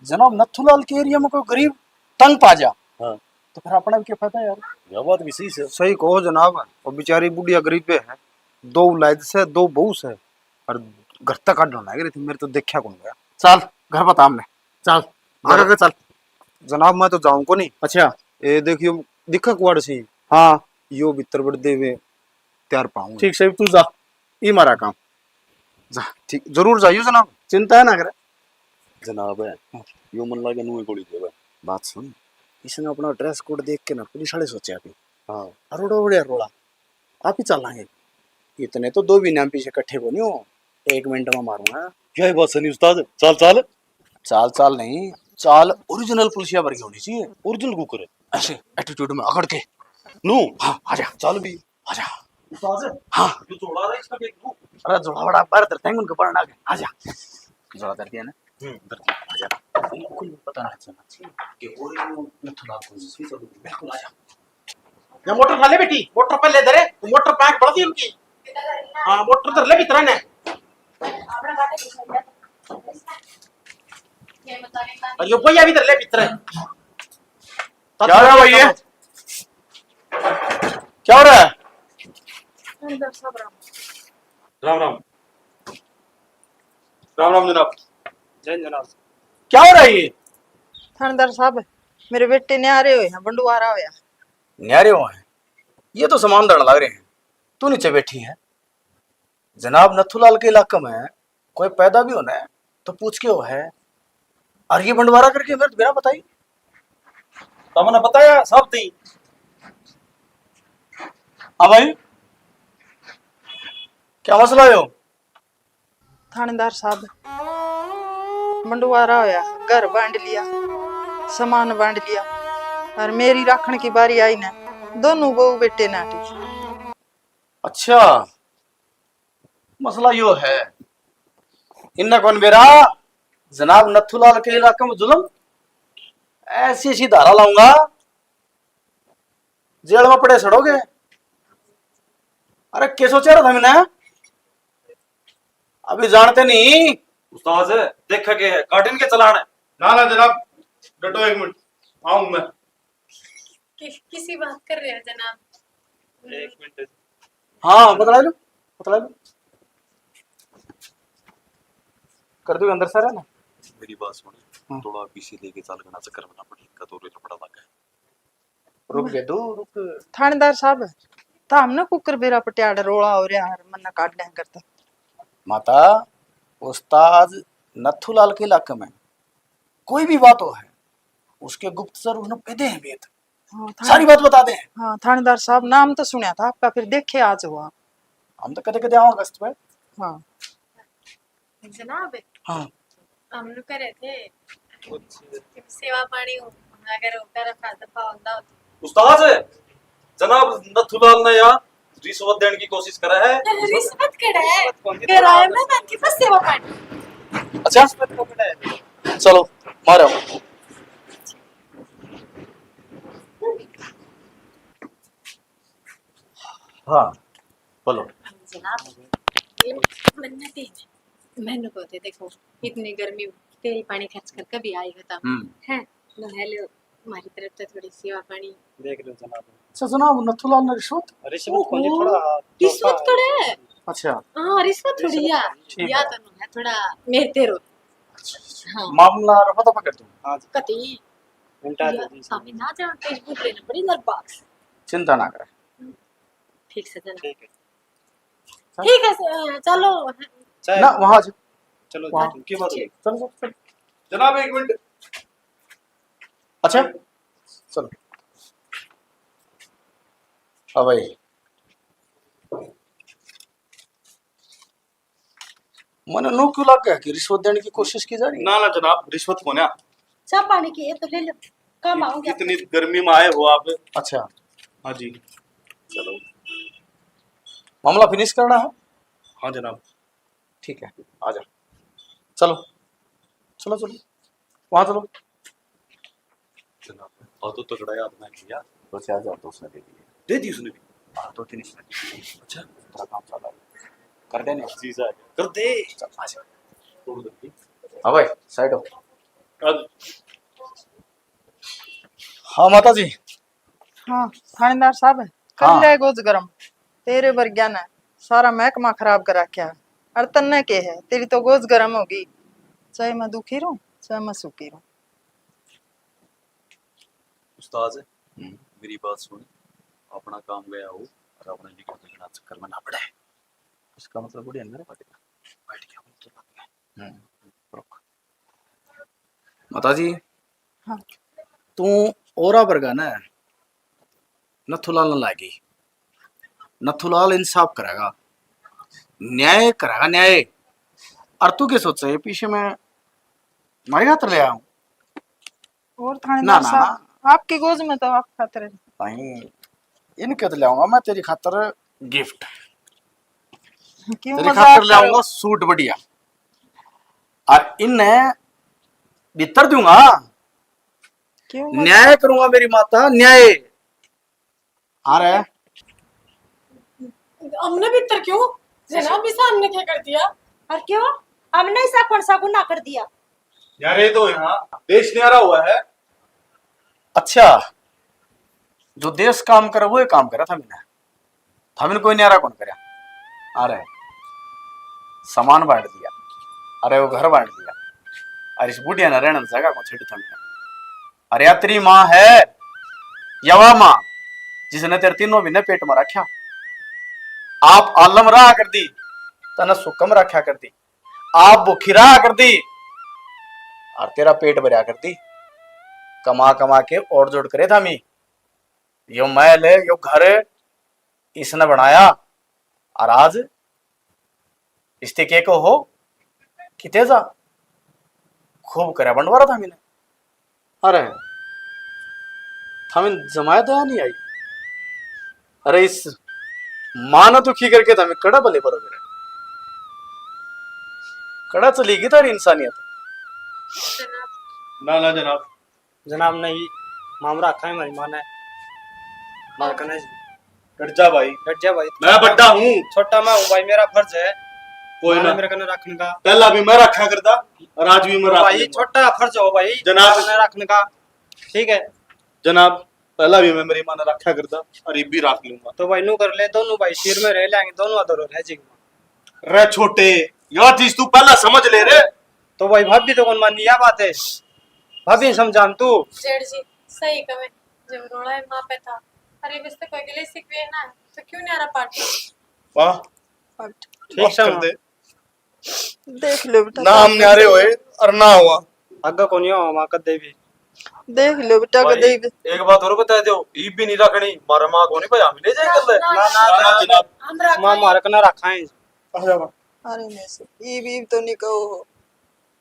जनाब, नथुलाल के एरिया में कोई गरीब तंग पा जा, हाँ। तो फिर अपना भी क्या फायदा यार? यह बात भी सही है। सही कहो जनाब, वो बेचारी बुढ़िया गरीब है, दो औलाद से, दो बहू से, और घर तक काटना लग रही थी, मेरे तो देखा कौन गया। चल, घर बता हमने, चल, आगे के चल। जनाब, मैं तो जाऊँ को नहीं। अच्छा। ये देखियो, दिखा कुआड़ सी। हाँ। यो भीतर बड़ देवे, तैयार पाऊँ। ठीक से, तू जा, ई मारा काम। जा, ठीक, जरूर जाइयो जनाब। चिंता ना करे। जनाब है, हाँ। यो मन लागे नुए गोली देवे। बात सुन, इसने अपना ड्रेस कोड देख के ना पुलिस वाले सोचा भी। हाँ। अरोड़ा उड़े रोला, आप ही चलांगे। इतने तो दो भी नाम पीछे इकट्ठे को नहीं हो, एक मिनट में मारूंगा। क्या बात सुनी उस्ताद, चाल चाल। चाल चाल नहीं, चाल ओरिजिनल पुलिसिया वर्गी होनी चाहिए। Original cooker. ऐसे एटीट्यूड में अकड़ के। नू। हाँ, आजा। चाल भी। आजा। उस्ताद। हाँ। तू जोड़ा रहा इसका देख लूं। अरे जोड़ा बड़ा बाहर धरते हैं उनको पढ़ना के। आजा। जोड़ा धर दिया ना। हम्म, धर दिया। आजा। बिल्कुल पता ना चलना चाहिए कि ओरिजिनल नथुलाल कौन सी चीज है। बिल्कुल आजा। ये मोटर ना ले बेटी, मोटर पहले धरे, मोटर पैक बढ़ दी उनकी। हाँ, मोटर धर ले भीतर ने। और यो भैया भी धर ले भीतर। क्या हो रहा है भाई ये? क्या हो रहा है? अंदर सब राम। राम राम। राम राम जनाब। जय जनाब। क्या हो रहा है ये? थानेदार साहब, मेरे बेटे न्यारे हुए हैं, बंडवारा होया। न्यारे हुए हैं? ये तो सामान धरण लग रहे हैं। तू नीचे बैठी है। जनाब, नथुलाल के इलाके में कोई पैदा भी होना है तो पूछ के हो है। और ये बंटवारा करके मेरे तो बिना बताई। तमने बताया सब थी। हाँ भाई, क्या मसला है? थानेदार साहब, बंटवारा होया, घर बांट लिया, सामान बांट लिया, और मेरी राखण की बारी आई ना, दोनों बहू बेटे नाटी। अच्छा, मसला यो है, इन्ना कौन बेरा, जनाब नथुलाल के इलाके में जुल्म, ऐसी ऐसी धारा लाऊंगा, जेल में पड़े सड़ोगे। अरे, के सोचा रहा था मैंने? अभी जानते नहीं। उस्ताद, देख के है, काट इनके चलान। ना, ना जनाब, डटो एक मिनट, आऊं मैं। कि, किसी बात कर रहे हैं जनाब? एक मिनट। हाँ, बतला लो, बतला लो। कर दो अंदर सारा ना। मेरी बात सुन, हाँ। थोड़ा पीछे लेके चाल, घना चक्कर में ना पड़े, इनका तो लफड़ा लग गया। रुक बे, दो रुक। थानेदार साहब, तो हमने कुकर बेरा पटियाड़ रोला हो रहा है, मन्ना काट लें करता। माता, उस्ताद नथुलाल के इलाके में कोई भी बात हो है, उसके गुप्तचर उसने पेदे हैं भेद। हाँ, थाने-, सारी बात बता दे। हाँ, थानेदार साहब, नाम तो सुना था आपका, फिर देखे आज हुआ। हम तो कदे कदे आवा गश्त पे। हाँ। जनाब, हाँ। हम लोग कह रहे थे कि सेवा पानी हो, अगर होकर रखा दफा होता हो तो। उस्ताद, जनाब नथुलाल ने यहाँ रिश्वत देने की कोशिश करा है। रिश्वत कड़ा है? रिश्वत कौन सी? कराया मैं ना कि बस सेवा पानी। अच्छा, रिश्वत को कड़ा है। चलो, मारो। हाँ, बोलो। जनाब, ये मन्नत ही है। मैंने को दे, देखो, इतनी गर्मी, तेल पानी खर्च करके भी आएगा तब। हम्म। है, तो हेलो, हमारी तरफ से थोड़ी सेवा पानी। देख लो जनाब। अच्छा जनाब, नथुलाल ने रिश्वत? रिश्वत कौन जी, ओहो, थोड़ा रिश्वत थोड़ा है। अच्छा। हाँ, रिश्वत थोड़ी रिश्वत है। थोड़ी। ठीक या है। तो है, थोड़ा मेरे तेरो। अच्छा, अच्छा। हाँ। मामला रफा दफा कर दो। हाँ जी। कति? उल्टा या, दे दी। सामने ना जाओ, तेज भूत लेना पड़ी, नर बाक्स। चिंता ना करे। ठीक से जना। ठीक है। ठीक है, स-, चलो। चाहे ना, वहाँ से। चलो, वहाँ। ठीक, की बात है? चलो, चलो, चलो। जनाब, एक मिनट। अच्छा, चलो। हाँ भाई, मने नू क्यों लग गया कि रिश्वत देने की कोशिश की जा रही है? ना, ना जनाब, रिश्वत को ना। चाय पानी की ये तो ले लो, काम आओगे। इतनी गर्मी में आए हो आप। अच्छा। हाँ जी। चलो, मामला फिनिश करना है। हाँ जनाब। ठीक है, आ जा। चलो, चलो, चलो, वहाँ चलो। जनाब, और तो तगड़ा याद ना किया। दो चार हजार तो उसने दे दिए। दे दी उसने भी? हाँ, दो तीन इसने दे दिए। अच्छा। तेरा काम चला। कर देने। जीजा आ गया। कर दे। चल, आ जा। छोड़ दे। हाँ भाई, साइड हो। कर। हाँ माता जी। हाँ, थानेदार साहब, कर हाँ। ले गोज गरम। तेरे वर्ग्या ने सारा महकमा खराब कर रखा है। और तन्ने के है, तेरी तो गोज गरम होगी। चाहे मैं दुखी रहूं, चाहे मैं सुखी रहूं। उस्ताद, हम्म। मेरी बात सुन, अपना काम गया हो और अपने लिखण लिखण चक्कर में ना पड़े। इसका मतलब बड़ी अंदर बैठ गया। बैठ गया, बोल तो लग गया। हम्म, रुक। माता जी, हाँ। तू औरा वर्गा ना नथुलाल न लागी। नथुलाल इंसाफ करेगा, न्याय करेगा, न्याय। और तू के सोचे पीछे में मारी खातर ले आऊं? और थानेदार ना, ना, साहब, ना। आपकी गोज में तो आप खातर है। भाई, इनके तो ले आऊंगा मैं तेरी खातर गिफ्ट। क्यों तेरी मजाक खातर ले करो? आऊंगा सूट बढ़िया। और इन्हें भीतर दूंगा। क्यों मजाक? न्याय करूंगा मेरी माता, न्याय। अरे। हमने भीतर क्यों? जनाब, इसा हमने क्या कर दिया? और क्यों? हमने ऐसा कौन सा गुनाह कर दिया? यार, ये तो यहाँ देश न्यारा हुआ है। अच्छा, जो देश काम करे, वो ही काम करे था मैंने। था मैंने कोई न्यारा कौन करया? अरे, सामान बांट दिया, अरे, वो घर बांट दिया, अरे, इस बुढ़िया ने रहने जगह को छड़ी था मैंने। अरे, या तेरी माँ है, या वा माँ, जिसने तेरे तीनों महीने पेट में रखा? आप आलम रहा कर दी, तने सुकम रखा कर दी, आप भूखी रहा कर दी, और तेरा पेट भरया कर दी। कमा कमा के और जोड़ करे था मी। यो महल, यो घर इसने बनाया, और आज इसते के को हो, किते जा, खूब करया बंटवारा था मैंने। अरे, था मैंने जमाया दया नहीं आई। अरे, इस माँ ने दुखी करके था मैं कड़ा भले बरोबर है। कड़ा चली गई थारी इंसानियत। ना, ना जनाब। जनाब, नहीं, मामरा रखा है हमारी माँ ने। मालकन है जी। डट जा भाई। डट जा भाई। मैं बड्डा हूँ। छोटा मैं हूँ भाई, मेरा फर्ज है। कोई माँ ने ना। मेरे कने रखने का। पहला भी मैं रखा करता और आज भी मैं तो रख भाई, लूंगा। छोटा फर्ज हो भाई, जनाब। माँ ने रखने का। ठीक है। जनाब, पहला भी मैं मेरी माँ ने रखा करता और ये भी रख लूंगा। तो भाई, नू कर ले, दोनों भाई सिर में रह लेंगे, दोनों अधर रह जाएंगे। रे छोटे, यह चीज तू पहला समझ ले रे। तो भाई, भाभी तो कौन मानी यह बात है, भाभी ने समझा तू। जेठ जी, सही कहे, जब रोला है माँ पे था, अरे, बस तो कोई गले सिकवे ना, तो क्यों न्यारा पार्टी? वाह, ठीक बस से कर माँ। दे। देख लो बेटा, ना हम न्यारे होए और ना हुआ। आगे कोनी हुआ माँ कदे भी। देख लो बेटा, भाई, कदे भी। एक बात और बता दो, ईब भी नहीं रखनी, मारा माँ को नहीं भाई, हम ले जाए कर ले। ना, ना, ना, ना, ना, ना। हम रख माँ मारे को ना रखा है। अच्छा, माँ। अरे नहीं सर, ईब, ईब तो नहीं कहो हो।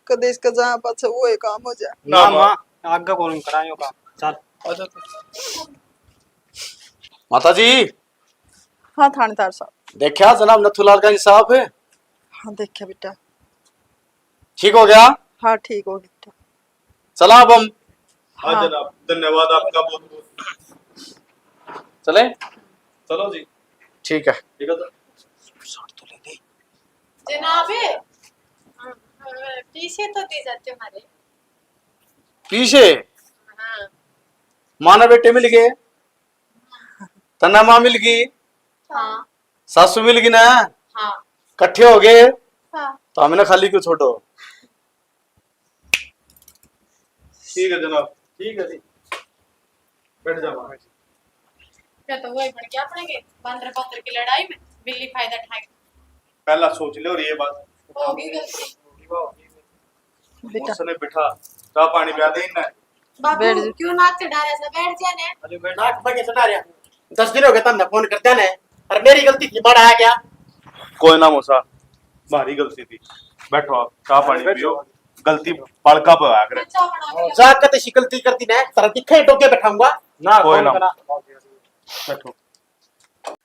कदे इसका जहाँ पाछे वो ही काम हो जाए। ना, ना, माँ। माँ, आगे कोनी करायो काम। चल। अच्छा। माता जी। हाँ थानेदार साहब। देखा जनाब नथुलाल का इंसाफ है? हाँ देखा बेटा। ठीक हो गया? हाँ ठीक हो गया बेटा। चला अब हम। हाँ हाँ। जनाब, धन्यवाद आपका बहुत बहुत। चले? चलो जी। ठीक है। ठीक है सर। शर्ट तो ले गई। जनाब। पीछे तो दी जाते हमारे। पीछे? हाँ। माँ ने बेटे मिल गए, तन्ने माँ मिल गई, हाँ। सासू मिल गई ना, हाँ। कट्ठे हो गए, हाँ। तो हमने खाली क्यों छोड़ो? ठीक है जनाब, ठीक है जी, बैठ जाओ। क्या तो वही बन गया अपने के बंदर बंदर की लड़ाई में बिल्ली फायदा उठाएगी। पहला सोच लो और ये बात। होगी गलती। बेटा। उसने बिठा, चाय पानी पिला दे इन्हें। बाबू, बैठ जा। क्यों नाक चढ़ा रहा है? बैठ जा ने। अरे बैठ। नाक पे के चढ़ा रहा? दस दिन हो गए तन्ने फोन करते ने, और मेरी गलती थी, बड़ा आ गया। कोई ना मौसा, भारी गलती थी। बैठो आप, चाय पानी बैठो। पियो। गलती बालका पे होया करे। अच्छा, बना के जाके तैसी गलती करती ना, तेरा दिखे टोके बैठाऊंगा। ना, कोई ना। बैठो।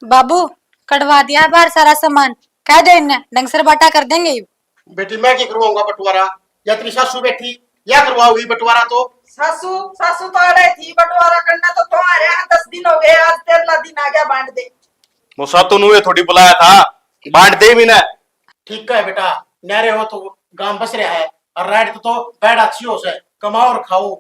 बाबू, कढ़वा दिया बाहर सारा सामान, कह दे इन्हें, ढंग से बाटा कर देंगे। बेटी, मैं की करवाऊंगा बंटवारा? या तेरी सासू बैठी, या करवाओगी बंटवारा तो? सासू, सासू तो अड़े थी, बंटवारा करना तो तुम्हारे यहाँ दस दिन हो गए, आज तेरहला दिन आ गया, बांट दे। मौसा, तू नुए थोड़ी बुलाया था, बांट दे भी ना। ठीक है बेटा, न्यारे हो तो गांव बस रहा है, और राइट तो, तो बैठ अच्छी हो से, कमाओ और खाओ।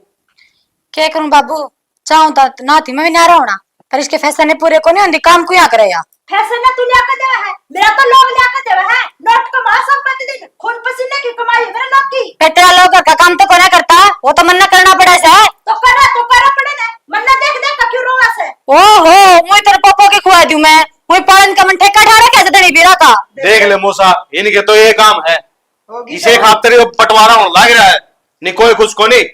क्या करूं बाबू, चाहूं तो ना थी मैं भी न्यारा होना, पर इसके फैसले पूरे को नहीं होंदी, काम को यहाँ करे या। फैसले ना तू लिया के देवे है, मेरा तो लोग लिया के देवे है, नोट कमा संपत्ति दिन, खून पसीने की कमाई है मेरे लोग की। ए, तेरा लोग घर का काम तो कोना करता, वो तो मन्ना करना पड़े से। तो करा, तो करा पड़े ने, मन्ना देख देख के क्यों रोवा से। ओहो, मुई तेरे पापा के खुआ दूं मैं, मुई पालन का मन ठेका ठा रखा है धनी बीरा का। देख ले मौसा, इनके तो ये काम है, होगी इसे तो। खातर ये बंटवारा होने लग रहा है, नहीं कोई कुछ को नहीं।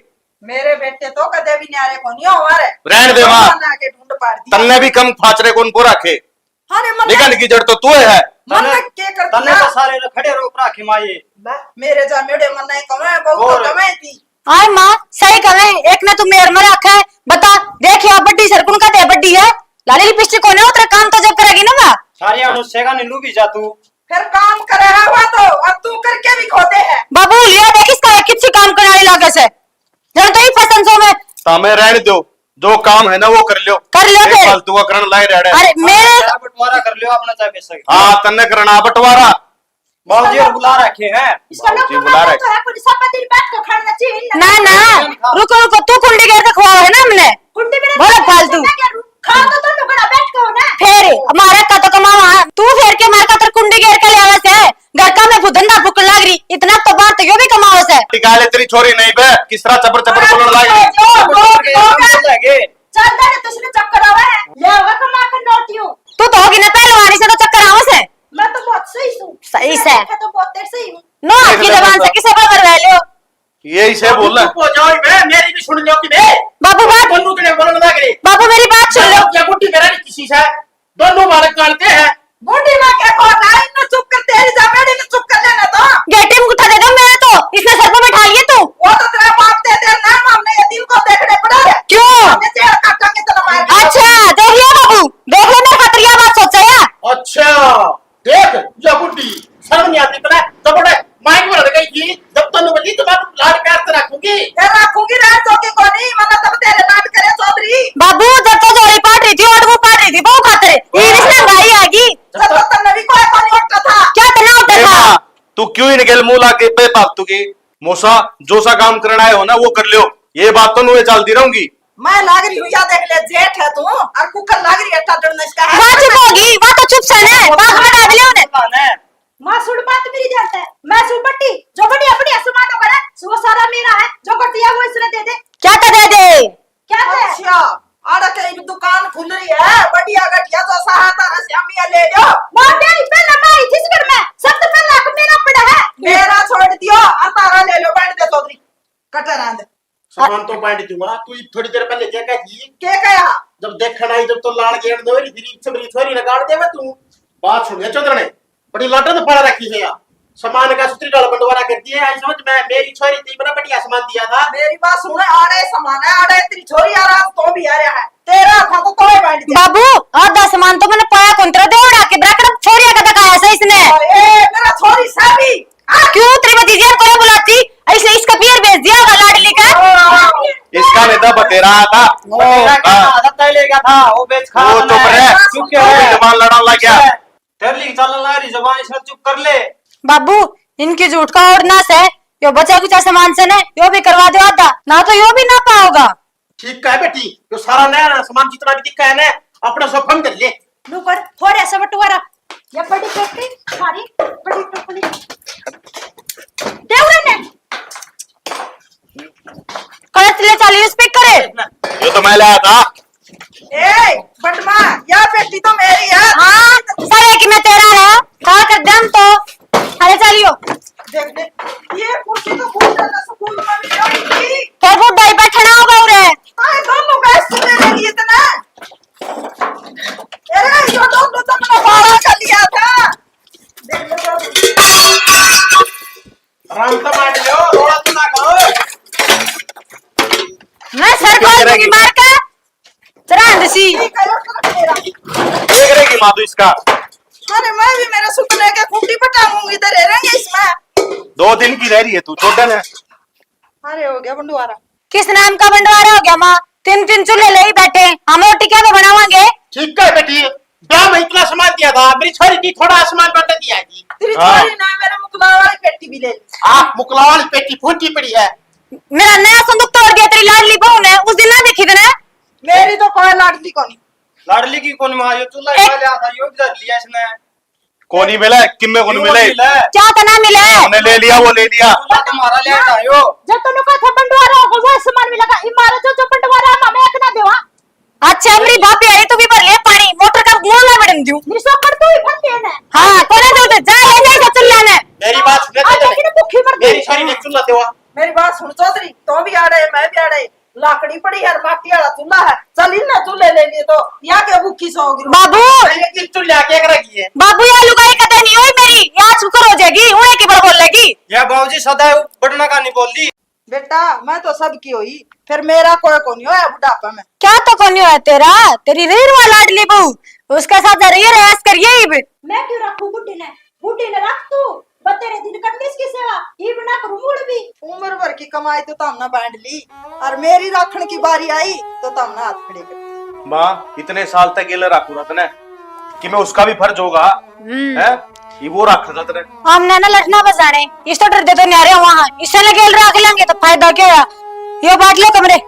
मेरे बेटे तो कदे भी न्यारे कोनी होवा रे। रहन दे माँ। बना के ढूंढ पाड़ दिया। तन्ने भी कम फाचरे कौन को रखे? अरे मन निकल की जड़ तो तू है। मन तन्ने, के कर तन्ने दिया? तो सारे ने खड़े रोक रखे माँ ये। ले, मेरे जामेड़े मन नहीं कमे, बहुत और? तो कमे थी। आय माँ, सही कहे, एक ने तू मेर में रखा है। बता, देख या बड्डी सरकुन का दे बड्डी है। लाली लिपस्टिक कोने उतरे काम तो जब करेगी ना माँ। सारी अनुष्ठा का नीलू भी जा तू। फिर काम करे है वो तो, और तू करके भी खोदे है। बाबू, लिया देख इसका किसी काम करने वाली लागे से। जब तो ही फैशन शो में। तामे रहने दो, जो काम है ना वो कर लो। कर लो एक फिर। फालतू का करण लाए रह रहे। अरे मेरे बंटवारा कर लो अपना चाहे पैसा। हाँ, तन्ने करना बंटवारा। बाबूजी और बुला रखे हैं। इसका बाबूजी लोग बुला रहे। तो है, कोई सब दिन बैठ के खाना चाहिए ना। ना, ना, रुको, रुको, तू कुंडी गेर के खुआओ है ना हमने। कुंडी मेरे बोलो फालतू। खा तो तुम लोग बैठ के हो ना। फिर हमारे का तो कमावा, तू फेर के मार का तर कुंडी गेर के ले आवे से। घर का में धंधा फूकन लाग रही, इतना तो बाहर तो यो भी कमाओ से। निकाले तेरी छोरी नहीं बे, किस तरह चपर चपर बोलने लाग रही। जो, जो, जो, जो, चांदा ने तुझने चक्कर आवे है, ले आवे कमा के नोटियों। तू तो होगी ना पहलवानी से तो चक्कर आवे से। मैं तो बहुत सही हूँ। सही से। मैं तो बहुत सही हूँ। नो हाथ की जबान से किसे पर करवा लियो। ये इसे बोल। चुप हो जाओ बे, मेरी भी सुन लो कि बे। बाबू बात दोनों के बोलने लग रहे। बाबू मेरी बात सुन लो। क्या गुट्टी मेरा नहीं किसी से। दोनों बालक काटते हैं। बूढ़ी माँ के को ना, इन्हें चुप कर, तेरी जमेड़ी ने चुप कर लेना तो। गेटी में उठा दे दो, मैं तो इसने सर पे बैठा लिए तू। वो तो तेरा बाप दे दे ना, हमने ये दिल को देखने पड़ा है। क्यों? हमने जेल काटांगे तेरा मार। अच्छा, देख लिया बाबू, देख ले मेरे खातिर यह बात सोचा है। अच्छा, देख, या बुढ़ी, शर्म नहीं आती तने? जब बड़े माइक में लड़ गई थी, जब तन्नू बजी तो मैं लाड प्यार से रखूंगी। फिर रखूंगी, रहन दो कि कोनी, मतलब तब तेरे लाड करे चौधरी। बाबू, जब तो जोड़ी पाट रही थी, और वो पाट रही थी, बहू खातर। ये रिश्ते में गाई आ गई। जब तो तन्ने भी कोई कोनी उठता था। क्या तन्ने उठता ए था? माँ, तू क्यों इनके मुंह लाके बेफालतू की? मौसा, जो सा काम करना है हो ना, वो कर लो। ये बात तो नुए चलती रहूंगी। मैं लाग रही हूँ, या देख ले, जेठ है तू, और कुकर लाग रही है, टाटन नशका है। बात चुप होगी, बात तो चुप से ने, बात बता दे उन्हें। माँ सुन बात मेरी ध्यान से, मैं सू बट्टी, जो बढ़िया बढ़िया सामान होगा ना, वो सारा मेरा है, जो घटिया वो इसने दे दे। क्या तो दे दे? क्या दे? अच्छा, आड़ा के एक दुकान खुल रही है, बढ़िया घटिया जो सहा तारा श्यामिया ले लो। वो तेरी पहले मैं आई थी इस घर में, सब तो पहले हक मेरा पड़ा है। मेरा छोड़ दियो, और तारा ले लो, बैठ दे चौधरी, कटर आंद। सामान तो बांट दूंगा, तू थोड़ी देर पहले क्या कही? क्या कहा? जब देखण आई, जब तो लाड़ गेड़ दो री, फिर इच्छा मेरी छोरी ने गाड़ देवे तू। बात सुन, ये चौधरने बड़ी लाटा तो पड़ा रखी है यार। सामान का सुतरी डाल बंटवारा कर दिए, आई समझ में, मेरी छोरी थी, बड़ा बढ़िया सामान दिया था। मेरी बात सुन, आड़े सामान है, आड़े तेरी छोरी आ रहा, तो भी आ रहा है। तेरा था तो तोय बांट दिया। बाबू, आधा सामान तो मैंने पाया कौन, तेरा देवड़ा के ब्रैकेट छोरिया का दिखाया से इसने। ए, मेरा छोरी साबी। आ, क्यों तेरी भतीजी को नहीं बुलाती? इसने इसका पियर भेज दिया होगा लाडली का। इसका नहीं था, बतेरा आया था। बतेरा क्या हाँ। था? आदत तय ले गया था, वो बेच खा वो रहा चुप है। रहे। चुप क्यों तू भी है? जबान लड़ाने लग गया। तेरे लिए चलने लग रही जबान, इसने चुप कर ले। बाबू, इनकी झूठ का और ना से, यो बचा कुचा सामान से ना, यो भी करवा दो आधा, ना तो यो भी ना पाओगा। ठीक है बेटी, यो सारा नया नया सामान जितना भी दिखा है ना, अपना सब हम कर ले। लो कर, थोड़ा सा बंटवारा। ये बड़ी पेटी, सारी बड़ी टोकरी। दे उरे ने। कलच ले चाली speaker है। यो तो मैं लाया था। ए, बटमा, या पेटी तो मेरी है। हाँ, सारे की मैं तेरा है। खा कर दम तो। अरे चलियो। देख ले, ये कुर्सी तो बहुत ज्यादा सुकून वाली है। फिर वो दाई बैठना होगा उरे। अरे दोनों का सुने लगी इतना। अरे, यो तो, तो, तो अपना बारह का लिया था। देख लो, तो। आराम से बैठ जाओ, रोड़ा तो ना करो। मैं सर को क्यों करेगी? मार के चरांद सी। ठीक है, यो तो तेरा। देख रहेगी माँ तू इसका। अरे, मैं भी मेरे सुपने के खूंटी पटाऊंगी, इधर रह रहेंगे इसमें। दो दिन की रह रही है तू, छोड़ देना। अरे, हो गया बंटवारा। किस नाम का बंटवारा हो गया माँ? तीन तीन चूल्हे ले ही बैठे, हम रोटी क्या बनावांगे? ठीक है बेटी, ब्याह में इतना सामान दिया था, मेरी छोरी की थोड़ा सामान बंट दिया जी। तेरी हाँ। छोरी ने मेरे मुकला वाली पेटी भी ले ली। हाँ, मुकला वाली पेटी फूटी पड़ी है। मेरा नया संदूक तोड़ दिया तेरी लाडली बहू ने, उस दिन ना देखी तने। मेरी तो कोई लाडली कोनी। लाडली की कोनी माँ, यो चूल्हा एक खा लिया था, यो भी धर लिया इसने। कोनी मिला, किम्मे कोनी क्यों मिले? कोनी मिला? क्या तना मिले? हमने ले लिया, वो ले लिया। चूल्हा तुम्हारा ले आयो। जब तन्नू का था बंटवारा होगा, वो सामान मिलेगा। इमारत जो, जो बंटवारा हम हमें एक ना देवा। अच्छा, मेरी भाभी आई, तू भी भर ले पानी, मोटर का मुंह ना बड़न दूं। मेरी सोकर तू ही भर देना। हाँ, कोने दे उधर, जा ले, ले, जा चुल्ला ने। मेरी बात सुन, आज चल। लेकिन भूखी मर मेरी गई। छोरी ने चूल्हा देवा। मेरी बात सुन चौधरी, तो भी आड़े, मैं भी आड़े। लाकड़ी पड़ी है, माटी वाला चूल्हा है। चल, इन्हें चूल्हे ले लिए तो या के भूखी सो गिरो। बाबू। ये चूल्हा के रखी है? बाबू, या लुगाई कदे नहीं हुई मेरी, या शुक्र हो जाएगी, उन्हें की बड़ बोल लेगी। या बाबूजी सदा बढ़ना का नहीं बोल दी। बेटा, मैं तो सबकी होई, फिर मेरा कोई कोनी होया बुढ़ापा में। क्या तो कोनी होया तेरा? तेरी रही रुआ लाडली बहू, उसका साथ रही रयास करिए इब। मैं क्यों रखूं बुढ़ी ने? बुढ़ी ने रख तू, बतेरे दिन कर ली इसकी सेवा, इब ना करूं मुड़ भी। उम्र भर की कमाई तो तमने बांट ली, और मेरी राखण की बारी आई तो तमने हाथ खड़े कर दिए। माँ, इतने साल तक गेले राखू रहा तने, कि मैं उसका भी फर्ज होगा, हम्म। हैं? ये वो रखा था तने। हमने ना लठना बजाने, इस तो डर दे तो न्यारे वहां, इससे ने गेल राख लेंगे तो फायदा क्या है? यो बांट लो कमरे।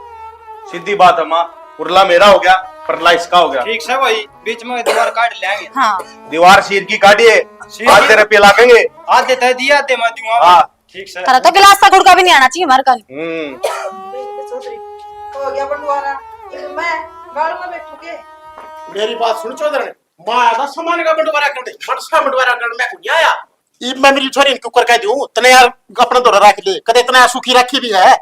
सीधी बात है माँ, उरला मेरा हो गया, परला इसका हो गया। ठीक से भाई, बीच में दीवार काट लेंगे। हाँ। दीवार चीर की काटिए, चीर आज की। तेरे पे लागेंगे। आधे तय दिए, आधे मैं दूंगा। हाँ। ठीक से। थारा तो गिलास का गुड़का भी नहीं आना चाहिए हमारे कल। हम्म। चौधरी, हो गया बंटवारा। ये मैं गाल में बैठू के? मेरी बात सुन चौधरी, माँ आया था सामान का बंटवारा करने, मनसा बंटवारा करने मैं को नहीं आया। इब मैं मेरी छोरी ने क्यों कर कह दूं, तने यार अपना धोरा रख ले, कदे इतना सुखी रखी भी है।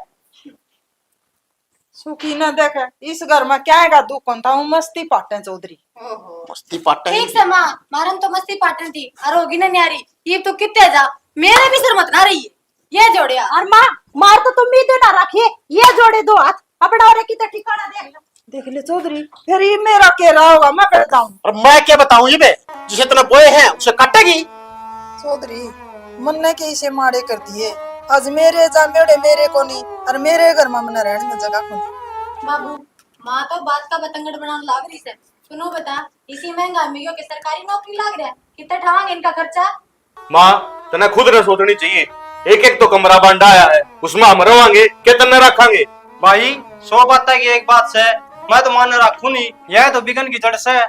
सुखी ना देखे, इस घर में क्या है दुख कौन था, वो मस्ती पाटे चौधरी। ओहो। मस्ती पाटे ठीक से माँ, मारन तो मस्ती पाटन थी, और होगी ना न्यारी, ये तो कितने जा, मेरे भी सर मत ना रही है, ये जोड़िया। और माँ, मार तो तुम भी देना रखिए, ये जोड़े दो हाथ, अपना और की तो ठिकाना देख लो। देख ले चौधरी, फिर ये मेरा के रहा होगा, मैं बैठ जाऊं। और मैं क्या बताऊं, ये बे, जिसे इतना बोए हैं, उसे काटेगी। चौधरी, मन्ने के इसे माड़े कर दिए। आज मेरे जा मेरे, मेरे को नहीं, और मेरे घर में मन्ने रहने में जगह को नहीं। बाबू, माँ तो बात का बतंगड़ बनाने लाग रही से। सुनो बता, इसी महंगाई में यो के सरकारी नौकरी लाग रहा है, कितना ठावांगे इनका खर्चा? माँ, तने खुद ने सोचनी चाहिए। एक एक तो कमरा बांडा आया है, उसमें हम रवांगे के तन्ने रखांगे? भाई, सौ बातें की एक बात से, मैं तो मान रखू नहीं, यह तो बिगन की जड़ से।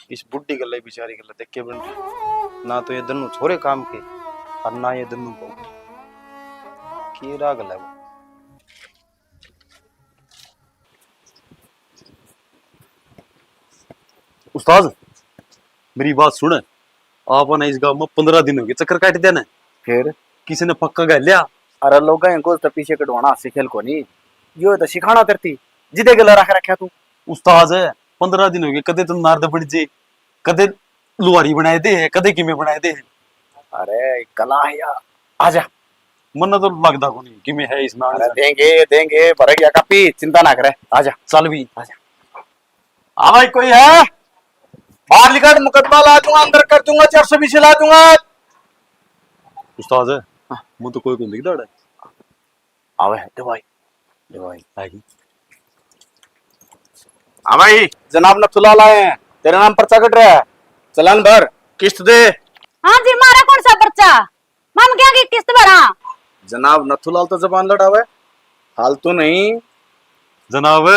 इस बुढ़ी गल्ला, बेचारी गल्ला देख के बन रही। ना तो ये दोनों छोरे काम के और ना ये दोनों बहू के। राग है वो। उस्ताद, मेरी बात सुन, आपने इस गांव में पन्द्रह दिन हो गए चक्कर काट देने। फिर? किसी ने पक्का कर लिया? अरे लोग इनको तो पीछे कटवाना हास्य खेल को नहीं, यो तो सिखाना तरती जिदे गला रख रखा तू। उस्ताद, पन्द्रह दिन हो गए, कदे तो नारद बन जे, कदे लुहारी बनाए दे है, कदे किमे बनाए दे है। अरे कला है यार, आजा। मन्ने तो लगदा कोनी किमे है इसमें। अरे देंगे, देंगे, भर गया कापी, चिंता ना करे, आजा। चल भी। आजा। हाँ भाई, कोई है? बाहर निकल, मुकदमा ला दूंगा, अंदर कर दूंगा, चार सौ बीसी ला दूंगा। उस्ताद, हाँ। मुंह तो कोई को नहीं दिखता है। आवे है, दे भाई, दे भाई। आगी। हाँ भाई, जनाब नथुलाल आए हैं, तेरे नाम पर्चा कट रहा है, चालान भर, किस्त दे। हाँ जी, मारा कौन सा पर्चा? माम क्या की किस्त भरा? जनाब नथुलाल तो जबान लड़ावे, फालतू नहीं। जनाब,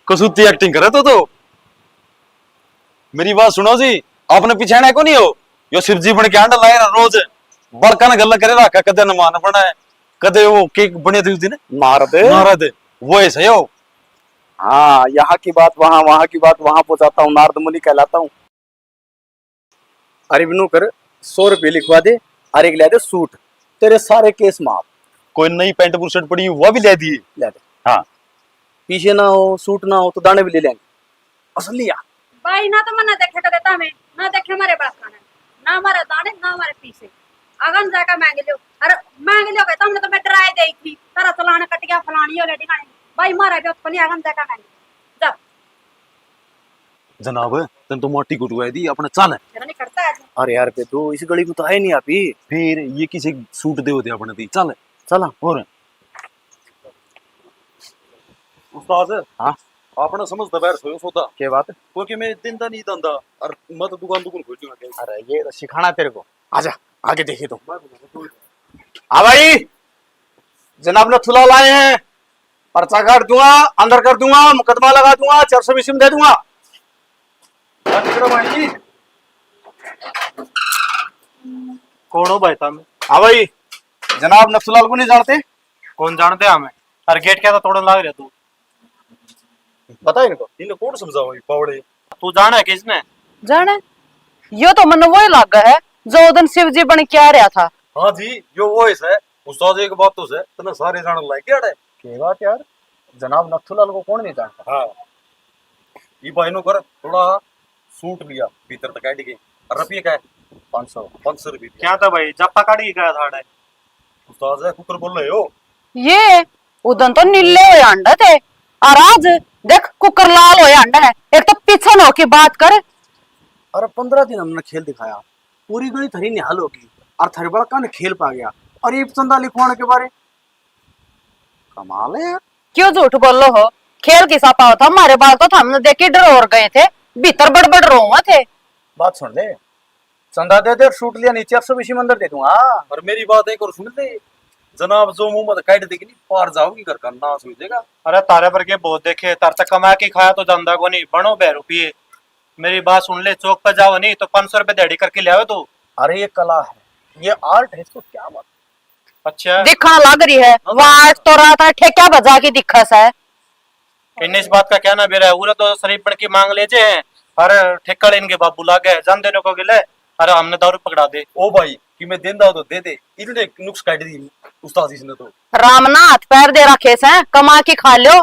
कसूती एक्टिंग करे तो, तो। मेरी बात सुनो जी, आपने पिछाणा को नहीं हो? यो शिव जी बन के आंडा लाए ना रोज, बड़का ने गल्ला करे रखा, कदे नमान बना है, कदे वो केक बने थे उस दिन। नारद। नारद, वो ऐसा ही हो। हाँ, यहाँ की बात वहाँ, वहाँ की बात वहाँ पहुँचाता हूँ, नारद मुनि कहलाता हूँ। अरे बिनू कर, सौ रुपये लिखवा दे, और एक ले दे सूट, तेरे सारे केस माफ। कोई नई पैंट बुरशर्ट पड़ी, वो भी ले दिए। ले दे। हाँ। पीछे ना हो, सूट ना हो, तो दाने भी ले लेंगे। असलिया। भाई ना तो मन्ना देखे कदे तामे, ना देखे हमारे बाप खाने, ना हमारे दाने, ना हमारे पीछे। अगन जाकर मांग लियो। अरे मांग लियो के तुमने तो मैं डराए दे थी, तारा चलान कट गया, फलानी हो लेडी खाने। भाई मारा भी उत्पन्न अगन जाकर मांग लियो। जा। जनाब, तन तो माटी कुटवाई दी, अपने चल। मेरा नहीं करता है। अरे यार बेदू, इस गली में तो आए नहीं आप ही। फिर ये किसी सूट दे होते अपने दी, चल। चला। और उस्ताद, हाँ? आपने समझ दे बैर सोयो सौदा। क्या बात? क्योंकि मैं दिन दा नहीं धंधा, और मैं तो दुकान दुकान खोल दूंगा। अरे ये तो सिखाना तेरे को। आजा, आगे देखिए तो। हाँ भाई, जनाब नथुलाल आए हैं, पर्चा काट दूंगा, अंदर कर दूंगा, मुकदमा लगा दूंगा, चार सौ बीसी में दे दूंगा। कौन हो भाई साहब? हाँ भाई, जनाब नथुलाल को नहीं जानते? कौन जानते हमें? अरे गेट क्या था तोड़न लाग रहा तू? पता है इनको? इन्हें कौन समझाओ ये बावड़े? तू जाना है किसने? जाने? यो तो मन्ने वही लागा है जो उस दिन शिव जी बन के आ रहा था। हाँ जी, यो वो है। उस्ताद एक बात तो है, तने सारे जान लाग गया है। के बात यार, जनाब नथुलाल को कौन नहीं जानता? हाँ, ये भाई नो कर थोड़ा सूट लिया, भीतर तक काट के। और रुपये का है? पाँच सौ। पाँच सौ रुपये दिया। क्या था भाई, जापा काट के गया था आड़े? उस्ताद है, कुकर बोल रहे हो? ये उदन तो नीले होए अंडे थे, और आज देख कुकर लाल होए अंडे है। एक तो पीछे न होके बात कर। अरे पन्द्रह दिन हमने खेल दिखाया, पूरी गली थारी निहाल होगी, और थारे बड़का ने खेल पा गया, और ये चंदा लिखवाने के बारे। कमाल है यार। क्यों झूठ बोलो हो? खेल किसा पाओ था, हमारे बाल तो थामने देख के डर और गए थे, भीतर बड़बड़ रोवा थे। बात सुन ले, चंदा दे दे, सूट लिया नीचे, एक सौ बीसी में अंदर दे दूंगा। और मेरी बात एक और सुन ले, जनाब जो मुंह में काट देगी नहीं, पार जाओगी, घर का नाश हो जाएगा। अरे तारे पर के बहुत देखे, तार तक कमा के खाया तो जांदा को नहीं, बनो बह रुपये। मेरी बात सुन ले, चौक पे जाओ नहीं तो पाँच सौ रुपये दिहाड़ी करके ले आओ तू। अरे ये कला है, ये आर्ट है, इसको क्या बात। अच्छा। दिखा लग रही है, हाँ। वाट तो रात है, ठेक्या बजा के दिखा सा। इन्हें इस बात का क्या ना बेरा है, उरे तो शरीफ बन के मांग ले जे हैं, अरे ठेका ले इनके बाबू लागे, जान देने को गिले, अरे हमने दारू पकड़ा दे। ओ भाई, कि मैं देंदा हो तो दे दे, इतने नुक्स काट दी उस्ताद जी ने तो। राम ना हाथ पैर दे रखे से, कमा के खा लो।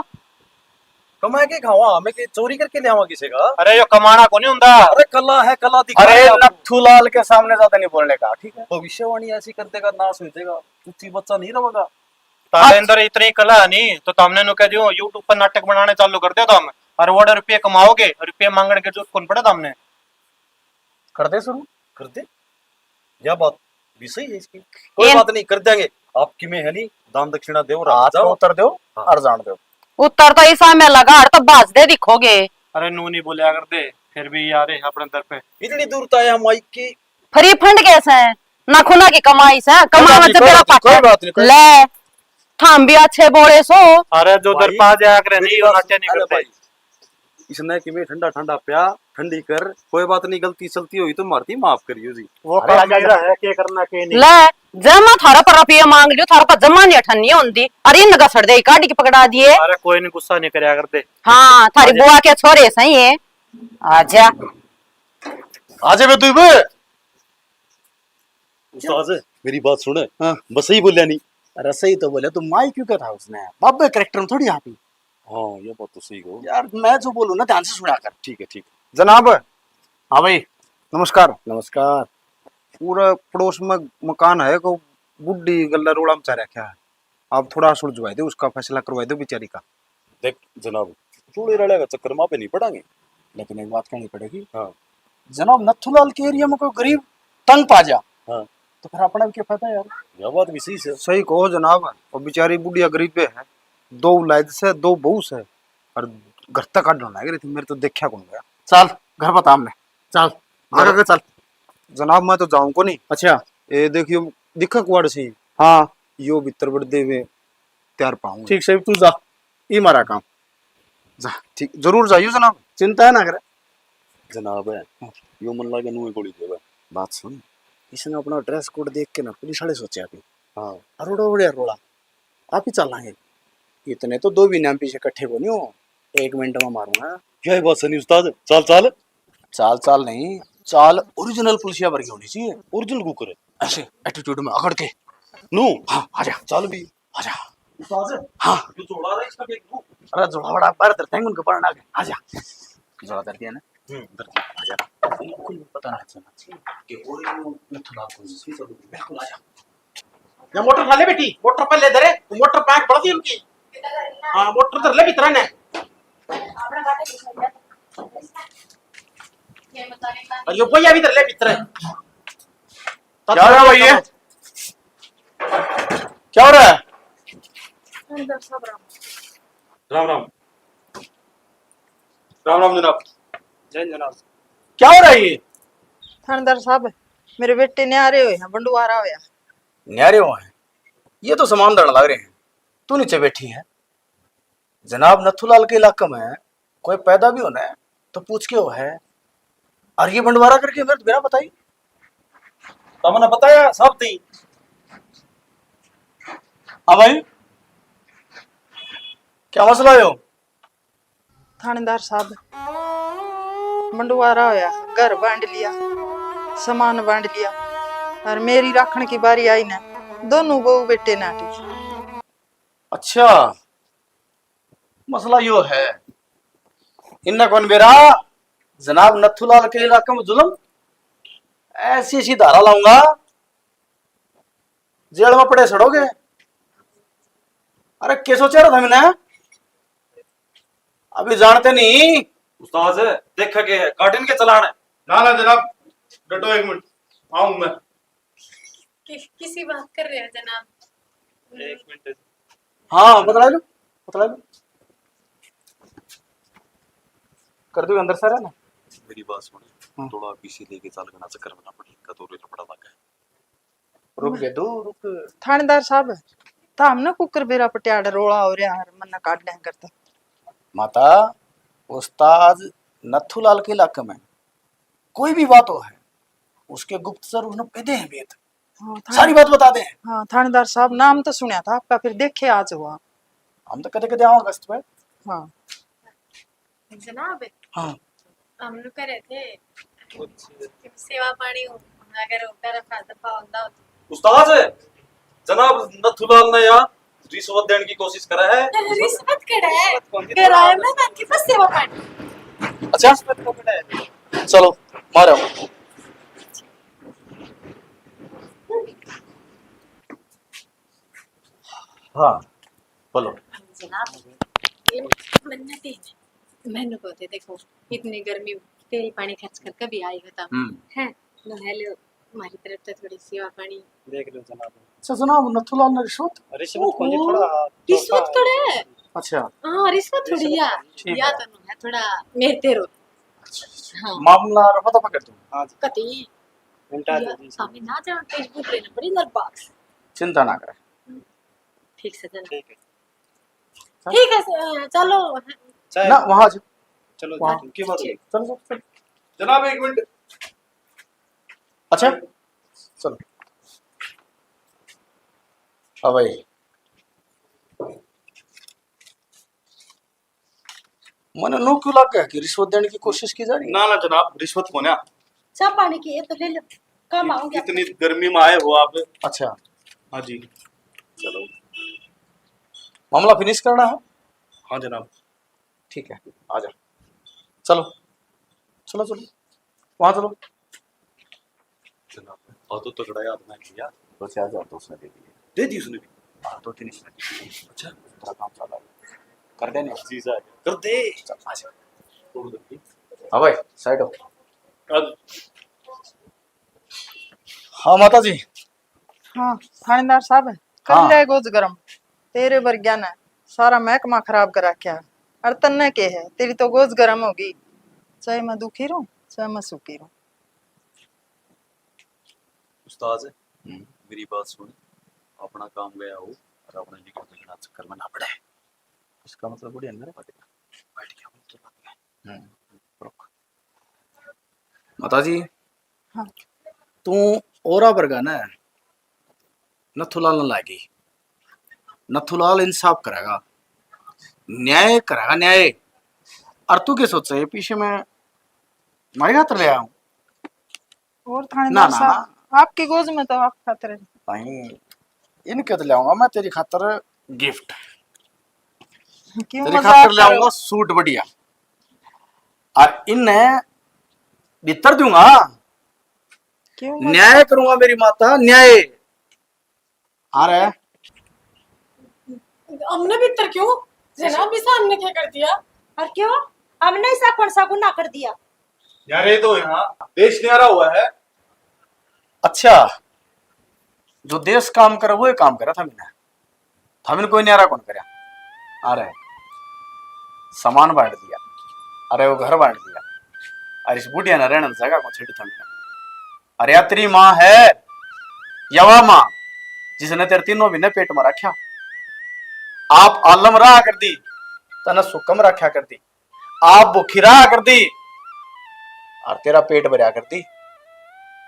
कमा के खावा, मैं के चोरी करके ले आवा किसी का? अरे यो कमाना को नहीं हुंदा। अरे कला है, कला दिखा अरे दे आप। नथुलाल के सामने ज्यादा नहीं बोलने का, ठीक है? भविष्यवाणी ऐसी कर देगा, नाश हो जाएगा, कुछ बच्चा नहीं रहेगा। तारे अंदर इतनी कला है नहीं, तो तुमने नु कह दियो, YouTube पर नाटक बनाने चालू कर दो तुम, और वो रुपये कमाओगे, रुपये मांगने की जरूरत कौन पड़ा तुमने? कर दे शुरू, कर दे। यह बात भी सही है इसकी। कोई बात नहीं, कर देंगे। आपकी में है नहीं, दान दक्षिणा दो, हाँ, जाओ। तो उतर दो, हाँ। और जान दो। उतर तो इसा में लगा, और तो भाज दे दिखोगे। अरे नू नहीं बोलिया कर दे, फिर भी यार है अपने दर पे। इतनी दूर तो आया हम आई की। फ्री फंड कैसे है? ना खुना की कमाई से, कमावा से बेरा पाटा। कोई बात नहीं, कोई ले, थाम भी अच्छे बोले सो। अरे जो दर पा जाया करे नहीं, नाट्य नहीं करते। इसने कि मैं ठंडा ठंडा प्या, ठंडी कर, कोई बात नहीं, गलती सलती हुई तो मारती माफ करियो जी। वो अरे काम मेरा है, के करना के नहीं। ले, जब मैं थारा पर रुपये मांग लियो, थारा पर जमा नहीं अठन्नी होंदी। अरे इन घसड़ दे, काट के पकड़ा दिए। अरे कोई नहीं, गुस्सा नहीं करया कर दे। हाँ, थारी बुआ के छोरे सही है। आजा। आजा बे तू बे। उस्ताद, मेरी बात सुन। हाँ। बस सही बोलिया नहीं। अरे सही तो बोले, तू माई क्यों कहा था उसने? बाबे कैरेक्टर में थोड़ी आप ही। हाँ, ये बात तो सही कहो। यार, मैं जो बोलूँ ना, ध्यान से सुना कर। ठीक है, ठीक है। जनाब। हाँ भाई, नमस्कार। नमस्कार। पूरा पड़ोस में मकान है, को बुढ़ी गल्ला रोड़ा मचा रखा है। आप थोड़ा सुलझवा दो, उसका फैसला करवा दो बेचारी का। देख जनाब, चूड़े रले का चक्कर में आप नहीं पड़ांगे। लेकिन एक बात कहनी पड़ेगी। हाँ। जनाब, नथुलाल के एरिया में कोई गरीब तंग पा जा, हाँ। तो फिर अपना भी क्या फायदा यार? यह बात भी सही से। सही कहो जनाब, वो बेचारी बुढ़िया गरीबे है, दो औलाद से, दो बहू से, और घर तक काटना लग रही थी, मेरे तो देखा कौन गया। चल, घर बता हमने, चल, आगे के चल। जनाब, मैं तो जाऊं को नहीं। अच्छा। ए, देखियो, दिखा कुआड़ सी। हाँ। यो भीतर बड़ देवे, त्यार पाऊंगा। ठीक से, तू जा, ई मारा काम। जा, ठीक, जरूर जाइयो जनाब। चिंता ना करे। जनाब है, यो मन लागे नुए गोली देवे। बात सुन, इसने अपना ड्रेस कोड देख के ना पुलिस वाले सोचा भी। हाँ। अरोड़ा उड़े रोला, आप ही चलांगे। इतने तो दो भी नाम पीछे इकट्ठे को नहीं हो, एक मिनट में मारूंगा। यही बात सनी उस्ताद, चाल चाल। चाल चाल नहीं, चाल ओरिजिनल पुलिसिया वर्गी होनी चाहिए, ओरिजिनल कुकर। ऐसे एटीट्यूड में अकड़ के। नू। हाँ, आजा। चल भी। आजा। उस्ताद। हाँ। ये जोड़ा रहा है, इसका देख लूं। अरे जोड़ा बड़ा बाहर धरते हैं, उनको पढ़ना के। आजा। जोड़ा धर दिया ना? हम्म, धर दिया। आजा। बिल्कुल पता ना चलना चाहिए कि ओरिजिनल नथुलाल कौन सी चल रही है। बिल्कुल आजा। या मोटर ना ले बेटी, मोटर पहले धरे, मोटर पैक बढ़ दी उनकी। हाँ, मोटर धर ले भीतर ने। और यो भैया भी धर ले भीतर। क्या हो रहा है भाई ये? क्या हो रहा है? अंदर सब राम। राम राम। राम राम जनाब। जय जनाब। क्या हो रहा है ये? थानेदार साहब, मेरे बेटे न्यारे हुए हैं, बंडवारा होया। न्यारे हुए हैं? ये तो सामान धरण लग रहे हैं। तू नीचे बैठी है। जनाब, नथुलाल के इलाके में कोई पैदा भी होना है तो पूछ के हो है। और ये बंडवारा करके मेरे तो बिना बताई। तमने बताया सब थी। हाँ भाई, क्या मसला है? थानेदार साहब, बंडवारा होया, घर बांट लिया, सामान बांट लिया, और मेरी राखण की बारी आई ना, दोनों बहू बेटे नाटी। अच्छा, मसला यो है, इन्ना कौन बेरा, जनाब नथुलाल के इलाके में जुल्म, ऐसी ऐसी धारा लाऊंगा, जेल में पड़े सड़ोगे। अरे, के सोचा रहा था मैंने? अभी जानते नहीं। उस्ताद, देख के गार्डन के चलान है। ना, ना जनाब, डटो एक मिनट, आऊं मैं। कि, किसी बात कर रहे हैं जनाब? एक मिनट। हाँ, बतला लो, बतला लो। कर दो अंदर सारा ना। मेरी बात सुन, हाँ। थोड़ा पीछे लेके चल, घना चक्कर में ना पड़े, इनका तो लफड़ा लगा है। रुक बे, दो रुक। थानेदार साहब, तो हमने कुकर बेरा पटियाड़ रोला हो रहा है, मन्ना काट दें करता। माता, उस्ताद नथुलाल के इलाके में कोई भी बात हो है, उसके गुप्तचर उसने कह दे हैं भेद। हाँ, थाने-, सारी बात बता दे। हाँ, थानेदार साहब, नाम तो सुना था आपका, फिर देखे आज हुआ। हम तो कदे कदे आओ गश्त पे। हाँ। जनाब, हाँ। हम लोग कह रहे थे, अच्छा। सेवा पानी हो, अगर होता रखा दफा होता हो तो। उस्ताद, जनाब नथुलाल ने यहाँ रिश्वत देने की कोशिश करा है। रिश्वत कड़ा है? रिश्वत कौन सी? किराए में ना कि बस सेवा पानी। अच्छा। रिश्वत तो कड़ा है? चलो, मारो। हाँ, बोलो। जनाब, ये मन्नत है। मैंने को थे, देखो, इतनी गर्मी, तेल पानी खर्च कर कभी आए हो तब, हम्म। हैं? नहा लो, हमारी तरफ से थोड़ी सेवा पानी। देख लो जनाब। अच्छा जनाब, नथुलाल ने रिश्वत? रिश्वत कौन सी? ओहो, थोड़ा रिश्वत थोड़ा है। अच्छा। हाँ, रिश्वत थोड़ी रिश्वत है। थोड़ी। ठीक या है। तो ना है, थोड़ा मेरे तेरो। अच्छा, अच्छा। हाँ। मामला रफा दफा कर दो। हाँ जी। कति? उल्टा या, दे दी। सामने ना जाओ, Facebook लेना पड़ी ना box। चिंता ना करें। ठीक से जना। ठीक है। ठीक है, स-, चलो। चाहे ना, वहाँ आ जाओ। चलो, वहाँ। ठीक। चलो, चलो, चलो। जनाब, एक मिनट। अच्छा, चलो। हाँ भाई। मने नो क्यों लग गया कि रिश्वत देने की कोशिश की जा रही है? ना, ना जनाब, रिश्वत को ना। चाय पानी की ये तो ले लो, काम आओगे। इतनी गर्मी में आए हो आप। अच्छा। हाँ जी। चलो, मामला finish करना है। हाँ जनाब। ठीक है, आ जा। चलो, चलो, चलो, वहाँ चलो। जनाब, और तो तगड़ा याद ना किया। दो चार हजार तो उसने दे दिए। दे दी उसने भी? हाँ, दो तीन इसने दे दिए। अच्छा। तेरा काम चला है। कर देने? जीजा आ गया। कर दे। चल, आ जा। छोड़ दे। हाँ भाई, side हो। हाँ माता जी। हाँ, थानेदार साहब, कर हाँ। ले गोज गरम। तेरे वर्ग्या ने सारा महकमा खराब कर रखा है। और तन्ने के है, तेरी तो गोज गरम होगी। चाहे मैं दुखी रहूं, चाहे मैं सुखी रहूं। उस्ताद, हम्म। मेरी बात सुन, अपना काम गया हो और अपने लिए कोई ना चक्कर में ना पड़े। इसका मतलब बढ़िया अंदर बैठ गया, बैठ गया, बोल तो लग गया। हम्म। रुक। माता जी, हाँ। तू औरा वर्गा ना नथुलाल न लागी। नथुलाल इंसाफ करेगा, न्याय करेगा, न्याय। और तू के सोचे पीछे मैं मारे खातर ले आऊं? और थानेदार ना, ना, साहब, ना। आपकी गोज में तो आप खातर है। भाई, इनके तो ले आऊंगा मैं तेरी खातर गिफ्ट। क्यों तेरी मजाक खातर ले करो? आऊंगा सूट बढ़िया। और इन्हें भीतर दूंगा। क्यों मजाक? न्याय करूंगा मेरी माता, न्याय। अरे। हमने भीतर क्यों? जनाब, इसा हमने क्या कर दिया? और क्यों? हमने ऐसा कौन सा गुनाह कर दिया? यार, ये तो यहाँ देश न्यारा हुआ है। अच्छा, जो देश काम करे, वो ही काम करे था मैंने। था मैंने कोई न्यारा कौन करया? अरे, सामान बांट दिया, अरे, वो घर बांट दिया, अरे, इस बुढ़िया ने रहने जगह को छड़ी था मैंने। अरे, या तेरी माँ है, या वा माँ, जिसने तेरे तीनों महीने पेट में रखा। आप आलम रहा कर दी, तने सुकम रखा कर दी। आप भूखी रहा कर दी, और तेरा पेट भरया कर दी।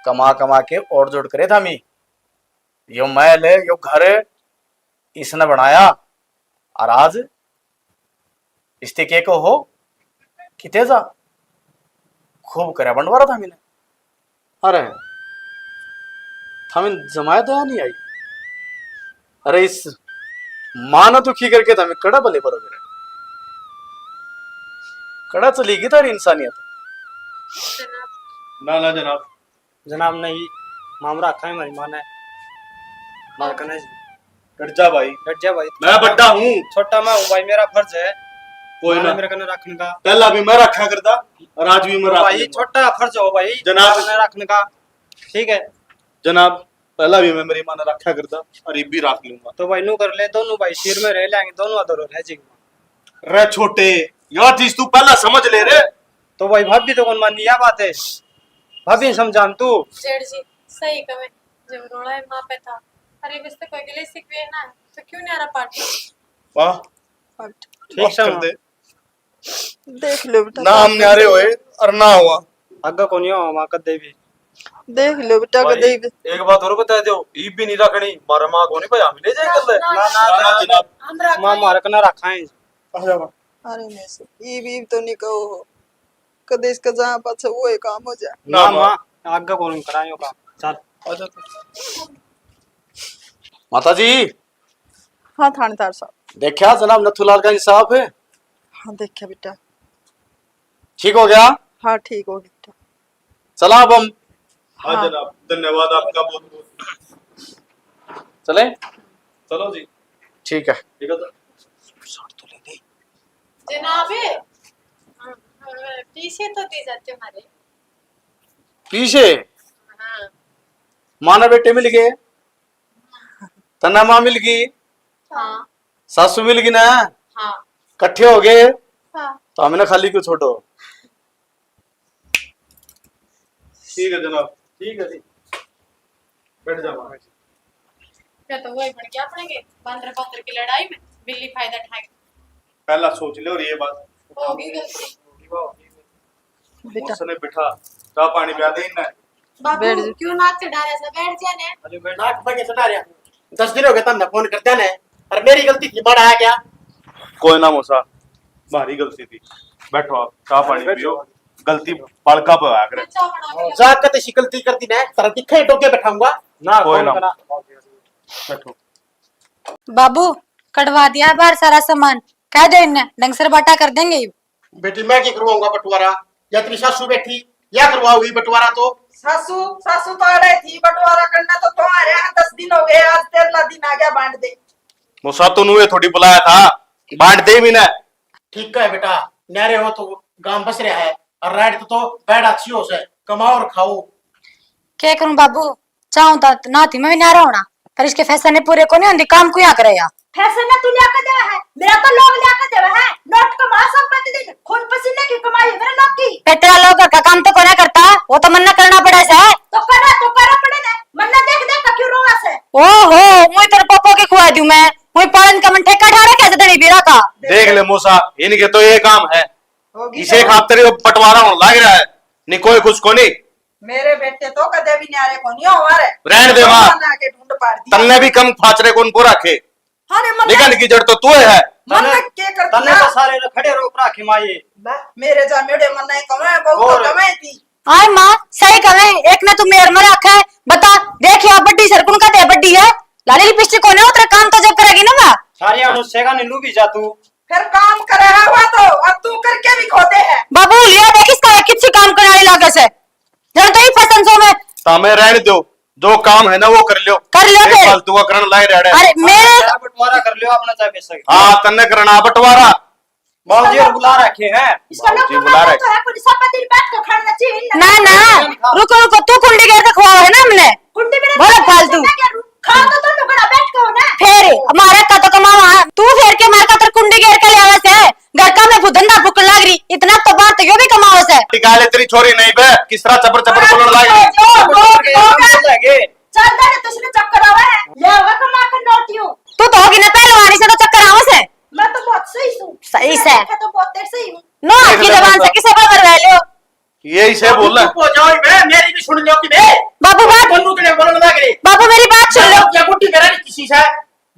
कमा कमा के और जोड़ करे था मी। यो महल, यो घर इसने बनाया, और आज इसते के को हो, किते जा, खूब करया बंटवारा था मैंने। अरे, थमें जमाया दया नहीं आई। अरे, इस माँ ने दुखी करके थमें कड़ा भले पड़ोगे रे। कड़ा चली गई थारी इंसानियत। ना, ना जनाब। जनाब, नहीं, मामरा रखा है हमारी माँ ने। मार कने जी। डट जा भाई। डट जा भाई। मैं बड्डा हूँ। छोटा मैं हूँ भाई, मेरा फर्ज है। कोई माँ ने ना। मेरे कने रखने का। पहला भी मैं रखा करता और आज भी मैं तो रख भाई, लूंगा। छोटा फर्ज हो भाई, जनाब। माँ ने रखने का। ठीक है। जनाब, पहला भी मैं मेरी माँ ने रखा करता और ये भी रख लूंगा। तो भाई, नू कर ले, दोनों भाई सिर में रह लेंगे, दोनों अधर रह जाएंगे। रे छोटे, यह चीज तू पहला समझ ले रे। तो भाई, भाभी तो कौन मानी यह बात है, भाभी ने समझा तू। जेठ जी, सही कहे, जब रोला है माँ पे था, अरे बस तो कोई गले सिकवे ना, तो क्यों न्यारा पाट? वाह, ठीक माफ कर समझ। दे। देख लो बेटा, ना हम न्यारे होए और ना हुआ। आगे कोनी हो माँ कदे भी। देख लो बेटा, भाई, कदे भी। एक बात और बता दो, ईब भी नहीं रखनी, मारा माँ को नहीं भाई, हम ले जाए कर ले। ना, ना, ना, ना, ना, ना। हम रख माँ लेंगे। मारक ना रखा है। अच्छा माँ। अरे नहीं सर, ईब, ईब तो नहीं कहो, कदे इसका जहाँ पाछे वो ही काम हो जाए। ना ना माँ। माँ, आगे कोनी करायो काम। चल। अच्छा। माता जी। हाँ थानेदार साहब। देखा जनाब नथुलाल का इंसाफ है? हाँ देखा बेटा। ठीक हो गया? हाँ ठीक हो गया बेटा। चला अब हम। हाँ हाँ। जनाब, धन्यवाद आपका बहुत बहुत। चले? चलो जी। ठीक है। ठीक है सर। जनाब, पीछे तो दे जाते हमारे। पीछे? हाँ। माँ ने बेटे मिल गए। तन्ने माँ मिल गई, हाँ। सासू मिल गई ना, हाँ। कट्ठे हो गए, हाँ। तो हमने खाली क्यों छोड़ो? ठीक है जनाब, ठीक है जी, बैठ जाओ। मैं तो वही बन गया अपने के बंदर बंदर की लड़ाई में बिल्ली फायदा उठाए। पहला सोच ले और ये बात। होगी गलती। बेटा। उसने बिठा, चाय पानी पिया दे इन्हें। बाबू, बैठ जा। क्यों नाक चढ़ा रहा है? बैठ जा ने। अरे बैठ। नाक पे के चढ़ा रहा? दस दिन हो गए तन्ने फोन करते ने। और मेरी गलती थी, माड़ा आया क्या? कोई ना मौसा, भारी गलती थी। बैठो आप, चाय पानी अरे बैठो। पियो। गलती बालका पे आया करे। चाय बना के जा, कते सी गलती कर दी ने, तेरा दिखे टोके बैठाऊंगा। ना, कोई फोन ना। करा। बैठो। बाबू, कढ़वा दिया बाहर सारा सामान। कह दे इन्हें, ढंग से बाटा कर देंगे। बेटी, मैं की करवाऊंगा बंटवारा? या तेरी सासू बैठी, या करवाओगी बंटवारा तो? सासू, सासू तो अड़े थी, बंटवारा करना तो तुम्हारे यहाँ दस दिन हो गए, आज तेरहला दिन आ गया, बांट दे। मौसा, तू नुए थोड़ी बुलाया था, बांट दे मैंने। ठीक है बेटा, न्यारे हो तो गांव बस रहा है, और राइट तो, तो बैठ अच्छी हो से। कमाओ और खाओ। क्या करूं बाबू, चाहूं तो ना थी मैं भी न्यारा होना, पर इसके फैशन ने पूरे को नहीं होंदी, काम को यहाँ करे या। फैशन ने तू लिया के देवे है, मेरा तो लोग लिया के देवे है। नोट कमा सब प्रतिदिन, खून पसीने की कमाई है मेरे लोग की। फिर तेरा लोग घर का काम तो कोना करता, वो तो मन्ना करना पड़े से। तो करे, तो करे पड़े ने, मन्ना देख देख के क्यों रोवा से। ओहो, मुझे तेरे पापा के खुआ दूं मैं, मुझे पालन का मन ठेका ठा रखा है धनी बीरा का। देख ले मौसा, इनके तो ये काम है, होगी इसे तो। खातर ये बंटवारा होने लग रहा है, नहीं कोई कुछ को नहीं। मेरे बेटे तो कदे भी न्यारे को नहीं हो रे। रहने दे माँ। बना के ढूंढ पाड़ दिया। तन्ने भी कम फाचरे कौन को रखे। अरे मन निकल की जड़ तो तू है। मन तन्ने, के कर तन्ने दिया। तो सारे ने खड़े रोक रखे माँ ये। बा, मेरे जा मेरे मन नहीं कमे, बहुत तो और? कमे थी। आय माँ, सही कहे, एक ने तू मेर में रखा है। बता, देख या बड्डी सरकुन का दे बड्डी है। लाली लिपस्टिक कोने उतरे काम तो जब करेगी ना माँ। सारी अनुष्ठा का नीलू भी जा तू। फिर काम करे है वो तो, और तू करके भी खोदे है। बाबू, लिया देख इसका किसी काम करने वाली लागे से। जब तो ही फैशन शो में। तामे रहने दो, जो काम है ना वो कर लियो। कर लियो ये फिर। फालतू का करण लाए रहड़े। अरे मेरे चाहे बंटवारा कर लियो अपना, चाहे पैसा। हाँ, तन्ने करना बंटवारा। बाबूजी और बुला रखे हैं। इसका लोग बाबूजी बुला रहे। तो है, कोई सब दिन बैठ के खाना चाहिए ना। ना, ना, रुको, रुको, तू कुंडी घेर के खुआओ है ना हमने। कुंडी में बोलो फालतू। खाओ तो तुम लोग बैठ के हो ना। फिर हमारे का तो कमावा, तू फेर के मार का तर कुंडी घेर के ले आवे से। घर का में फु-, धंधा फूकन लाग रही, इतना तो बात यो भी कमाओ से। निकाले तेरी छोरी नहीं बे, किस तरह चपर चपर बोलने लाग रही। जो, जो, जो, चलता है तो इसने चक्कर आवे है। ले आवे कमा के नोटियो। तू तो होगी ना पहलवानी से तो चक्कर आवे से। मैं तो बहुत सही हूँ। सही से। मैं तो बहुत सही हूँ। नो, आपकी जबान से किसे पर करवा लियो? यही से बोल। चुप हो जाओ बे, मेरी भी सुन लो कि बे। बाबू बात दोनों के बोलने लग रहे। बाबू मेरी बात सुन लो। ये बुढ़ी मेरा नहीं किसी से।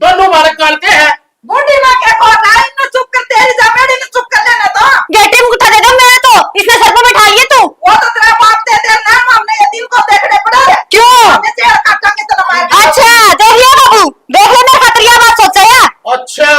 दोनों बालक जानते हैं। बूढ़ी माँ के को ना, इन्हें चुप कर, तेरी जमेड़ी ने चुप कर लेना तो। गेटी में उठा दे दो, मैं तो इसने सर पे बैठा लिए तू। वो तो तेरा बाप दे दे ना, हमने ये दिल को देखने पड़ा है। क्यों? हमने जेल काटांगे तेरा मार के। अच्छा, देख लिया बाबू, देख ले मेरे खातिर ये बात सोचा है। अच्छा,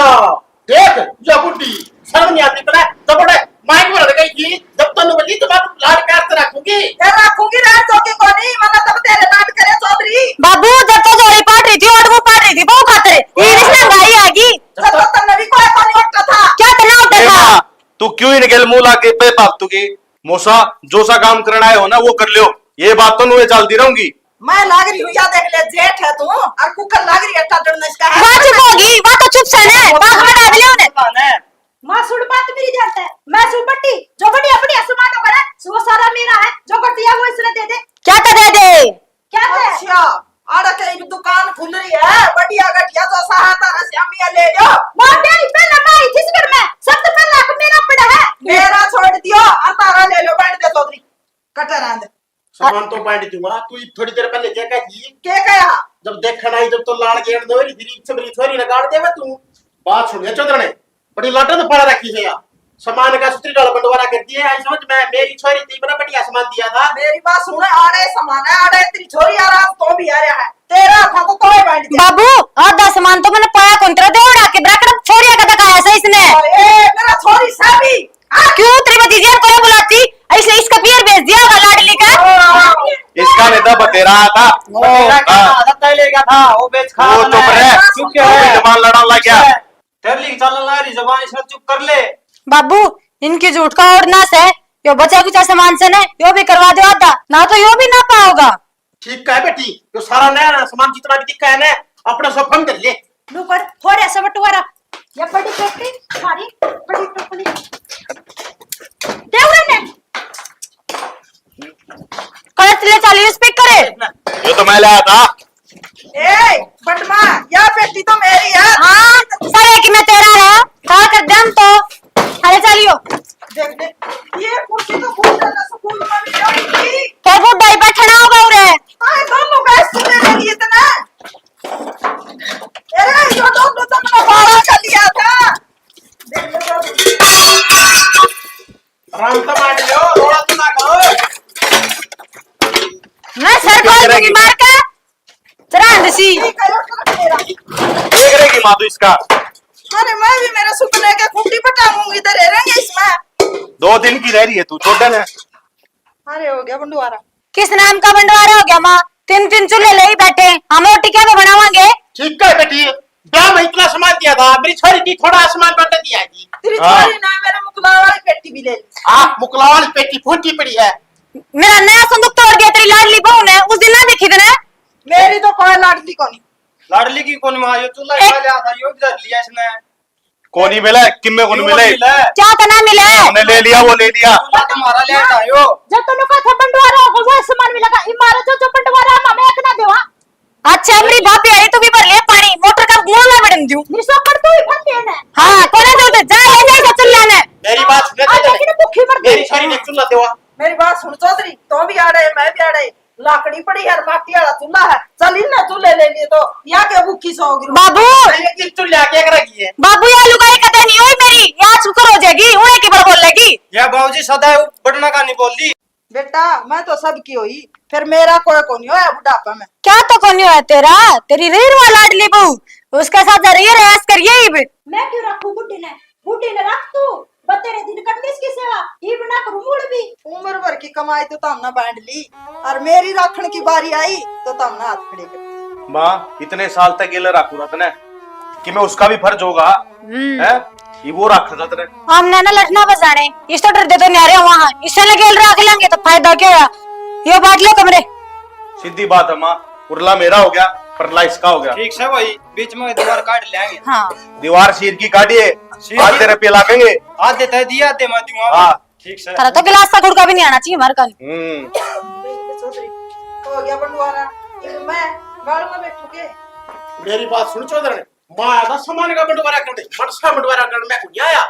देख, या बुढ़ी, शर्म नहीं आती तने? जब बड़े माइक में लड़ गई थी, जब तन्नू बोली, तो मैं लाड प्यार से रखूंगी। फिर रखूंगी, रहन दो कि कोनी, मैंने तब तेरे लाड करे चौधरी। बाबू, जब तो जोड़ी पाट रही थी, और वो पाट रही थी, बहू खातर। ये रिश्ते में भाई आगी। जब तो तन्ने भी कोई कोनी उठता था। क्या तन्ने उठता ए था? माँ, तू क्यों इनके मुंह लाके पे पाप तू की? मौसा, जो सा काम करना है हो ना, वो कर लियो। ये बात तो नुए चलती रहूंगी। मैं लाग रही हूँ, या देख ले, जेठ है तू, और कुकर लाग रही है, टाटन इसका है। वाह, चुप होगी, वाह, तो चुप से ने, वाह, हमें डाल लियो ने। माँ, सुन बात मेरी ध्यान से, मैं सुन बट्टी, जो बड़ी अपनी आसमान में पड़ा, वो सारा मेरा है, जो घटिया वो इसने दे दे। क्या तो दे दे? क्या दे? अच्छा, आड़ा के एक दुकान खुल रही है, बढ़िया घटिया जो सहा तारा श्यामिया ले लो। माँ, तेरी पहले मारी थी इस घर में, सबसे पहले हक मेरा पड़ा है। मेरा छोड़ दियो, और तारा ले लो, बैठ दे चौधरी, कटर आंद। सामान तो बांट दूंगा, तू थोड़ी देर पहले क्या कह दी? क्या कहा? जब देखण आई, जब तो लाड़ गेड़ दो, तेरी छबरी छोरी ने गाड़ देवे तू। बात सुन, ये चौधरने बड़ी लाटा तो पड़ा रखी है यार। सामान का सुतरी डाल बंटवारा कर दिए, आई समझ में, मेरी छोरी थी, बड़ा बढ़िया सामान दिया था। मेरी बात सुन, आड़े सामान है, आड़े तेरी छोरी आ रहा, तो भी आ रहा है। तेरा था तो तोय बांट दिया। बाबू, आधा सामान तो मैंने पाया कौन, तेरा देवड़ा के ब्रैकेट छोरिया का दिखाया सही इसने। ए, मेरा छोरी साबी। आ, क्यों तेरी भतीजी को बुलाती? ऐसे इसका पियर भेज दिया होगा लाडली का। इसका नहीं था, बतेरा था। बतेरा क्या हाँ। था? आदत तय लेगा था, वो बेच खा वो रहा चुप है। रह। चुप क्यों वो भी है? जबान लड़ाने लग गया। तेरे लिए चल रहा है, जबान इसने चुप कर ले। बाबू, इनकी झूठ का और ना से, यो बचा कुचा सामान से ने, यो भी करवा दो आधा, ना तो यो भी ना पाओगा। ठीक है बेटी, यो सारा नया नया सामान जितना भी दिखा है ना, अपना सब हम कर ले। लो कर, थोड़े से बंटवारा। ये बड़ी पेटी, सारी बड़ी टोकरी। दे उरे ने। कलर ले चालीस पिक करे। यो तो मैं लाया था। ए, बटमा, या पेटी तो मेरी है। हाँ, सारे की मैं तेरा है। खा कर दम तो। अरे चलियो। देख, देख, ये कुर्सी तो बहुत ज्यादा सुकून में भी रखी। तो वो डाई बैठना होगा उरे। आए दोनों का सुने नहीं इतना। अरे, ये दोनों तो मैंने बारह का लिया था। देख लो, देख लो। आराम से बैठ जाओ, रोड़ा तो ना करो। मैं सर खोल दूंगी मार के। चरांद सी। देख रहेगी माँ तू इसका। अरे, मैं भी मेरे सुपने के खूंटी पटाऊंगी, इधर रहेंगे इसमें। दो दिन की रह रही है तू, छोड़ दे ना। अरे, हो गया बंटवारा। किस नाम का बंटवारा हो गया माँ? तीन तीन चूल्हे ले ही बैठे, हम रोटी क्या बनावांगे? ठीक है बेटी, ब्याह में इतना सामान दिया था, मेरी छोरी की थोड़ा सामान बंट दिया जी। तेरी हाँ। छोरी ने मेरे मुकला वाली पेटी भी ले ली। हाँ, मुकला वाली पेटी फूटी पड़ी है। मेरा नया संदूक तोड़ दिया तेरी लाडली बहू ने, उस दिन ना देखी तने। मेरी तो कोई लाडली कोनी। लाडली की कोनी माँ, यो चूल्हा एक खा लिया था, यो भी धर लिया इसने। कोनी मिला, किम्मे कोनी क्यों मिले? मिला? क्या तना मिले? हमने ले लिया, वो ले लिया। चूल्हा तो हमारा ले आया यो। जब तन्नू का था बंटवारा होगा, वो सामान मिलेगा। ई मारो जो, जो बंटवारा है, हमें एक ना देवा। अच्छा, मेरी भाभी आई, तू भी भर ले पानी, मोटर का मुंह ना बड़न दूं। निसो कर तू ही भर ले ना। हाँ, कोने दे दे, जा ले जा चूल्हा ने। मेरी बात सुन, आज लेकिन भूखी मर मेरी गई। छोरी ने चूल्हा देवा। मेरी बात सुन चौधरी, तो भी आड़े, मैं भी आड़े। लाकड़ी पड़ी है, माटी वाला चूल्हा है, चल इन्हें चूल्हे ले लिए तो या के भूखी सोगी। बाबू। ये किस चूल्हे आके रखी है? बाबू, या लुगाई कदे नहीं हुई मेरी, या शुक्र हो जाएगी, उन्हें की बड़ बोलेगी। या बाबूजी सदा बटना का नहीं बोल दी। बेटा, मैं तो सबकी होई, फिर मेरा कोई कोनी होया बुढ़ापा में। क्या तो कोनी होया तेरा? तेरी रीरवा लाडली बहू, उसके साथ जा रही है, ऐश करिए इब। मैं क्यों रखूं बुढ़ी ने? बुढ़ी ने रख तू, बतेरे दिन कटने इसकी सेवा, इब ना करूं मुड़ भी। उम्र भर की कमाई तो तमने बांट ली, और मेरी राखण की बारी आई तो तमने हाथ खड़े कर दिए। माँ, इतने साल तक गेले राखू रहा तने, कि मैं उसका भी फर्ज होगा, हम्म। हैं? ये वो राखण था तने। हमने ना लठना बजाने, इस तो डर दे तो न्यारे वहां, इससे लगे राख लेंगे तो फायदा क्या होया? यो बांट लो कमरे। सीधी बात है माँ, उरला मेरा हो गया, परला इसका हो गया। ठीक से भाई, बीच में दीवार काट लेंगे। हाँ। दीवार शीर की काटिए, आधे रुपये लागेंगे। आधे तय दिए, आधे मैं दूंगा। हाँ। ठीक से। थारा तो गिलास का घुड़का भी नहीं आना चाहिए हमारे काल। हम्म। चौधरी, हो गया बंटवारा। ये मैं गाल में बैठू के? मेरी बात सुन चौधरी, माया का सामान का बंटवारा कर दे, मनसा बंटवारा कर, मैं को नहीं आया।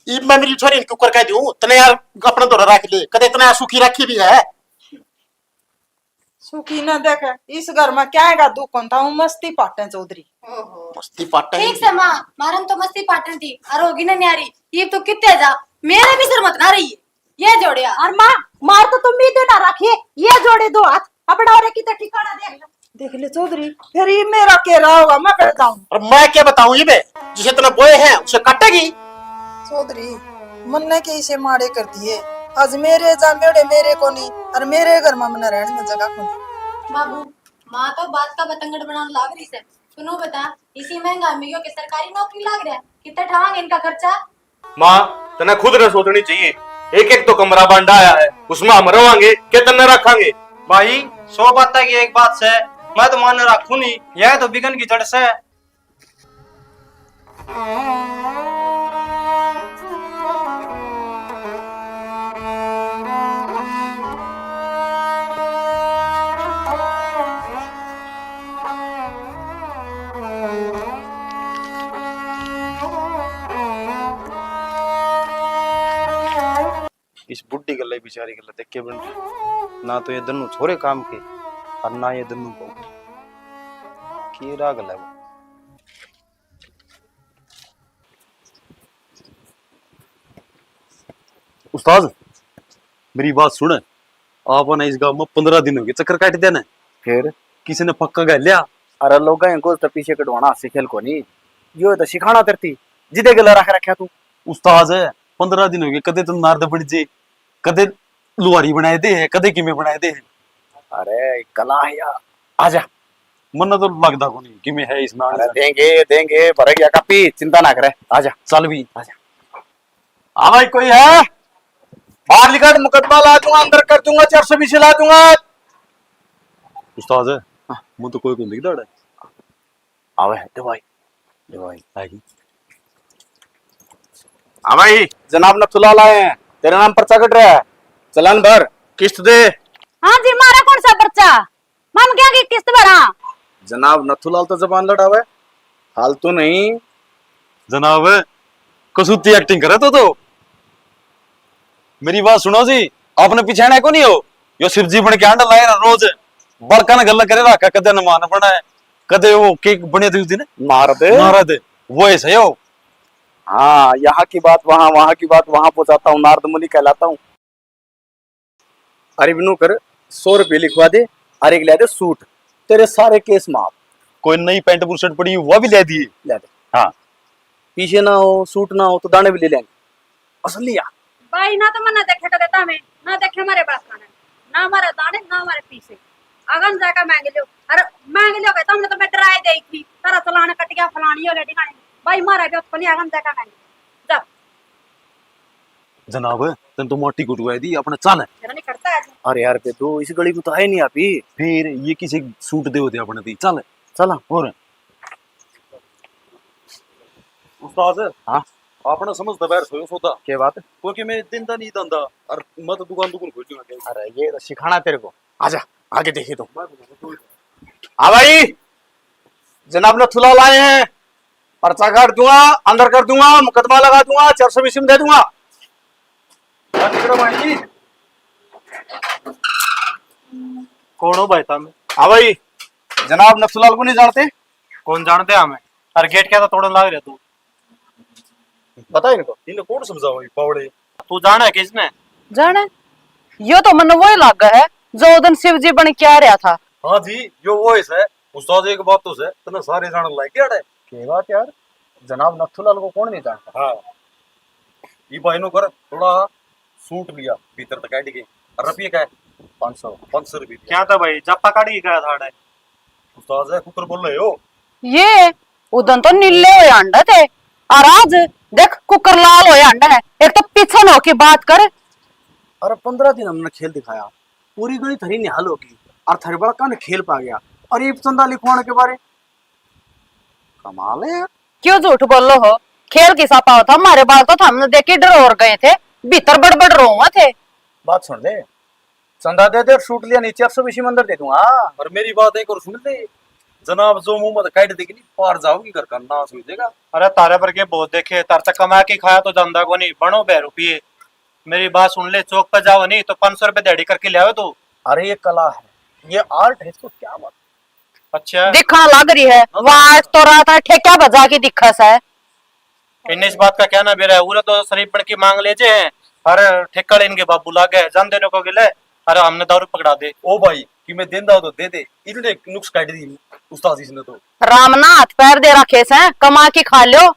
इब मैं मेरी छोरी ने क्यों कर कह दूं, तने यार अपने धोरे रख ले, कदे इतना सुखी रखी भी है। सुखी ना देखे, इस घर में क्या है दुख कौन था, वो मस्ती पाटे चौधरी। ओहो। मस्ती पाटे ठीक से माँ, मारन तो मस्ती पाटन थी, और होगी ना न्यारी, ये तो कितने जा, मेरे भी सर मत ना रही है, ये जोड़िया। और माँ, मार तो तुम भी देना रखिए, ये जोड़े दो हाथ, अपना और कितना ठिकाना देख लो। देख ले चौधरी, फिर ये मेरा के रहा होगा, मैं बैठ जाऊं। और मैं क्या बताऊं, ये बे, जिसे तने बोए हैं, उसे काटेगी। चौधरी, मन्ने के इसे माड़े कर दिए। आज मेरे जा मेरे, मेरे को नहीं, और मेरे घर में मन्ने रहने में जगह को नहीं। बाबू, माँ तो बात का बतंगड़ बनाने लाग रही से। सुनो बता, इसी महंगाई में यो के सरकारी नौकरी लाग रहा है, कितना ठावांगे इनका खर्चा? माँ, तने खुद ने सोचनी चाहिए। एक एक तो कमरा बांडा आया है, उसमें हम रवांगे के तन्ने रखांगे? भाई, सौ बातें की एक बात से, मैं तो मान रखू नहीं, यह तो बिगन की जड़ से। इस बुढ़ी गल्ला, बेचारी गल्ला देख के बन रही। ना तो ये दोनों छोरे काम के और ना ये दोनों बहू के। राग है वो। उस्ताद, मेरी बात सुन। आपने इस गांव में पन्द्रह दिन हो गए चक्कर काट देने। फिर? किसी ने पक्का कर लिया? अरे लोग हैं, कुछ तो पीछे कटवाना हास्य खेल को नहीं, यो तो सिखाना तरती, जिदे गला रख रखा तू। उस्ताद, पन्द्रह दिन हो गए, कदे तो नारद बन जे, कदे लुहारी बनाए दे है, कदे किमे बनाए दे है। अरे कला है यार, आजा। मन्ने तो लगदा कोनी किमे है इसमें। अरे देंगे, देंगे, भर गया कापी, चिंता ना करे, आजा। चल भी। आजा। हाँ भाई, कोई है? बाहर निकाल, मुकदमा ला दूंगा, अंदर कर दूंगा, चार सौ बीसी ला दूंगा। उस्ताद, हाँ। मुझे तो कोई को नहीं दिखता। आवे है, दे भाई, दे भाई। आई। हाँ भाई, जनाब नथुलाल आए हैं, तेरे नाम पर्चा कट रहा है, चलान भर, किस्त दे। हाँ जी, मारा कौन सा पर्चा? माम क्या की किस्त भरा? जनाब नथुलाल तो जबान लड़ावे, फालतू नहीं। जनाब, कसूती एक्टिंग करे तो, तो। मेरी बात सुनो जी, आपने पिछाणा को नहीं हो? यो शिव जी बन के आंडा लाए ना रोज, बड़का ने गल्ला करे रखा, कदे नमान बनाए, कदे वो केक बने थे उस दिन। नारद। नारद, वो ऐसा ही हो। हाँ, यहाँ की बात वहाँ, वहाँ की बात वहाँ पहुँचाता हूँ, नारद मुनि कहलाता हूँ। अरे इब न्यू कर, सौ रुपये लिखवा दे, और एक ले दे सूट, तेरे सारे केस माफ। कोई नई पैंट बुशर्ट पड़ी, वो भी ले दिए। ले दे। हाँ। पीछे ना हो, सूट ना हो, तो दाने भी ले लेंगे। असलिया। भाई ना तो मन्ने देखे कदे तामे, ना देखे हमारे बाप का ने, ना हमारे दाने, ना हमारे पीछे। अगन जाकर मांग लियो। अरे मांग लियो के तुमने तो मैं डराए दे थी, तारा चलान कट गया, फलानी हो ले, ढिकानी। भाई मारा भी उत्पन्न अगन जाकर मांग लियो। जा। जनाब, तन तो मोटी कुटवाई दी, अपने चल। जरा नहीं करता है। अरे यार बेदू, इस गली में तो है नहीं आप ही। फिर ये किसी सूट दे होते अपने दी। चल। चला। और उस्ताद, हाँ? आपने समझ तो बाहर सोयो सौदा। क्या बात? क्योंकि मैं दिन दा नहीं धंधा और मैं तो दुकान दुकान खोल दूंगा। अरे ये तो सिखाना तेरे को। आजा, आगे देखिए तो। हाँ भाई, जनाब नथुलाल आए हैं, पर्चा काट दूंगा, अंदर कर दूंगा, मुकदमा लगा दूंगा, चार सौ बीसी में दे दूंगा। कौन हो भाई साहब? हाँ भाई, जनाब नथुलाल को नहीं जानते? कौन जानते हमें? अरे गेट क्या था तोड़न लाग रहे तू? पता है इनको? इन्हें कौन समझाओ ये पावड़े? तू जाना है किसने? जाना है? यो तो मन्ने वही लागा है जो उस दिन शिव जी बन के आ रहा था। हाँ जी, यो वो है। उस्ताद, एक बात तो है, तने सारे जान लाग गया है। के बात यार, जनाब नथुलाल को कौन नहीं जानता? हाँ, ये भाई नो कर थोड़ा सूट लिया, भीतर तक काट के। और रुपये का है? पाँच सौ। पाँच सौ रुपये। क्या था भाई, जापा काट के गया था अड़े? उस्ताद है, कुकर बोल रहे हो? ये उदन तो नीले हो अंडा थे, और आज देख कुकर लाल हो अंडा है। एक तो पीछे न होके बात कर। अरे, पन्द्रह दिन हमने खेल दिखाया, पूरी गली थारी निहाल होगी, और थारे बड़का ने खेल पा गया, और ये चंदा लिखवाने के बारे। कमाल है यार। क्यों झूठ बोलो हो? खेल किसा पाओ था, हमारे बाल तो थामने देख के डर और गए थे, भीतर बड़बड़ रोवा थे। बात सुन ले, चंदा दे दे और सूट लिया, नीचे एक सौ बीसी में अंदर दे दूंगा। और मेरी बात एक और सुन ले, जनाब जो मुंह में काट देगी नहीं, पार जाओगी, घर का नाश हो जाएगा। अरे तारे पर के बहुत देखे, तार तक कमा के खाया तो जांदा को नहीं, बनो बह रुपये। मेरी बात सुन ले, चौक पे जाओ नहीं तो पाँच सौ रुपये दिहाड़ी करके ले आओ तू। अरे ये कला है, ये आर्ट है, इसको क्या बात। अच्छा। दिखा लग रही है, वाट तो रात है, ठेका बजा के दिखा सा है। इन्हें इस बात का क्या ना बेरा है, उरे तो शरीफ बन के मांग ले जे हैं, अरे ठेका ले इनके बाबू लागे, जान देने को गिले, अरे हमने दारू पकड़ा दे। ओ भाई, कि मैं देंदा हो तो दे दे, इतने नुक्स काट दी उस्ताद जी ने तो। राम ना हाथ पैर दे रखे से, कमा के खा लो।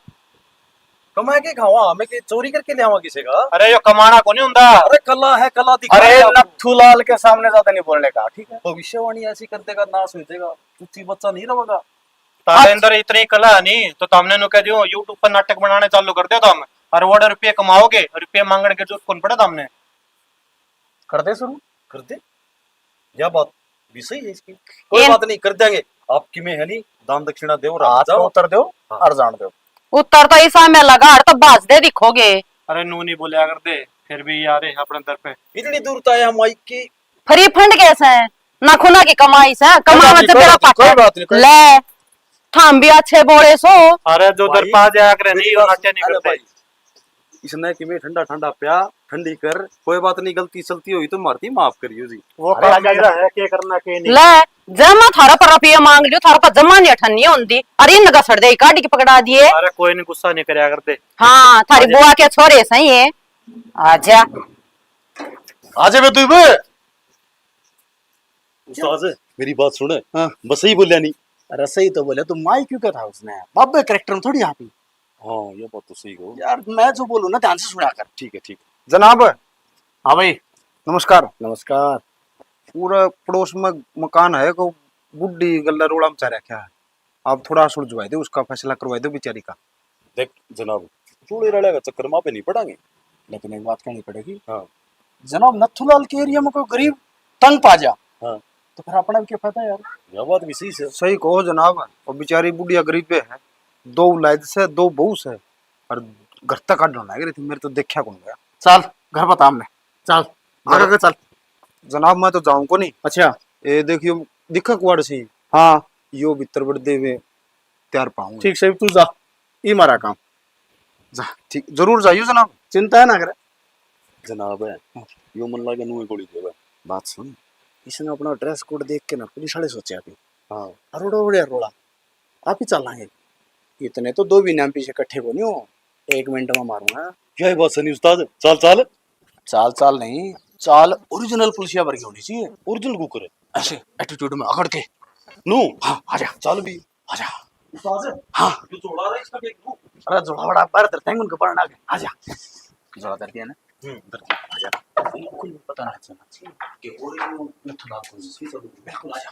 कमा के खावा, हमें के चोरी करके ले आवा किसी का? अरे यो कमाना को नहीं हुंदा। अरे कला है, कला दिखा अरे दे आप। नथुलाल के सामने ज्यादा नहीं बोलने का, ठीक है? भविष्यवाणी ऐसी कर देगा, नाश हो जाएगा, कुछ बच्चा नहीं रहेगा। तारे अंदर इतनी कला है नहीं, तो तुमने नु कह दियो, YouTube पर नाटक बनाने चालू कर दो तुम, और वो रुपये कमाओगे, रुपये मांगने की जरूरत कौन पड़े तुमने? कर दे शुरू। कर दे, यह बात भी सही है इसकी। कोई ये बात नहीं, कर देंगे। आपकी में है नहीं, दान दक्षिणा दो, हाथ पे उतर दो हाँ। और जान दो। उतर तो इसा में लगा, और तो भाज दे दिखोगे। अरे नू नहीं बोलिया कर दे, फिर भी यार अपने दर पे। इतनी दूर तो आया हम आई की फ्री फंड कैसे है? ना खुना की कमाई से, कमावा से तेरा पापा। कोई बात नहीं, कोई बात नहीं, कोई ले, थाम भी अच्छे बोले सो। अरे जो भाई, दरपा जाया करे मेरी नहीं, बात नाट्य नहीं सुन, अरे करते। भाई, इसने कि मैं ठंडा ठंडा प्या, ठंडी कर, कोई बात नहीं, गलती सलती हुई तो मारती माफ करियो जी। वो अरे काम मेरा है, के करना के नहीं। ले, जब मैं थारा पर रुपये मांग लियो, थारा पर जमा नहीं अठन्नी होंदी। अरे इन घसड़ दे, काट के पकड़ा दिए। अरे कोई नहीं, गुस्सा नहीं करया कर दे। हाँ, थारी आजा। बुआ के छोरे सही है। आजा। आजा बे तू बे। उस्ताद, मेरी बात सुन। हाँ। बस सही बोलिया नहीं। अरे सही तो बोले, तू माई क्यों कहता उसने? बाबे कैरेक्टर में थोड़ी आप ही। हाँ, ये बात तो सही हो। यार, मैं जो बोलूँ ना, ध्यान से सुना कर। ठीक है, ठीक है। जनाब। हाँ भाई। नमस्कार। नमस्कार। पूरा पड़ोस में मकान है, को बुढ़ी गल्ला रोला मचा रखा है। आप थोड़ा सुलझवा दो, उसका फैसला करवा दो बेचारी का। देख जनाब, चूड़े रले का चक्कर में आप नहीं पड़ांगे। लेकिन एक बात कहनी पड़ेगी। हाँ। जनाब, नथुलाल के एरिया में कोई गरीब तंग पा जा, हाँ। तो फिर अपना भी क्या फायदा यार? यह बात भी सही है। सही कहो जनाब, वो बेचारी बुढ़िया गरीब है, दो औलाद से, दो बहू से, और घर तक काटना लग रही थी, मेरे तो देखा कौन गया। चल, घर बता हमने, चल, आगे के चल। जनाब, मैं तो जाऊं को नहीं। अच्छा। ए, देखियो, दिखा कुआड़ सी। हाँ। यो भीतर बड़ देवे, तैयार पाऊंगा। ठीक सही, तू जा, ई मारा काम। जा, ठीक, जरूर जाइयो जनाब। चिंता है ना करे। जनाब है, यो मन लागे नुए गोली देवे। बात सुन, इसने अपना ड्रेस कोड देख के ना पुलिस वाले सोचा कि हाँ। अरोड़ा उड़े अरोड़ा, आप ही चलांगे। इतने तो दो भी नाम पीछे इकट्ठे को नहीं हो, एक मिनट में मारूंगा। क्या बात सनी उस्ताद, चाल चाल। चाल चाल नहीं, चाल ओरिजिनल पुलिसिया वर्गी होनी चाहिए। Original cooker. ऐसे एटीट्यूड में अकड़ के। नू। हाँ, आजा। चल भी। आजा। उस्ताद। हाँ। जो जोड़ा रहा है इसका देख लूं। अरे जोड़ा बड़ा पैर धरते हैं उनके पड़ना के। आजा। जोड़ा धर दिया ना। हम्म, धर दिया। आजा। बिल्कुल पता ना चलना चाहिए कि ओरिजिनल नथुलाल कौन सी चल। बिल्कुल आजा।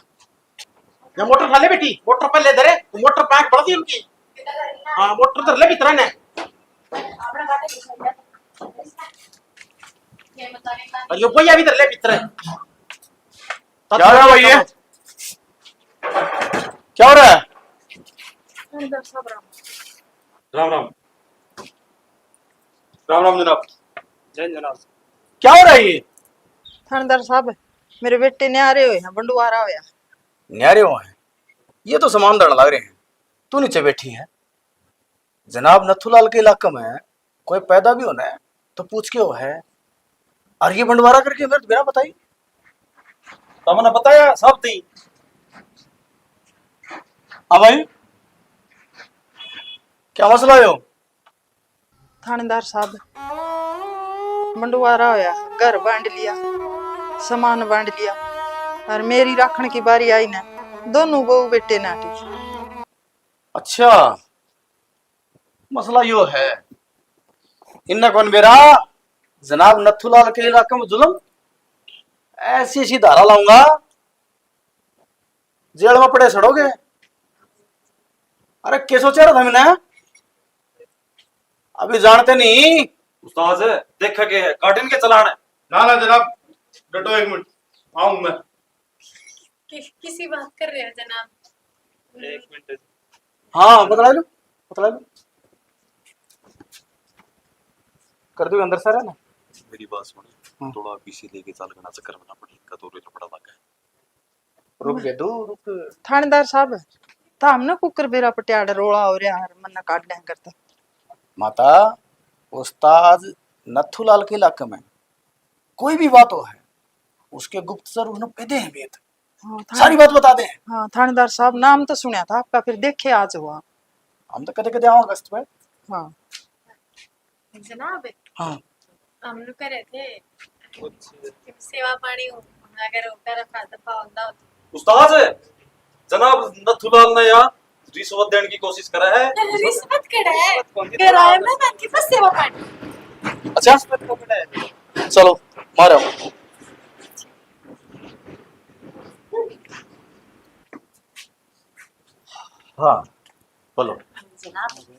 या मोटर उठा ले बेटी, मोटर पहले धरे, मोटर पैक बढ़ दी उनकी। हाँ, मोटर धर ले भीतर ने। और यो भैया भी धर ले भीतर। क्या हो रहा है भाई ये? क्या हो रहा है? राम राम। राम राम जनाब। जय जनाब। क्या हो रहा है ये? थानेदार साहब, मेरे बेटे न्यारे हुए हैं, बंडवारा होया। न्यारे हुए हैं? ये तो सामान धरण लग रहे हैं। तू नीचे बैठी है। जनाब, नथुलाल के इलाके में कोई पैदा भी होना है तो पूछ के हो है। और ये बंटवारा करके मेरे तो बिना बताई। तुमने बताया सब थी। हाँ भाई, क्या मसला है हो? थानेदार साहब, बंटवारा होया, घर बांट लिया, सामान बांट लिया, और मेरी राखण की बारी आई ना, दोनों बहू बेटे नाटी। अच्छा, मसला यो है, इन्ना कौन बेरा, जनाब नथुलाल के इलाके में जुल्म, ऐसी ऐसी धारा लाऊंगा, जेल में पड़े सड़ोगे। अरे, के सोचा रहा था मैंने, अभी जानते नहीं। उस्ताद, देखा के है, काटिन के चलान है। ना ना जनाब, डटो एक मिनट, आऊं मैं। कि, किसी बात कर रहे हैं जनाब? एक मिनट। हाँ, बतला लो, बतला लो। कर दो अंदर सारा ना। मेरी बात सुन, हाँ। थोड़ा पीछे लेके चल, घना चक्कर में ना पड़े, इनका तो लफड़ा लगा है। रुक बे, दो रुक। थानेदार साहब, था हमने कुकर बेरा पटियाड़ रोला हो रहा है, मन्ना काट दें करता। माता, उस्ताद नथुलाल के इलाके में कोई भी बात हो है, उसके गुप्तचर उसने कह दे हैं भेद। हाँ, थाने-, सारी बात बता दे। हाँ, थानेदार साहब, नाम तो सुना था आपका, फिर देखे आज हुआ। हम तो कदे कदे आओ अगस्त में। हाँ। जनाब, हाँ। हम लोग कह रहे थे, अच्छा। सेवा पानी हो, अगर होता रखा तो पावंदा होता। उस्ताद, जनाब नथुलाल ने यहाँ रिश्वत देने की कोशिश करा है। रिश्वत कड़ा है? रिश्वत कौन सी? किराए में बाकी बस सेवा पानी। अच्छा, रिश्वत पकड़ा है। चलो, मारो। हाँ, बोलो। जनाब,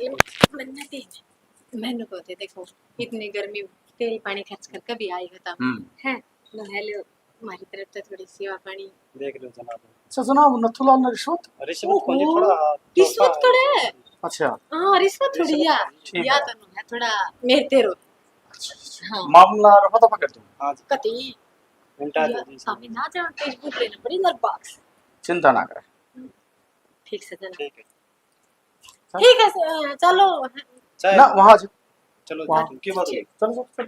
ये मन्नत है। मैंने कहते, देखो, इतनी गर्मी, तेल पानी खर्च कर कभी आएगा तब। हम्म। है, नहा लो, हमारी तरफ से थोड़ी सेवा पानी। देख लो जनाब। अच्छा जनाब, नथुलाल ने रिश्वत? रिश्वत कौन सी? ओहो, थोड़ा रिश्वत थोड़ा है। अच्छा। हाँ, रिश्वत थोड़ी रिश्वत है। ठीक या है। तो ना है, थोड़ा मेरे तेरो। अच्छा, अच्छा। हाँ। मामला रफा दफा कर दो। हाँ जी। कति? मिनटा या, दे दी। हमें ना जान, Facebook लेना पड़ी ना box। चिंता ना करे। ठीक से जना। ठीक है। ठीक है, स-, चलो। चाहे ना, वहाँ आ जाओ। चलो, वहाँ। की बात है? चलो, चलो, चलो।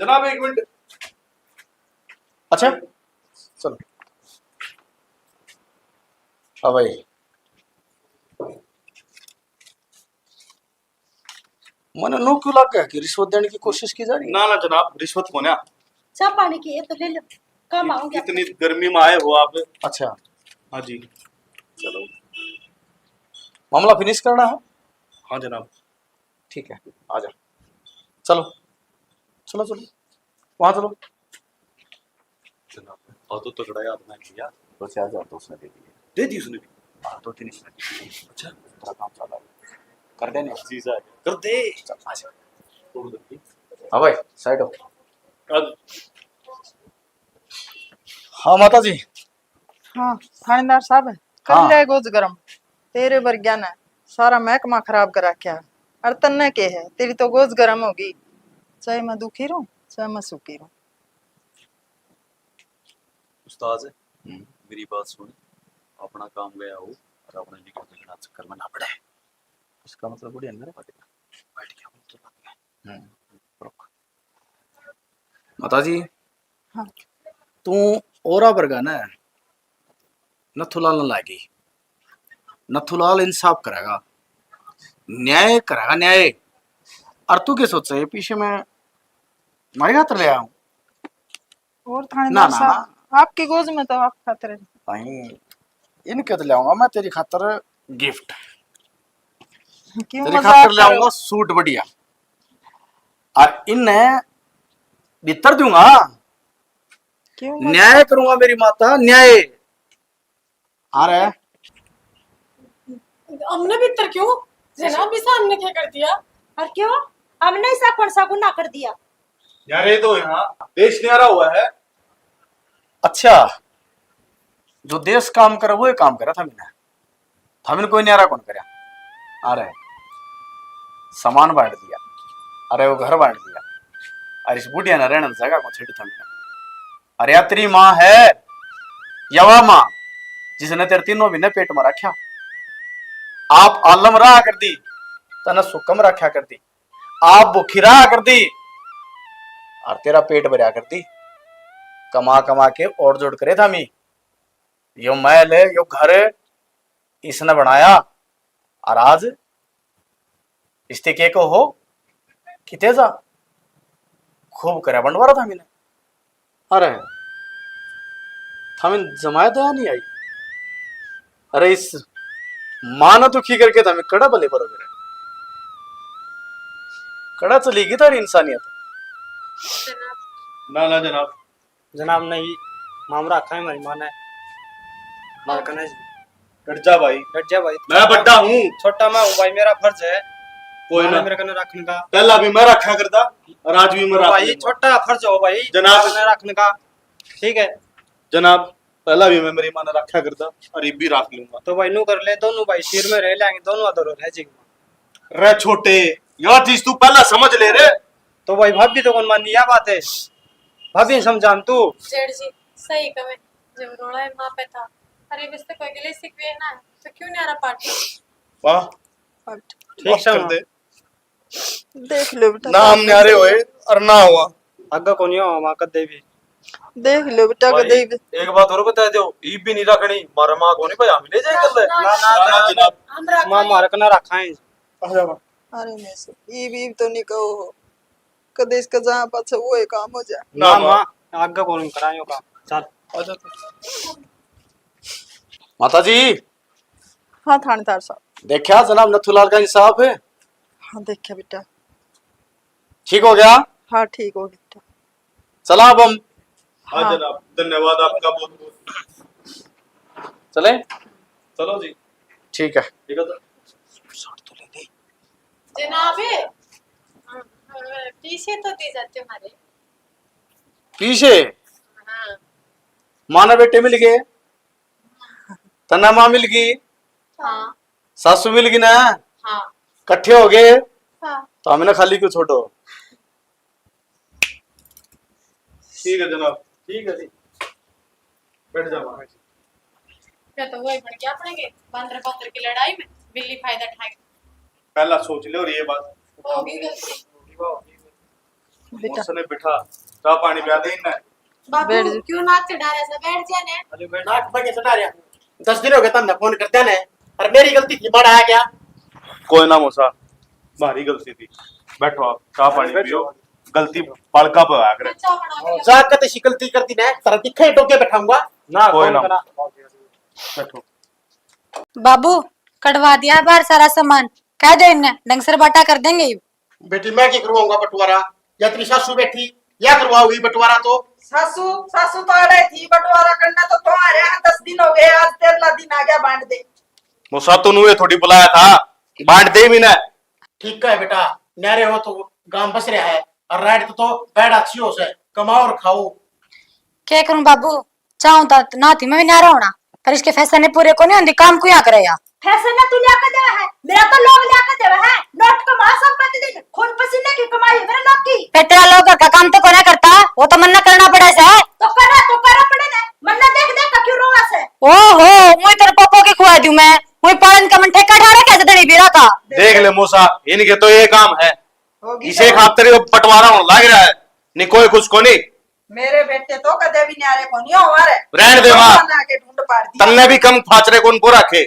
जनाब, एक मिनट। अच्छा, चलो। हाँ भाई। मने नो क्यों लग गया कि रिश्वत देने की कोशिश की जा रही है? ना, ना जनाब, रिश्वत को ना। चाय पानी की ये तो ले लो, काम आओगे। इतनी गर्मी में आए हो आप। अच्छा। हाँ जी। चलो। मामला finish करना है? हाँ जनाब। ठीक है, आ जा। चलो, चलो, चलो, वहाँ चलो। जनाब, और तो तगड़ा याद ना किया। दो चार हजार तो उसने दे दिए। दे दी उसने भी? हाँ, दो तीन इसने दे दिए। अच्छा। तेरा काम चालू है। कर देने। जीजा आ गया। कर दे। चल, आ जा। छोड़ दे। हाँ भाई, side हो। कर। हाँ माता जी। हाँ, थानेदार साहब, कर हाँ। ले गोज गरम। तेरे वर्ग्या ने सारा महकमा खराब कर रखा है। और तन्ने के है, तेरी तो गोज गरम होगी। चाहे मैं दुखी रहूं, चाहे मैं सुखी रहूं। उस्ताद, हम्म। मेरी बात सुन, अपना काम गया हो और अपने लिए कोई ना चक्कर में ना पड़े। इसका मतलब थोड़ी अंदर बैठ गया, बैठ गया, बोल तो लग गया। हम्म, रुक। माता जी, हाँ। तू औरा वर्गा ना नथुलाल न लागी। नथुलाल इंसाफ करेगा, न्याय करेगा, न्याय। और तू क्या सोचे ये पीछे मैं मारे खातर ले आया हूँ? और थानेदार ना, ना, साहब, ना। आपकी गोज में तो आप खातर है। भाई, इनके तो ले आऊंगा मैं तेरी खातर gift। क्यों तेरी मजाक खातर ले करो? आऊंगा सूट बढ़िया। और इन्हें भीतर दूंगा। क्यों मजाक? न्याय करूंगा मेरी माता, न्याय। आ रहा है। हमने भीतर क्यों? जनाब, इसा हमने क्या कर दिया? और क्यों? हमने ऐसा कौन सा गुनाह कर दिया? यार, ये तो यहाँ देश न्यारा हुआ है। अच्छा, जो देश काम करे, वो ही काम करे। थमने, थमने कोई न्यारा कौन करे? अरे, सामान बांट दिया, अरे, वो घर बांट दिया, अरे, इस बुढ़िया ने रहने जगह को छेड़ी थमने। अरे, या तेरी माँ है, या वा माँ, जिसने तेरे तीनों महीने पेट में रखा। आप आलम रहा कर दी, तने सुकम रखा कर दी। आप भूखी रहा कर दी और तेरा पेट भरया कर दी। कमा कमा के और जोड़ करे था मी। यो महल, यो घर इसने बनाया और आज इसते के को हो किते जा खूब करया बंटवारा था मैंने। अरे, थमें जमाया दया नहीं आई। अरे, इस माँ ने दुखी करके थमें कड़ा भले पड़ोगे रे। कड़ा चली गई थारी इंसानियत। ना, ना जनाब। जनाब, नहीं, मामरा रखा है हमारी माँ ने। मार कने जी। डट जा भाई। डट जा भाई। मैं बड्डा हूँ। छोटा मैं हूँ भाई, मेरा फर्ज है कोई माँ ने ना। मेरे कने रखने का। पहला भी मैं रखा करता और आज भी मैं रख भाई, लूंगा। छोटा फर्ज हो भाई, जनाब। माँ ने रखने का। ठीक है। जनाब, पहला भी मैं मेरी माँ ने रखा करता और ये भी रख लूंगा। तो भाई, नू कर ले, दोनों भाई सिर में रह लेंगे, दोनों अधर रह जाएंगे। रे छोटे, यह चीज तू पहला समझ ले रे। तो भाई, भाभी तो कौन मानी यह बात है, भाभी ने समझा तू। जेठ जी, सही कहे, जब रोला है माँ पे था, अरे, बस तो कोई गले सिकवे ना, तो क्यों न्यारा पाट? वाह, ठीक बस से कर माँ। दे। देख लो बेटा, ना हम न्यारे होए और ना हुआ। आगे कोनी हो माँ कदे भी। देख लो बेटा, भाई, कदे भी। एक बात और बता दो, ईब भी नहीं रखनी, मारा माँ कोनी भाई, हम ले जाए कर ले। ना, ना, ना, ना, ना, जनाब। हम रख माँ लेंगे। मारक ना रखा है। अच्छा माँ। अरे नहीं सर, ईब, ईब तो नहीं कहो, कदे इसका जहाँ पाछे वो ही काम हो जाए। ना ना माँ। माँ, आगे कोनी करायो काम। चल। अच्छा तो। माता जी। हाँ थानेदार साहब। देखा जनाब नथुलाल का इंसाफ है? हाँ देखा बेटा। ठीक हो गया? हाँ ठीक हो गया बेटा। चला अब हम। हाँ हाँ। जनाब, धन्यवाद आपका बहुत बहुत। चले? चलो जी। ठीक है। ठीक है तो। जनाब, पीछे तो दे जाते हमारे। पीछे? हाँ। माँ ने बेटे मिल गए। तन्ने माँ मिल गई, हाँ। सासू मिल गई ना, हाँ। कट्ठे हो गए, हाँ। तो हमने खाली क्यों छोड़ो? ठीक है जनाब, ठीक है जी, बैठ जाओ। क्या तो वही बन गया अपने के, बंदर बंदर की लड़ाई में बिल्ली फायदा उठाए। पहला सोच ले और ये बात। होगी गलती। बेटा। उसने बिठा, चाय पानी पिया दे इन्हें। बाबू, बैठ जा। क्यों नाक चढ़ा रहा है? बैठ जा ने। अरे बैठ। नाक बगे चढ़ा रहा। दस दिन हो गए तमने फोन करते ने, और मेरी गलती थी, बड़ा आ गया। कोई ना मौसा, भारी गलती थी। बैठो आप, चाय पानी बैठो। पियो। गलती बालका पे आया करे। चाय बना के जा, कते सी गलती कर दी ना, तेरा दिखे टोके बैठाऊंगा। ना, कोई कोई ना। ना। बैठो। बाबू, कढ़वा दिया बाहर सारा सामान, कह दे इन्हें, ढंग से बाटा कर देंगे। बेटी, मैं क्या करवाऊंगा बंटवारा? या तेरी सासू बैठी, या करवाओगी बंटवारा तो? सासू, सासू तो अड़े थी, बंटवारा करना तो तुम्हारे यहाँ दस दिन हो गए, आज तेरहला दिन आ गया, बांट दे। मौसा, तू नुए थोड़ी बुलाया था, बांट दे भी ना। ठीक है बेटा, न्यारे हो तो गांव बस रहा है, और राइट तो बैठ अच्छी हो से, कमाओ और खाओ। क्या करूं बाबू, चाहूं तो ना थी मैं भी न्यारा होना, पर इसके फैसले ने पूरे को नहीं होंदी, काम को यहाँ करे या। फैसले ना तू लिया के देवे है, मेरा तो लोग लिया के देवे है, नोट कमा सब प्रतिदिन, खून पसीने की कमाई है मेरे लोग की। पे तेरा लोग घर का काम तो कोना करता, वो तो मन्ना करना पड़े से। तो करा, तो करा पड़े ने, मन्ना देख देख के क्यों रोवा से। ओहो, मुझे तेरे पापा की खुआ दूं मैं, मुझे पालन का मन ठेका ठा रखा है धनी बीरा का। देख ले मौसा, इनके तो ये काम है, होगी इसे तो। खातिर यो बंटवारा होने लग रहा है, नहीं कोई कुछ को नहीं। मेरे बेटे तो कदे भी न्यारे कोनी होवा रे। रहन दे माँ। बना के ढूंढ पाड़ दिया। तन्ने भी कम फाचरे कौन को रखे?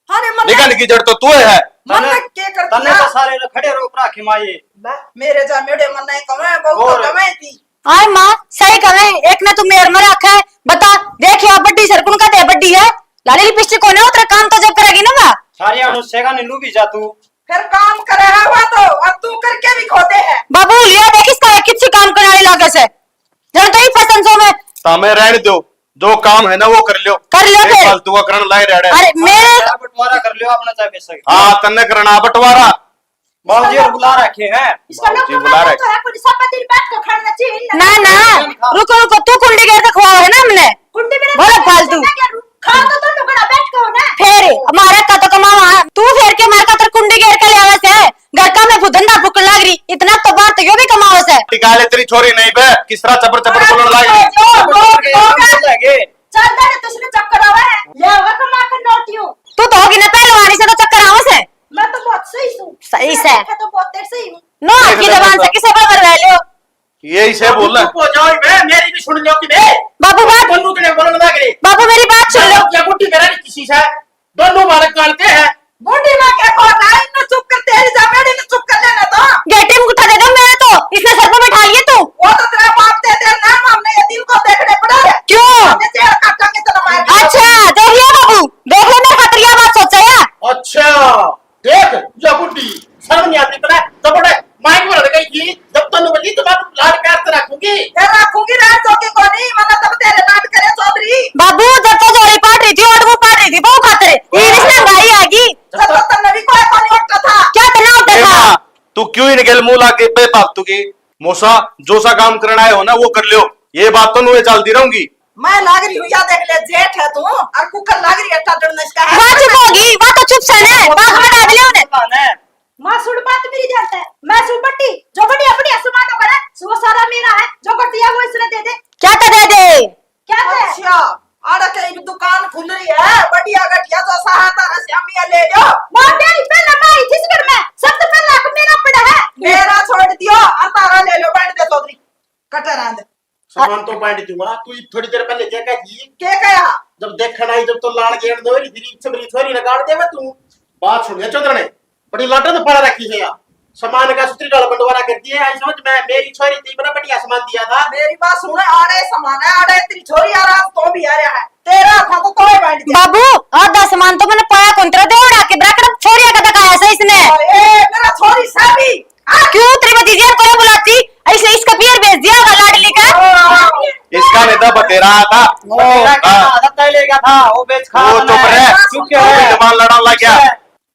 अरे मन निकल की जड़ तो तू है। मन तन्ने, के कर तन्ने दिया? तो सारे रे खड़े रोक रखे माँ ये। बा, मेरे जा मेरे मन नहीं कमे, बहुत और? तो कमे थी। आय माँ, सही कहे, एक ने तू मेर में रखे, बता, देख या बड्डी सर कुण का दे बड्डी है? लाली लिपस्टिक कोने उतरे, काम तो जब करेगी ना वा। सारी अनुष्ठा का नीलू भी जा तू। फिर काम करे है वो तो, और तू करके भी खोदे है। बाबू, लिया देख इसका, किसी काम करने वाली लागे से। जब तो ही फैशन शो में। तामे रहने दो, जो काम है ना वो कर लियो। कर लियो ये फिर। फालतू का करण लाई रहा है। अरे मेरे बंटवारा कर लियो अपना, चाहे पैसा की। हाँ, तन्ने करना बंटवारा। बाबूजी और बुला रखे हैं। इसका लोग बाबूजी बुला रखे। तो है, कोई सब दिन बैठ के खाना चाहिए ना। ना, ना, रुको, रुको, तू कुंडी गेर के खुआओ है ना हमने। कुंडी मेरे बोलो फालतू। मैं क्या करूं? खा तो तुम बड़ा बैठ के हो ना। फिर हमारे का तो कमावा, तू फिर के मार का तर कुंडी घेर के ले आवे से, घर का मैं धंधा फूकन लाग रही, इतना तो बात यो भी कमावे से। निकाले तेरी छोरी नहीं बे, किस तरह चपर चपर बोलने लाग रही। जो, जो, जो, चल दे, तुझे चक्कर आवे है, ले आवे कमा के नोटियो। तू तो होगी ना पहलवानी से तो चक्कर आवे से। मैं तो बहुत सही हूँ। सही से। मैं तो बहुत सही हूँ। नो, आपकी जबान से किसे पर मरवा लियो? यही से बोल। चुप हो जाओ बे, मेरी भी सुन लो कि बे। बाबू बात, बोलू के बोलने लग रही। बाबू मेरी बात सुन लो। क्या गुड्डी मेरा नहीं किसी से? दोनों बालक जानते हैं। गुड्डी माँ के को ना, इन्हें चुप कर, तेरी जमेड़ी ने चुप कर लेना तो। गेटी में उठा दे दो, मैं तो इसने सर पे बैठा लिए तू। वो तो तेरा बाप दे दे ना, हमने ये दिल को देखने पड़ा है। क्यों? हमने जेल काटांगे तो मार। अच्छा, देख लिया बाबू, देख ले मेरे खातिर यह बात सोचा है। अच्छा। देख, या बुढ़ी, शर्म नहीं आती तने? जब बड़े माइक में लड़ गई थी, जब तन्नू बोली तो मैं लाड प्यार से रखूंगी। ए, रखूंगी, रहन दोगी कोनी, मना तब तेरे लाड करे चौधरी। बाबू, जब तो जोड़ी पाट रही थी, और वो पाट रही थी, बहू खातर। ये रिश्ते में गाली आ गई। जब तो तन्ने भी कोई कोनी उठता था। क्या तन्ने उठता ए था? माँ, तू क्यों इन गेल मुंह लाके बेफालतू की? मौसा, जो सा काम करना है हो ना, वो कर लियो। ये बात तो नुए चलती रहूंगी। मैं लाग रही हूँ, या देख ले, जेठ है तू, और कुकर लाग रही है, टाटन ने इसका है। वाह, चुप होगी, वाह तो चुप से ने, वाह, हमें डाल लियो ने। माँ, सुन बात मेरी ध्यान से, मैं सुन बट्टी, जो बड़ी अपनी आसमान में बड़ा, वो सारा मेरा है, जो घटिया वो इसने दे दे। क्या तो दे दे? क्या दे? अच्छा, आड़ा के एक दुकान खुल रही है, बढ़िया घटिया जो सा है, तारा श्यामिया ले लो। वो तेरी पहले मैं आई थी इस घर में, सबसे पहले हक मेरा पड़ा है। मेरा छोड़ दियो, और तारा ले लो, बैठ दे चौधरी, कटर आंद। सामान तो बांट दूंगा, तू थोड़ी देर पहले क्या कहती? क्या कहा? जब देखण आई, जब तो लाड़ गेड़ दो, तेरी छबरी छोरी ने गाड़ देवे तू। बात सुन ले चौधरने, बड़ी लाटन तो पड़ा रखी है यार। सामान का सुतरी डाल बंटवारा कर दिए, आई समझ में, मेरी छोरी थी, बड़ा बढ़िया सामान दिया था। मेरी बात सुन, आड़े सामान है, आड़े तेरी छोरी आ रहा, तो भी आ रहा है। तेरा था तो तोए बांट दिया। बाबू, आधा सामान तो मैंने पाया कौन, तेरा देवड़ा के ब्रैकेट छोरिया का दिखाया से इसने। ए, मेरा छोरी साबी। आ, क्यों तेरे भतीजे को बुलाती? ऐसे इसका पियर भेज दिया होगा लाडली का। इसका नहीं था, बतेरा था। वो बतेरा क्या हाँ। था? आदत तय लेगा था, वो बेच खा वो रहा चुप है। रहे। चुप क्यों वो भी है? जबान लड़ाने लग गया।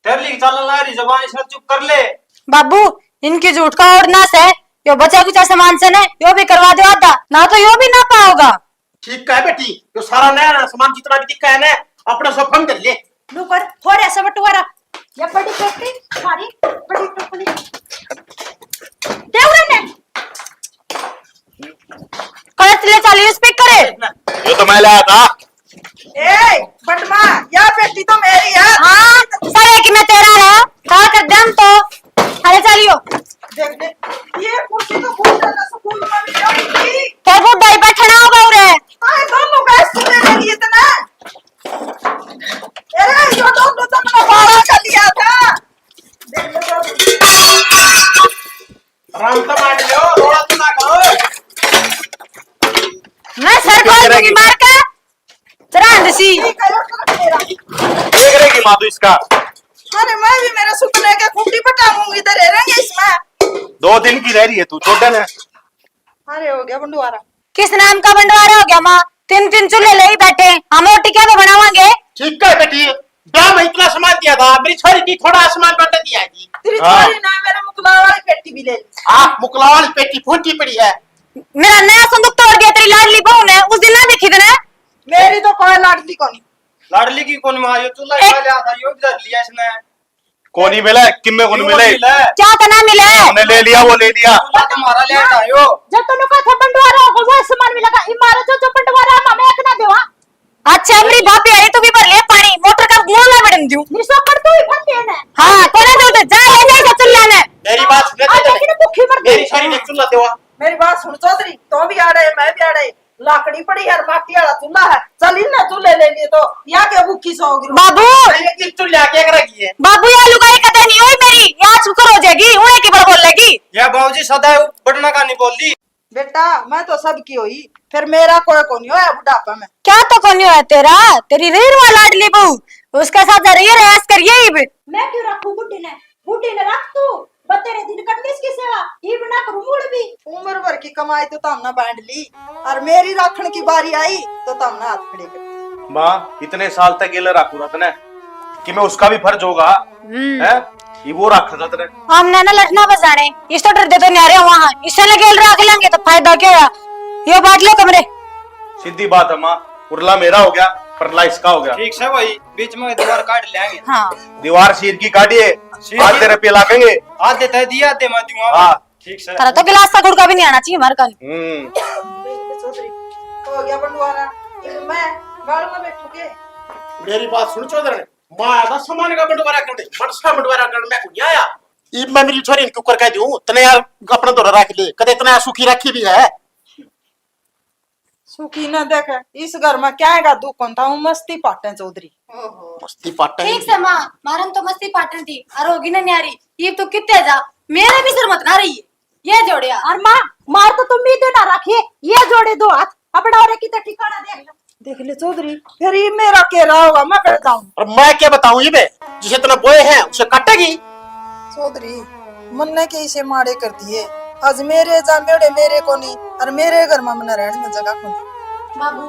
तेरे लिए चलने लग रही जबान, इसे चुप कर ले। बाबू, इनकी झूठ का और नाश है। यो बचा कुचा सामान से ने, यो भी करवा दो आधा, ना तो यो भी ना पाओगा। ठीक है बेटी, यो सारा नया सामान जितना भी दिखा है ना, अपना सब फंड कर ले। नुकर, थोड़े से बंटवारा। ये बड़ी पेटी, सारी बड़ी टोकरी। दे उरे ने। कलर ले चलिए, स्पीकर है। यो तो मैं लाया था। ए, बटमा, या पेटी तो मेरी है। हाँ, सारे की मैं तेरा है। खा कर दम तो। अरे चलियो। देख दे, ये कुर्सी तो बहुत ज्यादा सुकून में भी रखी। तो बुढ़ा ही बैठना होगा उरे। आए दोनों का सुने नहीं इतना। अरे, यो दोनों तो अपना बाड़ा कर लिया था। देख ले तो। आराम से बैठ लो, रोड़ा तो ना करो। मैं सर खोल दूंगी मार के। चरांद सी। देख रहेगी माँ तू इसका। अरे, मैं भी मेरे सुपने के खूंटी पटाऊंगी, इधर रहेंगे इसमें। दो दिन की रह रही है तू, छोड़ दे ना। अरे, हो गया बंटवारा। किस नाम का बंटवारा हो गया माँ? तीन तीन चूल्हे ले ही बैठे, हम रोटी क्या बनावांगे? ठीक है बेटी, ब्याह में इतना सामान दिया था, मेरी छोरी की थोड़ा सामान बंट दिया है जी। तेरी हाँ। छोरी ना मेरे मुकला वाली पेटी भी ले ली। हाँ, मुकला वाली पेटी फूटी पड़ी है। मेरा नया संदूक तोड़ दिया तेरी लाडली बहू ने, उस दिन ना देखी थी ना? मेरी तो कोई लाडली कोनी। लाडली की कोनी माँ, यो चूल्हा एक खा लिया था, यो भी धर लिया इसने। कोनी मिला, किम्मे कोनी क्यों मिले? मिला? क्या तना मिले? हमने ले लिया, वो ले लिया। चूल्हा तुम्हारा ले आयो। जब तन्नू का था बंटवारा होगा, वो सामान मिलेगा। इमारत जो, जो बंटवारा हम हमें एक ना देवा। अच्छा, मेरी भाभी आई, तू भी भर ले पानी, मोटर का मुंह ना बड़न दूं। निशा कर तू ही भर लेना। हाँ, कोना जो तो जा, ले जा, जा चूल्हा ने। मेरी बात सुन, आज लेकिन भूखी मर मेरी गई। सारी ने चूल्हा देवा। मेरी बात सुन चौधरी, तो भी आ रहे, मैं भी आ रहे। लाकड़ी पड़ी है, माटी वाला चूल्हा है, चल इन्हें चूल्हे ले लिए तो या के भूखी सो गिरो। बाबू। ये किस चूल्हे आके रखी है? बाबू, या लुगाई कदे नहीं हुई मेरी, या शुक्र हो जाएगी, उन्हें की बड़ बोलेगी। या बाबूजी सदा बढ़ना का नहीं बोल दी। बेटा, मैं तो सबकी हुई, फिर मेरा कोई कोनी होया बुढ़ापा में। क्या तो कोनी होया तेरा? तेरी रही रुआ लाडली बहू, उसके साथ जा रही है, रेस करिए इब। मैं क्यों रखूं बुढ़ी ने? बुढ़ी ने रख तू, बतेरे दिन करनी इसकी सेवा, इब ना करूं मुड़ भी। उम्र भर की कमाई तो तमने बांट ली, और मेरी राखण की बारी आई तो तमने हाथ खड़े कर दिए। माँ, इतने साल तक गेले राखू रतने कि मैं उसका भी फर्ज होगा, हम्म। हैं? ये वो राखा था तेरे। हमने ना लठना बजाने, इस तो डर दे तो न्यारे वहां, इससे लगे राख लेंगे तो फायदा क्या हुआ? यो बांट लो कमरे। सीधी बात है माँ, उरला मेरा हो गया, परला इसका हो गया। ठीक से भाई, बीच में दीवार काट लेंगे। हाँ। दीवार शीर की काटिए, शीर की? आधे रुपये लागेंगे। आधे तय दिए, आधे मैं दूंगा। हाँ। ठीक से। थारा तो गिलास का गुड़का भी नहीं आना चाहिए हमारे कल। हम्म। चौधरी, हो गया बंटवारा। ये मैं गाल में बैठू के? मेरी बात सुन चौधरी, मैं आया था सामान का बंटवारा करने, मनसा बंटवारा करने मैं को नहीं आया। इब मैं मेरी छोरी ने क्यों कर कह दूं, तने यार अपना धोरा रख ले, कदे इतना सुखी रखी भी है। सुखी ना देखे, इस घर में क्या है का दुख कौन था, वो मस्ती पाटे चौधरी। ओहो। मस्ती पाटे ठीक नहीं। से माँ, मारन तो मस्ती पाटन थी, और होगी ना न्यारी, ये तो कितने जा, मेरे भी सर मत ना रही है, ये जोड़िया। और माँ, मार तो तुम भी देना रखिए, ये जोड़े दो हाथ, अपना और कितना ठिकाना देख लो। देख ले चौधरी, फिर ये मेरा के रहा होगा, मैं बताऊं। और मैं क्या बताऊं, ये बे, जिसे इतना बोए हैं, उसे काटेगी। चौधरी, मन्ने के इसे माड़े कर दिए। आज मेरे जा मेरे, मेरे को नहीं, और मेरे घर में मन्ने रहने में जगह को नहीं। बाबू,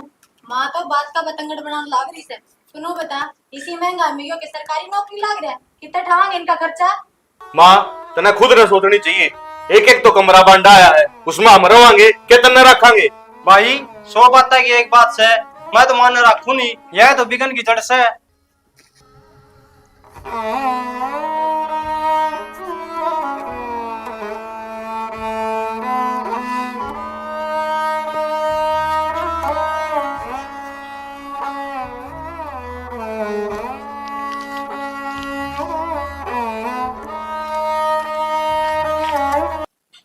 माँ तो बात का बतंगड़ बनाने लाग रही से। सुनो बता, इसी महंगा में यो के सरकारी नौकरी लाग रहा है, कितना ठावांगे इनका खर्चा? माँ, तने खुद ने सोचनी चाहिए। एक एक तो कमरा बांडा आया है, उसमें हम रवांगे के तन्ने रखांगे? भाई, सौ बातें की एक बात से, मैं तो मान रखू नहीं, यह तो बिगन की जड़ से।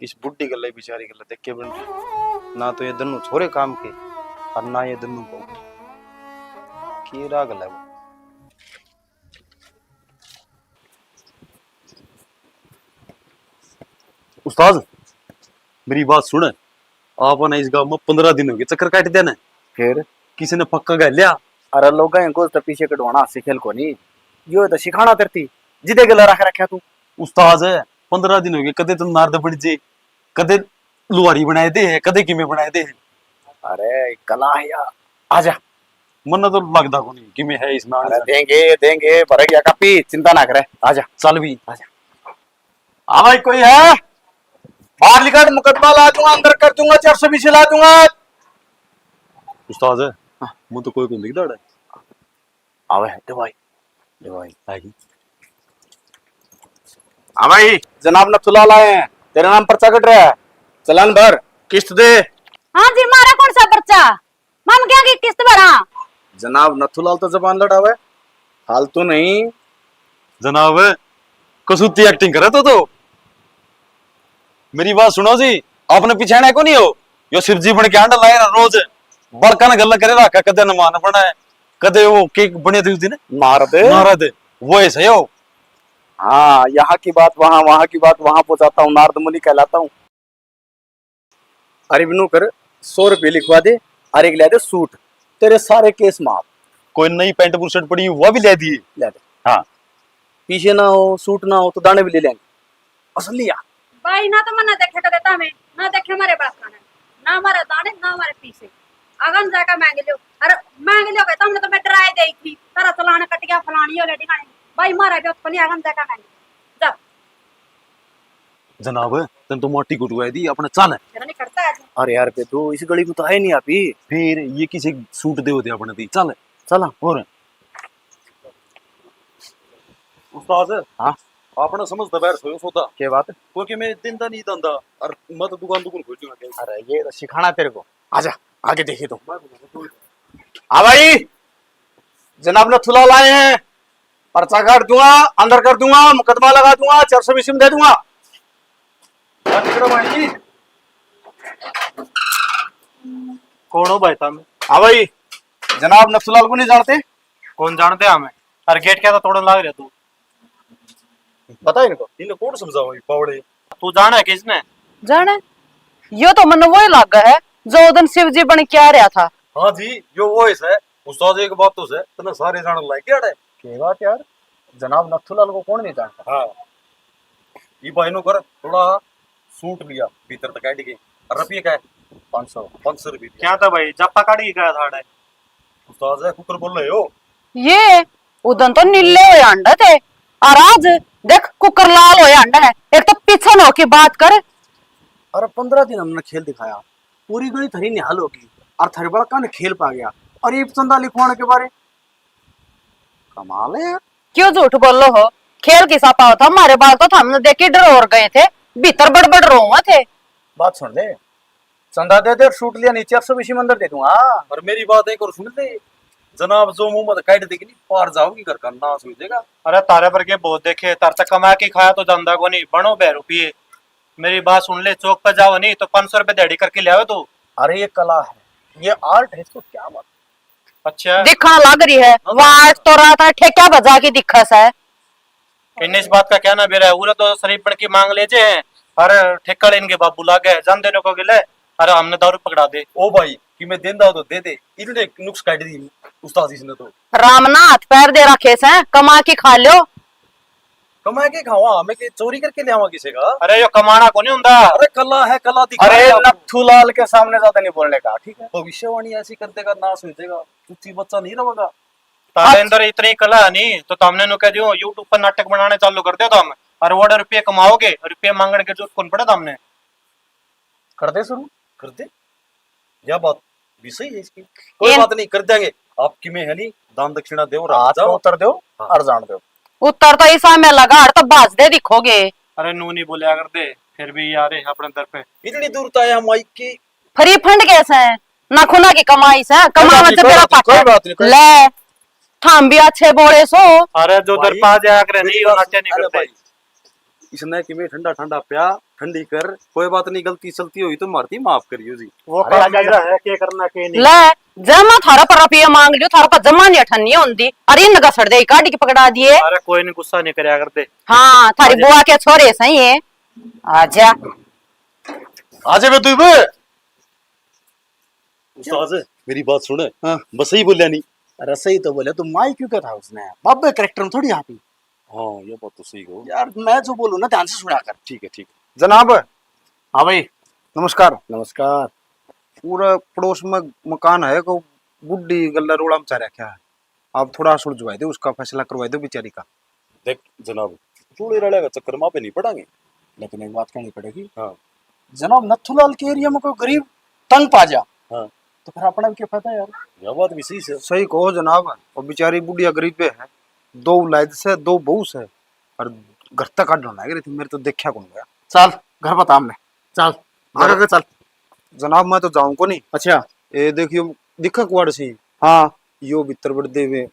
इस बुढ़ी गल्ला, बेचारी गल्ला देख के बन रही। ना तो ये दोनों छोरे काम के और ना ये दोनों बहू के। के राग है वो। उस्ताद, मेरी बात सुन। आपने इस गांव में पन्द्रह दिन हो गए चक्कर काट देने। फिर? किसी ने पक्का कर लिया? अरे लोग हैं, कुछ तो पीछे कटवाना हास्य खेल को नहीं। यो तो सिखाना तेरे ती, जिदे गला रख रखा तू। उस्ताद, पन्द्रह दिन हो गए, कदे तो नारद बन जे, कदे लुहारी बनाए दे है, कदे किमे बनाए दे है। अरे कला है यार, आजा। मन्ने तो लगदा कोनी किमे है इस नाल अरे। देंगे, देंगे, भर गया कापी, चिंता ना करे, आजा। चल भी। आजा। हाँ भाई, कोई है? बाहर निकल, मुकदमा ला दूंगा, अंदर कर दूंगा, चार सौ बीसी ला दूंगा। उस्ताद, हाँ। मुझे तो कोई को दिखदा है। आवे है, दे भाई, दे भाई। आई। हाँ भाई, जनाब नथुलाल आए हैं, तेरे नाम पर्चा कट रहा है, चालान भर, किस्त दे। हाँ जी, मारा कौन सा पर्चा? माम क्या की किस्त भरा? जनाब नथुलाल तो जबान लड़ावे, फालतू नहीं। जनाब, कसूती एक्टिंग करे तो, तो। मेरी बात सुनो जी, आपने पिछाणा को नहीं हो? यो शिव जी बन के आंडा लाए ना रोज, बड़का ने गल्ला करे रखा, कदे नमान बनाए, कदे वो केक बने थे उस दिन। नारद। नारद, वो ऐसा ही हो। हाँ, यहाँ की बात वहाँ, वहाँ की बात वहाँ पहुँचाता हूँ, नारद मुनि कहलाता हूँ। अरे बिनू कर, सौ रुपये लिखवा दे, और एक ले दे सूट, तेरे सारे केस माफ। कोई नई पैंट बुशर्ट पड़ी, वो भी ले दिए। ले दे। हाँ। पीछे ना हो, सूट ना हो, तो दाने भी ले लेंगे। असलिया। भाई ना तो मन्ने देखे कदे तामे, ना देखे हमारे बाप का ने, ना हमारे दाने, ना हमारे पीछे। अगन जाकर मांग लियो। अरे मांग लियो के तुमने तो मैं डराए दे थी, तारा चलान कट गया, फलानी हो लेडी खानी। भाई मारा भी उत्पनी अगन जाकर मांग लियो। जा। जनाब, तन तो मोटी कुटवा दी, अपने चल। मेरा नहीं करता आज। अरे यार बेदू, इस गली में तो आए नहीं आप ही। फिर ये किसी सूट दे होते अपने दी, चल। चला। और उस्ताद, हाँ? आपने समझ तो बैठ सोयो सौदा। क्या बात है? क्योंकि मैं दिन दा नहीं धंधा और मैं तो दुकान दुकान खोल दूंगा। अरे ये तो सिखाना तेरे को। आजा, आगे देखिए तो। हाँ भाई, जनाब नथुलाल आए हैं, पर्चा काट दूंगा, अंदर कर दूंगा, मुकदमा लगा दूंगा, चार सौ बीसी में दे दूंगा। हाँ, ठीक है भाई जी। कौन हो भाई साहब? हाँ भाई, जनाब नथुलाल को नहीं जानते? कौन जानते हमें? अरे गेट क्या था तोड़न लाग रहा तू? बता इनको। इन्हें कौन समझाओ ये पावड़े? तू जाने है किसने? जाने? यो तो मन्ने वही लागा है जो उस दिन शिव जी बन के आ रहा था। हाँ जी, यो वो है। उस्ताद एक बात तो है, तने सारे जान लाग गया है। के बात यार, जनाब नथुलाल को कौन नहीं जानता? हाँ। ये भाई नो कर, थोड़ा सूट लिया, भीतर तक काट के। और रुपये का है? पाँच सौ। पाँच सौ रुपये। क्या था भाई, जापा काट के गया था अड़े? उस्ताद है, कुकर बोल रहे हो? ये उदन तो नीले हुए अंडे थे, और आज देख कुकर लाल हुए अंडे हैं। एक तो पीछे न होके बात कर। अरे पन्द्रह दिन हमने खेल दिखाया, पूरी गली थारी निहाल होगी, और थारे बड़का ने खेल पा गया। और ये चंदा लिखवाने के बारे। कमाल है यार। क्यों झूठ बोलो हो? खेल किसा पाओ था, हमारे बाल तो थमने देख के डर और गए थे, भीतर बड़बड़ रोवा थे। बात सुन ले, चंदा दे दे और सूट लिया नीचे, अफसर इसी मंदिर दे दूंगा। और मेरी बात एक और सुन ले, जनाब जो मुंह मत काट देगी नी, पार जाओगी, घर का नाश हो जाएगा। अरे तारे पर के बहुत देखे, तार तक कमा के खाया तो जांदा को नहीं, बनो बह रुपये। मेरी बात सुन ले, चौक पे जाओ नहीं तो पाँच सौ रुपए दिहाड़ी करके ले आओ तू। अरे ये कला है, ये आर्ट है, इसको क्या बात। अच्छा। दिखा लग रही है, वहाँ आज तो रात है, ठेका बजा के दिखा सा है। इन्हें इस बात का क्या ना बेरा है, उरे तो शरीफ बन के मांग ले जे हैं, और ठेका ले इनके बाबू लागे, जान देने को गिले, अरे हमने दारू पकड़ा दे। ओ भाई, कि मैं देंदा हो तो दे दे, इतने नुक्स काट दी उस्ताद इसने तो। राम ना हाथ पैर दे रखे से, कमा के खा लो। कमा के खावा, हमें के चोरी करके ले आवा किसी का? अरे यो कमाना को नहीं हुंदा। अरे कला है, कला दिखा अरे दे आप। नथुलाल के सामने ज्यादा नहीं बोलने का, ठीक है? भविष्यवाणी ऐसी कर देगा, नाश हो जाएगा, चुच्ची बच्चा नहीं रहेगा। तारे अंदर इतनी कला है नहीं तो तुमने नु कह दियो YouTube पर नाटक बनाने चालू कर दो तुम, और वो रुपये कमाओगे, रुपये मांगने की जरूरत कौन पड़े तुमने? कर दे शुरू, कर दे। यह बात भी सही है इसकी। कोई ये बात नहीं, कर देंगे। आपकी में है नहीं, दान दक्षिणा दो, रात आज तो जाओ। उतर दो हाँ। और जान दो। उतर तो इसा में लगा, तो भाज दे दिखोगे। अरे नू नहीं बोलिया कर दे, फिर भी यार है अपने दर पे। इतनी दूर तो आया हम माइक की। फ्री फंड कैसे है? ना खुना की कमाई से, कमावन से बेरा पाटा। कोई बात नहीं, कोई ले, थाम भी अच्छे बोले सो। अरे जो दर पा जाया करे, नहीं, नाट्य नहीं करते। इसने कि मैं ठंडा ठंडा प्या, ठंडी कर, कोई बात नहीं, गलती सलती हुई तो मारती माफ करियो जी। वो अरे कला जाहिर है, के करना के नहीं। ले, जब मैं थारा पर रुपये मांग लियो, थारा पर जमा नहीं अठन्नी होंदी। अरे इनका सड़ दे, काट के पकड़ा दिए। अरे कोई नहीं, गुस्सा नहीं करया कर दे। हाँ, थारी बुआ के छोरे सही है। आजा। आजा बे तू बे। उस्ताद, मेरी बात सुने। हाँ। बस सही बोलिया नहीं। अरे सही तो बोले, तू माई क्यों कहता उसने? बाबे कैरेक्टर में थोड़ी आती। हाँ, ये बात तो सही कहो। यार, मैं जो बोलूँ ना, ध्यान से सुना कर। ठीक है, ठीक है। जनाब। हाँ भाई। नमस्कार। नमस्कार। पूरा पड़ोस में मकान है, को बुढ़ी गल्ला रोला मचा रखा है। आप थोड़ा सुलझवा दो, उसका फैसला करवा दो बेचारी का। देख जनाब, चूड़े रड़े का चक्कर में आप नहीं पड़ांगे। लेकिन एक बात कहनी पड़ेगी। हाँ। जनाब, नथुलाल के एरिया में कोई गरीब तंग पा जा, हाँ। तो फिर अपना भी क्या फायदा यार? यह बात भी सही से। सही कहो जनाब, वो बेचारी बुढ़िया गरीब है, दो औलाद से, दो बहू से, और घर तक काट होना है, मेरे तो देखा कौन गया। चल, घर बता हमने। चल, आगे के चल। जनाब, मैं तो जाऊं को नहीं। अच्छा। ए, देखियो, दिखा कुआड़ सी। हाँ। यो भीतर बड़ देवे,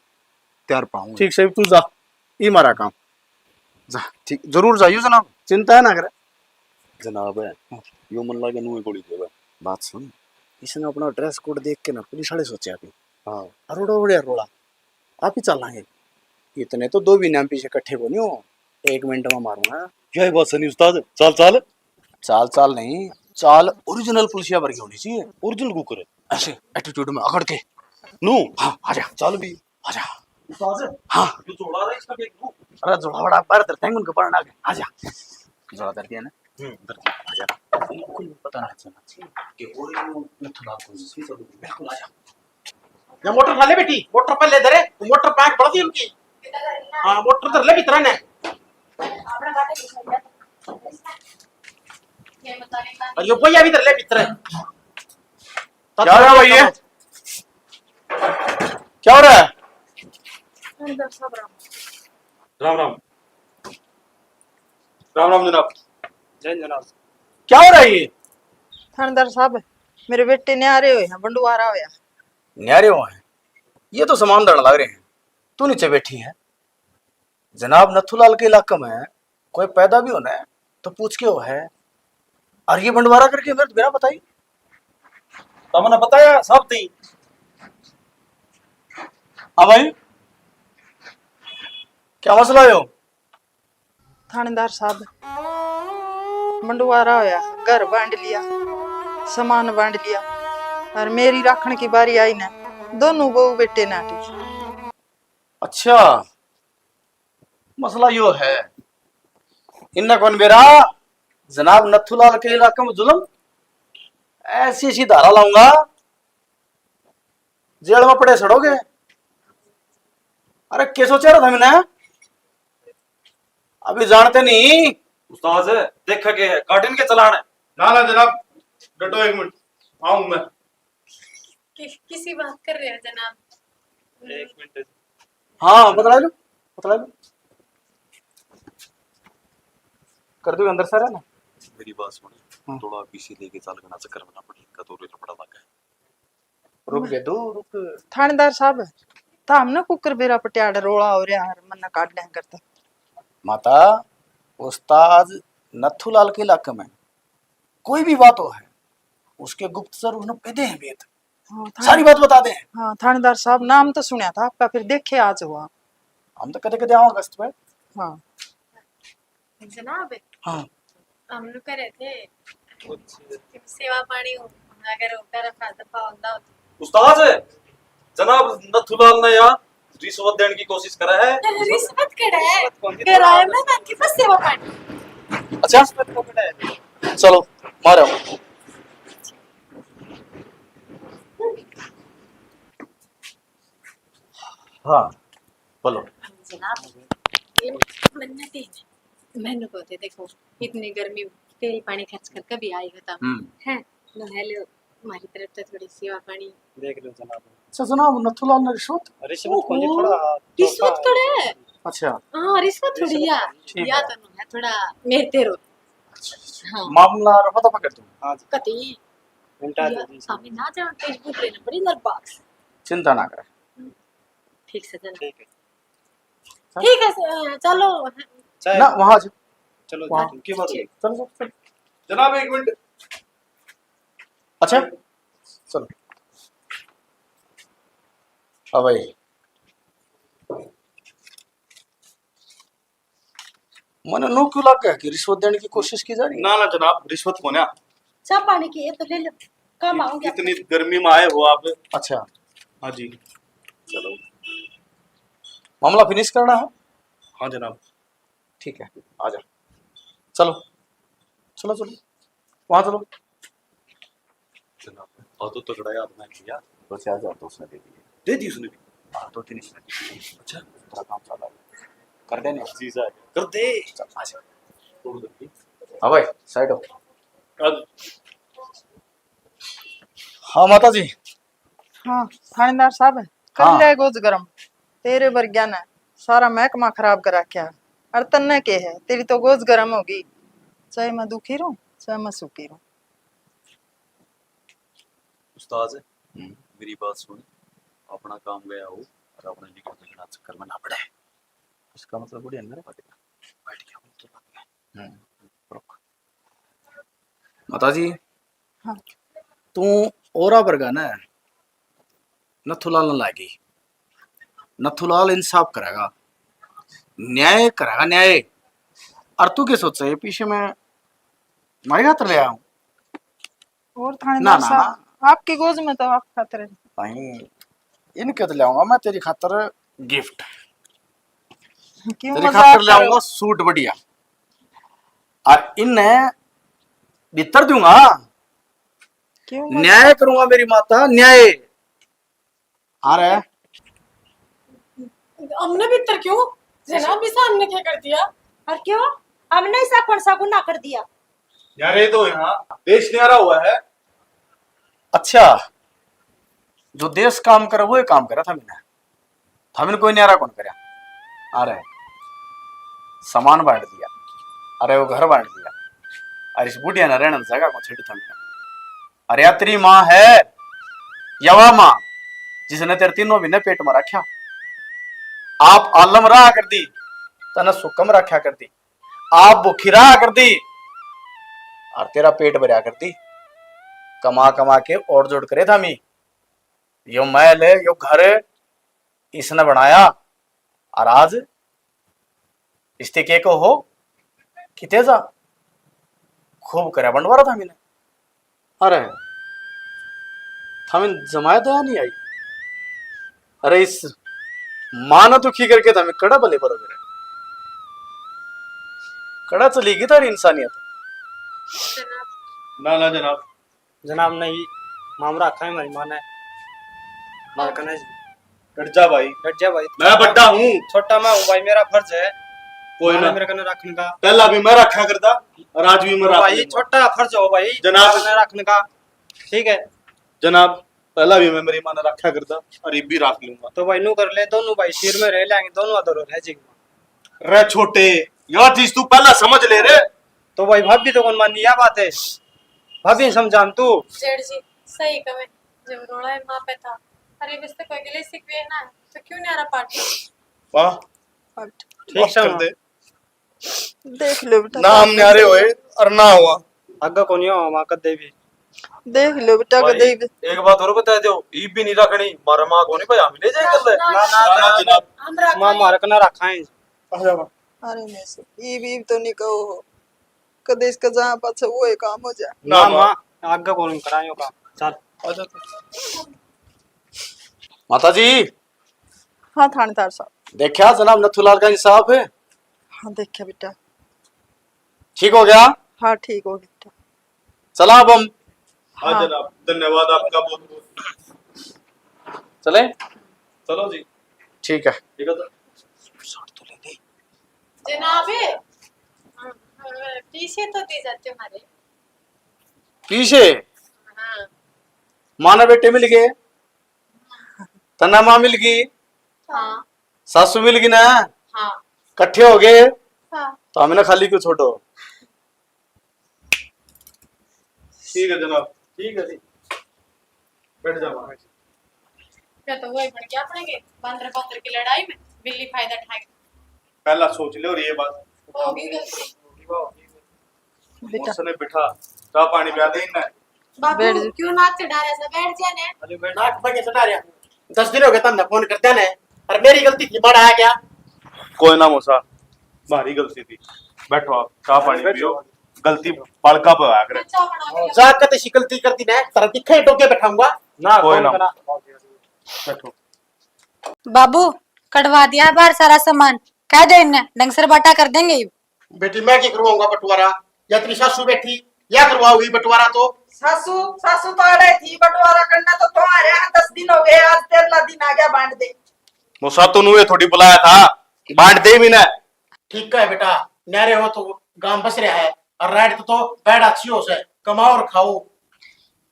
त्यार पाऊंगा। ठीक से, तू जा, ई मारा काम। जा, ठीक, जरूर जाइयो जनाब। चिंता है ना करे। जनाब है, यो मन लागे नुए गोली देवे। बात सुन, इसने अपना ड्रेस कोड देख के ना पुलिस वाले सोचा कि हाँ। अरोड़ा उड़े अरोड़ा, आप ही चलांगे। इतने तो दो भी नाम पीछे इकट्ठे को नहीं हो, एक मिनट में मारूंगा। क्या बात सुनी उस्ताद, चाल चाल। चाल चाल नहीं, चाल ओरिजिनल पुलिसिया वर्गी होनी चाहिए। Original cooker. ऐसे एटीट्यूड में अकड़ के। नू। हाँ, आजा। चाल भी। आजा। उस्ताद। हाँ। जो जोड़ा रहा है इसका देख लूं। अरे जोड़ा बड़ा बाहर धरते हैं उनके पड़ना के। आजा। जोड़ा धर दिया ना। हम्म, धर दिया। आजा। बिल्कुल पता ना चलना चाहिए कि ओरिजिनल नथुलाल कौन सी चीज है। बिल्कुल आजा। या मोटर उठा ले बेटी, मोटर पहले धरे, मोटर पैक बढ़ दी उनकी। हाँ, मोटर धर ले भीतर ने। और यो भैया भी धर ले भीतर। क्या हो रहा है भाई ये? क्या हो रहा है? राम राम। राम राम जनाब। जय जनाब। क्या हो रहा है ये? थानेदार साहब, मेरे बेटे न्यारे हुए हैं, बंडवारा होया। न्यारे हुए हैं? ये तो सामान धरन लग रहे हैं। तू नीचे बैठी है। जनाब, नथुलाल के इलाके में कोई पैदा भी होना है तो पूछ के हो है। और ये बंटवारा करके मेरे तो बिना बताई। तमने बताया सब थी। हाँ भाई, क्या मसला है हो? थानेदार साहब, बंटवारा होया, घर बांट लिया, सामान बांट लिया, और मेरी राखण की बारी आई ने, दोनों बहू बेटे नाटी। अच्छा, मसला यो है, इन्ना कौन बेरा, जनाब नथुलाल के इलाके में जुल्म, ऐसी ऐसी धारा लाऊंगा, जेल में पड़े सड़ोगे। अरे, के सोचा रहा था मैंने? अभी जानते नहीं। उस्ताद, देख के गार्डन के चलान है। ना, ना जनाब, डटो एक मिनट, आऊं मैं। कि, किसी बात कर रहे हो जनाब? एक मिनट। हाँ, बतला लो, बतला लो। कर दो अंदर, सारा ना। मेरी बात सुन, हाँ। थोड़ा पीछे लेके चल, घना चक्कर में ना पड़े, इनका तो रेल बड़ा लगा है। रुक बे, दो रुक। थानेदार साहब, तो हमने कुकर बेरा पटियाड़ रोला हो रहा है, मन्ना काट दें करता। माता, उस्ताद नथुलाल के इलाके में कोई भी बात हो है, उसके गुप्तचर उसने पेदे हैं बेत। हाँ, थाने-, सारी बात बता दे। हाँ, थानेदार साहब, नाम तो सुना था आपका, फिर देखे आज हुआ। हम तो कदे कदे आओ अगस्त में। हाँ। जनाब, हाँ। हम लोग कह रहे थे, सेवा पानी हो, अगर होकर रखा तो पावंदा होता। उस्ताद, जनाब नथुलाल ने यहाँ रिश्वत देने की कोशिश करा है। रिश्वत कड़ा है? रिश्वत कौन सी? किराए में बाकी बस सेवा पानी। अच्छा, रिश्वत को कड़ा है? चलो, मारो। हाँ, बोलो। जनाब, ये मन्नत ही है। मैंने कहते, देखो, इतनी गर्मी, तेल पानी खर्च कर कभी आएगा तो हम्म। है, नहा लो, हमारी तरफ से थोड़ी सेवा पानी। देख लो जनाब। अच्छा जनाब, नथुलाल ने रिश्वत? रिश्वत कौन सी? ओहो, थोड़ा रिश्वत थोड़ा है। अच्छा। हाँ, रिश्वत थोड़ी रिश्वत है। ठीक या है। तो ना है, थोड़ा मेरे तेरो। अच्छा, अच्छा। हाँ। मामला रफा दफा कर दो। हाँ जी। कति? घंटा या, दे दी। हमें ना जाओ, Facebook लेना पड़ी, नर box। चिंता ना करे। ठीक से जना। ठीक है। ठीक है, स-, चलो। चाहे ना, वहाँ से। चलो, वहाँ। ठीक, की बात है? चलो, चलो, चलो। जनाब, एक मिनट। अच्छा, चलो। हाँ भाई, मने नो क्यों लग गया कि रिश्वत देने की कोशिश की जा रही है? ना, ना जनाब, रिश्वत को ना। चाह पानी की ये तो ले लो, काम आओगे। इतनी गर्मी में आए हो आप। अच्छा। हाँ जी। चलो, मामला finish करना है। हाँ जनाब। ठीक है, आ जा। चलो, चलो, चलो, वहाँ चलो। जनाब, और तो तगड़ा याद ना किया। दो चार हजार तो उसने दे दिए। दे दी उसने भी? हाँ, दो तीन इसने दे दिए। अच्छा। तेरा काम चालू है। कर देने। जीजा आ गया। कर दे। चल, आ जा। छोड़ दे। हाँ भाई, side हो। अब हाँ माता जी। हाँ, थानेदार साहब, कर हाँ। ले गोज गरम। तेरे वर्ग्या ने सारा महकमा खराब कर रखा है। और तन्ने के है, तेरी तो गोज गरम होगी। चाहे मैं दुखी रहूं, चाहे मैं सुखी रहूं। उस्ताद, हम्म। मेरी बात सुन, अपना काम गया हो और अपने निकल निकलना चक्कर में ना पड़े। इसका मतलब बड़ी अंदर बैठ गया। बैठ गया, हम तो लग गए। हम्म, रुक। माता जी, हाँ। तू औरा वर्गा ना नथुलाल न लागी। नथुलाल इंसाफ करेगा, न्याय करेगा, न्याय। और तू के सोचे पीछे में मारे खातर ले आया हूँ? और थानेदार ना, ना, साहब, ना। आपकी गोज में तो आप खातर है। भाई, इनके तो ले आऊंगा मैं तेरी खातर gift। क्यों तेरी मजाक खातर ले करो? आऊंगा सूट बढ़िया। और इन्हें भीतर दूंगा। क्यों मजाक? न्याय करूंगा मेरी माता, न्याय। आ रहा है। हमने भीतर क्यों? जनाब, इसा हमने क्या कर दिया? और क्यों? हमने ऐसा कौन सा गुनाह कर दिया? यार, ये तो यहाँ देश न्यारा हुआ है। अच्छा, जो देश काम करे, वो ही काम करा था मैंने। था मैंने कोई न्यारा कौन करया? अरे, सामान बांट दिया, अरे, वो घर बांट दिया, अरे, इस बुढ़िया ने रहने जगह को छड़ी था मैंने। अरे, या तेरी माँ है, यवा माँ, जिसने तेरे तीनों महीने पेट में रखा। आप आलम रहा कर दी, तने सुकम रखा कर दी। आप भूखी रहा कर दी, और तेरा पेट भरया कर दी। कमा कमा के और जोड़ करे था मी। यो महल, यो घर, इसने बनाया, और आज इसते के को हो, किते जा, खूब करया बंटवारा था मैंने। अरे, थमें जमाया दया नहीं आई। अरे, इस माँ ने दुखी करके थमें कड़ा भले पड़ोगे रे। कड़ा चली गई थारी इंसानियत। ना, ना जनाब। जनाब नहीं, मामरा रखा है हमारी माँ ने। माँ कने डट जा भाई। डट जा भाई। मैं बड्डा हूँ। छोटा मैं हूँ भाई, मेरा फर्ज है। कोई माँ ने ना। मेरे कने रखने का। पहला भी मैं रखा करता और आज भी मैं रख भाई, लूंगा। छोटा फर्ज हो भाई, जनाब। मेरे कने रखने का। ठीक है। जनाब, पहला भी मैं मेरी माँ ने रखा करता और ये भी रख लूंगा। तो भाई, नू कर ले, दोनों भाई सिर में रह लेंगे, दोनों अधर रह जाएंगे। रे छोटे, यह चीज तू पहला समझ ले रे। तो भाई, भाभी तो कौन मानी यह बात है, भाभी ने समझा तू। जेठ जी, सही कहे, जब रोला है माँ पे था, अरे, बस तो कोई गले सिकवे ना, तो क्यों नहीं आ रहा पार्टी? वाह, ठीक बस कर समझ। दे। देख लो बेटा, ना हम न्यारे होए और ना हुआ। आगे को नहीं हुआ कदे भी। देख लो बेटा, भाई, कदे भी। एक बात और बता दो, ईब भी नहीं रखनी, मारा माँ को नहीं भाई, हम ले जाए कर ले। ना, ना, ना, ना, ना, जनाब। हम रख माँ लेंगे। मारक ना रखा है। आ जा माँ। अरे नहीं सर, ईब, ईब तो नहीं कहो हो। कदे इसका जहाँ पाछे वो ही काम हो जाए। ना, ना, माँ। माँ, आगे को नहीं करायो काम। चल। आ जा तू। माता जी। हाँ थानेदार साहब। देखा जनाब नथुलाल का इंसाफ है? हाँ देखा बेटा। ठीक हो गया? हाँ ठीक हो गया बेटा। चला अब हम। हाँ हाँ। जनाब, धन्यवाद आपका बहुत बहुत। चले? चलो जी। ठीक है। ठीक है तो। जनाब, हाँ, हाँ, पीछे तो दे जाते हमारे। पीछे? हाँ। माँ ने बेटे मिल गए। तन्ने माँ मिल गई, हाँ। सासू मिल गई ना, हाँ। कट्ठे हो गए, हाँ। तो हमने खाली क्यों छोड़ो? ठीक है जनाब, ठीक है जी, बैठ जाओ। क्या तो वही बन गया अपने के बंदर बंदर की लड़ाई में बिल्ली फायदा उठा के। पहला सोच ले और ये बात। होगी गलती। बेटा। उसने बिठा, चाय पानी पिला दे इन्हें। बाबू, बैठ जा। क्यों नाक चढ़ा रहा है? बैठ जा ने। अरे बैठ। नाक पे क्या चढ़ा रहा? दस दिन हो गए तमने फोन करते ने, और मेरी गलती थी, बड़ा आ गया। कोई ना मौसा, भारी गलती थी। बैठो आप, चाय पानी बैठो। पियो। गलती बालका पे आ करे। चाय बना के जा, कते सी गलती कर दी ना, तेरा दिखे टोके बैठाऊंगा। ना, कोई कोई ना। ना। बैठो। बाबू, कढ़वा दिया बाहर सारा सामान, कह दे इन्हें, ढंग से बाटा कर देंगे। बेटी, मैं की करवाऊंगा बंटवारा? या तेरी सासू बैठी, या करवाओगी बंटवारा? तो सासू, सासू तो अड़े थी, बंटवारा करना तो तुम्हारे यहाँ दस दिन हो गए, आज तेरहला दिन आ गया बांट दे। मौसा, तू नुए थोड़ी बुलाया था, बांट दे भी ना। ठीक है बेटा, न्यारे हो तो गांव बस रहा है, और राइट तो बैठ अच्छी हो से, कमाओ और खाओ।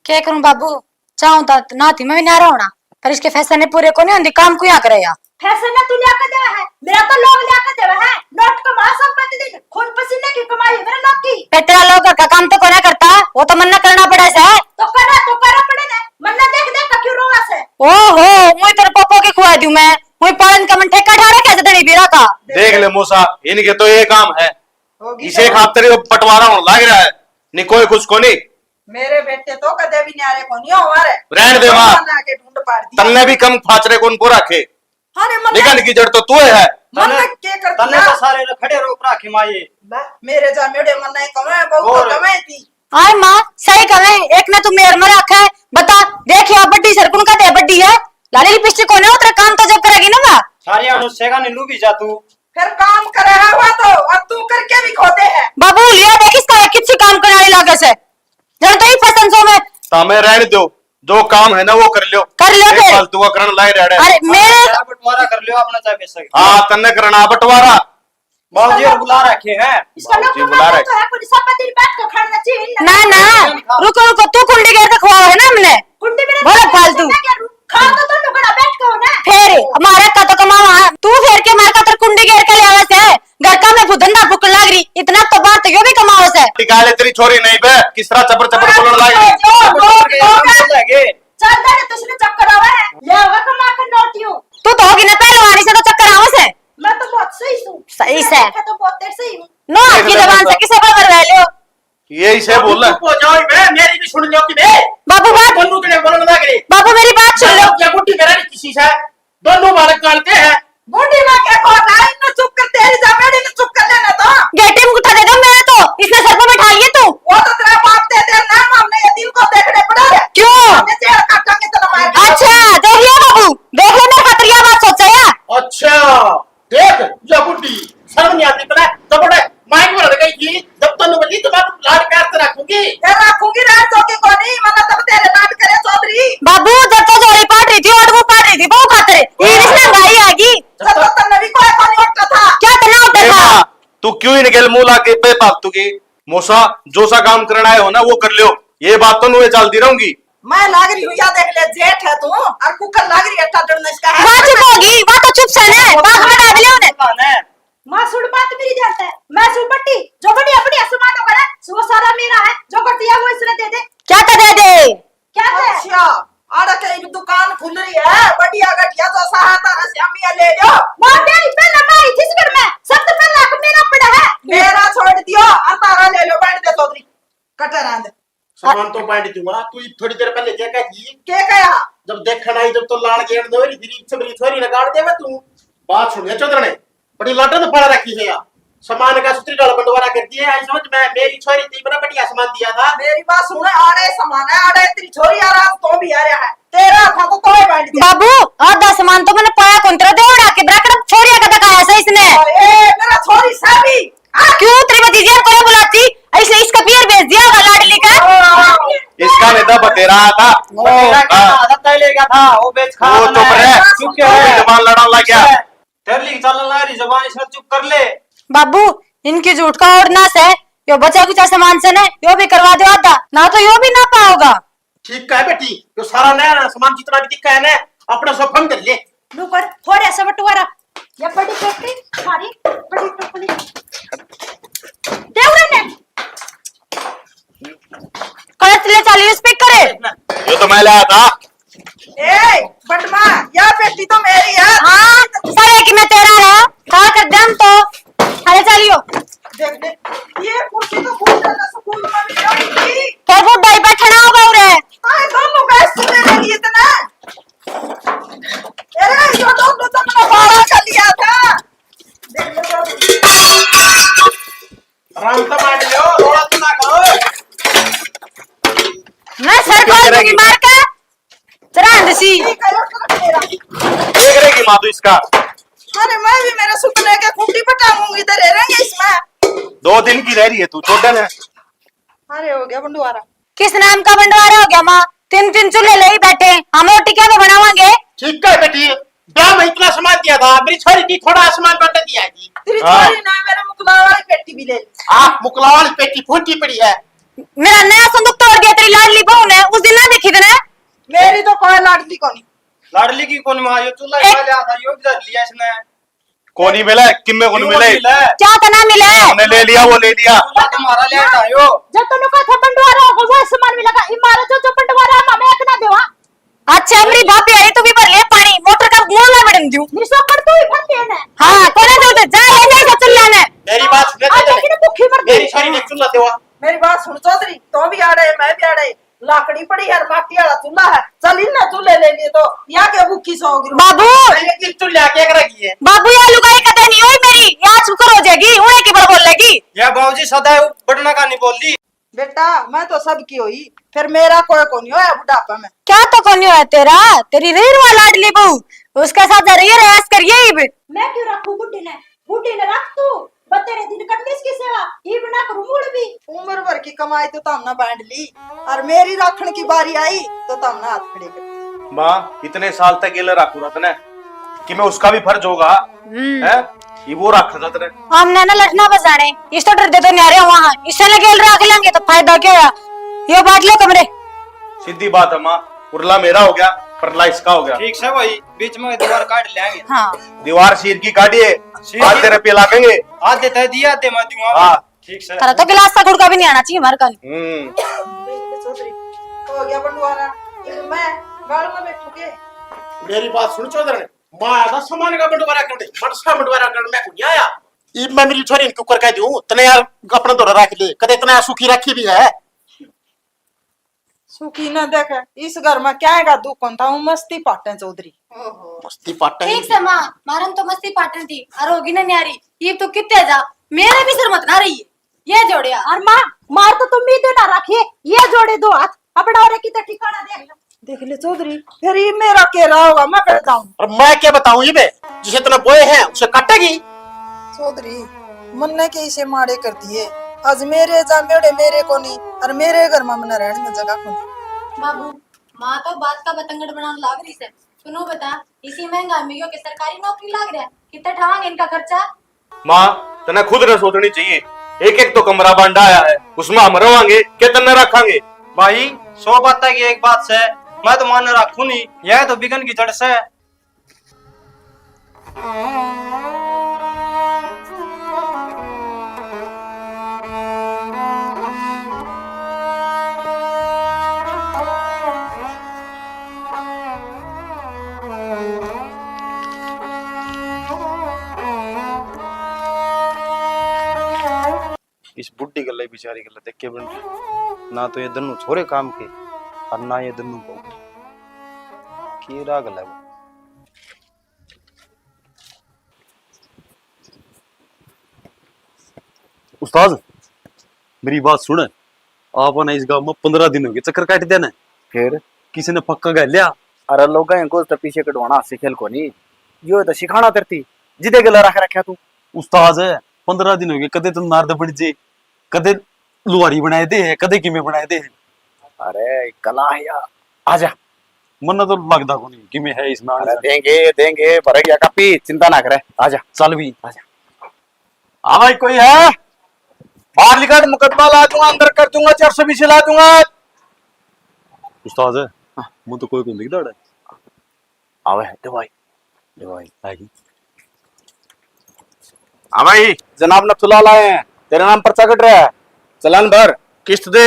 क्या करूं बाबू, चाहूं तो ना थी मैं भी न्यारा होना, पर इसके फैसले ने पूरे को नहीं होंदी, काम को यहाँ करे या। फैसले ने तू लिया के देवे है, मेरा तो लोग लिया के देवे है, नोट कमा सब प्रतिदिन, खून पसीने की कमाई है मेरे लोग की। पे तेरा लोग घर का काम तो कोना करता, वो तो मन्ना करना पड़े से। तो करा, तो करा पड़े ने, मन्ना देख देख के क्यों रोवा से। ओहो, मुई तेरे पापा के खुआ दूं मैं, मुई पालन का मन ठेका ठा रखा है धनी बीरा का। देख ले मौसा, इनके तो ये काम है, होगी इसे तो। खातर ये बंटवारा होने लग रहा है, नहीं कोई कुछ को नहीं। मेरे बेटे तो कदे भी न्यारे कोनी हो हमारे। रहन दे माँ। ना के ढूंढ पाड़ दिया। तन्ने भी कम फाचरे कौन को रखे? अरे मन निकल की जड़ तो तू है। मन तन्ने, के कर तन्ने दिया? तो सारे ने खड़े रोक रखे माँ ये। ले, मेरे जा मेरे मन नहीं कमे, बहुत और? कमे थी। आय माँ, सही कहे, एक ने तू मेर में रखा है। बता, देख या बड्डी सरकुन का दे बड्डी है। लाली लिपस्टिक कोने उतरे काम तो जब करेगी ना माँ। सारी अनुष्ठा का नीलू भी जा तू। फिर काम करे है वो तो, और तू करके भी खोदे है। बाबू, लिया देख इसका, किसी काम करने वाली लागे से। जब तो ही फैशन शो में। तो हमें रहने दो, जो काम है ना वो कर लियो। कर लियो फिर। फालतू का करण लाई रहा है। अरे मेरे यार, बंटवारा कर लियो अपना, चाहे पैसा। हाँ, तन्ने करना बंटवारा। बाबूजी और बुला रखे हैं। इसका लोग बाबूजी बुला रहे। तो है, कोई सब दिन बैठ के खाना चाहिए ना। ना, ना, रुको, रुको, तू कुंडी गेर के खुआओ है ना हमने। कुंडी में बोलो फालतू। खा तो तुम लोग बैठ के हो ना। फिर हमारा का तो कमावा, तू फेर के मार का तर कुंडी गेर के ले आवे से। घर का मैं धंधा फूकन लाग रही, इतना तो बात यो भी कमाओ से। निकाले तेरी छोरी नहीं बे, किस तरह चपर चपर बोलने लाग रही। जो, जो, जो, जो, लगे। चल दे, तुझे चक्कर आवे है। ले आवे कमा के नोटियो। तू तो होगी ना पहलवानी से तो चक्कर आवे से। मैं तो बहुत सही हूँ। सही से। मैं तो बहुत सही हूँ। नो, आपकी जबान से किसे पर करवा लियो? यही से बोल। चुप हो जाओ बे, मेरी भी सुन लो कि बे। बाबू बात। बोलू तेरे बोलने लग रही। बाबू मेरी बात सुन लो। क्या गुट्टी मेरा नहीं किसी से? दोनों बालक जानते हैं। बूढ़ी माँ के को ना, इन्हें चुप कर, तेरी जमेड़ी ने चुप कर लेना तो। गेटे में उठा देगा मैं तो, इसने सर पे बैठा लिए तू। वो तो तेरा बाप दे दे ना, हमने ये दिल को देखने पड़ा है। क्यों? हमने जेल काटेंगे तेरा मार के। अच्छा, देख लिया बाबू, देख ले मेरे खातिर यह बात सोचा है। अच्छा, देख, या बुढ़ी, शर्म नहीं आती तने? जब उन्हें माइक में लड़ गई थी, जब तन्नू बजी, तो मैं लाड प्यार से रखूंगी। फिर रखूंगी, राज जोगी को नहीं, मतलब तब तेरे लाड करे चौधरी। बाबू, जब तो जोड़ी पाट रही थी, और वो पाट रही थी, बहू खातर। ये रिश्ते में भाई आगी। जब तो तन्ने भी कोई कोनी उठता था। क्या तन्ने उठता ए था? माँ, तू क्यों इनके मुंह लाके बेफालतू की? मौसा, जो सा काम करना है हो ना, वो कर लियो। ये बात तो नुए चलती रहूंगी। मैं लाग रही हूँ, या देख ले, जेठ सुन रही है, बढ़िया घटिया जो सहा तारा श्यामिया ले लो। मां तेरी पहले मैं आई थी इस घर में, सबसे पहले हक मेरा पड़ा है। मेरा छोड़ दियो और तारा ले लो, बैठ दे चौधरी। कटर आंद। सामान तो बांट दूंगा, तू थोड़ी देर पहले क्या कहती? क्या कहा? जब देखण आई, जब तो लाड़ गेड़ दो, फिर इच्छा मेरी छोरी ने गाड़ देवे तू। बात सुन ले चौधरी ने, बड़ी लाडो तो पड़ा रखी है यार। सामान का सुतरी डाल बंटवारा कर दिए, आई समझ में, मेरी छोरी थी, बड़ा बढ़िया सामान दिया था। मेरी बात सुन, आड़े सामान है, आड़े तेरी छोरी आ रहा, तो भी आ रहा है। तेरा था तो तोय बांट दिया। बाबू, आधा सामान तो मैंने पाया कौन, तेरा देवड़ा के ब्रैकेट छोरिया का दिखाया से इसने। ए, मेरा छोरी साबी। आ, क्यों तेरी भतीजी को बुलाती? इसने इसका पियर भेज दिया होगा लाडली का। इसका नहीं था, बतेरा था। बतेरा क्या हाँ। था? आधा तय लेगा था, वो बेच खा वो रहा चुप है। रहे। चुप क्यों वो भी है? जबान लड़ाने लग गया। तेरे लिए चल रहा है, जबान इसने चुप कर ले। बाबू, इनकी झूठ का और ना से, यो बचा कुचा सामान से ने, यो भी करवा दो आधा, ना तो यो भी ना पाओगा। ठीक है बेटी, यो सारा नया सामान जितना भी दिखा है ना, अपने सोफा में धर ले। लो कर, थोड़े से बंटवारा। या बड़ी पेटी, सारी बड़ी टोकरी। दे उरे ने। कलश ले चलिए, स्पीकर है। यो तो मैं लाया था। ए, बंटवा, या पेटी तो मेरी है। हाँ, सारे की मैं तेरा रहा। हाँ, कर दे हम तो। अरे चलियो। देख ले, ये कुर्सी तो बहुत ज्यादा सुकून वाली है। तो वो डाई बैठना होगा उरे। आए दोनों का सुने नहीं इतना। अरे, ये दोनों तो अपना भाड़ा कर लिया था। देख ले तो। आराम से बैठ जाओ, रोड़ा तो ना करो। मैं सर क्या कॉल करेगी? मार के। चरांद सी। देख रहेगी माँ तू इसका। अरे, मैं भी मेरे सुपने के खूंटी पटाऊंगी, इधर रहेंगे इसमें। दो दिन की रह रही है तू, छोड़ दे ना। अरे, हो गया बंटवारा। किस नाम का बंटवारा हो गया माँ? तीन तीन चूल्हे ले ही बैठे, हम रोटी क्या बनावांगे? ठीक है बेटी, ब्याह में इतना सामान दिया था, मेरी छोरी की थोड़ा सामान बंट दिया जी। तेरी हाँ। छोरी ने मेरे मुकला वाली पेटी भी ले ली। हाँ, मुकला वाली पेटी फूटी पड़ी है। मेरा नया संदूक तोड़ दिया तेरी लाडली बहू ने, उस दिन ना देखी तने। मेरी तो कोई लाडली कोनी। लाडली की कोनी माँ, यो चूल्हा एक खा लिया था, यो भी धर लिया इसने। कोनी मिला, किम्मे कोनी क्यों मिले? कोनी मिला? क्या तना मिला? हमने ले लिया, वो ले लिया। चूल्हा तुम्हारा ले आया यो। जब तन्नू का था बंटवारा होगा, वो सामान मिलेगा। इमारत जो, जो बंटवारा हम हमें एक ना देवा। अच्छा, मेरी भाभी आई तो भी भर ले पानी, मोटर का मुंह ना बड़न दूं। निशा कर तू ही भर देना। हाँ, कोने दे दे, जा ले दे चूल्हा ने। मेरी बात सुन, आज लेकिन भूखी मर मेरी गई। छोरी ने चूल्हा देवा। मेरी बात सुन चौधरी, तो भी आ रहे, मैं भी आ रहे। लाकड़ी पड़ी है, माटी वाला चूल्हा है, चल इन्हें चूल्हे ले लिए तो या के भूखी सो गिरो। बाबू। ये किस चूल्हे आके रखी है? बाबू, ये लुगाई कदे नहीं हुई मेरी, या शुक्र हो जाएगी, उन्हें की बड़ बोलेगी। या बाबूजी सदा बटना का नहीं बोल दी। बेटा, मैं तो सबकी होई, फिर मेरा कोई कोनी होया बुढ़ापा में। क्या तो कोनी होया तेरा? तेरी रही रुआ लाडली बहू, उसके साथ रही, ऐश करिए इब। मैं क्यों रखूं बुढ़ी ने? बुढ़ी ने रख तू, बतेरे दिन करनी इसकी सेवा, इब ना करूं मुड़ भी। उम्र भर की कमाई तो तमने बांट ली, और मेरी राखण की बारी आई तो तमने हाथ खड़े कर दिए। माँ, इतने साल तक गेले राखू रतने, कि मैं उसका भी फर्ज होगा, हम्म। हैं? ये वो राखा था तेरे। हमने ना लठना बजाने, इस तो डर दे तो न्यारे वहाँ, इससे लगे राख लेंगे तो फायदा क्या हुआ? यो बांट लो कमरे। सीधी बात है माँ, उरला मेरा हो गया, परला इसका हो गया। ठीक से भाई, बीच में दीवार काट लेंगे। हाँ। दीवार शीर की काटिए, शीर की आधे रुपये लागेंगे। आधे तय दिए, आधे मैं दूंगा। हाँ। ठीक से। थारा तो गिलास सा गुड़ का भी नहीं आना चाहिए हमारे कल। हम्म। देख ले चौधरी, हो गया बंटवारा, इब मैं गाल में बैठू के? मेरी बात सुन चौधरी, मैं आया था सामान का बंटवारा करने, मनसा बंटवारा करने मैं कोनी आया। इब मैं मेरी छोरी ने क्यों कर कह दूं, तने यार अपना धोरा रख ले, कदे इतना सुखी रखी भी है। सुखी ना देखे, इस घर में क्या है दुख होता हूँ, मस्ती पाटे चौधरी। ओहो। मस्ती पाटे ठीक से माँ, मारन तो मस्ती पाटन थी, और होगी ना न्यारी, ये तो कितने जा, मेरे भी सर मत ना रही है, ये जोड़िया। और माँ, मार तो तुम भी देना रखिए, ये जोड़े दो हाथ, अपना और कितना ठिकाना देख लो। देख ले चौधरी, फिर ये मेरा के रहा होगा, मैं बैठ जाऊं। और मैं क्या बताऊं, ये बे, जिसे इतना बोए है, उसे काटेगी। चौधरी, मन्ने के इसे माड़े कर दिए। आज मेरे जा मेरे, मेरे को नहीं, और मेरे घर में मन्ने रहने में जगह को नहीं। बाबू, माँ तो बात का बतंगड़ बनाने लाग रही से। सुनो बता, इसी महंगाई में यो के सरकारी नौकरी लाग रहा है, कितना ठावांगे इनका खर्चा? माँ, तने खुद ने सोचनी चाहिए। एक एक तो कमरा बांडा आया है, उसमें हम रवांगे के तन्ने रखांगे? भाई, सौ बातें की एक बात से, मैं तो मान रखू नहीं, यह तो बिगन की जड़ से। इस बुढ़ी गल्ले, बेचारी गल्ले देख के बन रही। ना तो ये दोनों छोरे काम के और ना ये दोनों बहू। के राग गल्ला वो। उस्ताद, मेरी बात सुन। आपने इस गांव में पन्द्रह दिन हो गए चक्कर काट देने। फिर? किसी ने पक्का कर लिया? अरे लोग हैं को तो पीछे कटवाना हाथ से खेल को नहीं। यो तो सिखाना तेरती। जिदे गला रख रखा तू। उस्ताद, पन्द्रह दिन हो गए, कदे तुम नारद बन जे, कदे लुहारी बनाए दे है, कदे किमे बनाए दे है। अरे कला है यार, आजा। मन्ने तो लगदा कोनी किमे है इसमें। अरे देंगे, देंगे, भर गया कापी, चिंता ना करे, आजा। चल भी। आजा। हाँ भाई, कोई है? बाहर निकल, मुकदमा ला दूंगा, अंदर कर दूंगा, चार सौ बीसी ला दूंगा। उस्ताद है, हाँ। मुझे तो कोई को नहीं दिखता। आवे है, दे भाई, दे भाई। आ गई। हाँ भाई, जनाब नथुलाल आए हैं, तेरे नाम पर्चा कट रहा है, चालान भर, किस्त दे।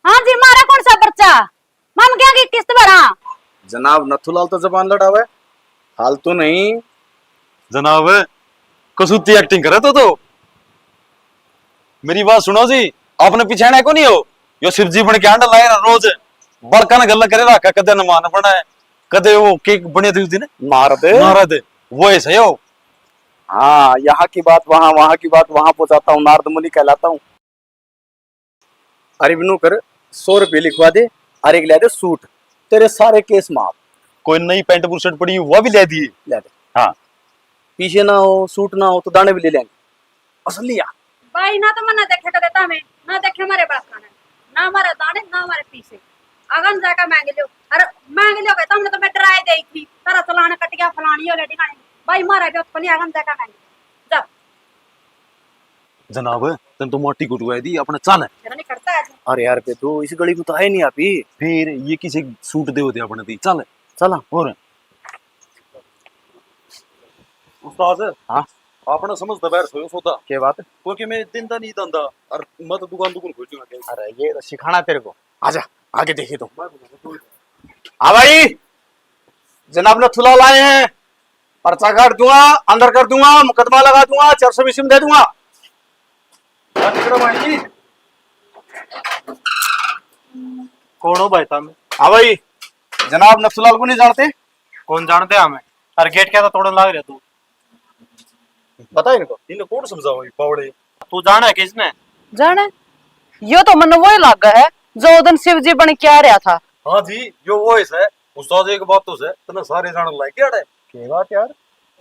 हाँ जी, मारा कौन सा पर्चा? माम क्या की किस्त भरा? जनाब नथुलाल तो जबान लड़ावे, फालतू नहीं। जनाब, कसूती एक्टिंग करे तो, तो। मेरी बात सुनो जी, आपने पिछाणा को नहीं हो? यो शिव जी बन के आंडा लाए ना रोज, बड़का ने गल्ला करे रखा, कदे नमान बना है, कदे वो केक बने थे उस दिन। नारद। नारद, वो ऐसा ही हो। हाँ, यहाँ की बात वहाँ, वहाँ की बात वहाँ पहुँचाता हूँ, नारद मुनि कहलाता हूँ। अरे बिनू कर, सौ रुपये लिखवा दे, अरे एक ले दे सूट, तेरे सारे केस माफ। कोई नई पैंट बुशर्ट पड़ी, वो भी ले दिए। ले दे। हाँ। पीछे ना हो, सूट ना हो, तो दाने भी ले लेंगे। असलिया। भाई, ना तो मन्ने देखे कदे तामे, ना देखे हमारे बाप का ने, ना हमारे दाने, ना हमारे पीछे। अगन जाकर मांग लियो। अरे मांग लियो, कहता हमने तो मैं डराए दे थी, तारा चलान कट गया, फलानी हो ले, ढिकानी। भाई, मारा भी उत्पन्न अगन जाकर मांग लियो। जा। जनाब, तन तो माटी को डुआ दी, अपने चल। मेरा नहीं करता आज। अरे यार बेदू, इस गली में तो आए नहीं आप ही। फिर ये किसी सूट दे होते अपने दी, चल। चला। और उस्ताद, हाँ? आपने समझ दबैर सोयो सौदा। क्या बात? क्योंकि मैं दिन दा नहीं धंधा और मैं तो दुकान दुकान खोल चुका। अरे ये तो सिखाना तेरे को। आजा, आगे देखिए तो। हाँ भाई, जनाब नथुलाल आए हैं, पर्चा काट दूंगा, अंदर कर दूंगा, मुकदमा लगा दूंगा, चार सौ बीसी में दे दूंगा। कौन हो भाई तुम? हाँ भाई, जनाब नथुलाल को नहीं जानते? कौन जानते हमें? अरे गेट क्या था तोड़न लाग रहे तू? बता इनको। इन्हें कौन समझाओ, ये बावड़े? तू जाने है किसने? जाने? यो तो मन्ने वही लागा है, जो उस दिन शिव जी बन के आ रहा था। हाँ जी, यो वो है। उस्ताद, एक बात तो है, तने सारे जान लाग गया है। के बात यार,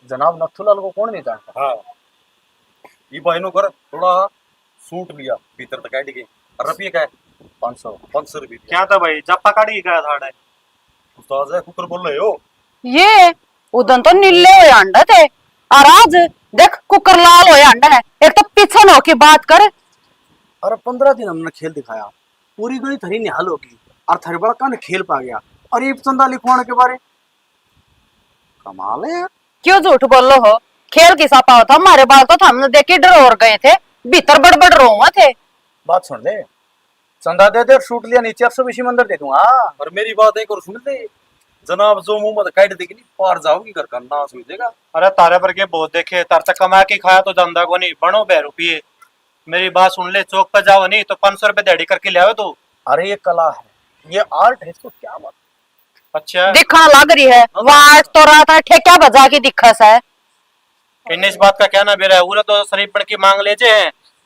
जनाब नथुलाल को कौन नहीं जानता? हाँ। ये भाई नो कर, थोड़ा सूट लिया, भीतर तक काट के। और रुपये का है? पाँच सौ। पाँच सौ रुपये। क्या था भाई, जापा काट के गया था अड़े? उस्ताद है, कुकर बोल रहे हो? ये उदन तो नीले होए अंडे थे, और आज देख कुकर लाल होए अंडे है। एक तो पीछे न होके बात कर। अरे पन्द्रह दिन हमने खेल दिखाया, पूरी गली थरी निहाल होगी, और थरी बड़का ने खेल पा गया, और ये चंदा लिखवाने के बारे कमाल है यार। क्यों झूठ बोलो हो? खेल किसा पाओ था, हमारे बाल तो थमने देख के डरोर गए थे, भीतर बड़बड़ रोवा थे। बात सुन ले, चंदा दे दे और सूट लिया, नीचे अफसर इसी में अंदर दे दूंगा। और मेरी बात एक और सुन ले, जनाब जो मुंह मत काट देगी नी, पार जाओगी, घर का नाश हो जाएगा। अरे तारे पर के बहुत देखे, तार तक कमा के खाया तो जांदा को नहीं, बनो बे रुपये। मेरी बात सुन ले, चौक पे जाओ नहीं तो पाँच सौ रुपये दिहाड़ी करके ले आओ तू। अरे ये कला है, ये आर्ट है, इसको क्या बात। अच्छा। दिखण लाग रही है, हाँ। वाट तो रात है, ठेक्या बजा के दिखा सै। इन्हें इस बात का क्या ना बेरा है, उरे तो शरीफ बन के मांग ले जे,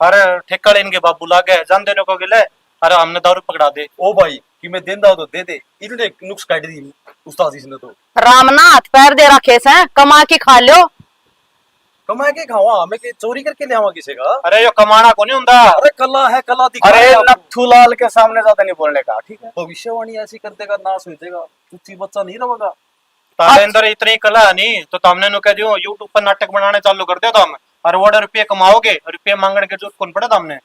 अरे ठेका ले इनके बाबू लागे, जान देने को गिले, अरे हमने दारू पकड़ा दे। ओ भाई, कि मैं देंदा हो तो दे दे, इतने नुक्स काट दी उस्ताद इसने तो। राम ना हाथ पैर दे रखे सै, कमा के खा लो। कमा के खावा, मैं के चोरी करके ले आवा किसी का? अरे यो कमाना को नहीं हुंदा। अरे कला है, कला दिखा अरे दे आपको। नथुलाल के सामने ज्यादा नहीं बोलने का, ठीक है? भविष्यवाणी ऐसी कर देगा, नाश हो जाएगा, चुच्ची बच्चा नहीं रहेगा। तारे अच्छा। अंदर इतनी कला है नहीं तो तुमने नु कह दियो YouTube पर नाटक बनाने चालू कर दो तुम, और वो रुपये कमाओगे, रुपये मांगने की जरूरत कौन पड़े तुमने?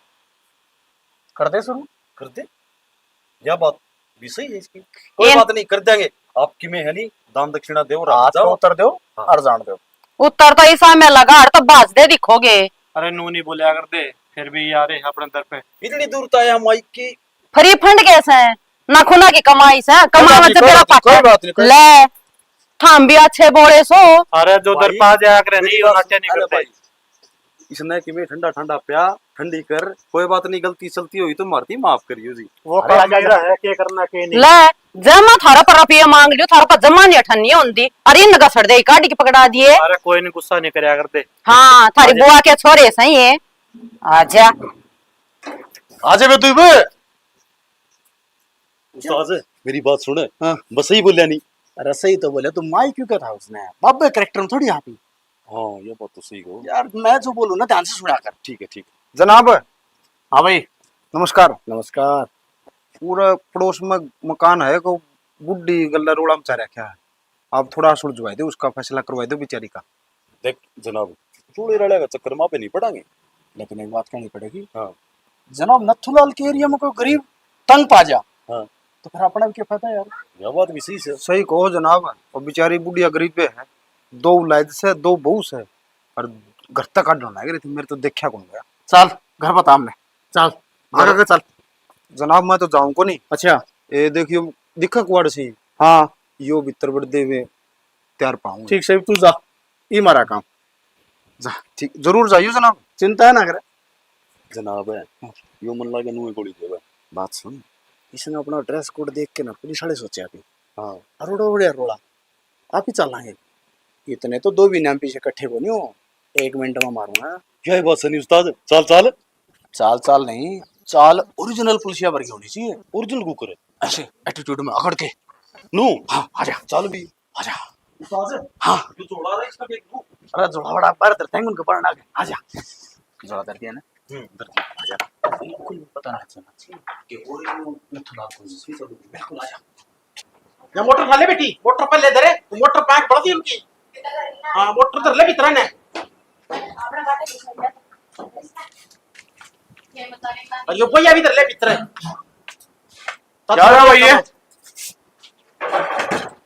कर दे शुरू। कर दे। यह बात भी सही है इसकी। कोई ये बात नहीं, कर देंगे। आपकी में है नहीं, दान दक्षिणा दो, आज तो जाओ। उतर दो, हाँ। और जान दो। उतर तो इसा में लगा, और तो भाज दे दिखोगे। अरे नू नहीं बोलिया कर दे, फिर भी यार है अपने दर पे। इतनी दूर तो आया हम माइक की। फ्री फंड कैसे है? ना खुना की कमाई से, कोई कमावा बात नहीं, से कोई मेरा बात नहीं, पापा। कोई बात नहीं, कोई ले। थाम भी अच्छे बोले सो। अरे जो भाई, दरपा जाया करे, मेरी नहीं, बात नाट्य सुन, नहीं अरे करते। भाई, इसने कि मैं ठंडा ठंडा प्या, ठंडी कर, कोई बात नहीं, गलती सलती हुई तो मारती माफ करियो जी। वो अरे काम मेरा मेरा है, के करना, के नहीं। ले, जब मैं थारा पर रुपया मांग लियो, थारा पर जमा नहीं अठन्नी होंदी। अरे इन घसड़ दे, काट के पकड़ा दिए। अरे कोई नहीं, गुस्सा नहीं करया कर दे। हाँ, थारी अरे। बुआ के छोरे सही है। आजा। आजा बे तू बे। उस्ताद, मेरी बात सुन। हाँ। बस सही बोलिया नहीं। अरे सही तो बोले, तू माई क्यों कहता उसने? बाबे करेक्टर में थोड़ी यहाँ पे। हाँ, ये बात तो सही हो। यार, मैं जो बोलूँ ना, ध्यान से सुना कर। ठीक है, ठीक है। जनाब। हाँ भाई। नमस्कार। नमस्कार। पूरा पड़ोस में मकान है, को बुढ़ी गल्ला रोला मचा रखा है। आप थोड़ा सुलझवा दो, उसका फैसला करवा दो बेचारी का। देख जनाब, रोले रले का चक्कर में आप नहीं पड़ांगे। लेकिन एक बात कहनी पड़ेगी। हाँ। जनाब, नथुलाल के एरिया में कोई गरीब तंग पा जा, हाँ। तो फिर अपना भी क्या फायदा यार? यह बात भी सही है। सही कहो जनाब, वो बेचारी बुढ़िया गरीब है, दो औलाद से, दो बहू से, और घर तक काटना लग रही थी, मेरे तो देखा कौन गया। चल, घर बता हमने, चल, आगे के चल। जनाब, मैं तो जाऊं को नहीं। अच्छा। ए, देखियो, दिखा कुआड़ सी। हाँ। यो भीतर बड़ देवे, त्यार पाऊंगा। ठीक सही, तू जा, ई मारा काम। जा, ठीक, जरूर जाइयो जनाब। चिंता ना करे। जनाब है, हाँ। यो मन लागे नुए गोली देवे। बात सुन, इसने अपना ड्रेस कोड देख के ना पुलिस वाले सोचे अभी। हाँ। अरोड़ा ओड़े रोला, आप ही चलांगे। इतने तो दो भी नाम पीछे इकट्ठे को नहीं हो, एक मिनट में मारूंगा। यही बात सुनी उस्ताद, चाल चाल। चाल चाल नहीं, चाल ओरिजिनल पुलिसिया वर्गी होनी चाहिए। Original cooker. ऐसे एटीट्यूड में अकड़ के। नू। हाँ, आजा। चल भी। आजा। उस्ताद। हाँ। तू जोड़ा रहा इसका देख लूं। अरे जोड़ा बड़ा बाहर तेरे तेंगुन के पड़ना के। आजा। जोड़ा धर दिया ना। हम्म, धर दिया। आजा। बिल्कुल पता ना चलना चाहिए कि ओरिजिनल नथुलाल कौन सी चल। बिल्कुल आजा। या मोटर उठा ले बेटी, मोटर पहले धरे, तू मोटर पैक बढ़ दी उनकी। हाँ, मोटर धर ले भीतर ने। और यो भैया भी धर ले भीतर। क्या हो रहा है भाई ये?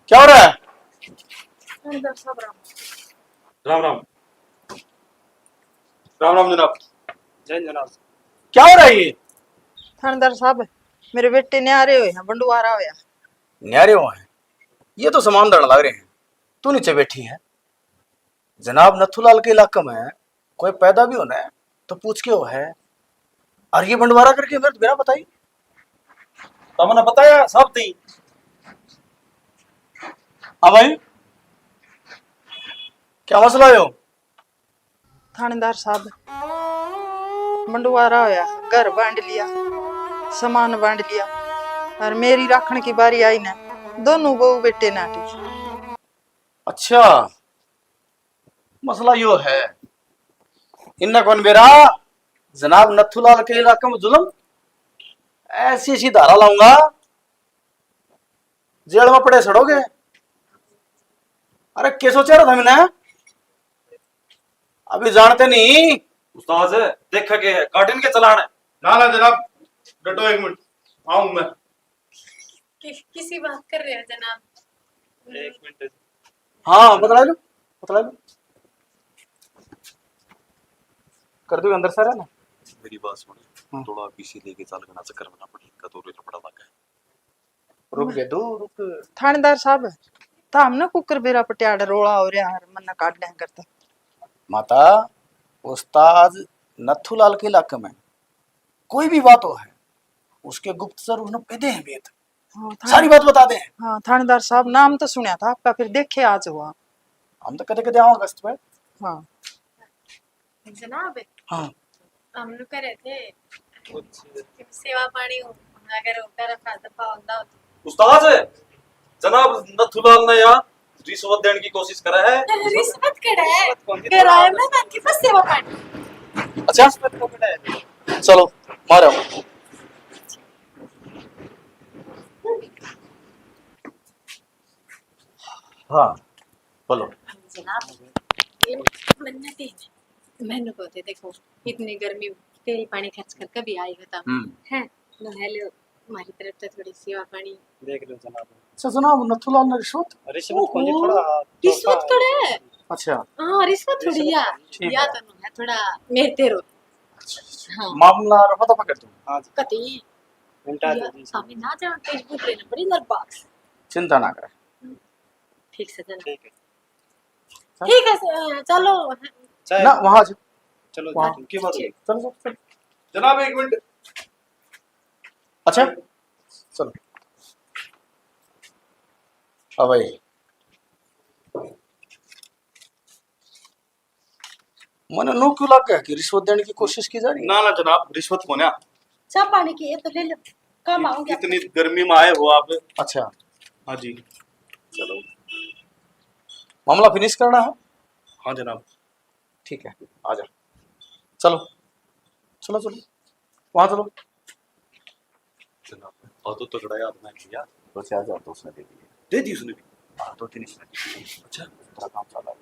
क्या हो रहा है? राम राम। राम राम जनाब। जय जनाब। क्या हो रहा है ये? थानेदार साहब, मेरे बेटे न्यारे हुए हैं, बंडवारा होया। न्यारे हुए हैं? ये तो सामान धरण लग रहे हैं। तू नीचे बैठी है। जनाब, नथुलाल के इलाके में कोई पैदा भी होना है तो पूछ के हो है। और ये बंडवारा करके मेरे तो बिना बताई। तुमने बताया सब दी। हाँ भाई, क्या मसला है हो? थानेदार साहब, बंडवारा होया, घर बांट लिया, सामान बांट लिया, और मेरी राखण की बारी आई ना, दोनों बहू बेटे नाटी। अच्छा, मसला यो है, इन्ना कौन बेरा, जनाब नथुलाल के इलाके में जुल्म, ऐसी ऐसी धारा लाऊंगा, जेल में पड़े सड़ोगे। अरे, के सोचा रहा था मैंने? अभी जानते नहीं। उस्ताद, देखा के है, काटिन के चलान है। ना, ना जनाब, डटो एक मिनट, आऊं मैं। कि, किसी बात कर रहे हो जनाब? एक मिनट। हाँ, बतला लो, बतला लो। कर दो अंदर सारा ना। मेरी बात सुन, हाँ। थोड़ा पीछे लेके चल, घना चक्कर में ना पड़े, इनका तो लफड़ा लगा है। रुक बे, दो रुक। थानेदार साहब, तो हमने कुकर बेरा पटियाड़ रोला हो रहा है, मन्ना काट दें करता। माता, उस्ताद नथुलाल के इलाके में कोई भी बात हो है, उसके गुप्तचर उसने पेदे हैं बेत। हाँ, थाने-, सारी बात बता दे। हाँ, थानेदार साहब, नाम तो सुना था आपका, फिर देखे आज हुआ। हम तो कदे कदे आओ अगस्त में। हाँ। जनाब, हाँ। हम लोग कह रहे थे, कुछ सेवा पानी हो, अगर होता रखा तो पावंदा हो तो। उस्ताद, जनाब नथुलाल ने यहाँ रिश्वत देने की कोशिश करा है। रिश्वत कड़ा है? रिश्वत कौन सी? किराए में बाकी बस सेवा पानी। अच्छा? रिश्वत को कड़ा है? चलो, मारो। हाँ, बोलो। जनाब, ये मन्नत ही है। मैंने को थे, देखो, इतनी गर्मी, तेल पानी खर्च कर कभी आएगा था। हम्म। हैं? तो हेलो, हमारी तरफ से थोड़ी सेवा पानी। देख लो जनाब। अच्छा जनाब, नथुलाल ने रिश्वत? रिश्वत कौन सी? ओहो, थोड़ा रिश्वत थोड़ा है। अच्छा। हाँ, रिश्वत थोड़ी रिश्वत है। ठीक या है। तो है थोड़ा मेरे तेरो। अच्छा, अच्छा। हाँ। मामला रफा दफा कर दो। हाँ जी। कति? घंटा या, दे दी। हमें ना जाओ, Facebook लेना पड़ी नरबाक्स। चिंता ना करे। ठीक से जना। ठीक है। ठीक है, स-, चलो। चाहे ना, वहाँ से। चलो, वहाँ। ठीक, की बात है? चलो, चलो, चलो। जनाब, एक मिनट। अच्छा, चलो। हाँ भाई, मने नो क्यों लग गया कि रिश्वत देने की कोशिश की जा रही है? ना, ना जनाब, रिश्वत को ना। चाय पानी की ये तो ले लो, काम आऊंगी। इतनी गर्मी में आए हो आप। अच्छा। हाँ जी। चलो, मामला फिनिश करना है। हाँ जनाब। ठीक है, आ जा। चलो, चलो, चलो, वहाँ चलो। जनाब, और तो तगड़ा है आपने किया। दो चार हजार तो उसने दे दिए। दे दी उसने भी? हाँ, दो तीन इसने दे दिए। अच्छा। थोड़ा काम चला है।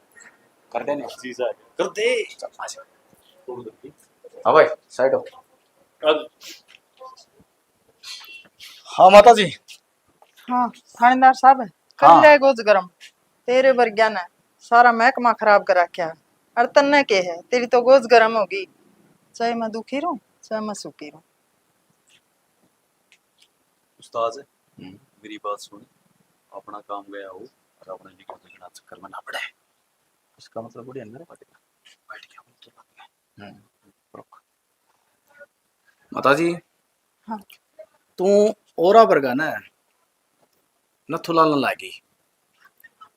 कर देने। जीजा आ गया। कर दे। चल, आ जा। छोड़ दे। हाँ भाई, साइड हो। अब हाँ माता जी। हाँ, थानेदार साहब, कर हाँ। ले गोज गरम। तेरे वर्ग्या ने सारा महकमा खराब कर रखा है। और तन्ने के है, तेरी तो गोज गरम होगी। चाहे मैं दुखी रहूं, चाहे मैं सुखी रहूं। उस्ताद, हम्म। मेरी बात सुन, अपना काम गया हो और अपने निकल के चक्कर में ना पड़े। इसका मतलब बढ़िया अंदर बैठ गया। बैठ गया, तो लग गया। हम्म, रुक। माता जी, हाँ। तू औरा वर्गा ना नथुलाल न लागी।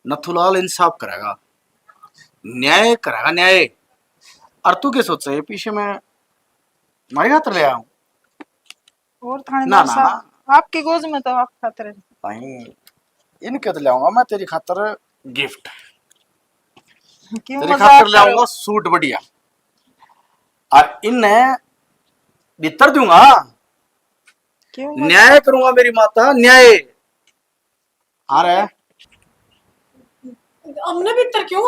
नथुलाल इंसाफ करेगा, न्याय करेगा, न्याय। और तू के सोचे पीछे में मारी खातर ले आऊं? और थानेदार ना, ना, साहब, ना। आपकी गोज में तो आप खातर है। भाई, इनके तो ले आऊंगा मैं तेरी खातर गिफ्ट। क्यों तेरी मजाक खातर ले करो? आऊंगा सूट बढ़िया। और इन्हें भीतर दूंगा। क्यों मजाक? न्याय करूंगा मेरी माता, न्याय। आ रहा है। हमने भीतर क्यों?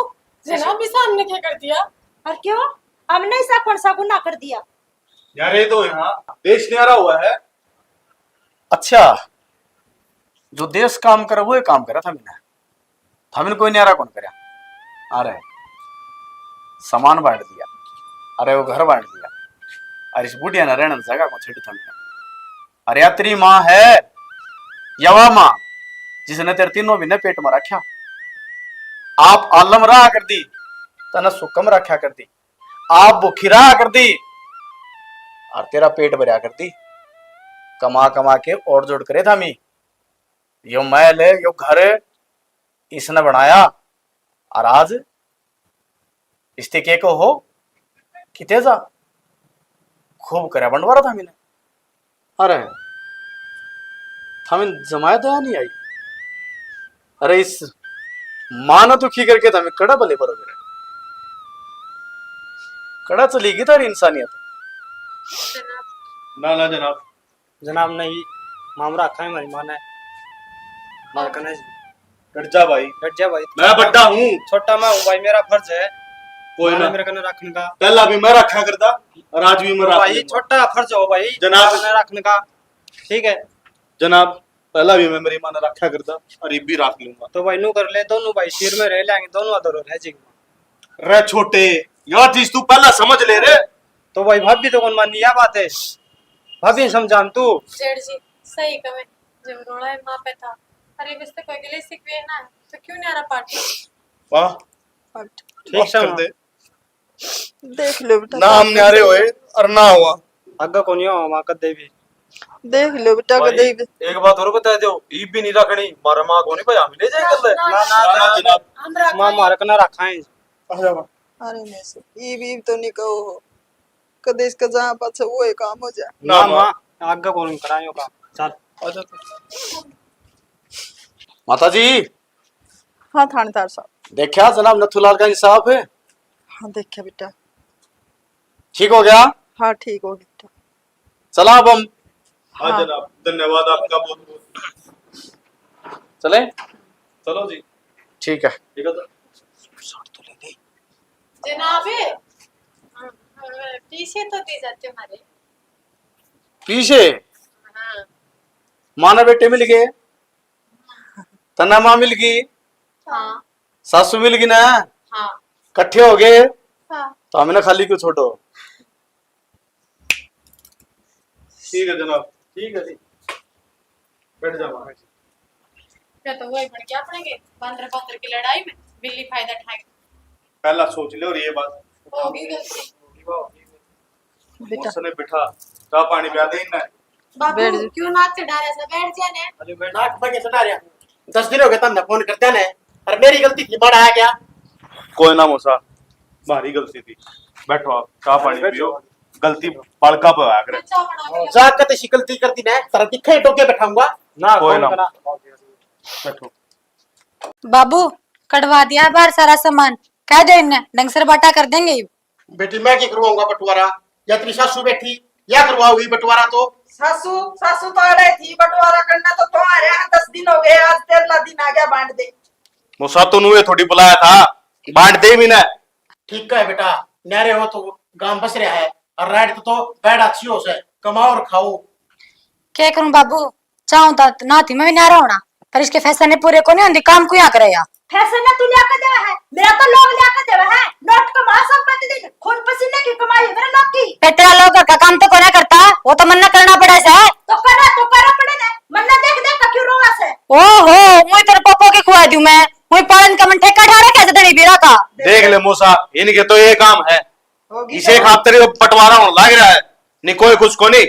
जनाब, इसा हमने क्या कर दिया? और क्यों? हमने ऐसा कौन सा गुनाह कर दिया? यार, ये तो यहाँ देश न्यारा हुआ है। अच्छा, जो देश काम करे, वो ही काम करा था मैंने। था मैंने कोई न्यारा कौन करया। अरे, सामान बांट दिया, अरे, वो घर बांट दिया, अरे, इस बुढ़िया ने रहने जगह को छड़ी था मैंने। अरे, या तेरी माँ है, या वा माँ, जिसने तेरे तीनों महीने पेट में रखा? आप आलम रहा कर दी, तने सुकम रखा कर दी। आप भूखी रहा कर दी और तेरा पेट भरया कर दी, कमा कमा के और जोड़ करे था मी। यो महल, यो घर इसने बनाया और आज इसते के को हो, किते जा खूब करया बंटवारा था मैंने। अरे, थामे जमाया दया नहीं आई। अरे, इस माँ ने दुखी करके थामे कड़ा भले पड़ोगे रे। कड़ा चली गई थारी इंसानियत। ना, ना जनाब। जनाब, नहीं, मामरा रखा है हमारी माँ ने। माँ कने जी। डट जा भाई। डट जा भाई। मैं बड्डा हूँ। छोटा मैं हूँ भाई, मेरा फर्ज है। कोई माँ ने ना। मेरे कने रखने का। पहला भी मैं रखा करता और आज भी मैं रख भाई, लूंगा। छोटा फर्ज हो भाई, जनाब। माँ ने रखने का। ठीक है। जनाब, पहला भी मैं मेरी माँ ने रखा करता और ये भी रख लूंगा। तो भाई, नू कर ले, दोनों भाई सिर में रह लेंगे, दोनों अधर रह जाएंगे। रे छोटे, यह चीज तू पहला समझ ले रे। तो भाई, भाभी तो कौन मानी यह बात है, भाभी ने समझा तू। जेठ जी, सही कहे, जब रोला है माँ पे था, अरे बस तो कोई गिले शिकवे ना, तो क्यों नहीं आ रहा पार्टी? वाह, ठीक बस कर समझ। दे। देख लो बेटा, ना हम न्यारे होए और ना हुआ। आगे कोनी हो माँ कदे भी। देख लो बेटा, भाई, कदे भी। एक बात और बता दो, ईब भी नहीं रखनी, मारा माँ को नहीं भाई, हम ले जाए कर ले। ना, ना, ना, ना, ना, जनाब। हम रखाएं। माँ मारे कना रखा है। आ जा माँ। अरे नहीं सर, ईब, ईब तो नहीं कहो हो। कदे इसका जहाँ पाछे वो ही काम हो जाए। ना, ना, माँ। माँ, आगे कोनी करायो काम। चल। आ जा तू। माता जी। हाँ थानेदार साहब। देखा जनाब नथुलाल का इंसाफ है? हाँ देखा बेटा। ठीक हो गया? हाँ ठीक हो गया बेटा। चला अब हम। हाँ हाँ। जनाब, धन्यवाद आपका बहुत बहुत। चले? चलो जी। ठीक है। ठीक है तो। जनाब, हाँ, हाँ, पीछे तो दे जाते हमारे। पीछे? हाँ। माँ ने बेटे मिल गए। तन्ने माँ मिल गई, हाँ। सासू मिल गई ना, हाँ। कट्ठे हो गए, हाँ। तो हमने खाली क्यों छोड़ो? ठीक है जनाब, ठीक है जी, बैठ जाओ। फिर तो वही बन गया अपने के, बांदर बांदर की लड़ाई में बिल्ली फायदा उठाएगी। पहला सोच ले और ये बात। होगी गलती। बेटा। उसने बिठा, चाय पानी पिला दे इन्हें। बाबू, बैठ जा। क्यों नाक चढ़ा रहा है? बैठ जा ने। अरे बैठ। नाक पर के चढ़ा रहा? दस दिन हो गए तन्ने फोन करते ने। अरे मेरी गलती थी, बड़ा आ गया। कोई ना मौसा, भारी गलती थी। बैठो आप, चाय पानी बैठो। पियो। गलती बालका पे आया करे। चाय बना के जा कते सी गलती कर दी ने, तेरा दिखे टोके बैठाऊंगा। ना, कोई कोई ना। ना। बैठो। बाबू, कढ़वा दिया बाहर सारा सामान, कह दे इन्हें, ढंग से बाटा कर देंगे। बेटी, मैं क्या करवाऊंगा बंटवारा? या तेरी सासू बैठी, या करवाओगी बंटवारा तो? सासू, सासू तो अड़े थी, बंटवारा करना तो तुम्हारे यहाँ दस दिन हो गए, आज तेरहला दिन आ गया, बांट दे। मौसा, तू नुए थोड़ी बुलाया था, बांट दे भी ना। ठीक है बेटा, न्यारे हो तो गांव बस रहा है, और राइट तो बैठ अच्छी हो से, कमाओ और खाओ। क्या करूं बाबू, चाहूं तो ना थी मैं भी न्यारा होना, पर इसके फैशन ने पूरे को नहीं होंदी, काम को यहाँ करे या। फैशन ने तू लिया के देवे है, मेरा तो लोग लिया के देवे है। नोट कमा सब मत दिन, खून पसीने की कमाई है मेरे लोग की। ए, तेरा लोग घर का काम तो कोना करता, वो तो मन्ना करना पड़े से। तो करा, तो करा पड़े ने, मन्ना देख देख के क्यों रोवा से। ओहो, मुई तेरे पापा के खुआ दूं मैं, मुई पालन का मन ठेका ठा रखा से धनी बीरा का। देख ले मौसा, इनके तो ये काम है, होगी इसे तो। खातर ये बंटवारा होने लग रहा है, नहीं कोई कुछ को नहीं।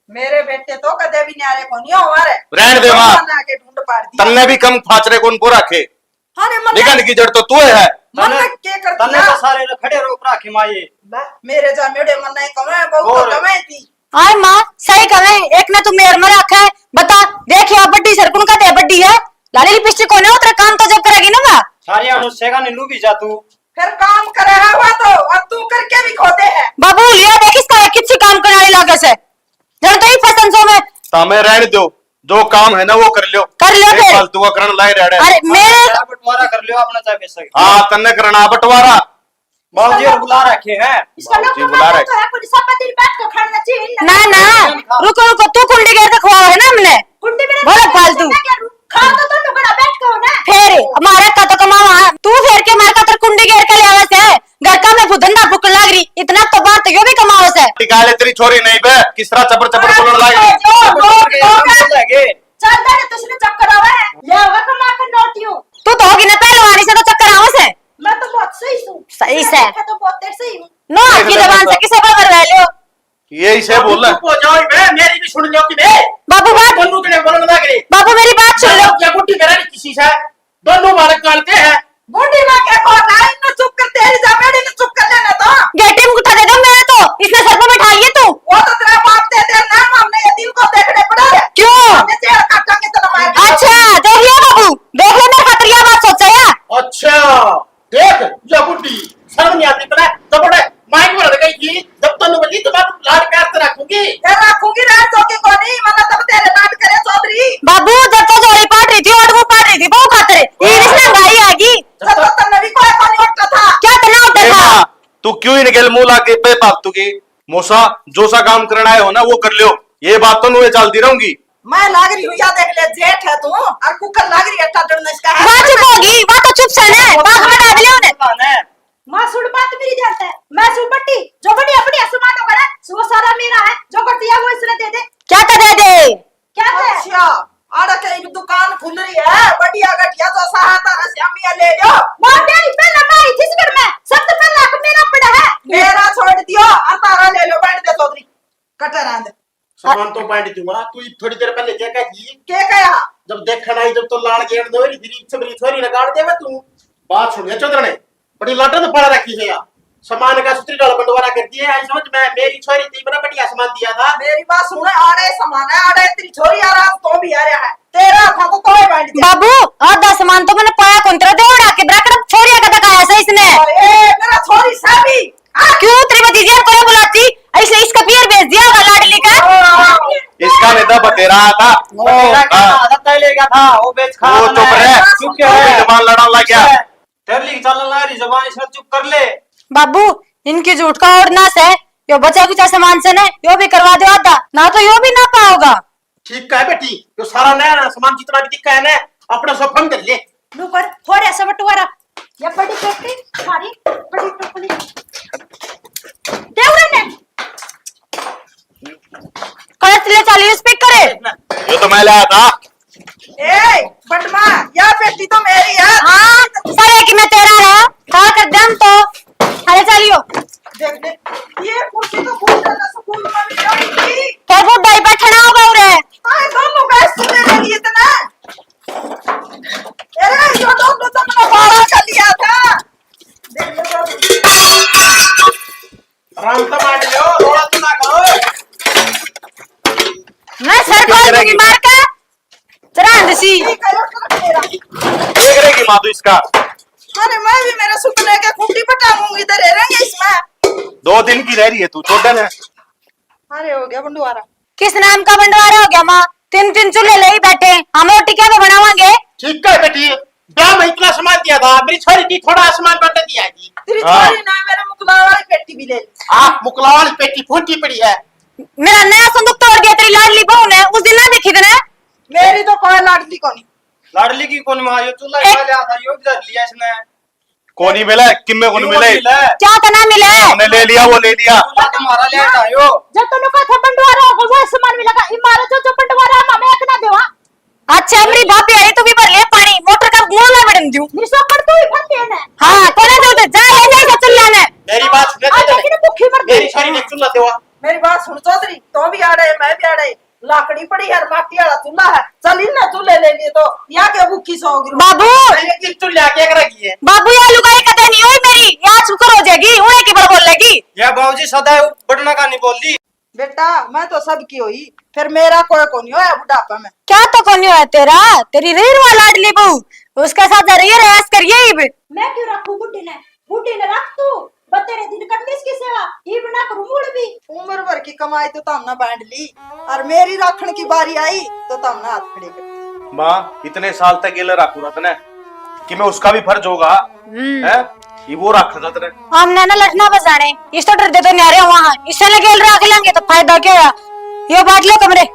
मेरे बेटे तो कदे भी न्यारे को नहीं हो हमारे। रहने दे माँ। बना के ढूंढ पाड़ दिया। तन्ने भी कम फाचरे कौन को रखे? अरे मन निकल की जड़ तो तू है। मन तन्ने, के कर तन्ने दिया? तो सारे ने खड़े रोक रखे माँ ये। ले, मेरे जा मेरे मन नहीं कमे, बहुत और? तो कमे थी। आय माँ, सही कहे, एक ने तू मेर में रखे, बता, देख या बड्डी सरकुन का दे बड्डी है, लाली लिपस्टिक कोने उतरे काम तो जब करेगी ना माँ। सारे अनुष्ठे का नीलू भी जा तू। फिर काम करे हुआ तो, और तू करके भी खोदे है। बाबू, लिया देख इसका किसी काम करने लागे से। जब तो ही फसन सो में। तो हमें रहने दो, जो काम है ना वो कर लो। कर लो फिर। फालतू का करण लाए रह रहे। अरे मेरे बंटवारा कर लो अपना चाहे पैसा। हाँ, तन्ने करना बंटवारा। बाबूजी और बुला रखे हैं। इसका लोग बाबूजी बुला रखे। तो है, कोई सब दिन बैठ के खाना चाहिए ना। ना, ना, रुको, रुको, तू कुंडी घेर के खुआवा है ना हमने। कुंडी में बोलो फालतू। खा तो तुम लोग बैठ के हो ना। फिर हमारा का तो कमावा, तू फेर के मार का तर कुंडी घेर के ले आवे से। घर का मैं धंधा फूकन लाग रही, इतना तो बात यो भी कमाओ से। निकाले तेरी छोरी नहीं बे, किस तरह चपर चपर बोलने लाग रही। जो, जो, जो, जो, चल दे, तुझे चक्कर आवे है। ले आवे कमा के नोटियों। तू तो होगी ना पहलवानी से तो चक्कर आवे से। मैं तो बहुत सही हूँ। सही से। मैं तो बहुत सही हूँ। नो, आपकी जबान से किसे पर करवा लियो? ये इसे बोल। चुप हो जाओ बे, मेरी भी सुन लो कि बे। बाबू बात। बोलू तेरे बोलने लग रही। बाबू मेरी बात सुन लो। क्या गुट्टी करा किसी से? दोनों बालक कालते हैं। बूढ़ी माँ के को ना, इन्हें चुप कर, तेरी जमीन इन्हें चुप कर लेना तो। गेटे में उठा दे दो मेरे तो, इसने सर पे बैठा लिए तू। वो तो तेरा बाप दे दे ना, हमने ये दिल को देखने पड़ा है। क्यों? हमने जेल काटेंगे तो मार के। अच्छा, देख लिया बाबू, देख ले मेरे खातिर यह बात सोचा है। अच्छा, देख, ये बुढ़ी, शर्म नहीं आती तेरा, जब बड़े माइक में लड़ गई थी, जब तन्नू बजी तो मैं लाड प्यार से रखूंगी। फिर रखूंगी, रात सो के कोनी, मतलब तब तेरे लाड करे चौधरी। बाबू, जब तो जोरी पाट रही थी, और वो पाट रही थी, बहू खातर। ये इसने भाई आ गई। जब तो तन्ने भी कोई कोनी उठता था। क्या तना उठता ए था? माँ, तू क्यों इनके मुंह लाग गई बेफालतू की? मौसा, जो सा काम करना है हो ना, वो कर लियो। ये बात तो नुए चलती रहूंगी। मैं लाग रही हूँ, या देख ले, जेठ है तू, और कुकर लाग रही है, टाटन इसका है। बात चुप होगी, बात तो चुप से ने, बात में डाल लियो ने। माँ सुन बात मेरी ध्यान से, मैं सु बट्टी, जो बड़ी अपनी असमान हो गया, वो सारा मेरा है, जो कर दिया वो इसने दे दे। क्या कर दे दे? क्या कर? अच्छा, आड़ा कहीं भी दुकान खुल रही है, बढ़िया घटिया जो सहा तारा श्यामिया ले लो। माँ तेरी पहले मैं आई थी इस घर में, सबसे पहले हक मेरा पड़ा है। मेरा छोड़ दियो, और तारा ले लो, बैठ दे चौधरी, कटर आंद। सामान तो बांट दूंगा, तू थोड़ी देर पहले क्या कही? क्या कहा? जब देखण आई, जब तो लाड़ गेड़ दो री, फिर इच्छा मेरी छोरी ने गाड़ देवे तू। बात सुन ले चौधर ने, बड़ी लाटन तो पड़ा रखी है यार। सामान का सुतरी डाल बंटवारा कर दिए, आई समझ में, मेरी छोरी थी, बड़ा बढ़िया सामान दिया था। मेरी बात सुन, आड़े सामान है, आड़े तेरी छोरी आ रहा, तो भी आ रहा है। तेरा था तो तोय बांट दिया। बाबू, आधा सामान तो मैंने पाया कौन तेरा देवड़ा के ब्रैकेट छोरिया का दिखाया से इसने। ए, मेरा छोरी साबी। आ, क्यों तेरी भतीजी को बुलाती? इसने इसका पियर भेज दिया होगा लाडली का। इसका नहीं था, बतेरा था। बतेरा क्या हाँ। था? आदत तय ले गया था, वो बेच खा वो रहा चुप है। रहे। चुप क्या वो भी है? जबान लड़ाने लग गया। तेरे लिए चलने लगा रही जबान, इसने चुप कर ले। बाबू, इनकी झूठ का और ना से, यो बचा कुचा सामान से ने, यो भी करवा दो आधा, ना तो यो भी ना पाओगा। ठीक है बेटी, यो सारा नया सामान जितना भी दिखा है ना, अपना सब फंड कर ले। लो कर, थोड़े से बंटवारा। ये बड़ी पेटी, सारी बड़ी टोकरी। दे उरे ने। कलश ले चलिए, स्पीकर है। यो तो मैं लाया था। ए, बंड माँ, या पेटी तो मेरी है। हाँ, सारे की मैं तेरा है। हाँ, कर दे हम तो। अरे चलियो। देख दे, ये कुर्सी तो बहुत ज्यादा सुकून में मिली होगी। क्या वो भाई बैठना होगा उरे? हाँ, दोनों का सुने लगी इतना। अरे, ये दोनों तो अपना भाड़ा कर लिया था। देख लो तो। राम तो बांट लो, रोड़ा तो ना करो। मैं सर खोल दूंगी मार के। चरांद सी। देख रहेगी माँ तू इसका। अरे, मैं भी मेरे सुपने के खूंटी पटाऊंगी, इधर रहेंगे इसमें। दो दिन की रह रही है तू, छोड़ दे ना। अरे, हो गया बंटवारा। किस नाम का बंटवारा हो गया माँ? तीन तीन चूल्हे ले ही बैठे, हम रोटी क्या बनावांगे? ठीक है बेटी, ब्याह में इतना सामान दिया था, मेरी छोरी की थोड़ा सामान बंट दिया जी। तेरी हाँ। छोरी ने मेरे मुकला वाली पेटी भी ले ली। हाँ, मुकला वाली पेटी फूटी पड़ी है। मेरा नया संदूक तोड़ दिया तेरी लाडली बहू ने, उस दिन ना देखी तने। मेरी तो कोई लाडली कोनी। लाडली की कौन माँ, यो चूल्हा ए- खा लिया था, यो भी धर लिया इसने। कोनी मिला, किम्मे कोनी क्यों मिले? मिला? क्या तना मिले? हमने ले लिया, वो ले लिया। चूल्हा तुम्हारा ले आयो। जब तन्नू का था बंटवारा होगा, वो सामान मिलेगा। इमारत जो, जो बंटवारा हम हमें एक ना देवा। अच्छा, मेरी भाभी आई, तू भी भर ले पानी, मोटर का मुंह ना बड़न दूं। मेरी सोकड़ तू ही भर ले ना। हाँ, कोने जो दे, जा ले, जा, जा, चुल्ला ने। मेरी बात सुन, आ, लेकिन भूखी मर मेरी गई। सारी ने चूल्हा देवा। मेरी बात सुन चौधरी, तो भी आ रहे, मैं भी आ रहे। लाकड़ी पड़ी है, माटी वाला चूल्हा है, चल इन्हें चूल्हे ले लिए तो या के भूखी सो गिरो। बाबू। अरे, किस चूल्हे आके रखी है? बाबू, या लुगाई कदे नहीं हुई मेरी, या शुक्र हो जाएगी, उन्हें की बार बोल लेगी। या बाबूजी सदा बटना का नहीं बोल दी। बेटा, मैं तो सबकी होई, फिर मेरा कोई कोनी होया बुढ़ापा में। क्या तो कोनी होया तेरा? तेरी रीरवा लाडली बहू, उसके साथ रही, ऐश करिए इब। मैं क्यों रखूं बुढ़ी ने? बुढ़ी ने रख तू, बतेरे दिन कर ली इसकी सेवा, इब ना करूं मूल भी। उम्र भर की कमाई तो तमने बांट ली, और मेरी राखण की बारी आई तो तमने हाथ खड़े कर दिए। माँ, इतने साल तक गेल राखू रहा तने, कि मैं उसका भी फर्ज होगा, हम्म। हैं? ये वो राखा था तेरे। हमने ना लठना बजाने, इस तो डर दे तो न्यारे हुआ है, इससे लगे राख लेंगे तो फायदा क्या है? यो बांट लो कमरे।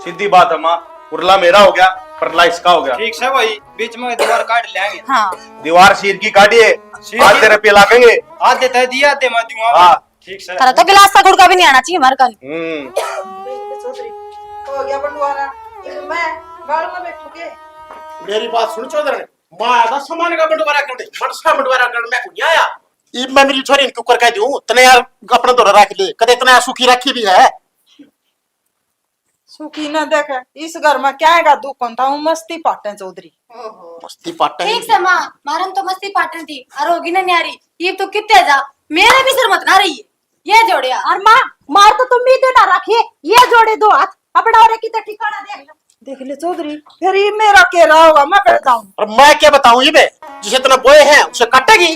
सीधी बात है माँ, उरला मेरा हो गया, परला इसका हो गया। ठीक से भाई, बीच में दीवार काट लेंगे। हाँ। दीवार शीर की काटिए, शीर की। आधे रुपये लागेंगे। आधे तय दिए, आधे मैं दूंगा। हाँ। ठीक से। थारा तो गिलास का गुड़का भी नहीं आना चाहिए हमारे कल। हम्म। देख ले चौधरी, हो गया बंटवारा, इब मैं गाल में बैठू के। मेरी बात सुन चौधरी, माँ आया था सामान का बंटवारा करने, मनसा बंटवारा करने मैं को नहीं आया। इब मैं मेरी छोरी ने क्यों कर कह दूं, तने यार अपना धोरा रख ले, कदे इतना सुखी रखी भी है। सुखी ना देखे, इस घर में क्या है दुख होता हूँ, मस्ती पाटे चौधरी। ओहो। मस्ती पाटे ठीक से माँ, मारन तो मस्ती पाटन थी, और होगी ना न्यारी, इब तो कितने जा, मेरे भी सर मत ना रही है, ये जोड़िया। और माँ, मार तो तुम भी देना रखिए, ये जोड़े दो हाथ, अपना और कितना ठिकाना देख ले। देख ले चौधरी, फिर ये मेरा के रहा होगा, मैं बैठ जाऊं। और मैं क्या बताऊं, ये बे, जिसे इतना बोए हैं, उसे काटेगी।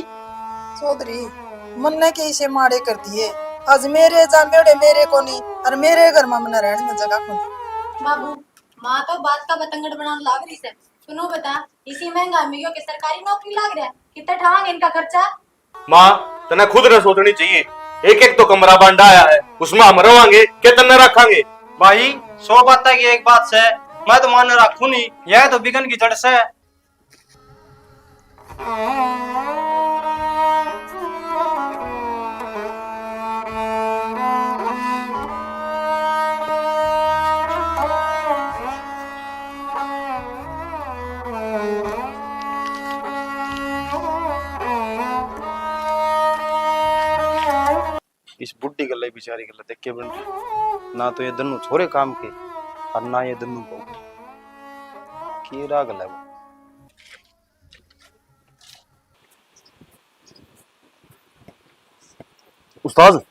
चौधरी, मन्ने के इसे माड़े कर दिए। आज मेरे जा मेरे, मेरे को नहीं, और मेरे घर में मन्ने रहने में जगह को नहीं। बाबू, माँ तो बात का बतंगड़ बनाने लाग रही से। सुनो बता, इसी महंगा में यो के सरकारी नौकरी लाग रहा है, कितना ठावांगे इनका खर्चा? माँ, तने खुद ने सोचनी चाहिए। एक एक तो कमरा बांडा आया है, उसमें हम रवांगे के तन्ने रखांगे? भाई, सौ बातें की एक बात से, मैं तो माने रखूं नहीं, यह तो बिगन की जड़ से। इस बुढ़ी गल्ला, बेचारी गल्ला देख के बन रही। ना तो ये दन्नू छोरे काम के, और ना ये दन्नू बहू के। राग गला वो। उस्ताद,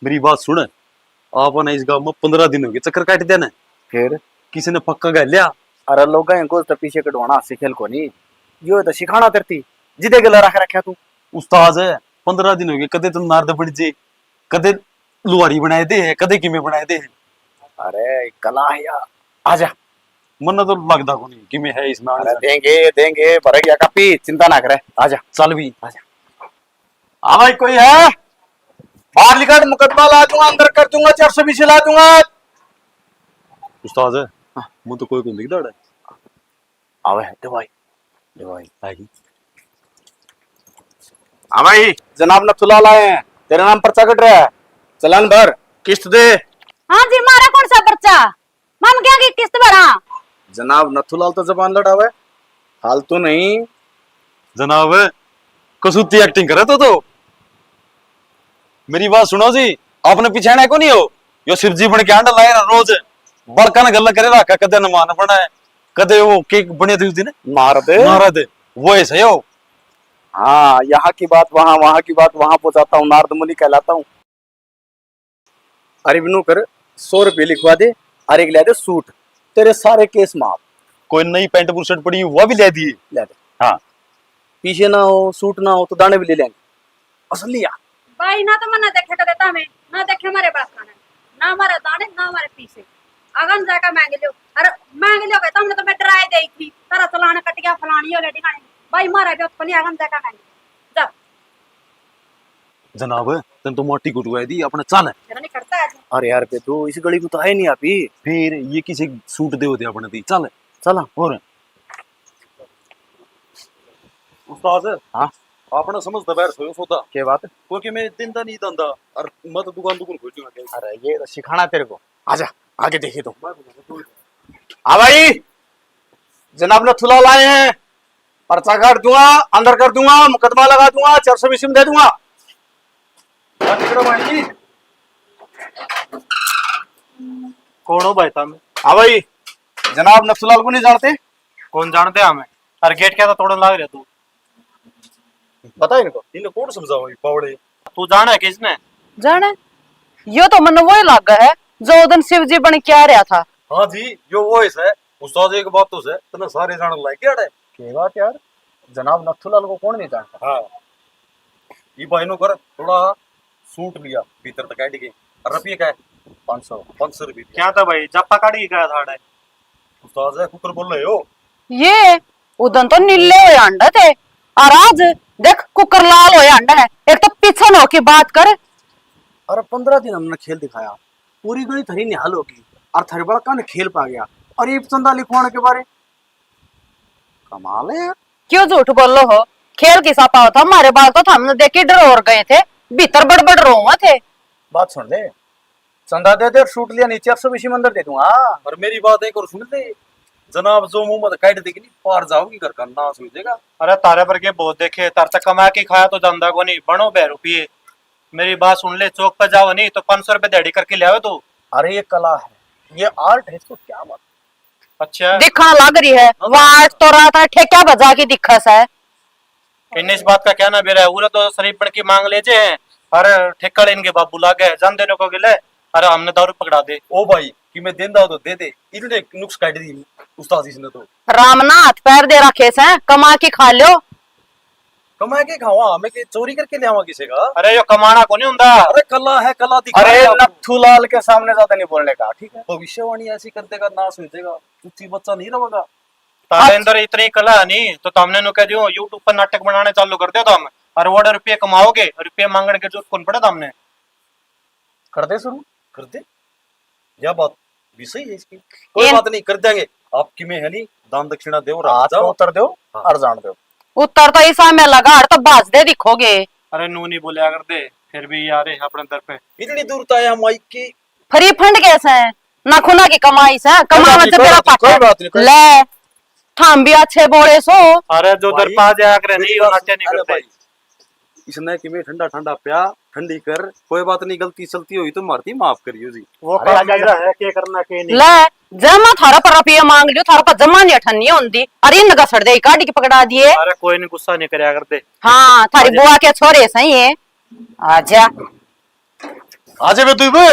मेरी बात सुन। आपने इस गांव में पन्द्रह दिन हो गए चक्कर काट देने। फिर? किसी ने पक्का कर लिया? अरे लोग हैं, कुछ तो पीछे कटवाना हाथ से खेल को नहीं। यो तो सिखाना तेरती, जिदे गला रख रखा तू। उस्ताद, पन्द्रह दिन हो गए, कदे तो नारद बन जे, कदे लुहारी बनाए दे है, कदे किमे बनाए दे है। अरे कला है यार, आजा। मन्ने तो लगदा कोनी किमे है इसमें। अरे देंगे, देंगे, भर गया कापी, चिंता ना करे, आजा। चल भी। आजा। हाँ भाई, कोई है? बाहर निकाल, मुकदमा ला दूंगा, अंदर कर दूंगा, चार सौ बीस ला दूंगा। उस्ताद, हाँ। मुझे तो कोई को नहीं दिखता। आवे है, दे भाई। दे भाई। आई। हाँ भाई, जनाब नथुलाल आए हैं, तेरे नाम पर्चा कट रहा है, चालान भर, किस्त दे। हाँ जी, मारा कौन सा पर्चा? मन क्या की किस्त भरा? जनाब नथुलाल तो जबान लड़ावे, फालतू नहीं। जनाब, कसूती एक्टिंग करे तो, तो। मेरी बात सुनो जी, आपने पिछाणा को नहीं हो? यो शिव जी बन के आंडा लाए ना रोज, बड़का ने गल्ला करे रखा, कदे नमान बनाए, कदे वो केक बने दे उस दिन मार दे। मार दे, वो ऐसा ही हो। हाँ, यहाँ की बात वहाँ, वहाँ की बात वहाँ पहुँचाता हूँ, नारद मुनि कहलाता हूँ। अरे बिनू कर, सौ रुपये लिखवा दे, और एक ले दे सूट, तेरे सारे केस माफ। कोई नई पैंट बुशर्ट पड़ी, वो भी ले दिए। ले दे। हाँ। पीछे ना हो, सूट ना हो, तो दाने भी ले लेंगे। असलिया। भाई, ना तो मन्ने देखे कदे तामे, ना देखे मारे बाप खाने, ना मारे दाने, ना मारे पीछे। अगन जाकर मांग लियो। अरे मांग लियो के, तुमने तो मैं डराए दे थी, तारा चलान कट गया, फलानी हो ले, ढिकाने। भाई, मारा भी तो नहीं, अगन जाकर मांग लियो। जा। जनाब, तन तो माटी को रुआ दी, अपने चल। मेरा नहीं करता आज। अरे यार बेदू, इस गली में तो आए नहीं आप ही। फिर ये किसी सूट दे होते अपने दी, चल। चला। और उस्ताद, हाँ? आपने समझ दबैर सोयो सोता। क्या बात? क्योंकि मैं दिन दा नहीं धंधा और मत दुकान दुकान खोल दूंगा क्या? अरे ये तो सिखाना तेरे को। आजा, आगे देखिए तो। हाँ भाई, जनाब नथुलाल आए हैं, पर्चा काट दूंगा, अंदर कर दूंगा, मुकदमा लगा दूंगा, चार सौ बीसी में दे दूंगा। बात करो भाई जी। कौन हो भाई साहब? हाँ भाई, जनाब नथुलाल को नहीं जानते? कौन जानते हमें? अरे गेट क्या था तोड़न लाग रहा तू? पता है इनको? इन्हें कौन समझाओ ये बावड़े? तू जाने है किसने? जाने? यो तो मन्ने वही लागा है जो उस दिन शिव जी बन के आ रहा था। हाँ जी, यो वो ही है। उस्ताद, एक बात तो है, तने सारे जान लाग गया है। के बात यार, जनाब नथुलाल को कौन नहीं जानता? हाँ। ये भाई नो कर, थोड़ा सूट लिया भीतर तक काट के, और रुपये का है? पाँच सौ। पाँच सौ रुपये दिया। क्या था भाई, जापा काट के गया था अड़े? उस्ताद है, कुकर बोल रहे हो? ये उदन तो नीले होए हांडे थे, और आज देख कुकर लाल होए हांडे है। एक तो पीछे न होके बात कर। अरे पन्द्रह दिन हमने खेल दिखाया, पूरी गली थरी निहाल होगी, और थरी बड़ा कान खेल पा गया, और ये चंदा लिखवाने के बारे। कमाल है यार। क्यों झूठ बोलो हो? खेल किसा पाओ था? हमारे बाल तो थमने देख के डरोर गए थे, भीतर बड़बड़ रोवा थे। बात सुन ले, चंदा दे दे और सूट लिया, नीचे एक सौ बीसी में अंदर दे दूंगा। और मेरी बात एक और सुन ले, जनाब जो मुंह मत काट देगी नहीं, पार जाओगी, घर का नाश हो जाएगा। अरे तारे पर के बहुत देखे, तार तक कमा के खाया तो जांदा को नहीं, बनो बे रुपये। मेरी बात सुन ले, चौक पर जाओ नहीं तो पाँच सौ रुपये दिहाड़ी करके ले आओ तू। अरे ये कला है, ये आर्ट है, इसको क्या बात। अच्छा। दिखा लग रही है, हाँ। वाट तो रात ने ठेका बजा के दिखा सै। इन्ने इस बात का क्या ना बेरा है, उरे तो शरीफ बन के मांग ले जे, अरे ठेका ले इनके बाबू लागे, जान देने को गिले, अरे हमने दारू पकड़ा दे। ओ भाई, कि मैं देंदा हो तो दे दे, इतने नुक्स काट दी उस्ताद इसने तो। राम ना हाथ पैर दे रखे सै, कमा के खा लो। कमा के खावा, हमें के चोरी करके ले आवा किसी का? अरे यो कमाना को नहीं हुंदा। अरे कला है, कला दिखा अरे दे आपको। नथुलाल के सामने ज्यादा नहीं बोलने का, ठीक है? भविष्यवाणी ऐसी कर देगा, नाश हो जाएगा, कुछ बच्चा नहीं रहेगा। तारे अंदर इतनी कला है नहीं तो तुमने नु कह दियो YouTube पर नाटक बनाने चालू कर दो तुम, और वो रुपये कमाओगे, रुपये मांगने के जरूरत कौन पड़ा तुमने? कर दे शुरू। कर दे, यह बात भी सही है इसकी। कोई बात नहीं, कर देंगे। आपकी में है नहीं, दान दक्षिणा दो, रात जाओ। उतर दो, हाँ। और जान दो। उतर तो इसा में लगा, और तो भाज दे दिखोगे। अरे नू नहीं बोलिया कर दे, फिर भी यार है अपने दर पे। इतनी दूर तो आया हम माइक की। फ्री फंड कैसे है? ना खुना की कमाई से, कोई कमावा बात नहीं, जब कोई मेरा बात नहीं, पापा। कोई बात नहीं, कोई ले, थाम भी अच्छे बोले सो। अरे जो भाई, दरपा जाया करे मेरी नहीं, बात नाट्य सुन, नहीं अरे करते। भाई, इसने कि मैं ठंडा ठंडा प्या, ठंडी कर, कोई बात नहीं, गलती सलती हुई तो मारती माफ करियो जी। वो अरे काम मेरा है, के करना के नहीं। ले, जब मैं थारा पर रुपये मांग लियो, थारा पर जमा नहीं अठन्नी होंदी। अरे इनका सड़ दे, काट के पकड़ा दिए। अरे कोई नहीं, गुस्सा नहीं करया कर दे। हाँ, थारी आजा। बुआ के छोरे सही है। आजा। आजा बे तू बे।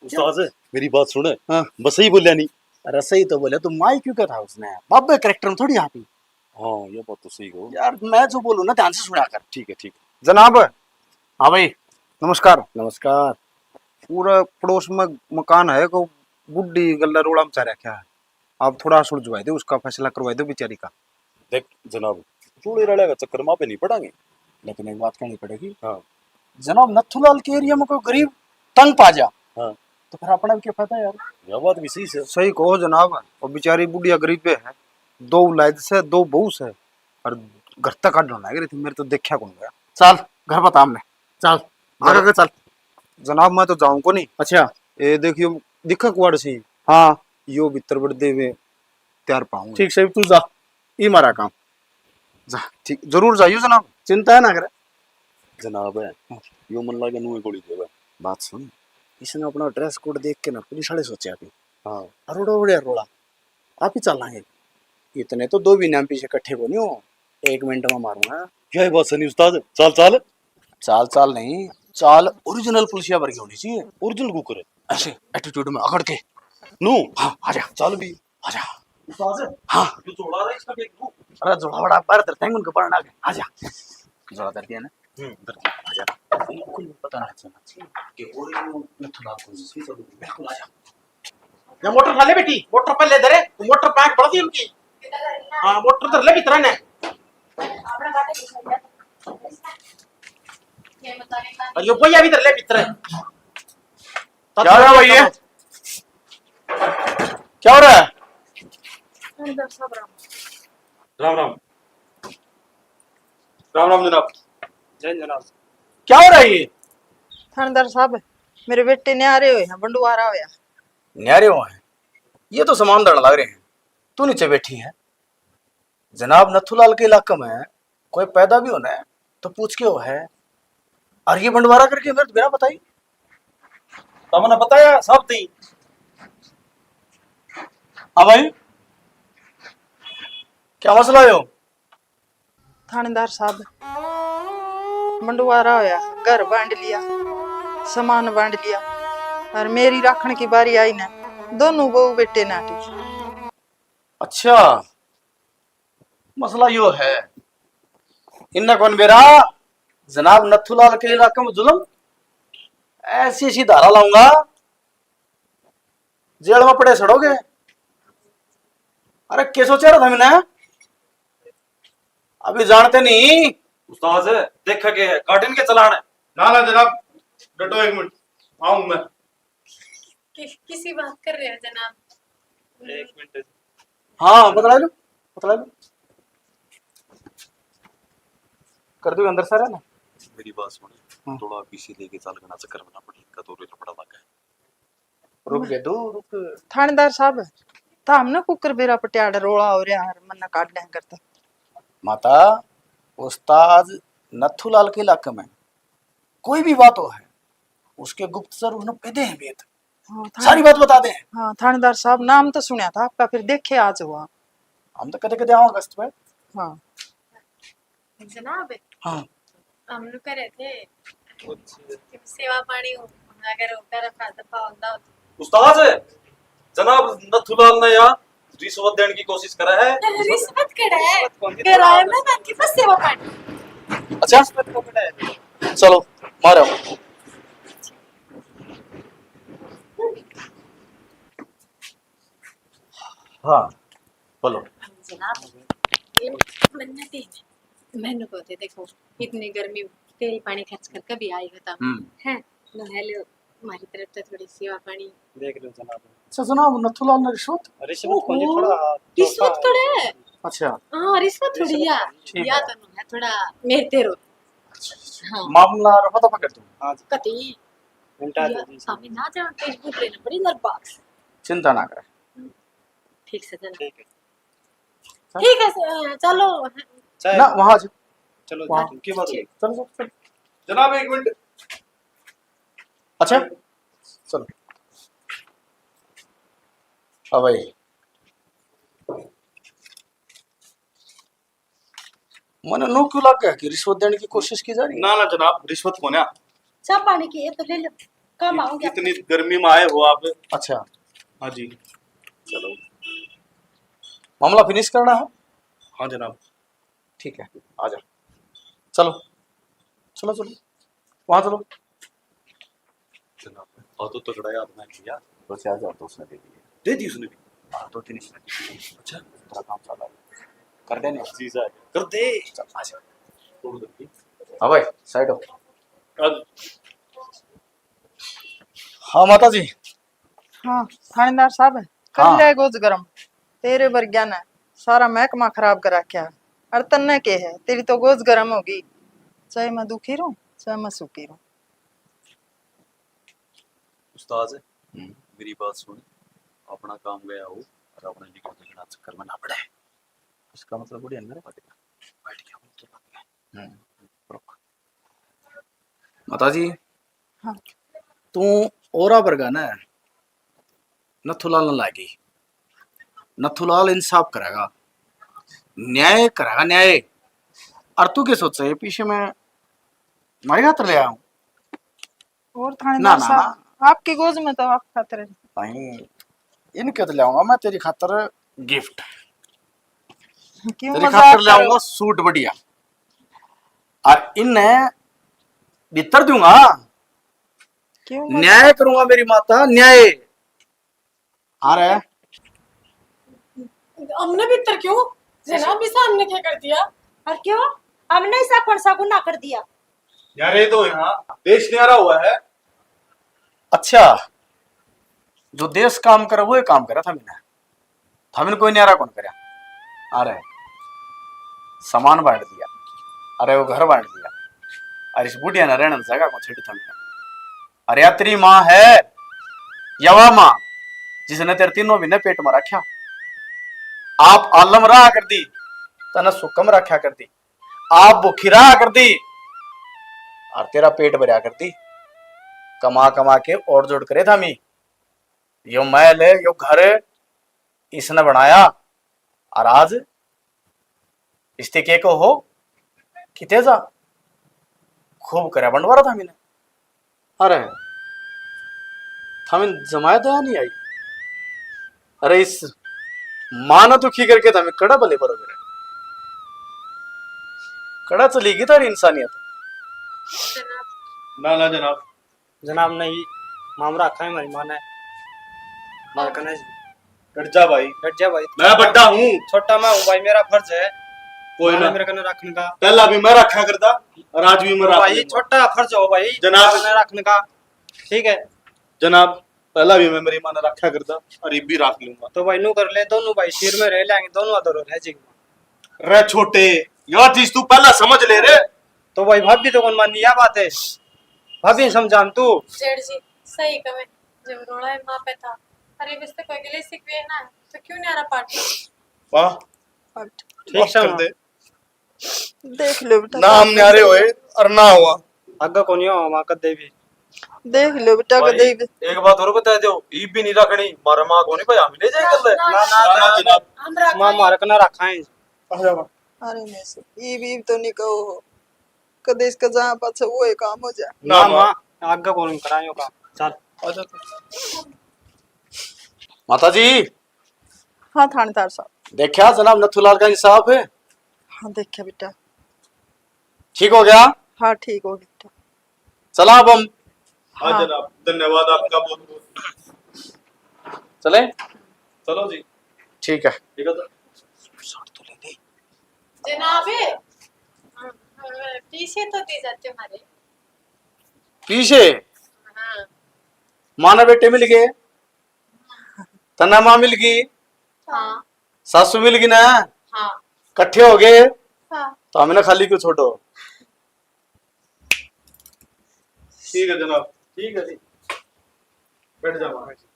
उस्ताद, मेरी बात सुन। हाँ। बस सही बोलिया नहीं। अरे सही तो बोले, तू माई क्यों कहता उसने? बाबे कैरेक्टर में थोड़ी यहाँ पे। हाँ, ये बात तो सही कहो। यार, मैं जो बोलूँ ना, ध्यान से सुना कर। ठीक है, ठीक है। जनाब। हाँ भाई। नमस्कार। नमस्कार। पूरा पड़ोस में मकान है, को बुढ़ी गल्ला रोला मचा रखा है। आप थोड़ा सुलझवा दो, उसका फैसला करवा दो बेचारी का। देख जनाब, चूड़े रले का चक्कर में आप नहीं पड़ांगे। लेकिन एक बात कहनी पड़ेगी। हाँ। जनाब, नथुलाल के एरिया में कोई गरीब तंग पा जा, हाँ। तो फिर अपना भी क्या फायदा यार? यह बात भी सही से। सही कहो जनाब, वो बेचारी बुढ़िया गरीबे है, दो औलाद से, दो बहू से, और घर तक काटने लग रही थी। मेरे तो देखा कौन गया। चल, घर बता हमने। चल, आगे के चल। जनाब, मैं तो जाऊं को नहीं। अच्छा। ये देखियो, दिखा कुआड़ सी। हाँ। यो भीतर बड़ देवे, तैयार पाऊंगा। ठीक सही, तू जा, ई मारा काम। जा, ठीक, जरूर जाइयो जनाब। चिंता ना करे। जनाब है, यो मन लागे नुए गोली देवे। बात सुन, इसने अपना ड्रेस कोड देख के ना पुलिस वाले सोचा कि हाँ। अरोड़ा उड़े रोला, आप ही चलांगे। इतने तो दो भी नाम पीछे इकट्ठे को नहीं हो, एक मिनट में मारूंगा। यही बात सही उस्ताद, चाल चाल। चाल चाल नहीं, चाल ओरिजिनल पुलिसिया वर्गी होनी चाहिए। ओरिजिनल कुकर है। ऐसे एटीट्यूड में अकड़ के। नू। हाँ, आजा। चाल भी। आजा। उस्ताद। हाँ। जो जोड़ा है इसका देख लूं। अरे जोड़ा बड़ा बाहर धरते हैं उनको पढ़ना के। आजा। जोड़ा धर दिया ना। हम्म, धर दिया। आजा। बिल्कुल पता ना चलना चाहिए कि ओरिजिनल नथुलाल को सही चलो। बिल्कुल आजा। या मोटर उठा ले बेटी, मोटर पहले धरे, तू मोटर पैक बढ़ दी उनकी। हाँ, मोटर धर ले भीतर ने। और यो भैया भी धर ले भीतर। क्या हो रहा है भाई ये? क्या हो रहा है? राम राम। राम राम जनाब। जय जनाब। क्या हो रहा है ये? थानेदार साहब, मेरे बेटे न्यारे हुए हैं, बंडवारा होया। न्यारे हुए हैं? ये तो सामान धरण लग रहे हैं। तू नीचे बैठी है। जनाब नथुलाल के इलाके में कोई पैदा भी होना है तो पूछ के हो है। और ये बंडवारा करके मेरे तो बिना बताई। तमने बताया सब दी। हाँ भाई, क्या मसला है हो? थानेदार साहब, बंडवारा होया, घर बांट लिया, सामान बांट लिया, और मेरी राखण की बारी आई ना, दोनों बहू बेटे नाटी। अच्छा, मसला यो है, इन्ना कौन बेरा जनाब नथुलाल के इलाके में जुल्म, ऐसी ऐसी धारा लाऊंगा, जेल में पड़े सड़ोगे। अरे के सोचा रहा था मैंने, अभी जानते नहीं। उस्ताद, देखा के है, काटिन के चलान है। ना ना जनाब, डटो एक मिनट, आऊं मैं। कि, किसी बात कर रहे हैं जनाब? एक मिनट। हाँ, बतला लो, बतला लो। कर दो अंदर सारा ना। मेरी बात सुन, हाँ। थोड़ा पीछे लेके चल, घना चक्कर में ना पड़े, इनका तो लफड़ा लगा है। रुक जा, दो रुक। थानेदार साहब, था हमने कुकर बेरा पटियाड़ रोला हो रहा है, मन्ना काट दें करता। माता, उस्ताद नथुलाल के इलाके में कोई भी बात हो है, उसके गुप्तचर उसने पेदे हैं भेद। हाँ, थाने-, सारी बात बता दे। हाँ, थानेदार साहब, नाम तो सुना था आपका, फिर देखे आज हुआ। हम तो कदे कदे आओ अगस्त में। हाँ। जनाब, हाँ। हम लोग कह रहे थे कि सेवा पानी हो, अगर होता रखा तो पावंदा हो। उस्ताद, जनाब नथुलाल ने यहाँ रिश्वत देने की कोशिश करा है। रिश्वत कड़ा है? रिश्वत कौन सी? करा है ना, ताकि बस सेवा पानी। अच्छा? रिश्वत को कड़ा है? चलो, मारो। हाँ, बोलो। जनाब, ये मन्नत है। मैंने को थे, देखो, इतनी गर्मी, तेल पानी खर्च कर कभी आएगा था। हम्म। हैं? नहा लो, हमारी तरफ से थोड़ी सेवा पानी। देख लो जनाब। अच्छा जनाब, नथुलाल ने रिश्वत? रिश्वत कौन सी? ओहो, थोड़ा रिश्वत थोड़ा है। अच्छा। हाँ, रिश्वत थोड़ी रिश्वत है। ठीक या है। तो है, थोड़ा मेरे तेरो। अच्छा, अच्छा। हाँ। मामला रफा दफा कर दो। हाँ जी। कती। निपटा दो या, जी, सर। हमें ना जाओ, Facebook लेना पड़ी नरबाग से। चिंता ना करे। ठीक से, चलो। ठीक है। ठीक है, स-, चलो। चाय ना, वहाँ से। चलो, वहाँ। चलो, की बात है? चलो, चलो, चलो। जनाब, एक मिनट। अच्छा, चलो। हाँ भाई। मने नो क्यों लग गया कि रिश्वत देने की कोशिश की जा रही है? ना, ना जनाब, रिश्वत को ना। चाय पानी की ये तो ले लो, काम आओगे। इतनी गर्मी में आए हो आप। अच्छा। हाँ जी। चलो। मामला फिनिश करना है? हाँ जनाब। ठीक है, आ जा। चलो। चलो, चलो। वहाँ चलो। जनाब, और तो तगड़ा याद ना किया। दो चार हजार तो उसने दे दिए। दे दी उसने भी? हाँ, दो तीन इसने दे दिए। अच्छा। तेरा काम चला है। कर देने। जीजा आ गया। कर दे। चल, आ जा। छोड़ दो। हाँ भाई, साइड हो। अब हाँ, माता जी। हाँ, थानेदार साहब, कर हाँ। ले गोज गरम। तेरे बरग्या ने सारा महकमा खराब कर रखा है। अर तन्ने के है, तेरी तो गोज गरम होगी। चाहे मैं दुखी रहूं, चाहे मैं सुखी रहूं। उस्ताद, हम्म। मेरी बात सुन, आ, अपना काम गया हो और अपने लिए किसी के चक्कर में ना पड़े। इसका मतलब बढ़िया अंदर बैठ गया। बैठ गया, बोल तो लग गया। हम्म, रुक। माता जी, हाँ। तू औरा वर्गा ना नथुलाल न लागी। नथुलाल इंसाफ करेगा, न्याय करेगा, न्याय। और तू के सोचे ये पीछे में मारे खातर ले आया हूँ? और थाने ना, ना, साहब, ना। आपकी गोज में तो आप खातर है। भाई, इनके तो ले आऊंगा मैं तेरी खातर गिफ्ट। क्यों तेरी मजाक खातर ले कर रहे हो? आऊंगा सूट बढ़िया। और इन्हें भीतर दूंगा। क्यों मजाक? न्याय करूंगा मेरी माता, न्याय। अरे। हमने भीतर क्यों? जनाब, इसे हमने क्या कर दिया? और क्यों? हमने ऐसा कौन सा गुनाह कर दिया? यार, ये तो यहाँ देश न्यारा हुआ है। अच्छा, जो देश काम करे, वो ही काम करे था मैंने। था मैंने कोई न्यारा कौन करया। अरे, सामान बांट दिया, अरे, वो घर बांट दिया, अरे, इस बुढ़िया ने रहने जगह को छेड़ी था मैंने। अरे, या तेरी माँ है, या वा माँ, जिसने तेरे तीनों महीने पेट में रखा। आप आलम रहा कर दी, तने सुकम रखा कर दी। आप भूखी रहा कर दी और तेरा पेट भरया कर दी। कमा कमा के और जोड़ करे था मी। यो महल है, यो घर इसने बनाया और आज इसते के को हो किते जा खूब करया बंटवारा था मैंने। अरे, थमें जमाया दया नहीं आई। अरे, इस माँ ने दुखी करके थमें कड़ा भले पड़ोगे रे। कड़ा चली गई थारी इंसानियत। ना, ना जनाब। जनाब नहीं, मामरा रखा है हमारी माँ ने। मार कने जी। डट जा भाई। डट जा भाई। मैं बड्डा हूँ। छोटा मैं हूँ भाई, मेरा फर्ज है। कोई माँ ने ना। मेरे कने रखने का। पहला भी मैं रखा करता और आज भी मैं रख भाई, लूंगा। छोटा फर्ज हो भाई, जनाब। मेरे कने रखने का। ठीक है। जनाब, पहला भी मैं मेरी माँ ने रखा करता और ये भी रख लूंगा। तो भाई नू कर ले, दोनों भाई सिर में रह लेंगे, दोनों अधर हो रह जी। रे छोटे, यह चीज तू पहला समझ ले रे। तो भाई भाभी तो कौन मानी यह बात है, भाभी ने समझा तू। जेठ जी, सही कहे, जब रोला है माँ पे था, अरे बस तो कोई गिले शिकवे ना, तो क्यों न्यारा पाट? वाह। ठीक बस से कर माँ। दे। देख लो बेटा, ना हम न्यारे होए और ना हुआ। आगे कोनी हुआ माँ कदे भी। देख लो बेटा, भाई, कदे भी। एक बात और बता दो, ईब भी नहीं रखनी, मारा माँ कोनी भाई, हम ले जाए कर ले। ना, ना, ना, ना, ना, जनाब। हम रखा माँ नहीं। मारे कने रखा है। आ जा माँ। अरे नहीं सर, ईब, ईब तो नहीं कहो, कदे इसका जहाँ पाछे वो ही काम हो जाए। ना, ना, माँ। माँ, आगे कोनी करायो काम। चल। आ जा तू। माता जी। हाँ थानेदार साहब। देखा जनाब नथुलाल का इंसाफ है? हाँ देखा बेटा। ठीक हो गया? हाँ ठीक हो गया बेटा। चला अब हम। हाँ हाँ। जनाब, धन्यवाद आपका बहुत बहुत। चले? चलो जी। ठीक है। ठीक है तो। जनाब, अ, अ, पीछे तो दे जाते हमारे। पीछे? हाँ। माँ ने बेटे मिल गए। तन्ने माँ मिल गई, हाँ। सासू मिल गई ना, हाँ। कट्ठे हो गए, हाँ। तो हमने खाली क्यों छोड़ो? ठीक है जनाब, ठीक है जी, बैठ जाओ महाराज जी।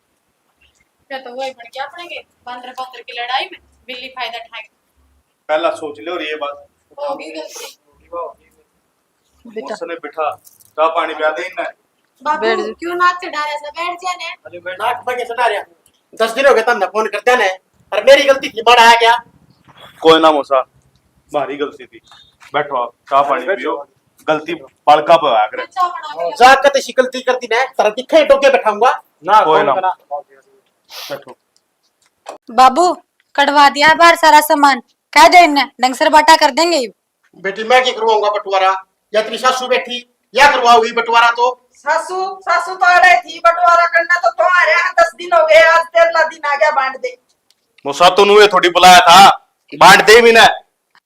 क्या तो वही बढ़ गया अपने के, बांदर बांदर की लड़ाई में बिल्ली फायदा उठा के। पहला सोच ले और ये बात। होगी गलती। बेटा। उसने बिठा, चाय पानी पिया दे इन्हें। बाबू, बैठ जा। क्यों नाक चढ़ा रहा था? बैठ जा ने। अरे बैठ। नाक पर के चढ़ा रहा? दस दिन हो गए तमने फोन करते ने, और मेरी गलती थी, बड़ा आ गया। कोई ना मौसा, भारी गलती थी। बैठो आप, चाय पानी बैठो। पियो। गलती बालका पे आया करे। चाय बना के जा, कते सी गलती कर दी ने, तेरा दिखे टोके बैठाऊंगा। ना, कोई कोई ना। ना। बैठो। बाबू, कढ़वा दिया बाहर सारा सामान, कह दे इन्हें, ढंग से बाटा कर देंगे। बेटी, मैं की करवाऊंगा बंटवारा? या तेरी सासू बैठी, या करवाओगी बंटवारा? तो सासू, सासू तो अड़े थी, बंटवारा करना तो तुम्हारे यहाँ दस दिन हो गए, आज तेरहला दिन आ गया, बांट दे। मौसा, तू नुए थोड़ी बुलाया था, बांट दे भी ना।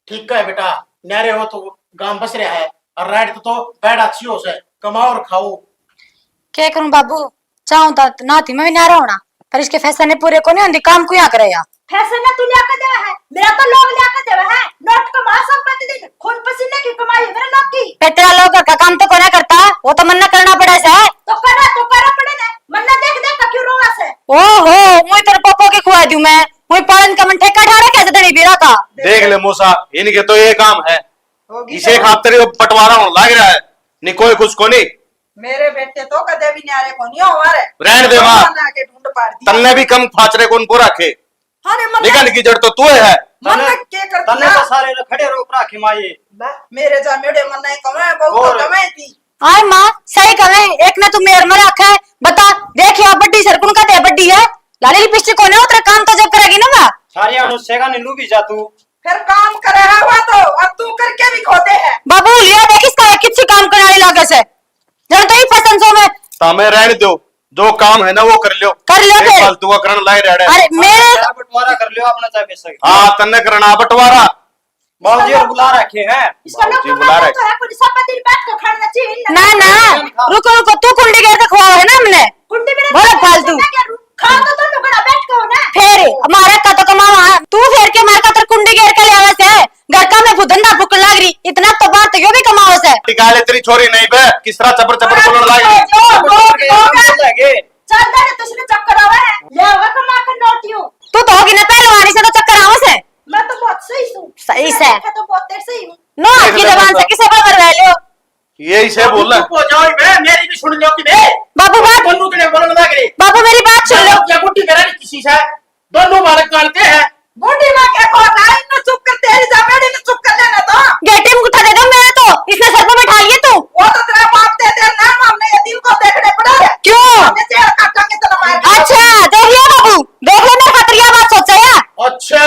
ठीक है बेटा, न्यारे हो तो गांव बस रहा है, और राइट तो बैठ अच्छी हो से, कमाओ और खाओ। क्या करूं बाबू, चाहूं तो ना थी मैं भी न्यारा होना, पर इसके फैसले ने पूरे को नहीं होंदी, काम को यहाँ करे या। फैसले ने तू लिया के देवे है, मेरा तो लोग लिया के देवे है, नोट कमा संपत्ति दी, खून पसीने की कमाई है मेरे लोग की। पे तेरा लोग घर का काम तो कोना करता, वो तो मन्ना करना पड़े से। तो करा, तो करा पड़े ने, मन्ना देख देख के क्यों रोवा से। ओहो, मुई तेरे को ए मौसा, इनके तो ये काम है, होगी इसे तो। खातर ये बंटवारा होने लग रहा है, नहीं कोई कुछ को नहीं। मेरे बेटे तो कदे भी न्यारे को नहीं हो हमारे। रहने दे माँ। बना के ढूंढ पाड़ दिया। तन्ने भी कम फाचरे कौन को रखे? अरे मन निकल की जड़ तो तू है। मन तन्ने, के कर तन्ने दिया? तो सारे रे खड़े रोक रखे माँ ये। ले, मेरे जा मेरे मन नहीं कमे, बहुत तो और? कमे थी। आय माँ, सही कहे, एक ने तू मेर में रखा है। बता, देख या बड्डी सरकुन का दे बड्डी है। लाली लिपस्टिक कोने उतरे काम तो जब करेगी ना माँ। सारी अनुष्ठा का नीलू भी जा तू। फिर काम करे है वो तो, और तू करके भी खोदे है। बाबू, लिया देख इसका, किसी काम करने लागे से। जब तो ही फसन सो में। तो हमें रहने दो, जो काम है ना वो कर लो। कर लो ये फिर। फालतू का करण लाए रह रहे। अरे मेरे बंटवारा कर लो अपना चाहे पैसा। हाँ, तन्ने करना बंटवारा। बाबूजी और बुला रखे हैं। इसका लोग बाबूजी बुला रहे। तो है, कोई सब दिन बैठ के खाना चाहिए ना। ना, ना, रुको, रुको, तू कुंडी गेर के खुआओ है ना हमने। कुंडी में बोलो फालतू। खा तो तुम लोग बैठ के हो ना। फिर हमारा का तो कमावा, तू फेर के मार का तर कुंडी गेर के ले आवे से। घर का में धंधा फूकन लाग रही, इतना तो बात यो भी कमाओ से। निकाले तेरी छोरी नहीं बे, किस तरह चपर चपर बोलने लाग रही। जो, जो, जो, जो, चल दे, तुझे चक्कर आवे है। ले आवे कमा के नोटियो। तू तो होगी ना पहलवानी से तो चक्कर आवे से। मैं तो बहुत सही हूँ। सही से। मैं तो बहुत देर सही हूँ। नो, आपकी जबान से किसे पर करवा लियो? ये इसे बोल। चुप हो जाओ बे, मेरी भी सुन लो कि बे। बाबू बात दोनों के बोलने लग रहे। बाबू मेरी बात सुन लो। क्या गुट्टी करा रही किसी से? दोनों बालक कालते हैं। बूढ़ी माँ के को ना, इन्नु चुप कर, तेरी जमेड़ी ने चुप कर लेना तो। गेटी में उठा दे दो मेरे तो, इसने सर पे बैठा लिए तू। वो तो तेरा बाप दे दे ना, हमने ये दिन को देखने पड़ा है। क्यों? हमने जेल काटांगे तो मार। अच्छा, देख लिया बाबू, देख ले मेरे खातिर ये बात सोचा है। अच्छा,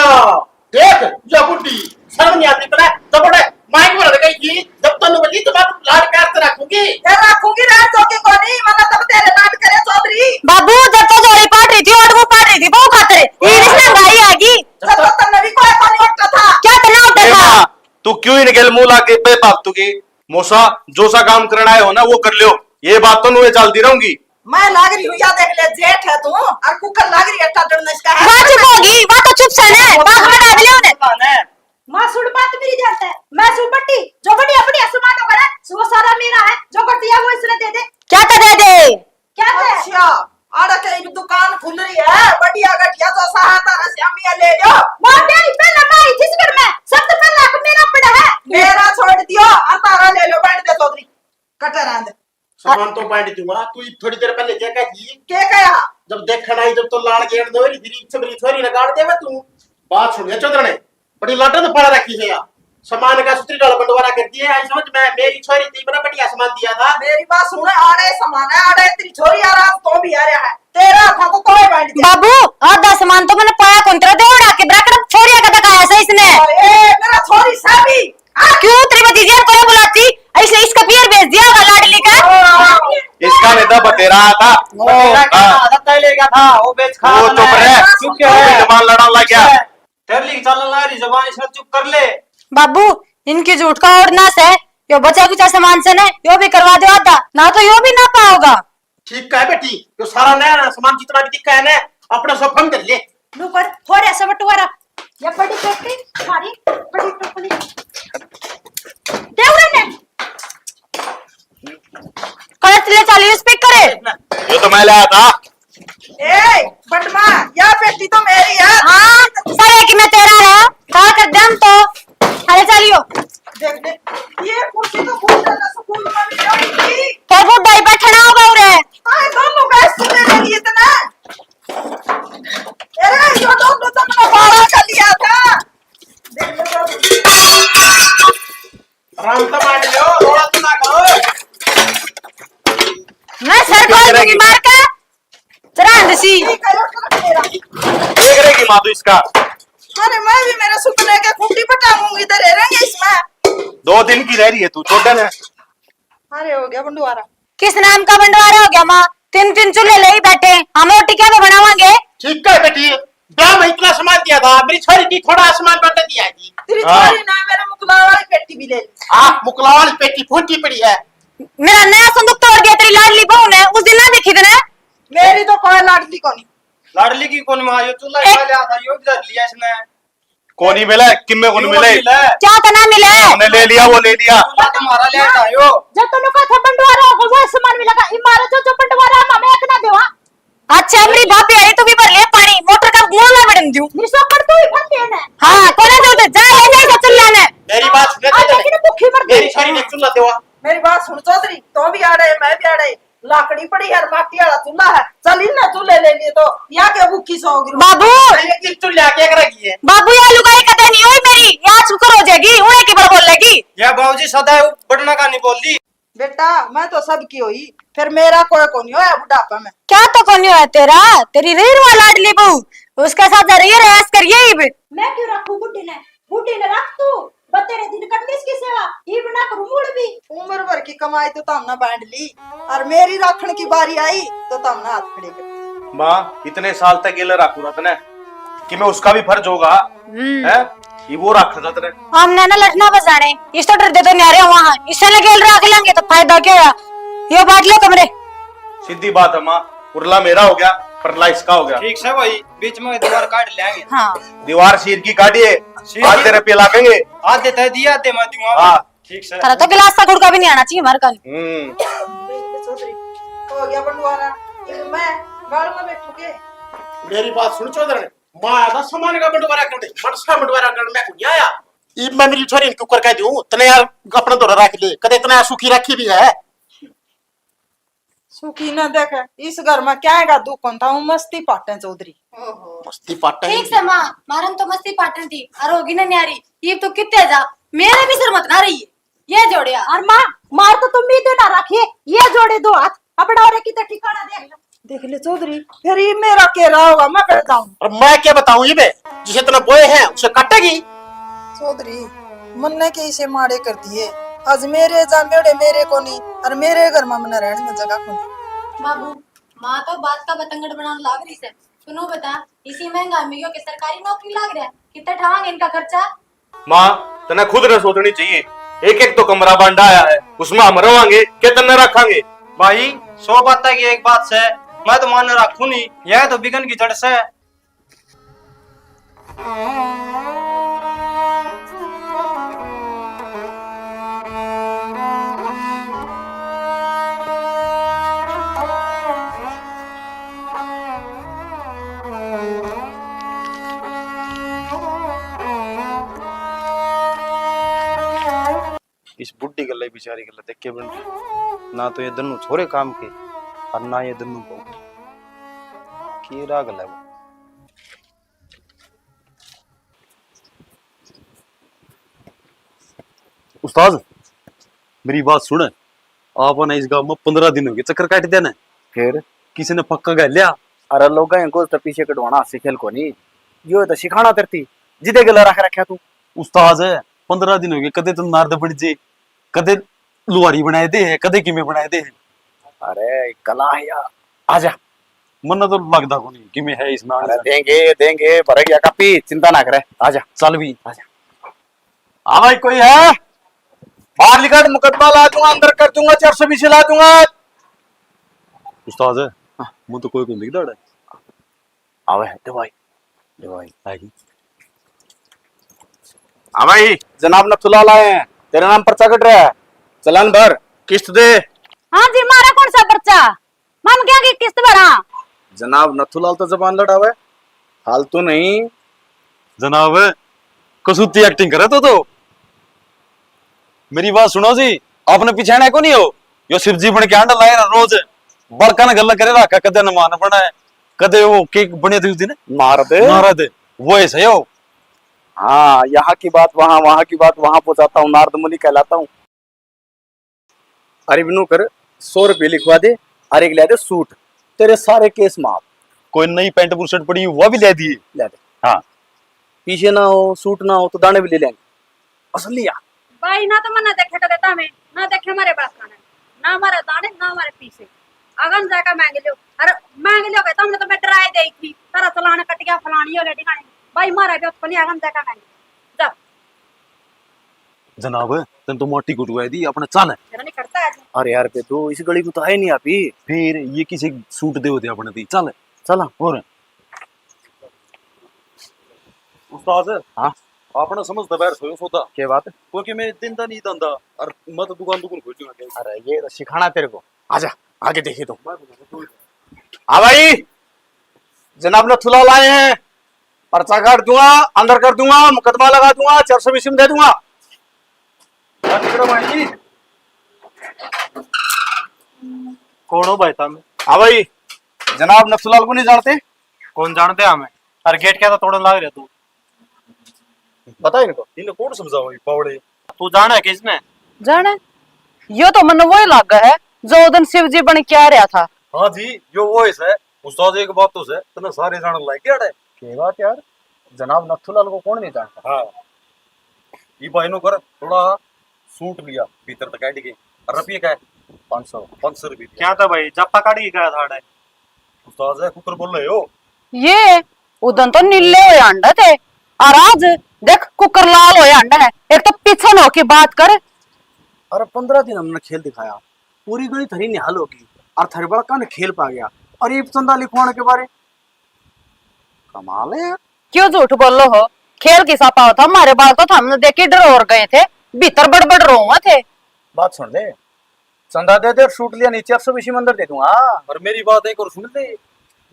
देख, या बुढ़ी, शर्म नहीं आती तने? जब बड़े माइक में लड़ गई थी, जब तन्नू बजी तो मैं लाड प्यार से रखूंगी। ए, रखूंगी, रहन जोगी कोनी, मतलब तब तेरे लाड करे चौधरी। बाबू, जब तो जोरी पाट रही थी, और वो पाट रही थी, बहू खातर। ये रिश्ते में भाई आ गई। जब तो तन्ने भी कोई कोनी उठता था। क्या तना उठता ए था? माँ, तू क्यों इन गेल मुंह लाके बेफालतू की? मौसा, जो सा काम करना है हो ना, वो कर लियो। ये बात तो नुए चलती रहूंगी। मैं लाग रही हूँ, या देख ले, जेठ है तू और कुकर लाग रही है, टाटन इसका है। वाह चुप होगी, वाह तो चुप से ने, बात बता दे उन्हें। माँ सुन बात मेरी ध्यान से, मैं सु बट्टी, जो बड़ी अपनी असमान हो करे, सो सारा मेरा है, जो करती है वो इसने दे दे। क्या तो दे दे? क्या दे? अच्छा, आड़ा के एक दुकान खुल रही है, बढ़िया घटिया जो सहाता है, श्यामिया ले लो। माँ तेरी पहले मैं आई थी इस घर में, सबसे पहले हक मेरा पड़ा है। मेरा छोड़ दियो, और तारा ले लो, बैठ दे चौधरी, कटर आंद। सामान तो बांट दूंगा, तू थोड़ी देर पहले क्या कह दी? क्या कहा? जब देखण आई, जब तो लाड़ गेड़ दो, फिर इच्छा मेरी छोरी ने गाड़ देवे तू। बात सुन, ये चौधर ने बड़ी लाटन तो पड़ा रखी है यार। सामान का सुतरी डाल बंटवारा कर दिए, आई समझ में, मेरी छोरी थी, बड़ा बढ़िया सामान दिया था। मेरी बात सुन, आड़े सामान है, आड़े तेरी छोरी आ रहा, तो भी आ रहा है, तेरा था तो तोय बांट दिया। बाबू, आधा सामान तो मैंने पाया कौन, तेरा देवड़ा के ब्रैकेट छोरिया का दिखाया से इसने। ए, मेरा छोरी साबी। क्यों तेरी भतीजी को बुलाती? इसने इसका बियर भेज दिया होगा लाडली का। इसका नहीं था, बतेरा था। बतेरा क्या हाँ। था? आदत ही ले गया था, वो बेच खा वो चुप रहे। चुप क्या वो भी है? जबान लड़ाने लग गया। तेरे लिए चलने लग रही जबान, इसने चुप कर ले। बाबू, इनकी झूठ का और ना से, यो बचा कुचा सामान से ने, यो भी करवा दो आधा, ना तो यो भी ना पाओगा। ठीक है बेटी, यो सारा नया नया सामान जितना भी दिखा है ना, अपना सब फंड कर ले। लो कर, थोड़े से बंटवारा। ये बड़ी पेटी, सारी बड़ी टोकरी। दे उरे ने। कलच ले चली उस पे करे। यो तो मैं लाया था। ए, बटमा, या पेटी तो मेरी है। हाँ, सारे की मैं तेरा है। खा कर दम तो। अरे चलियो। देख दे, ये कुर्सी तो भूल जाना, स्कूल में भी नहीं थी। तो वो दाई बैठना होगा उरे। आए दोनों का सुने नहीं इतना। अरे, यो दोनों तो मैंने भाड़ा कर लिया था। देख लो तो। आराम से बैठ जाओ, रोड़ा तो ना करो। मैं सर खोल दूंगी मार के। चरांद सी। ठीक है, यो तो मेरा। देख रहेगी माँ तू इसका। अरे, मैं भी मेरे सुपने के खूंटी पटाऊंगी, इधर रहेंगे इसमें। दो दिन की रह रही है तू, छोड़ दे ना। अरे, हो गया बंटवारा। किस नाम का बंटवारा हो गया माँ? तीन तीन चूल्हे ले ही बैठे, हम रोटी क्या पे बनावांगे? ठीक है बेटी, ब्याह में इतना सामान दिया था, मेरी छोरी की थोड़ा सामान बंट दिया जी। तेरी हाँ। छोरी ने मेरे मुकला वाली पेटी भी ले ली। हाँ, मुकला वाली पेटी फूटी पड़ी है। मेरा नया संदूक तोड़ दिया तेरी लाडली बहू ने, उस दिन ना देखी तने। मेरी तो कोई लाडली कोनी। लाडली की कौन माँ, यो चूल्हा ए- खा लिया था, यो भी धर लिया इसने। कोनी मिले, किम्मे कोनी क्यों मिले? मिले? क्या तना मिले? हमने ले लिया, वो ले लिया। चूल्हा तुम्हारा ले आयो। जब तुम लोग का बंटवारा होगा, वो सामान मिलेगा। इमारत जो, जो बंटवारा हम हमें एक ना देवा। अच्छा, मेरी भाभी आई तो भी भर ले पानी, मोटर का मुंह ना बड़न दूं। मेरी सोपड़ तू ही फट ले ना। हाँ, कोने दे दे, जा ले जा इसे चुल्ला ने। मेरी बात सुन, आ, लेकिन भूखी मर मेरी गई। सारी ने चुल्ला देवा। मेरी बात सुन चौधरी, तो भी आड़े, मैं भी आड़े। लाकड़ी पड़ी है, माटी वाला चूल्हा है। चल, इन्हें चूल्हे ले लिए तो या के भूखी सो गिरो। बाबू। ये चूल्हा क्या कर रखी है? बाबू, या लुगाई कदे नहीं हुई मेरी, या शुक्र हो जाएगी, उन्हें की बार बोलेगी। या बाबूजी सदा बड़ना का नहीं बोल दी। बेटा, मैं तो सबकी होई, फिर मेरा कोई कोनी होया बुढ़ापा में। क्या तो कोनी होया तेरा? तेरी रीरवा लाडली बहू, उसके साथ जा रही है, ऐश करिए इब। मैं क्यों रखूं बुढ़ी ने? बुढ़ी ने रख तू, बतेरे दिन कर ली इसकी सेवा, इब ना करूं मूड़ भी। उम्र भर की कमाई तो तमने बांट ली, और मेरी राखण की बारी आई तो तमने हाथ खड़े कर दिए। माँ, इतने साल तक गेले राखू रहा तने, कि मैं उसका भी फर्ज होगा, हम्म। हैं? ये वो राखण का तने। हमने ना लठना बजाने, इस तो डर दे तो न्यारे वहाँ, इससे लगे राख लेंगे तो फायदा क्या हुआ? यो बांट लो कमरे। सीधी बात है माँ, उरला मेरा हो गया, परला इसका हो गया। ठीक से भाई, बीच में दीवार काट लेंगे। हाँ। दीवार शीर की काटिए, सीर की। आधे रुपये लागेंगे। आधे तय दिए, आधे मैं दूंगा। हाँ। ठीक से। थारा तो गिलास का गुड़का भी नहीं आना चाहिए हमारे कल। हम्म। हो गया बंटवारा, इब मैं गाल में बैठू के? मेरी बात सुन चौधरी, माँ आया था सामान का बंटवारा करने, मनसा बंटवारा करने मैं को नहीं आया। इब मैं मेरी छोरी ने क्यों कर कह दूं, तने यार अपना धोरा रख ले, कदे इतना सुखी रखी भी है। सुखी ना देख, इस घर में क्या है दुख कौन था, वो मस्ती पाटे चौधरी। ओहो। मस्ती पाटे ठीक से माँ, मारन तो मस्ती पाटन थी, और होगी ना न्यारी, ये तो कितने जा, मेरे भी सर मत ना रही है, ये जोड़िया। और माँ, मार तो तुम भी देना रखिए, ये जोड़े दो हाथ, अपना और कितना ठिकाना देख लो। देख ले चौधरी, फिर ये मेरा के रहा होगा, मैं कर जाऊं। और मैं क्या बताऊं ये बे, जिसे इतना बोए हैं, उसे काटेगी। चौधरी, मन्ने के इसे माड़े कर दिए। आज मेरे जामेड़े मेरे को नहीं, और मेरे घर में मन्ने रहने में जगह को नहीं। बाबू, माँ तो बात का बतंगड़ बनाने लाग रही से। सुनो बता, इसी महंगाई में यो के सरकारी नौकरी लाग रहा है, कितना ठावांगे इनका खर्चा? माँ, तने खुद ने सोचनी चाहिए। एक एक तो कमरा बांडा आया है, उसमें हम रवांगे के तन्ने रखांगे? भाई, सौ बातें की एक बात से, मैं तो मान रखू नहीं, यह तो बिगन की जड़ से। इस बुढ़ी गल्ला, बेचारी गल्ला देख के बन रही। ना तो ये दन्नू छोरे काम के और ना ये दन्नू बहू के। के राग है वो। उस्ताद, मेरी बात सुन। आपने इस गांव में पन्द्रह दिन हो गए चक्कर काट देने। फिर? किसी ने पक्का कर लिया? अरे लोग हैं, कुछ तो पीछे कटवाना हास्य खेल को नहीं। यो तो सिखाना तेरती, जिदे गला रख रखा तू। उस्ताद, पन्द्रह दिन हो गए, कदे तो नारद बन जे, कदे लुहारी बनाए दे है, कदे किमे बनाए दे है। अरे कला है यार, आजा। मन्ने तो लगदा कोनी किमे है इसमें अरे आने। देंगे, देंगे, भर गया कापी, चिंता ना करे, आजा। चल भी। आजा। हाँ भाई, कोई है? बाहर निकाल, मुकदमा ला दूंगा, अंदर कर दूंगा, चार सौ बीस ला दूंगा। उस्ताद, हाँ। मुझे तो कोई को नहीं दिखता। आवे है, दवाई, दवाई। आ गई। हाँ भाई, जनाब नथुलाल आए हैं, तेरे नाम पर्चा कट रहा है, चालान भर, किस्त दे। हाँ जी, मारा कौन सा पर्चा? मन क्या की किस्त भरा? जनाब नथुलाल तो जबान लड़ावे, फालतू नहीं। जनाब, कसूती एक्टिंग करे तो, तो। मेरी बात सुनो जी, आपने पिछाणा को नहीं हो? यो शिव जी बन के आंडा लाए ना रोज, बड़का ने गल्ला करे रखा, कदे नमान बनाए, कदे वो केक बने थे उस दिन। नारद। नारद, वो ऐसे हो। हाँ, यहाँ की बात वहाँ, वहाँ की बात वहाँ पहुँचाता हूँ, नारद मुनि कहलाता हूँ। अरे बिनू कर, सौ रुपये लिखवा दे, और एक ले दे सूट, तेरे सारे केस माफ। कोई नई पैंट बुशर्ट पड़ी, वो भी ले दिए। ले दे। हाँ। पीछे ना हो, सूट ना हो, तो दाने भी ले लेंगे। असलिया। भाई ना तो मन्ने देखे कदे तामे, ना देखे मारे बाप खाने, ना मारे दाने, ना मारे पीछे। अगन जाकर मांग लियो। अरे मांग लियो के तुमने तो मैं डराए दे थी, तारा चलान कट गया, फलानी हो गया, ठिकाने। भाई मारा भी अपनी अगन जाकर मांग। जा। जनाब, तन तो मोटी गुटुआ दी, अपने चल। मेरा नहीं करता आज। अरे यार बेदू, इस गली को तो आए नहीं आप ही। फिर ये किसी सूट दे होते अपने दी, चल। चला। और उस्ताद, हाँ? आपने समझ दे बैठ सोयो सौदा। क्या बात? क्योंकि मैं दिन दा नहीं धंधा और मैं तो दुकान दुकान खोल दूंगा। अरे ये तो सिखाना तेरे को। आजा, आगे देखिए तो। हाँ भाई, जनाब नथुलाल आए हैं। पर्चा काट दूंगा, अंदर कर दूंगा, मुकदमा लगा दूंगा, चार सौ बीसी में दे दूंगा। बात करो भाई जी। कौन हो भाई तुम? हाँ भाई, जनाब नथुलाल को नहीं जानते? कौन जानते हमें? अरे गेट क्या था तोड़न लाग रहे तू? बता इनको। इन्हें कौन समझाओ ये बावड़े? तू जाने किसने? जाने? यो तो मन्ने वही लागा है जो उस दिन शिव जी बन के आ रहा था। हाँ जी, यो वो ही है। उस्ताद, एक बात तो है, तने सारे जान लाग गया है। के बात यार, जनाब नथुलाल को कौन नहीं जानता? हाँ। ये भाई नो कर थोड़ा सूट लिया, भीतर तक काट के। और रुपये का है? पाँच सौ। पाँच सौ रुपये दिया। क्या था भाई, जापा काट के गया था अड़े? उस्ताद है, कुकर बोल रहे हो? ये उदन तो नीले हो अंडा थे, और आज देख कुकर लाल हो अंडा है। एक तो पीछे नो की बात कर। अरे, पन्द्रह दिन हमने खेल दिखाया, पूरी गली थरी निहाल होगी, और थरी बड़का ने खेल पा गया, और ये चंदा लिखवाने के बारे। कमाल है यार। क्यों झूठ बोलो हो? खेल किसा पाओ था, हमारे बाल तो थामने देख के डर और गए थे, भीतर बड़बड़ रोवा थे। बात सुन ले, चंदा दे दे और सूट लिया, नीचे एक सौ बीसी में अंदर दे दूंगा। और मेरी बात एक और सुन ले,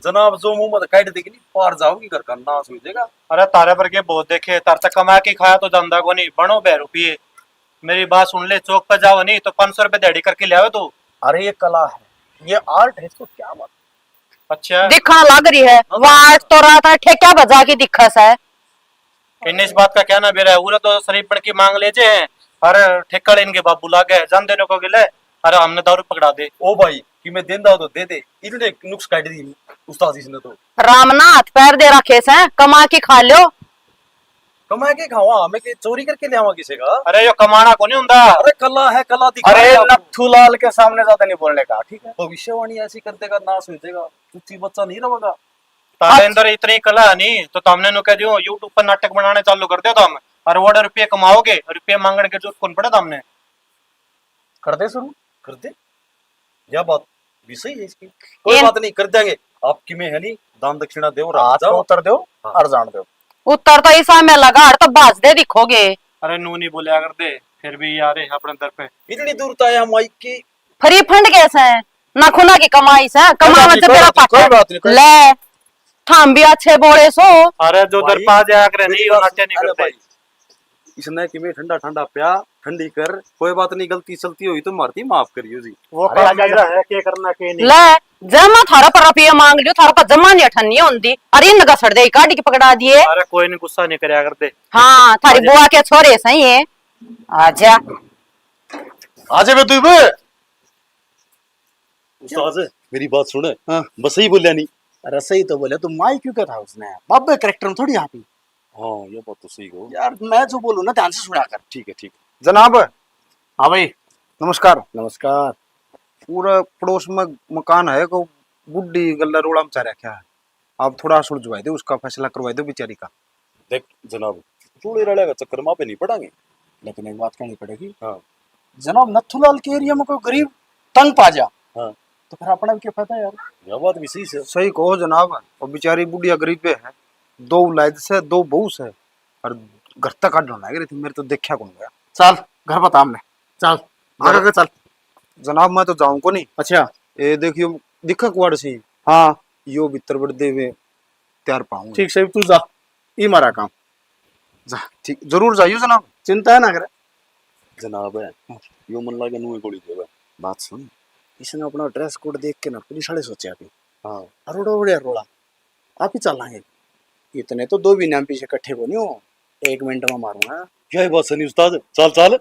जनाब जो मुंह में काट देगी नहीं, पार जाओगी, घर का नाश हो जाएगा। अरे तारे पर के बहुत देखे, तार तक कमा के खाया तो जांदा को नहीं, बनो बे रुपये। मेरी बात सुन ले, चौक पे जाओ नहीं तो पाँच सौ रुपये दिहाड़ी करके ले आओ तू। अरे ये कला है, ये आर्ट है, इसको क्या बात। अच्छा। दिखा लग रही है, हाँ। वाट तो रात है, ठेक्या बजा के दिखा सा है। इन्हें इस बात का क्या ना बेरा है, उरे तो शरीफपन की मांग ले जे, अरे ठेका ले इनके बाबू लागे, जान देने को गिले, अरे हमने दारू पकड़ा दे। ओ भाई, कि मैं देंदा हो तो दे दे, इतने नुक्स काट दी उस्ताद जी ने तो। राम ना हाथ पैर दे रखे से, कमा के खा लो। कमा के खावा, हमें के चोरी करके ले आवा किसी का? अरे यो कमाना को नहीं हुंदा। अरे कला है, कला दिखा अरे रहे आपको। नथुलाल के सामने ज्यादा नहीं बोलने का, ठीक है? भविष्यवाणी ऐसी कर देगा, नाश हो जाएगा, चुच्ची बच्चा नहीं रहेगा। तारे अंदर इतनी कला है नहीं तो तुमने नु कह दियो YouTube पर नाटक बनाने चालू कर दो तुम, और वो रुपये कमाओगे, रुपये मांगने के जरूरत कौन पड़ा तुमने? कर दे शुरू। कर दे, यह बात भी सही है इसकी। कोई ये बात नहीं, कर देंगे। आपकी में है नहीं, दान दक्षिणा दो, आज जाओ। उतर दो हाँ। और जान दो। उतर तो इसा में लगा, और तो भाज दे दिखोगे। अरे नू नहीं बोलिया कर दे, फिर भी यार है अपने दर पे। इतनी दूर तो आया हम आई की। फ्री फंड कैसे है? ना खुना की कमाई से, कोई कमावा बात नहीं, जब कोई मेरा बात नहीं, पापा। कोई बात नहीं, कोई ले, थाम भी अच्छे बोले सो। अरे जो भाई, दरपा जाया करे मेरी नहीं, बात नाट्य सुन, नहीं अरे करते। भाई, इसने कि मैं ठंडा ठंडा प्या, ठंडी कर, कोई बात नहीं, गलती सलती हुई तो मारती माफ करियो जी। वो अरे कहा जा मेरा रहा है, के करना के नहीं। ले, जब मैं थारा पर रुपये मांग लियो, थारा पर जमा नहीं अठन्नी होंदी। अरे इनका सड़ दे, काट के पकड़ा दिए। अरे कोई नहीं, गुस्सा नहीं करया कर दे। हाँ, थारी आजा। बुआ के छोरे सही है। आजा। आजा बे तू बे। उस्ताद, मेरी बात सुन। हाँ। बस सही बोलिया नहीं। अरे सही तो बोले, तू माई क्यों कहता उसने? बाबे कैरेक्टर में थोड़ी आती। हाँ, ये बात तो सही कहो। यार, मैं जो बोलूँ ना, ध्यान से सुना कर। ठीक है, ठीक। जनाब। हाँ भाई। नमस्कार। नमस्कार। पूरा पड़ोस में मकान है, को बुढ़ी गल्ला रोड़ा मचा रखा है। आप थोड़ा सुलझवा दो, उसका फैसला करवा दो बेचारी का। देख जनाब, चूड़े रले का चक्कर में आप नहीं पड़ांगे। लेकिन एक बात कहनी पड़ेगी। हाँ। जनाब, नथुलाल के एरिया में कोई गरीब तंग पा जा, हाँ। तो फिर अपना भी क्या फायदा यार? यह बात भी सही है। सही कहो जनाब, वो बेचारी बुढ़िया गरीब है, दो औलाद से, दो बहू से, और घर तक काटना लग रही थी, मेरे तो देखा कौन गया। चल, घर बता हमने। चल, आगे के चल। जनाब, मैं तो जाऊं को नहीं। अच्छा। ये देखियो, दिखा कुआड़ सी। हाँ। यो भीतर बड़ देवे, तैयार पाऊंगा। ठीक सही, तू जा, ई मारा काम। जा, ठीक, जरूर जाइयो जनाब। चिंता ना करे। जनाब है, हाँ। यो मन लागे नुए गोली देवे। बात सुन, इसने अपना ड्रेस कोड देख के ना पुलिस वाले सोचा भी। हाँ। अरोड़ा उड़े रोला, आप ही चलांगे। इतने तो दो भी नाम पीछे इकट्ठे को नहीं हो, एक मिनट में मारूंगा। क्या बात सुनी उस्ताद, चाल चाल।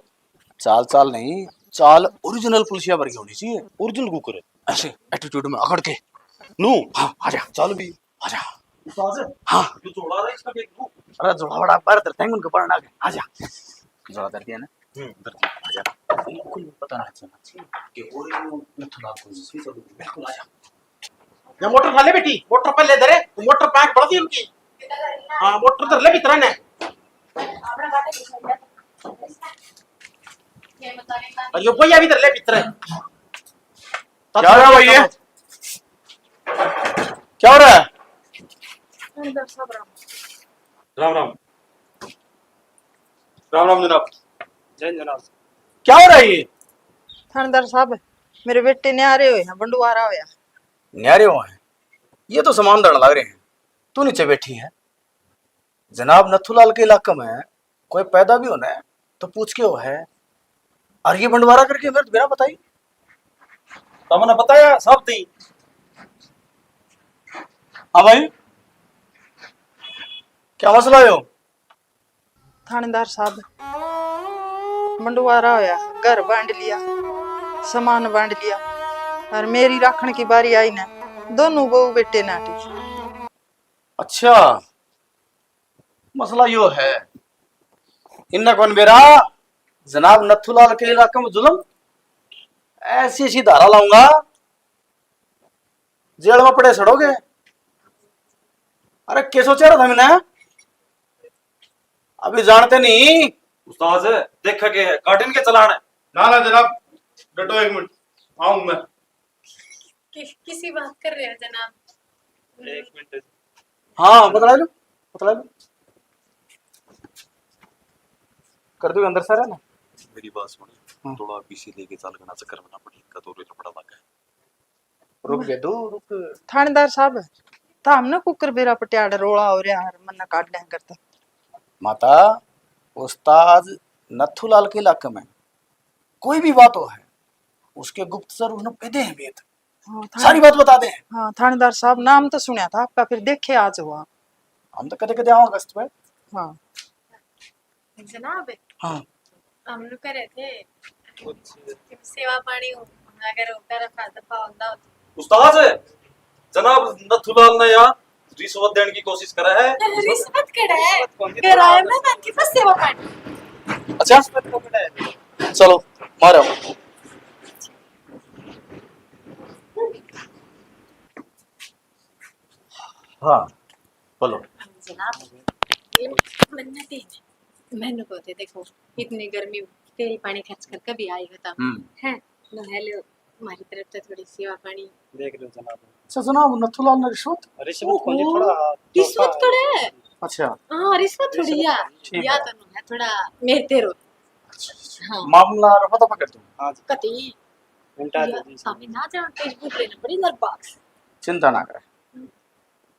चाल चाल नहीं, चाल ओरिजिनल पुलिसिया वर्गी होनी चाहिए। Original cooker. ऐसे एटीट्यूड में अकड़ के। नू। हाँ, आजा। चाल भी। आजा। उस्ताद। हाँ। जो जोड़ा रहा है, इसका देख लूं। अरे जोड़ा वड़ा बाहर धरते हैं, उनके पड़ना के। आजा। जोड़ा धर दिया ना। हम्म, धर दिया। आजा। बिल्कुल पता ना चलना चाहिए कि ओरिजिनल नथुलाल को सही चलो। बिल्कुल आजा। या मोटर खा ले बेटी, मोटर पहले धरे, मोटर पैक बढ़ दी उनकी। हाँ, मोटर धर ले भीतर ने। और यो भैया भी धर ले भीतर। क्या हो रहा है भाई ये? क्या हो रहा है? राम राम। राम राम जनाब। जय जनाब। क्या हो रहा है ये? थानेदार साहब, मेरे बेटे न्यारे हुए हैं, बंडवारा होया। न्यारे हुए हैं? ये तो सामान धरन लग रहे हैं। तू नीचे बैठी है। जनाब, नथुलाल के इलाके में कोई पैदा भी होना है तो पूछ के हो है। और ये बंटवारा करके मेरे तो बिना बताई। तमने बताया सब दी। हाँ भाई, क्या मसला है हो? थानेदार साहब, बंटवारा होया, घर बांट लिया, सामान बांट लिया, और मेरी राखण की बारी आई ना, दोनों बहू बेटे नाटी। अच्छा, मसला यो है, इन्ना कौन बेरा, जनाब नथुलाल के इलाके में जुल्म, ऐसी ऐसी धारा लाऊंगा, जेल में पड़े सड़ोगे। अरे, के सोचा रहा था मैंने? अभी जानते नहीं। उस्ताद, देखा के है, काटिन के चलान है। ना, ना जनाब, डटो एक मिनट, आऊं मैं। कि, किसी बात कर रहे हो जनाब? एक मिनट। हाँ, बतला लो, बतला लो। कर दो अंदर सारा ना। मेरी बात सुन, हाँ। थोड़ा पीछे लेके चल, घना चक्कर में ना पड़े, इनका तो लफड़ा लगा है। रुक बे, दो रुक। थानेदार साहब, था हमने कुकर बेरा पटियाड़ रोला हो रहा है, मन्ना काट लें करता। माता, उस्ताद नथुलाल के इलाके में कोई भी बात हो है, उसके गुप्तचर उसने पेदे हैं बेत। हाँ, थाने-, सारी बात बता दे। हाँ, थानेदार साहब, नाम तो सुना था आपका, फिर देखे आज हुआ। हम तो कदे कदे आओ गश्त पे। हाँ। जनाब, हाँ। हम लोग कह रहे थे, सेवा पानी हो, अगर होता रखा दफा होता हो तो। उस्ताद, जनाब नथुलाल ने यहाँ रिश्वत देने की कोशिश करा है। रिश्वत कड़ा है? रिश्वत कौन सी? कराया ना, मैं कि बस सेवा पानी। अच्छा? रिश्वत को कड़ा है? चलो, मारो। हाँ, बोलो। जनाब, ये मन्नत ही है। मैंने को थे, देखो, इतनी गर्मी, तेल पानी खर्च कर कभी आएगा था। हम्म। है, नहा लो, हमारी तरफ से थोड़ी सेवा पानी। देख लो जनाब। अच्छा जनाब, नथुलाल ने रिश्वत? रिश्वत को नहीं, ओहो, थोड़ा रिश्वत धोखा। कड़े? अच्छा। हाँ, रिश्वत थोड़ी रिश्वत या। ठीक या है। तो है, थोड़ा मेरे तेरो। अच्छा, अच्छा। हाँ। मामला रफा दफा कर दो। हाँ जी। कति? उल्टा या, दे दी इसने। अभी ना जाओ, तेज बुतरे ना बड़ी नरबाग। चिंता ना करे।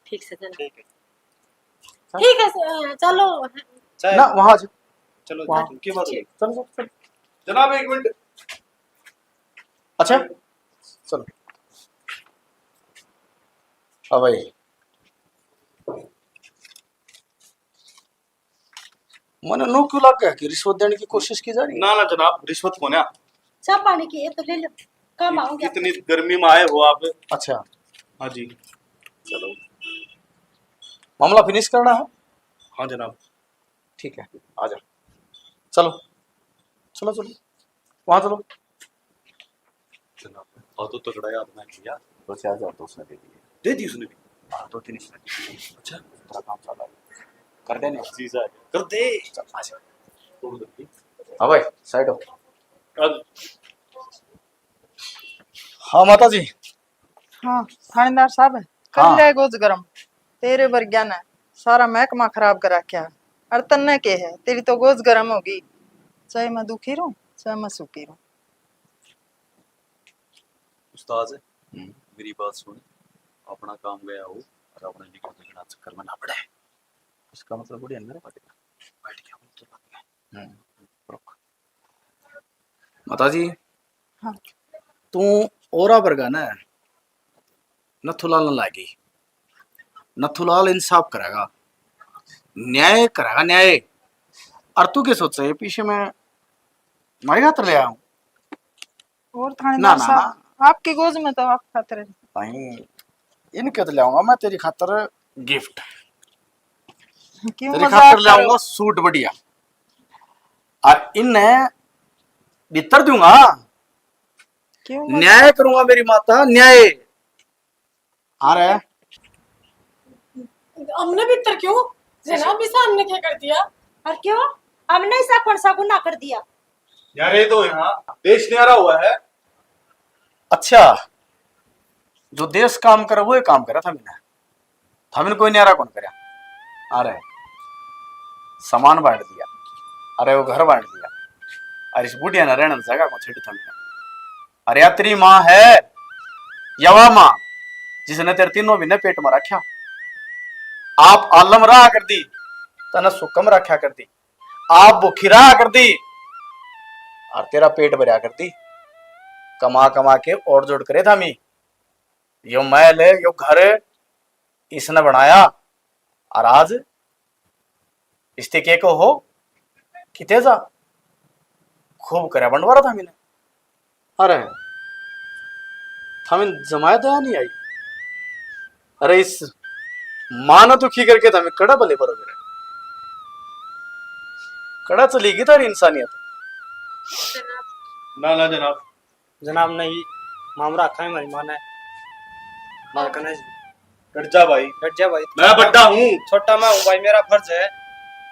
ठीक से जना। ठीक है। ठीक है, स-, चलो। चाय ना, वहाँ से। चलो, वहाँ। तुम की बात हुई? चलो, चलो, चलो। जनाब, एक मिनट। अच्छा, चलो। हाँ भाई। मने नो क्यों लग गया कि रिश्वत देने की कोशिश की जा रही है? ना, ना जनाब, रिश्वत को ना। चाय पानी की है तो ले लो, काम इत-, आओगे। इतनी गर्मी में आए हो आप। अच्छा। हाँ जी। चलो, मामला फिनिश करना है। हाँ जनाब। ठीक है, आ जा। चलो, चलो, चलो, वहाँ चलो। जनाब, और तो तगड़ा याद ना किया। दो चार हजार तो उसने दे दिए। दे दी उसने भी? हाँ, दो तीन इसने दे दिए। अच्छा। तेरा काम चल रहा है। कर दे ना। जीजा आ गया। कर दे। चल, आ जा। तोड़ दे। हाँ भाई, साइड हो। अब हाँ माता जी। हाँ, थानेदार साहब, कर हाँ। ले गोज गरम। तेरे बरग्या ने सारा महकमा खराब कर रखा है। और तन्ने के है, तेरी तो गोज गरम होगी। चाहे मैं दुखी रहूं, चाहे मैं सुखी रहूं। उस्ताद, हम्म। मेरी बात सुन, अपना काम गया हो और अपने निकल निकलना चक्कर में ना पड़े। इसका मतलब बड़ी अंदर बैठ गया। बैठ गया, बोल तो बैठ गया। हम्म, रुक। माता जी, हाँ। तू औरा बरगा ना नथुलाल न लागी। नथुलाल इंसाफ करेगा, न्याय करेगा, न्याय। और तू के सोचे ये पीछे में मारे खातर ले आऊं? और थानेदार ना, ना, साहब, ना। आपकी गोज में तो आप खातर है। भाई, इनके तो ले आऊंगा मैं तेरी खातर गिफ्ट। क्यों तेरी मजाक खातर ले करो? आऊंगा सूट बढ़िया। और इन्हें भीतर दूंगा। क्यों मजाक? न्याय करूंगा मेरी माता, न्याय। आ रहा है। हमने भीतर क्यों? जनाब, इसा हमने क्या कर दिया? और क्यों? हमने ऐसा कौन सा गुनाह कर दिया? यार, ये तो यहाँ देश न्यारा हुआ है। अच्छा, जो देश काम करे, वो ही काम करे था मैंने। था मैंने कोई न्यारा कौन करया। अरे, सामान बांट दिया, अरे, वो घर बांट दिया, अरे, इस बुढ़िया ने रहने जगह को छेड़ी था मैंने। अरे, या तेरी माँ है, या वा माँ, जिसने तेरे तीनों महीने पेट में रखा। आप आलम राह कर दी, तने सुकम रखा कर दी, आप भूखी रहा कर दी, और तेरा पेट भरया कर दी। कमा कमा के और जोड़ करे था मी, यो महल, यो घर इसने बनाया, और आज इसते के को हो, किते जा, खूब करया बंटवारा था मैंने। अरे, थामिन जमाया दया नहीं आई। अरे, इस माँ ने दुखी करके थामिन कड़ा भले बरोगे रे। कड़ा चली गई थारी इंसानियत। ना, ना जनाब। जनाब, नहीं, मामरा रखा है हमारी माँ ने। मार कने जी। डट जा भाई। डट जा भाई। मैं बड्डा हूँ। छोटा मैं हूँ भाई, मेरा फर्ज है।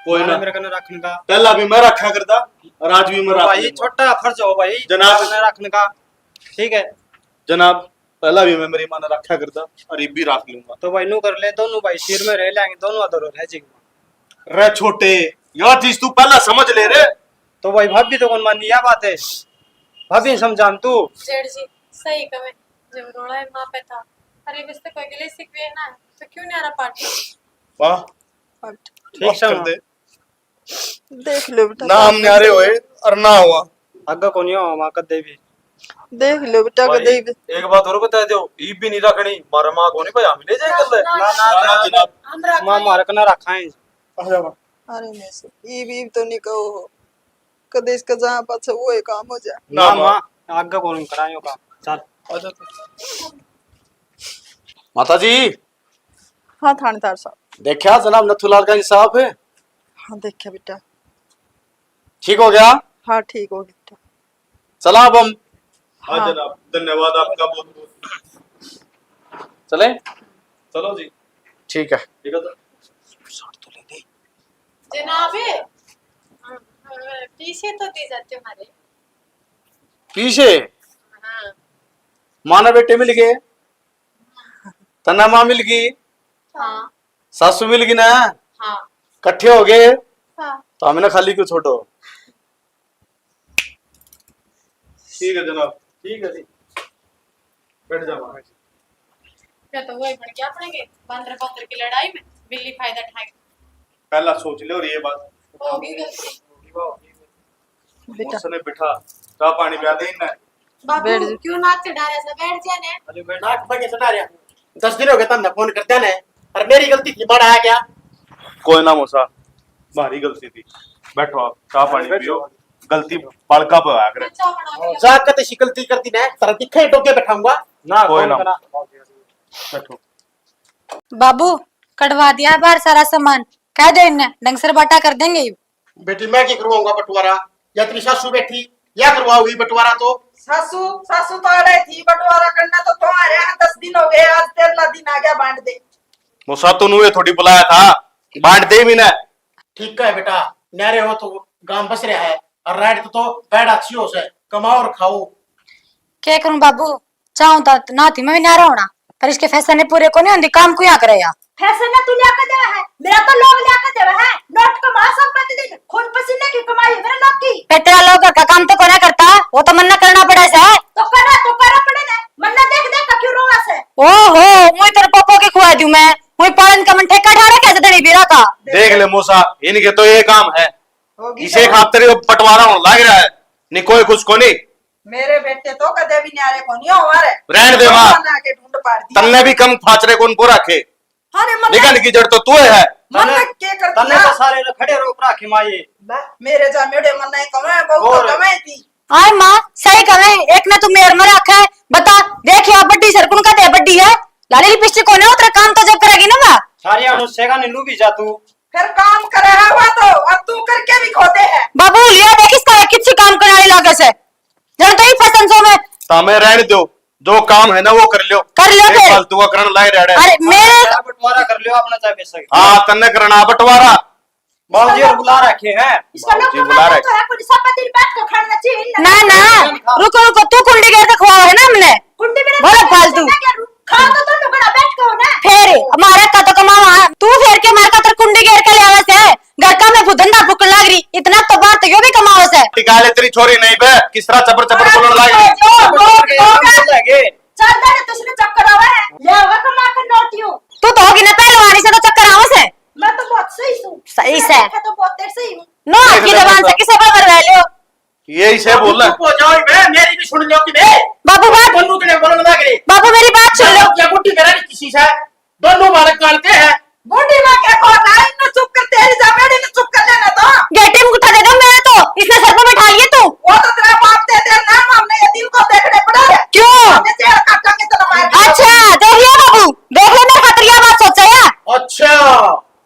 कोई माँ ने ना। मेरे कने रखने का। पहला भी मैं रखा करता और आज भी मैं रख भाई, लूंगा। छोटा फर्ज हो भाई, जनाब। माँ ने रखने का। ठीक है। जनाब, पहला भी मैं मेरी माँ ने रखा करता और ये भी रख लूंगा। तो भाई, नू कर ले, दोनों भाई सिर में रह लेंगे, दोनों अधर रह जाएंगे। रे छोटे, यह चीज तू पहला समझ ले रे। तो भाई, भाभी तो कौन मानी यह बात है, भाभी समझान तू। जेठ जी, सही कहे, जब रोला है माँ पे था, अरे बस तो कोई गिले सिकवे ना, तो क्यों नहीं आ रहा पार्टी? वाह। ठीक बस से कर माँ। दे। देख लो बेटा, ना हम न्यारे होए और ना हुआ। आगे को नहीं हुआ माँ कदे भी। देख लो बेटा, भाई, कदे भी। एक बात और बता दो, ईब भी नहीं रखनी, मारा माँ को नहीं भाई, हम ले जाए कर ले। ना, ना, ना, ना, ना, जनाब। हम रखा माँ नहीं। मारे को ना रखा है। आ जा माँ। अरे नहीं सर, ईब, ईब तो नहीं कहो, कदे इसका जहाँ पाछे वो ही काम हो जाए। ना ना माँ। माँ, आगे को नहीं करायो काम। चल। आ जा तू। माता जी। हाँ थानेदार साहब। देखा जनाब नथुलाल का इंसाफ है? हाँ देखा बेटा। ठीक हो गया? हाँ ठीक हो गया बेटा। चला अब हम। हाँ हाँ। जनाब, धन्यवाद आपका बहुत बहुत। चले? चलो जी। ठीक है। ठीक है तो। जनाब, पीछे तो दे जाते हमारे। पीछे? हाँ। माँ ने बेटे मिल गए। तन्ने माँ मिल गई। हाँ। सासू मिल गई ना। हाँ। कट्ठे हो गए। हाँ। तो हमने खाली क्यों छोड़ो? ठीक है जनाब, ठीक है जी। बैठ जा महाराज। क्या तो वही बढ़ गया अपने के बंदर बंदर की लड़ाई में बिल्ली फायदा उठा के। पहला सोच ले और ये बात। होगी गलती। बेटा। उसने बिठा, चाय पानी पिला दे इन्हें। बाबू, बैठ जा। क्यों नाक चढ़ा रहा था? बैठ जा ने। अरे बैठ। नाक पर के चढ़ा रहा? दस दिन हो गए तमने फोन करते ने, और मेरी गलती थी, बड़ा आ गया। कोई ना मौसा, भारी गलती थी। बैठो आप, चाय पानी बैठो। पियो। गलती बालका पे होया करे। चाय बना के जा, कत ऐसी गलती कर दी ना, तेरा दिखे टोके बैठाऊंगा। ना, कोई कोई ना। ना। बैठो। बाबू, कढ़वा दिया बाहर सारा सामान, कह दे इन्हें, ढंग से बाटा कर देंगे। बेटी, मैं की करवाऊंगा बंटवारा? या तेरी सासू बैठी, या करवाओगी बंटवारा? तो सासू, सासू तो आड़े थी, बंटवारा करना तो तुम्हारे यहाँ दस दिन हो गए, आज तेरहला दिन आ गया, बांट दे। मौसा, तू नुए थोड़ी बुलाया था, बांट दे मैंने। ठीक है बेटा, न्यारे हो तो गांव बस रहा है, और राइट तो, तो बैठ अच्छी हो से, कमाओ और खाओ। क्या करूं बाबू, चाहूं तो ना थी मैं भी न्यारा होना, पर इसके फैसले ने पूरे को नहीं होंदी, काम को यहाँ करे या। फैसले ने तू लिया के देवे है, मेरा तो लोग लिया के देवे है, नोट कमा संपत्ति दिन, खून पसीने की कमाई है मेरे लोग की। पे तेरा लोग घर का काम तो कोना करता, वो तो मन्ना करना पड़े से। तो करा, तो करा पड़े ने, मन्ना देख देख के क्यों रोवा से। ओहो, मुई तेरे पापा के खुआ दूं मैं, मुई पालन का मन ठेका ठा रखा है धनी बीरा का। देख ले मौसा, इनके तो ये काम है, होगी इसे तो। खातर ये बंटवारा होने लग रहा है, नहीं कोई कुछ को नहीं। मेरे बेटे तो कदे भी न्यारे को नहीं हो हमारे। रहन दे माँ। भगवान आके ढूंढ पाड़ दिया। तन्ने भी कम फाचरे कौन को रखे? अरे मन निकल की जड़ तो तू है। मन तन्ने, के कर तन्ने दिया। तो सारे ने खड़े रोक रखे माँ ये। बा, मेरे जा मेरे मन नहीं कमे, बहुत और? तो कमे थी। आय माँ, सही कहे, एक ने तू मेर में रखे, बता, देख या बड्डी सरकुन का दे बड्डी है, लाली लिपस्टिक कोने उतरे काम तो जब करेगी ना माँ। सारी अनुष्ठा का नीलू भी जा तू। फिर काम करे है वो तो, और तू करके भी खोदे है। बाबू, लिया देख इसका, किसी काम करने वाली लागे से। जब तो ही फसन सो में। तामे रहने दो, जो काम है ना वो कर लियो। कर लियो एक फिर। फालतू का करण लाए रहने। अरे मेरे बंटवारा कर लियो अपना चाहे पैसा। हाँ, तन्ने करना बंटवारा। बाबूजी और बुला रखे हैं। इसका लोग बाबूजी बुला रखे। तो है, कोई सब दिन बैठ के खाना चाहिए ना। ना, ना, रुको, रुको, तू कुंडी गेर के खुआ है ना हमने। कुंडी में बोलो फालतू। खा तो तुम लोग बैठ के हो ना। फिर हमारा का तो कमावा, तू फेर के मार का तर कुंडी गेर के ले आवे से। घर का में धंधा फूकन लाग रही, इतना तो बाहर तो यो भी कमावे से। टिका ले तेरी छोरी नहीं बे, किस तरह चपर चपर बोलने लाग रही। जो, जो, जो, जो, चल दे, तुझने चक्कर आवे है। ले आवे कमा के नोटियों। तू तो होगी ना पहलवानी से तो चक्कर आवे से। मैं तो बहुत सही सू। सही से। देखा तो बहुत देर सही हूँ। नो, आपकी जबान से किसे पर करवा लियो? यही से बोल। चुप हो जाओ बे, मेरी भी सुन लो कि बे। बाबू बात, बोलूं तो नहीं बोलना ना करे। बाबू मेरी बात सुन लो। क्या गुट्टी करा रही किसी से? दोनों बालक कालते हैं। बूढ़ी माँ के को ना, इन्हें चुप कर, तेरी जमेड़ी ने चुप कर लेना तो। गेटे में उठा दे दो मेरे तो, इसने सर पे बैठा लिए तू। वो तो तेरा बाप दे दे ना, हमने ये दिन को देखने पड़ा है। क्यों? हमें जेल काटांगे तो मार। अच्छा, देख लिया बाबू, देख ले मेरे खातिर ये बात सोचा है। अच्छा,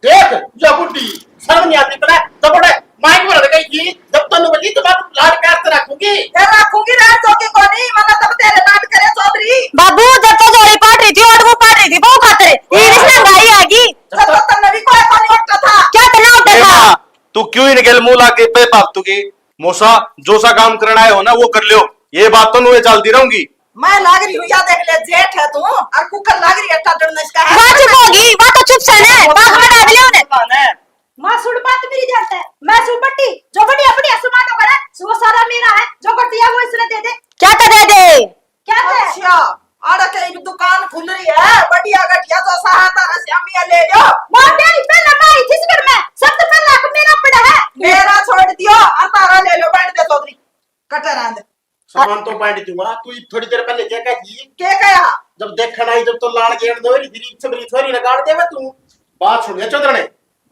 देख, या बुढ़ी, शर्म नहीं आती तने? जब बड़े माइक में लड़ गई थी, जब तन्नू बजी तो मैं लाड प्यार से रखूंगी। ए, रखूंगी, रहन दो कि कोनी, मतलब तब तेरे लाड करे चौधरी। बाबू, जब तो जोड़ी पाट रही थी, और वो पाट रही थी, वो खातर। ये रिश्ते में गाड़ी आ गई। जब तो तन्ने भी कोई कोनी उठता था। क्या तन्ने उठता ए था? माँ, तू क्यों इनके मुंह लाके बेफालतू की? मौसा, जो सा काम करना है हो ना, वो कर लियो। ये बात तो नुए चलती रहूंगी। मैं लाग रही हूँ, या देख ले, जेठ है तू, और कुकर लाग रही है, टाटन इसका है। वाह, चुप होगी, वाह तो चुप से ने, बात में डाल लियो ने। माँ सुन बात मेरी ध्यान से, मैं सू बट्टी, जो बड़ी अपनी असमान हो करे, वो सारा मेरा है, जो करती है वो इसने दे दे। क्या तो दे दे? क्या दे? अच्छा, आड़ा के एक दुकान खुल रही है, बढ़िया घटिया जो सा है, तारा श्यामिया ले लो। वो तेरी पहले मैं आई थी इस घर में, सबसे पहले हक मेरा पड़ा है। मेरा छोड़ दियो, और तारा ले लो, बैठ दे चौधरी, कटे रहने दे। सामान तो बांट दूंगा, तू थोड़ी देर पहले क्या कही? क्या कहा? जब देखण आई, जब तो लाल गेट दो, फिर इच्छा मेरी छोरी ने गाड़ देवे तू। बात सुन ले चौधरने,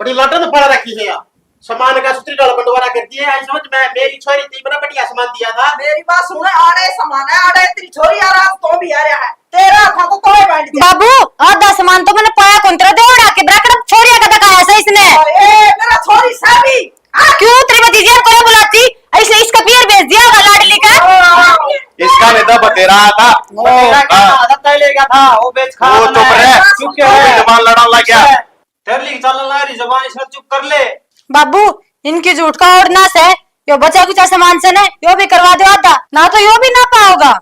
बड़ी लाटन तो पड़ा रखी है यार। सामान का सुतरी डाल बंटवारा कर दिए, आई समझ में, मेरी छोरी थी, बड़ा बढ़िया सामान दिया था। मेरी बात सुन, आड़े सामान है, आड़े तेरी छोरी आ रहा, तो भी आ रहा है, तेरा था तो कोई बांट दिया। बाबू, आधा सामान तो मैंने पाया कौन, तेरा देवड़ा के ब्रैकेट छोरिया का दिखाया सही इसने। ए, मेरा छोरी साबी। आ, क्यों तेरी भतीजी को बुलाती? ऐसे इसका पियर भेज दिया होगा लाडली का। इसका नहीं था, बतेरा था। बतेरा का हाँ। था, तय ले गया था, वो बेच खा वो चुप रहे। चुप क्यों है? जबान लड़ाने लग गया। तेरे लिए चलने लग रही जबान, इसने चुप कर ले। बाबू, इनकी झूठ का और ना से, यो बचा कुचा सामान से ने, यो भी करवा दो आधा, ना तो यो भी ना पाओगा।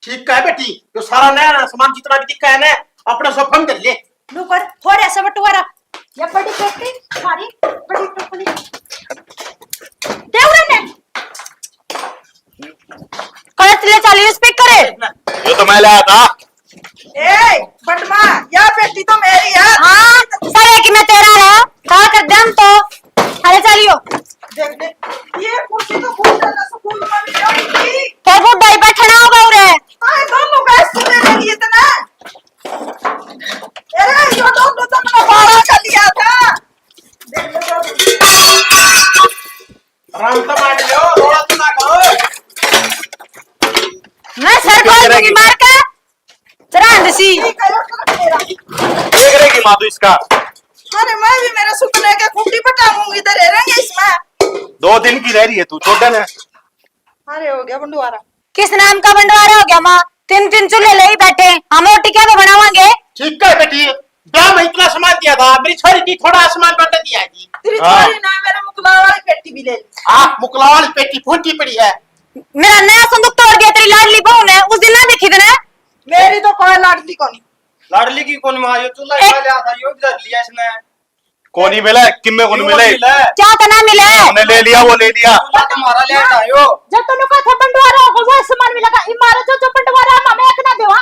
ठीक है बेटी, यो सारा नया नया सामान जितना भी दिखा है ना, अपना सब हम कर ले। लो कर, थोड़े से बंटवारा। ये बड़ी पेटी, सारी बड़ी टोकरी। दे उरे ने। कलच ले चली स्पीकर है। यो तो मैं लाया था। ए, बंटवा, या पेटी तो मेरी है। हाँ, सारे की मैं तेरा है। खा कर दम तो। अरे चलियो। देख दे, ये कुर्सी तो भूल जाना, स्कूल में भी नहीं थी। तो वो डाई बैठना होगा उरे। अरे दोनों का सुने मेरी इतना। अरे, ये दोनों तो मैंने भाड़ा कर लिया था। देख लो तो। आराम से बैठ जाओ, रोड़ा तो ना करो। मैं सर खोल दूंगी मार के। चरांद सी। ठीक है, यो तो मेरा। देख रही माँ तू इसका। अरे, मैं भी मेरे सुपने के खूंटी पटाऊंगी, इधर रहेंगे इसमें। दो दिन की रह रही है तू, छोड़ दे ना। अरे, हो गया बंटवारा। किस नाम का बंटवारा हो गया माँ? तीन तीन चूल्हे ले ही बैठे, हम रोटी क्या बनावांगे? ठीक है बेटी, ब्याह में इतना सामान दिया था, मेरी छोरी की थोड़ा सामान बंट दिया जी। तेरी हाँ। छोरी ने मेरे मुकला वाली पेटी भी ले ली। आप मुकला वाली पेटी फूटी पड़ी है। मेरा नया संदूक तोड़ दिया तेरी लाडली बहू ने, उस दिन ना देखी तने। मेरी तो कोई लाडली कोनी। लाडली की कौन माँ, यो चूल्हा ए- खा लिया था, यो भी धर लिया इसने। कोनी मिला, किम्मे कोनी क्यों मिले? मिला? क्या तना मिले? हमने ले लिया, वो ले लिया। चूल्हा तुम्हारा ले आयो। जब तन्नू का था बंटवारा होगा, वो सामान मिलेगा। इमारत जो, जो बंटवारा हम हमें एक ना देवा।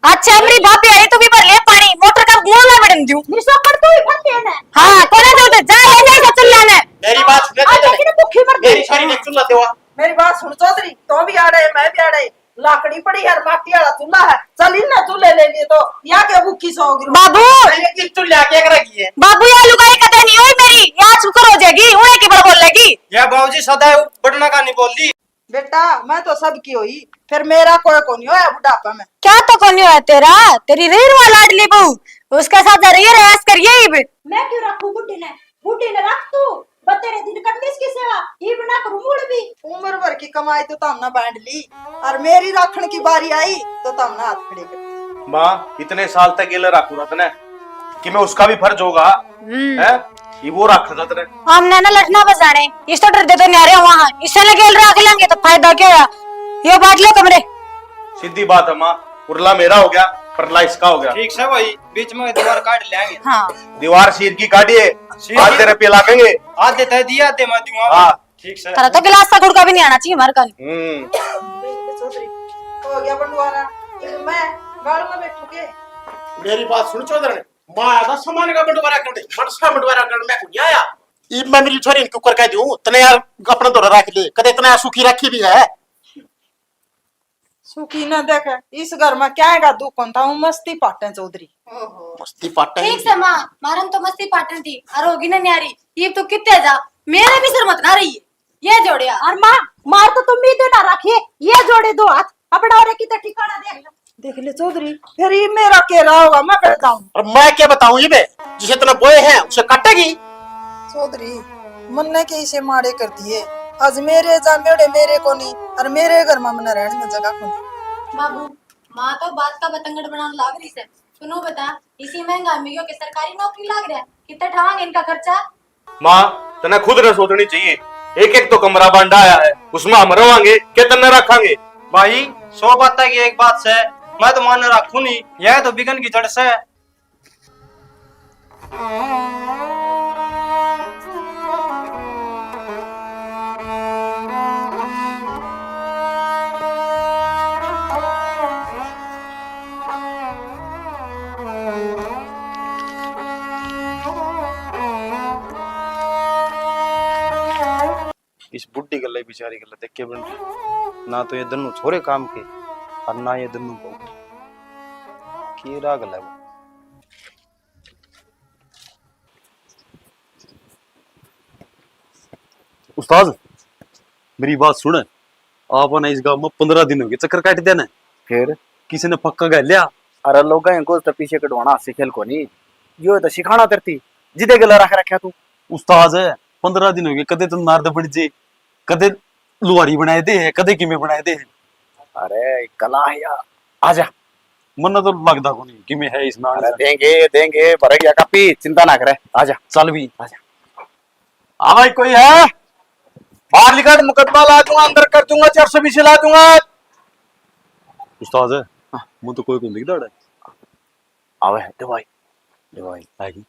अच्छा, मेरी भाभी आई तो भी भर ले पानी, मोटर का मुंह ना बड़न दूं। मेरी सोकड़ तू ही भर ले ना। हाँ, कोने दे उधर, जा ले जा इसे चूल्हा ने। मेरी बात सुन, आज लेकिन भूखी मर मेरी गई। सारी ने चूल्हा देवा। मेरी बात सुन चौधरी, तो भी आड़े, मैं भी आड़े। लाकड़ी पड़ी है, माटी वाला चूल्हा है, चल इन्हें चूल्हे ले लिए तो या के भूखी सो गिरो। बाबू। अरे, किस चूल्हे आके रखी है? बाबू, या लुगाई कदे नहीं हुई मेरी, या शुक्र हो जाएगी, उन्हें की बड़ बोलेगी। या बाबूजी सदा बटना का नहीं बोल दी। बेटा, मैं तो सबकी होई, फिर मेरा कोई कोनी होया बुढ़ापा में। क्या तो कोनी होया तेरा? तेरी रीरवा लाडली बहू, उसके साथ जा रही है, ऐश करिए इब। मैं क्यों रखूं बुढ़ी ने? बुढ़ी ने रख तू, बतेरे दिन कर ली इसकी सेवा, इब ना करूं मूड़ भी। उम्र भर की कमाई तो तमने बांट ली, और मेरी राखण की बारी आई तो तमने हाथ खड़े कर दिए। माँ, इतने साल तक गेले राखू रहा तने, कि मैं उसका भी फर्ज होगा, हम्म। हैं? ये वो राखण खातर है। हमने ना लठना बजाने, इस तो डरदे तो न्यारे हुआ है। इससे लगे राख लेंगे तो फायदा क्या हुआ? यो बांट लो कमरे। सीधी बात है माँ, उरला मेरा हो गया, परला इसका हो गया। ठीक से भाई, बीच में दीवार काट लेंगे। हाँ। दीवार शीर की काटिए, शीर की। आधे रुपये लागेंगे। आधे तय दिए, आधे मैं दूंगा। हाँ। ठीक से। थारा तो गिलास का गुड़का भी नहीं आना चाहिए हमारे कन। हम्म। देख ले चौधरी, हो गया बंटवारा। इब मैं गाल में बैठू के? मेरी बात सुन चौधरी, मैं आया था सामान का बंटवारा करने, मनसा बंटवारा करने मैं को नहीं आया। इब मैं मेरी छोरी ने क्यों कर कह दूं, तने यार अपना धोरा रख ले, कदे इतना सुखी रखी भी है। सुखी ना देखे, इस घर में क्या है दुख कौन था, वो मस्ती पाटे चौधरी। ओहो। मस्ती पाटे ठीक से माँ, मारन तो मस्ती पाटन थी, और होगी ना न्यारी, ये तो कितने जा, मेरे भी सर मत ना रही है, ये जोड़िया। और माँ, मार तो तुम भी देना रखिए, ये जोड़े दो हाथ, अपना और कितना ठिकाना देख लो। देख ले चौधरी, फिर ये मेरा के रहा होगा, मैं बैठ जाऊं। और मैं क्या बताऊं, ये बे, जिसे इतना बोए हैं, उसे काटेगी। चौधरी, मन्ने के इसे माड़े कर दिए। आज मेरे जामेड़े मेरे को नहीं, और मेरे घर में मन्ने रहने में जगह को नहीं। बाबू, माँ तो बात का बतंगड़ बनाने लाग रही से। सुनो बता, इसी महंगा में यो के सरकारी नौकरी लाग रहा है, कितना ठावांगे इनका खर्चा? माँ, तने खुद ने सोचनी चाहिए। एक एक तो कमरा बांटा आया है, उसमें हम रवांगे के तन्ने रखांगे? भाई, सौ बातें की एक बात से, मैं तो मान रखूं नहीं, यह तो बिगन की जड़ से। इस बुढ़ी गल्ले बेचारी गल्ले देख के बन रही। ना तो ये दोनों छोरे काम के और ना ये दोनों बहू के। राग है वो। उस्ताद, मेरी बात सुन। आपने इस गांव में पंद्रह दिन हो गए चक्कर काट देने। फिर? किसी ने पक्का कर लिया? अरे लोग इनको तो पीछे कटवाना हंसी खेल को नहीं, यो तो सिखाना तरती जिदे गला रख रखा तू। उस्ताद, पंद्रह दिन हो गए, कदे तो नारद बन जे, कदे लुहारी बनाए दे है, कदे किमे बनाए दे है। अरे कला है यार, आजा। मन्ने तो लगदा कोनी किमे है इसमें आने अरे से। देंगे, देंगे, भर गया कापी, चिंता ना करे, आजा। चल भी। आजा। हाँ भाई, कोई है? बाहर निकल, मुकदमा ला दूंगा, अंदर कर दूंगा, चार सौ बीसी ला दूंगा। उस्ताद है? हाँ। मुझे तो कोई को नहीं दिखता है। आवे है, दे भाई। दे भाई। आएगी।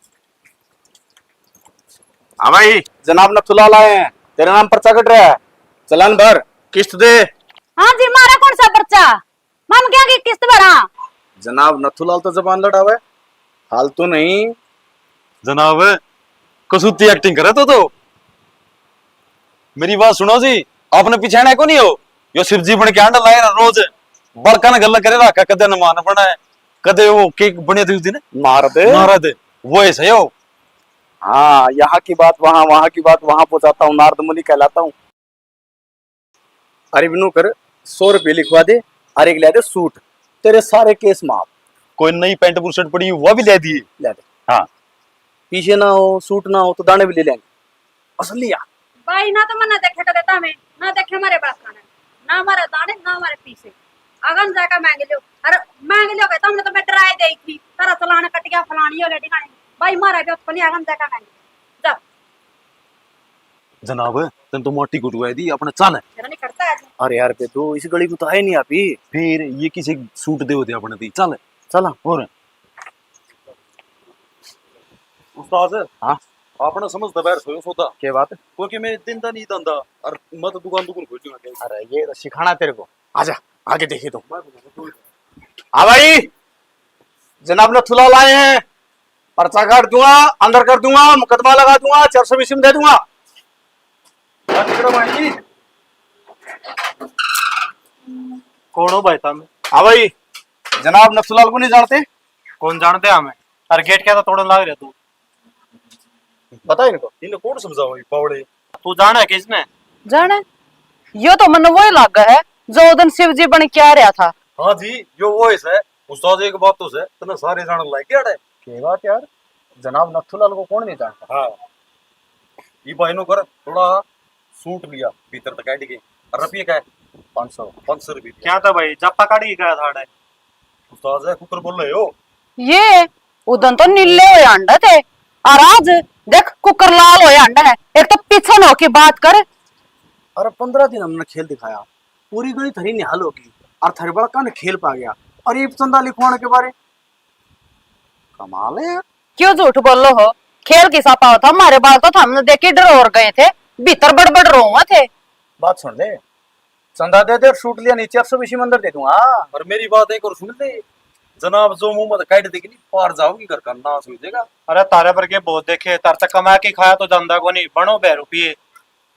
हाँ भाई, जनाब नथुलाल आए हैं, तेरे नाम पर्चा कट रहा है, चालान भर, किस्त दे। हाँ जी, मारा कौन सा पर्चा? माम क्या की किस्त भरा? जनाब नथुलाल तो जबान लड़ावे, फालतू नहीं। जनाब, कसूती एक्टिंग करे तो, तो। मेरी बात सुनो जी, आपने पिछाणा को नहीं हो? यो शिव जी बन के आंडा लाए ना रोज, बड़का ने गल्ला करे रखा, कदे हनुमान बनाए, कदे वो के बने थे उस दिन? नारद। नारद, वो ऐसा ही हो। हाँ, यहाँ की बात वहाँ, वहाँ की बात वहाँ पहुँचाता हूँ, नारद मुनि कहलाता हूँ। अरे बिनू कर, सौ रुपये लिखवा दे, और एक ले दे सूट, तेरे सारे केस माफ। कोई नई पैंट बुशर्ट पड़ी, वो भी ले दिए। ले दे। हाँ। पीछे ना हो, सूट ना हो, तो दाने भी ले लेंगे। असलिया। भाई ना तो मन्ने देखे कदे तामे, ना देखे हमारे बाप खाने, ना हमारे दाने, ना हमारे पीछे। अगन जाकर मांग लियो। अरे मांग लियो के तुमने तो मैं डराए दे थी, तारा चलान कट गया, फलानी हो गया, ठिकाने। भाई मारा भी तो नहीं, अगन जाकर मांग लियो। जा। जनाब, तन तो माटी को डुआ दी, अपने चल। मेरा नहीं करता आज। अरे यार बेदू, इस गली को तो आए नहीं आप ही। फिर ये किसी सूट दे होते अपने दी, चल। चला। और उस्ताद, हाँ? आपने समझ दबार सोयो सौदा। क्या बात? क्योंकि मैं दिन दा नहीं धंधा और मत दुकान दुकान खोल दूंगा क्या? अरे ये तो सिखाना तेरे को। आजा, आगे देखिए तो। हाँ भाई, जनाब नथुलाल आए हैं, पर्चा काट दूंगा, अंदर कर दूंगा, मुकदमा लगा दूंगा, चार सौ बीसी में दे दूंगा। कौन हो भाई साहब? हाँ भाई, जनाब नथुलाल को नहीं जानते? कौन जानते हमें? अरे गेट क्या तो तोड़न लाग रहा तू? पता है इनको, इन्हें कौन समझाओ ये पावड़े? तू जाने किसने? जाने? यो तो मन्ने वही लागे है जो उस दिन शिव जी बन के आ रहा था। हाँ जी, यो वो ही है। उस्ताद एक बात तो है, तने सारे जान लाग गया है। के बात यार, जनाब नथुलाल को कौन नहीं जानता? हाँ। ये भाई नो कर, थोड़ा सूट लिया, भीतर तक काट के। और रुपये का है? पाँच सौ। पाँच सौ रुपये। क्या था भाई, जापा काट के गया था अड़े? उस्ताद है, कुकर बोल रहे हो? ये उदन तो नीले होए हांडे थे, और आज देख कुकर लाल होए हांडे है। एक तो पीछे न होके बात कर। अरे पंद्रह दिन हमने खेल दिखाया, पूरी गली थारी निहाल होगी, और थारे बड़का ने खेल पा गया, और ये चंदा लिखवाने के बारे। कमाल है यार। क्यों झूठ बोलो हो? खेल किसा पाओ था, हमारे बाल तो थमने देख के डरोर गए थे, भीतर बड़बड़ रोवा थे। बात सुन ले, चंदा दे दे और सूट लिया, नीचे एक सौ बीसी में अंदर दे दूंगा। और मेरी बात एक और सुन ले, जनाब जो मुंह में काट देगी नी, पार जाओगी, घर का नाश हो जाएगा। अरे, तारे पर के बहुत देखे, तार तक कमा के खाया तो जांदा को नहीं, बनो बे रुपये।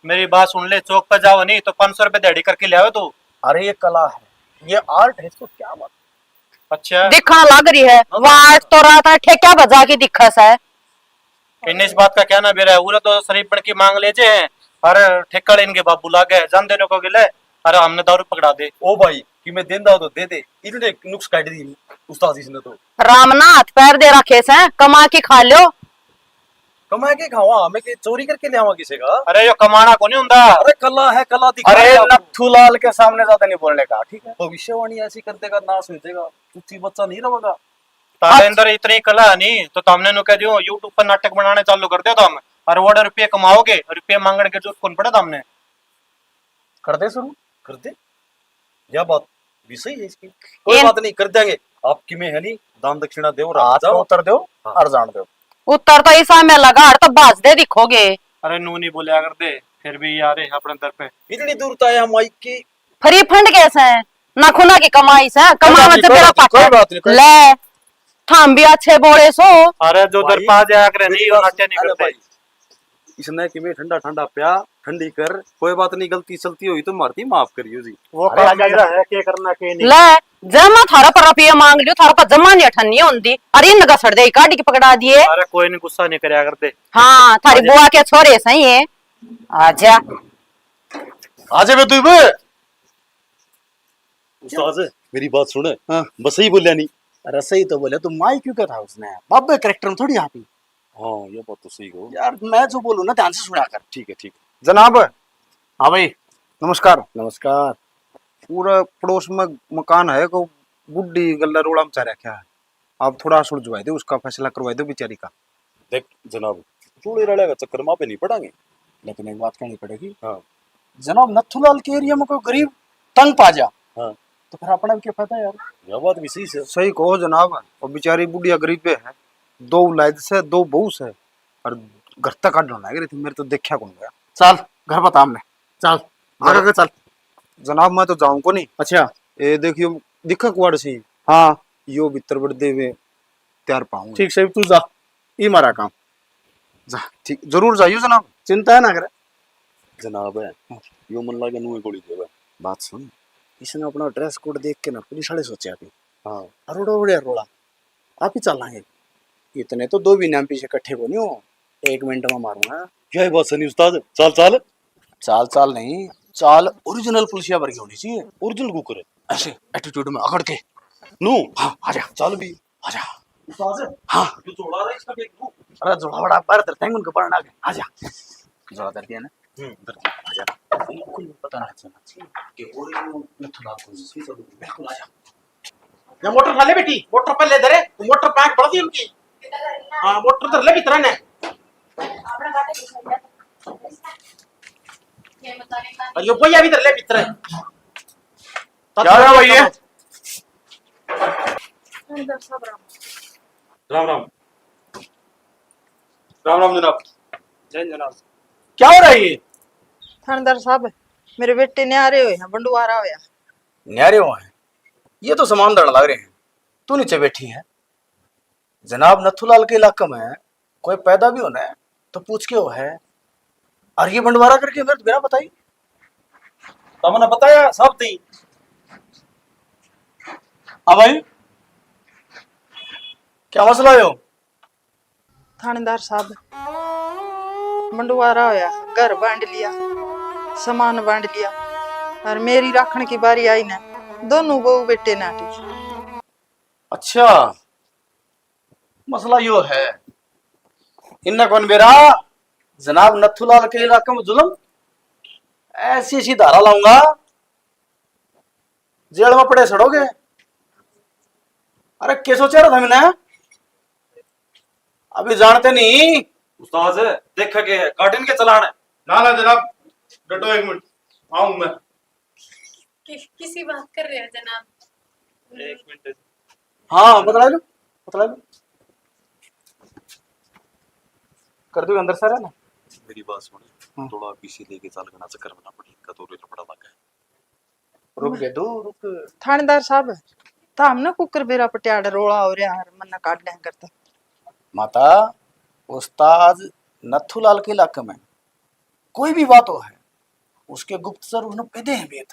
मेरी बात सुन ले, चौक पर जाओ नहीं तो पाँच सौ रुपये दिहाड़ी करके ले आओ तू। अरे, ये कला है, ये आर्ट है, इसको क्या बात। अच्छा। दिखा लग रही है, वहाँ आज तो रात ने ठेक्या बजा के दिखा सा है। इन्हें इस बात का क्या ना बेरा है, उरे तो शरीफ बन के मांग ले जे, अरे ठेका ले इनके बाबू लागे, जान देने को गिले, अरे हमने दारू पकड़ा दे। ओ भाई, कि मैं देंदा हो तो दे दे, इतने नुक्स काट दी उस्ताद जी ने तो। राम ना हाथ पैर दे रखे से, कमा के खा लो। कमा के खावा, हमें के चोरी करके ले आवा किसी का? अरे यो कमाना को नहीं हुंदा। अरे कला है, कला दिखा अरे दे आपको। नत्थू लाल के सामने ज्यादा नहीं बोलने का, ठीक है? भविष्यवाणी ऐसी कर देगा, नाश हो जाएगा, कुछ बच्चा नहीं रहेगा। तारे अंदर इतनी कला है नहीं तो तामने नु कह दियो YouTube पर नाटक बनाने चालू कर दे तुम, और वो रुपये कमाओगे, रुपये मांगने के जरूरत कौन पड़े तामने। कर दे शुरू, कर दे। यह बात भी सही है इसकी। कोई बात नहीं, कर देंगे। आपकी में है नहीं, दान दक्षिणा दो, रात को उतर दो हाँ। और जान दो। उत्तर तो ईसा में लगा, और तो भाज दे दिखोगे। अरे नू नहीं बोलिया कर दे, फिर भी यार है अपने दर पे। इतनी दूर तो आए हम माइक की। फ्री फंड कैसे है? ना खुना की कमाई से, कमावा जब मेरा पापा। कोई बात नहीं, कोई ले, थाम भी अच्छे बोले सो। अरे जो दर पा जाया करे नहीं, वो नाट्य नहीं करते। इसने कि मैं ठंडा ठंडा प्या, ठंडी कर, कोई बात नहीं, गलती सलती हुई तो मारती माफ करियो जी। वो अरे काम मेरा है, के करना के नहीं। ले, जब मैं थारा पर रुपये मांग लियो, थारा पर जमा नहीं ठन्नी होंदी। अरे इनका सड़ दे, काट के पकड़ा दिए। अरे कोई नहीं, गुस्सा नहीं करया करते। हाँ, थारी बुआ के छोरे सही है। आजा। आजा बे तू भी। उस्ताद, मेरी बात सुन। हाँ। बस सही बोलिया नहीं। अरे सही तो बोले, तू माई क्यों कहता उसने? बाबे कैरेक्टर में थोड़ी आप ही। हाँ, ये बात तो सही कहो। यार, मैं जो बोलूँ ना, ध्यान से सुना कर। ठीक है, ठीक है। जनाब। हाँ भाई। नमस्कार। नमस्कार। पूरा पड़ोस में मकान है, को बुढ़ी गल्ला रोला मचा रखा है। आप थोड़ा सुलझवा दो, उसका फैसला करवा दो बेचारी का। देख जनाब, चूड़े रले का चक्कर में आप नहीं पड़ांगे। लेकिन एक बात कहनी पड़ेगी। हाँ। जनाब, नथुलाल के एरिया में कोई गरीब तंग पा जा, हाँ। तो फिर अपना भी क्या फायदा यार? यह बात भी सही से। सही कहो जनाब, वो बेचारी बुढ़िया गरीब है, दो औलाद से, दो बहू से, और घर तक काटना लग रही थी, मेरे तो देखा कौन गया। चल, घर बता हमने, चल, आगे के चल। जनाब, मैं तो जाऊं को नहीं। अच्छा। ए, देखियो, दिखा कुआड़ सी। हाँ। यो भीतर बड़ देवे, तैयार पाऊंगा। ठीक से, तू जा, ई मारा काम। जा, ठीक, जरूर जाइयो जनाब। चिंता है ना करे। जनाब है, हाँ। यो मन लागे नुए गोली देवे। बात सुन, इसने अपना ड्रेस कोड देख के ना पुलिस वाले सोचा भी। हाँ। अरोड़ा उड़े रोला, आप ही चलांगे। इतने तो दो भी नाम पीछे इकट्ठे को नहीं हो, एक मिनट में मारूंगा। क्या बात सनी उस्ताद, चाल चाल। चाल चाल नहीं, चाल ओरिजिनल पुलिसिया वर्गी होनी चाहिए। Original cooker. ऐसे एटीट्यूड में अकड़ के। नू। हाँ, आजा। चाल भी। आजा। उस्ताद। हाँ। ये जोड़ा रहा है, इसका देख लूं। अरे जोड़ा बड़ा बाहर धरते हैं उनके पढ़ना के। आजा। जोड़ा धर दिया ना। हम्म, धर दिया। आजा। बिल्कुल पता ना चलना चाहिए कि ओरिजिनल नथुलाल कौन सी चल। बिल्कुल आजा। या मोटर उठा ले बेटी, मोटर पहले धरे, मोटर पैक बढ़ दी उनकी। हाँ, मोटर धर ले भीतर ने। और यो पहिया भी धर ले भीतर। क्या हो रहा भाई ये? राम राम। राम राम जनाब। जय जनाब। क्या हो रहा है ये? थानेदार साहब, मेरे बेटे न्यारे हुए हैं, बंडवारा होया। न्यारे हुए हैं? ये तो सामान धरण लग रहे हैं। तू नीचे बैठी है। जनाब, नथुलाल के इलाके में कोई पैदा भी होना है तो पूछ के हो है। और ये बंडवारा करके मेरे तो बिना बताई। तमने बताया सब थी। हाँ भाई, क्या मसला है? थानेदार साहब, बंडवारा होया, घर बांट लिया, सामान बांट लिया, और मेरी राखण की बारी आई ना, दोनों बहू बेटे नाटी। अच्छा, मसला यो है, इन्ना कौन बेरा, जनाब नथुलाल के इलाके में जुल्म, ऐसी ऐसी धारा लाऊंगा, जेल में पड़े सड़ोगे। अरे के सोचा रहा था मैंने, अभी जानते नहीं। उस्ताद, देखे के है, काट इनके चलान। ना ना जनाब, डटो एक मिनट, आऊं मैं। कि, किसी बात कर रहे हैं जनाब? एक मिनट। हाँ, बतला लो, बतला लो। कर दो अंदर सारा ना। मेरी बात सुन, हाँ। थोड़ा पीछे लेके चल, घना चक्कर में ना पड़े, इनका तो लफड़ा लग गया। रुक गए दो, रुक। थानेदार साहब, था हमने कुकर बेरा पटियाड़ रोला हो रहा है, मन्ना काट लें करता। माता, उस्ताद नथुलाल के इलाके में कोई भी बात हो है, उसके गुप्तचर उसने भेदे हैं भेद।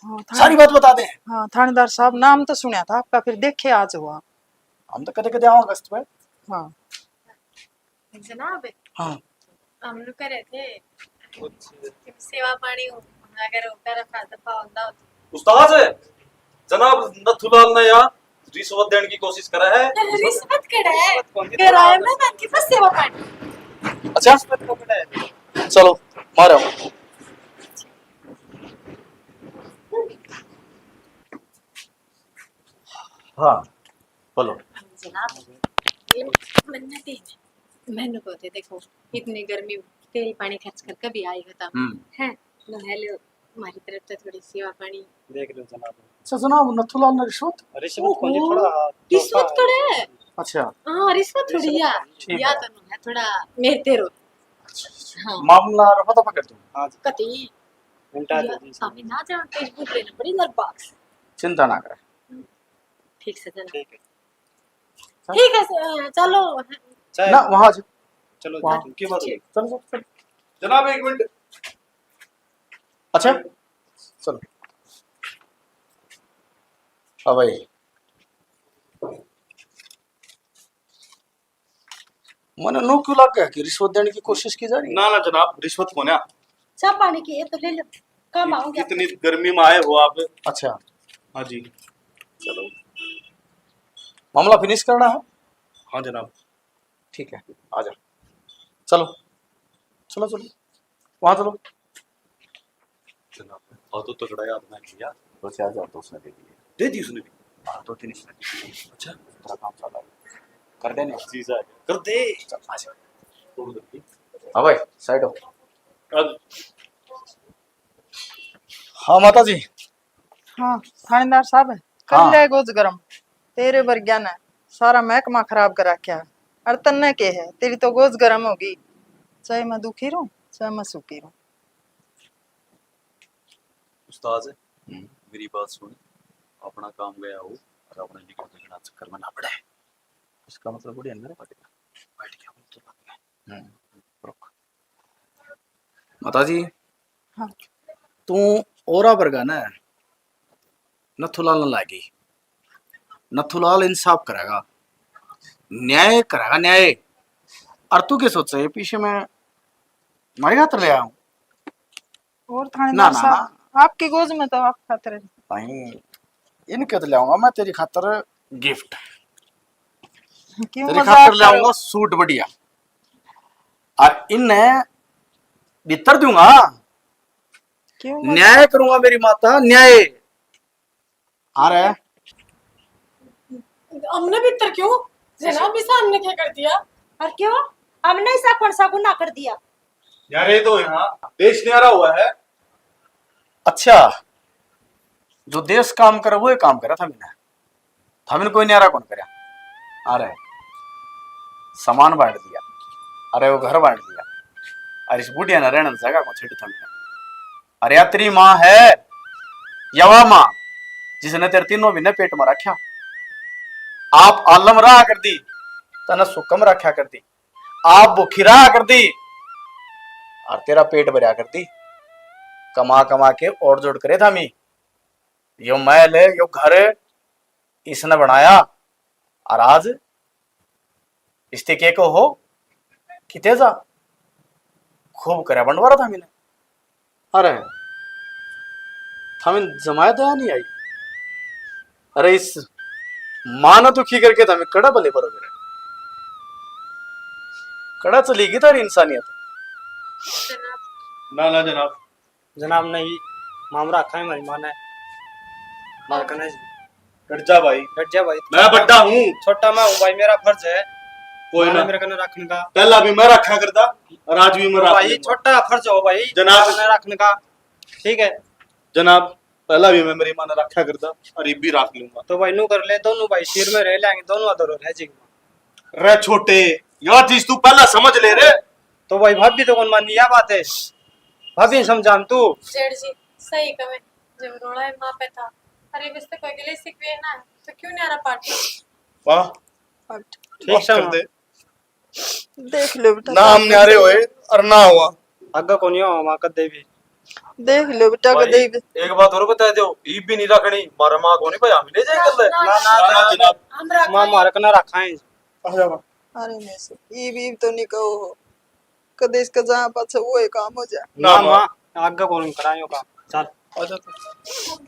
हाँ, थाने-, सारी बात बता दे। हाँ, थानेदार साहब, नाम तो सुना था आपका, फिर देखे आज हुआ। हम तो कदे कदे आओ अगस्त में। हाँ। जनाब, हाँ। हम लोग करे थे कि सेवा पानी हो, अगर होता रखा तो पावंदा हो। उस्ताद, जनाब नथुलाल ने यहाँ रिश्वत देने की कोशिश करा है। रिश्वत कड़ा है? रिश्वत कौन सी? करा है ना, बाकी बस सेवा पानी। अच्छा, रिश्वत को कड़ा है? चलो, मारो। हाँ, बोलो। जनाब, ये मन्नत ही, मैंने को थे, देखो, इतनी गर्मी, तेल पानी खर्च कर कभी आएगा था। हम्म। है, तो हेलो, हमारी तरफ से थोड़ी सेवा पानी। देख लो जनाब। अच्छा जनाब, नथुलाल ने रिश्वत? रिश्वत कौन सी? ओहो, थोड़ा रिश्वत थोड़ा है। अच्छा। हाँ, रिश्वत थोड़ी रिश्वत है। ठीक या है। तो है थोड़ा मेरे तेरो। अच्छा, अच्छा। हाँ। मामला रफा दफा कर दो। हाँ जी। कती। उल्टा या, दे दी। सामने ना जाओ, तेज बुझ रहे ना, बड़ी नरबाग से। चिंता ना करे। ठीक से जना। ठीक है। ठीक है, स-, चलो। चाहे ना, वहाँ आ जाओ। चलो, वहाँ। ठीक। की बात है? चलो, चलो, चलो। जनाब, एक मिनट। अच्छा, चलो। हाँ भाई, मने नू क्यों लग गया कि रिश्वत देने की कोशिश की जा रही है? ना, ना जनाब, रिश्वत कोन्या। चाह पानी की ये तो ले लो, काम इत-, आओगे। इतनी गर्मी में आए हो आप। अच्छा। हाँ जी। चलो, मामला फिनिश करना है। हाँ जनाब। ठीक है, आ जा। चलो, चलो, चलो, वहाँ चलो। जनाब, और तो तगड़ा याद ना किया। दो चार हजार तो उसने दे दिए। दे दी उसने भी? हाँ, दो तीन इसने दे दिए। अच्छा। तेरा काम चल रहा है, कर देने। जीजा आ गया। कर दे। चल, आ जा। छोड़ दे। हाँ भाई, साइड हो। अब हाँ माता जी। हाँ, थानेदार साहब, कर हाँ। ले गोज गरम। तेरे वर्ग्या ने सारा महकमा खराब कर रखा है। और तन्ने के है, तेरी तो गोज गरम होगी। चाहे मैं दुखी रहूं, चाहे मैं सुखी रहूं। उस्ताद, हम्म। मेरी बात सुन, अपना काम गया हो और अपने निकल के ना चक्कर में ना पड़े। इसका मतलब बड़ी अंदर बैठ गया। बैठ गया, वो तो बात है। हम्म, रुक। माता जी, हाँ। तू औरा वर्गा ना नथुलाल न लागी। नथुलाल इंसाफ करेगा, न्याय करेगा, न्याय। और तू क्या सोचे ये पीछे मैं मारे खातर ले आऊं? और थानेदार ना, ना, साहब, ना। आपकी गोज में तो आप खातर है। भाई, इनके तो ले आऊंगा मैं तेरी खातर गिफ्ट। क्यों तेरी मजाक खातर ले करो? आऊंगा सूट बढ़िया। और इन्हें भीतर दूंगा। क्यों मजाक? न्याय करूंगा मेरी माता, न्याय। अरे। हमने भीतर क्यों? जनाब, इसे हमने क्या कर दिया? और क्यों? हमने ऐसा कौन सा गुनाह कर दिया? यार, ये तो यहाँ देश न्यारा हुआ है। अच्छा, जो देश काम करे, वो ही काम करे था मैंने। थामिन कोई न्यारा कौन करया? अरे, सामान बांट दिया, अरे, वो घर बांट दिया, अरे, इस बुढ़िया ने रहने जगह को छेड़ी थामिन। अरे, या तेरी माँ है, या वा माँ, जिसने तेरे तीनों महीने पेट में रखा। आप आलम रहा कर दी, तने सुकम रखा कर दी, आप भूखी रहा कर दी, और तेरा पेट भरया कर दी। कमा कमा के और जोड़ करे थामी, यो महल, यो घर, इसने बनाया, और आज इसते के को हो, किते जा, खूब करे बंटवारा थामी ने। अरे, थामी जमाया दया नहीं आई। अरे, इस माँ ने दुखी करके थामी कड़ा भले बरोगे रे। कड़ा चली गई थारी इंसानियत। ना, ना जनाब। जनाब, नहीं, मामरा रखा है हमारी माँ ने। मार कने जी। डट जा भाई। डट जा भाई। मैं बड्डा हूँ। छोटा मैं हूँ भाई, मेरा फर्ज है। कोई माँ ने ना। मेरे कने रखने का। पहला भी मैं रखा करता और आज भी मैं रख भाई, लूंगा। छोटा फर्ज हो भाई, जनाब। माँ ने रखने का। ठीक है। जनाब, पहला भी मैं मेरी माँ ने रखा करता और ये भी रख लूंगा। तो भाई, नू कर ले, दोनों भाई सिर में रह लेंगे, दोनों अधर रह जाएंगे। रे छोटे, यार चीज तू पहला समझ ले रे। तो भाई, भाभी तो कौन मानी, या बात है, भाभी ने समझा तू। जेठ जी, सही कहे, जब रोला है माँ पे था, अरे, बस तो कोई गले सीख रहे ना, तो क्यों नहीं आ रहा पार्टी? वाह। ठीक बस से कर माँ। दे। देख लो बेटा, नाम न्यारे होए और ना हुआ। आगे कोनी हो माँ कदे भी। देख लो बेटा, भाई, कदे भी। एक बात और बता दो, ईब भी नहीं रखनी, मारा माँ को नहीं भाई, हम ले जाए कर ले। ना, ना, ना, ना, ना, ना। हम रखा माँ नहीं। मारक ना रखा है। आ जा माँ। अरे नहीं सर, ईब, ईब तो नहीं कहो हो। कदे इसका जहाँ पाछे वो ही काम हो जाए। ना, ना, माँ। माँ, आगे कोनी करायो काम। चल। आ जा तू।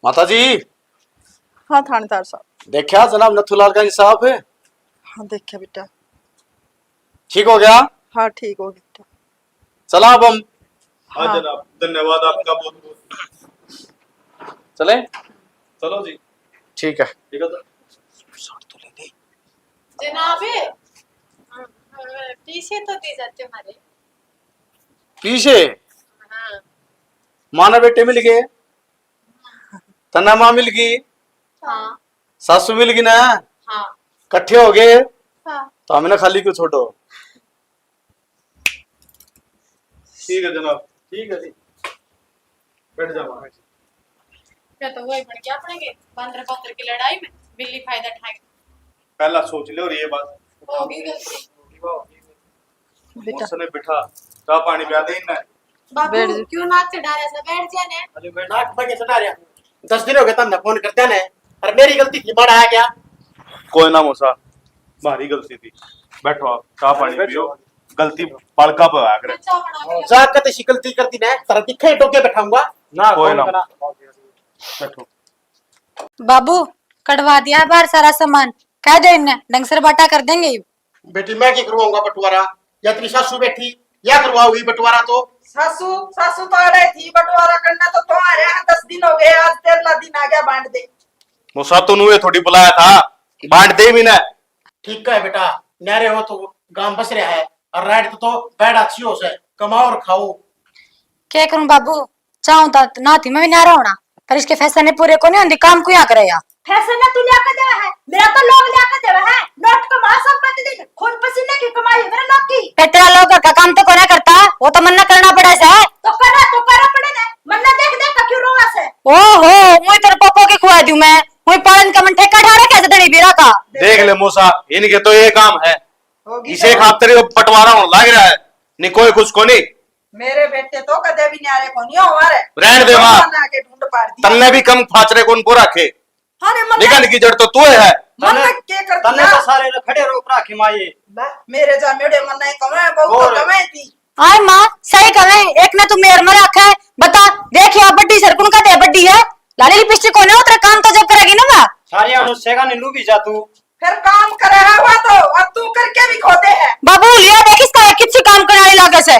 माता जी। हाँ थानेदार साहब। देखा जनाब नथुलाल का इंसाफ है? हाँ देखा बेटा। ठीक हो गया? हाँ ठीक हो गया बेटा। चला अब हम। हाँ हाँ। जनाब, धन्यवाद आपका बहुत बहुत। चले? चलो जी। ठीक है। ठीक है तो। जनाब, हाँ, हाँ, पीछे तो दे जाते हमारे। पीछे? हाँ। माँ ने बेटे मिल गए। तन्ने माँ मिल गई। हाँ। सासू मिल गई ना। हाँ। कट्ठे हो गए। हाँ। तो हमने खाली क्यों छोड़ो? ठीक है जनाब, ठीक है जी। बैठ जा माँ। क्या तो वही बन गया अपने के बंदर बंदर की लड़ाई में बिल्ली फायदा उठाएगी। पहला सोच लो और ये बात। होगी गलती। बेटा। उसने बिठा, चाय पानी प्या दे इन्हें। बाबू, बैठ जा। क्यों नाक चढ़ा रहा था? बैठ जा ने। अरे बैठ। नाक बगे चढ़ा रहा। दस दिन हो गए तन्ने फोन करते ने। अरे मेरी गलती थी, बड़ा आ गया। कोई ना मौसा, भारी गलती थी। बैठो आप, चाय पानी बैठो। पियो। गलती बालका पे आया करे। चाय बना के जाके तैसी गलती कर दी ने, तेरा दिखे डोके बैठाऊंगा। ना, कोई कोई ना। ना। बैठो। बाबू, कढ़वा दिया बाहर सारा सामान, कह दे इन्हें, ढंग से बाटा कर देंगे। बेटी, मैं की करवाऊंगा बंटवारा? या तेरी सासू बैठी, या करवाओगी बंटवारा तो? सासू, सासू तो अड़े थी, बंटवारा करना तो तुम्हारे यहाँ दस दिन हो गए, आज तेरहला दिन आ गया, बांट दे। मौसा, तू नुए थोड़ी बुलाया था, बांट दे भी ना। ठीक है बेटा, न्यारे हो तो गांव बस रहा है, और राइड तो, तो बैठ अच्छी हो से, कमाओ और खाओ। क्या करूं बाबू, चाहूं तो ना थी मैं भी न्यारा होना, पर इसके फैसले ने पूरे को नहीं होंदी, काम को यहाँ करे या। फैसले ने तू लिया के देवे है, मेरा तो लोग लिया के देवे है, नोट कमा संपत्ति दिन, खून पसीने की कमाई है मेरे लोग की। फिर तेरा लोग घर का काम तो कोना करता, वो तो मन्ना करना पड़ा से। तो करा, तो करा पड़े ने, मन्ना देख देख के क्यों रोवा से। ओहो, मुई तेरे पापा के खुआ दूं मैं, मुई पालन का मन ठेका ठा रखा है धनी बीरा का। देख ले मौसा, इनके तो ये काम है, होगी इसे तो। खातर ये बंटवारा होने लग रहा है, नहीं कोई कुछ को नहीं। मेरे बेटे तो कदे भी न्यारे को नहीं हो रे। रहन दे माँ। भगवान आके ढूंढ पाड़ दिया। तन्ने भी कम फाचरे कौन को रखे। अरे मन निगन की जड़ तो तू है। मन तन्ने, के कर तन्ने दिया। तो सारे ने खड़े रोक रखे माँ ये। बा, मेरे जा मेरे मन नहीं कमे, बहुत तो और कमे थी। आए माँ, सही कहे, एक ने तू मेर में रखा है। बता, देख या बड्डी सर कुण का दे बड्डी है। लाली लिपस्टिक कोने उतरे काम तो जब करेगी ना माँ। सारी अनुष्ठा का नीलू भी जा तू। फिर काम करे है वो तो, और तू करके भी खोदे है। बाबू, लिया देख इसका, किसी काम करने लागे से।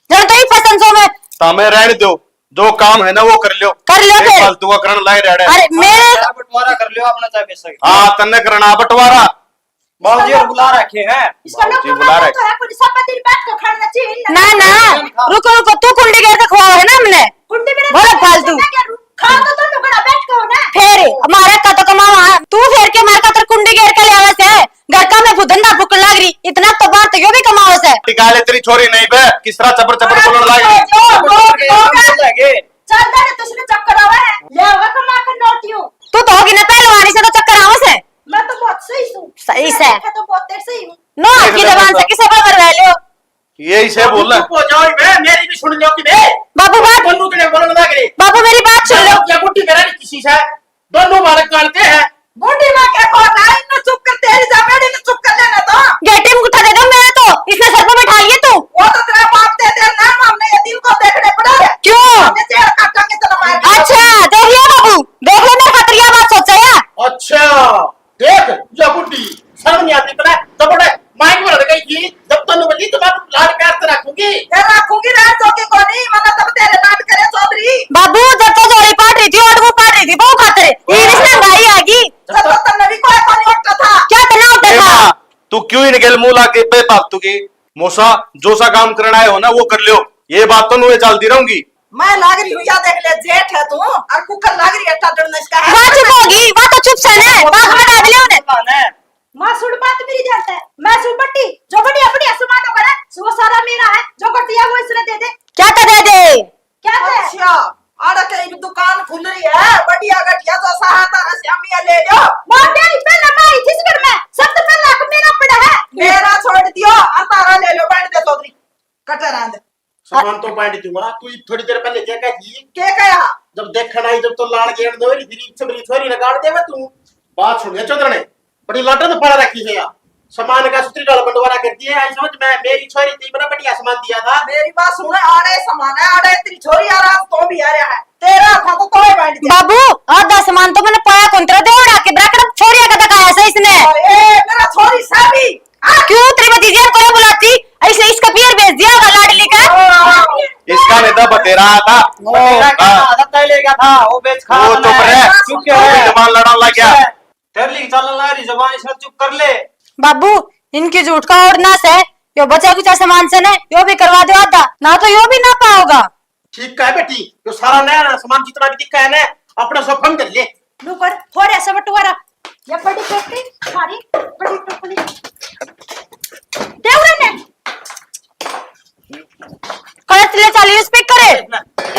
जब तो ही फैशन शो में। तामे रहने दो, जो काम है ना वो कर लियो। कर लियो एक फिर। फालतू का करण लाए रह रहे। अरे मेरे यार, बंटवारा कर लियो अपना, चाहे बेशक। हाँ, तन्ने करना बंटवारा। बाबूजी और बुला रखे हैं। इसका लोग बाबूजी बुला रहे। तो है, कुछ सब दिन बैठ के खाना चाहिए ना। ना, ना, रुको, रुको, तू कुंडी गेर के खुआओ है ना हमने। कुंडी मेरे बोलो फालतू। मैं क्या रू-, खा तो तुम लोग बैठ के हो ना। फिर हमारे का तो कमावा, तू फिर के मार का तर कुंडी गेर के ले आवे से। घर का मैं धंधा फूकन लाग रही, इतना तो बाहर तो यो भी कमावे से। निकाले तेरी छोरी नहीं बे, किस तरह चपर चपर बोलने लाग रही। जो, जो, जो, जो, चल दे रे, तुझने चक्कर आवे है। ले आवे कमा के नोटियों। तू तो होगी ना पहलवानी से तो चक्कर आवे से। मैं तो बहुत सही हूँ। सही से। मैं तो बहुत तेरे सही हूँ। नो, आपकी जबान से किसे पर करवा लो? यही से बोल। चुप हो जाओ बे, मेरी भी सुन लो कि बे। बाबू बात बोलूं तेरे बोलने लग रही। बाबू मेरी बात सुन लो। क्या गुट्टी मेरा नहीं किसी से। दोनों बालक गालते हैं। बूढ़ी माँ के को ना, इन्हें चुप कर, तेरी जमेड़ी ने चुप कर लेने दो। गेटे में उठा दे दो, मैं तो इसने सर पे बैठा लिए तू। वो तो तेरा बाप दे दे ना, हमने ये दिन को देखने पड़ा है। क्यों? हमने जेल काटांगे तो मार। अच्छा, देख लिया बाबू, देख लो मेरे खातिर यह बात सोचा है। अच्छा, देख, या बुढ़ी, शर्म नहीं आती इतना? जब बड़े माइक में लड़ गई थी, जब तन्नू बनी तो मैं लाड प्यार से रखूंगी। फिर रखूंगी, रहन दो कि कोनी, मतलब तब तेरे लाड करे चौधरी। बाबू, जब तो जोड़ी पाट रही थी, और वो पाट रही थी, बहू खातर। ये रिश्ते में भाई आ गई। जब तो तन्ने भी कोई कोनी उठता था। क्या तन्ने उठता ए था? माँ, तू क्यों इनके मुंह लाके बेफालतू की? मौसा, जो सा काम करना है हो ना, वो कर लियो। ये बात तो नुए चलती रहूंगी। मैं लाग रही हूँ, या देख ले, जेठ है तू, और कुकर लाग रही है, टाटन इसका है। वाह चुप होगी, वाह तो चुप से ने, बात बता दे उन्हें। माँ सुन बात मेरी ध्यान से, मैं सु बट्टी, जो बड़ी अपनी असमान हो करे, सो सारा मेरा है, जो कर दिया वो इसने दे दे। क्या का दे दे? क्या दे? अच्छा, आड़ा के एक दुकान खुल है, बढ़िया गठिया जो सहा तारा श्यामिया ले लो। मां, तेरी पहले मां आई थी इस घर में, सब तो पहले हक मेरा पड़ा है। मेरा छोड़ दियो, और तारा ले लो, बैंड दे चौधरी। कटर आंद। सामान तो बांट दूंगा, तू थोड़ी देर पहले क्या कही? क्या कहा? जब देखण आई, जब तो लाड़ गेड़ दो, फिर इच्छा मेरी छोरी ने गाड़ देवे तू। बात सुन ले चौधरने, बड़ी लाटन तो पड़ा रखी है यार। सामान का सुतरी डाल बंटवारा कर दिए, आई समझ में, मेरी छोरी थी, बड़ा बढ़िया सामान दिया था। मेरी बात सुन, आड़े सामान है, आड़े तेरी छोरी आ रहा, तो भी आ रहा है, तेरा था तो कोई बांट दिया। बाबू, आधा सामान तो मैंने पाया कौन, तेरा देवड़ा के ब्रैकेट छोरिया का तक आया सही इसने। ए, मेरा छोरी साबी। हाँ, क्यों तेरी भतीजी को बुलाती? इसने इसका पियर भेज दिया होगा लाडली का। इसका नहीं था, बतेरा था। बतेरा का हाँ। था, तय ले गया था, वो बेच खा वो चुप रहे। चुप क्यों है? जबान लड़ाने लग गया। तेरे लिए चलने लग रही जबान, इसने चुप कर ले। बाबू, इनकी झूठ का और ना से, यो बचा कुछ सामान से ना, यो भी करवा दो आधा, ना तो यो भी ना पाओगा। ठीक है बेटी, यो सारा नया नया सामान जितना भी दिखा है ना, अपना सब फंड कर ले। लो कर, थोड़े से बंटवारा। ये बड़ी पेटी, सारी बड़ी टोकरी। दे उरे ने। कर ले चालीस पे करे।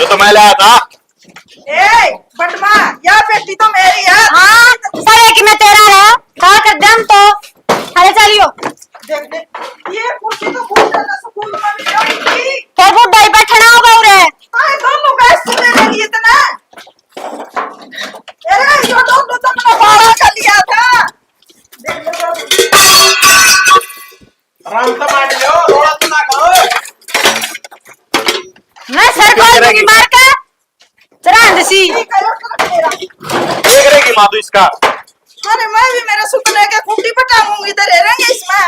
यो तो मैं लाया था। ए, बंटवा, या पेटी तो मेरी है। हाँ, सारे की मैं तेरा रहा। खा कर दम तो। अरे चलियो। देख दे, ये कुर्सी तो बहुत ज्यादा सुकून वाली है। तो बुढ़ा ही बैठना होगा उरे। अरे दोनों का सुने मेरी इतना। अरे, जो दोनों तो मैंने बारह का लिया था। देख लो। आराम से बैठ जाओ, रोड़ा तो ना करो। मैं सर क्या कॉल करेगी? मार के चरांद सी। देख रही माँ तू इसका। अरे, मैं भी मेरे सुपने के खूंटी पटाऊंगी, इधर रहेंगे इसमें।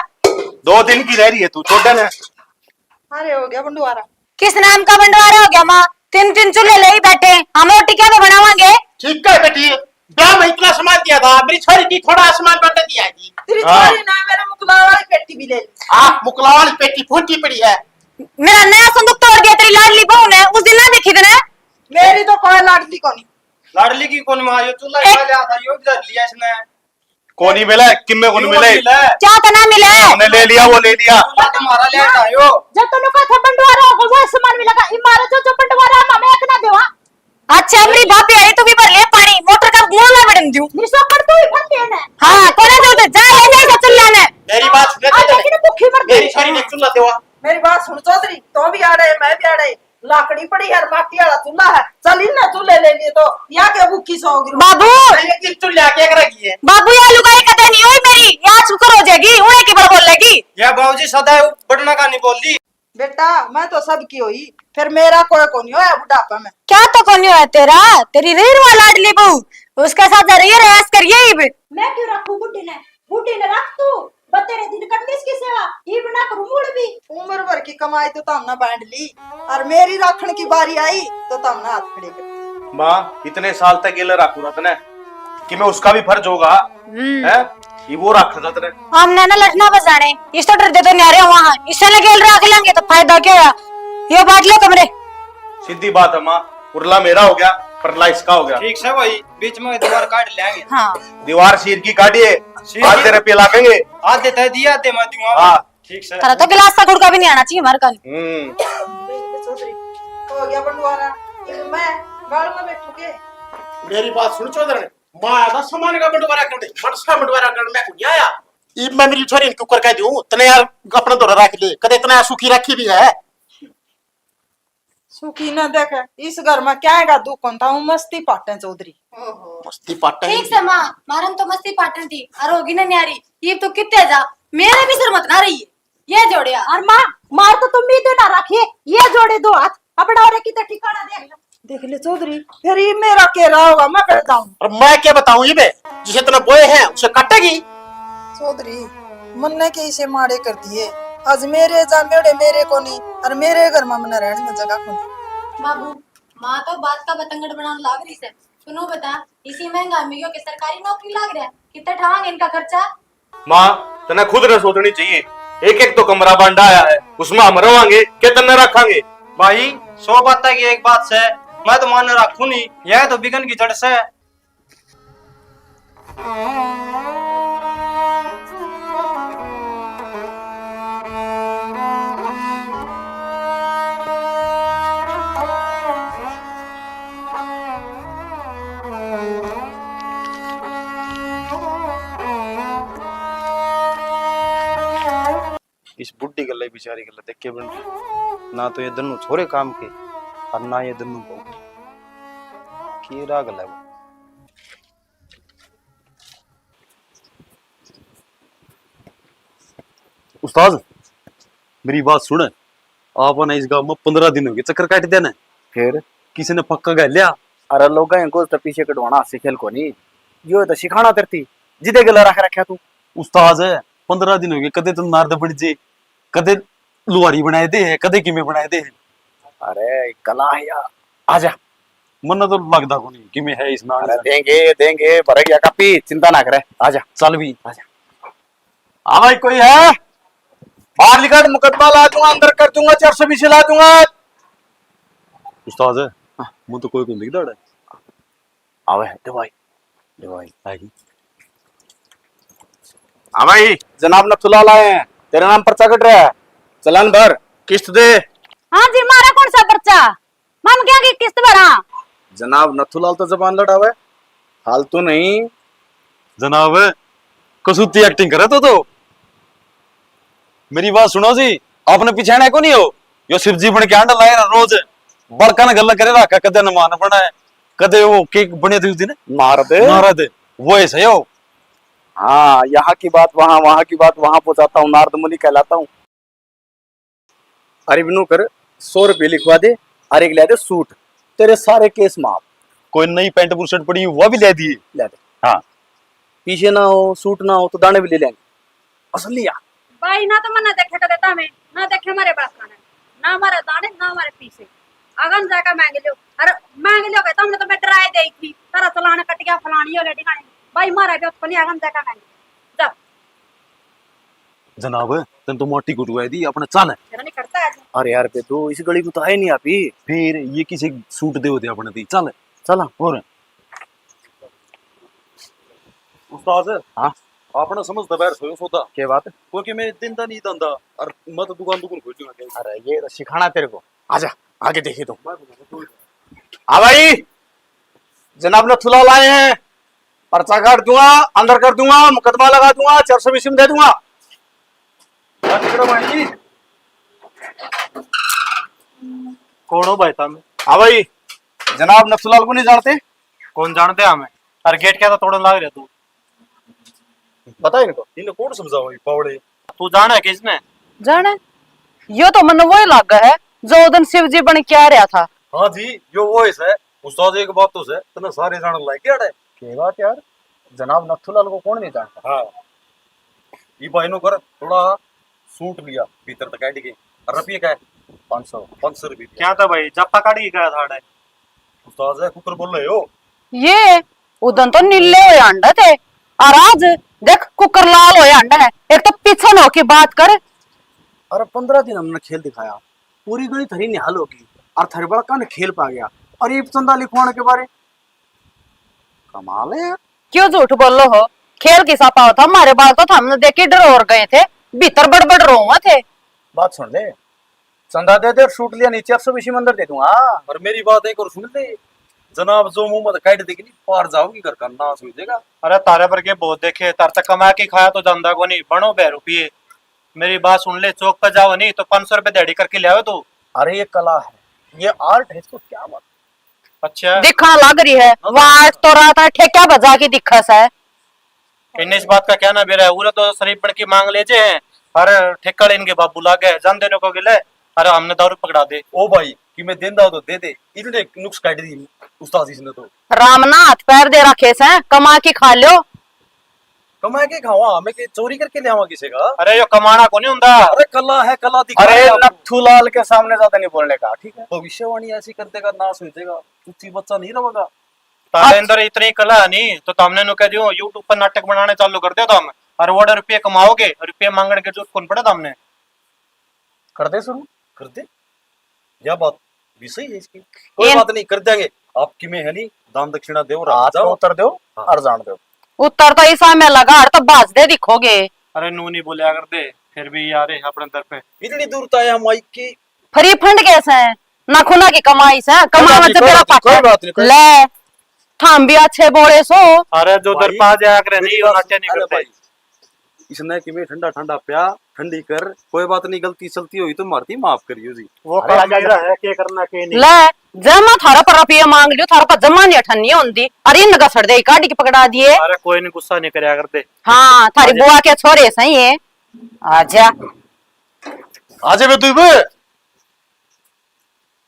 दो दिन की रह रही है तू, छोड़ दे ना। अरे, हो गया बंटवारा। किस नाम का बंटवारा हो गया माँ? तीन तीन चूल्हे ले ही बैठे, हम रोटी क्या पे बनावांगे? ठीक है बेटी, ब्याह में इतना सामान दिया था, मेरी छोरी की थोड़ा सामान बंट दिया जी। तेरी हाँ। छोरी ने मेरे मुकला वाली पेटी भी ले ली। आ, मुकला वाली पेटी फूटी पड़ी है। मेरा नया संदूक तोड़ दिया तेरी लाडली बहू ने, उस दिन ना देखी थी ना? मेरी तो कोई लाडली कोनी। लाडली की कोनी माँ, यो चूल्हा एक खा लिया था, यो भी धर लिया इसने। कोनी मिला, किम्मे कोनी यो मिला। मिला। क्या तना मिला? हमने ले लिया, वो ले लिया। चूल्हा तुम्हारा ले आयो। जब तन्नू का था बंटवारा होगा, वो सामान मिलेगा। इमारत जो, जो बंटवारा हम हमें एक ना देवा। अच्छा, मेरी भाभी आई, तू भी भर ले पानी, मोटर का मुंह ना बड़न दूं। निशा कर तू ही भर ले ना। हाँ, कोने दे उधर, जा ले जा इसे चूल्हा ने। मेरी बात सुन आ, चौधरी। लेकिन भूखी मर मेरी गई। सारी ने चूल्हा देवा। मेरी बात सुन चौधरी, तो भी आड़े, मैं भी आड़े। लाकड़ी पड़ी है, माटी वाला चूल्हा है। चल इन्हें चूल्हे ले लिए तो, या के भूखी सो गिरो। बाबू। ये किस चूल्हा के रखी है? बाबू, या लुगाई कदे नहीं हुई मेरी, या शुक्र हो जाएगी, उन्हें की बड़ बोलेगी। या बाबूजी सदा बड़ना का नहीं बोल दी। बेटा, मैं तो सबकी होई, फिर मेरा कोई कोनी होया बुढ़ापा में। क्या तो कोनी होया तेरा? तेरी रही रहा लाडली बहू, उसके साथ जा रही है, ऐश करिए इब। मैं क्यों रखूं बुढ़ी ने? बुढ़ी ने रख तू, बतेरे दिन कर ली इसकी सेवा, इब ना करूं मुड़ भी। उम्र भर की कमाई तो तमने बांट ली, और मेरी राखण की बारी आई तो तमने हाथ खड़े कर दिए। माँ, इतने साल तक गेले राखू रहा तने, कि मैं उसका भी फर्ज होगा, हम्म। हैं? ये वो राखेगा तेरे। हमने ना लठना बजाने, इस तो डर दे तो न्यारे वहां, इससे लगे राख लेंगे तो फायदा क्या है? यो बांट लो कमरे। सीधी बात है माँ, उरला मेरा हो गया, परला इसका हो गया। ठीक से भाई, बीच में दीवार काट लेंगे। हाँ। दीवार शीर की काटिए, सीर की। आधे रुपये लागेंगे। आधे तय दिए, आधे मैं दूंगा। हाँ। ठीक से। थारा तो गिलास का गुड़का भी नहीं आना चाहिए हमारे कन। हम्म। देख ले चौधरी, हो गया बंटवारा। इब मैं गाल में बैठू के? मेरी बात सुन चौधरी, मैं आया था सामान का बंटवारा करने, मनसा बंटवारा करने मैं को नहीं आया। इब मैं मेरी छोरी ने क्यों कर कह दूं, तने यार अपना धोरा रख ले, कदे इतना सुखी रखी भी है। सुखी ना देखे, इस घर में क्या है दुख कौन था, वो मस्ती पाटे चौधरी। ओहो। मस्ती पाटे ठीक ही से माँ, मारन तो मस्ती पाटन थी, और होगी ना न्यारी, ये तो कितने जा, मेरे भी सर मत ना रही है, ये जोड़िया। और माँ, मार तो तुम भी देना रखिए, ये जोड़े दो हाथ, अपना और की तो ठिकाना देख लो। देख ले चौधरी, फिर ये मेरा के रहा होगा, मैं कर जाऊं। और मैं क्या बताऊं, ये बे, जिसे इतना बोए हैं, उसे काटेगी। चौधरी, मन्ने के इसे माड़े कर दिए, आज मेरे जामेड़े मेरे कोनी, और मेरे घर में मन्ने रहने में जगह कोनी। बाबू, माँ तो बात का बतंगड़ बनाने लाग रही से। सुनो बता, इसी महंगा में यो के सरकारी नौकरी लाग रहा है, कितना ठावांगे इनका खर्चा? माँ, तने खुद ने सोचनी चाहिए, एक एक तो कमरा बांडा आया है, उसमें हम रवांगे के तन्ने रखांगे? भाई, सौ बातें की एक बात से, मैं तो मान रखू नहीं, यह तो बिगन की जड़ से। इस बुढ़ी गल्ले बेचारी गल्ले देख के बन रही। ना तो ये दोनों छोरे काम के और ना ये दोनों बहू। के राग है वो। उस्ताद, मेरी बात सुन। आपने इस गांव में पंद्रह दिन हो गए चक्कर काट देने। फिर? किसी ने पक्का कर लिया? अरे लोग हैं को तो पीछे कटवाना हास्य खेल को नहीं। यो तो सिखाना तेरती। जिदे गला रख रखा तू। उस्ताद, पंद्रह दिन हो गए, कदे तुम नारद बन जे, कदे लुहारी बनाए दे, कदे किमे बनाए दे। अरे कला है यार, आजा। मन्ने तो लगदा कोनी किमे है इसमें अरे answer। देंगे, देंगे, भर गया कापी, चिंता ना करे, आजा। चल भी। आजा। हाँ भाई, कोई है? बाहर निकल, मुकदमा ला दूंगा, अंदर कर दूंगा, चार सौ बीसी ला दूंगा। उस्ताद, हाँ। मुझे तो कोई को नहीं दिखता। आवे है, दे भाई, दे भाई। आई। हाँ भाई, जनाब नथुलाल आए हैं, तेरे नाम पर्चा कट रहा है, चालान भर, किस्त दे। हाँ जी, मारा कौन सा पर्चा? माम क्या की किस्त भरा? जनाब नथुलाल तो जबान लड़ावे, फालतू नहीं। जनाब, कसूती acting करे तो, तो। मेरी बात सुनो जी, आपने पिछाणा को नहीं हो? यो शिव जी बन के आंडा लाए ना रोज, बड़का ने गल्ला करे रखा, कदे नमान बनाए, कदे वो के बने थे उस दिन? नारद। नारद, वो ऐसा ही हो। हाँ, यहाँ की बात वहाँ, वहाँ की बात वहाँ पहुँचाता हूँ, नारद मुनि कहलाता हूँ। अरे बिनू कर, सौ रुपये लिखवा दे, अरे एक ले दे सूट, तेरे सारे केस माफ। कोई नई पैंट बुशर्ट पड़ी, वो भी ले दिए। ले दे। हाँ। पीछे ना हो, सूट ना हो, तो दाने भी ले लेंगे। असलिया। भाई, ना तो मन्ने देखे कदे तामे, ना देखे मारे बाप खाने, ना मारे दाने, ना मारे पीछे। अगन जाकर मांग लियो। अरे मांग लियो के, तुमने तो मैं डराए दे थी, तारा चलान कट गया, फलानी हो ले ठिकाने। भाई, मारा भी उत्पन्न अगन जाकर मांग। जा। जनाब, तन तो मोटी कुटवाई दी, अपने चल। तेरा नहीं करता आज। अरे यार बेटू, इस गली में तो आए नहीं आप ही। फिर ये किसी सूट दे होते अपने दी, चल। चला। और उस्ताद, हाँ? आपने समझ दबैर सोयो सौदा। क्या बात? क्योंकि मैं दिन दा नहीं धंधा और मैं तो दुकान दुकान खोल दूंगा। अरे ये तो सिखाना तेरे को। आजा, आगे देखिए तो। हाँ भाई, जनाब नथुलाल आए हैं, पर्चा काट दूंगा, अंदर कर दूंगा, मुकदमा लगा दूंगा, चार सौ बीसी में दे दूंगा। कौन हो भाई तुम? हाँ भाई, जनाब नथुलाल को नहीं जानते? कौन जानते हमें? अरे गेट क्या था तोड़न लाग रहा तू? बता इनको। इन्हें कौन समझाओ ये पावड़े? तू जाने किसने? जाने? यो तो मन्ने वही लागा है जो उस दिन शिव जी बन के आ रहा था। हाँ जी, यो वो है। उस्ताद एक बात तो है, तने सारे जान लाग गया है। के बात यार, जनाब नथुलाल को कौन नहीं जानता? हाँ। ये भाई नो कर, थोड़ा सूट लिया, भीतर तक काट के। और रुपये का है? पाँच सौ। पाँच सौ रुपये। क्या था भाई, जापा काट के गया था अड़े? उस्ताद है, कुकर बोल रहे हो? ये उदन तो नीले होए हांडे थे, और आज देख कुकर लाल होए हांडे है। एक तो पीछे न होके बात कर। अरे पंद्रह दिन हमने खेल दिखाया, पूरी गली थारी निहाल होगी, और थारे बड़का ने खेल पा गया, और ये चंदा लिखवाने के बारे कमाल है यार। क्यों झूठ बोलो हो? खेल किसा पाओ था, हमारे बाल तो थामने देख के डरोर गए थे, भीतर बड़बड़ रोवा थे। बात सुन ले, चंदा दे दे और सूट लिया, नीचे अफसर इसी मंदिर दे दूंगा। और मेरी बात एक और सुन ले, जनाब जो मुंह मत काट देगी नहीं, पार जाओगी, घर का नाश हो जाएगा। अरे तारे पर के बहुत देखे, तार तक कमा के खाया तो जांदा को नहीं, बनो बह रुपये। मेरी बात सुन ले, चौक पे जाओ नहीं तो पाँच सौ रुपये दिहाड़ी करके ले आओ तू। अरे ये कला है, ये आर्ट है, इसको क्या बात। अच्छा। दिखण लग रही है, वाट तो रात है, ठेक्या बजा के दिखा सै। इन्हें इस बात का क्या ना बेरा है, उरे तो शरीफ बन के मांग ले जे, अरे ठेका ले इनके बाबू लागे, जान देने को गिले, अरे हमने दारू पकड़ा दे। ओ भाई, कि मैं देंदा हो तो दे दे, इतने नुक्स काट दी उस्ताद इसने तो। राम ना हाथ पैर दे रखे सै, कमा के खा लो। कमा के खावा, मैं के चोरी करके ले आवा किसी का? अरे यो कमाना को नहीं हुंदा। अरे कला है, कला दिखा अरे रहे आप। नथुलाल के सामने ज्यादा नहीं बोलने का, ठीक है? भविष्यवाणी ऐसी कर देगा, नाश हो जाएगा, कुछ ही बच्चा नहीं रहेगा। तारे अंदर इतनी कला है नहीं, तो तुमने नु कह दियो, YouTube पर नाटक बनाने चालू कर दे तुम, और वो रुपये कमाओगे, रुपये मांगने के जरूरत कौन पड़े तुमने? कर दे शुरू। कर दे। या बात भी सही है इसकी। कोई बात नहीं, कर देंगे। आप किमे है नहीं, दान दक्षिणा दो, हाँ, जाओ। उतर दो, हाँ। और जान दो। उतर तो इसा में लगा, और तो भाज दे दिखोगे। अरे नू नहीं बोलिया कर दे, फिर भी यार है अपने दर पे। इतनी दूर तो आए हम आई की। फ्री फंड कैसे है? ना खुना की कमाई से, कोई बात कमावे नहीं, से कोई बेरा बात नहीं, पाटा। कोई बात नहीं, कोई ले। थाम भी अच्छे बोले सो। अरे जो भाई, दरपा जाया करे, मेरी नहीं, बात नाट्य सुन, नहीं अरे करते। भाई, इसने कि मैं ठंडा ठंडा प्या, ठंडी कर, कोई बात नहीं, गलती सलती हुई तो मारती माफ करियो जी। वो अरे काला मेरा है, के करना के नहीं। ले, जमा थारा पर रुपये मांग लियो, थारा पर जमा नहीं अठन्नी होंदी। अरे इनका सड़ दे, काटी के पकड़ा दिए। अरे कोई नहीं, गुस्सा नहीं करया करते। हाँ, थारी अजय। बुआ के छोरे सही है। आजा। आजा बे तू बे।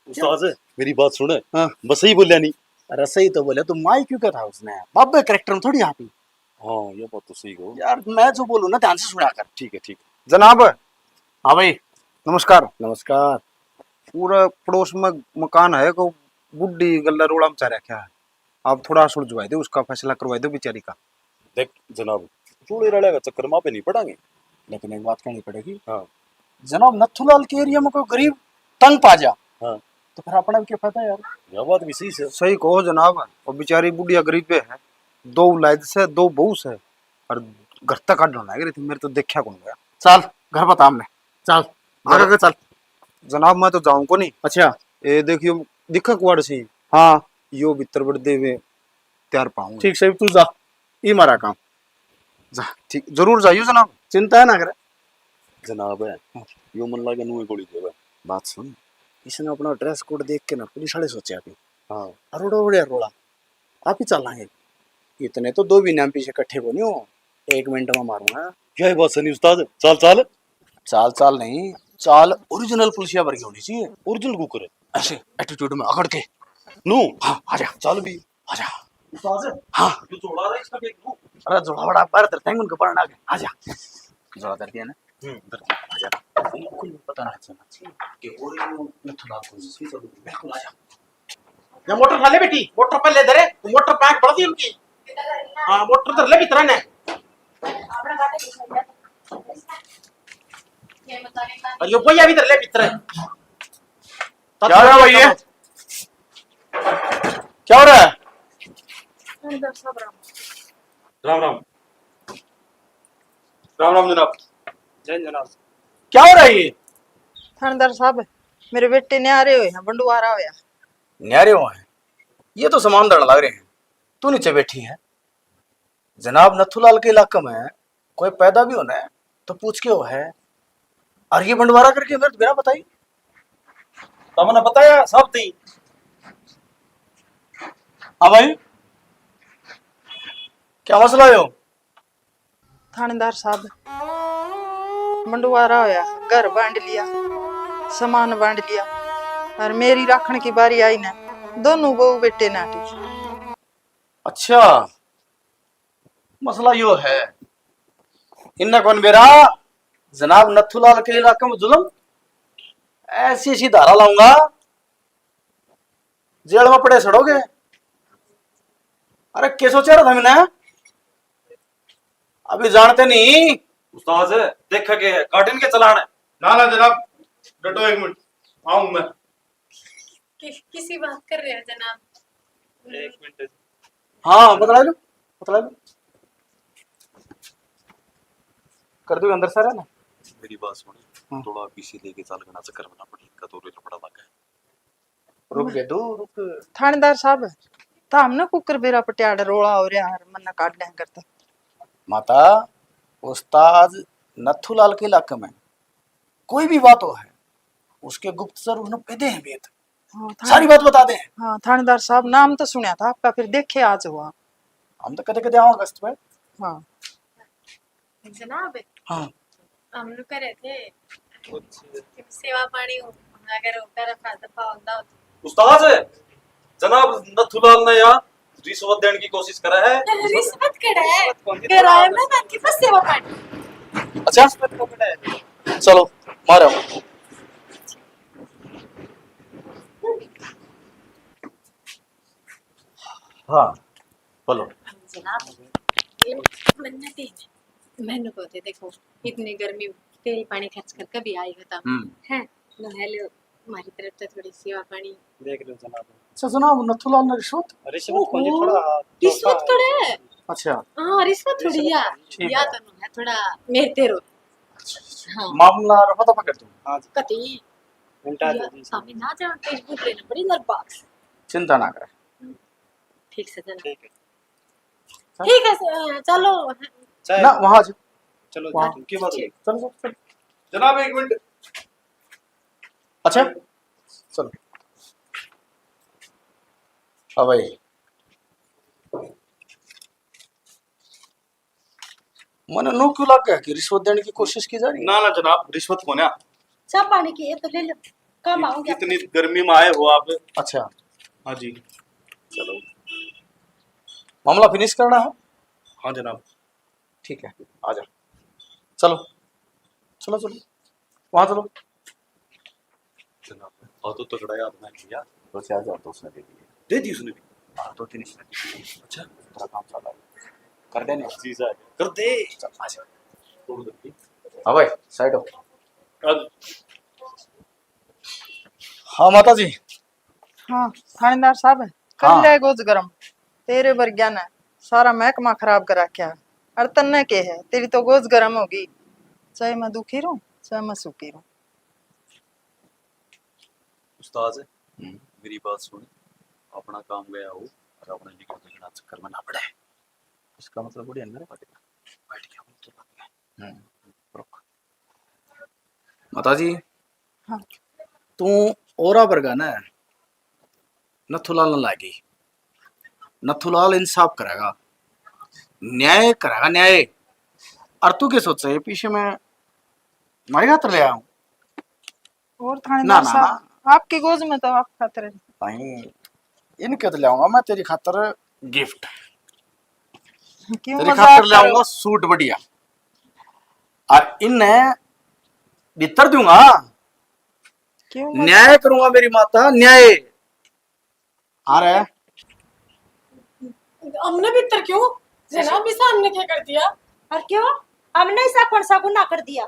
उस्ताद, मेरी बात सुन। हाँ। बस सही बोलिया नहीं। अरे सही तो बोले, तू माई क्यों कहता उसने? बाबे करेक्टर में थोड़ी आती। हाँ, ये बात तो सही कहो। यार, मैं जो बोलूँ ना, ध्यान से सुना कर। ठीक है, ठीक है। जनाब। हाँ भाई। नमस्कार। नमस्कार। पूरा पड़ोस में मकान है, को बुढ़ी गल्ला रोड़ा मचा रखा है। आप थोड़ा सुलझवा दो, उसका फैसला करवा दो बेचारी का। देख जनाब, रोड़े राड़े का चक्कर में आप नहीं पड़ांगे। लेकिन एक बात कहनी पड़ेगी। हाँ। जनाब, नथुलाल के एरिया में कोई गरीब तंग पा जा, हाँ। तो फिर अपना भी क्या फायदा यार? यह बात भी सही है। सही कहो जनाब, वो बेचारी बुढ़िया गरीब है, दो औलाद से, दो बहू से, और घर तक काटने लग रही थी, मेरे तो देखा कौन गया। चल, घर बता हमने, चल, आगे के चल। जनाब, मैं तो जाऊं को नहीं। अच्छा। ए, देखियो, दिखा कुआड़ सी। हाँ। यो भीतर बड़ देवे, तैयार पाऊंगा। ठीक सही, तू जा, ई मारा काम। जा, ठीक, जरूर जाइयो जनाब। चिंता ना करे। जनाब है, हाँ। यो मन लागे नुए गोली देवे। बात सुन, इसने अपना ड्रेस कोड देख के ना पुलिस वाले सोचा कि हाँ। अरोड़ा उड़े रोला, आप ही चलांगे। इतने तो दो भी नाम पीछे इकट्ठे को नहीं हो, एक मिनट में मारूंगा। क्या है बात सुनी उस्ताद? चाल, चाल। चाल, चाल नहीं, चाल ओरिजिनल पुलिसिया वर्गी होनी चाहिए। ओरिजिनल कुकर है। ऐसे एटीट्यूड में अकड़ के। नू? हाँ, आजा। चाल भी। आजा। उस्ताद। हाँ। ये जोड़ा रहा है, इसका देख लूं। अरे जोड़ा बड़ा बाहर तेरे तैंगुन के पड़ना के। आजा। जोड़ा धर दिया ना? हम्म, धर दिया। आजा। बिल्कुल भी पता ना चलना चाहिए कि ओरिजिनल नथुलाल को। बिल्कुल, आजा। या मोटर उठा ले बेटी, मोटर पहले धरे, तो मोटर पैक बढ़ दी उनकी। हाँ, मोटर धर ले भीतर ने। और यो भैया भी धर ले भीतर। क्या हो रहा है भाई ये? क्या हो रहा है? राम राम। राम राम जनाब। जय जनाब। क्या हो रहा है ये? थानेदार साहब, मेरे बेटे न्यारे हुए हैं, बंडवारा होया। न्यारे हुए हैं? ये तो सामान धरण लग रहे हैं, तू नीचे बैठी है। जनाब, नथुलाल के इलाके में कोई पैदा भी होना है तो पूछ के हो है। और ये बंडवारा करके मेरे तो बिना बताई। तमने बताया सब थी। हाँ भाई, क्या मसला है? थानेदार साहब, बंडवारा होया, घर बांट लिया, सामान बांट लिया, और मेरी राखण की बारी आई ना, दोनों बहू बेटे नाटी। अच्छा, मसला यो है, इन्ना कौन बेरा, जनाब नथुलाल के इलाके में जुल्म, ऐसी ऐसी धारा लाऊंगा, जेल में पड़े सड़ोगे। अरे, के सोचा रहा था मैंने? अभी जानते नहीं। उस्ताद, देख के काटन के चलान है। ना, ना जनाब, डटो एक मिनट, आऊं मैं। कि, किसी बात कर रहे हैं जनाब? एक मिनट। हाँ, बतला लो, बतला लो। कर दो अंदर सारा ना। मेरी बात सुन, हाँ। थोड़ा पीछे लेके चल, घना चक्कर में ना पड़े, इनका तो रेल बड़ा लगा है। रुक दे दो, रुक। थानेदार साहब, था हमने कुकर बेरा पटियाड़ रोला हो रहा है, मन्ना काट लें करता। माता, उस्ताद नथुलाल के इलाके में कोई भी बात हो है, उसके गुप्तचर उसने पेदे हैं बेत। हाँ, थाने-, सारी बात बता दे। हाँ, थानेदार साहब, नाम तो सुना था आपका, फिर देखे आज हुआ। हम तो कदे कदे आओ अगस्त में। हाँ। जनाब, हाँ। हम लोग करे थे, अच्छा। सेवा पानी हो, अगर होता रखा तो पावंदा होता। उस्ताद, जनाब नथुलाल ने यहाँ रिश्वत देने की कोशिश करा है। रिश्वत कड़ा है? रिश्वत कौन सी? किराए में ना कि बस सेवा पानी। अच्छा, रिश्वत को कड़ा है। चलो, मारो। हाँ, बोलो। जनाब, ये मन्नत ही है। मैंने को थे, देखो, इतनी गर्मी, तेल पानी खर्च कर कभी आई हो तो। हम्म। है, नहा लो, हमारी तरफ से थोड़ी सेवा पानी। देख लो जनाब। अच्छा जनाब, नथुलाल ने रिश्वत? रिश्वत कौन सी? ओहो, थोड़ा रिश्वत थोड़ा है। अच्छा। हाँ, रिश्वत थोड़ी रिश्वत है। ठीक या है। तो है थोड़ा मेरे तेरो। अच्छा, अच्छा। हाँ। मामला रफा दफा कर दो। हाँ जी। कती। घंटा या दे दी। सामने ना जान तेज बुझ रहे ना, बड़ी नरबाग से। चिंता ना करे। हम्म। ठीक से जनाब। ठीक है। ठीक है, स-, चलो। चाहे ना, वहाँ से चलो, वहाँ। ठीक, की बात है? चलो, चलो, चलो। जनाब, एक मिनट। अच्छा, चलो। हाँ भाई, मने नू क्यों लग गया कि रिश्वत देने की कोशिश की जा रही है? ना, ना जनाब, रिश्वत को ना। चाह पानी की ये तो ले लो, काम आऊंगी। इतनी गर्मी में आए हो आप। अच्छा। हाँ जी। चलो, मामला फिनिश करना है। हाँ जनाब। ठीक है, आ जा। चलो, चलो, चलो, वहाँ चलो। जनाब, और तो तगड़ा याद ना किया। दो चार हजार तो उसने दे दिए। दे दी उसने भी? हाँ, दो तीन इसने दे दिए। अच्छा। तेरा काम चला है। कर देने। जीजा, कर दे। चल, आ जा। छोड़ दे। हाँ भाई, साइड हो। अब हाँ माता जी। हाँ, थानेदार साहब, कर हाँ। ले गोज गरम। तेरे वर्ग्या ने सारा महकमा खराब कर रखा। और तन्ने के है, तेरी तो गोज गरम होगी। चाहे मैं दुखी रहूं, चाहे मैं सुखी रहूं। उस्ताद, हम्म। मेरी बात सुन, अपना काम गया हो और अपने निकल के घना चक्कर में ना पड़े। इसका मतलब बड़ी अंदर बैठ गया। बैठ गया, वो तो लग गया। हम्म, रुक। माता जी, हाँ। तू औरा वर्गा ना नथुलाल न लागी। नथुलाल इंसाफ करेगा, न्याय करेगा, न्याय। और तू क्या सोचे ये पीछे मैं मारे खातर ले आया हूँ? और थानेदार ना, ना, साहब, ना। आपकी गोज में तो आप खातर है। भाई, इनके तो ले आऊंगा मैं तेरी खातर गिफ्ट। क्यों तेरी मजाक खातर ले करो? आऊंगा सूट बढ़िया। और इन्हें भीतर दूंगा। क्यों मजाक? न्याय करूंगा मेरी माता, न्याय। अरे, हमने भीतर क्यों? जनाब, इसा हमने क्या कर दिया? और क्यों? हमने ऐसा कौन सा गुनाह कर दिया?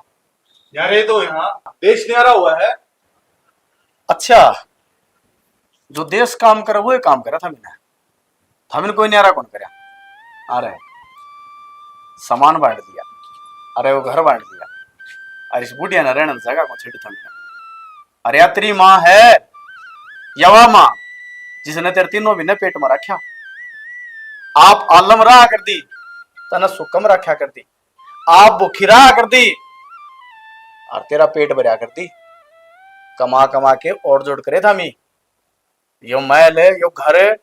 यार, ये तो यहाँ देश न्यारा हुआ है। अच्छा, जो देश काम करे, वो ही काम करे था मैंने। था मैंने कोई न्यारा कौन करे? अरे, सामान बांट दिया, अरे, वो घर बांट दिया, अरे, इस बुढ़िया ने रहने जगह को छेड़ी था मैंने। अरे, या तेरी माँ है, या वा माँ, जिसने तेरे तीनों महीने पेट में रखा? आप आलम रहा कर दी, तने सुकम रखा कर दी। आप भूखी रहा कर दी, और तेरा पेट भरया कर दी, कमा कमा के और जोड़ करे था मी। यो महल, यो घर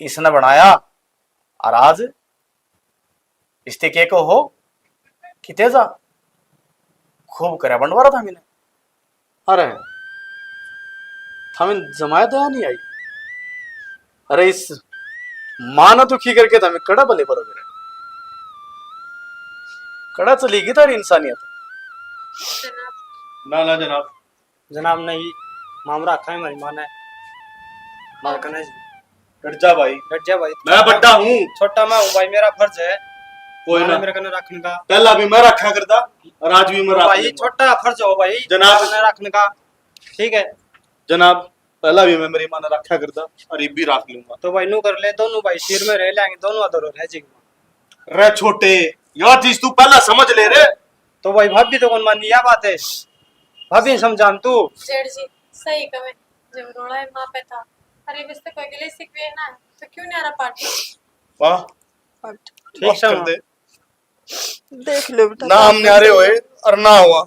इसने बनाया, और आज इसते के को हो, किते जा, खूब करे बंटवारा था मैंने। अरे, थमें जमाया दया नहीं आई? अरे, इस माँ ने दुखी करके थमें कड़ा भले बरोबर है, कड़ा चली गई थारी इंसानियत। ना, ना जनाब। जनाब, नहीं, मामरा रखा है हमारी माँ ने। मार कने जी। डट जा भाई। डट जा भाई। मैं बड्डा हूँ। छोटा मैं हूँ भाई, मेरा फर्ज है। कोई माँ ने ना। मेरे कने रखने का। पहला भी मैं रखा करता और आज भी मैं तो रख भाई, लूंगा। छोटा फर्ज हो भाई, जनाब। माँ ने रखने का। ठीक है। जनाब, पहला भी मैं मेरी माँ ने रखा करता और ये भी रख लूंगा। तो भाई, नू कर ले, दोनों भाई सिर में रह लेंगे, दोनों अधर रह जाएंगे। रे छोटे, यह चीज तू पहला समझ ले रे। तो भाई, भाभी तो कौन मानी या बात है, भाभी ने समझा तू। जेठ जी, सही कहे, जब रोला है माँ पे था, अरे, बस तो कोई गिले शिकवे ना, तो क्यों न्यारा पार्टी? वाह। ठीक बस से कर माँ। दे। देख लो बेटा, नाम न्यारे होए और ना हुआ।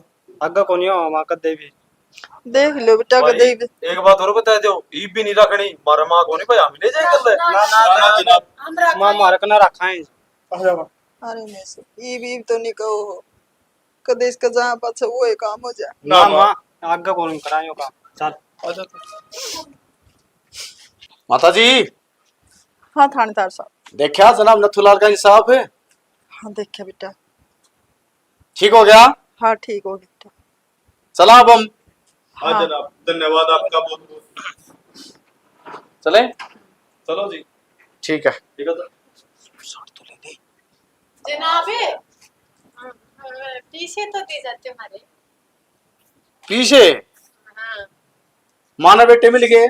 आगे कोनी हुआ माँ कदे भी। देख लो बेटा, भाई, कदे भी। एक बात और बता दो, ईब भी नहीं रखनी, मारा माँ को नहीं भाई, हम ले जाए कर ले। ना, ना, ना, ना, ना, जनाब। हम रखाएं। माँ मारा कना रखाएं। आ जाओ। अरे नहीं सर, ईब, ईब तो नहीं कहो, कदे इसका जहाँ पाछे वो ही काम हो जाए। ना, ना, माँ। माँ, आगे कोनी कराएं यो काम। चल। आ जाओ। माता जी। हाँ थानेदार साहब। देखा जनाब नथुलाल का इंसाफ है? हाँ देखा बेटा। ठीक हो गया? हाँ ठीक हो गया बेटा। चला अब हम। हाँ हाँ। जनाब, धन्यवाद आपका बहुत बहुत। चले? चलो जी। ठीक है। ठीक है तो। शर्ट तो ले गई। जनाब, अ, अ, पीछे तो दे जाते हमारे। पीछे? हाँ। माँ ने बेटे मिल गए।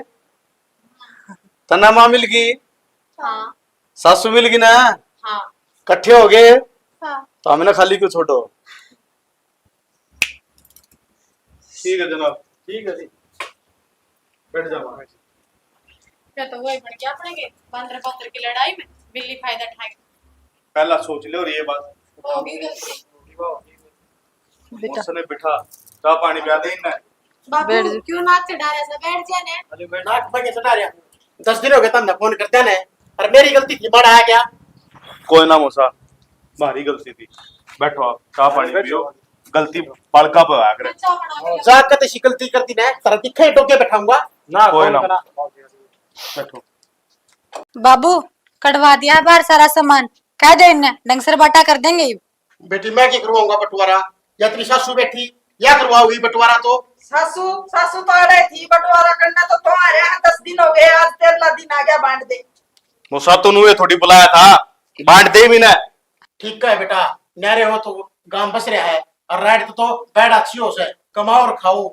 तन्ने माँ मिल गई, हाँ। सासू मिल गई ना, हाँ। कट्ठे हो गए, हाँ। तो हमने खाली क्यों छोड़ो? ठीक है जनाब, ठीक है जी, बैठ जाओ। तो वही बन गया अपने के, बंदर बंदर की लड़ाई में बिल्ली फायदा उठाएगी। पहला सोच लो और ये बात। होगी गलती। बेटा। उसने बिठा, चाय पानी पिला दे इन्हें। बाबू, बैठ जा। क्यों नाक चढ़ा रहे से? बैठ जा ने। अरे बैठ। नाक पे के चढ़ा रहा? दस दिन हो गए तन्ने फोन करते ने। अरे मेरी गलती थी, बड़ा आ गया। कोई ना मौसा, भारी गलती थी। बैठो आप, चाय पानी अरे बैठो। पियो। गलती बालका पे आया करे। चाय बना के जाके तैसी गलती कर दी ने, तेरा दिखे डोके बैठाऊंगा। ना, कोई ना। बैठो। बाबू, कढ़वा दिया बाहर सारा सामान, कह दे इन्हें, ढंग से बाटा कर देंगे। बेटी, मैं की करवाऊंगा बंटवारा? या तेरी सासू बैठी, या करवाओगी बंटवारा तो? सासू, सासू तो अड़े थी, बंटवारा करना तो तुम्हारे यहाँ। दस दिन हो गए, आज तेरहला दिन आ गया, बांट दे। मौसा, तूने ये थोड़ी बुलाया था, बांट दे भी ना। ठीक है बेटा, न्यारे हो तो गांव बस रहा है, और राइट तो, तो बैठ अच्छी हो से, कमाओ और खाओ।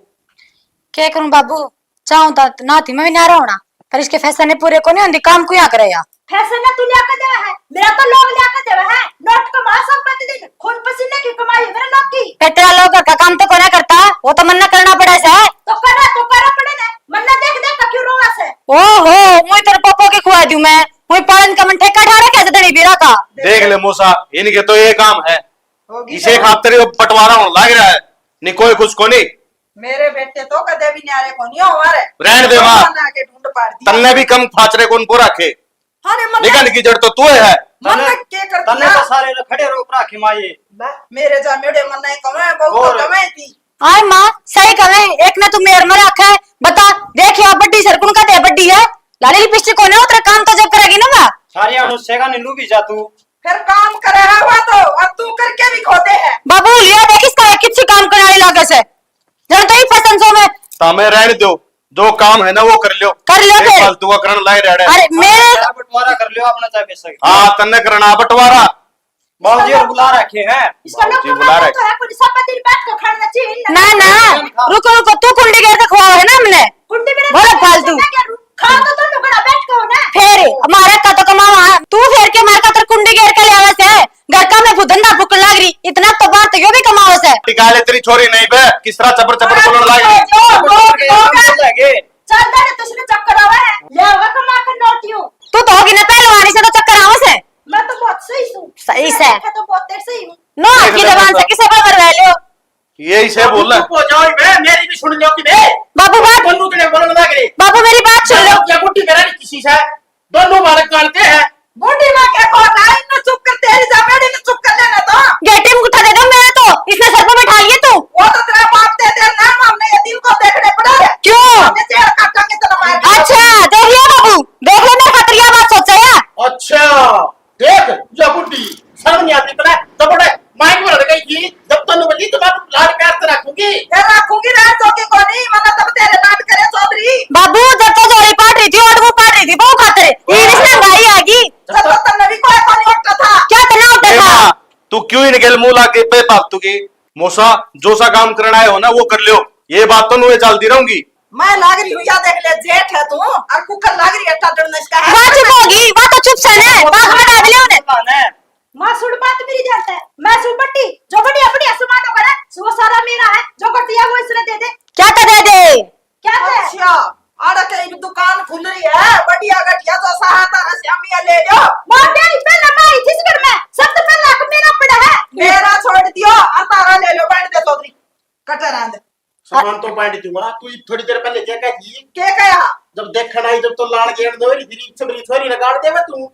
क्या करूं बाबू, चाहूं तो ना थी मैं भी न्यारा होना, पर इसके फैसले ने पूरे को नहीं होंदी, काम को यहाँ करे या। फैसले ने तू लिया के देवे है, मेरा तो लोग लिया के देवे है, नोट कमा संपत्ति दिन, खून पसीने की कमाई है मेरे लोग की। पेटरा लोग घर का काम तो कोना करता, वो तो मन्ना करना पड़े से। तो करा, तो करा पड़े ने, मन्ना देख देख का क्यों रोवा से। ओहो, मुई तेरे पापा के खुआ दूं मैं, मुई पालन का मन ठेका ठा रखा है धनी बीरा का। देख ले मौसा, इनके तो ये काम है, होगी इसे तो। खातर ये बंटवारा होने लग रहा है, नहीं कोई कुछ को नहीं। मेरे बेटे तो कदे भी न्यारे को नहीं हो रे। रहन दे माँ। बना के ढूंढ पाड़ दिया। तन्ने भी कम फाचरे कौन को रखे? अरे मन निगन की जड़ तो तू है। मन तन्ने, के कर तन्ने दिया? तो सारे ने खड़े रोक रखे माँ ये। बा, मेरे जा मेरे मन नहीं कमे, बहुत और? तो कमे थी। आय माँ, सही कहे, एक ने तू मेर में रखे। बता, देख या बड्डी सरकुन का दे बड्डी है। लाली लिपस्टिक कोने उतरे काम तो जब करेगी ना माँ। सारी अनुष्ठा का नीलू भी जा तू। फिर काम करे है वो तो, और तू करके भी खोदे है। बाबू, लिया देख इसका एक किसी काम करने लागे से। जब तो ही फैशन शो में। तामे रहने दो, जो काम है ना वो कर लो। कर लो ये फिर। फालतू का करण लाए रह रहे। अरे मेरे यार, बंटवारा कर लो अपना, चाहे बेशक। हाँ, तन्ने करना बंटवारा। बाबूजी और बुला रखे हैं। इसका लोग बाबूजी बुला रहे। तो है, कोई सब दिन बैठ के खाना चाहिए ना। ना, ना, रुको, रुको, तू कुंडी गेर के खुआओ है ना हमने। कुंडी मेरे बोलो फालतू। मैं क्या करूं? खा तो तुम लोग बैठ के हो ना। फेर हमारा का तो कमावा, तू फेर के मार का तर कुंडी गेर के ले आवे से। घर का में भूतन ना फूकन लाग रही, इतना तो बात यो भी कमाओ से। टिका ले तेरी छोरी नहीं बे, किस तरह चपर चपर बोलने लाग रही। जो, जो, जो, जो, जो, चल दे, तुझने चक्कर आवे है। ले आवे कमा के नोटियो। तू तो होगी ना पहलवानी से तो चक्कर आवे से। मैं तो बहुत सही हूँ। सही से। मैं तो बहुत तेरे सही हूँ। नो, आपकी जबान से किसे पर करवा लियो? यही से बोल। चुप हो जाओ बे, मेरी भी सुन लो कि बे। बाबू बात। बोलू तेरे बोलने लग रही। बाबू मेरी बात सुन लो। क्या गुट्टी करा रही किसी से? दोनों बालक काढ़ते हैं। बूढ़ी माँ के को लाइन में चुप कर, तेरी जमेड़ी ने चुप कर लेना तो। गेटी में उठा दे दो मैं तो, इसने सर पे बैठा लिए तू। वो तो तेरा बाप दे दे ना, हमने ये दिल को देखने पड़े। क्यों? हमने जेल काटांगे तो मार। अच्छा, देख लिया बाबू, देख लो मेरे खातिर यह बात सोचा है। अच्छा, देख, या बुढ़ी, शर्म नहीं आती इतना, जब बड़े माइक में लड़ गई थी, जब तन्नू बोली, "तो मैं लाड प्यार से रखूंगी।" फिर रखूंगी, रहन दो कि कोनी, मतलब तब तेरे लाड करे चौधरी। बाबू, जब तो जोड़ी पाट रही थी, और वो पाट रही थी, बहू खातर। ये हाँ। इसने भाई आगी। जब तो तन्ने भी कोई कोनी उठता था। क्या तन्ने उठता ए था? माँ, तू क्यों इनके मुंह लाग गई बेफालतू की? मौसा, जो सा काम करना है हो ना, वो कर लो। ये बात तो नुए चलती रहूंगी। मैं लाग रही हूँ, या देख ले, जेठ है तू, और कुकर लाग रही है, टाटन इसका है। वाह चुप होगी, वाह तो चुप से ने, बात में डाल ले उन्हें। माँ सुन बात मेरी ध्यान से, मैं सु बट्टी, जो बड़ी अपनी आसमान होगा ना, वो सारा मेरा है, जो कर दिया वो इसने दे दे। क्या तो दे दे? क्या दे? अच्छा, आड़ा के एक दुकान खुल रही है, बढ़िया घटिया जो सहा तारा श्यामिया ले लो। बाप तेरी पहले मैं आई थी इस घर में, सबसे पहले हक मेरा पड़ा है। मेरा छोड़ दियो, और तारा ले लो, बैठ दे चौधरी, कटर आंद। सामान तो बांट दूंगा, तू थोड़ी देर पहले क्या कही? क्या कहा? जब देखण आई, जब तो लाल गेट दो रही थी, इच्छा मेरी छोरी ने गाड़ देवे तू।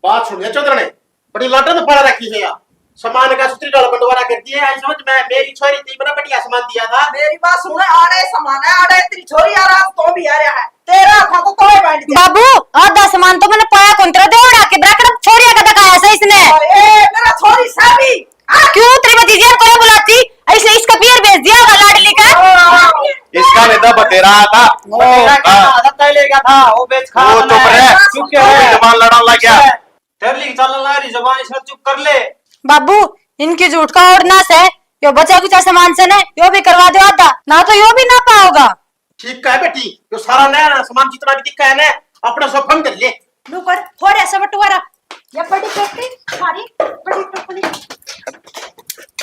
बात सुन, ये चौधरने बड़ी लाटन तो पड़ा रखी है यार। सामान का सुतरी डाल बंटवारा कर दिए, आई समझ में, मेरी छोरी थी, बड़ा बढ़िया सामान दिया था। मेरी बात सुन, आड़े सामान है, आड़े तेरी छोरी आ रहा, तो भी आ रहा है। तेरा था तो तोय बांट दिया। बाबू, आधा सामान तो मैंने पाया कौन, तेरा देवड़ा के बराबर छोरिया का दिखाया से इसने। ए, मेरा छोरी साबी। हाँ, क्यों तेरी भतीजी को बुलाती? ऐसे इसका पियर भेज दिया होगा लाडली का। इसका नहीं था, बतेरा था। बतेरा क्या हाँ। था? आदत ही लेगा था, वो बेच खा वो वाला चुप है। रहे। चुप क्या वो है? जबान लड़ाने लग गया। तेरे लिए चलने लग रही जबान, इसने चुप कर ले। बाबू, इनकी झूठ का और ना से, यो बचा कुचा सामान से ना, यो भी करवा दो आधा, ना तो यो भी ना पाओगा। ठीक है बेटी, यो सारा नया नया सामान जितना भी दिखा है ना, अपना सब फंड कर ले। लो कर, थोड़ा सा बंटवारा। ये बड़ी पेटी, सारी बड़ी टोकरी।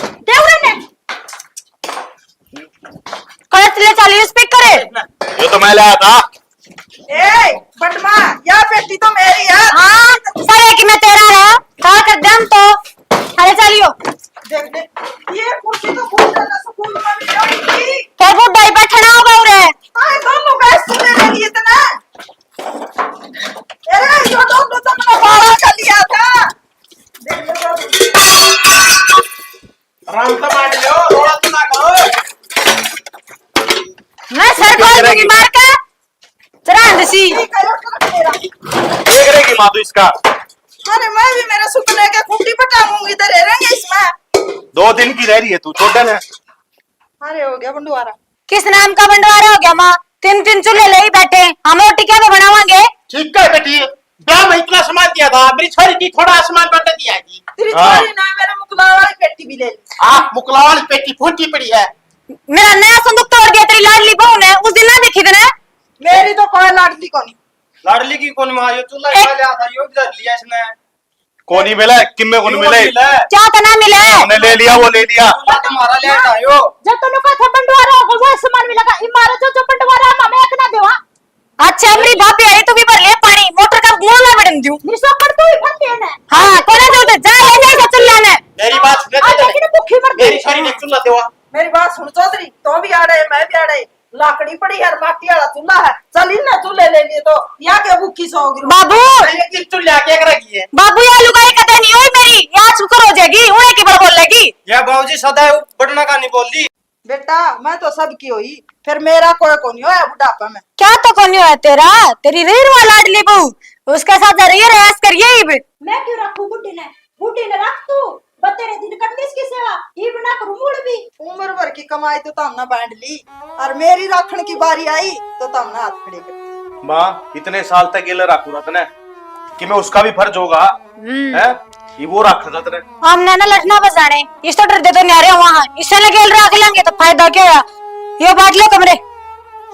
दे उरे ने। कलर ले चलिए, स्पीकर है। यो तो मैं लाया था। ए, बंटवा हाँ, या पेटी तो मेरी है। हाँ, सारे की मैं तेरा रहा। खा कर दम तो। अरे चलियो। देख, देख, ये कुर्सी तो बहुत ज्यादा सुकून वाली होगी। फिर वो डाई बैठना होगा उरे। हाँ, दोनों का सुने लगी इतना। अरे, ये दोनों तो मैंने बारह का लिया था। देख लो। आराम से बैठ जाओ, रोड़ा तो ना करो। मैं सर क्या कॉल करेगी? नहीं मार के। चरांद सी। देख रहेगी माँ तू इसका। अरे, मैं भी मेरे सुपने के खूंटी पटाऊंगी, इधर रह रहेंगे इसमें। दो दिन की रह रही है तू, छोड़ देना। अरे, हो गया बंटवारा। किस नाम का बंटवारा हो गया माँ? तीन तीन चूल्हे ले ही बैठे, हम रोटी क्या पे बनावांगे? ठीक है बेटी, ब्याह में इतना सामान दिया था, मेरी छोरी की थोड़ा सामान बंट दिया जी। तेरी हाँ। छोरी ने मेरे मुकला वाली पेटी भी ले ली। आ, मुकला वाली पेटी फूटी पड़ी है। मेरा नया संदूक तोड़ दिया तेरी लाडली बहू ने, उस दिन ना देखी तने। मेरी तो कोई लाडली कोनी। लाडली की कौन माँ, यो चूल्हा एक खा लिया था, यो भी धर लिया इसने। कोनी मिला, किम्मे कोनी क्यों मिले? मिला? क्या तना मिला? हमने ले लिया, वो ले लिया। चूल्हा तुम्हारा ले आयो। जब तन्नू का था बंटवारा होगा, वो सामान मिलेगा। इमारत जो, जो बंटवारा है, हमें एक ना देवा। अच्छा, मेरी भाभी आई, तू भी भर ले पानी, मोटर का मुंह ना बड़न दूं। मेरी सोकड़ तू ही भर ले ना। हाँ, कोने जो दे, जा ले जा इसे चूल्हा ने। मेरी बात सुन, आ, लेकिन भूखी मर गई। मेरी सारी ने चूल्हा देवा। मेरी बात सुन चौधरी, तो भी आड़े, मैं भी आड़े। लाकड़ी पड़ी है, माटी वाला चूल्हा है। चल, इन्हें चूल्हे ले लिए तो या के भूखी सो गिरो। बाबू। ये किस चूल्हे आके एक रखी है? बाबू, या लुगाई कदे नहीं हुई मेरी, या शुक्र हो जाएगी, उन्हें की बड़ बोलेगी। या बाबूजी सदा बटना का नहीं बोल दी। बेटा, मैं तो सबकी होई, फिर मेरा कोई कोनी होया बुढ़ापा में। क्या तो कोनी होया तेरा? तेरी रीरवा लाडली बहू, उसके साथ रही रैस करिए इब। मैं क्यों रखूं बुढ़ी ने? बूढ़ी ने रख तू, बतेरे दिन कर ली इसकी सेवा, इब ना करूं मुड़ भी। उम्र भर की कमाई तो तमने बांट ली, और मेरी राखण की बारी आई तो तमने हाथ खड़े कर दिए। माँ, इतने साल तक गेल राखू रहा तने, कि मैं उसका भी फर्ज होगा, हम्म। हैं? ये वो राखा था तने। हमने ना लठना बजाने, इस तो डर दे तो न्यारे वहां, इससे ने गेल राख लेंगे तो फायदा क्या होया? यो बांट ले कमरे।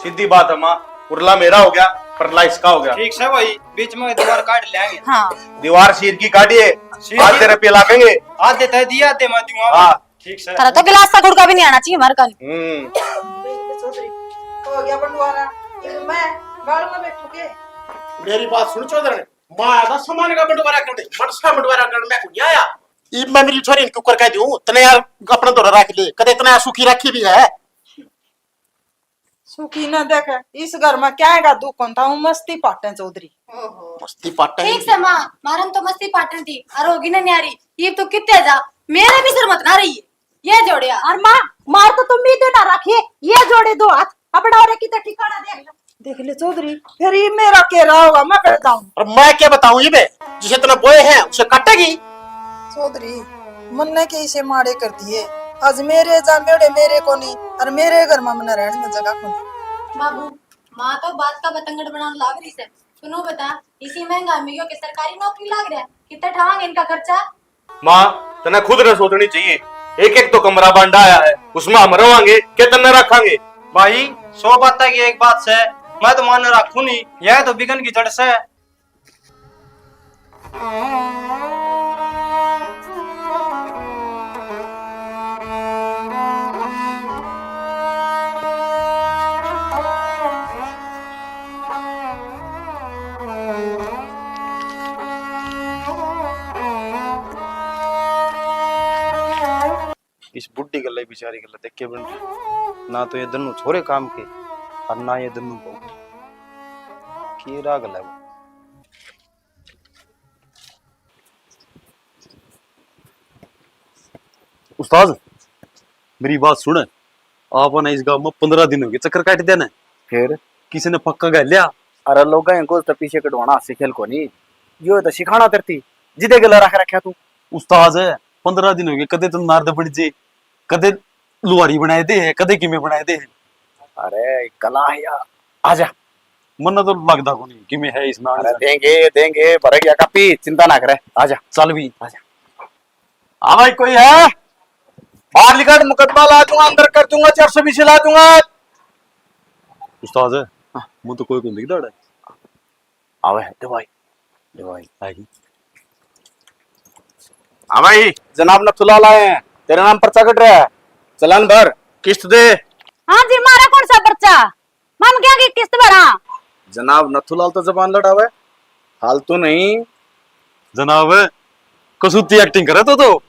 सीधी बात है माँ, उरला मेरा हो गया, परला इसका हो गया। ठीक से भाई, बीच में दीवार काट लेंगे। हाँ। दीवार शीर की काटिए, शीर की। आधे रुपये लागेंगे। आधे तय दिए, आधे मैं दूंगा। हाँ। ठीक से। थारा तो गिलास का गुड़का भी नहीं आना चाहिए हमारे कन। हम्म। देख ले चौधरी, हो गया बंटवारा। ये मैं गाल में बैठू के? मेरी बात सुन चौधरी, माँ आया था सामान का बंटवारा करने, मनसा बंटवारा करने मैं को नहीं आया। इब मैं मेरी छोरी ने क्यों कर कह दूं, तने यार अपना धोरा रख ले, कदे इतना सुखी रखी भी है। सुखी ना देख, इस घर में क्या है दुख कौन था, वो मस्ती पाटे चौधरी। ओहो। मस्ती पाटे ठीक से माँ, मारन तो मस्ती पाटन थी, और होगी ना न्यारी, ये तो कितने जा, मेरे भी सर मत ना रही है, ये जोड़िया। और माँ, मार तो तुम भी देना रखिए, ये जोड़े दो हाथ, अपना और कितना ठिकाना देख लो। देख ले चौधरी, फिर ये मेरा के रहा होगा, मैं कर दाऊं। और मैं क्या बताऊं, ये बे, जिसे इतना बोए हैं, उसे काटेगी। चौधरी, मन्ने के इसे माड़े कर दिए। आज मेरे जामेड़े मेरे कोनी, और मेरे घर में मन्ने रहने में जगह कोनी। बाबू, माँ तो बात का बतंगड़ बनाने लाग रही से। सुनो बता, इसी महंगाई में यो के सरकारी नौकरी लाग रहा है, कितना ठावांगे इनका खर्चा? माँ, तने खुद ने सोचनी चाहिए। एक एक तो कमरा बांडा आया है, उसमें हम रवांगे के तन्ने रखांगे? भाई, सौ बातें की एक बात से, मैं तो माने रखू नहीं, यह तो बिगन की जड़ से। इस बुढ़ी गल्ला, बेचारी गल्ला देख के बन रही। ना तो ये दोनों छोरे काम के, और ना ये दोनों बहू। के राग है वो? उस्ताद, मेरी बात सुन। आपने इस गांव में पन्द्रह दिन हो गए चक्कर काट देना। फिर? किसी ने पक्का कर लिया? अरे लोग इनको तो पीछे कटवाना हास्य खेल को नहीं, यो तो सिखाना तरती जिदे गला रख रखा तू। उस्ताद, पन्द्रह दिन हो गए, कदे तो नारद बन जे, कदे लुहारी बनाए दे है, कदे किमे बनाए दे है। अरे कला है यार, आजा। मन्ने तो लगदा कोनी किमे है इसमें। अरे देंगे, देंगे, भर गया कापी, चिंता ना करे, आजा। चल भी। आजा। हाँ भाई, कोई है? बाहर निकाल, मुकदमा ला दूंगा, अंदर कर दूंगा, चार सौ बीस ला दूंगा। उस्ताद है? हाँ। मुझे तो कोई को नहीं दिखता है। आवे है, दे भाई, दे भाई। आएगी। हाँ भाई, जनाब नथुलाल आए हैं, तेरे नाम पर्चा कट रहा है, चालान भर, किस्त दे। हाँ जी, मारा कौन सा पर्चा? माम क्या की किस्त भरा? जनाब नथुलाल तो जबान लड़ावे, फालतू नहीं। जनाब, कसूती एक्टिंग करे तो, तो।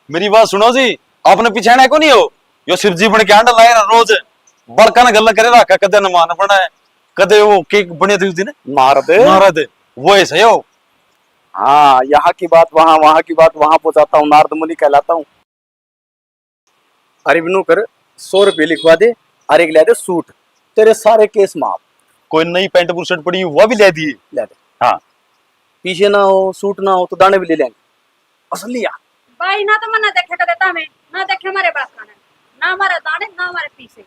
मेरी बात सुनो जी, आपने पिछाणा को नहीं हो? यो शिव जी बन के आंडा लाए ना रोज, बड़का ने गल्ला करे रखा, कदे नमान बना है, कदे वो केक बने थे उस दिन। मार दे। मार दे, वो ऐसा ही हो। हाँ, यहाँ की बात वहाँ, वहाँ की बात वहाँ पहुँचाता हूँ, नारद मुनि कहलाता हूँ। अरे बिनू कर, सौ रुपये लिखवा दे, अरे एक ले दे सूट, तेरे सारे केस माफ। कोई नई पैंट बुशर्ट पड़ी, वह भी ले दिए। ले दे। हाँ। पीछे ना हो, सूट ना हो, तो दाने भी ले लेंगे। असलिया। भाई, ना तो मन्ने देखे कदे तामे, ना देखे मारे बाप का ने, ना मारे दाने, ना मारे पीछे।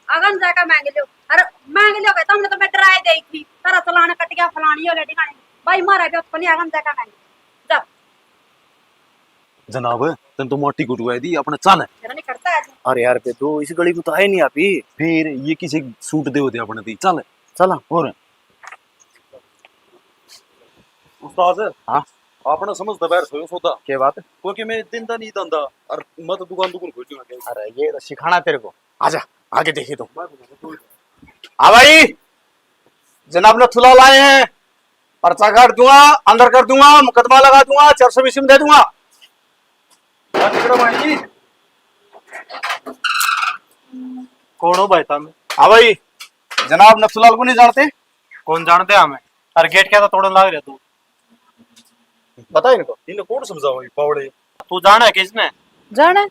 अगन जाकर मांग लियो। अरे मांग लियो भाई, तुमने तो मैं डराए दे थी, तारा चलान कट गया, फलानी हो लेडी खाने। भाई, मारा भी उत्पन्न अगन जाकर मांग। जा। जनाब, तन तो माटी कुटवाई दी, अपने चल। मेरा नहीं करता आज। अरे यार बेदू, इस गली में तो आए नहीं आप ही। फिर ये किसी सूट दे होते अपने दी, चल। चल। और उस्ताद, हाँ? आपने समझ दबार सोयो सौदा। क्या बात? क्योंकि मैं दिन दा नहीं धंधा और मैं तो दुकान दुकान खोल दूंगा। अरे ये तो सिखाना तेरे को। आजा, आगे देखिए तो। हाँ भाई, जनाब नथुलाल आए हैं, पर्चा काट दूंगा, अंदर कर दूंगा, मुकदमा लगा दूंगा, चार सौ बीसी में दे दूंगा। कौन हो भाई साहब? हाँ भाई, जनाब नथुलाल को नहीं जानते? कौन जानते हमें? अरे गेट क्या था तोड़न लाग रहा तू? बता इनको। इन्हें कौन समझाओ ये पावड़े? तू जाने किसने? जाने?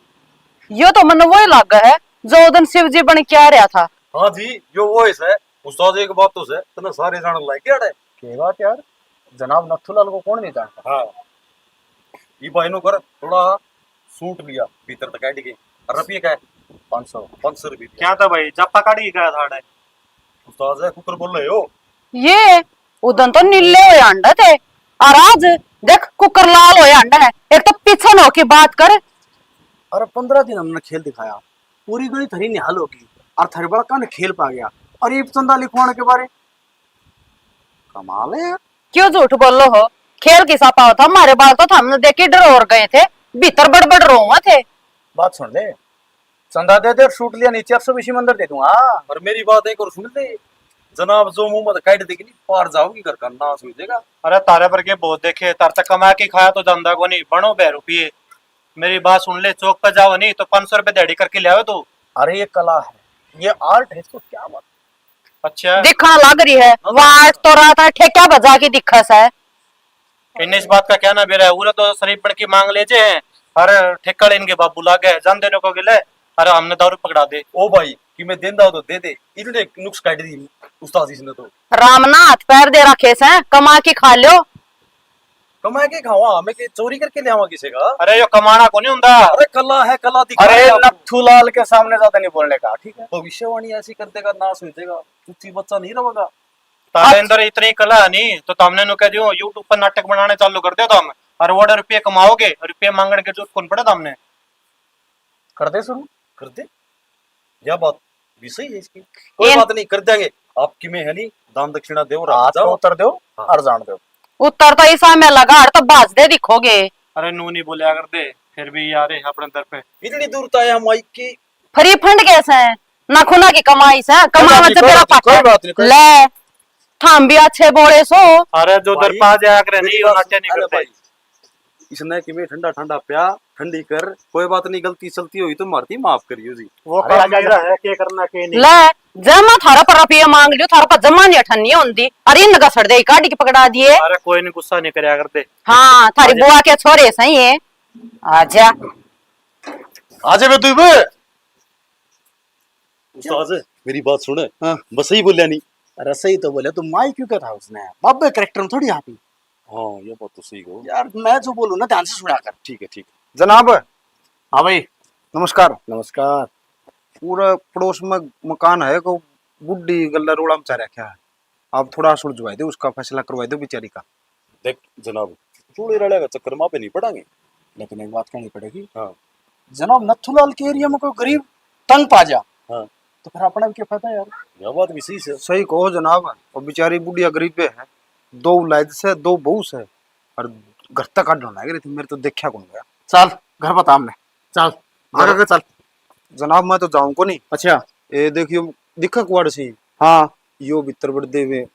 यो तो मन्ने वही लागा है जो उस दिन शिव जी बन के आ रहा था। हाँ जी, यो वो है। उस्ताद, एक बात तो है, तने सारे जान लाग गया है। के बात यार, जनाब नथुलाल को कौन नहीं जानता? हाँ। ये भाई नो कर, थोड़ा सूट लिया, भीतर तक काट के। और रुपये का है? पाँच सौ। पाँच सौ रुपये दिया। क्या था भाई, जापा काट के गया था अड़े? उस्ताद है, कुकर बोल रहे हो? ये उदन तो नीले होए अंडे थे, और आज देख कुकर लाल होए अंडे है। एक तो पीछे न होके बात कर। अरे पन्द्रह दिन हमने खेल दिखाया, पूरी गली थारी निहाल होगी, और थारे बड़ा कान खेल पा गया, और ये चंदा लिखवाने के बारे। कमाल है यार। क्यों झूठ बोलो हो? खेल किसा पाओ था? हमारे बाल तो थामने देख के डरोर गए थे, भीतर बड़बड़ रोवा थे। बात सुन ले, चंदा दे दे और सूट लिया, नीचे सौ बीसी मंदिर दे दूंगा। और मेरी बात एक और सुन ले, जनाब जो मुंह मत काट देगी नहीं, पार जाओगी, घर का नाश हो जाएगा। अरे तारे पर के बहुत देखे, तार तक कमा के खाया तो जांदा को नहीं, बनो बह रुपये। मेरी बात सुन ले, चौक पे जाओ नहीं तो पाँच सौ रुपये दिहाड़ी करके ले आओ तू। अरे ये कला है, ये आर्ट है, इसको क्या बात। अच्छा। दिखण लाग रही है, वाट तो रात है, ठेक्या बजा के दिखा सै। इन्हें इस बात का क्या ना बेरा है, उरे तो शरीफ बन के मांग ले जे, अरे ठेका ले इनके बाबू लागे, जान देने को गिले, अरे हमने दारू पकड़ा दे। ओ भाई, कि मैं देंदा हो तो दे दे, इतने नुक्स काट दी उस्ताद जी ने तो। राम ना हाथ पैर दे रखे सै, कमा के खा लो। कमा के खावा, हमें के चोरी करके ले आवा किसी का? अरे यो कमाना को नहीं हुंदा। अरे कला है, कला दिखा अरे रहा है। नथुलाल के सामने ज्यादा नहीं बोलने का, ठीक है? भविष्यवाणी ऐसी कर देगा, नाश हो जाएगा, चुच्ची बच्चा नहीं रहेगा। तारे अंदर इतनी कला है नहीं, तो तुमने नु कह दियो, YouTube पर नाटक बनाने चालू कर दो तुम, और वो रुपये कमाओगे, रुपये मांगने के जरूरत कौन पड़ा तुमने? कर दे शुरू। कर दे। यह बात भी सही है इसकी। कोई बात नहीं, कर देंगे। आपकी में है नहीं, दान दक्षिणा दो, हाथ पे उतर दो हाँ। और जान दो। उतर तो इसा में लगा, और तो भाज दे दिखोगे। अरे नू नहीं बोलिया कर दे, फिर भी यार है अपने दर पे। इतनी दूर तो आया हम आई की। फ्री फंड कैसे है? ना खुना की कमाई से, कमावा से बेरा पाटा। कोई बात नहीं, कोई ले, थाम भी अच्छे बोले सो। अरे जो दर पा जाया करे, नहीं, नाट्य नहीं करते। इसने कि मैं ठंडा ठंडा प्या, ठंडी कर, कोई बात नहीं, गलती सलती हुई तो मारती माफ करियो जी। वो अरे काम मेरा है, के करना के नहीं। ले, जब मैं थारा पर रुपये मांग लियो, थारा पर जमा नहीं ठन्नी होंदी। अरे इन घसड़ दे, काटी के पकड़ा दिए। अरे कोई नहीं, गुस्सा नहीं करया करते। हाँ, थारी बुआ के छोरे सही है। आजा। आजा बे तू भी। उस्ताद, मेरी बात सुन। हाँ। बस सही बोलिया नहीं। अरे सही तो बोले, तू माई क्यों कहता उसने? बाबे कैरेक्टर में थोड़ी आप ही। हाँ, ये बात तो सही कहो। यार, मैं जो बोलूँ ना, ध्यान से सुना कर। ठीक है, ठीक है। जनाब। हाँ भाई। नमस्कार। नमस्कार। पूरा पड़ोस में मकान है, को बुढ़ी गल्ला रोला मचा रखा है। आप थोड़ा सुलझवा दो, उसका फैसला करवा दो बेचारी का। देख जनाब, चूड़े रले का चक्कर में आप नहीं पड़ांगे। लेकिन एक बात कहनी पड़ेगी। हाँ। जनाब, नथुलाल के एरिया में कोई गरीब तंग पा जा, हाँ। तो फिर अपना भी क्या फायदा यार? यह बात भी सही से। सही कहो जनाब, वो बेचारी बुढ़िया गरीबे है, दो औलाद से, दो बहू से, और घर तक काटने लग रही थी, मेरे तो देखा कौन गया। चल, घर बता हमने। चल, घर आगे चल। जनाब, मैं तो जाऊं को नहीं। अच्छा। ये देखियो, दिखा कुआड़ सी। हाँ। यो भीतर बड़ देवे,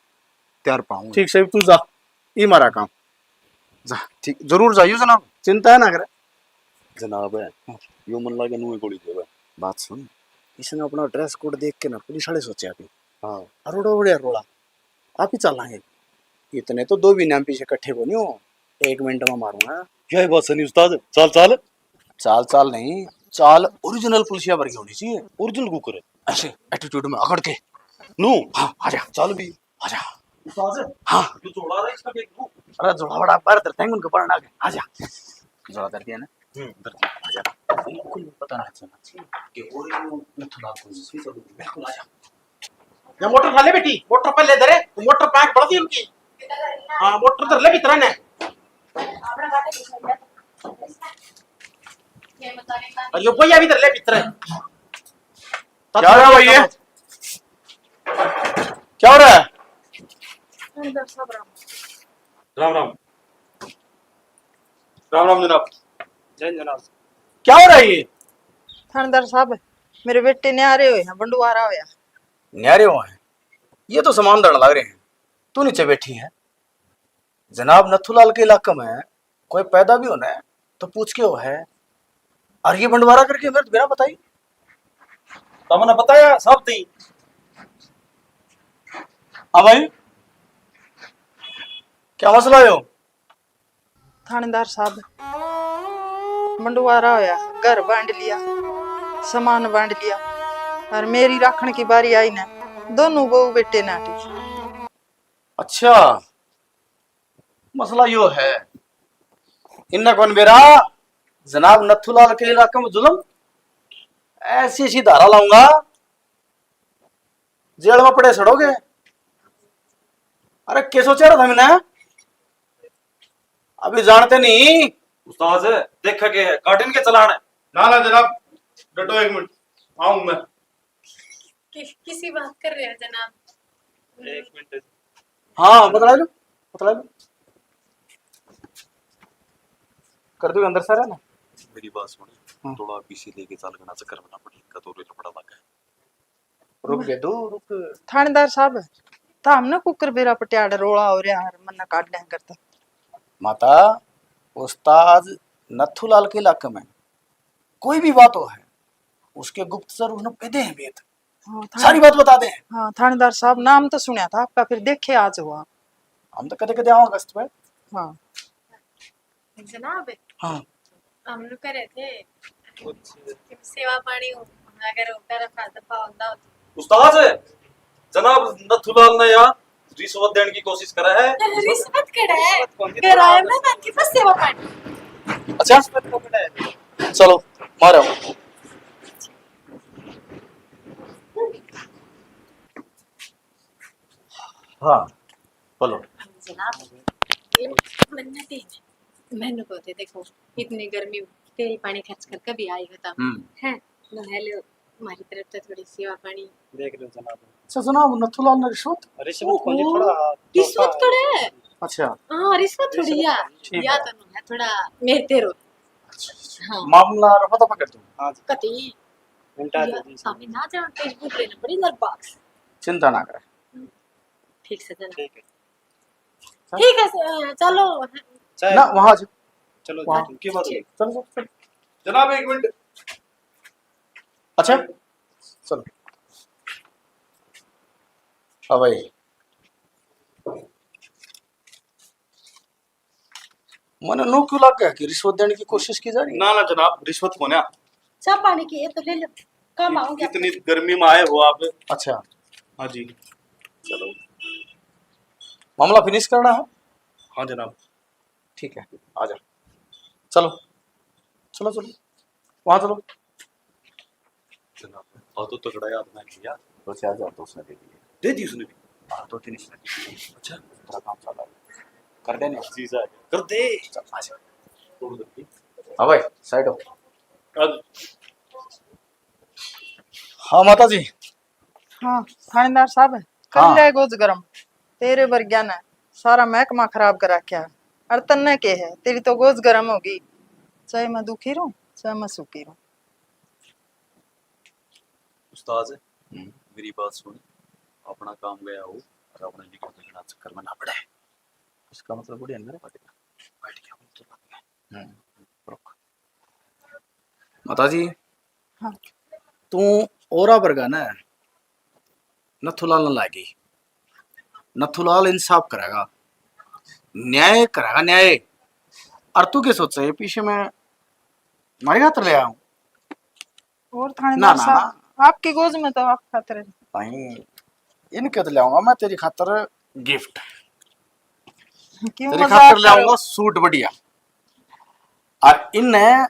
त्यार पाऊंगा। ठीक सही, तू जा, ई मारा काम। जा, ठीक, जरूर जाइयो जनाब। चिंता ना करे। जनाब है, यो मन लागे नूए गोली देवे। बात सुन, इसने अपना ड्रेस कोड देख के ना पुलिस वाले सोचा भी। हाँ। अरोड़ा उड़े रोला, आप ही चलांगे। इतने तो दो भी नाम पीछे इकट्ठे को नहीं हो, एक मिनट में मारूंगा। क्या बात सुनी उस्ताद, चाल चाल। चाल चाल नहीं, चाल ओरिजिनल पुलिसिया वर्गी होनी चाहिए। Original cooker. ऐसे एटीट्यूड में अकड़ के। नू। हाँ, आजा। चाल भी। आजा। उस्ताद। हाँ। ये जोड़ा रहा है इसका देख लूं। अरे जोड़ा बड़ा बाहर धरते हैं उनको पढ़ना के। आजा। जोड़ा धर दिया ना। हम्म, धर दिया। आजा। बिल्कुल पता ना चलना चाहिए कि और ये नथुलाल कौन सी चल रही है। बिल्कुल आजा। या मोटर ना ले बेटी, मोटर पहले धरे, मोटर पैक बढ़ दी उनकी। हाँ, मोटर धर ले भीतर ने। और यो भैया भी धर ले भीतर। क्या हो रहा है भाई ये? क्या हो रहा है? राम राम। राम राम जनाब। जय जनाब। क्या हो रहा है ये? थानेदार साहब, मेरे बेटे न्यारे हुए हैं, बंडवारा होया। न्यारे हुए हैं? ये तो सामान धरण लग रहे हैं। तू नीचे बैठी है। जनाब नथुलाल के इलाके में कोई पैदा भी होना है तो पूछ के हो है। और ये बंडवारा करके मेरे तो बिना बताई। तमने बताया सब थी। हाँ भाई, क्या मसला है? थानेदार साहब, बंडवारा होया, घर बांट लिया, सामान बांट लिया, और मेरी राखण की बारी आई ना, दोनों बहू बेटे नाटी। अच्छा, मसला यो है, इन्ना कौन बेरा जनाब नथुलाल के इलाके में जुल्म, ऐसी ऐसी धारा लाऊंगा, जेल में पड़े सड़ोगे। अरे के सोचा रहा था मैंने, अभी जानते नहीं। उस्ताद, देखा के है, काटिन के चलान है। ना ना जनाब, डटो एक मिनट, आऊं मैं। कि, किसी बात कर रहे हैं जनाब? एक मिनट। हाँ, बतला लो, बतला लो। कर दो अंदर सारा ना। मेरी बात सुन, हाँ। थोड़ा पीछे लेके चल, घना चक्कर में ना पड़े, इनका तो लफड़ा लगा है। रुक दे दो, रुक। थानेदार साहब, था हमने कुकर बेरा पटियाड़ रोला हो रहा है, मन्ना काट लें करता। माता, उस्ताद नथुलाल के इलाके में कोई भी बात हो है, उसके गुप्तचर उसने पेदे हैं भेद। हाँ, थाने-, सारी बात बता दे। हाँ, थानेदार साहब, नाम तो सुना था आपका, फिर देखे आज हुआ। हम तो कदे कदे आओ गश्त पे। हाँ। जनाब, हाँ। हम लोग करे थे। अच्छा। सेवा पानी हो, अगर होता रखा तो पावंदा हो। उस्ताद, जनाब नथुलाल ने यार रिश्वत देने की कोशिश करा है। रिश्वत कड़ा है? रिश्वत कौन सी? कराया मैं बाकी बस सेवा पानी। अच्छा। रिश्वत को कड़ा है? चलो, मारो। हाँ, बोलो। जनाब, ये मन्नत है। मैंने को थे, देखो, इतनी गर्मी, तेल पानी खर्च कर कभी आई हो तो। हम्म। हैं? तो हेलो, हमारी तरफ से थोड़ी सेवा पानी। देख लो जनाब। अच्छा जनाब, नथुलाल ने रिश्वत? रिश्वत कौन सी? ओहो, थोड़ा रिश्वत थोड़ा है। अच्छा। हाँ, रिश्वत थोड़ी रिश्वत है। ठीक या है। तो है, थोड़ा मेरे तेरो। अच्छा, अच्छा। हाँ। मामला रफा दफा कर दो। हाँ जी। कति? घंटा या, दे दी। स्वामी ना जान, तेज बुक लेना पड़ी नरबाग से। चिंता ना करे। हम्म। ठीक से जना। ठीक है। ठीक है, अ, चलो। चाहे ना, वहाँ से। चलो, वहाँ। ठीक। चलो, चलो, चलो। जनाब, एक मिनट। अच्छा, चलो। हाँ भाई। मने नू क्यों लग गया कि रिश्वत देने की कोशिश की जा रही है? ना, ना जनाब, रिश्वत कोन्या। चाय पानी की ये तो ले लो, काम आओगे। इतनी गर्मी में आए हो आप। अच्छा। हाँ जी। चलो, मामला फिनिश करना है। हाँ जनाब। ठीक है, आ जा। चलो, चलो, चलो, वहाँ चलो। जनाब, और तो तगड़ा याद ना किया। दो चार हजार तो उसने दे दिए। दे दी उसने भी? हाँ, दो तीन इसने दे दिए। अच्छा। तेरा काम चल रहा है। कर देने। चीज आ गया। कर दे। चल, आ जा। हाँ भाई, साइड हो। हाँ माता जी। हाँ, थानेदार साहब, कर हाँ। ले गोज गरम। तेरे वर्ग्या ने सारा महकमा खराब कर रखा है। और तन्ने के है, तेरी तो गोज गरम होगी। चाहे मैं दुखी रहूं, चाहे मैं सुखी रहूं। उस्ताद, हम्म। मेरी बात सुन। अपना काम गया हो और अपने निकल के चक्कर में ना पड़े। इसका मतलब बढ़िया अंदर बैठ गया, बैठ गया, हम तो लग गए। हम्म। रुक। माता जी, हाँ। तू औरा वर्गा ना नथुलाल न लागी। नथुलाल इंसाफ करेगा, न्याय करेगा, न्याय। और तू के सोचे ये पीछे मैं मारी खातर ले आऊं? और थानेदार ना, ना, साहब, ना। आपकी गोज में तो आप खातर है। भाई, इनके तो ले आऊंगा मैं तेरी खातर गिफ्ट। क्यों तेरी मजाक खातर ले करो? आऊंगा सूट बढ़िया। और इन्हें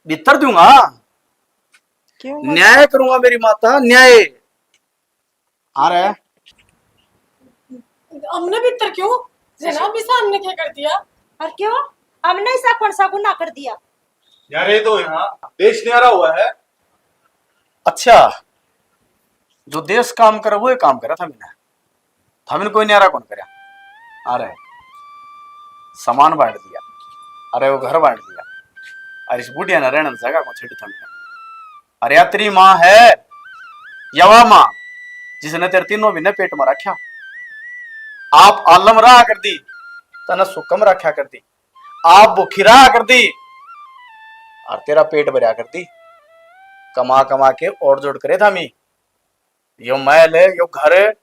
भीतर दूंगा। क्यों मजाक? न्याय करूंगा मेरी माता, न्याय। अरे। हमने भीतर क्यों? जनाब, इसे हमने क्या कर दिया? और क्यों? हमने ऐसा कौन सा गुनाह कर दिया? यार, ये तो यहाँ देश न्यारा हुआ है। अच्छा, जो देश काम करे, वो ही काम करे था मैंने। थमने कोई न्यारा कौन करया? अरे, सामान बांट दिया, अरे, वो घर बांट दिया, अरे, इस बुढ़िया ने रहने जगह कौन छड़ी थमने? अरे, या तेरी माँ है, यवा माँ, जिसने तेरे तीनों महीने पेट में रखा। आप आलम रहा कर दी, तने सुकम रखा कर दी, आप भूखी रहा कर दी, और तेरा पेट भरया कर दी। कमा कमा के और जोड़ करे था मी, यो महल, यो घर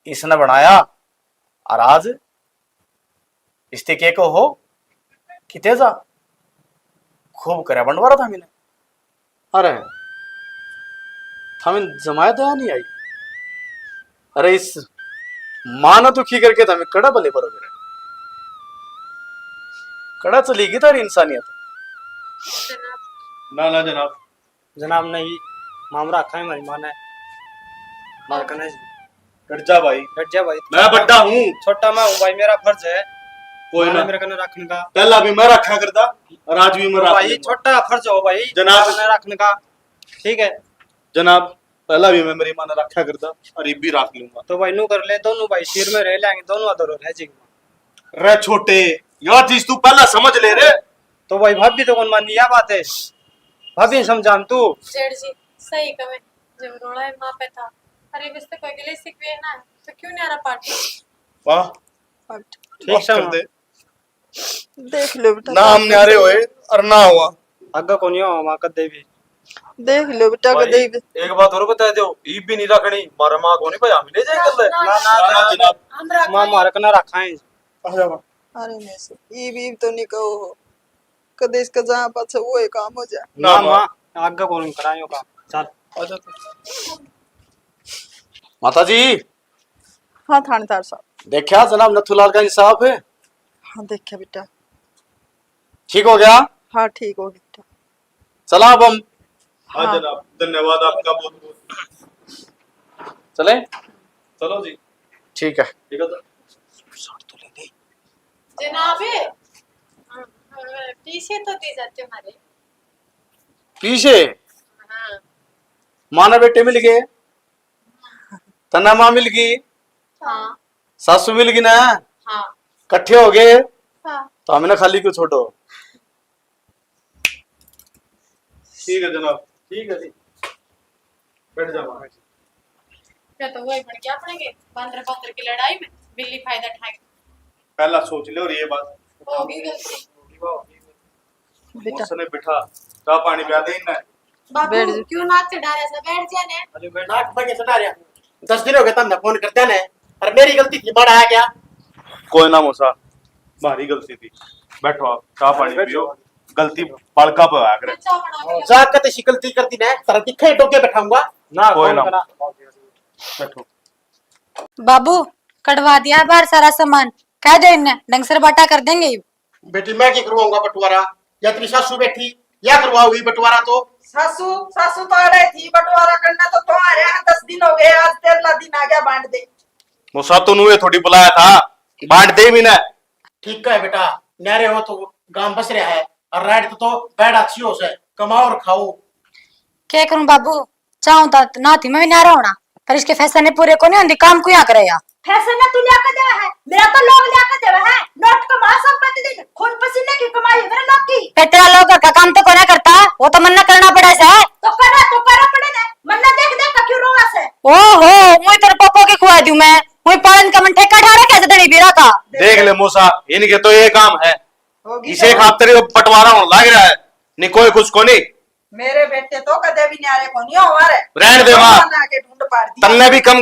इसने बनाया, और आज इसते के को हो कि तेजा खूब करया बंटवारा था मैंने। अरे, थमें जमाया दया नहीं आई। अरे, इस माँ ने दुखी करके थमें कड़ा भले बरोबर है। कड़ा चली गई थारी इंसानियत। ना, ना जनाब। जनाब, नहीं, मामरा रखा है हमारी माँ ने। मार कने जी। डट जा भाई। डट जा भाई। मैं बड्डा हूँ। छोटा मैं हूँ भाई, मेरा फर्ज है। कोई माँ ने ना। मेरे कने रखने का। पहला भी मैं रखा करता और आज भी मैं तो रख भाई, लूंगा। छोटा फर्ज हो भाई, जनाब। माँ ने रखने का। ठीक है। जनाब, पहला भी मैं मेरी माँ ने रखा करता और ये भी रख लूंगा। तो भाई, नू कर ले, दोनों भाई सिर में रह लेंगे, दोनों अधर रह जाएंगे। रे छोटे, यह चीज तू पहला समझ ले रे। तो भाई, भाभी तो कौन मानी यह बात है, भाभी ने समझा तू। जेठ जी, सही कहे, जब रोला है माँ पे था, अरे बस तो कोई गिले शिकवे ना, तो क्यों न्यारा पार्टी? वाह। ठीक बस से कर माँ। दे। देख लो बेटा, नाम न्यारे होए और ना हुआ। आगे कोनी हुआ माँ कदे भी। देख लो बेटा, भाई, कदे भी। एक बात और बता दो, ईब भी नहीं रखनी, मारा माँ कोनी भाई, हम ले जाए कर ले। ना, ना, ना, ना, ना, जनाब। हम रख माँ मारे कने रखा है। अच्छा, वाह। अरे नहीं सर, ईब, ईब तो नहीं कहो, कदे इसका जहाँ पाछे वो ही काम हो जाए। ना, ना, माँ। माँ, आगे कोनी करायो काम। चल। अच्छा, तो। माता जी। हाँ थानेदार साहब। देखा जनाब नथुलाल का इंसाफ है? हाँ देखा बेटा। ठीक हो गया? हाँ ठीक हो गया बेटा। चला अब हम। हाँ हाँ। जनाब, धन्यवाद आपका बहुत बहुत। चले? चलो जी। ठीक है। ठीक है सर। शर्ट तो ले दे। जनाब, हाँ, हाँ, पीछे तो दे जाते हमारे। पीछे? हाँ। माँ ने बेटे मिल गए। तन्ने माँ मिल गई, हाँ। सासू मिल गई ना, हाँ। कट्ठे हो गए, हाँ। तो हमने खाली क्यों छोड़ो? ठीक है जनाब, ठीक है जी, बैठ जाओ। क्या तो वही बढ़ गया अपने के बंदर पत्थर की लड़ाई में बिल्ली फायदा उठाएगी। पहला सोच ले और ये बात। होगी गलती। बेटा। उसने बिठा, चाय पानी पिया दे इन्हें। बाबू, बैठ जा। क्यों नाक चढ़ा रहा था? बैठ जा ने। अरे बैठ। नाक पे के चढ़ा रहा? दस दिन हो गए तमने फोन करते ने। अरे मेरी गलती थी, बड़ा आ गया। कोई ना मौसा, भारी गलती थी। बैठो आप, चाय पानी पियो। गलती बालका पे आया करे। चाय बना के लाओ। चाय का तो ऐसी गलती कर दी ने, तेरा दिखे डोके बैठाऊंगा। ना, कोई ना। बैठो। बाबू, कढ़वा दिया बाहर सारा सामान, कह दे इन्हें, ढंग से बाटा कर देंगे। बेटी, मैं की करवाऊंगा बंटवारा? या तेरी सासू बैठी, या करवाओगी बंटवारा तो? सासू, सासू तो अड़े थी, बंटवारा करना तो तुम्हारे यहाँ दस दिन हो गए, आज तेरहला दिन आ गया, बांट दे। मौसा, तू नुए थोड़ी बुलाया था, बांट दे भी ना। ठीक है बेटा, न्यारे हो तो गांव बस रहा है, और राइट तो बैठ अच्छी हो से, कमाओ और खाओ। क्या करूं बाबू, चाहूं तो ना थी मैं भी न्यारा होना, पर इसके फैसले पूरे को नहीं होंदी, काम को यहाँ करे या। फैसले ना तू लिया के देवे है, मेरा तो लोग लिया के देवे है, नोट कमा सब प्रतिदिन, खून पसीने की कमाई है मेरे लोग की। फिर तेरा लोग घर का काम तो कोना करता, वो तो मन्ना करना पड़े से। तो करा, तो करा पड़े ने, मन्ना देख देख का क्यों रोवा से। ओहो, मुझे तेरे बेटा का। देख ले मूसा, इनके तो ये काम है, होगी इसे तो। खातिर यो बंटवारा होने लग रहा है, नहीं कोई कुछ को नहीं। मेरे बेटे तो कदे भी न्यारे को नहीं हो मारे। रहने दे माँ। ना के ढूंढ पाड़ दिया। तन्ने भी कम